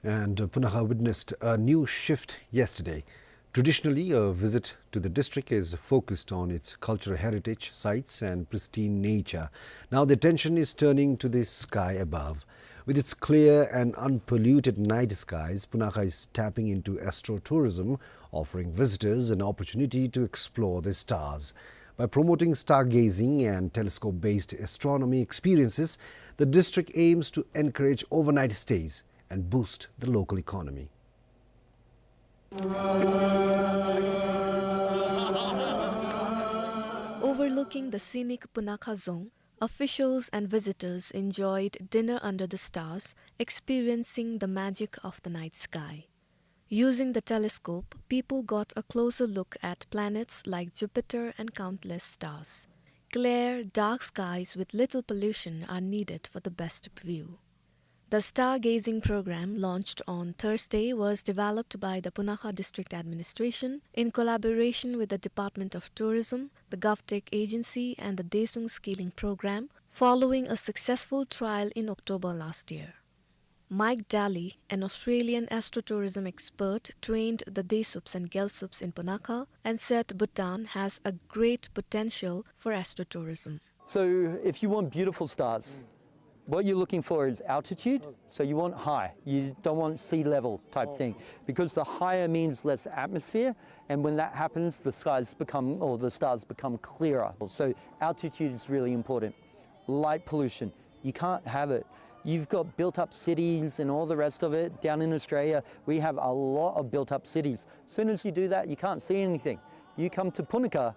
And, uh, Punakha witnessed a new shift yesterday. Traditionally, a visit to the district is focused on its cultural heritage sites and pristine nature. Now the attention is turning to the sky above. With its clear and unpolluted night skies, Punakha is tapping into astrotourism, offering visitors an opportunity to explore the stars. By promoting stargazing and telescope-based astronomy experiences, the district aims to encourage overnight stays and boost the local economy. Overlooking the scenic Punakha Dzong, officials and visitors enjoyed dinner under the stars, experiencing the magic of the night sky. Using the telescope, people got a closer look at planets like Jupiter and countless stars. Clear, dark skies with little pollution are needed for the best view. The stargazing program, launched on Thursday, was developed by the Punakha District Administration in collaboration with the Department of Tourism, the GovTech Agency, and the Desung Skilling Program, following a successful trial in October last year. Mike Daly, an Australian astrotourism expert, trained the Desups and Gyalsups in Punakha and said Bhutan has a great potential for astrotourism. So if you want beautiful stars, what you're looking for is altitude, so you want high. You don't want sea level type thing, because the higher means less atmosphere, and when that happens, the skies become, or the stars become clearer. So altitude is really important. Light pollution, you can't have it. You've got built up cities and all the rest of it. Down in Australia, we have a lot of built up cities. Soon as you do that, you can't see anything. You come to Punakha,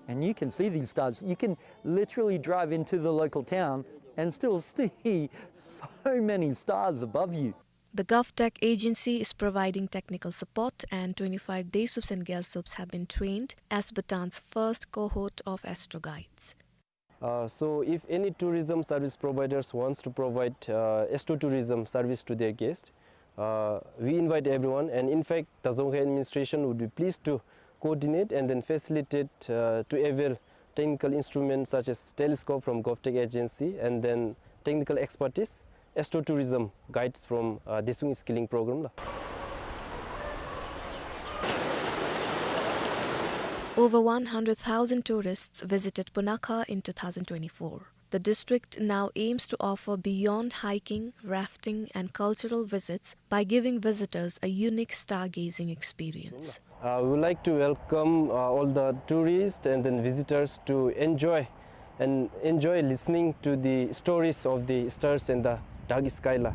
and you can see these stars. You can literally drive into the local town and still see so many stars above you. The GovTech Agency is providing technical support, and twenty-five Desups and Gyalsups have been trained as Bhutan's first cohort of astro guides. Uh, so if any tourism service providers wants to provide, uh, astro tourism service to their guests, uh, we invite everyone, and in fact, the Dzongkhe administration would be pleased to coordinate and then facilitate, uh, to avail technical instruments such as telescope from GovTech Agency, and then technical expertise, astro tourism guides from, uh, Desung Skilling Program la. Over one hundred thousand tourists visited Punakha in two thousand twenty-four. The district now aims to offer beyond hiking, rafting, and cultural visits by giving visitors a unique stargazing experience. Uh, we would like to welcome, uh, all the tourists and then visitors to enjoy and enjoy listening to the stories of the stars and the dark sky la.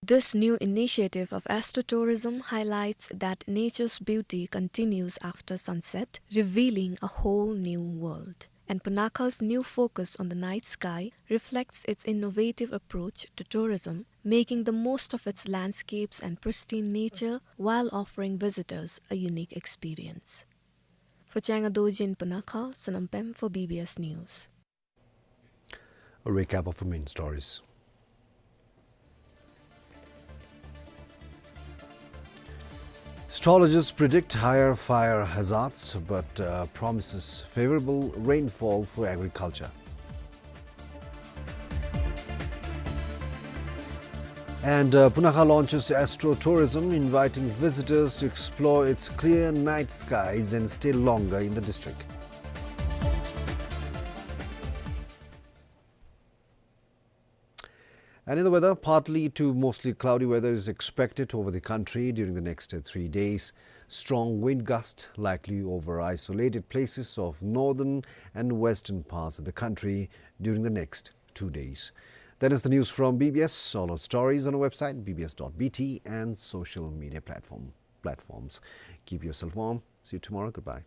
This new initiative of astrotourism highlights that nature's beauty continues after sunset, revealing a whole new world. And Punakha's new focus on the night sky reflects its innovative approach to tourism, making the most of its landscapes and pristine nature while offering visitors a unique experience. For Changa Dorji in Punakha, Sonam Pem for B B S News. A recap of the main stories. Astrologers predict higher fire hazards, but, uh, promises favorable rainfall for agriculture. And, uh, Punakha launches astrotourism, inviting visitors to explore its clear night skies and stay longer in the district. And in the weather, partly to mostly cloudy weather is expected over the country during the next, uh, three days. Strong wind gust likely over isolated places of northern and western parts of the country during the next two days. That is the news from B B S. All our stories on our website, B B S dot B T, and social media platform, platforms. Keep yourself warm. See you tomorrow. Goodbye.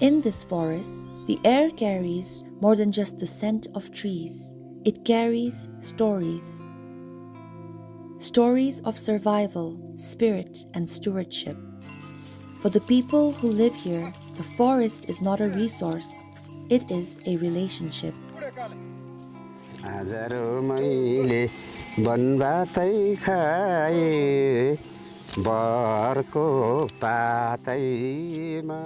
In this forest, the air carries more than just the scent of trees. It carries stories. Stories of survival, spirit, and stewardship. For the people who live here, the forest is not a resource, it is a relationship. आज र मैले बनभातै खाएँ बरको पातैमा।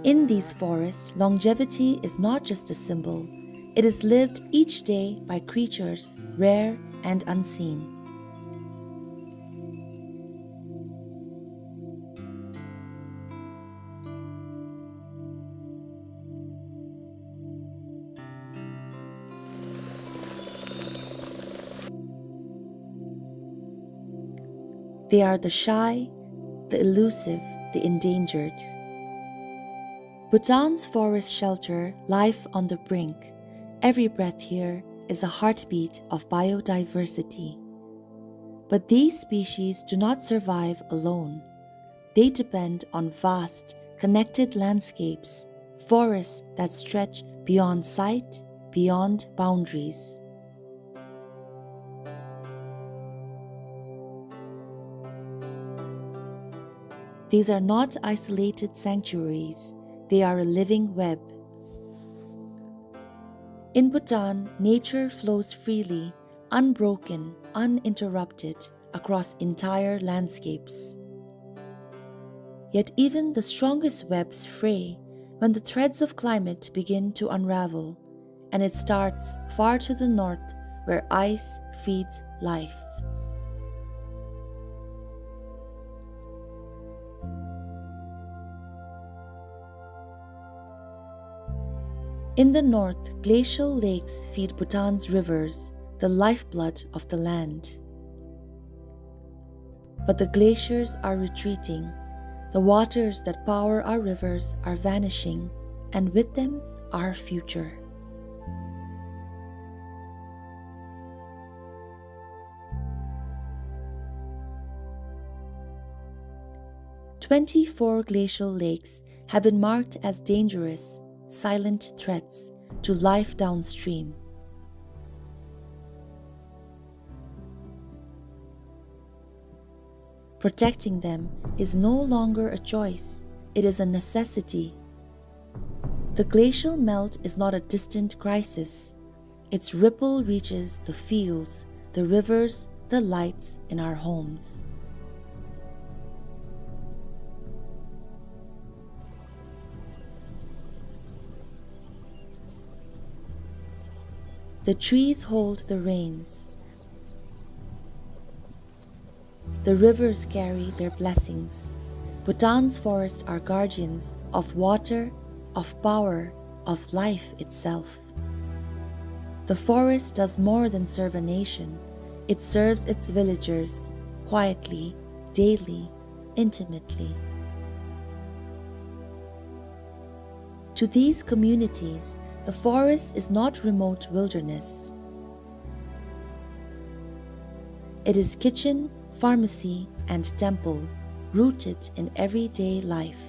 In these forests, longevity is not just a symbol, it is lived each day by creatures rare and unseen. They are the shy, the elusive, the endangered. Bhutan's forests shelter life on the brink. Every breath here is a heartbeat of biodiversity. But these species do not survive alone. They depend on vast, connected landscapes, forests that stretch beyond sight, beyond boundaries. These are not isolated sanctuaries, they are a living web. In Bhutan, nature flows freely, unbroken, uninterrupted, across entire landscapes. Yet even the strongest webs fray when the threads of climate begin to unravel, and it starts far to the north where ice feeds life. In the north, glacial lakes feed Bhutan's rivers, the lifeblood of the land. But the glaciers are retreating. The waters that power our rivers are vanishing, and with them, our future. Twenty-four glacial lakes have been marked as dangerous, silent threats to life downstream. Protecting them is no longer a choice, it is a necessity. The glacial melt is not a distant crisis. Its ripple reaches the fields, the rivers, the lights in our homes. The trees hold the rains. The rivers carry their blessings. Bhutan's forests are guardians of water, of power, of life itself. The forest does more than serve a nation. It serves its villagers, quietly, daily, intimately. To these communities, the forest is not remote wilderness. It is kitchen, pharmacy, and temple, rooted in everyday life.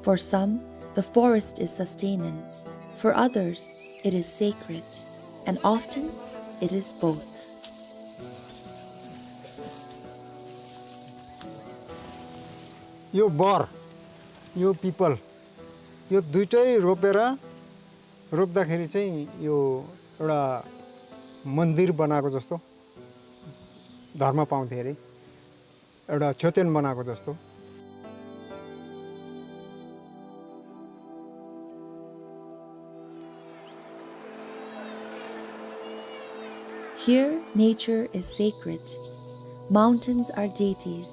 For some, the forest is sustenance. For others, it is sacred. And often, it is both. यो बर, यो पिपल, यो दुईटै रोपेर, रोप्दाखेरि चाहिँ यो एउटा मन्दिर बनाएको जस्तो धर्म पाउँथे अरे, एउटा छोतेन बनाएको जस्तो। Here, nature is sacred. Mountains are deities.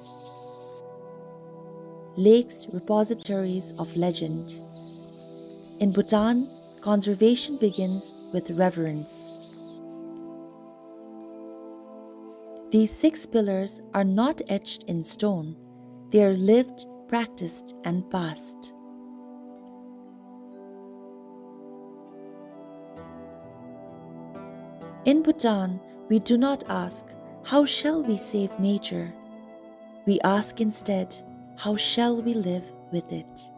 Lakes, repositories of legend. In Bhutan, conservation begins with reverence. These six pillars are not etched in stone. They are lived, practiced, and passed. In Bhutan, we do not ask, "How shall we save nature?" We ask instead, "How shall we live with it?"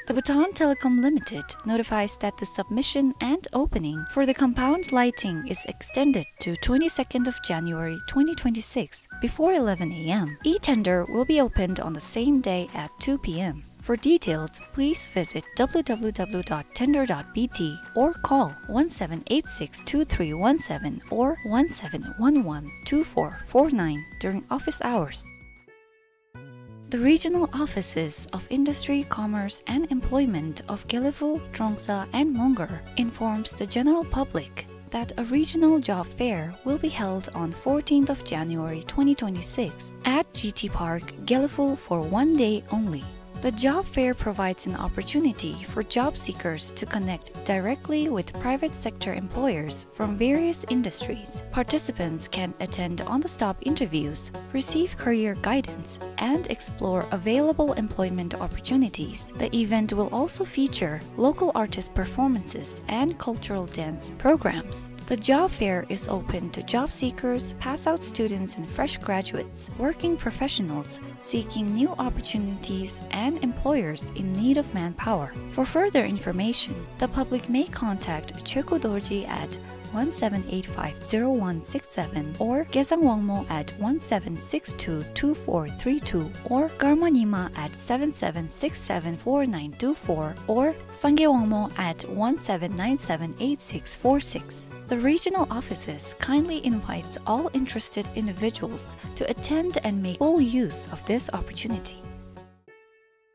The Bhutan Telecom Limited notifies that the submission and opening for the compound lighting is extended to twenty-second of January twenty twenty-six before eleven A M. E-tender will be opened on the same day at two P M. For details, please visit W W W dot tender dot B T or call one seven eight six two three one seven or one seven one one two four four nine during office hours. The regional offices of Industry, Commerce and Employment of Gelephu, Trongsa and Mongar informs the general public that a regional job fair will be held on fourteenth of January twenty twenty-six at G T Park, Gelephu for one day only. The job fair provides an opportunity for job seekers to connect directly with private sector employers from various industries. Participants can attend on-the-spot interviews, receive career guidance, and explore available employment opportunities. The event will also feature local artist performances and cultural dance programs. The job fair is open to job seekers, pass-out students and fresh graduates, working professionals seeking new opportunities, and employers in need of manpower. For further information, the public may contact Chökyi Dorji at one seven eight five zero one six seven or Gesang Wangmo at one seven six two two four three two or Karma Nyima at seven seven six seven four nine two four or Sangay Wangmo at one seven nine seven eight six four six. The regional offices kindly invites all interested individuals to attend and make full use of this opportunity.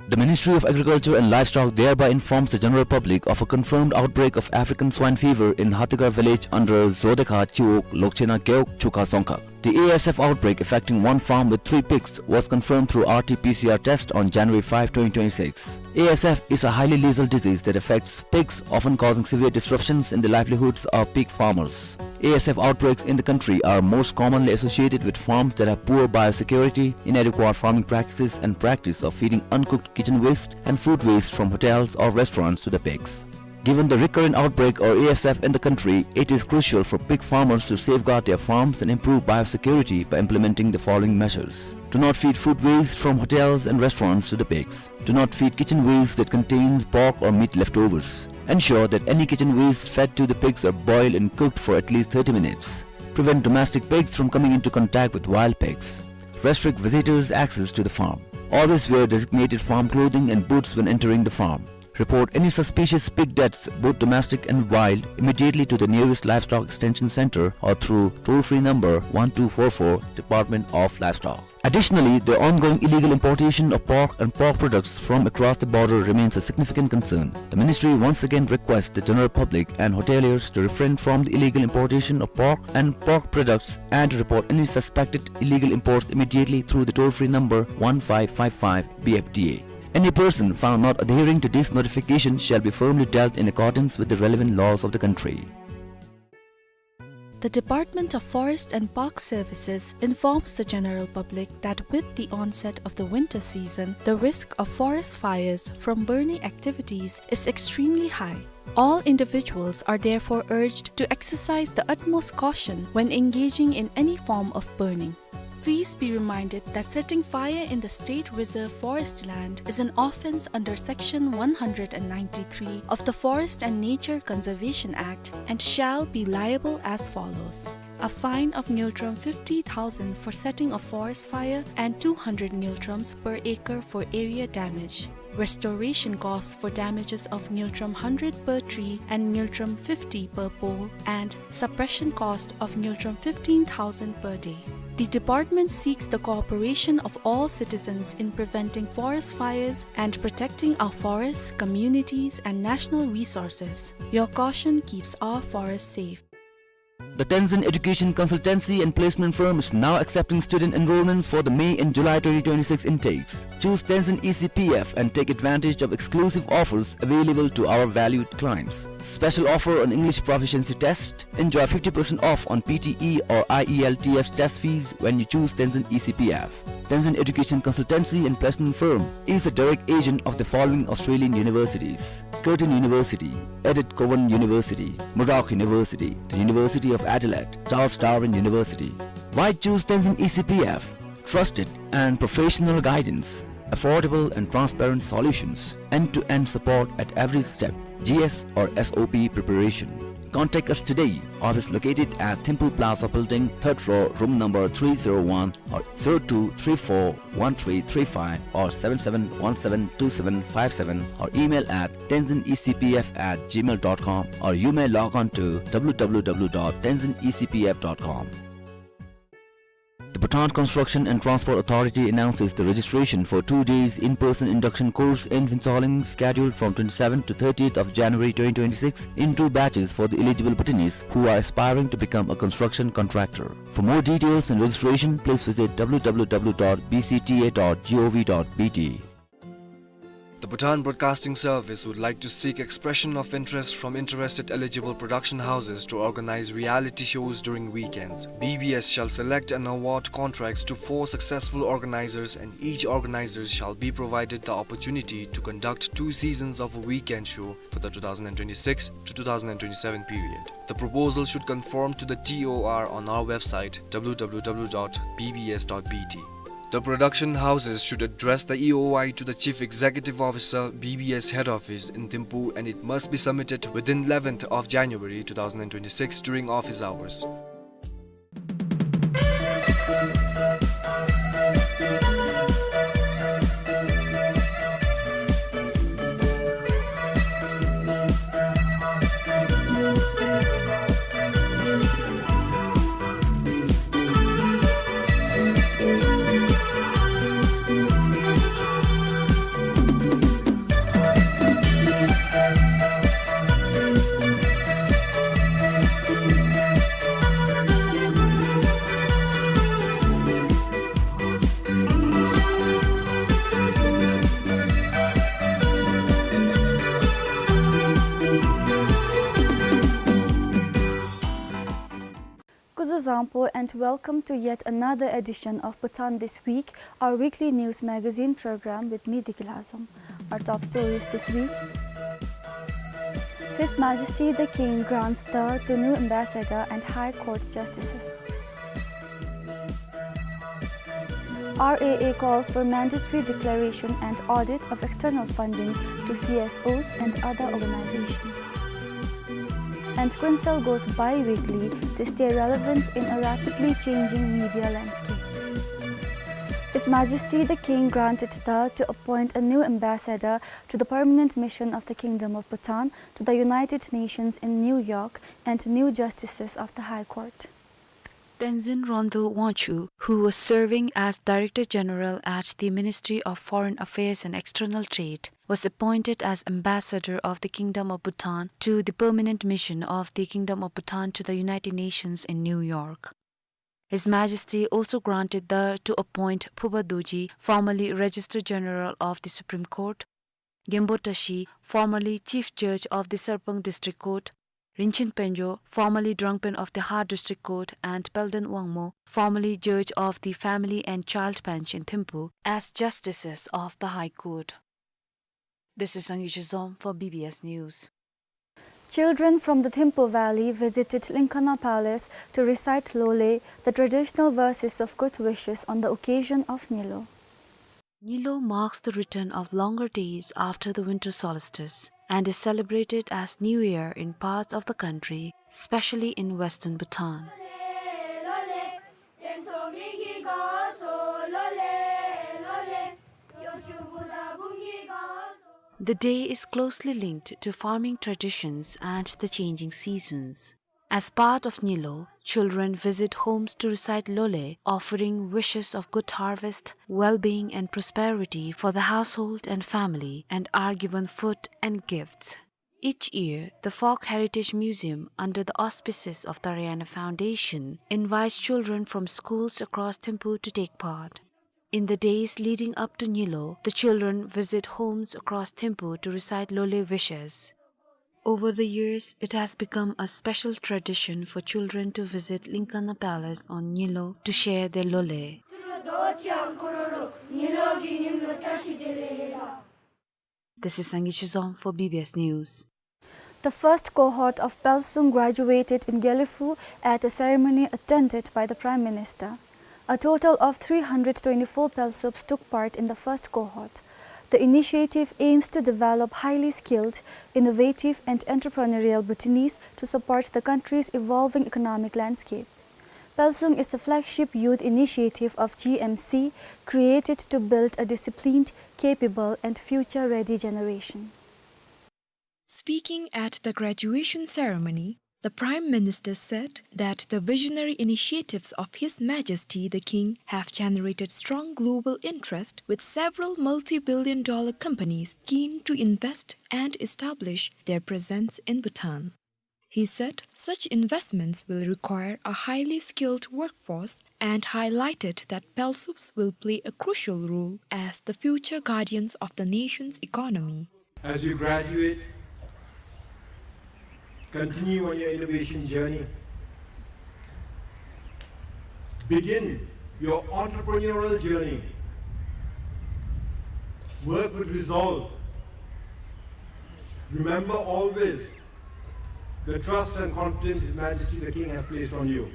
The Ministry of Agriculture and Livestock thereby informs the general public of a confirmed outbreak of African swine fever in Hatigarh village under Zodekha Chiwog, Lokchhena Gewog, Chukha Dzongkhag. The A S F outbreak affecting one farm with three pigs was confirmed through R T P C R test on January five, twenty twenty-six. A S F is a highly lethal disease that affects pigs, often causing severe disruptions in the livelihoods of pig farmers. A S F outbreaks in the country are most commonly associated with farms that have poor biosecurity, inadequate farming practices, and practice of feeding uncooked kitchen waste and food waste from hotels or restaurants to the pigs. Given the recurrent outbreak or A S F in the country, it is crucial for pig farmers to safeguard their farms and improve biosecurity by implementing the following measures. Do not feed food waste from hotels and restaurants to the pigs. Do not feed kitchen waste that contains pork or meat leftovers. Ensure that any kitchen waste fed to the pigs are boiled and cooked for at least thirty minutes. Prevent domestic pigs from coming into contact with wild pigs. Restrict visitors' access to the farm. Always wear designated farm clothing and boots when entering the farm. Report any suspicious pig deaths, both domestic and wild, immediately to the nearest Livestock Extension Center or through toll-free number one two four four, Department of Livestock. Additionally, the ongoing illegal importation of pork and pork products from across the border remains a significant concern. The ministry once again requests the general public and hoteliers to refrain from the illegal importation of pork and pork products and to report any suspected illegal imports immediately through the toll-free number one five five five B F D A. Any person found not adhering to this notification shall be firmly dealt in accordance with the relevant laws of the country. The Department of Forest and Park Services informs the general public that with the onset of the winter season, the risk of forest fires from burning activities is extremely high. All individuals are therefore urged to exercise the utmost caution when engaging in any form of burning. Please be reminded that setting fire in the state reserve forest land is an offence under section one hundred and ninety-three of the Forest and Nature Conservation Act and shall be liable as follows. A fine of ngultrum fifty thousand for setting a forest fire and two hundred ngultrums per acre for area damage. Restoration costs for damages of ngultrum hundred per tree and ngultrum fifty per pole, and suppression cost of ngultrum fifteen thousand per day. The department seeks the cooperation of all citizens in preventing forest fires and protecting our forests, communities, and national resources. Your caution keeps our forests safe. The Tenzin Education Consultancy and Placement Firm is now accepting student enrollments for the May and July twenty twenty-six intakes. Choose Tenzin E C P F and take advantage of exclusive offers available to our valued clients. Special offer on English proficiency test. Enjoy fifty percent off on P T E or I E L T S test fees when you choose Tenzin E C P F. Tenzin Education Consultancy and Placement Firm is a direct agent of the following Australian universities: Curtin University, Edith Cowan University, Murdoch University, the University of Adelaide, Charles Darwin University. Why choose Tenzin E C P F? Trusted and professional guidance, affordable and transparent solutions, end-to-end support at every step, G S or S O P preparation. Contact us today. Office located at Thimphu Plaza Building, third floor, room number three zero one, or zero two three four one three three five or seven seven one seven two seven five seven, or email at tenzin E C P F at gmail dot com, or you may log on to W W W dot tenzin E C P F dot com. The Bhutan Construction and Transport Authority announces the registration for two days in-person induction course in Phuentsholing, scheduled from twenty-seventh to thirtieth of January twenty twenty-six, in two batches for the eligible Bhutanese who are aspiring to become a construction contractor. For more details and registration, please visit W W W dot B C T A dot gov dot B T. The Bhutan Broadcasting Service would like to seek expression of interest from interested eligible production houses to organize reality shows during weekends. B B S shall select and award contracts to four successful organizers, and each organizer shall be provided the opportunity to conduct two seasons of a weekend show for the two thousand twenty-six to two thousand twenty-seven period. The proposal should conform to the T O R on our website, W W W dot B B S dot B T. The production houses should address the E O I to the Chief Executive Officer, B B S Head Office in Thimphu, and it must be submitted within eleventh of January two thousand twenty-six during office hours. Kuzuzangpo and welcome to yet another edition of Bhutan This Week, our weekly news magazine program with me, Deki Lazom. Our top stories this week: His Majesty the King grants the to new ambassador and High Court justices. R A A calls for mandatory declaration and audit of external funding to C S Os and other organizations. And Kuensel goes bi-weekly to stay relevant in a rapidly changing media landscape. His Majesty the King granted the to appoint a new ambassador to the permanent mission of the Kingdom of Bhutan to the United Nations in New York and new justices of the High Court. Tenzin Ronthal Wangchuk, who was serving as Director General at the Ministry of Foreign Affairs and External Trade, was appointed as Ambassador of the Kingdom of Bhutan to the permanent mission of the Kingdom of Bhutan to the United Nations in New York. His Majesty also granted the to appoint Phoba Dorji, formerly Registrar General of the Supreme Court, Genpo Tashi, formerly Chief Judge of the Sarpang District Court, Rinchen Penjo, formerly Drangpen of the Har District Court, and Palden Wangmo, formerly Judge of the Family and Child Bench in Thimphu, as Justices of the High Court. This is Sangay Chizom for B B S News. Children from the Thimphu Valley visited Linkana Palace to recite Lole, the traditional verses of good wishes on the occasion of Nyilo. Nyilo marks the return of longer days after the winter solstice and is celebrated as New Year in parts of the country, especially in western Bhutan. The day is closely linked to farming traditions and the changing seasons. As part of Nyilo, children visit homes to recite Lole, offering wishes of good harvest, well-being and prosperity for the household and family, and are given food and gifts. Each year, the Folk Heritage Museum, under the auspices of the Rayana Foundation, invites children from schools across Thimphu to take part. In the days leading up to Nyilo, the children visit homes across Thimphu to recite Lole wishes. Over the years, it has become a special tradition for children to visit Linkana Palace on Nyilo to share their Lole. This is Sangay Chizom for B B S News. The first cohort of Pelsung graduated in Gelephu at a ceremony attended by the Prime Minister. A total of three hundred twenty-four Pelsups took part in the first cohort. The initiative aims to develop highly skilled, innovative and entrepreneurial Bhutanese to support the country's evolving economic landscape. Pelsung is the flagship youth initiative of G M C, created to build a disciplined, capable and future-ready generation. Speaking at the graduation ceremony, the Prime Minister said that the visionary initiatives of His Majesty the King have generated strong global interest, with several multi-billion dollar companies keen to invest and establish their presence in Bhutan. He said such investments will require a highly skilled workforce and highlighted that Pelsups will play a crucial role as the future guardians of the nation's economy. As you graduate, continue on your innovation journey. Begin your entrepreneurial journey. Work with resolve. Remember always the trust and confidence His Majesty the King has placed on you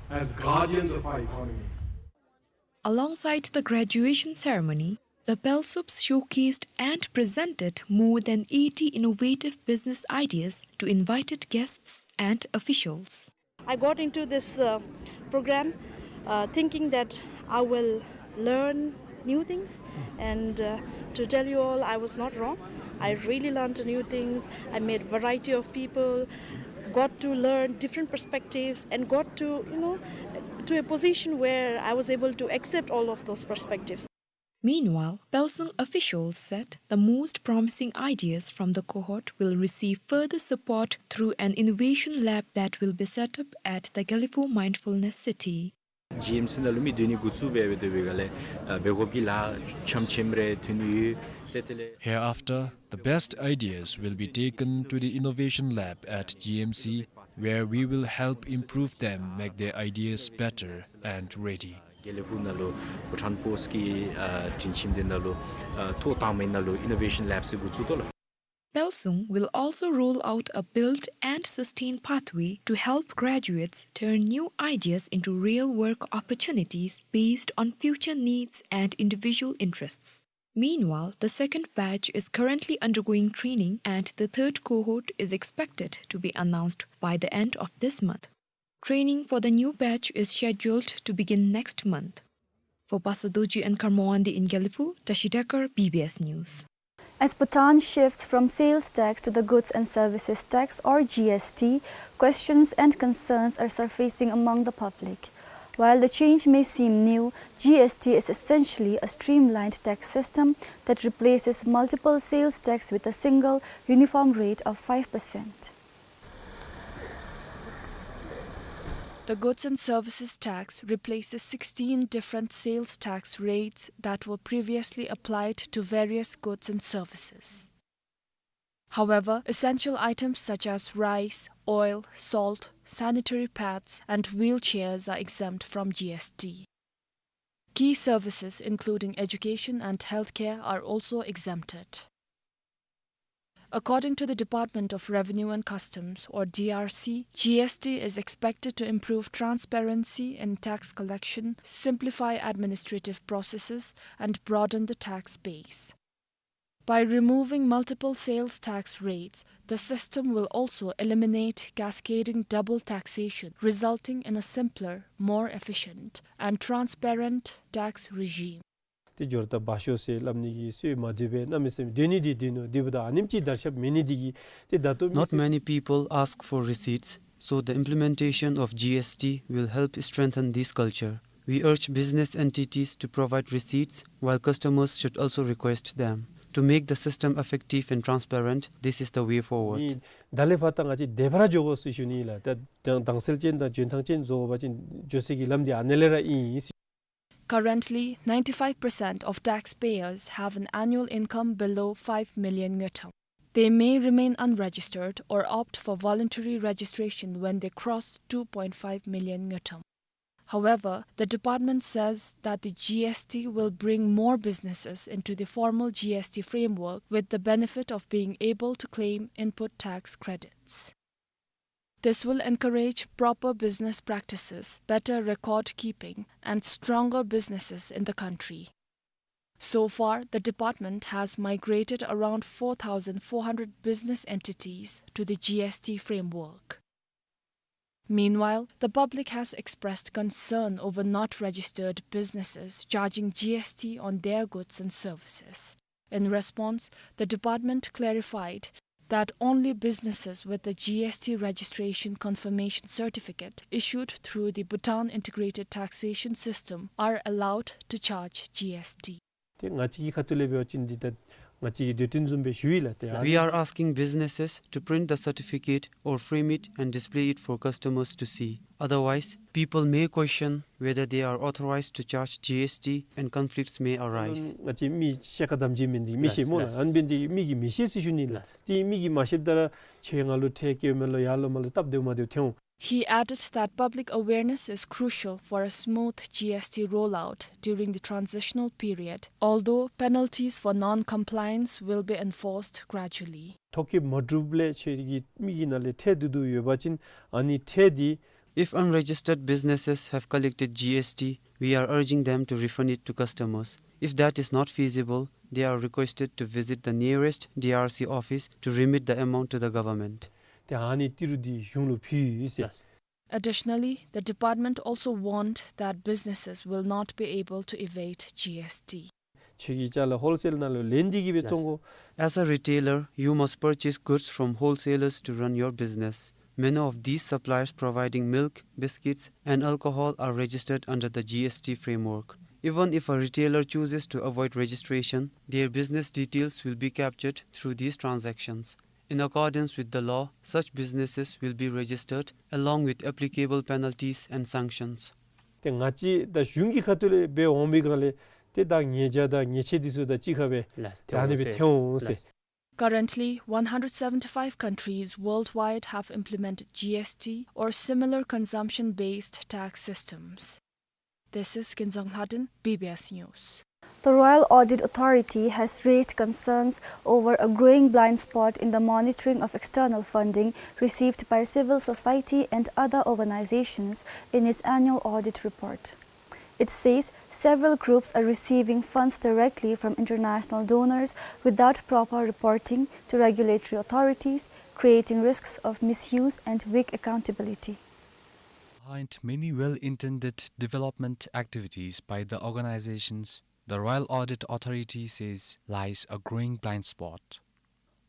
as guardians of our economy. Alongside the graduation ceremony, the Pelsups showcased and presented more than eighty innovative business ideas to invited guests and officials. I got into this, uh, program, uh, thinking that I will learn new things, and, uh, to tell you all, I was not wrong. I really learned new things. I met variety of people, got to learn different perspectives, and got to, you know, to a position where I was able to accept all of those perspectives. Meanwhile, Pelsung officials said the most promising ideas from the cohort will receive further support through an innovation lab that will be set up at the Gelephu Mindfulness City. ཇི་ཨེམ་སི་ནང་ལུ་མི་སྡོད་ནི་འགོ་བཙུགས་འབད་འབད་དེ་འབད་ག་ལས་ཨ་འབད་དགོཔ་གི་ལཱ་ཆམ་ཆེམ་རེ་ཐོན་ནི་ཡོད། ཏེ་དེ་ལས། Hereafter, the best ideas will be taken to the innovation lab at G M C, where we will help improve them, make their ideas better and ready. དགེ་ལེགས་ཕུག་ནང་ལུ་བྷུ་ཊཱན་པོསཊ་ཀྱི་ཨ་དྲིན་ཆེན་འདི་ནང་ལུ་ཨ་ཐོག་དང་པའི་ནང་ལུ་innovation lab ཟེར་འགོ་བཙུགས་དོ་ལགས། Pelsung will also roll out a build and sustain pathway to help graduates turn new ideas into real work opportunities based on future needs and individual interests. Meanwhile, the second batch is currently undergoing training and the third cohort is expected to be announced by the end of this month. Training for the new batch is scheduled to begin next month. For Pastor Dorji and Kharmawande in Gelephu, Tashi Dekar, B B S News. As Bhutan shifts from sales tax to the goods and services tax, or G S T, questions and concerns are surfacing among the public. While the change may seem new, G S T is essentially a streamlined tax system that replaces multiple sales tax with a single uniform rate of five percent. The goods and services tax replaces sixteen different sales tax rates that were previously applied to various goods and services. However, essential items such as rice, oil, salt, sanitary pads, and wheelchairs are exempt from G S T. Key services including education and healthcare are also exempted. According to the Department of Revenue and Customs, or D R C, G S T is expected to improve transparency in tax collection, simplify administrative processes, and broaden the tax base. By removing multiple sales tax rates, the system will also eliminate cascading double taxation, resulting in a simpler, more efficient, and transparent tax regime. ཏེ་འབྱོར་ད་འབག་ཤོག་ཟེར་སླབ་ནི་གི་སྲོལ་མ་འདུག་པས། གནམ་མེད་ས་མེད་སྡོད་ནི་འདི་སྡོད་ནུག། འདི་འབདཝ་ད་ཨ་ནེམ་ཅིག་དར་ཁྱབ་མེད་ནི་འདི་གིས་ཏེ་ད་ལྟོ་མི་སེར། Not many people ask for receipts, so the implementation of G S T will help strengthen this culture. We urge business entities to provide receipts, while customers should also request them. To make the system effective and transparent, this is the way forward. ཨིན། ད་ལས་ཕར་ད་ང་བཅས་བདེ་བར་འགྱོ་དགོ་ཟེར་ཞུ་ནི་ལགས། ད་དང་དྭངས་གསལ་ཅན་དང་འཇོན་ཐང་ཅན་བཟོ་བ་ཅིན་འགྱོ་སའི་གི་ལམ་འདི་ཨ་ནི་ལས་ར་ཨིན། Currently, ninety-five percent of taxpayers have an annual income below five million ngultrum. They may remain unregistered or opt for voluntary registration when they cross two point five million ngultrum. However, the department says that the G S T will bring more businesses into the formal G S T framework with the benefit of being able to claim input tax credits. This will encourage proper business practices, better record keeping, and stronger businesses in the country. So far, the department has migrated around four thousand four hundred business entities to the G S T framework. Meanwhile, the public has expressed concern over not registered businesses charging G S T on their goods and services. In response, the department clarified that only businesses with a G S T registration confirmation certificate issued through the Bhutan Integrated Taxation System are allowed to charge G S T. ཏེ་ང་བཅས་ཀྱི་ཁ་ཐུག་ལས་འབད་བ་ཅིན་འདི་ད་ང་བཅས་ཀྱི་འདོད་འདུན་བཟུམ་སྦེ་ཞུ་ཡི་ལགས། ཏེ་ཨ་We are asking businesses to print the certificate or frame it and display it for customers to see. Otherwise, people may question whether they are authorized to charge G S T and conflicts may arise. ང་བཅས་མི་ཤེས་ཁ་དམ་བཅའ་མེད་འདི་མི་ཤེས་སྨོ་ལགས། ལགས། ཨ་ནི་འབད་ནི་འདི་མི་གིས་མི་ཤེས་ཟེར་ཞུ་ནི་ལགས། ལགས། ཏེ་མི་གིས་མ་ཤེསཔ་ད་ར་ཁྱོད་ང་ལུ་ཁྲལ་བཀལཝ་མས་ལོ་ཡར་ལོ་མར་ལོ་སྟབས་བདེཝ་མ་བདེཝ་ཐོན་འོང་། He added that public awareness is crucial for a smooth G S T rollout during the transitional period, although penalties for non-compliance will be enforced gradually. ཐོ་བཀོད་མ་གྲུབ་ལས་ཁྱོད་ཀྱི་མི་གི་ནང་ལས་ཁྲལ་བསྡུ་བསྡུཝ་ཡོད་པ་ཅིན་ཨ་ནི་ཁྲལ་འདི། If unregistered businesses have collected G S T, we are urging them to refund it to customers. If that is not feasible, they are requested to visit the nearest D R C office to remit the amount to the government. ཏེ་ཨ་ནི་ཏི་རུ་འདི་གཞུང་ལུ་ཕུལ་ཡི་ཟེར། Yes. Additionally, the department also warned that businesses will not be able to evade G S T. ཁྱོད་ཀྱིས་ཅ་ལ་ཧོལ་སེལ་ནང་ལུ་ལེན་ཏེ་གིས་སྦེ་བཙོང་དགོ། Yes. As a retailer, you must purchase goods from wholesalers to run your business. Many of these suppliers providing milk, biscuits, and alcohol are registered under the G S T framework. Even if a retailer chooses to avoid registration, their business details will be captured through these transactions. In accordance with the law, such businesses will be registered along with applicable penalties and sanctions. ཏེ་ང་བཅས་ད་གཞུང་གི་ཁ་ཐུག་ལས་འབད་འོང་པའི་སྒང་ལས་ཏེ་ད་ཉེས་བྱ་དང་ཉེས་ཆད་འདི་ཚུ་དང་གཅིག་ཁར་སྦེ་ལགས། ད་ཨ་ནི་སྦེ་ཐོན་འོང་ཟེར། ལགས། Currently, one hundred seventy-five countries worldwide have implemented G S T or similar consumption-based tax systems. This is Kinzang Lhadon, B B S News. The Royal Audit Authority has raised concerns over a growing blind spot in the monitoring of external funding received by civil society and other organizations in its annual audit report. It says several groups are receiving funds directly from international donors without proper reporting to regulatory authorities, creating risks of misuse and weak accountability. Behind many well-intended development activities by the organizations, the Royal Audit Authority says lies a growing blind spot.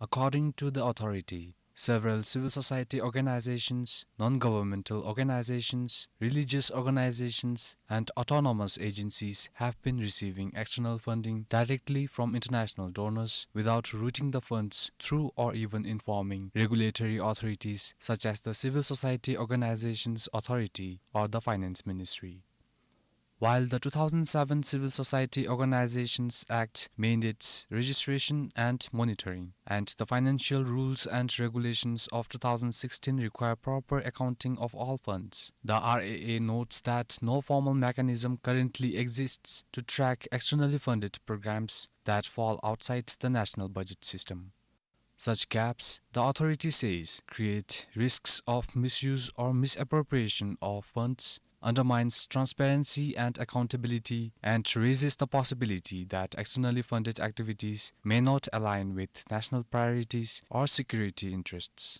According to the authority, several civil society organizations, non-governmental organizations, religious organizations, and autonomous agencies have been receiving external funding directly from international donors without routing the funds through or even informing regulatory authorities such as the Civil Society Organizations Authority or the Finance Ministry. While the two thousand seven Civil Society Organizations Act mandates registration and monitoring, and the financial rules and regulations of two thousand sixteen require proper accounting of all funds, the R A A notes that no formal mechanism currently exists to track externally funded programs that fall outside the national budget system. Such gaps, the authority says, create risks of misuse or misappropriation of funds, undermines transparency and accountability, and raises the possibility that externally funded activities may not align with national priorities or security interests.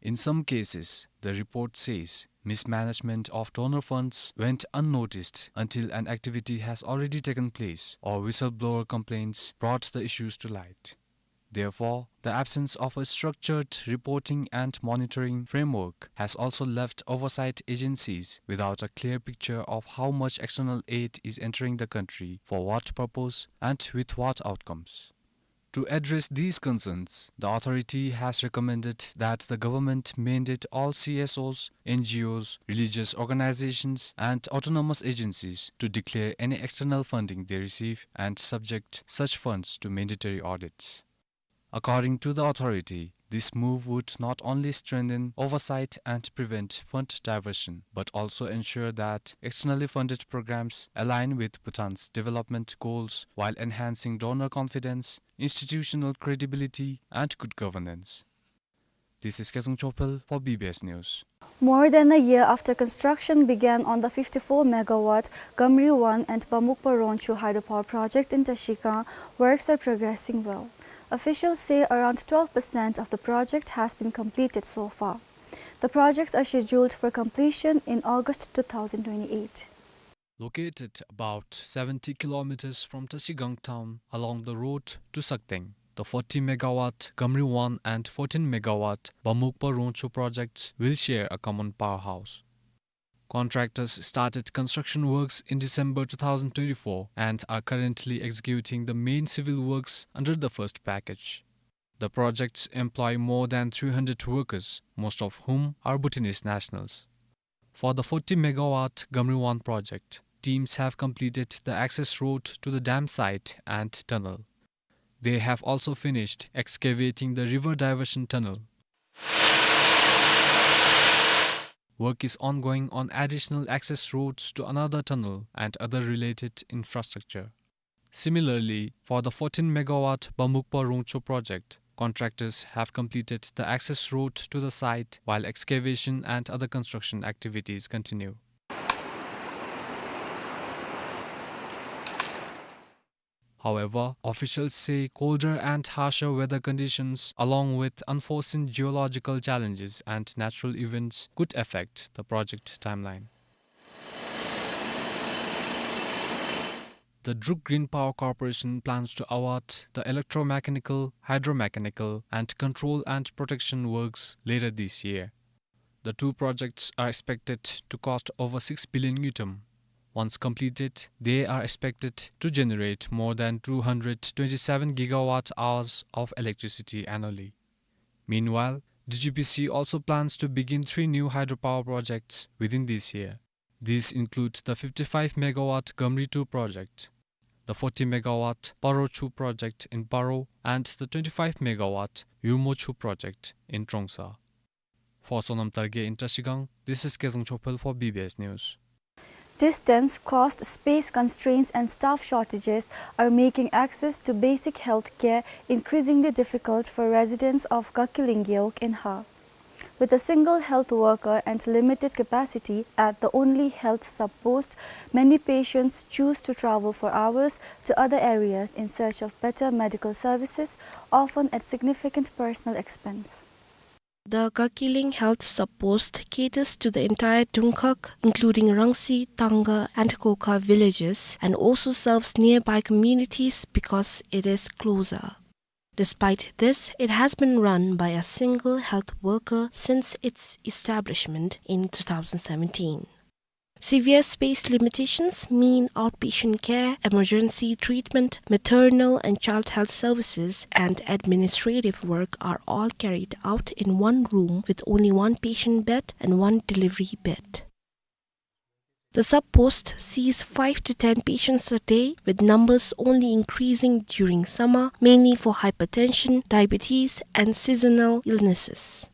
In some cases, the report says, mismanagement of donor funds went unnoticed until an activity has already taken place, or whistleblower complaints brought the issues to light. Therefore, the absence of a structured reporting and monitoring framework has also left oversight agencies without a clear picture of how much external aid is entering the country, for what purpose, and with what outcomes. To address these concerns, the authority has recommended that the government mandate all C S Os, N G Os, religious organizations, and autonomous agencies to declare any external funding they receive and subject such funds to mandatory audits. According to the authority, this move would not only strengthen oversight and prevent fund diversion, but also ensure that externally funded programs align with Bhutan's development goals while enhancing donor confidence, institutional credibility, and good governance. This is Kezang Chopel for B B S News. More than a year after construction began on the fifty-four megawatt Gamri one and Bamukpa Rongchu hydropower project in Trashigang, works are progressing well. Officials say around twelve percent of the project has been completed so far. The projects are scheduled for completion in August two thousand twenty-eight. Located about seventy kilometers from Trashigang town along the road to Sakteng, the forty megawatt Gamri one and fourteen megawatt Bamukpa Rongchu projects will share a common powerhouse. Contractors started construction works in December two thousand twenty-four and are currently executing the main civil works under the first package. The projects employ more than three hundred workers, most of whom are Bhutanese nationals. For the forty megawatt Gamri one project, teams have completed the access road to the dam site and tunnel. They have also finished excavating the river diversion tunnel. Work is ongoing on additional access roads to another tunnel and other related infrastructure. Similarly, for the fourteen megawatt Bamukpa Rongchu project, contractors have completed the access road to the site, while excavation and other construction activities continue. However, officials say colder and harsher weather conditions, along with unforeseen geological challenges and natural events, could affect the project timeline. The Druk Green Power Corporation plans to award the electromechanical, hydromechanical, and control and protection works later this year. The two projects are expected to cost over six billion ngultrum. Once completed, they are expected to generate more than two hundred twenty-seven gigawatt hours of electricity annually. Meanwhile, D G P C also plans to begin three new hydropower projects within this year. These include the fifty-five megawatt Gamri two project, the forty megawatt Paro Chu project in Paro, and the twenty-five megawatt Yurmo Chu project in Trongsa. For Sonam Targe in Trashigang, this is Kezang Chopel for B B S News. Distance, cost, space constraints, and staff shortages are making access to basic health care increasingly difficult for residents of Gakkiling Gewog in Har. With a single health worker and limited capacity at the only health sub-post, many patients choose to travel for hours to other areas in search of better medical services, often at significant personal expense. The Gakiling Health Sub-post caters to the entire Dungkhag, including Rangsi, Tangga, and Kokha villages, and also serves nearby communities because it is closer. Despite this, it has been run by a single health worker since its establishment in two thousand seventeen. Severe space limitations mean outpatient care, emergency treatment, maternal and child health services, and administrative work are all carried out in one room with only one patient bed and one delivery bed. The sub-post sees five to ten patients a day, with numbers only increasing during summer, mainly for hypertension, diabetes, and seasonal illnesses.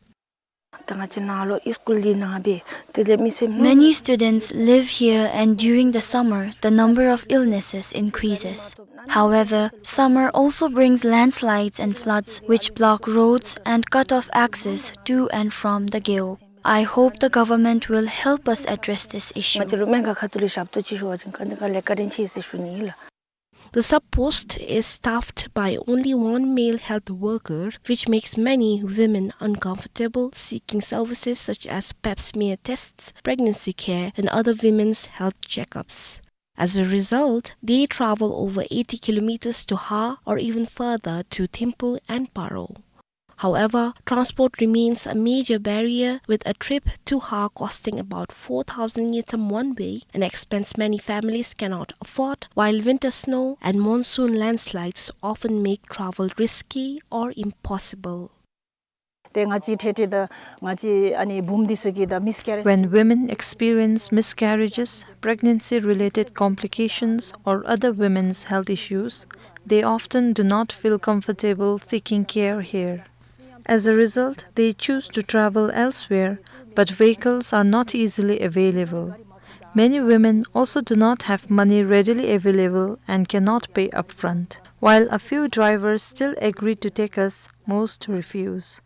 Many students live here, and during the summer, the number of illnesses increases. However, summer also brings landslides and floods, which block roads and cut off access to and from the Gewog. I hope the government will help us address this issue. The sub-post is staffed by only one male health worker, which makes many women uncomfortable seeking services such as pap smear tests, pregnancy care, and other women's health checkups. As a result, they travel over eighty kilometers to Har or even further to Thimphu and Paro. However, transport remains a major barrier, with a trip to Har costing about four thousand ngultrum one way, an expense many families cannot afford, while winter snow and monsoon landslides often make travel risky or impossible. ཏེ་ང་བཅས་ཐེ་ཏེ་ད་ང་བཅས་ཨ་ནི་བུམོ་འདི་ཚུ་གིས་ད་miscarriage When women experience miscarriages, pregnancy-related complications, or other women's health issues, they often do not feel comfortable seeking care here. As a result, they choose to travel elsewhere, but vehicles are not easily available. Many women also do not have money readily available and cannot pay upfront. While a few drivers still agree to take us, most refuse.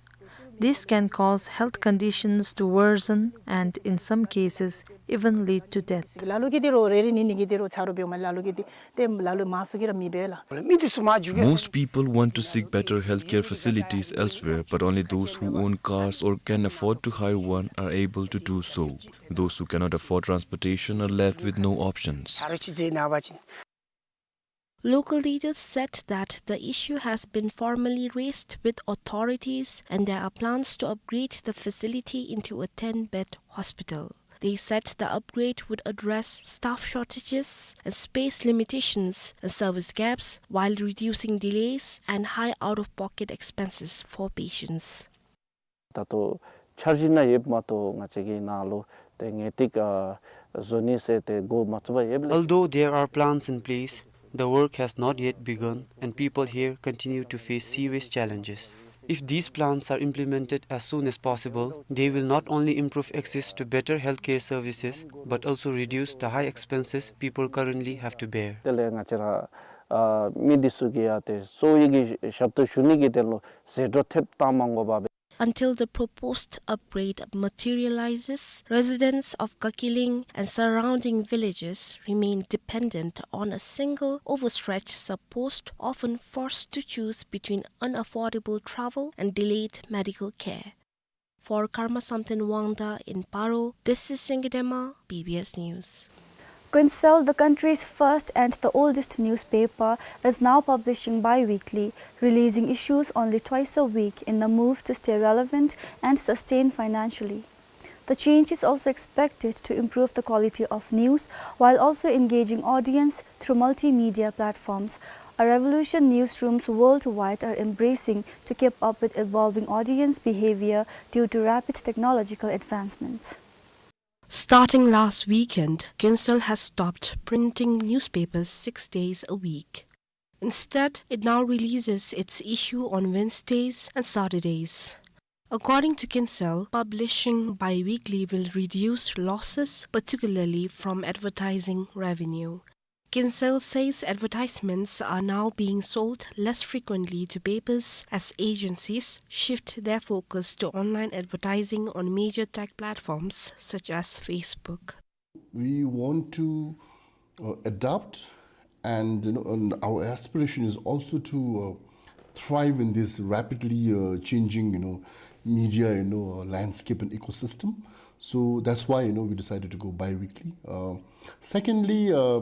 This can cause health conditions to worsen and, in some cases, even lead to death. ལ་ལུ་གིས་ཏེ་རོགས་རེ་རེ་གཉིས་གཉིས་ཀྱིས་ཏེ་རོགས་ཆ་རོགས་འབདཝ་མས། ལ་ལུ་གིས་ཏེ་ཏེ་ལ་ལུ་མང་སུ་གིས་ར་མི་འབད་ལགས། Most people want to seek better healthcare facilities elsewhere, but only those who own cars or can afford to hire one are able to do so. Those who cannot afford transportation are left with no options. Local leaders said that the issue has been formally raised with authorities and there are plans to upgrade the facility into a ten-bed hospital. They said the upgrade would address staff shortages and space limitations and service gaps while reducing delays and high out-of-pocket expenses for patients. ད་ལྟོ་འཆར་གཞི་ནང་ཡོདཔ་མ་གཏོགས་ང་བཅས་ཀྱི་ནང་ལུ་ཏེ་ངེས་ཏིག་ཨ་བཟོ་ནི་ཟེར་ཏེ་འགོ་མ་བཙུགས་པར་ཡོདཔ་ལས། Although there are plans in place, the work has not yet begun and people here continue to face serious challenges. If these plans are implemented as soon as possible, they will not only improve access to better healthcare services but also reduce the high expenses people currently have to bear. དེ་ལས་ང་བཅས་ར་ཨ་མི་འདི་ཚུ་གིས་ཡང་ཏེ་གསོ་བའི་གི་ཞབས་ཏོག་ཞུ་ནི་གི་དོན་ལུ་ཟད་འགྲོ་ཐེབས་བཏང་མ་དགོ་པར་སྦེ། Until the proposed upgrade materializes, residents of Gakiling and surrounding villages remain dependent on a single overstretched sub-post, often forced to choose between unaffordable travel and delayed medical care. For Karma Samten Wangda in Paro, this is Singye Dema, B B S News. Kuensel, the country's first and the oldest newspaper, is now publishing bi-weekly, releasing issues only twice a week in the move to stay relevant and sustain financially. The change is also expected to improve the quality of news while also engaging audience through multimedia platforms, a revolution newsrooms worldwide are embracing to keep up with evolving audience behavior due to rapid technological advancements. Starting last weekend, Kuensel has stopped printing newspapers six days a week. Instead, it now releases its issue on Wednesdays and Saturdays. According to Kuensel, publishing bi-weekly will reduce losses, particularly from advertising revenue. Kinsel says advertisements are now being sold less frequently to papers as agencies shift their focus to online advertising on major tech platforms such as Facebook. We want to, uh, adapt, and, you know, and our aspiration is also to, uh, thrive in this rapidly, uh, changing, you know, media, you know, uh, landscape and ecosystem. So that's why, you know, we decided to go bi-weekly. Uh, secondly, uh,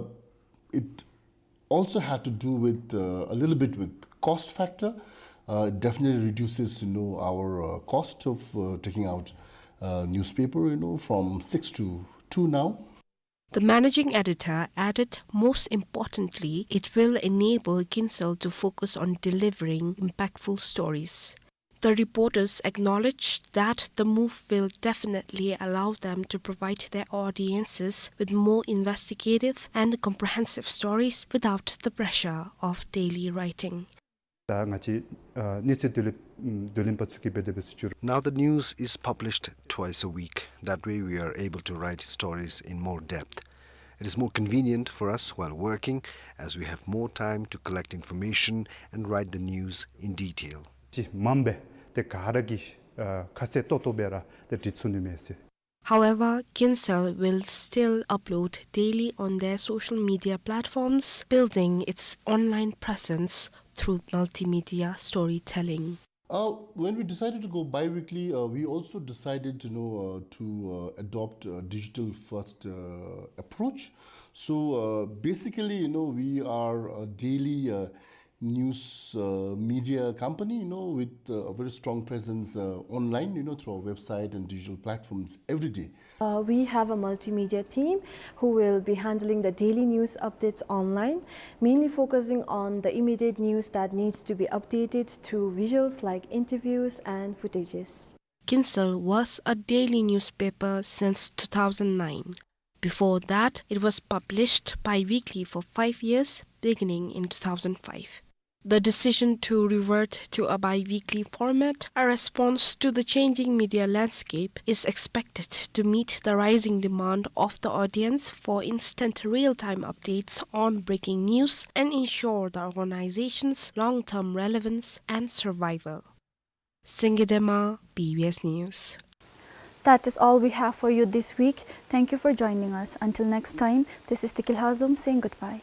it also had to do with, uh, a little bit with cost factor. Uh, it definitely reduces, you know, our, uh, cost of, uh, taking out, uh, newspaper, you know, from six to two now. The managing editor added, most importantly, it will enable Kinsel to focus on delivering impactful stories. The reporters acknowledged that the move will definitely allow them to provide their audiences with more investigative and comprehensive stories without the pressure of daily writing. ད་ང་བཅས་ཨ་གནས་ཚུལ་བསྡུ་ལེན་ཨམ་བསྡུ་ལེན་པ་ཚུ་གིས་འབད་དེ་སྦེ་ཞུ་རུང་། Now the news is published twice a week. That way we are able to write stories in more depth. It is more convenient for us while working, as we have more time to collect information and write the news in detail. ཅིག་མངམ་སྦེ་ཏེ་ག་ར་གིས་ཨ་ཁ་གསལ་ཏོག་ཏོ་སྦེ་ར་ཏེ་འབྲི་ཚུགས་ནི་མས་ཟེར། However, Kinsel will still upload daily on their social media platforms, building its online presence through multimedia storytelling. Uh, when we decided to go bi-weekly, uh, we also decided, you know, uh, to, uh, adopt a digital-first, uh, approach. So, uh, basically, you know, we are a daily, uh, news, uh, media company, you know, with, uh, a very strong presence, uh, online, you know, through our website and digital platforms every day. Uh, we have a multimedia team who will be handling the daily news updates online, mainly focusing on the immediate news that needs to be updated through visuals like interviews and footages. Kinsel was a daily newspaper since two thousand nine. Before that, it was published bi-weekly for five years, beginning in two thousand five. The decision to revert to a bi-weekly format, a response to the changing media landscape, is expected to meet the rising demand of the audience for instant real-time updates on breaking news and ensure the organization's long-term relevance and survival. Singye Dema, B B S News. That is all we have for you this week. Thank you for joining us. Until next time, this is Tikil Hazum saying goodbye.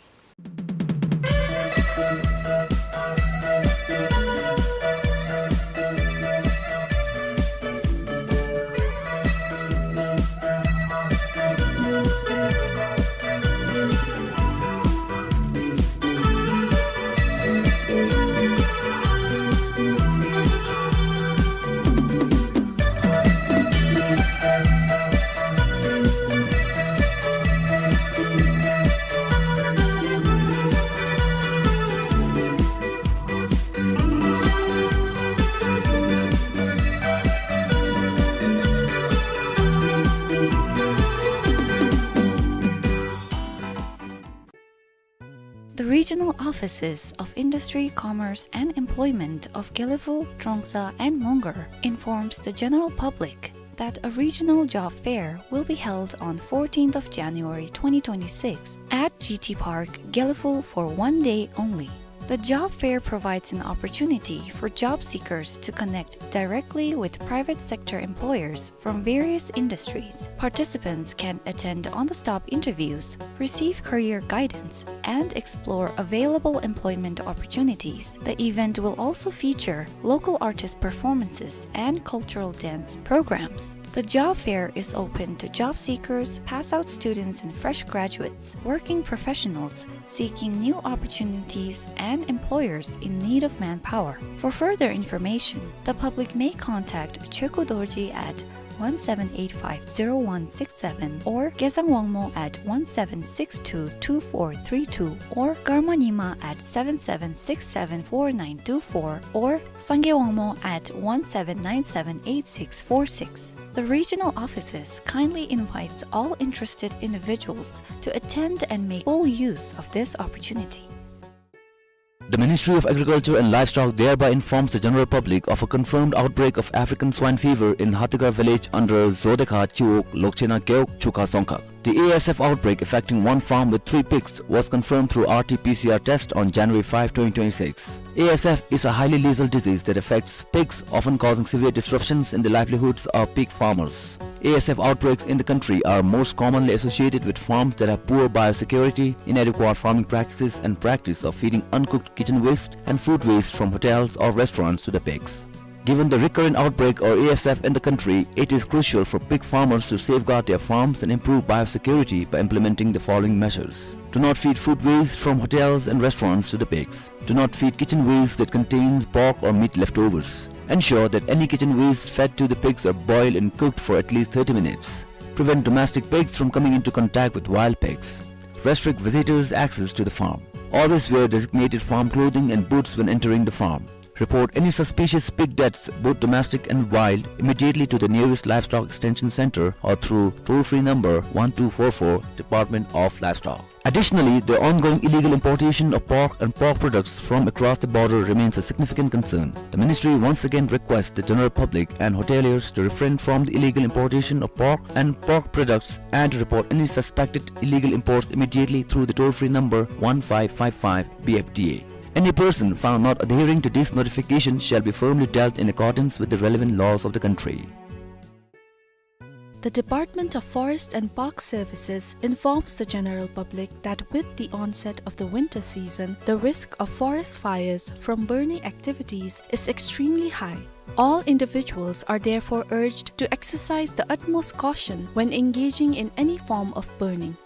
The regional offices of Industry, Commerce and Employment of Gelephu, Trongsa and Mongar informs the general public that a regional job fair will be held on fourteenth of January twenty twenty-six at G T Park, Gelephu for one day only. The job fair provides an opportunity for job seekers to connect directly with private sector employers from various industries. Participants can attend on-the-spot interviews, receive career guidance, and explore available employment opportunities. The event will also feature local artist performances and cultural dance programs. The job fair is open to job seekers, pass-out students and fresh graduates, working professionals seeking new opportunities, and employers in need of manpower. For further information, the public may contact Chekhu Dorji at one seven eight five zero one six seven or Gezang Wangmo at one seven six two two four three two or Karma Nyima at seven seven six seven four nine two four or Sangye Wangmo at one seven nine seven eight six four six. The regional offices kindly invites all interested individuals to attend and make full use of this opportunity. The Ministry of Agriculture and Livestock thereby informs the general public of a confirmed outbreak of African swine fever in Hatigarh village under Zodekha Chiwog Lokchena Gewog Chukha Songkhag. The A S F outbreak affecting one farm with three pigs was confirmed through R T P C R test on January five, twenty twenty-six. A S F is a highly lethal disease that affects pigs, often causing severe disruptions in the livelihoods of pig farmers. A S F outbreaks in the country are most commonly associated with farms that have poor biosecurity, inadequate farming practices, and practice of feeding uncooked kitchen waste and food waste from hotels or restaurants to the pigs. Given the recurrent outbreak of A S F in the country, it is crucial for pig farmers to safeguard their farms and improve biosecurity by implementing the following measures. Do not feed food waste from hotels and restaurants to the pigs. Do not feed kitchen waste that contains pork or meat leftovers. Ensure that any kitchen waste fed to the pigs are boiled and cooked for at least thirty minutes. Prevent domestic pigs from coming into contact with wild pigs. Restrict visitors' access to the farm. Always wear designated farm clothing and boots when entering the farm. Report any suspicious pig deaths, both domestic and wild, immediately to the nearest livestock extension center or through toll-free number one two four four, Department of Livestock. Additionally, the ongoing illegal importation of pork and pork products from across the border remains a significant concern. The ministry once again requests the general public and hoteliers to refrain from the illegal importation of pork and pork products and to report any suspected illegal imports immediately through the toll-free number one five five five B F D A. Any person found not adhering to this notification shall be firmly dealt in accordance with the relevant laws of the country. The Department of Forest and Park Services informs the general public that with the onset of the winter season, the risk of forest fires from burning activities is extremely high. All individuals are therefore urged to exercise the utmost caution when engaging in any form of burning.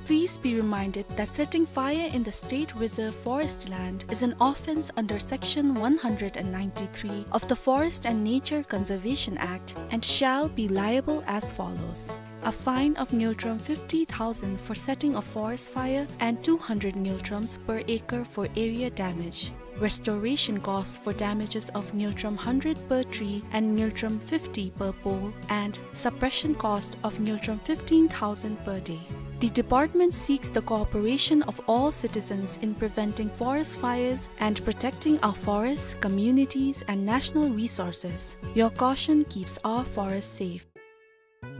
Please be reminded that setting fire in the state reserve forest land is an offence under Section one hundred and ninety-three of the Forest and Nature Conservation Act and shall be liable as follows. A fine of ngultrum fifty thousand for setting a forest fire and two hundred ngultrums per acre for area damage. Restoration costs for damages of ngultrum hundred per tree and ngultrum fifty per pole, and suppression cost of ngultrum fifteen thousand per day. The department seeks the cooperation of all citizens in preventing forest fires and protecting our forests, communities, and national resources. Your caution keeps our forests safe.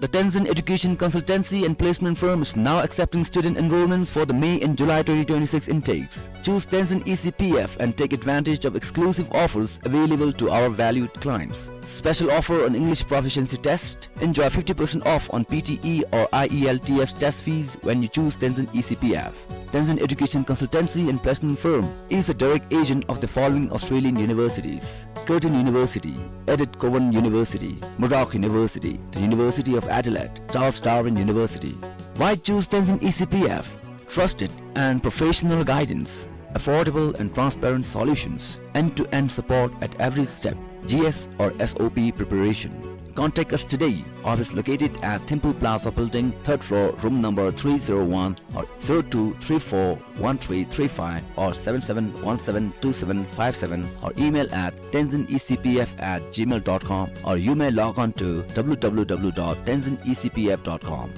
The Tenzin Education Consultancy and Placement Firm is now accepting student enrollments for the May and July twenty twenty-six intakes. Choose Tenzin E C P F and take advantage of exclusive offers available to our valued clients. Special offer on English proficiency test. Enjoy fifty percent off on P T E or I E L T S test fees when you choose Tenzin E C P F. Tenzin Education Consultancy and Placement Firm is a direct agent of the following Australian universities: Curtin University, Edith Cowan University, Murdoch University, the University of Adelaide, Charles Darwin University. Why choose Tenzin E C P F? Trusted and professional guidance, affordable and transparent solutions, end-to-end support at every step, G S or S O P preparation. Contact us today. Office located at Thimphu Plaza Building, third floor, room number three zero one, or zero two three four one three three five or seven seven one seven two seven five seven, or email at tenzin E C P F at gmail dot com, or you may log on to W W W dot tenzin E C P F dot com.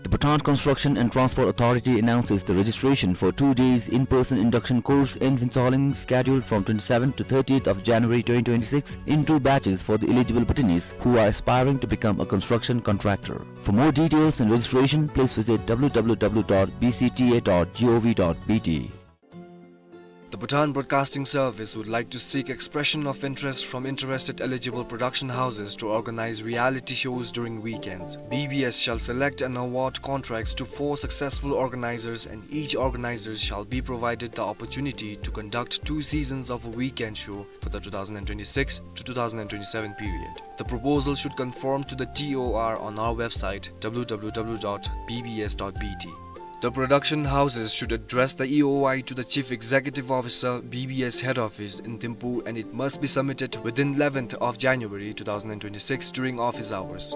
The Bhutan Construction and Transport Authority announces the registration for two days in-person induction course in Phuentsholing, scheduled from twenty-seventh to thirtieth of January twenty twenty-six, in two batches for the eligible Bhutanese who are aspiring to become a construction contractor. For more details and registration, please visit W W W dot B C T A dot gov dot B T. The Bhutan Broadcasting Service would like to seek expression of interest from interested eligible production houses to organize reality shows during weekends. B B S shall select and award contracts to four successful organizers, and each organizer shall be provided the opportunity to conduct two seasons of a weekend show for the two thousand twenty-six to two thousand twenty-seven period. The proposal should conform to the T O R on our website, W W W dot B B S dot B T. The production houses should address the E O I to the Chief Executive Officer, B B S Head Office in Thimphu, and it must be submitted within eleventh of January two thousand twenty-six during office hours.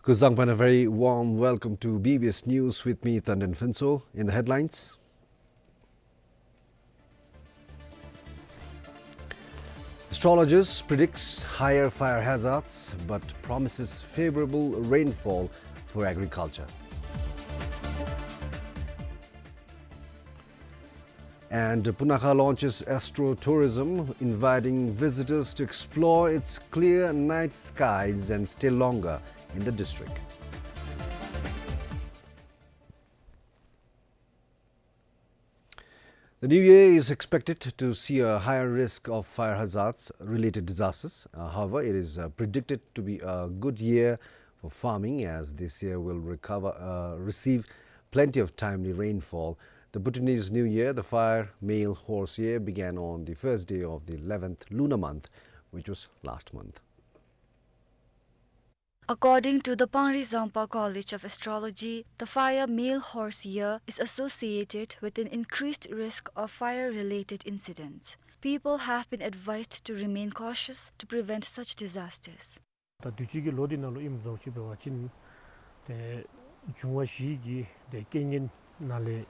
Kuzuzangpo and a very warm welcome to B B S News with me, Tandon Phuntsho. In the headlines, astrologers predicts higher fire hazards but promises favorable rainfall for agriculture. And Punakha launches astro tourism, inviting visitors to explore its clear night skies and stay longer in the district. The new year is expected to see a higher risk of fire hazards related disasters. Uh, however, it is, uh, predicted to be a good year for farming, as this year will recover, uh, receive plenty of timely rainfall. The Bhutanese New Year, the Fire Male Horse Year, began on the first day of the eleventh lunar month, which was last month. According to the Pangri Zangpa College of Astrology, the Fire Male Horse Year is associated with an increased risk of fire-related incidents. People have been advised to remain cautious to prevent such disasters. ད་དུས་ཅི་གི་ལོ་འདི་ནང་ལུ་ཨིནམ་འདྲཝ་ཅིག་འབད་བ་ཅིན་ཏེ་འབྱུང་བ་བཞི་གི་ཏེ་རྐྱེན་ངན་ནང་ལས།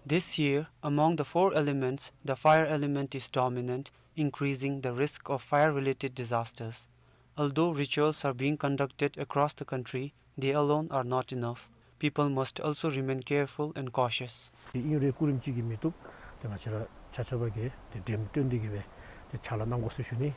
This year, among the four elements, the fire element is dominant, increasing the risk of fire-related disasters. Although rituals are being conducted across the country, they alone are not enough. People must also remain careful and cautious. ཏེ་ཨིན་རུང་སྐུ་རིམ་ཅིག་གིས་མི་བཏུབ། ཏེ་ང་བཅས་ར་ཆ་ཁྱབ་ཀྱིས་ཏེ་འགྲེམས་སྟོན་འདི་གིས་སྦེ་ཏེ་ཕྱག་ལཱ་གནང་དགོ་ཟེར་ཞུ་ནི།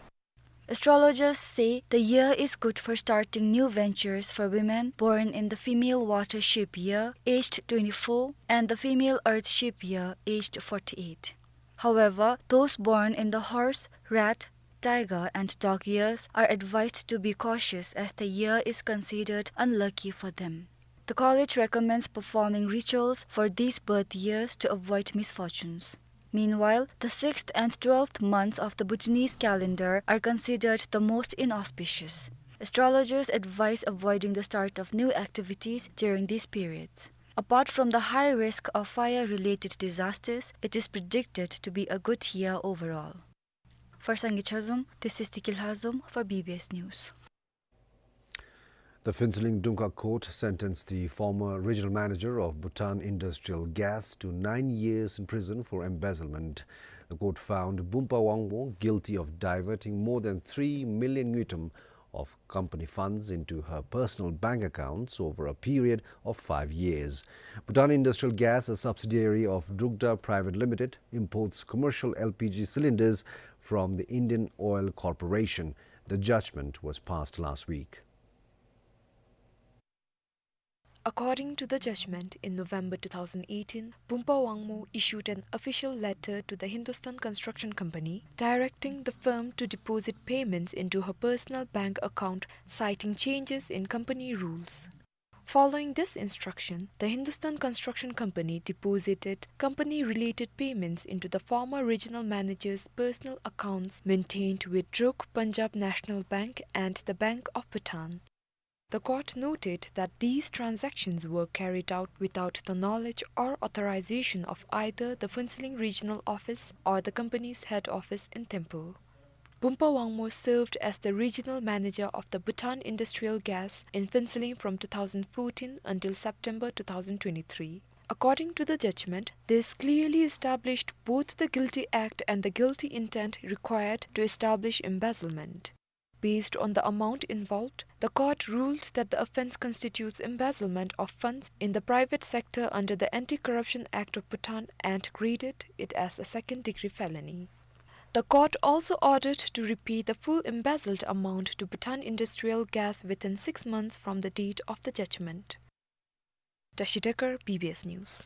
Astrologers say the year is good for starting new ventures for women born in the female water sheep year, aged twenty-four, and the female earth sheep year, aged forty-eight. However, those born in the horse, rat, tiger, and dog years are advised to be cautious, as the year is considered unlucky for them. The college recommends performing rituals for these birth years to avoid misfortunes. Meanwhile, the sixth and twelfth months of the Bhutanese calendar are considered the most inauspicious. Astrologers advise avoiding the start of new activities during these periods. Apart from the high risk of fire-related disasters, it is predicted to be a good year overall. For Sangay Chazom, this is Tiki Lhazom for B B S News. The Phuentsholing Dungkak Court sentenced the former regional manager of Bhutan Industrial Gas to nine years in prison for embezzlement. The court found Bumpa Wangmo guilty of diverting more than three million ngultrum of company funds into her personal bank accounts over a period of five years. Bhutan Industrial Gas, a subsidiary of Drukda Private Limited, imports commercial L P G cylinders from the Indian Oil Corporation. The judgment was passed last week. According to the judgment, in November two thousand eighteen, Bumpa Wangmo issued an official letter to the Hindustan Construction Company directing the firm to deposit payments into her personal bank account, citing changes in company rules. Following this instruction, the Hindustan Construction Company deposited company-related payments into the former regional manager's personal accounts maintained with Druk Punjab National Bank and the Bank of Bhutan. The court noted that these transactions were carried out without the knowledge or authorization of either the Phuentsholing Regional Office or the company's head office in Thimphu. Bumpa Wangmo served as the regional manager of the Bhutan Industrial Gas in Phuentsholing from two thousand fourteen until September two thousand twenty-three. According to the judgment, this clearly established both the guilty act and the guilty intent required to establish embezzlement. Based on the amount involved, the court ruled that the offense constitutes embezzlement of funds in the private sector under the Anti-Corruption Act of Bhutan and graded it as a second-degree felony. The court also ordered to repay the full embezzled amount to Bhutan Industrial Gas within six months from the date of the judgment. Tashi Dekar, B B S News.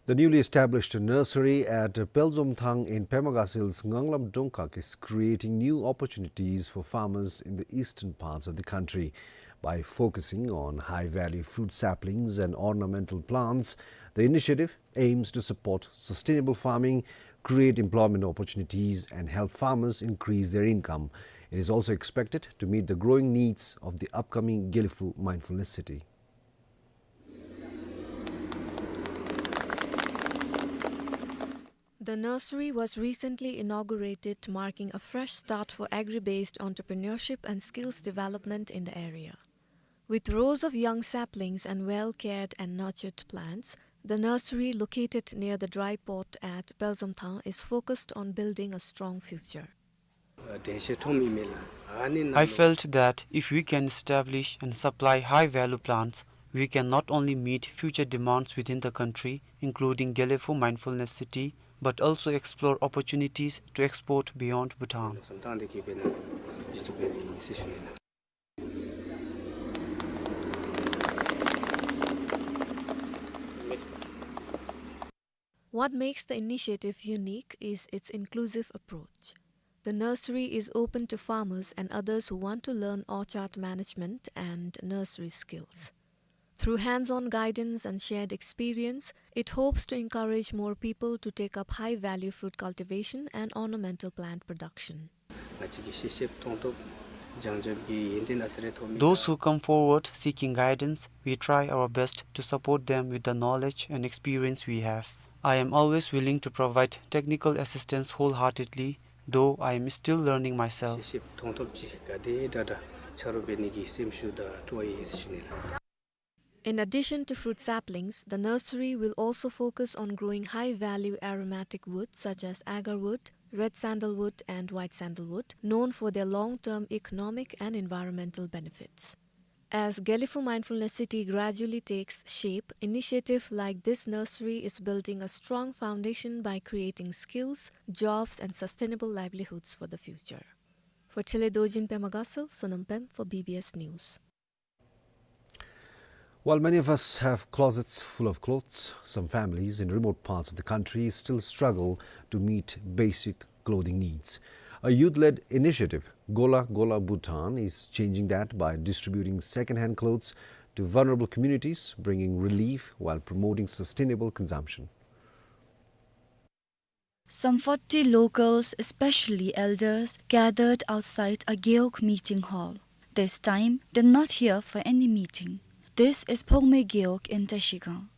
The newly established nursery at Pelzomthang in Pema Gas Hills, Nganglam Dongkak is creating new opportunities for farmers in the eastern parts of the country. By focusing on high-value fruit saplings and ornamental plants, the initiative aims to support sustainable farming, create employment opportunities, and help farmers increase their income. It is also expected to meet the growing needs of the upcoming Gelephu Mindfulness City. The nursery was recently inaugurated, marking a fresh start for agri-based entrepreneurship and skills development in the area. With rows of young saplings and well-cared and nurtured plants, the nursery located near the dry port at Belzomthang is focused on building a strong future. I felt that if we can establish and supply high-value plants, we can not only meet future demands within the country, including Gelephu Mindfulness City, but also explore opportunities to export beyond Bhutan. What makes the initiative unique is its inclusive approach. The nursery is open to farmers and others who want to learn orchard management and nursery skills. Through hands-on guidance and shared experience, it hopes to encourage more people to take up high-value fruit cultivation and ornamental plant production. Those who come forward seeking guidance, we try our best to support them with the knowledge and experience we have. I am always willing to provide technical assistance wholeheartedly, though I am still learning myself. In addition to fruit saplings, the nursery will also focus on growing high-value aromatic woods such as agarwood, red sandalwood, and white sandalwood, known for their long-term economic and environmental benefits. As Gelephu Mindfulness City gradually takes shape, initiative like this nursery is building a strong foundation by creating skills, jobs, and sustainable livelihoods for the future. For Tshele Dorjin, Pema Gassel, Sonam Pem for B B S News. While many of us have closets full of clothes, some families in remote parts of the country still struggle to meet basic clothing needs. A youth-led initiative, Gola Gola Bhutan, is changing that by distributing second-hand clothes to vulnerable communities, bringing relief while promoting sustainable consumption. Some forty locals, especially elders, gathered outside a Gewog meeting hall. This time, they're not here for any meeting. This is Phokme Gewog in Trashigang.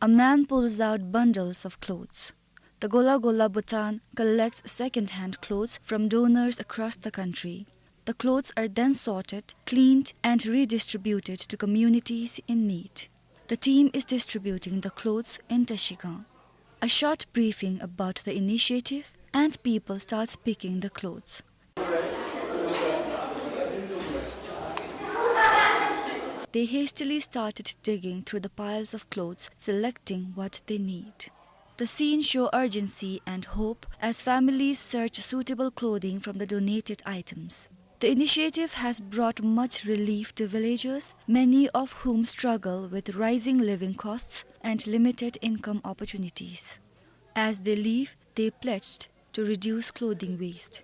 A man pulls out bundles of clothes. The Gola Gola Bhutan collects second-hand clothes from donors across the country. The clothes are then sorted, cleaned, and redistributed to communities in need. The team is distributing the clothes in Trashigang. A short briefing about the initiative, and people starts picking the clothes. They hastily started digging through the piles of clothes, selecting what they need. The scene show urgency and hope as families search suitable clothing from the donated items. The initiative has brought much relief to villagers, many of whom struggle with rising living costs and limited income opportunities. As they leave, they pledged to reduce clothing waste.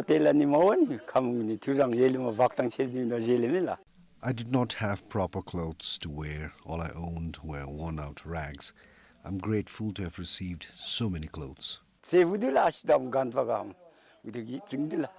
ꯇꯦ་ལ་ནི་མ་ཝ་ནི་ཁམས་ནི་ཐུ་རང་ཡེ་ལི་མ་བག་ཏང་ཆེ་ནི་ནོ་ཡེ་ལི་མེ་ལ། I did not have proper clothes to wear. All I owned were worn-out rags. I'm grateful to have received so many clothes. ཚེ་བུ་དུ་ལ་ཨ་ཤི་དམ་གན་པ་གམ་བུ་དུ་གི་ཙིང་དུ་ལ།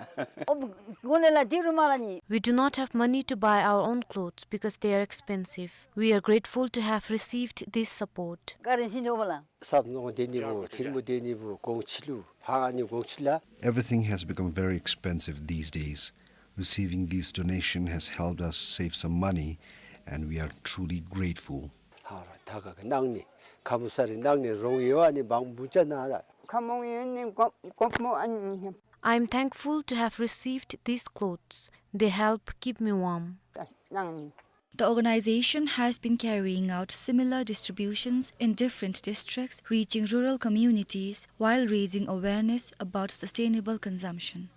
ཨོ་གོ་ནེ་ལ་དི་རུ་མ་ལ་ནི། We do not have money to buy our own clothes because they are expensive. We are grateful to have received this support. ཀ་རིན་སི་ནོ་བ་ལ། སབ་ནོ་དེ་ནི་བུ་ཐིར་མོ་དེ་ནི་བུ་གོང་ཆི་ལུ་ཧ་ཨ་ནི་གོང་ཆི་ལ། Everything has become very expensive these days. Receiving this donation has helped us save some money, and we are truly grateful. ཧ་ར་ཐ་ག་གི་ནང་ནི་ཁ་མུ་ས་རི་ནང་ནི་རོང་ཡེ་བ་ནི་བང་བུ་ཅ་ན་ར། ཁ་མོང་ཡེ་ནི་གོ་གོ་མོ་ཨ་ནི། I am thankful to have received these clothes. They help keep me warm. ནང་ནི། The organization has been carrying out similar distributions in different districts, reaching rural communities while raising awareness about sustainable consumption.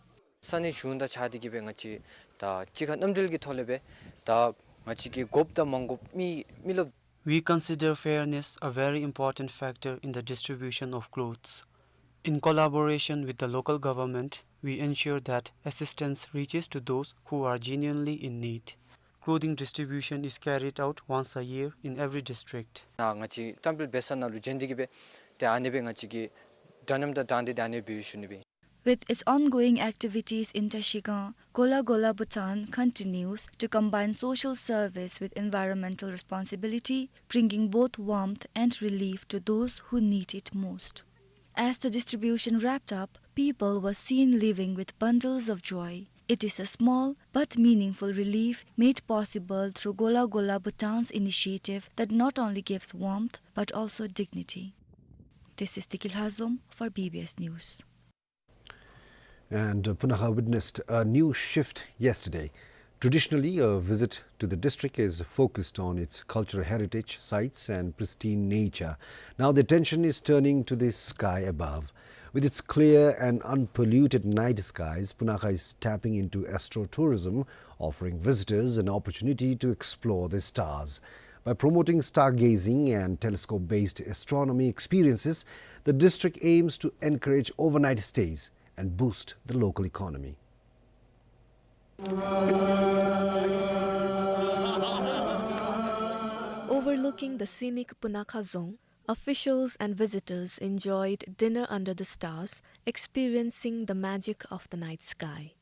ས་གནས་གཞུང་དང་ཆ་དེ་གི་སྦེ་ང་བཅས་ད་གཅིག་ཁར་མཉམ་འབྲེལ་གྱི་ཐོག་ལས་སྦེ་ད་ང་བཅས་ཀྱི་དགོཔ་དང་མ་དགོཔ་མི་མི་རློབས། We consider fairness a very important factor in the distribution of clothes. In collaboration with the local government, we ensure that assistance reaches to those who are genuinely in need. Clothing distribution is carried out once a year in every district. ང་བཅས་བཀྲམ་སྤེལ་འབད་ས་ནང་ལུ་བྱོན་ཏེ་གི་སྦེ་ཏེ་ཨ་ནི་སྦེ་ང་བཅས་ཀྱིས་འདྲ་མཉམ་དང་དྲང་བདེན་དང་ཨ་ནི་སྦེ་ཞུ་ནི་སྦེ། With its ongoing activities in Trashigang, Gola Gola Bhutan continues to combine social service with environmental responsibility, bringing both warmth and relief to those who need it most. As the distribution wrapped up, people were seen leaving with bundles of joy. It is a small but meaningful relief made possible through Gola Gola Bhutan's initiative that not only gives warmth but also dignity. This is Tiki Lhazom for B B S News. And, uh, Punakha witnessed a new shift yesterday. Traditionally, a visit to the district is focused on its cultural heritage sites and pristine nature. Now the attention is turning to the sky above. With its clear and unpolluted night skies, Punakha is tapping into astrotourism, offering visitors an opportunity to explore the stars. By promoting stargazing and telescope-based astronomy experiences, the district aims to encourage overnight stays and boost the local economy. Overlooking the scenic Punakha Dzong, officials and visitors enjoyed dinner under the stars, experiencing the magic of the night sky.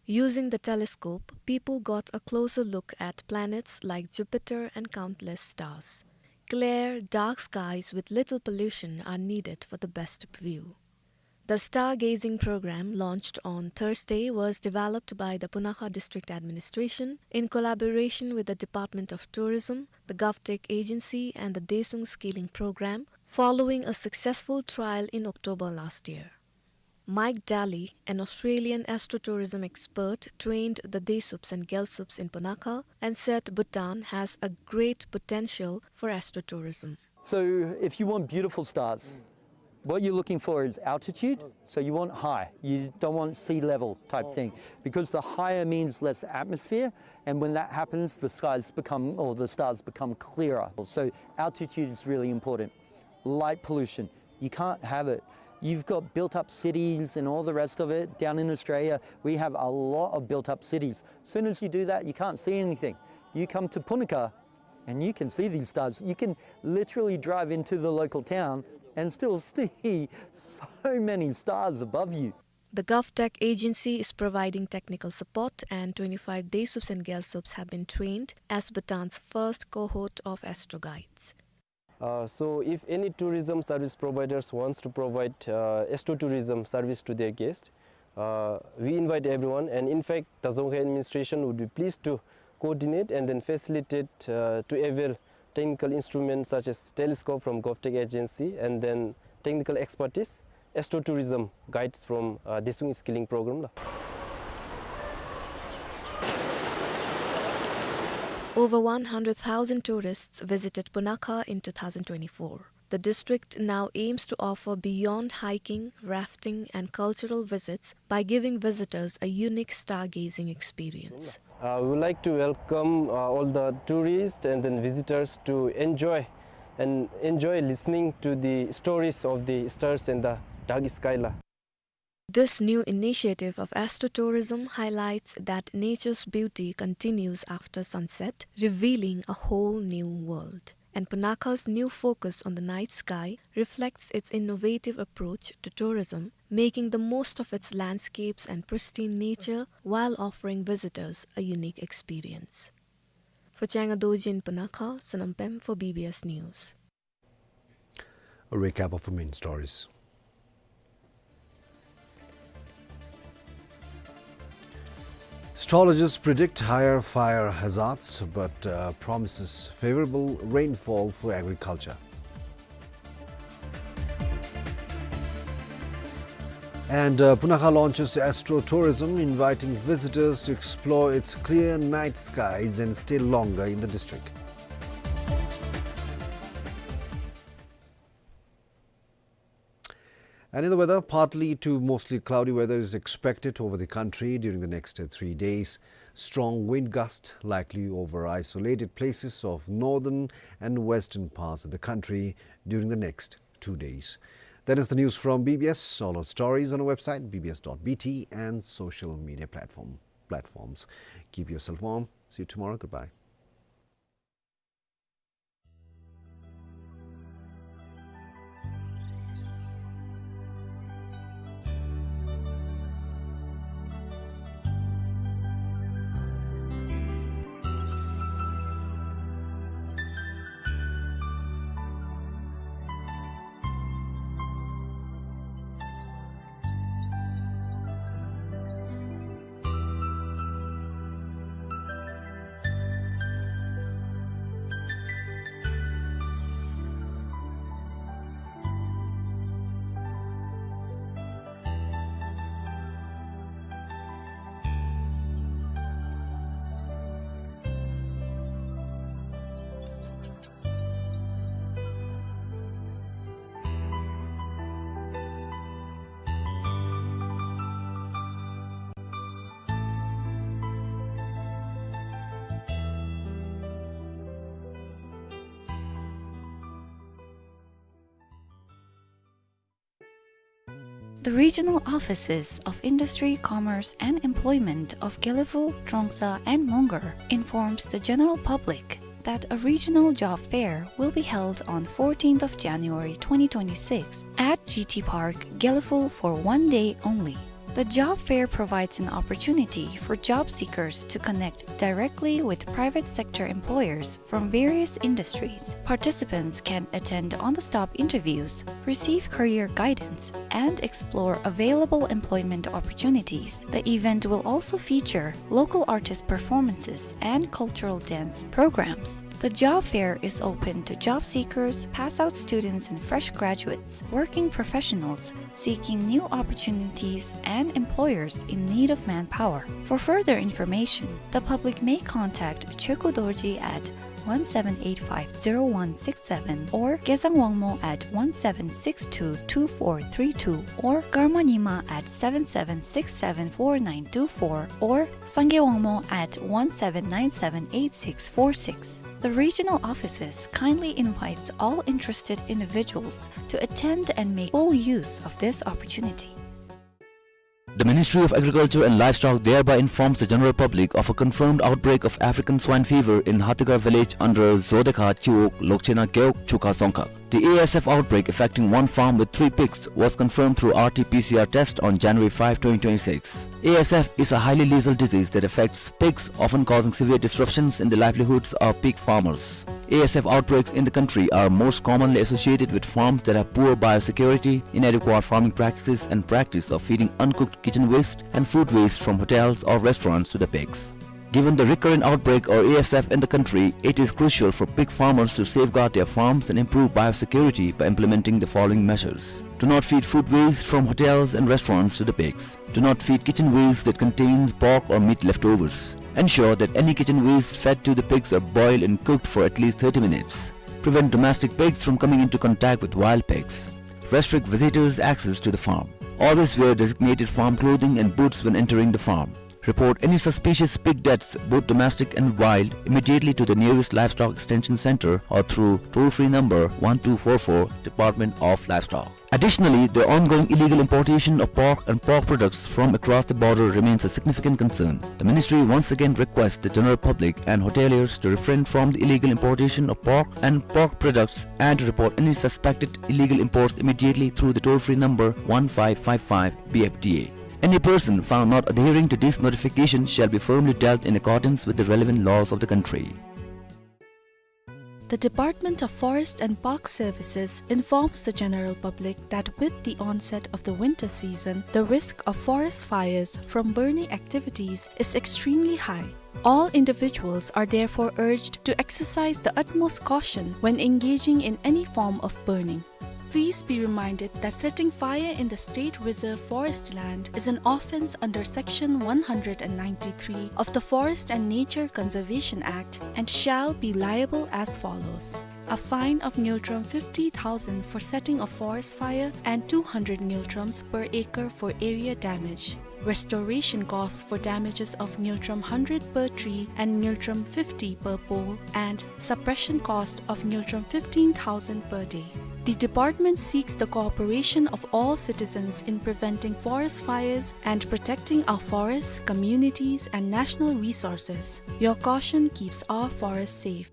Using the telescope, people got a closer look at planets like Jupiter and countless stars. Clear, dark skies with little pollution are needed for the best view. The stargazing program, launched on Thursday, was developed by the Punakha District Administration in collaboration with the Department of Tourism, the GovTech Agency, and the Desung Skilling Program, following a successful trial in October last year. Mike Daly, an Australian astrotourism expert, trained the Desups and Gyalsups in Punakha and said Bhutan has a great potential for astrotourism. So if you want beautiful stars, what you're looking for is altitude. So you want high. You don't want sea level type thing, because the higher means less atmosphere, and when that happens, the skies become, or the stars become clearer. So altitude is really important. Light pollution. You can't have it. You've got built up cities and all the rest of it. Down in Australia, we have a lot of built up cities. As soon as you do that, you can't see anything. You come to Punakha and you can see these stars. You can literally drive into the local town and still see so many stars above you. The GovTech agency is providing technical support, and twenty-five Desups and Gyalsups have been trained as Bhutan's first cohort of astro guides. Uh, so if any tourism service providers wants to provide, uh, astro tourism service to their guests, uh, we invite everyone, and in fact, the Dzongkhe administration would be pleased to coordinate and then facilitate, uh, to avail technical instruments such as telescope from GovTech agency and then technical expertise, astro tourism guides from, uh, Desung Skilling Program la. Over one hundred thousand tourists visited Punakha in two thousand twenty-four. The district now aims to offer beyond hiking, rafting, and cultural visits by giving visitors a unique stargazing experience. Uh, we would like to welcome, uh, all the tourists and then visitors to enjoy and enjoy listening to the stories of the stars and the dark sky la. This new initiative of astrotourism highlights that nature's beauty continues after sunset, revealing a whole new world. And Punakha's new focus on the night sky reflects its innovative approach to tourism, making the most of its landscapes and pristine nature while offering visitors a unique experience. For Changa Dorji in Punakha, Sonam Pem for B B S News. A recap of our main stories. Astrologers predict higher fire hazards, but, uh, promises favorable rainfall for agriculture. And, uh, Punakha launches astrotourism, inviting visitors to explore its clear night skies and stay longer in the district. And in the weather, partly to mostly cloudy weather is expected over the country during the next, uh, three days. Strong wind gust likely over isolated places of northern and western parts of the country during the next two days. That is the news from B B S. All our stories on our website, B B S dot B T, and social media platform, platforms. Keep yourself warm. See you tomorrow. Goodbye. The regional offices of Industry, Commerce and Employment of Gelephu, Trongsa and Mongar informs the general public that a regional job fair will be held on fourteenth of January twenty twenty-six at G T Park, Gelephu for one day only. The job fair provides an opportunity for job seekers to connect directly with private sector employers from various industries. Participants can attend on-the-spot interviews, receive career guidance, and explore available employment opportunities. The event will also feature local artist performances and cultural dance programs. The job fair is open to job seekers, pass-out students and fresh graduates, working professionals seeking new opportunities, and employers in need of manpower. For further information, the public may contact Chekhu Dorji at one seven eight five zero one six seven or Gezang Wangmo at one seven six two two four three two or Karma Nyima at seven seven six seven four nine two four or Sangay Wangmo at one seven nine seven eight six four six. The regional offices kindly invites all interested individuals to attend and make full use of this opportunity. The Ministry of Agriculture and Livestock thereby informs the general public of a confirmed outbreak of African swine fever in Hatigar village under Zodekha Chiwog, Lokchena Gewog, Chukha Dzongkhag. The A S F outbreak affecting one farm with three pigs was confirmed through R T P C R test on January five, twenty twenty-six. A S F is a highly lethal disease that affects pigs, often causing severe disruptions in the livelihoods of pig farmers. A S F outbreaks in the country are most commonly associated with farms that have poor biosecurity, inadequate farming practices, and practice of feeding uncooked kitchen waste and food waste from hotels or restaurants to the pigs. Given the recurrent outbreak or A S F in the country, it is crucial for pig farmers to safeguard their farms and improve biosecurity by implementing the following measures. Do not feed food waste from hotels and restaurants to the pigs. Do not feed kitchen waste that contains pork or meat leftovers. Ensure that any kitchen waste fed to the pigs are boiled and cooked for at least thirty minutes. Prevent domestic pigs from coming into contact with wild pigs. Restrict visitors' access to the farm. Always wear designated farm clothing and boots when entering the farm. Report any suspicious pig deaths, both domestic and wild, immediately to the nearest Livestock Extension Center or through toll-free number one two four four, Department of Livestock. Additionally, the ongoing illegal importation of pork and pork products from across the border remains a significant concern. The ministry once again requests the general public and hoteliers to refrain from the illegal importation of pork and pork products and to report any suspected illegal imports immediately through the toll-free number one five five five B F D A. Any person found not adhering to this notification shall be firmly dealt in accordance with the relevant laws of the country. The Department of Forest and Park Services informs the general public that with the onset of the winter season, the risk of forest fires from burning activities is extremely high. All individuals are therefore urged to exercise the utmost caution when engaging in any form of burning. Please be reminded that setting fire in the State Reserve Forest land is an offence under Section one hundred and ninety-three of the Forest and Nature Conservation Act and shall be liable as follows. A fine of ngultrum fifty thousand for setting a forest fire and two hundred ngultrums per acre for area damage. Restoration costs for damages of ngultrum hundred per tree and ngultrum fifty per pole, and suppression cost of ngultrum fifteen thousand per day. The department seeks the cooperation of all citizens in preventing forest fires and protecting our forests, communities, and national resources. Your caution keeps our forests safe.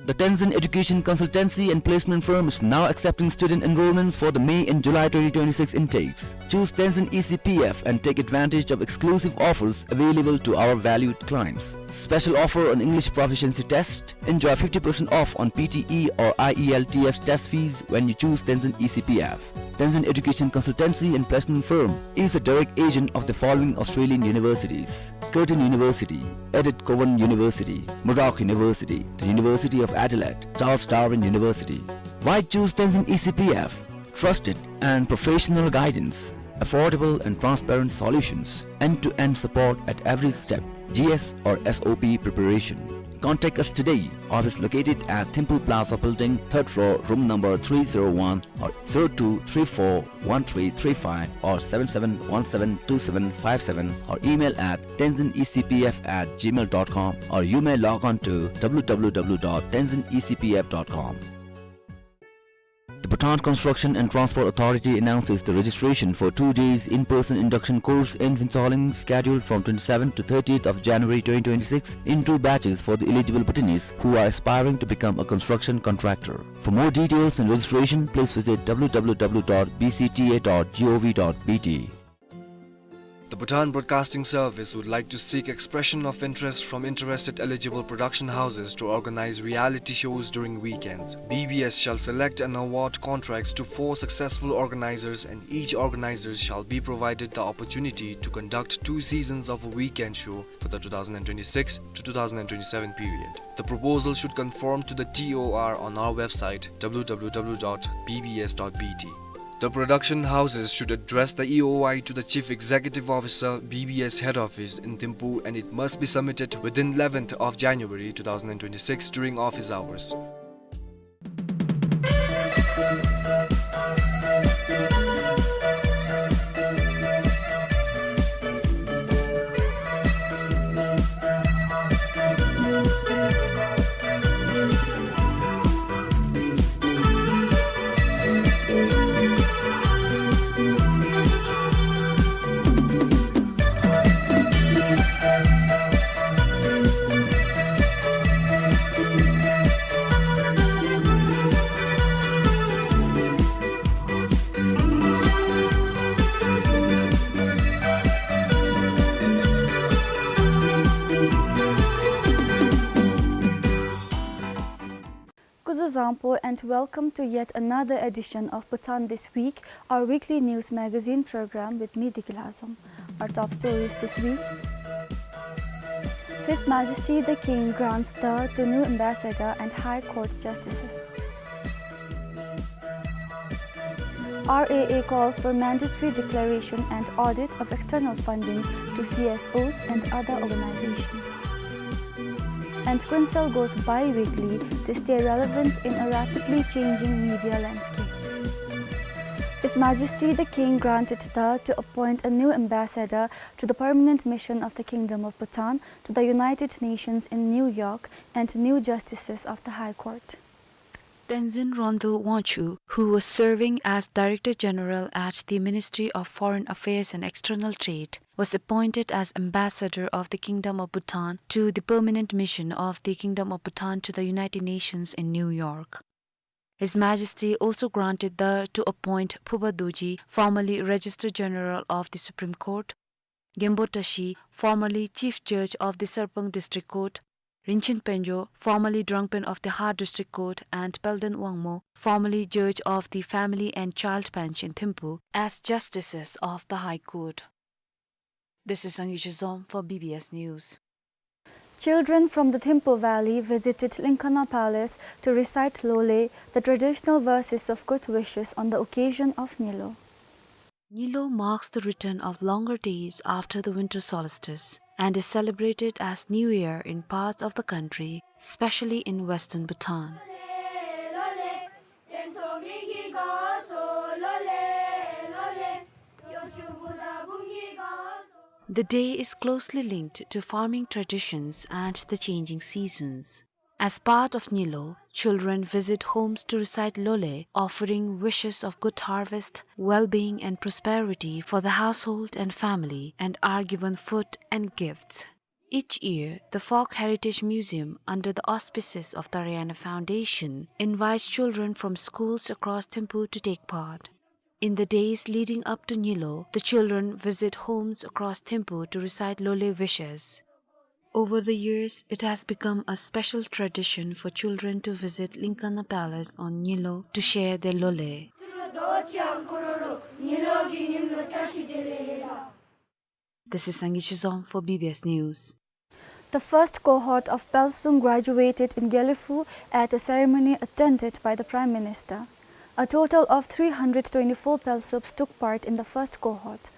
The Tenzin Education Consultancy and Placement Firm is now accepting student enrollments for the May and July twenty twenty-six intakes. Choose Tenzin E C P F and take advantage of exclusive offers available to our valued clients. Special offer on English proficiency test. Enjoy fifty percent off on P T E or I E L T S test fees when you choose Tenzin E C P F. Tenzin Education Consultancy and Placement Firm is a direct agent of the following Australian universities: Curtin University, Edith Cowan University, Murdoch University, the University of Adelaide, Charles Darwin University. Why choose Tenzin E C P F? Trusted and professional guidance, affordable and transparent solutions, end-to-end support at every step, G S or S O P preparation. Contact us today. Office located at Thimphu Plaza Building, third floor, room number three zero one, or zero two three four one three three five, or seven seven one seven two seven five seven, or email at tenzin E C P F at gmail dot com, or you may log on to W W W dot tenzin E C P F dot com. The Bhutan Construction and Transport Authority announces the registration for two days in-person induction course in Phuentsholing, scheduled from twenty-seventh to thirtieth of January twenty twenty-six, in two batches for the eligible Bhutanese who are aspiring to become a construction contractor. For more details and registration, please visit W W W dot B C T A dot gov dot B T. The Bhutan Broadcasting Service would like to seek expression of interest from interested eligible production houses to organize reality shows during weekends. B B S shall select and award contracts to four successful organizers, and each organizer shall be provided the opportunity to conduct two seasons of a weekend show for the two thousand twenty-six to two thousand twenty-seven period. The proposal should conform to the T O R on our website, W W W dot B B S dot B T. The production houses should address the E O I to the Chief Executive Officer, B B S Head Office in Thimphu, and it must be submitted within eleventh of January two thousand twenty-six during office hours. Kuzuzangpo and welcome to yet another edition of Bhutan This Week, our weekly news magazine program with me, Deki Lhazom. Our top stories this week. His Majesty the King grants the to new ambassador and High Court justices. R A A calls for mandatory declaration and audit of external funding to C S Os and other organizations. And Quincell goes bi-weekly to stay relevant in a rapidly changing media landscape. His Majesty the King granted the to appoint a new ambassador to the permanent mission of the Kingdom of Bhutan to the United Nations in New York and new justices of the High Court. Tenzin Ronthal Wangchuk, who was serving as Director General at the Ministry of Foreign Affairs and External Trade, was appointed as Ambassador of the Kingdom of Bhutan to the permanent mission of the Kingdom of Bhutan to the United Nations in New York. His Majesty also granted the to appoint Phoba Dorji, formerly Registrar General of the Supreme Court, Genpo Tashi, formerly Chief Judge of the Sarpang District Court, Rinchen Penjo, formerly Drangpen of the Har District Court, and Palden Wangmo, formerly Judge of the Family and Child Bench in Thimphu, as justices of the High Court. This is Sangay Chizom for B B S News. Children from the Thimphu Valley visited Linkana Palace to recite Lole, the traditional verses of good wishes on the occasion of Nyilo. Nyilo marks the return of longer days after the winter solstice and is celebrated as New Year in parts of the country, especially in western Bhutan. The day is closely linked to farming traditions and the changing seasons. As part of Nyilo, children visit homes to recite Lole, offering wishes of good harvest, well-being and prosperity for the household and family, and are given food and gifts. Each year, the Folk Heritage Museum, under the auspices of the Rayana Foundation, invites children from schools across Thimphu to take part. In the days leading up to Nyilo, the children visit homes across Thimphu to recite Lole wishes. Over the years, it has become a special tradition for children to visit Linkana Palace on Nyilo to share their Lole. This is Sangay Chizom for B B S News. The first cohort of Pelsung graduated in Gelephu at a ceremony attended by the Prime Minister. A total of three hundred twenty-four Pelsups took part in the first cohort.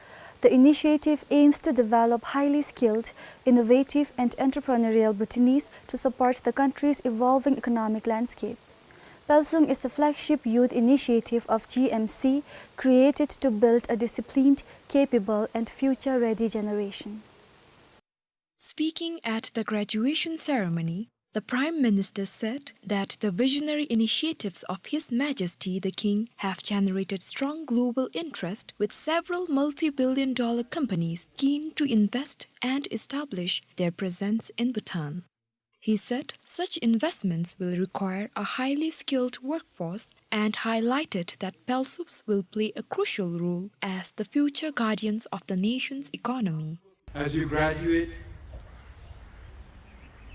The initiative aims to develop highly skilled, innovative and entrepreneurial Bhutanese to support the country's evolving economic landscape. Pelsung is the flagship youth initiative of G M C, created to build a disciplined, capable and future-ready generation. Speaking at the graduation ceremony, The Prime Minister said that the visionary initiatives of His Majesty the King have generated strong global interest, with several multi-billion dollar companies keen to invest and establish their presence in Bhutan. He said such investments will require a highly skilled workforce and highlighted that PALSUPs will play a crucial role as the future guardians of the nation's economy. As you graduate,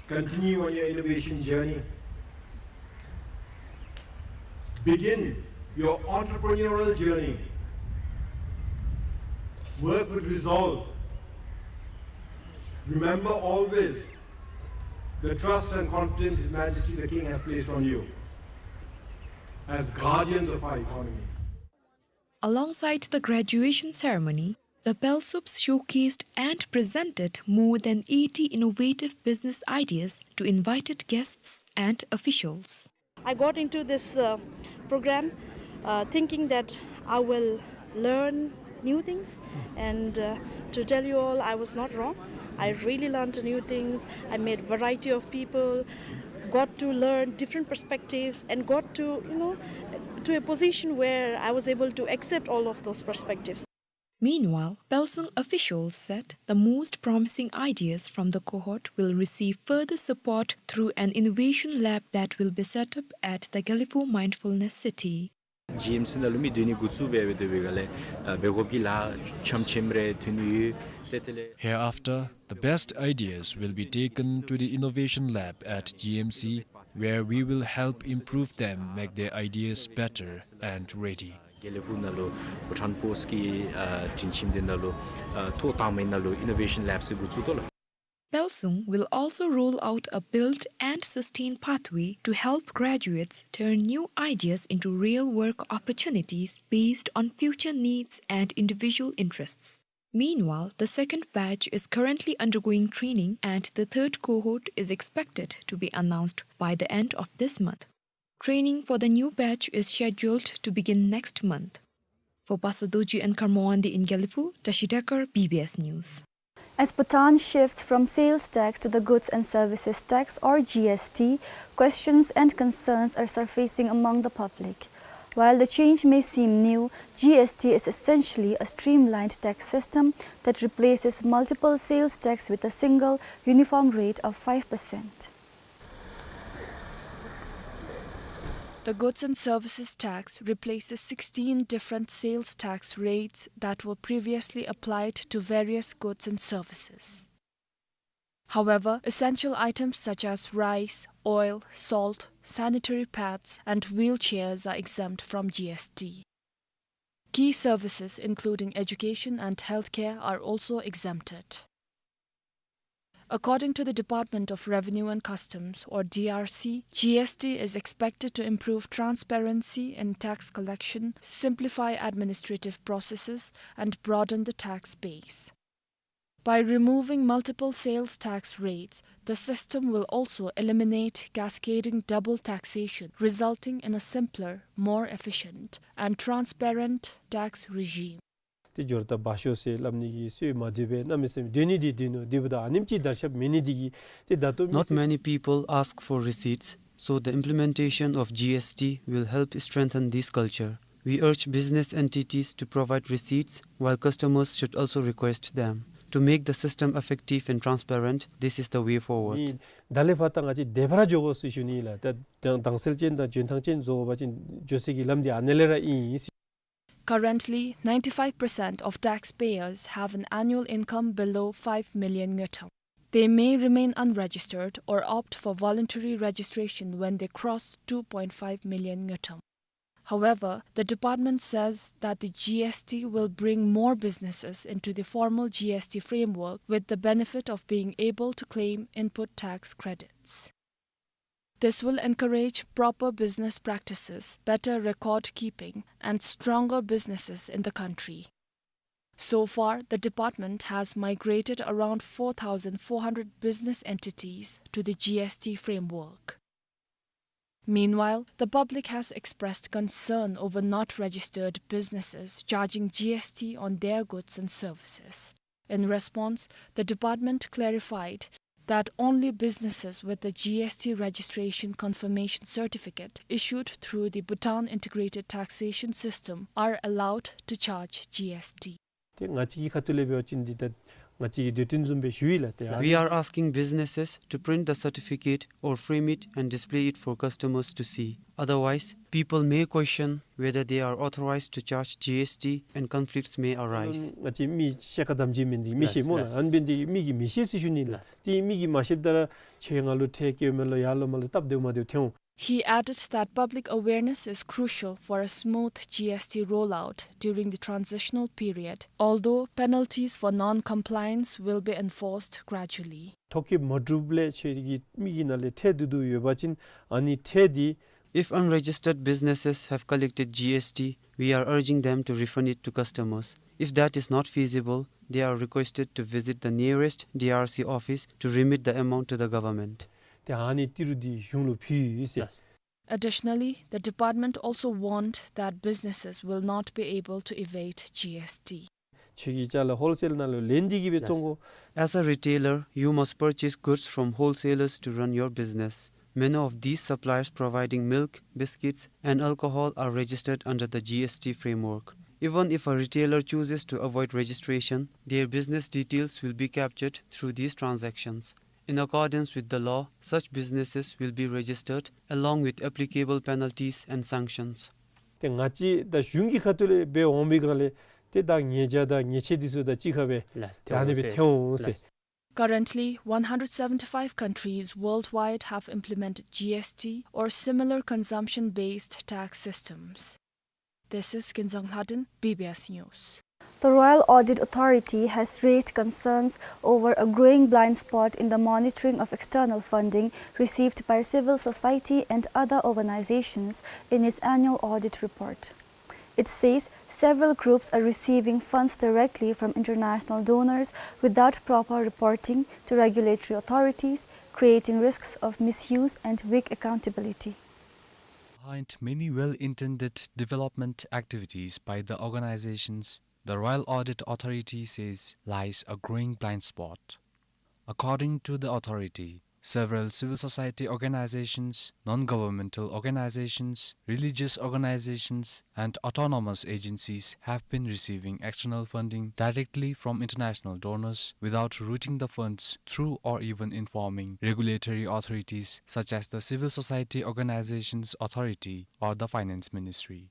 continue on your innovation journey. Begin your entrepreneurial journey. Work with resolve. Remember always the trust and confidence His Majesty the King has placed on you as guardians of our economy. Alongside the graduation ceremony, the PALSUPs showcased and presented more than eighty innovative business ideas to invited guests and officials. I got into this, uh, program, uh, thinking that I will learn new things, and, uh, to tell you all, I was not wrong. I really learned new things. I met variety of people, got to learn different perspectives, and got to, you know, to a position where I was able to accept all of those perspectives. Meanwhile, PALSUNG officials said the most promising ideas from the cohort will receive further support through an innovation lab that will be set up at the Gelephu Mindfulness City. ཇི་ཨེམ་སི་ནང་ལུ་མི་འདི་ནི་འགོ་བཙུགས་འབད་འབད་དེ་འབད་ག་ལས་འབད་དགོཔ་གི་ལཱ་ཆམ་ཆེམ་རེ་ཐོན་ཡོད། དེ་དེ་ལས། Hereafter, the best ideas will be taken to the innovation lab at G M C, where we will help improve them, make their ideas better and ready. དགེ་ལེགས་ཕུག་ནང་ལུ་བྷུ་ཊཱན་པོསཊ་གི་ཨ་སྒྲིང་ཁྱིམ་འདི་ནང་ལུ་ཨ་ཐོག་དང་པའི་ནང་ལུ་innovation lab ཟེར་འགོ་བཙུགས་དོ་ལགས། PALSUNG will also roll out a build and sustain pathway to help graduates turn new ideas into real work opportunities based on future needs and individual interests. Meanwhile, the second batch is currently undergoing training and the third cohort is expected to be announced by the end of this month. Training for the new batch is scheduled to begin next month. For Pastor Dorji and Kharmawandi in Gelephu, Tashi Dekar, B B S News. As Bhutan shifts from sales tax to the goods and services tax, or G S T, questions and concerns are surfacing among the public. While the change may seem new, G S T is essentially a streamlined tax system that replaces multiple sales tax with a single uniform rate of five percent. The goods and services tax replaces sixteen different sales tax rates that were previously applied to various goods and services. However, essential items such as rice, oil, salt, sanitary pads, and wheelchairs are exempt from G S T. Key services including education and healthcare are also exempted. According to the Department of Revenue and Customs, or D R C, G S T is expected to improve transparency in tax collection, simplify administrative processes, and broaden the tax base. By removing multiple sales tax rates, the system will also eliminate cascading double taxation, resulting in a simpler, more efficient, and transparent tax regime. ཏེ་འབྱོར་དང་བ་ཤོ་ཟེར་སླབ་ནི་གི་སྲོལ་མ་འདུག་པས། གནམ་མེད་ས་མེད་སྡོད་ནི་འདི་སྡོད་ནུག། འདི་འབདཝ་ད་ཨ་ནེམ་ཅིག་དར་ཁྱབ་མེད་ནི་འདི་གིས་ཏེ་ད་ལྟོ་མི་སེར། Not many people ask for receipts, so the implementation of G S T will help strengthen this culture. We urge business entities to provide receipts, while customers should also request them. To make the system effective and transparent, this is the way forward. ཨིན། ད་ལས་ཕར་ད་ང་བཅས་བདེ་བར་འགྱོ་དགོ་ཟེར་ཞུ་ནི་ལགས། ད་དང་དྭངས་གསལ་ཅན་དང་འཇོན་ཐང་ཅན་བཟོ་བ་ཅིན་འགྱོ་སའི་གི་ལམ་འདི་ཨ་ནི་ལས་ར་ཨིན། Currently, ninety-five percent of taxpayers have an annual income below five million ngultrum. They may remain unregistered or opt for voluntary registration when they cross two point five million ngultrum. However, the department says that the G S T will bring more businesses into the formal G S T framework with the benefit of being able to claim input tax credits. This will encourage proper business practices, better record keeping, and stronger businesses in the country. So far, the department has migrated around four thousand four hundred business entities to the G S T framework. Meanwhile, the public has expressed concern over not registered businesses charging G S T on their goods and services. In response, the department clarified that only businesses with a G S T registration confirmation certificate issued through the Bhutan Integrated Taxation System are allowed to charge G S T. ཏེ་ང་བཅས་ཀྱི་ཁ་ཐུག་ལས་འབད་བ་ཅིན་འདི་ད་ང་བཅས་ཀྱིས་འདོད་དོན་བཟུམ་སྦེ་ཞུ་ཡི་ལགས། ཏེ་ཨ་We are asking businesses to print the certificate or frame it and display it for customers to see. Otherwise, people may question whether they are authorized to charge G S T and conflicts may arise. ང་བཅས་མི་ཤེས་ཁ་དམ་བཅའ་མེན་འདི་མི་ཤེས་སྨོ་ལགས། ལགས། ཨ་ནི་འབད་ནི་འདི་མི་གིས་མི་ཤེས་ཟེར་ཞུ་ནི་ལགས། ལགས། ཏེ་མི་གིས་མ་ཤེསཔ་ད་ར་ཁྱོད་ང་ལུ་ཁྲལ་བཀལཝ་མས་ལོ་ཡར་ལོ་མར་ལོ་སྟབས་བདེཝ་མ་བདེཝ་ཐོན་འོང་། He added that public awareness is crucial for a smooth G S T rollout during the transitional period, although penalties for non-compliance will be enforced gradually. ཐོ་བཀོད་མ་གྲུབ་ལས་ཁྱོད་ཀྱིས་མི་གི་ནང་ལས་ཁྲལ་བསྡུ་བསྡུཝ་ཡོད་པ་ཅིན་ཨ་ནི་ཁྲལ་འདི། If unregistered businesses have collected G S T, we are urging them to refund it to customers. If that is not feasible, they are requested to visit the nearest D R C office to remit the amount to the government. ཏེ་ཨ་ནི་ཏི་རུ་འདི་གཞུང་ལུ་ཕུལ་ཡི་ཟེར། Yes. Additionally, the department also warned that businesses will not be able to evade G S T. ཁྱོད་ཀྱིས་ཅ་ལ་ཧོལ་སེལ་ནང་ལུ་ལེན་ཏེ་གིས་སྦེ་བཙོང་དགོ། Yes. As a retailer, you must purchase goods from wholesalers to run your business. Many of these suppliers providing milk, biscuits, and alcohol are registered under the G S T framework. Even if a retailer chooses to avoid registration, their business details will be captured through these transactions. In accordance with the law, such businesses will be registered along with applicable penalties and sanctions. ཏེ་ང་བཅས་ད་གཞུང་གི་ཁ་ཐུག་ལས་འབད་འོང་པའི་སྒང་ལས་ཏེ་ད་ཉེས་བྱ་དང་ཉེས་ཆད་འདི་ཚུ་དང་གཅིག་ཁར་སྦེ་ལགས། ཏེ་ཨ་ནི་སྦེ་ཐོན་འོང་ཟེར། ལགས། Currently, one hundred seventy-five countries worldwide have implemented G S T or similar consumption-based tax systems. This is Kinzang Lhadon, B B S News. The Royal Audit Authority has raised concerns over a growing blind spot in the monitoring of external funding received by civil society and other organizations in its annual audit report. It says several groups are receiving funds directly from international donors without proper reporting to regulatory authorities, creating risks of misuse and weak accountability. Behind many well-intended development activities by the organizations, the Royal Audit Authority says lies a growing blind spot. According to the authority, several civil society organizations, non-governmental organizations, religious organizations, and autonomous agencies have been receiving external funding directly from international donors without routing the funds through or even informing regulatory authorities such as the Civil Society Organizations Authority or the Finance Ministry.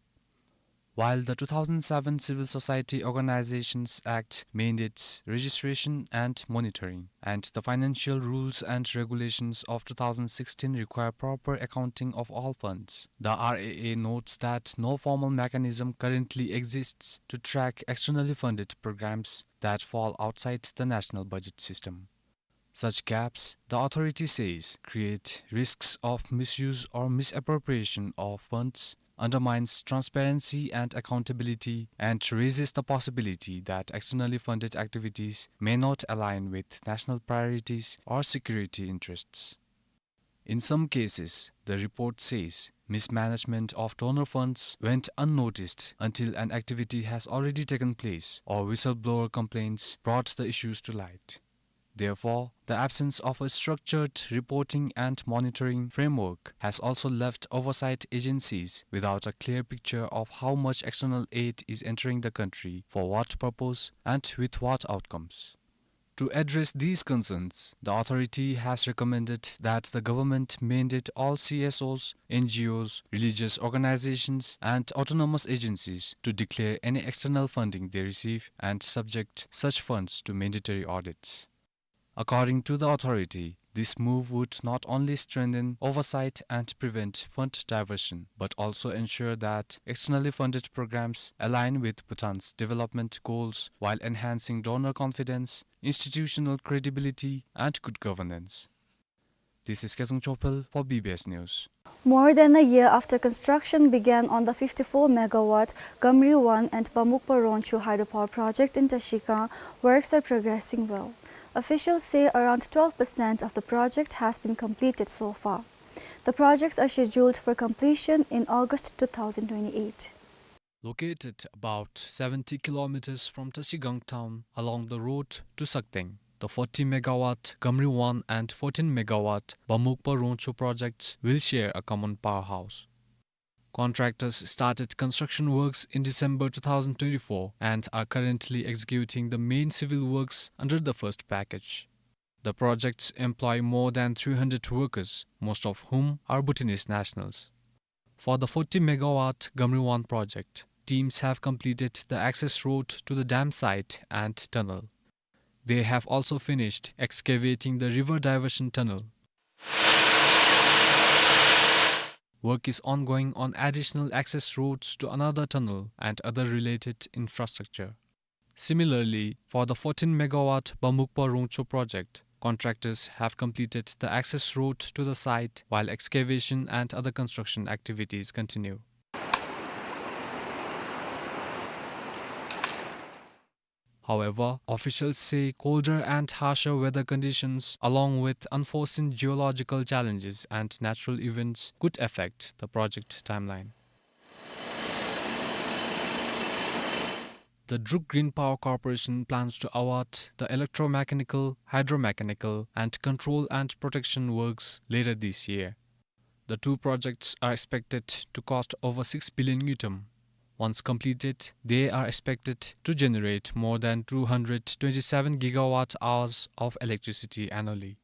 While the two thousand seven Civil Society Organizations Act mandates registration and monitoring, and the financial rules and regulations of two thousand sixteen require proper accounting of all funds, the R A A notes that no formal mechanism currently exists to track externally funded programs that fall outside the national budget system. Such gaps, the authority says, create risks of misuse or misappropriation of funds, undermines transparency and accountability, and raises the possibility that externally funded activities may not align with national priorities or security interests. In some cases, the report says, mismanagement of donor funds went unnoticed until an activity has already taken place or whistleblower complaints brought the issues to light. Therefore, the absence of a structured reporting and monitoring framework has also left oversight agencies without a clear picture of how much external aid is entering the country, for what purpose, and with what outcomes. To address these concerns, the authority has recommended that the government mandate all C S Os, N G Os, religious organizations, and autonomous agencies to declare any external funding they receive and subject such funds to mandatory audits. According to the authority, this move would not only strengthen oversight and prevent fund diversion, but also ensure that externally funded programs align with Bhutan's development goals while enhancing donor confidence, institutional credibility, and good governance. This is Kezang Chophel for B B S News. More than a year after construction began on the fifty-four megawatt Gamri one and Bamukpa Ronchu hydropower project in Trashigang, works are progressing well. Officials say around twelve percent of the project has been completed so far. The projects are scheduled for completion in August two thousand twenty-eight. Located about seventy kilometers from Trashigang town along the road to Sakteng, The forty megawatt Gamri one and fourteen megawatt Bamukpa Rongchu projects will share a common powerhouse. Contractors started construction works in December two thousand twenty-four and are currently executing the main civil works under the first package. The projects employ more than three hundred workers, most of whom are Bhutanese nationals. For the forty megawatt Gamri one project, teams have completed the access road to the dam site and tunnel. They have also finished excavating the river diversion tunnel. Work is ongoing on additional access roads to another tunnel and other related infrastructure. Similarly, for the fourteen megawatt Bamukpa Rongchu project, contractors have completed the access road to the site while excavation and other construction activities continue. However, officials say colder and harsher weather conditions, along with unforeseen geological challenges and natural events, could affect the project timeline. The Druk Green Power Corporation plans to award the electromechanical, hydromechanical, and control and protection works later this year. The two projects are expected to cost over six billion ngultrum. Once completed, they are expected to generate more than two hundred twenty-seven gigawatt hours of electricity annually.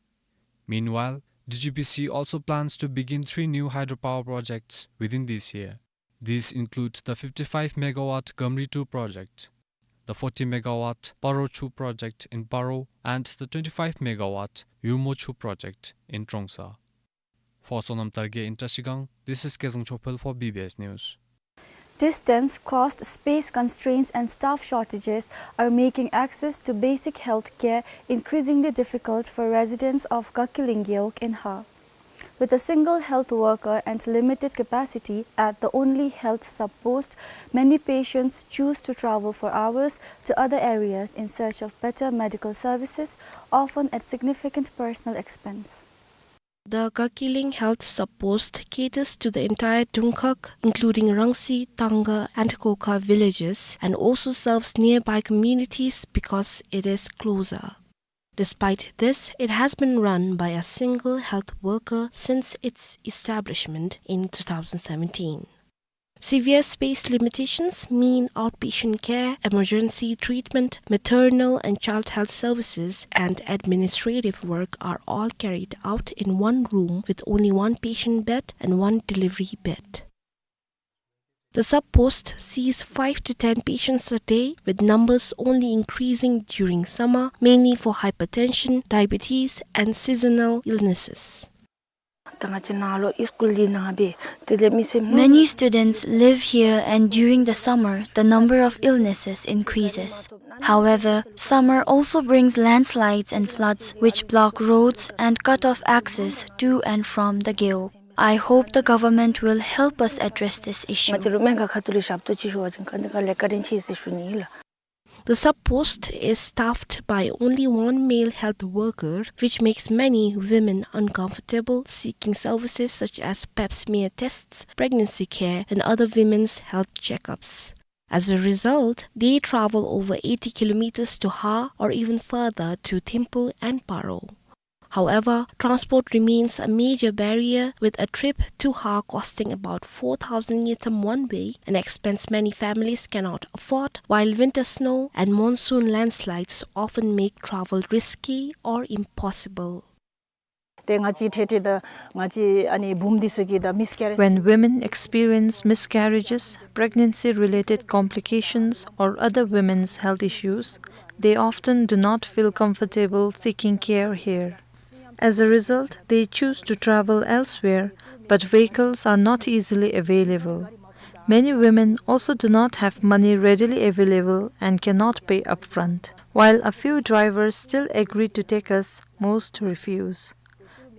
Meanwhile, D G P C also plans to begin three new hydropower projects within this year. These include the fifty-five megawatt Gamri two project, the forty megawatt Paro Chu project in Paro, and the twenty-five megawatt Yurmo Chu project in Trongsa. For Sonam Targe in Trashigang, this is Kezang Chophel for B B S News. Distance, cost, space constraints, and staff shortages are making access to basic health care increasingly difficult for residents of Kakiling Gewog in Ha. With a single health worker and limited capacity at the only health sub-post, many patients choose to travel for hours to other areas in search of better medical services, often at significant personal expense. The Kakiling Health Sub-Post caters to the entire Dungkhag, including Rangsi, Tanga, and Kokha villages, and also serves nearby communities because it is closer. Despite this, it has been run by a single health worker since its establishment in two thousand seventeen. Severe space limitations mean outpatient care, emergency treatment, maternal and child health services, and administrative work are all carried out in one room with only one patient bed and one delivery bed. The sub-post sees five to ten patients a day, with numbers only increasing during summer, mainly for hypertension, diabetes, and seasonal illnesses. Many students live here, and during the summer, the number of illnesses increases. However, summer also brings landslides and floods, which block roads and cut off access to and from the Gewog. I hope the government will help us address this issue. The sub-post is staffed by only one male health worker, which makes many women uncomfortable seeking services such as pap smear tests, pregnancy care, and other women's health checkups. As a result, they travel over eighty kilometers to Ha or even further to Thimphu and Paro. However, transport remains a major barrier, with a trip to Ha costing about four thousand ngultrum one way, an expense many families cannot afford, while winter snow and monsoon landslides often make travel risky or impossible. When women experience miscarriages, pregnancy-related complications, or other women's health issues, they often do not feel comfortable seeking care here. As a result, they choose to travel elsewhere, but vehicles are not easily available. Many women also do not have money readily available and cannot pay upfront. While a few drivers still agree to take us, most refuse.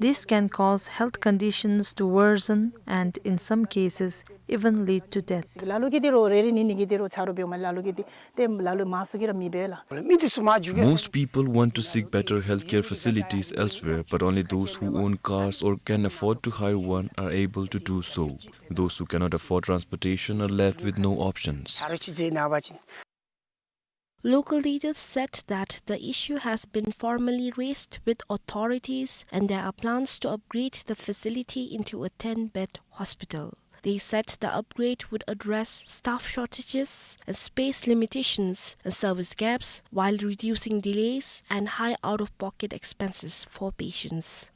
This can cause health conditions to worsen and, in some cases, even lead to death. Most people want to seek better healthcare facilities elsewhere, but only those who own cars or can afford to hire one are able to do so. Those who cannot afford transportation are left with no options. Local leaders said that the issue has been formally raised with authorities and there are plans to upgrade the facility into a ten-bed hospital. They said the upgrade would address staff shortages and space limitations and service gaps while reducing delays and high out-of-pocket expenses for patients.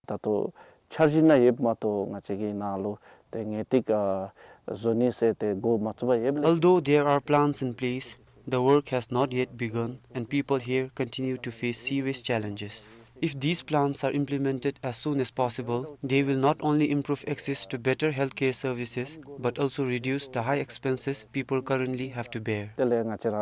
ད་ལྟོ་འཆར་གཞི་ནང་ཡོདཔ་མ་གཏོགས་ང་བཅས་ཀྱི་ནང་ལུ་ཏེ་ངེས་ཏིག་ཨ་བཟོ་ནི་ཟེར་ཏེ་འགོ་མ་བཙུགས་པར་ཡོདཔ་ལས། Although there are plans in place, the work has not yet begun and people here continue to face serious challenges. If these plans are implemented as soon as possible, they will not only improve access to better healthcare services but also reduce the high expenses people currently have to bear. དེ་ལས་ང་བཅས་ར་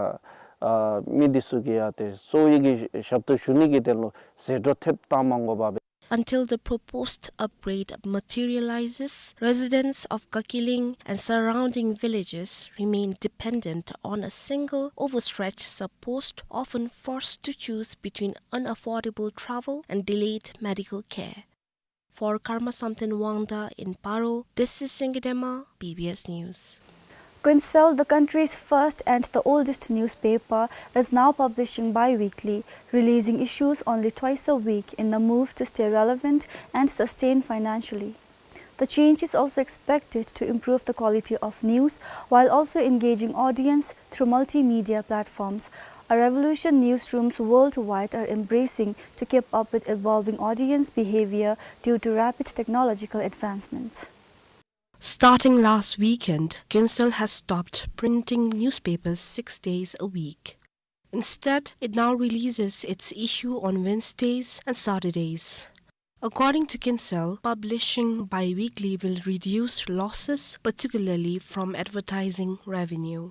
ཨ་མི་འདི་ཚུ་གིས་ཡང་ཏེ་གསོ་བའི་གི་ཞབས་ཏོག་ཞུ་ནི་གི་དོན་ལུ་ཟད་འགྲོ་ཐེབས་བཏང་མ་དགོ་པར། Until the proposed upgrade materializes, residents of Kakiling and surrounding villages remain dependent on a single overstretched sub post, often forced to choose between unaffordable travel and delayed medical care. For Karma Samten Wangda in Paro, this is Singye Dema, B B S News. Kuensel, the country's first and the oldest newspaper, is now publishing bi-weekly, releasing issues only twice a week in the move to stay relevant and sustain financially. The change is also expected to improve the quality of news while also engaging audience through multimedia platforms, a revolution newsrooms worldwide are embracing to keep up with evolving audience behavior due to rapid technological advancements. Starting last weekend, Kuensel has stopped printing newspapers six days a week. Instead, it now releases its issue on Wednesdays and Saturdays. According to Kuensel, publishing bi-weekly will reduce losses, particularly from advertising revenue.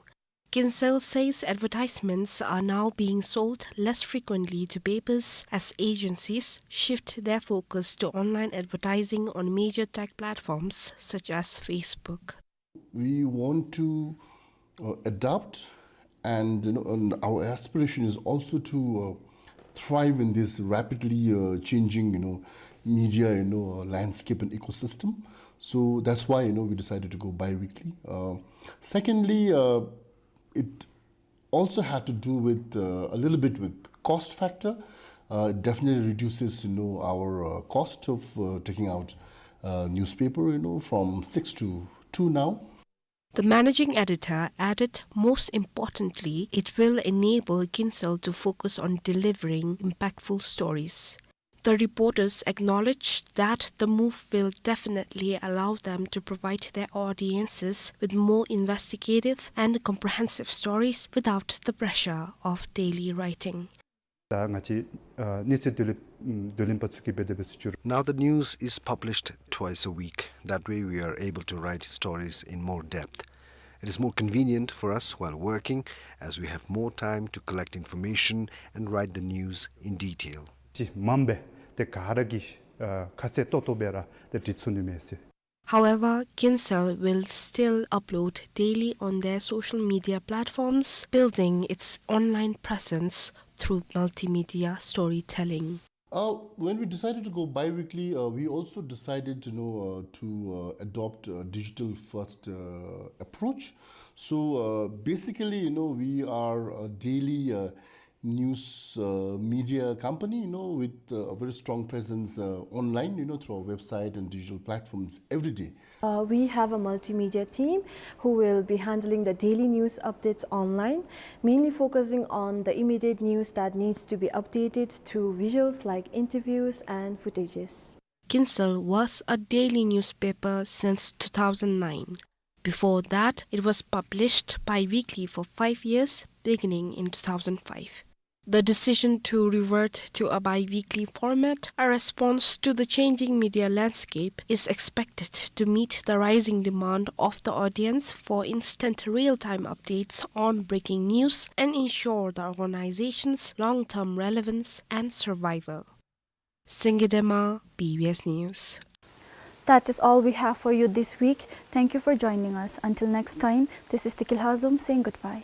Kuensel says advertisements are now being sold less frequently to papers as agencies shift their focus to online advertising on major tech platforms such as Facebook. We want to, uh, adapt, and, you know, and our aspiration is also to, uh, thrive in this rapidly, uh, changing, you know, media, you know, uh, landscape and ecosystem. So that's why, you know, we decided to go bi-weekly. Uh, secondly, uh, it also had to do with, uh, a little bit with cost factor. Uh, it definitely reduces, you know, our, uh, cost of, uh, taking out, uh, newspaper, you know, from six to two now. The managing editor added, most importantly, it will enable Kuensel to focus on delivering impactful stories. The reporters acknowledged that the move will definitely allow them to provide their audiences with more investigative and comprehensive stories without the pressure of daily writing. ད་ང་བཅས་ཨ་གནས་ཚུལ་བསྡུ་ལེན་ཨམ་བསྡུ་ལེན་པ་ཚུ་གིས་འབད་དེ་སྦེ་ཞུ་རུང་། Now the news is published twice a week. That way we are able to write stories in more depth. It is more convenient for us while working, as we have more time to collect information and write the news in detail. ཅིག་མངམ་སྦེ་ཏེ་ག་ར་གིས་ཨ་ཁ་གསལ་ཏོག་ཏོ་སྦེ་ར་ཏེ་འབྲི་ཚུགས་ནི་མས་ཟེར། However, Kuensel will still upload daily on their social media platforms, building its online presence through multimedia storytelling. Uh, when we decided to go bi-weekly, uh, we also decided, you know, uh, to, uh, adopt a digital-first, uh, approach. So, uh, basically, you know, we are a daily, uh, news, uh, media company, you know, with, uh, a very strong presence, uh, online, you know, through our website and digital platforms every day. Uh, we have a multimedia team who will be handling the daily news updates online, mainly focusing on the immediate news that needs to be updated through visuals like interviews and footages. Kuensel was a daily newspaper since two thousand nine. Before that, it was published bi-weekly for five years, beginning in two thousand five. The decision to revert to a bi-weekly format, a response to the changing media landscape, is expected to meet the rising demand of the audience for instant real-time updates on breaking news and ensure the organization's long-term relevance and survival. Singye Dema, B B S News. That is all we have for you this week. Thank you for joining us. Until next time, this is Tikil Hazum saying goodbye.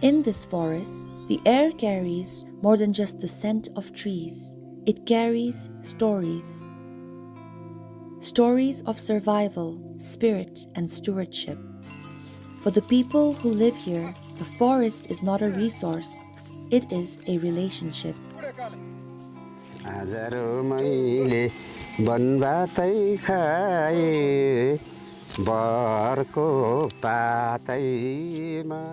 In this forest, the air carries more than just the scent of trees. It carries stories. Stories of survival, spirit, and stewardship. For the people who live here, the forest is not a resource, it is a relationship. आजरो मैले बनभातै खाए बरको पातैमा।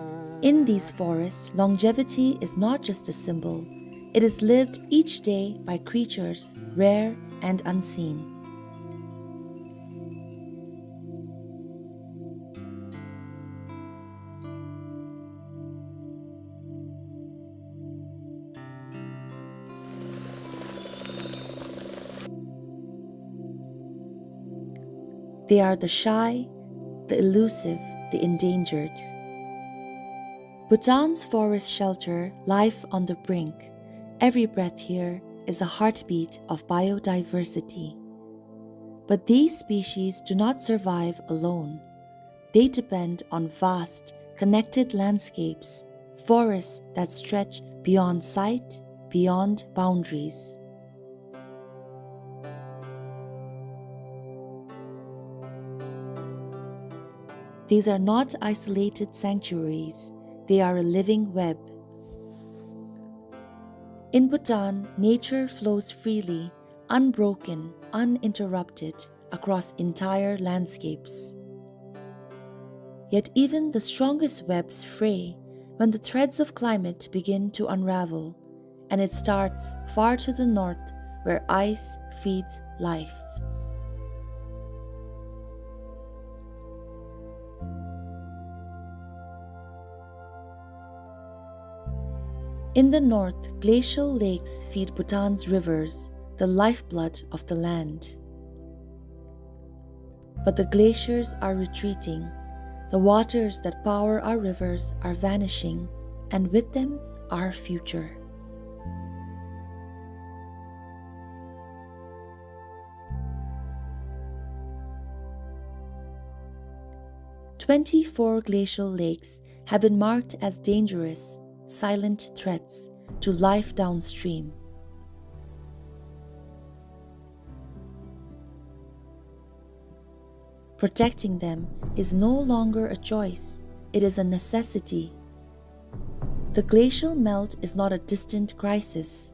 In these forests, longevity is not just a symbol, it is lived each day by creatures rare and unseen. They are the shy, the elusive, the endangered. Bhutan's forests shelter life on the brink. Every breath here is a heartbeat of biodiversity. But these species do not survive alone. They depend on vast, connected landscapes, forests that stretch beyond sight, beyond boundaries. These are not isolated sanctuaries, they are a living web. In Bhutan, nature flows freely, unbroken, uninterrupted, across entire landscapes. Yet even the strongest webs fray when the threads of climate begin to unravel, and it starts far to the north where ice feeds life. In the north, glacial lakes feed Bhutan's rivers, the lifeblood of the land. But the glaciers are retreating. The waters that power our rivers are vanishing, and with them, our future. Twenty-four glacial lakes have been marked as dangerous, silent threats to life downstream. Protecting them is no longer a choice, it is a necessity. The glacial melt is not a distant crisis.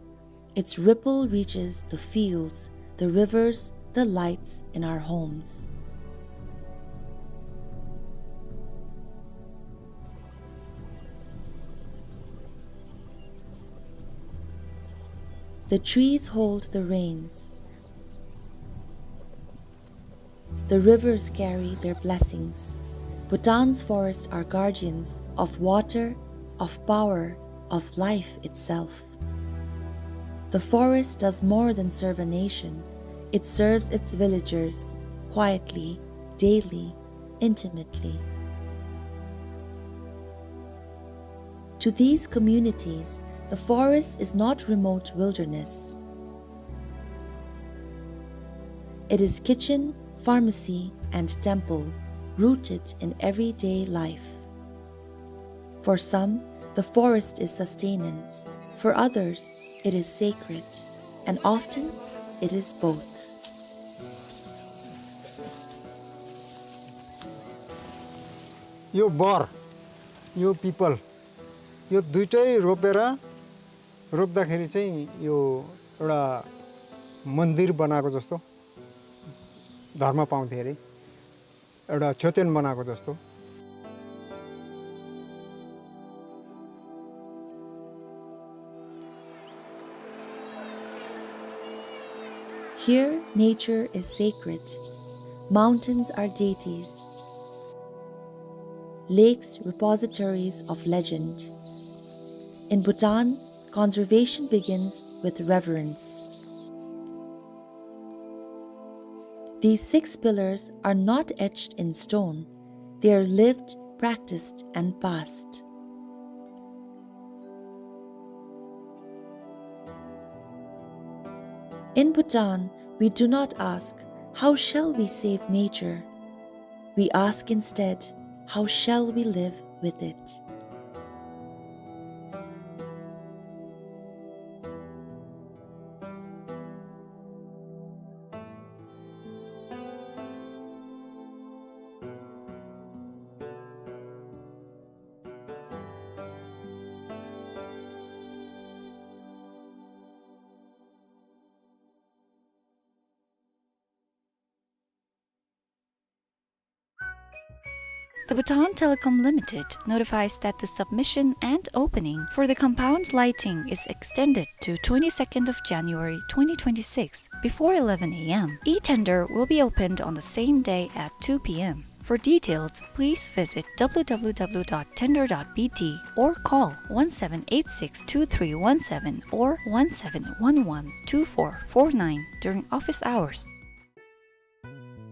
Its ripple reaches the fields, the rivers, the lights in our homes. The trees hold the rains. The rivers carry their blessings. Bhutan's forests are guardians of water, of power, of life itself. The forest does more than serve a nation. It serves its villagers, quietly, daily, intimately. To these communities, the forest is not remote wilderness. It is kitchen, pharmacy, and temple, rooted in everyday life. For some, the forest is sustenance. For others, it is sacred. And often, it is both. यो बर, यो पिपल, यो दुईटै रोपेर, रोप्दाखेरि चाहिँ यो एउटा मन्दिर बनाएको जस्तो धर्म पाउँथे अरे, एउटा चट्याङ बनाएको जस्तो। Here, nature is sacred. Mountains are deities. Lakes, repositories of legend. In Bhutan, conservation begins with reverence. These six pillars are not etched in stone. They are lived, practiced, and passed. In Bhutan, we do not ask, "How shall we save nature?" We ask instead, "How shall we live with it?" The Bhutan Telecom Limited notifies that the submission and opening for the compound lighting is extended to twenty-second of January twenty twenty-six before eleven a m. E-tender will be opened on the same day at two p m. For details, please visit w w w dot tender dot b t or call one seven eight six two three one seven or one seven one one two four four nine during office hours.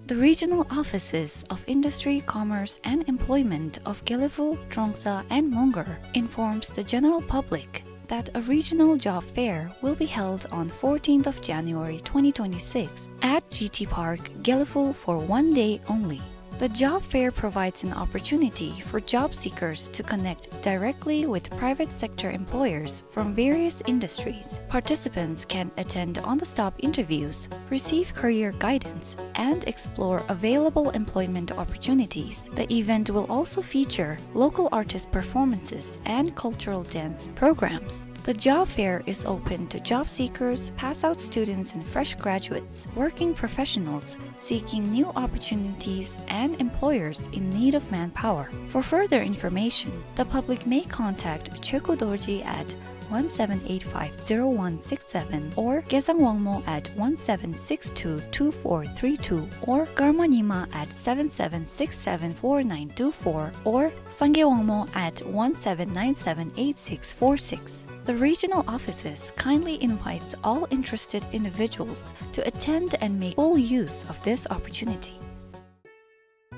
The regional offices of Industry, Commerce and Employment of Gelephu, Trongsa and Mongar informs the general public that a regional job fair will be held on fourteenth of January twenty twenty-six at G T Park, Gelephu for one day only. The job fair provides an opportunity for job seekers to connect directly with private sector employers from various industries. Participants can attend on-the-spot interviews, receive career guidance, and explore available employment opportunities. The event will also feature local artist performances and cultural dance programs. The job fair is open to job seekers, pass-out students and fresh graduates, working professionals seeking new opportunities, and employers in need of manpower. For further information, the public may contact Chokhu Dorji at one seven eight five zero one six seven or Gesang Wangmo at one seven six two two four three two or Karma Nyima at seven seven six seven four nine two four or Sangay Wangmo at one seven nine seven eight six four six. The regional offices kindly invites all interested individuals to attend and make full use of this opportunity.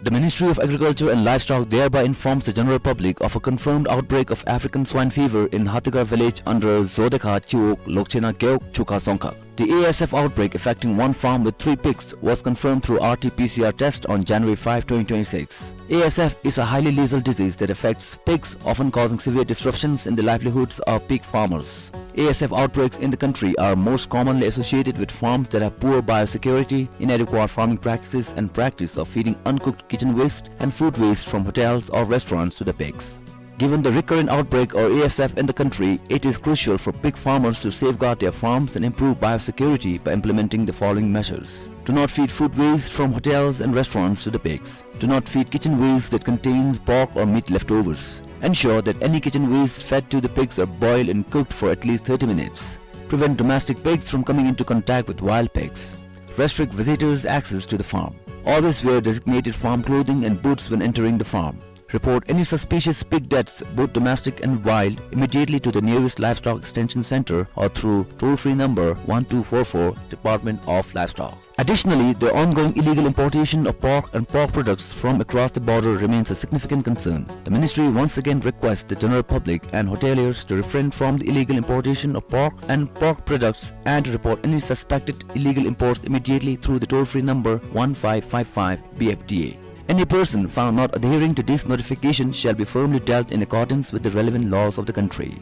The Ministry of Agriculture and Livestock thereby informs the general public of a confirmed outbreak of African swine fever in Hatigar village under Zodekha Chiwog, Lokchena Gewog, Chukha Dzongkhag. The A S F outbreak affecting one farm with three pigs was confirmed through R T P C R test on January five, twenty twenty-six. A S F is a highly lethal disease that affects pigs, often causing severe disruptions in the livelihoods of pig farmers. A S F outbreaks in the country are most commonly associated with farms that have poor biosecurity, inadequate farming practices, and practice of feeding uncooked kitchen waste and food waste from hotels or restaurants to the pigs. Given the recurrent outbreak of A S F in the country, it is crucial for pig farmers to safeguard their farms and improve biosecurity by implementing the following measures. Do not feed food waste from hotels and restaurants to the pigs. Do not feed kitchen waste that contains pork or meat leftovers. Ensure that any kitchen waste fed to the pigs are boiled and cooked for at least thirty minutes. Prevent domestic pigs from coming into contact with wild pigs. Restrict visitors' access to the farm. Always wear designated farm clothing and boots when entering the farm. Report any suspicious pig deaths, both domestic and wild, immediately to the nearest Livestock Extension Center or through toll-free number one two four four, Department of Livestock. Additionally, the ongoing illegal importation of pork and pork products from across the border remains a significant concern. The ministry once again requests the general public and hoteliers to refrain from the illegal importation of pork and pork products and to report any suspected illegal imports immediately through the toll-free number one five five five B F D A. Any person found not adhering to this notification shall be firmly dealt in accordance with the relevant laws of the country.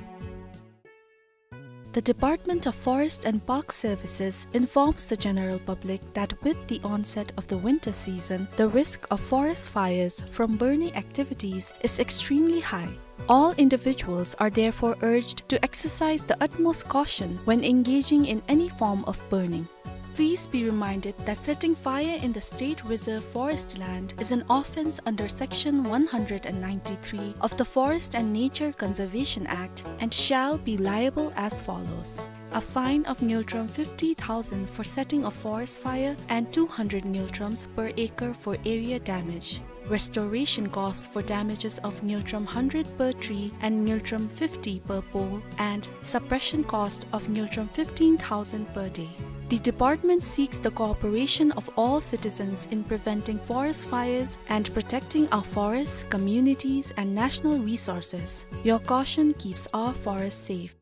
The Department of Forest and Park Services informs the general public that with the onset of the winter season, the risk of forest fires from burning activities is extremely high. All individuals are therefore urged to exercise the utmost caution when engaging in any form of burning. Please be reminded that setting fire in the State Reserve Forest land is an offence under Section one hundred and ninety-three of the Forest and Nature Conservation Act and shall be liable as follows. A fine of ngultrum fifty thousand for setting a forest fire and two hundred ngultrums per acre for area damage. Restoration cost for damages of ngultrum hundred per tree and ngultrum fifty per pole, and suppression cost of ngultrum fifteen thousand per day. The department seeks the cooperation of all citizens in preventing forest fires and protecting our forests, communities, and national resources. Your caution keeps our forests safe.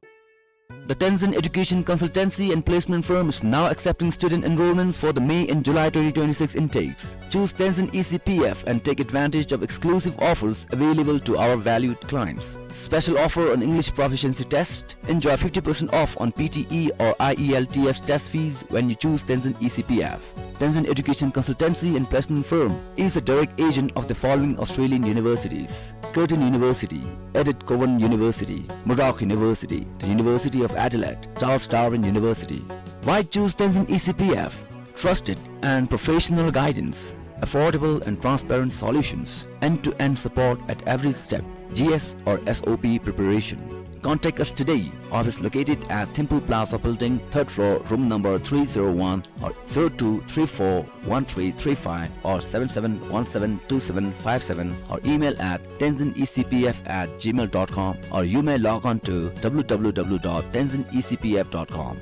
The Tenzin Education Consultancy and Placement Firm is now accepting student enrollments for the May and July twenty twenty-six intakes. Choose Tenzin E C P F and take advantage of exclusive offers available to our valued clients. Special offer on English proficiency test. Enjoy fifty percent off on P T E or I E L T S test fees when you choose Tenzin E C P F. Tenzin Education Consultancy and Placement Firm is a direct agent of the following Australian universities: Curtin University, Edith Cowan University, Murdoch University, the University of Adelaide, Charles Darwin University. Why choose Tenzin E C P F? Trusted and professional guidance. Affordable and transparent solutions, end-to-end support at every step, G S or S O P preparation. Contact us today. Office located at Thimphu Plaza Building, third floor, room number three zero one, or zero two three four one three three five or seven seven one seven two seven five seven, or email at tenzin E C P F at gmail dot com, or you may log on to W W W dot tenzin E C P F dot com.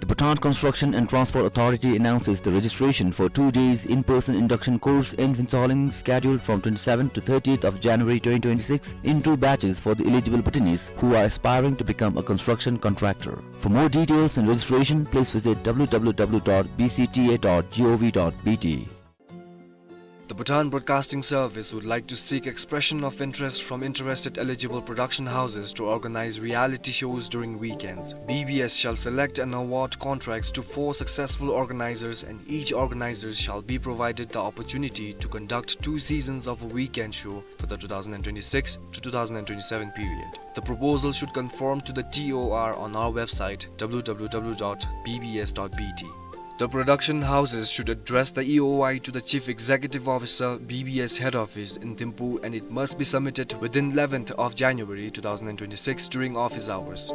The Bhutan Construction and Transport Authority announces the registration for two days in-person induction course in Phuentsholing, scheduled from twenty-seventh to thirtieth of January twenty twenty-six, in two batches for the eligible Bhutanese who are aspiring to become a construction contractor. For more details and registration, please visit W W W dot B C T A dot gov dot B T. The Bhutan Broadcasting Service would like to seek expression of interest from interested eligible production houses to organize reality shows during weekends. B B S shall select and award contracts to four successful organizers, and each organizer shall be provided the opportunity to conduct two seasons of a weekend show for the two thousand twenty-six to two thousand twenty-seven period. The proposal should conform to the T O R on our website, W W W dot B B S dot B T. The production houses should address the E O I to the Chief Executive Officer, B B S Head Office in Thimphu, and it must be submitted within eleventh of January two thousand twenty-six during office hours.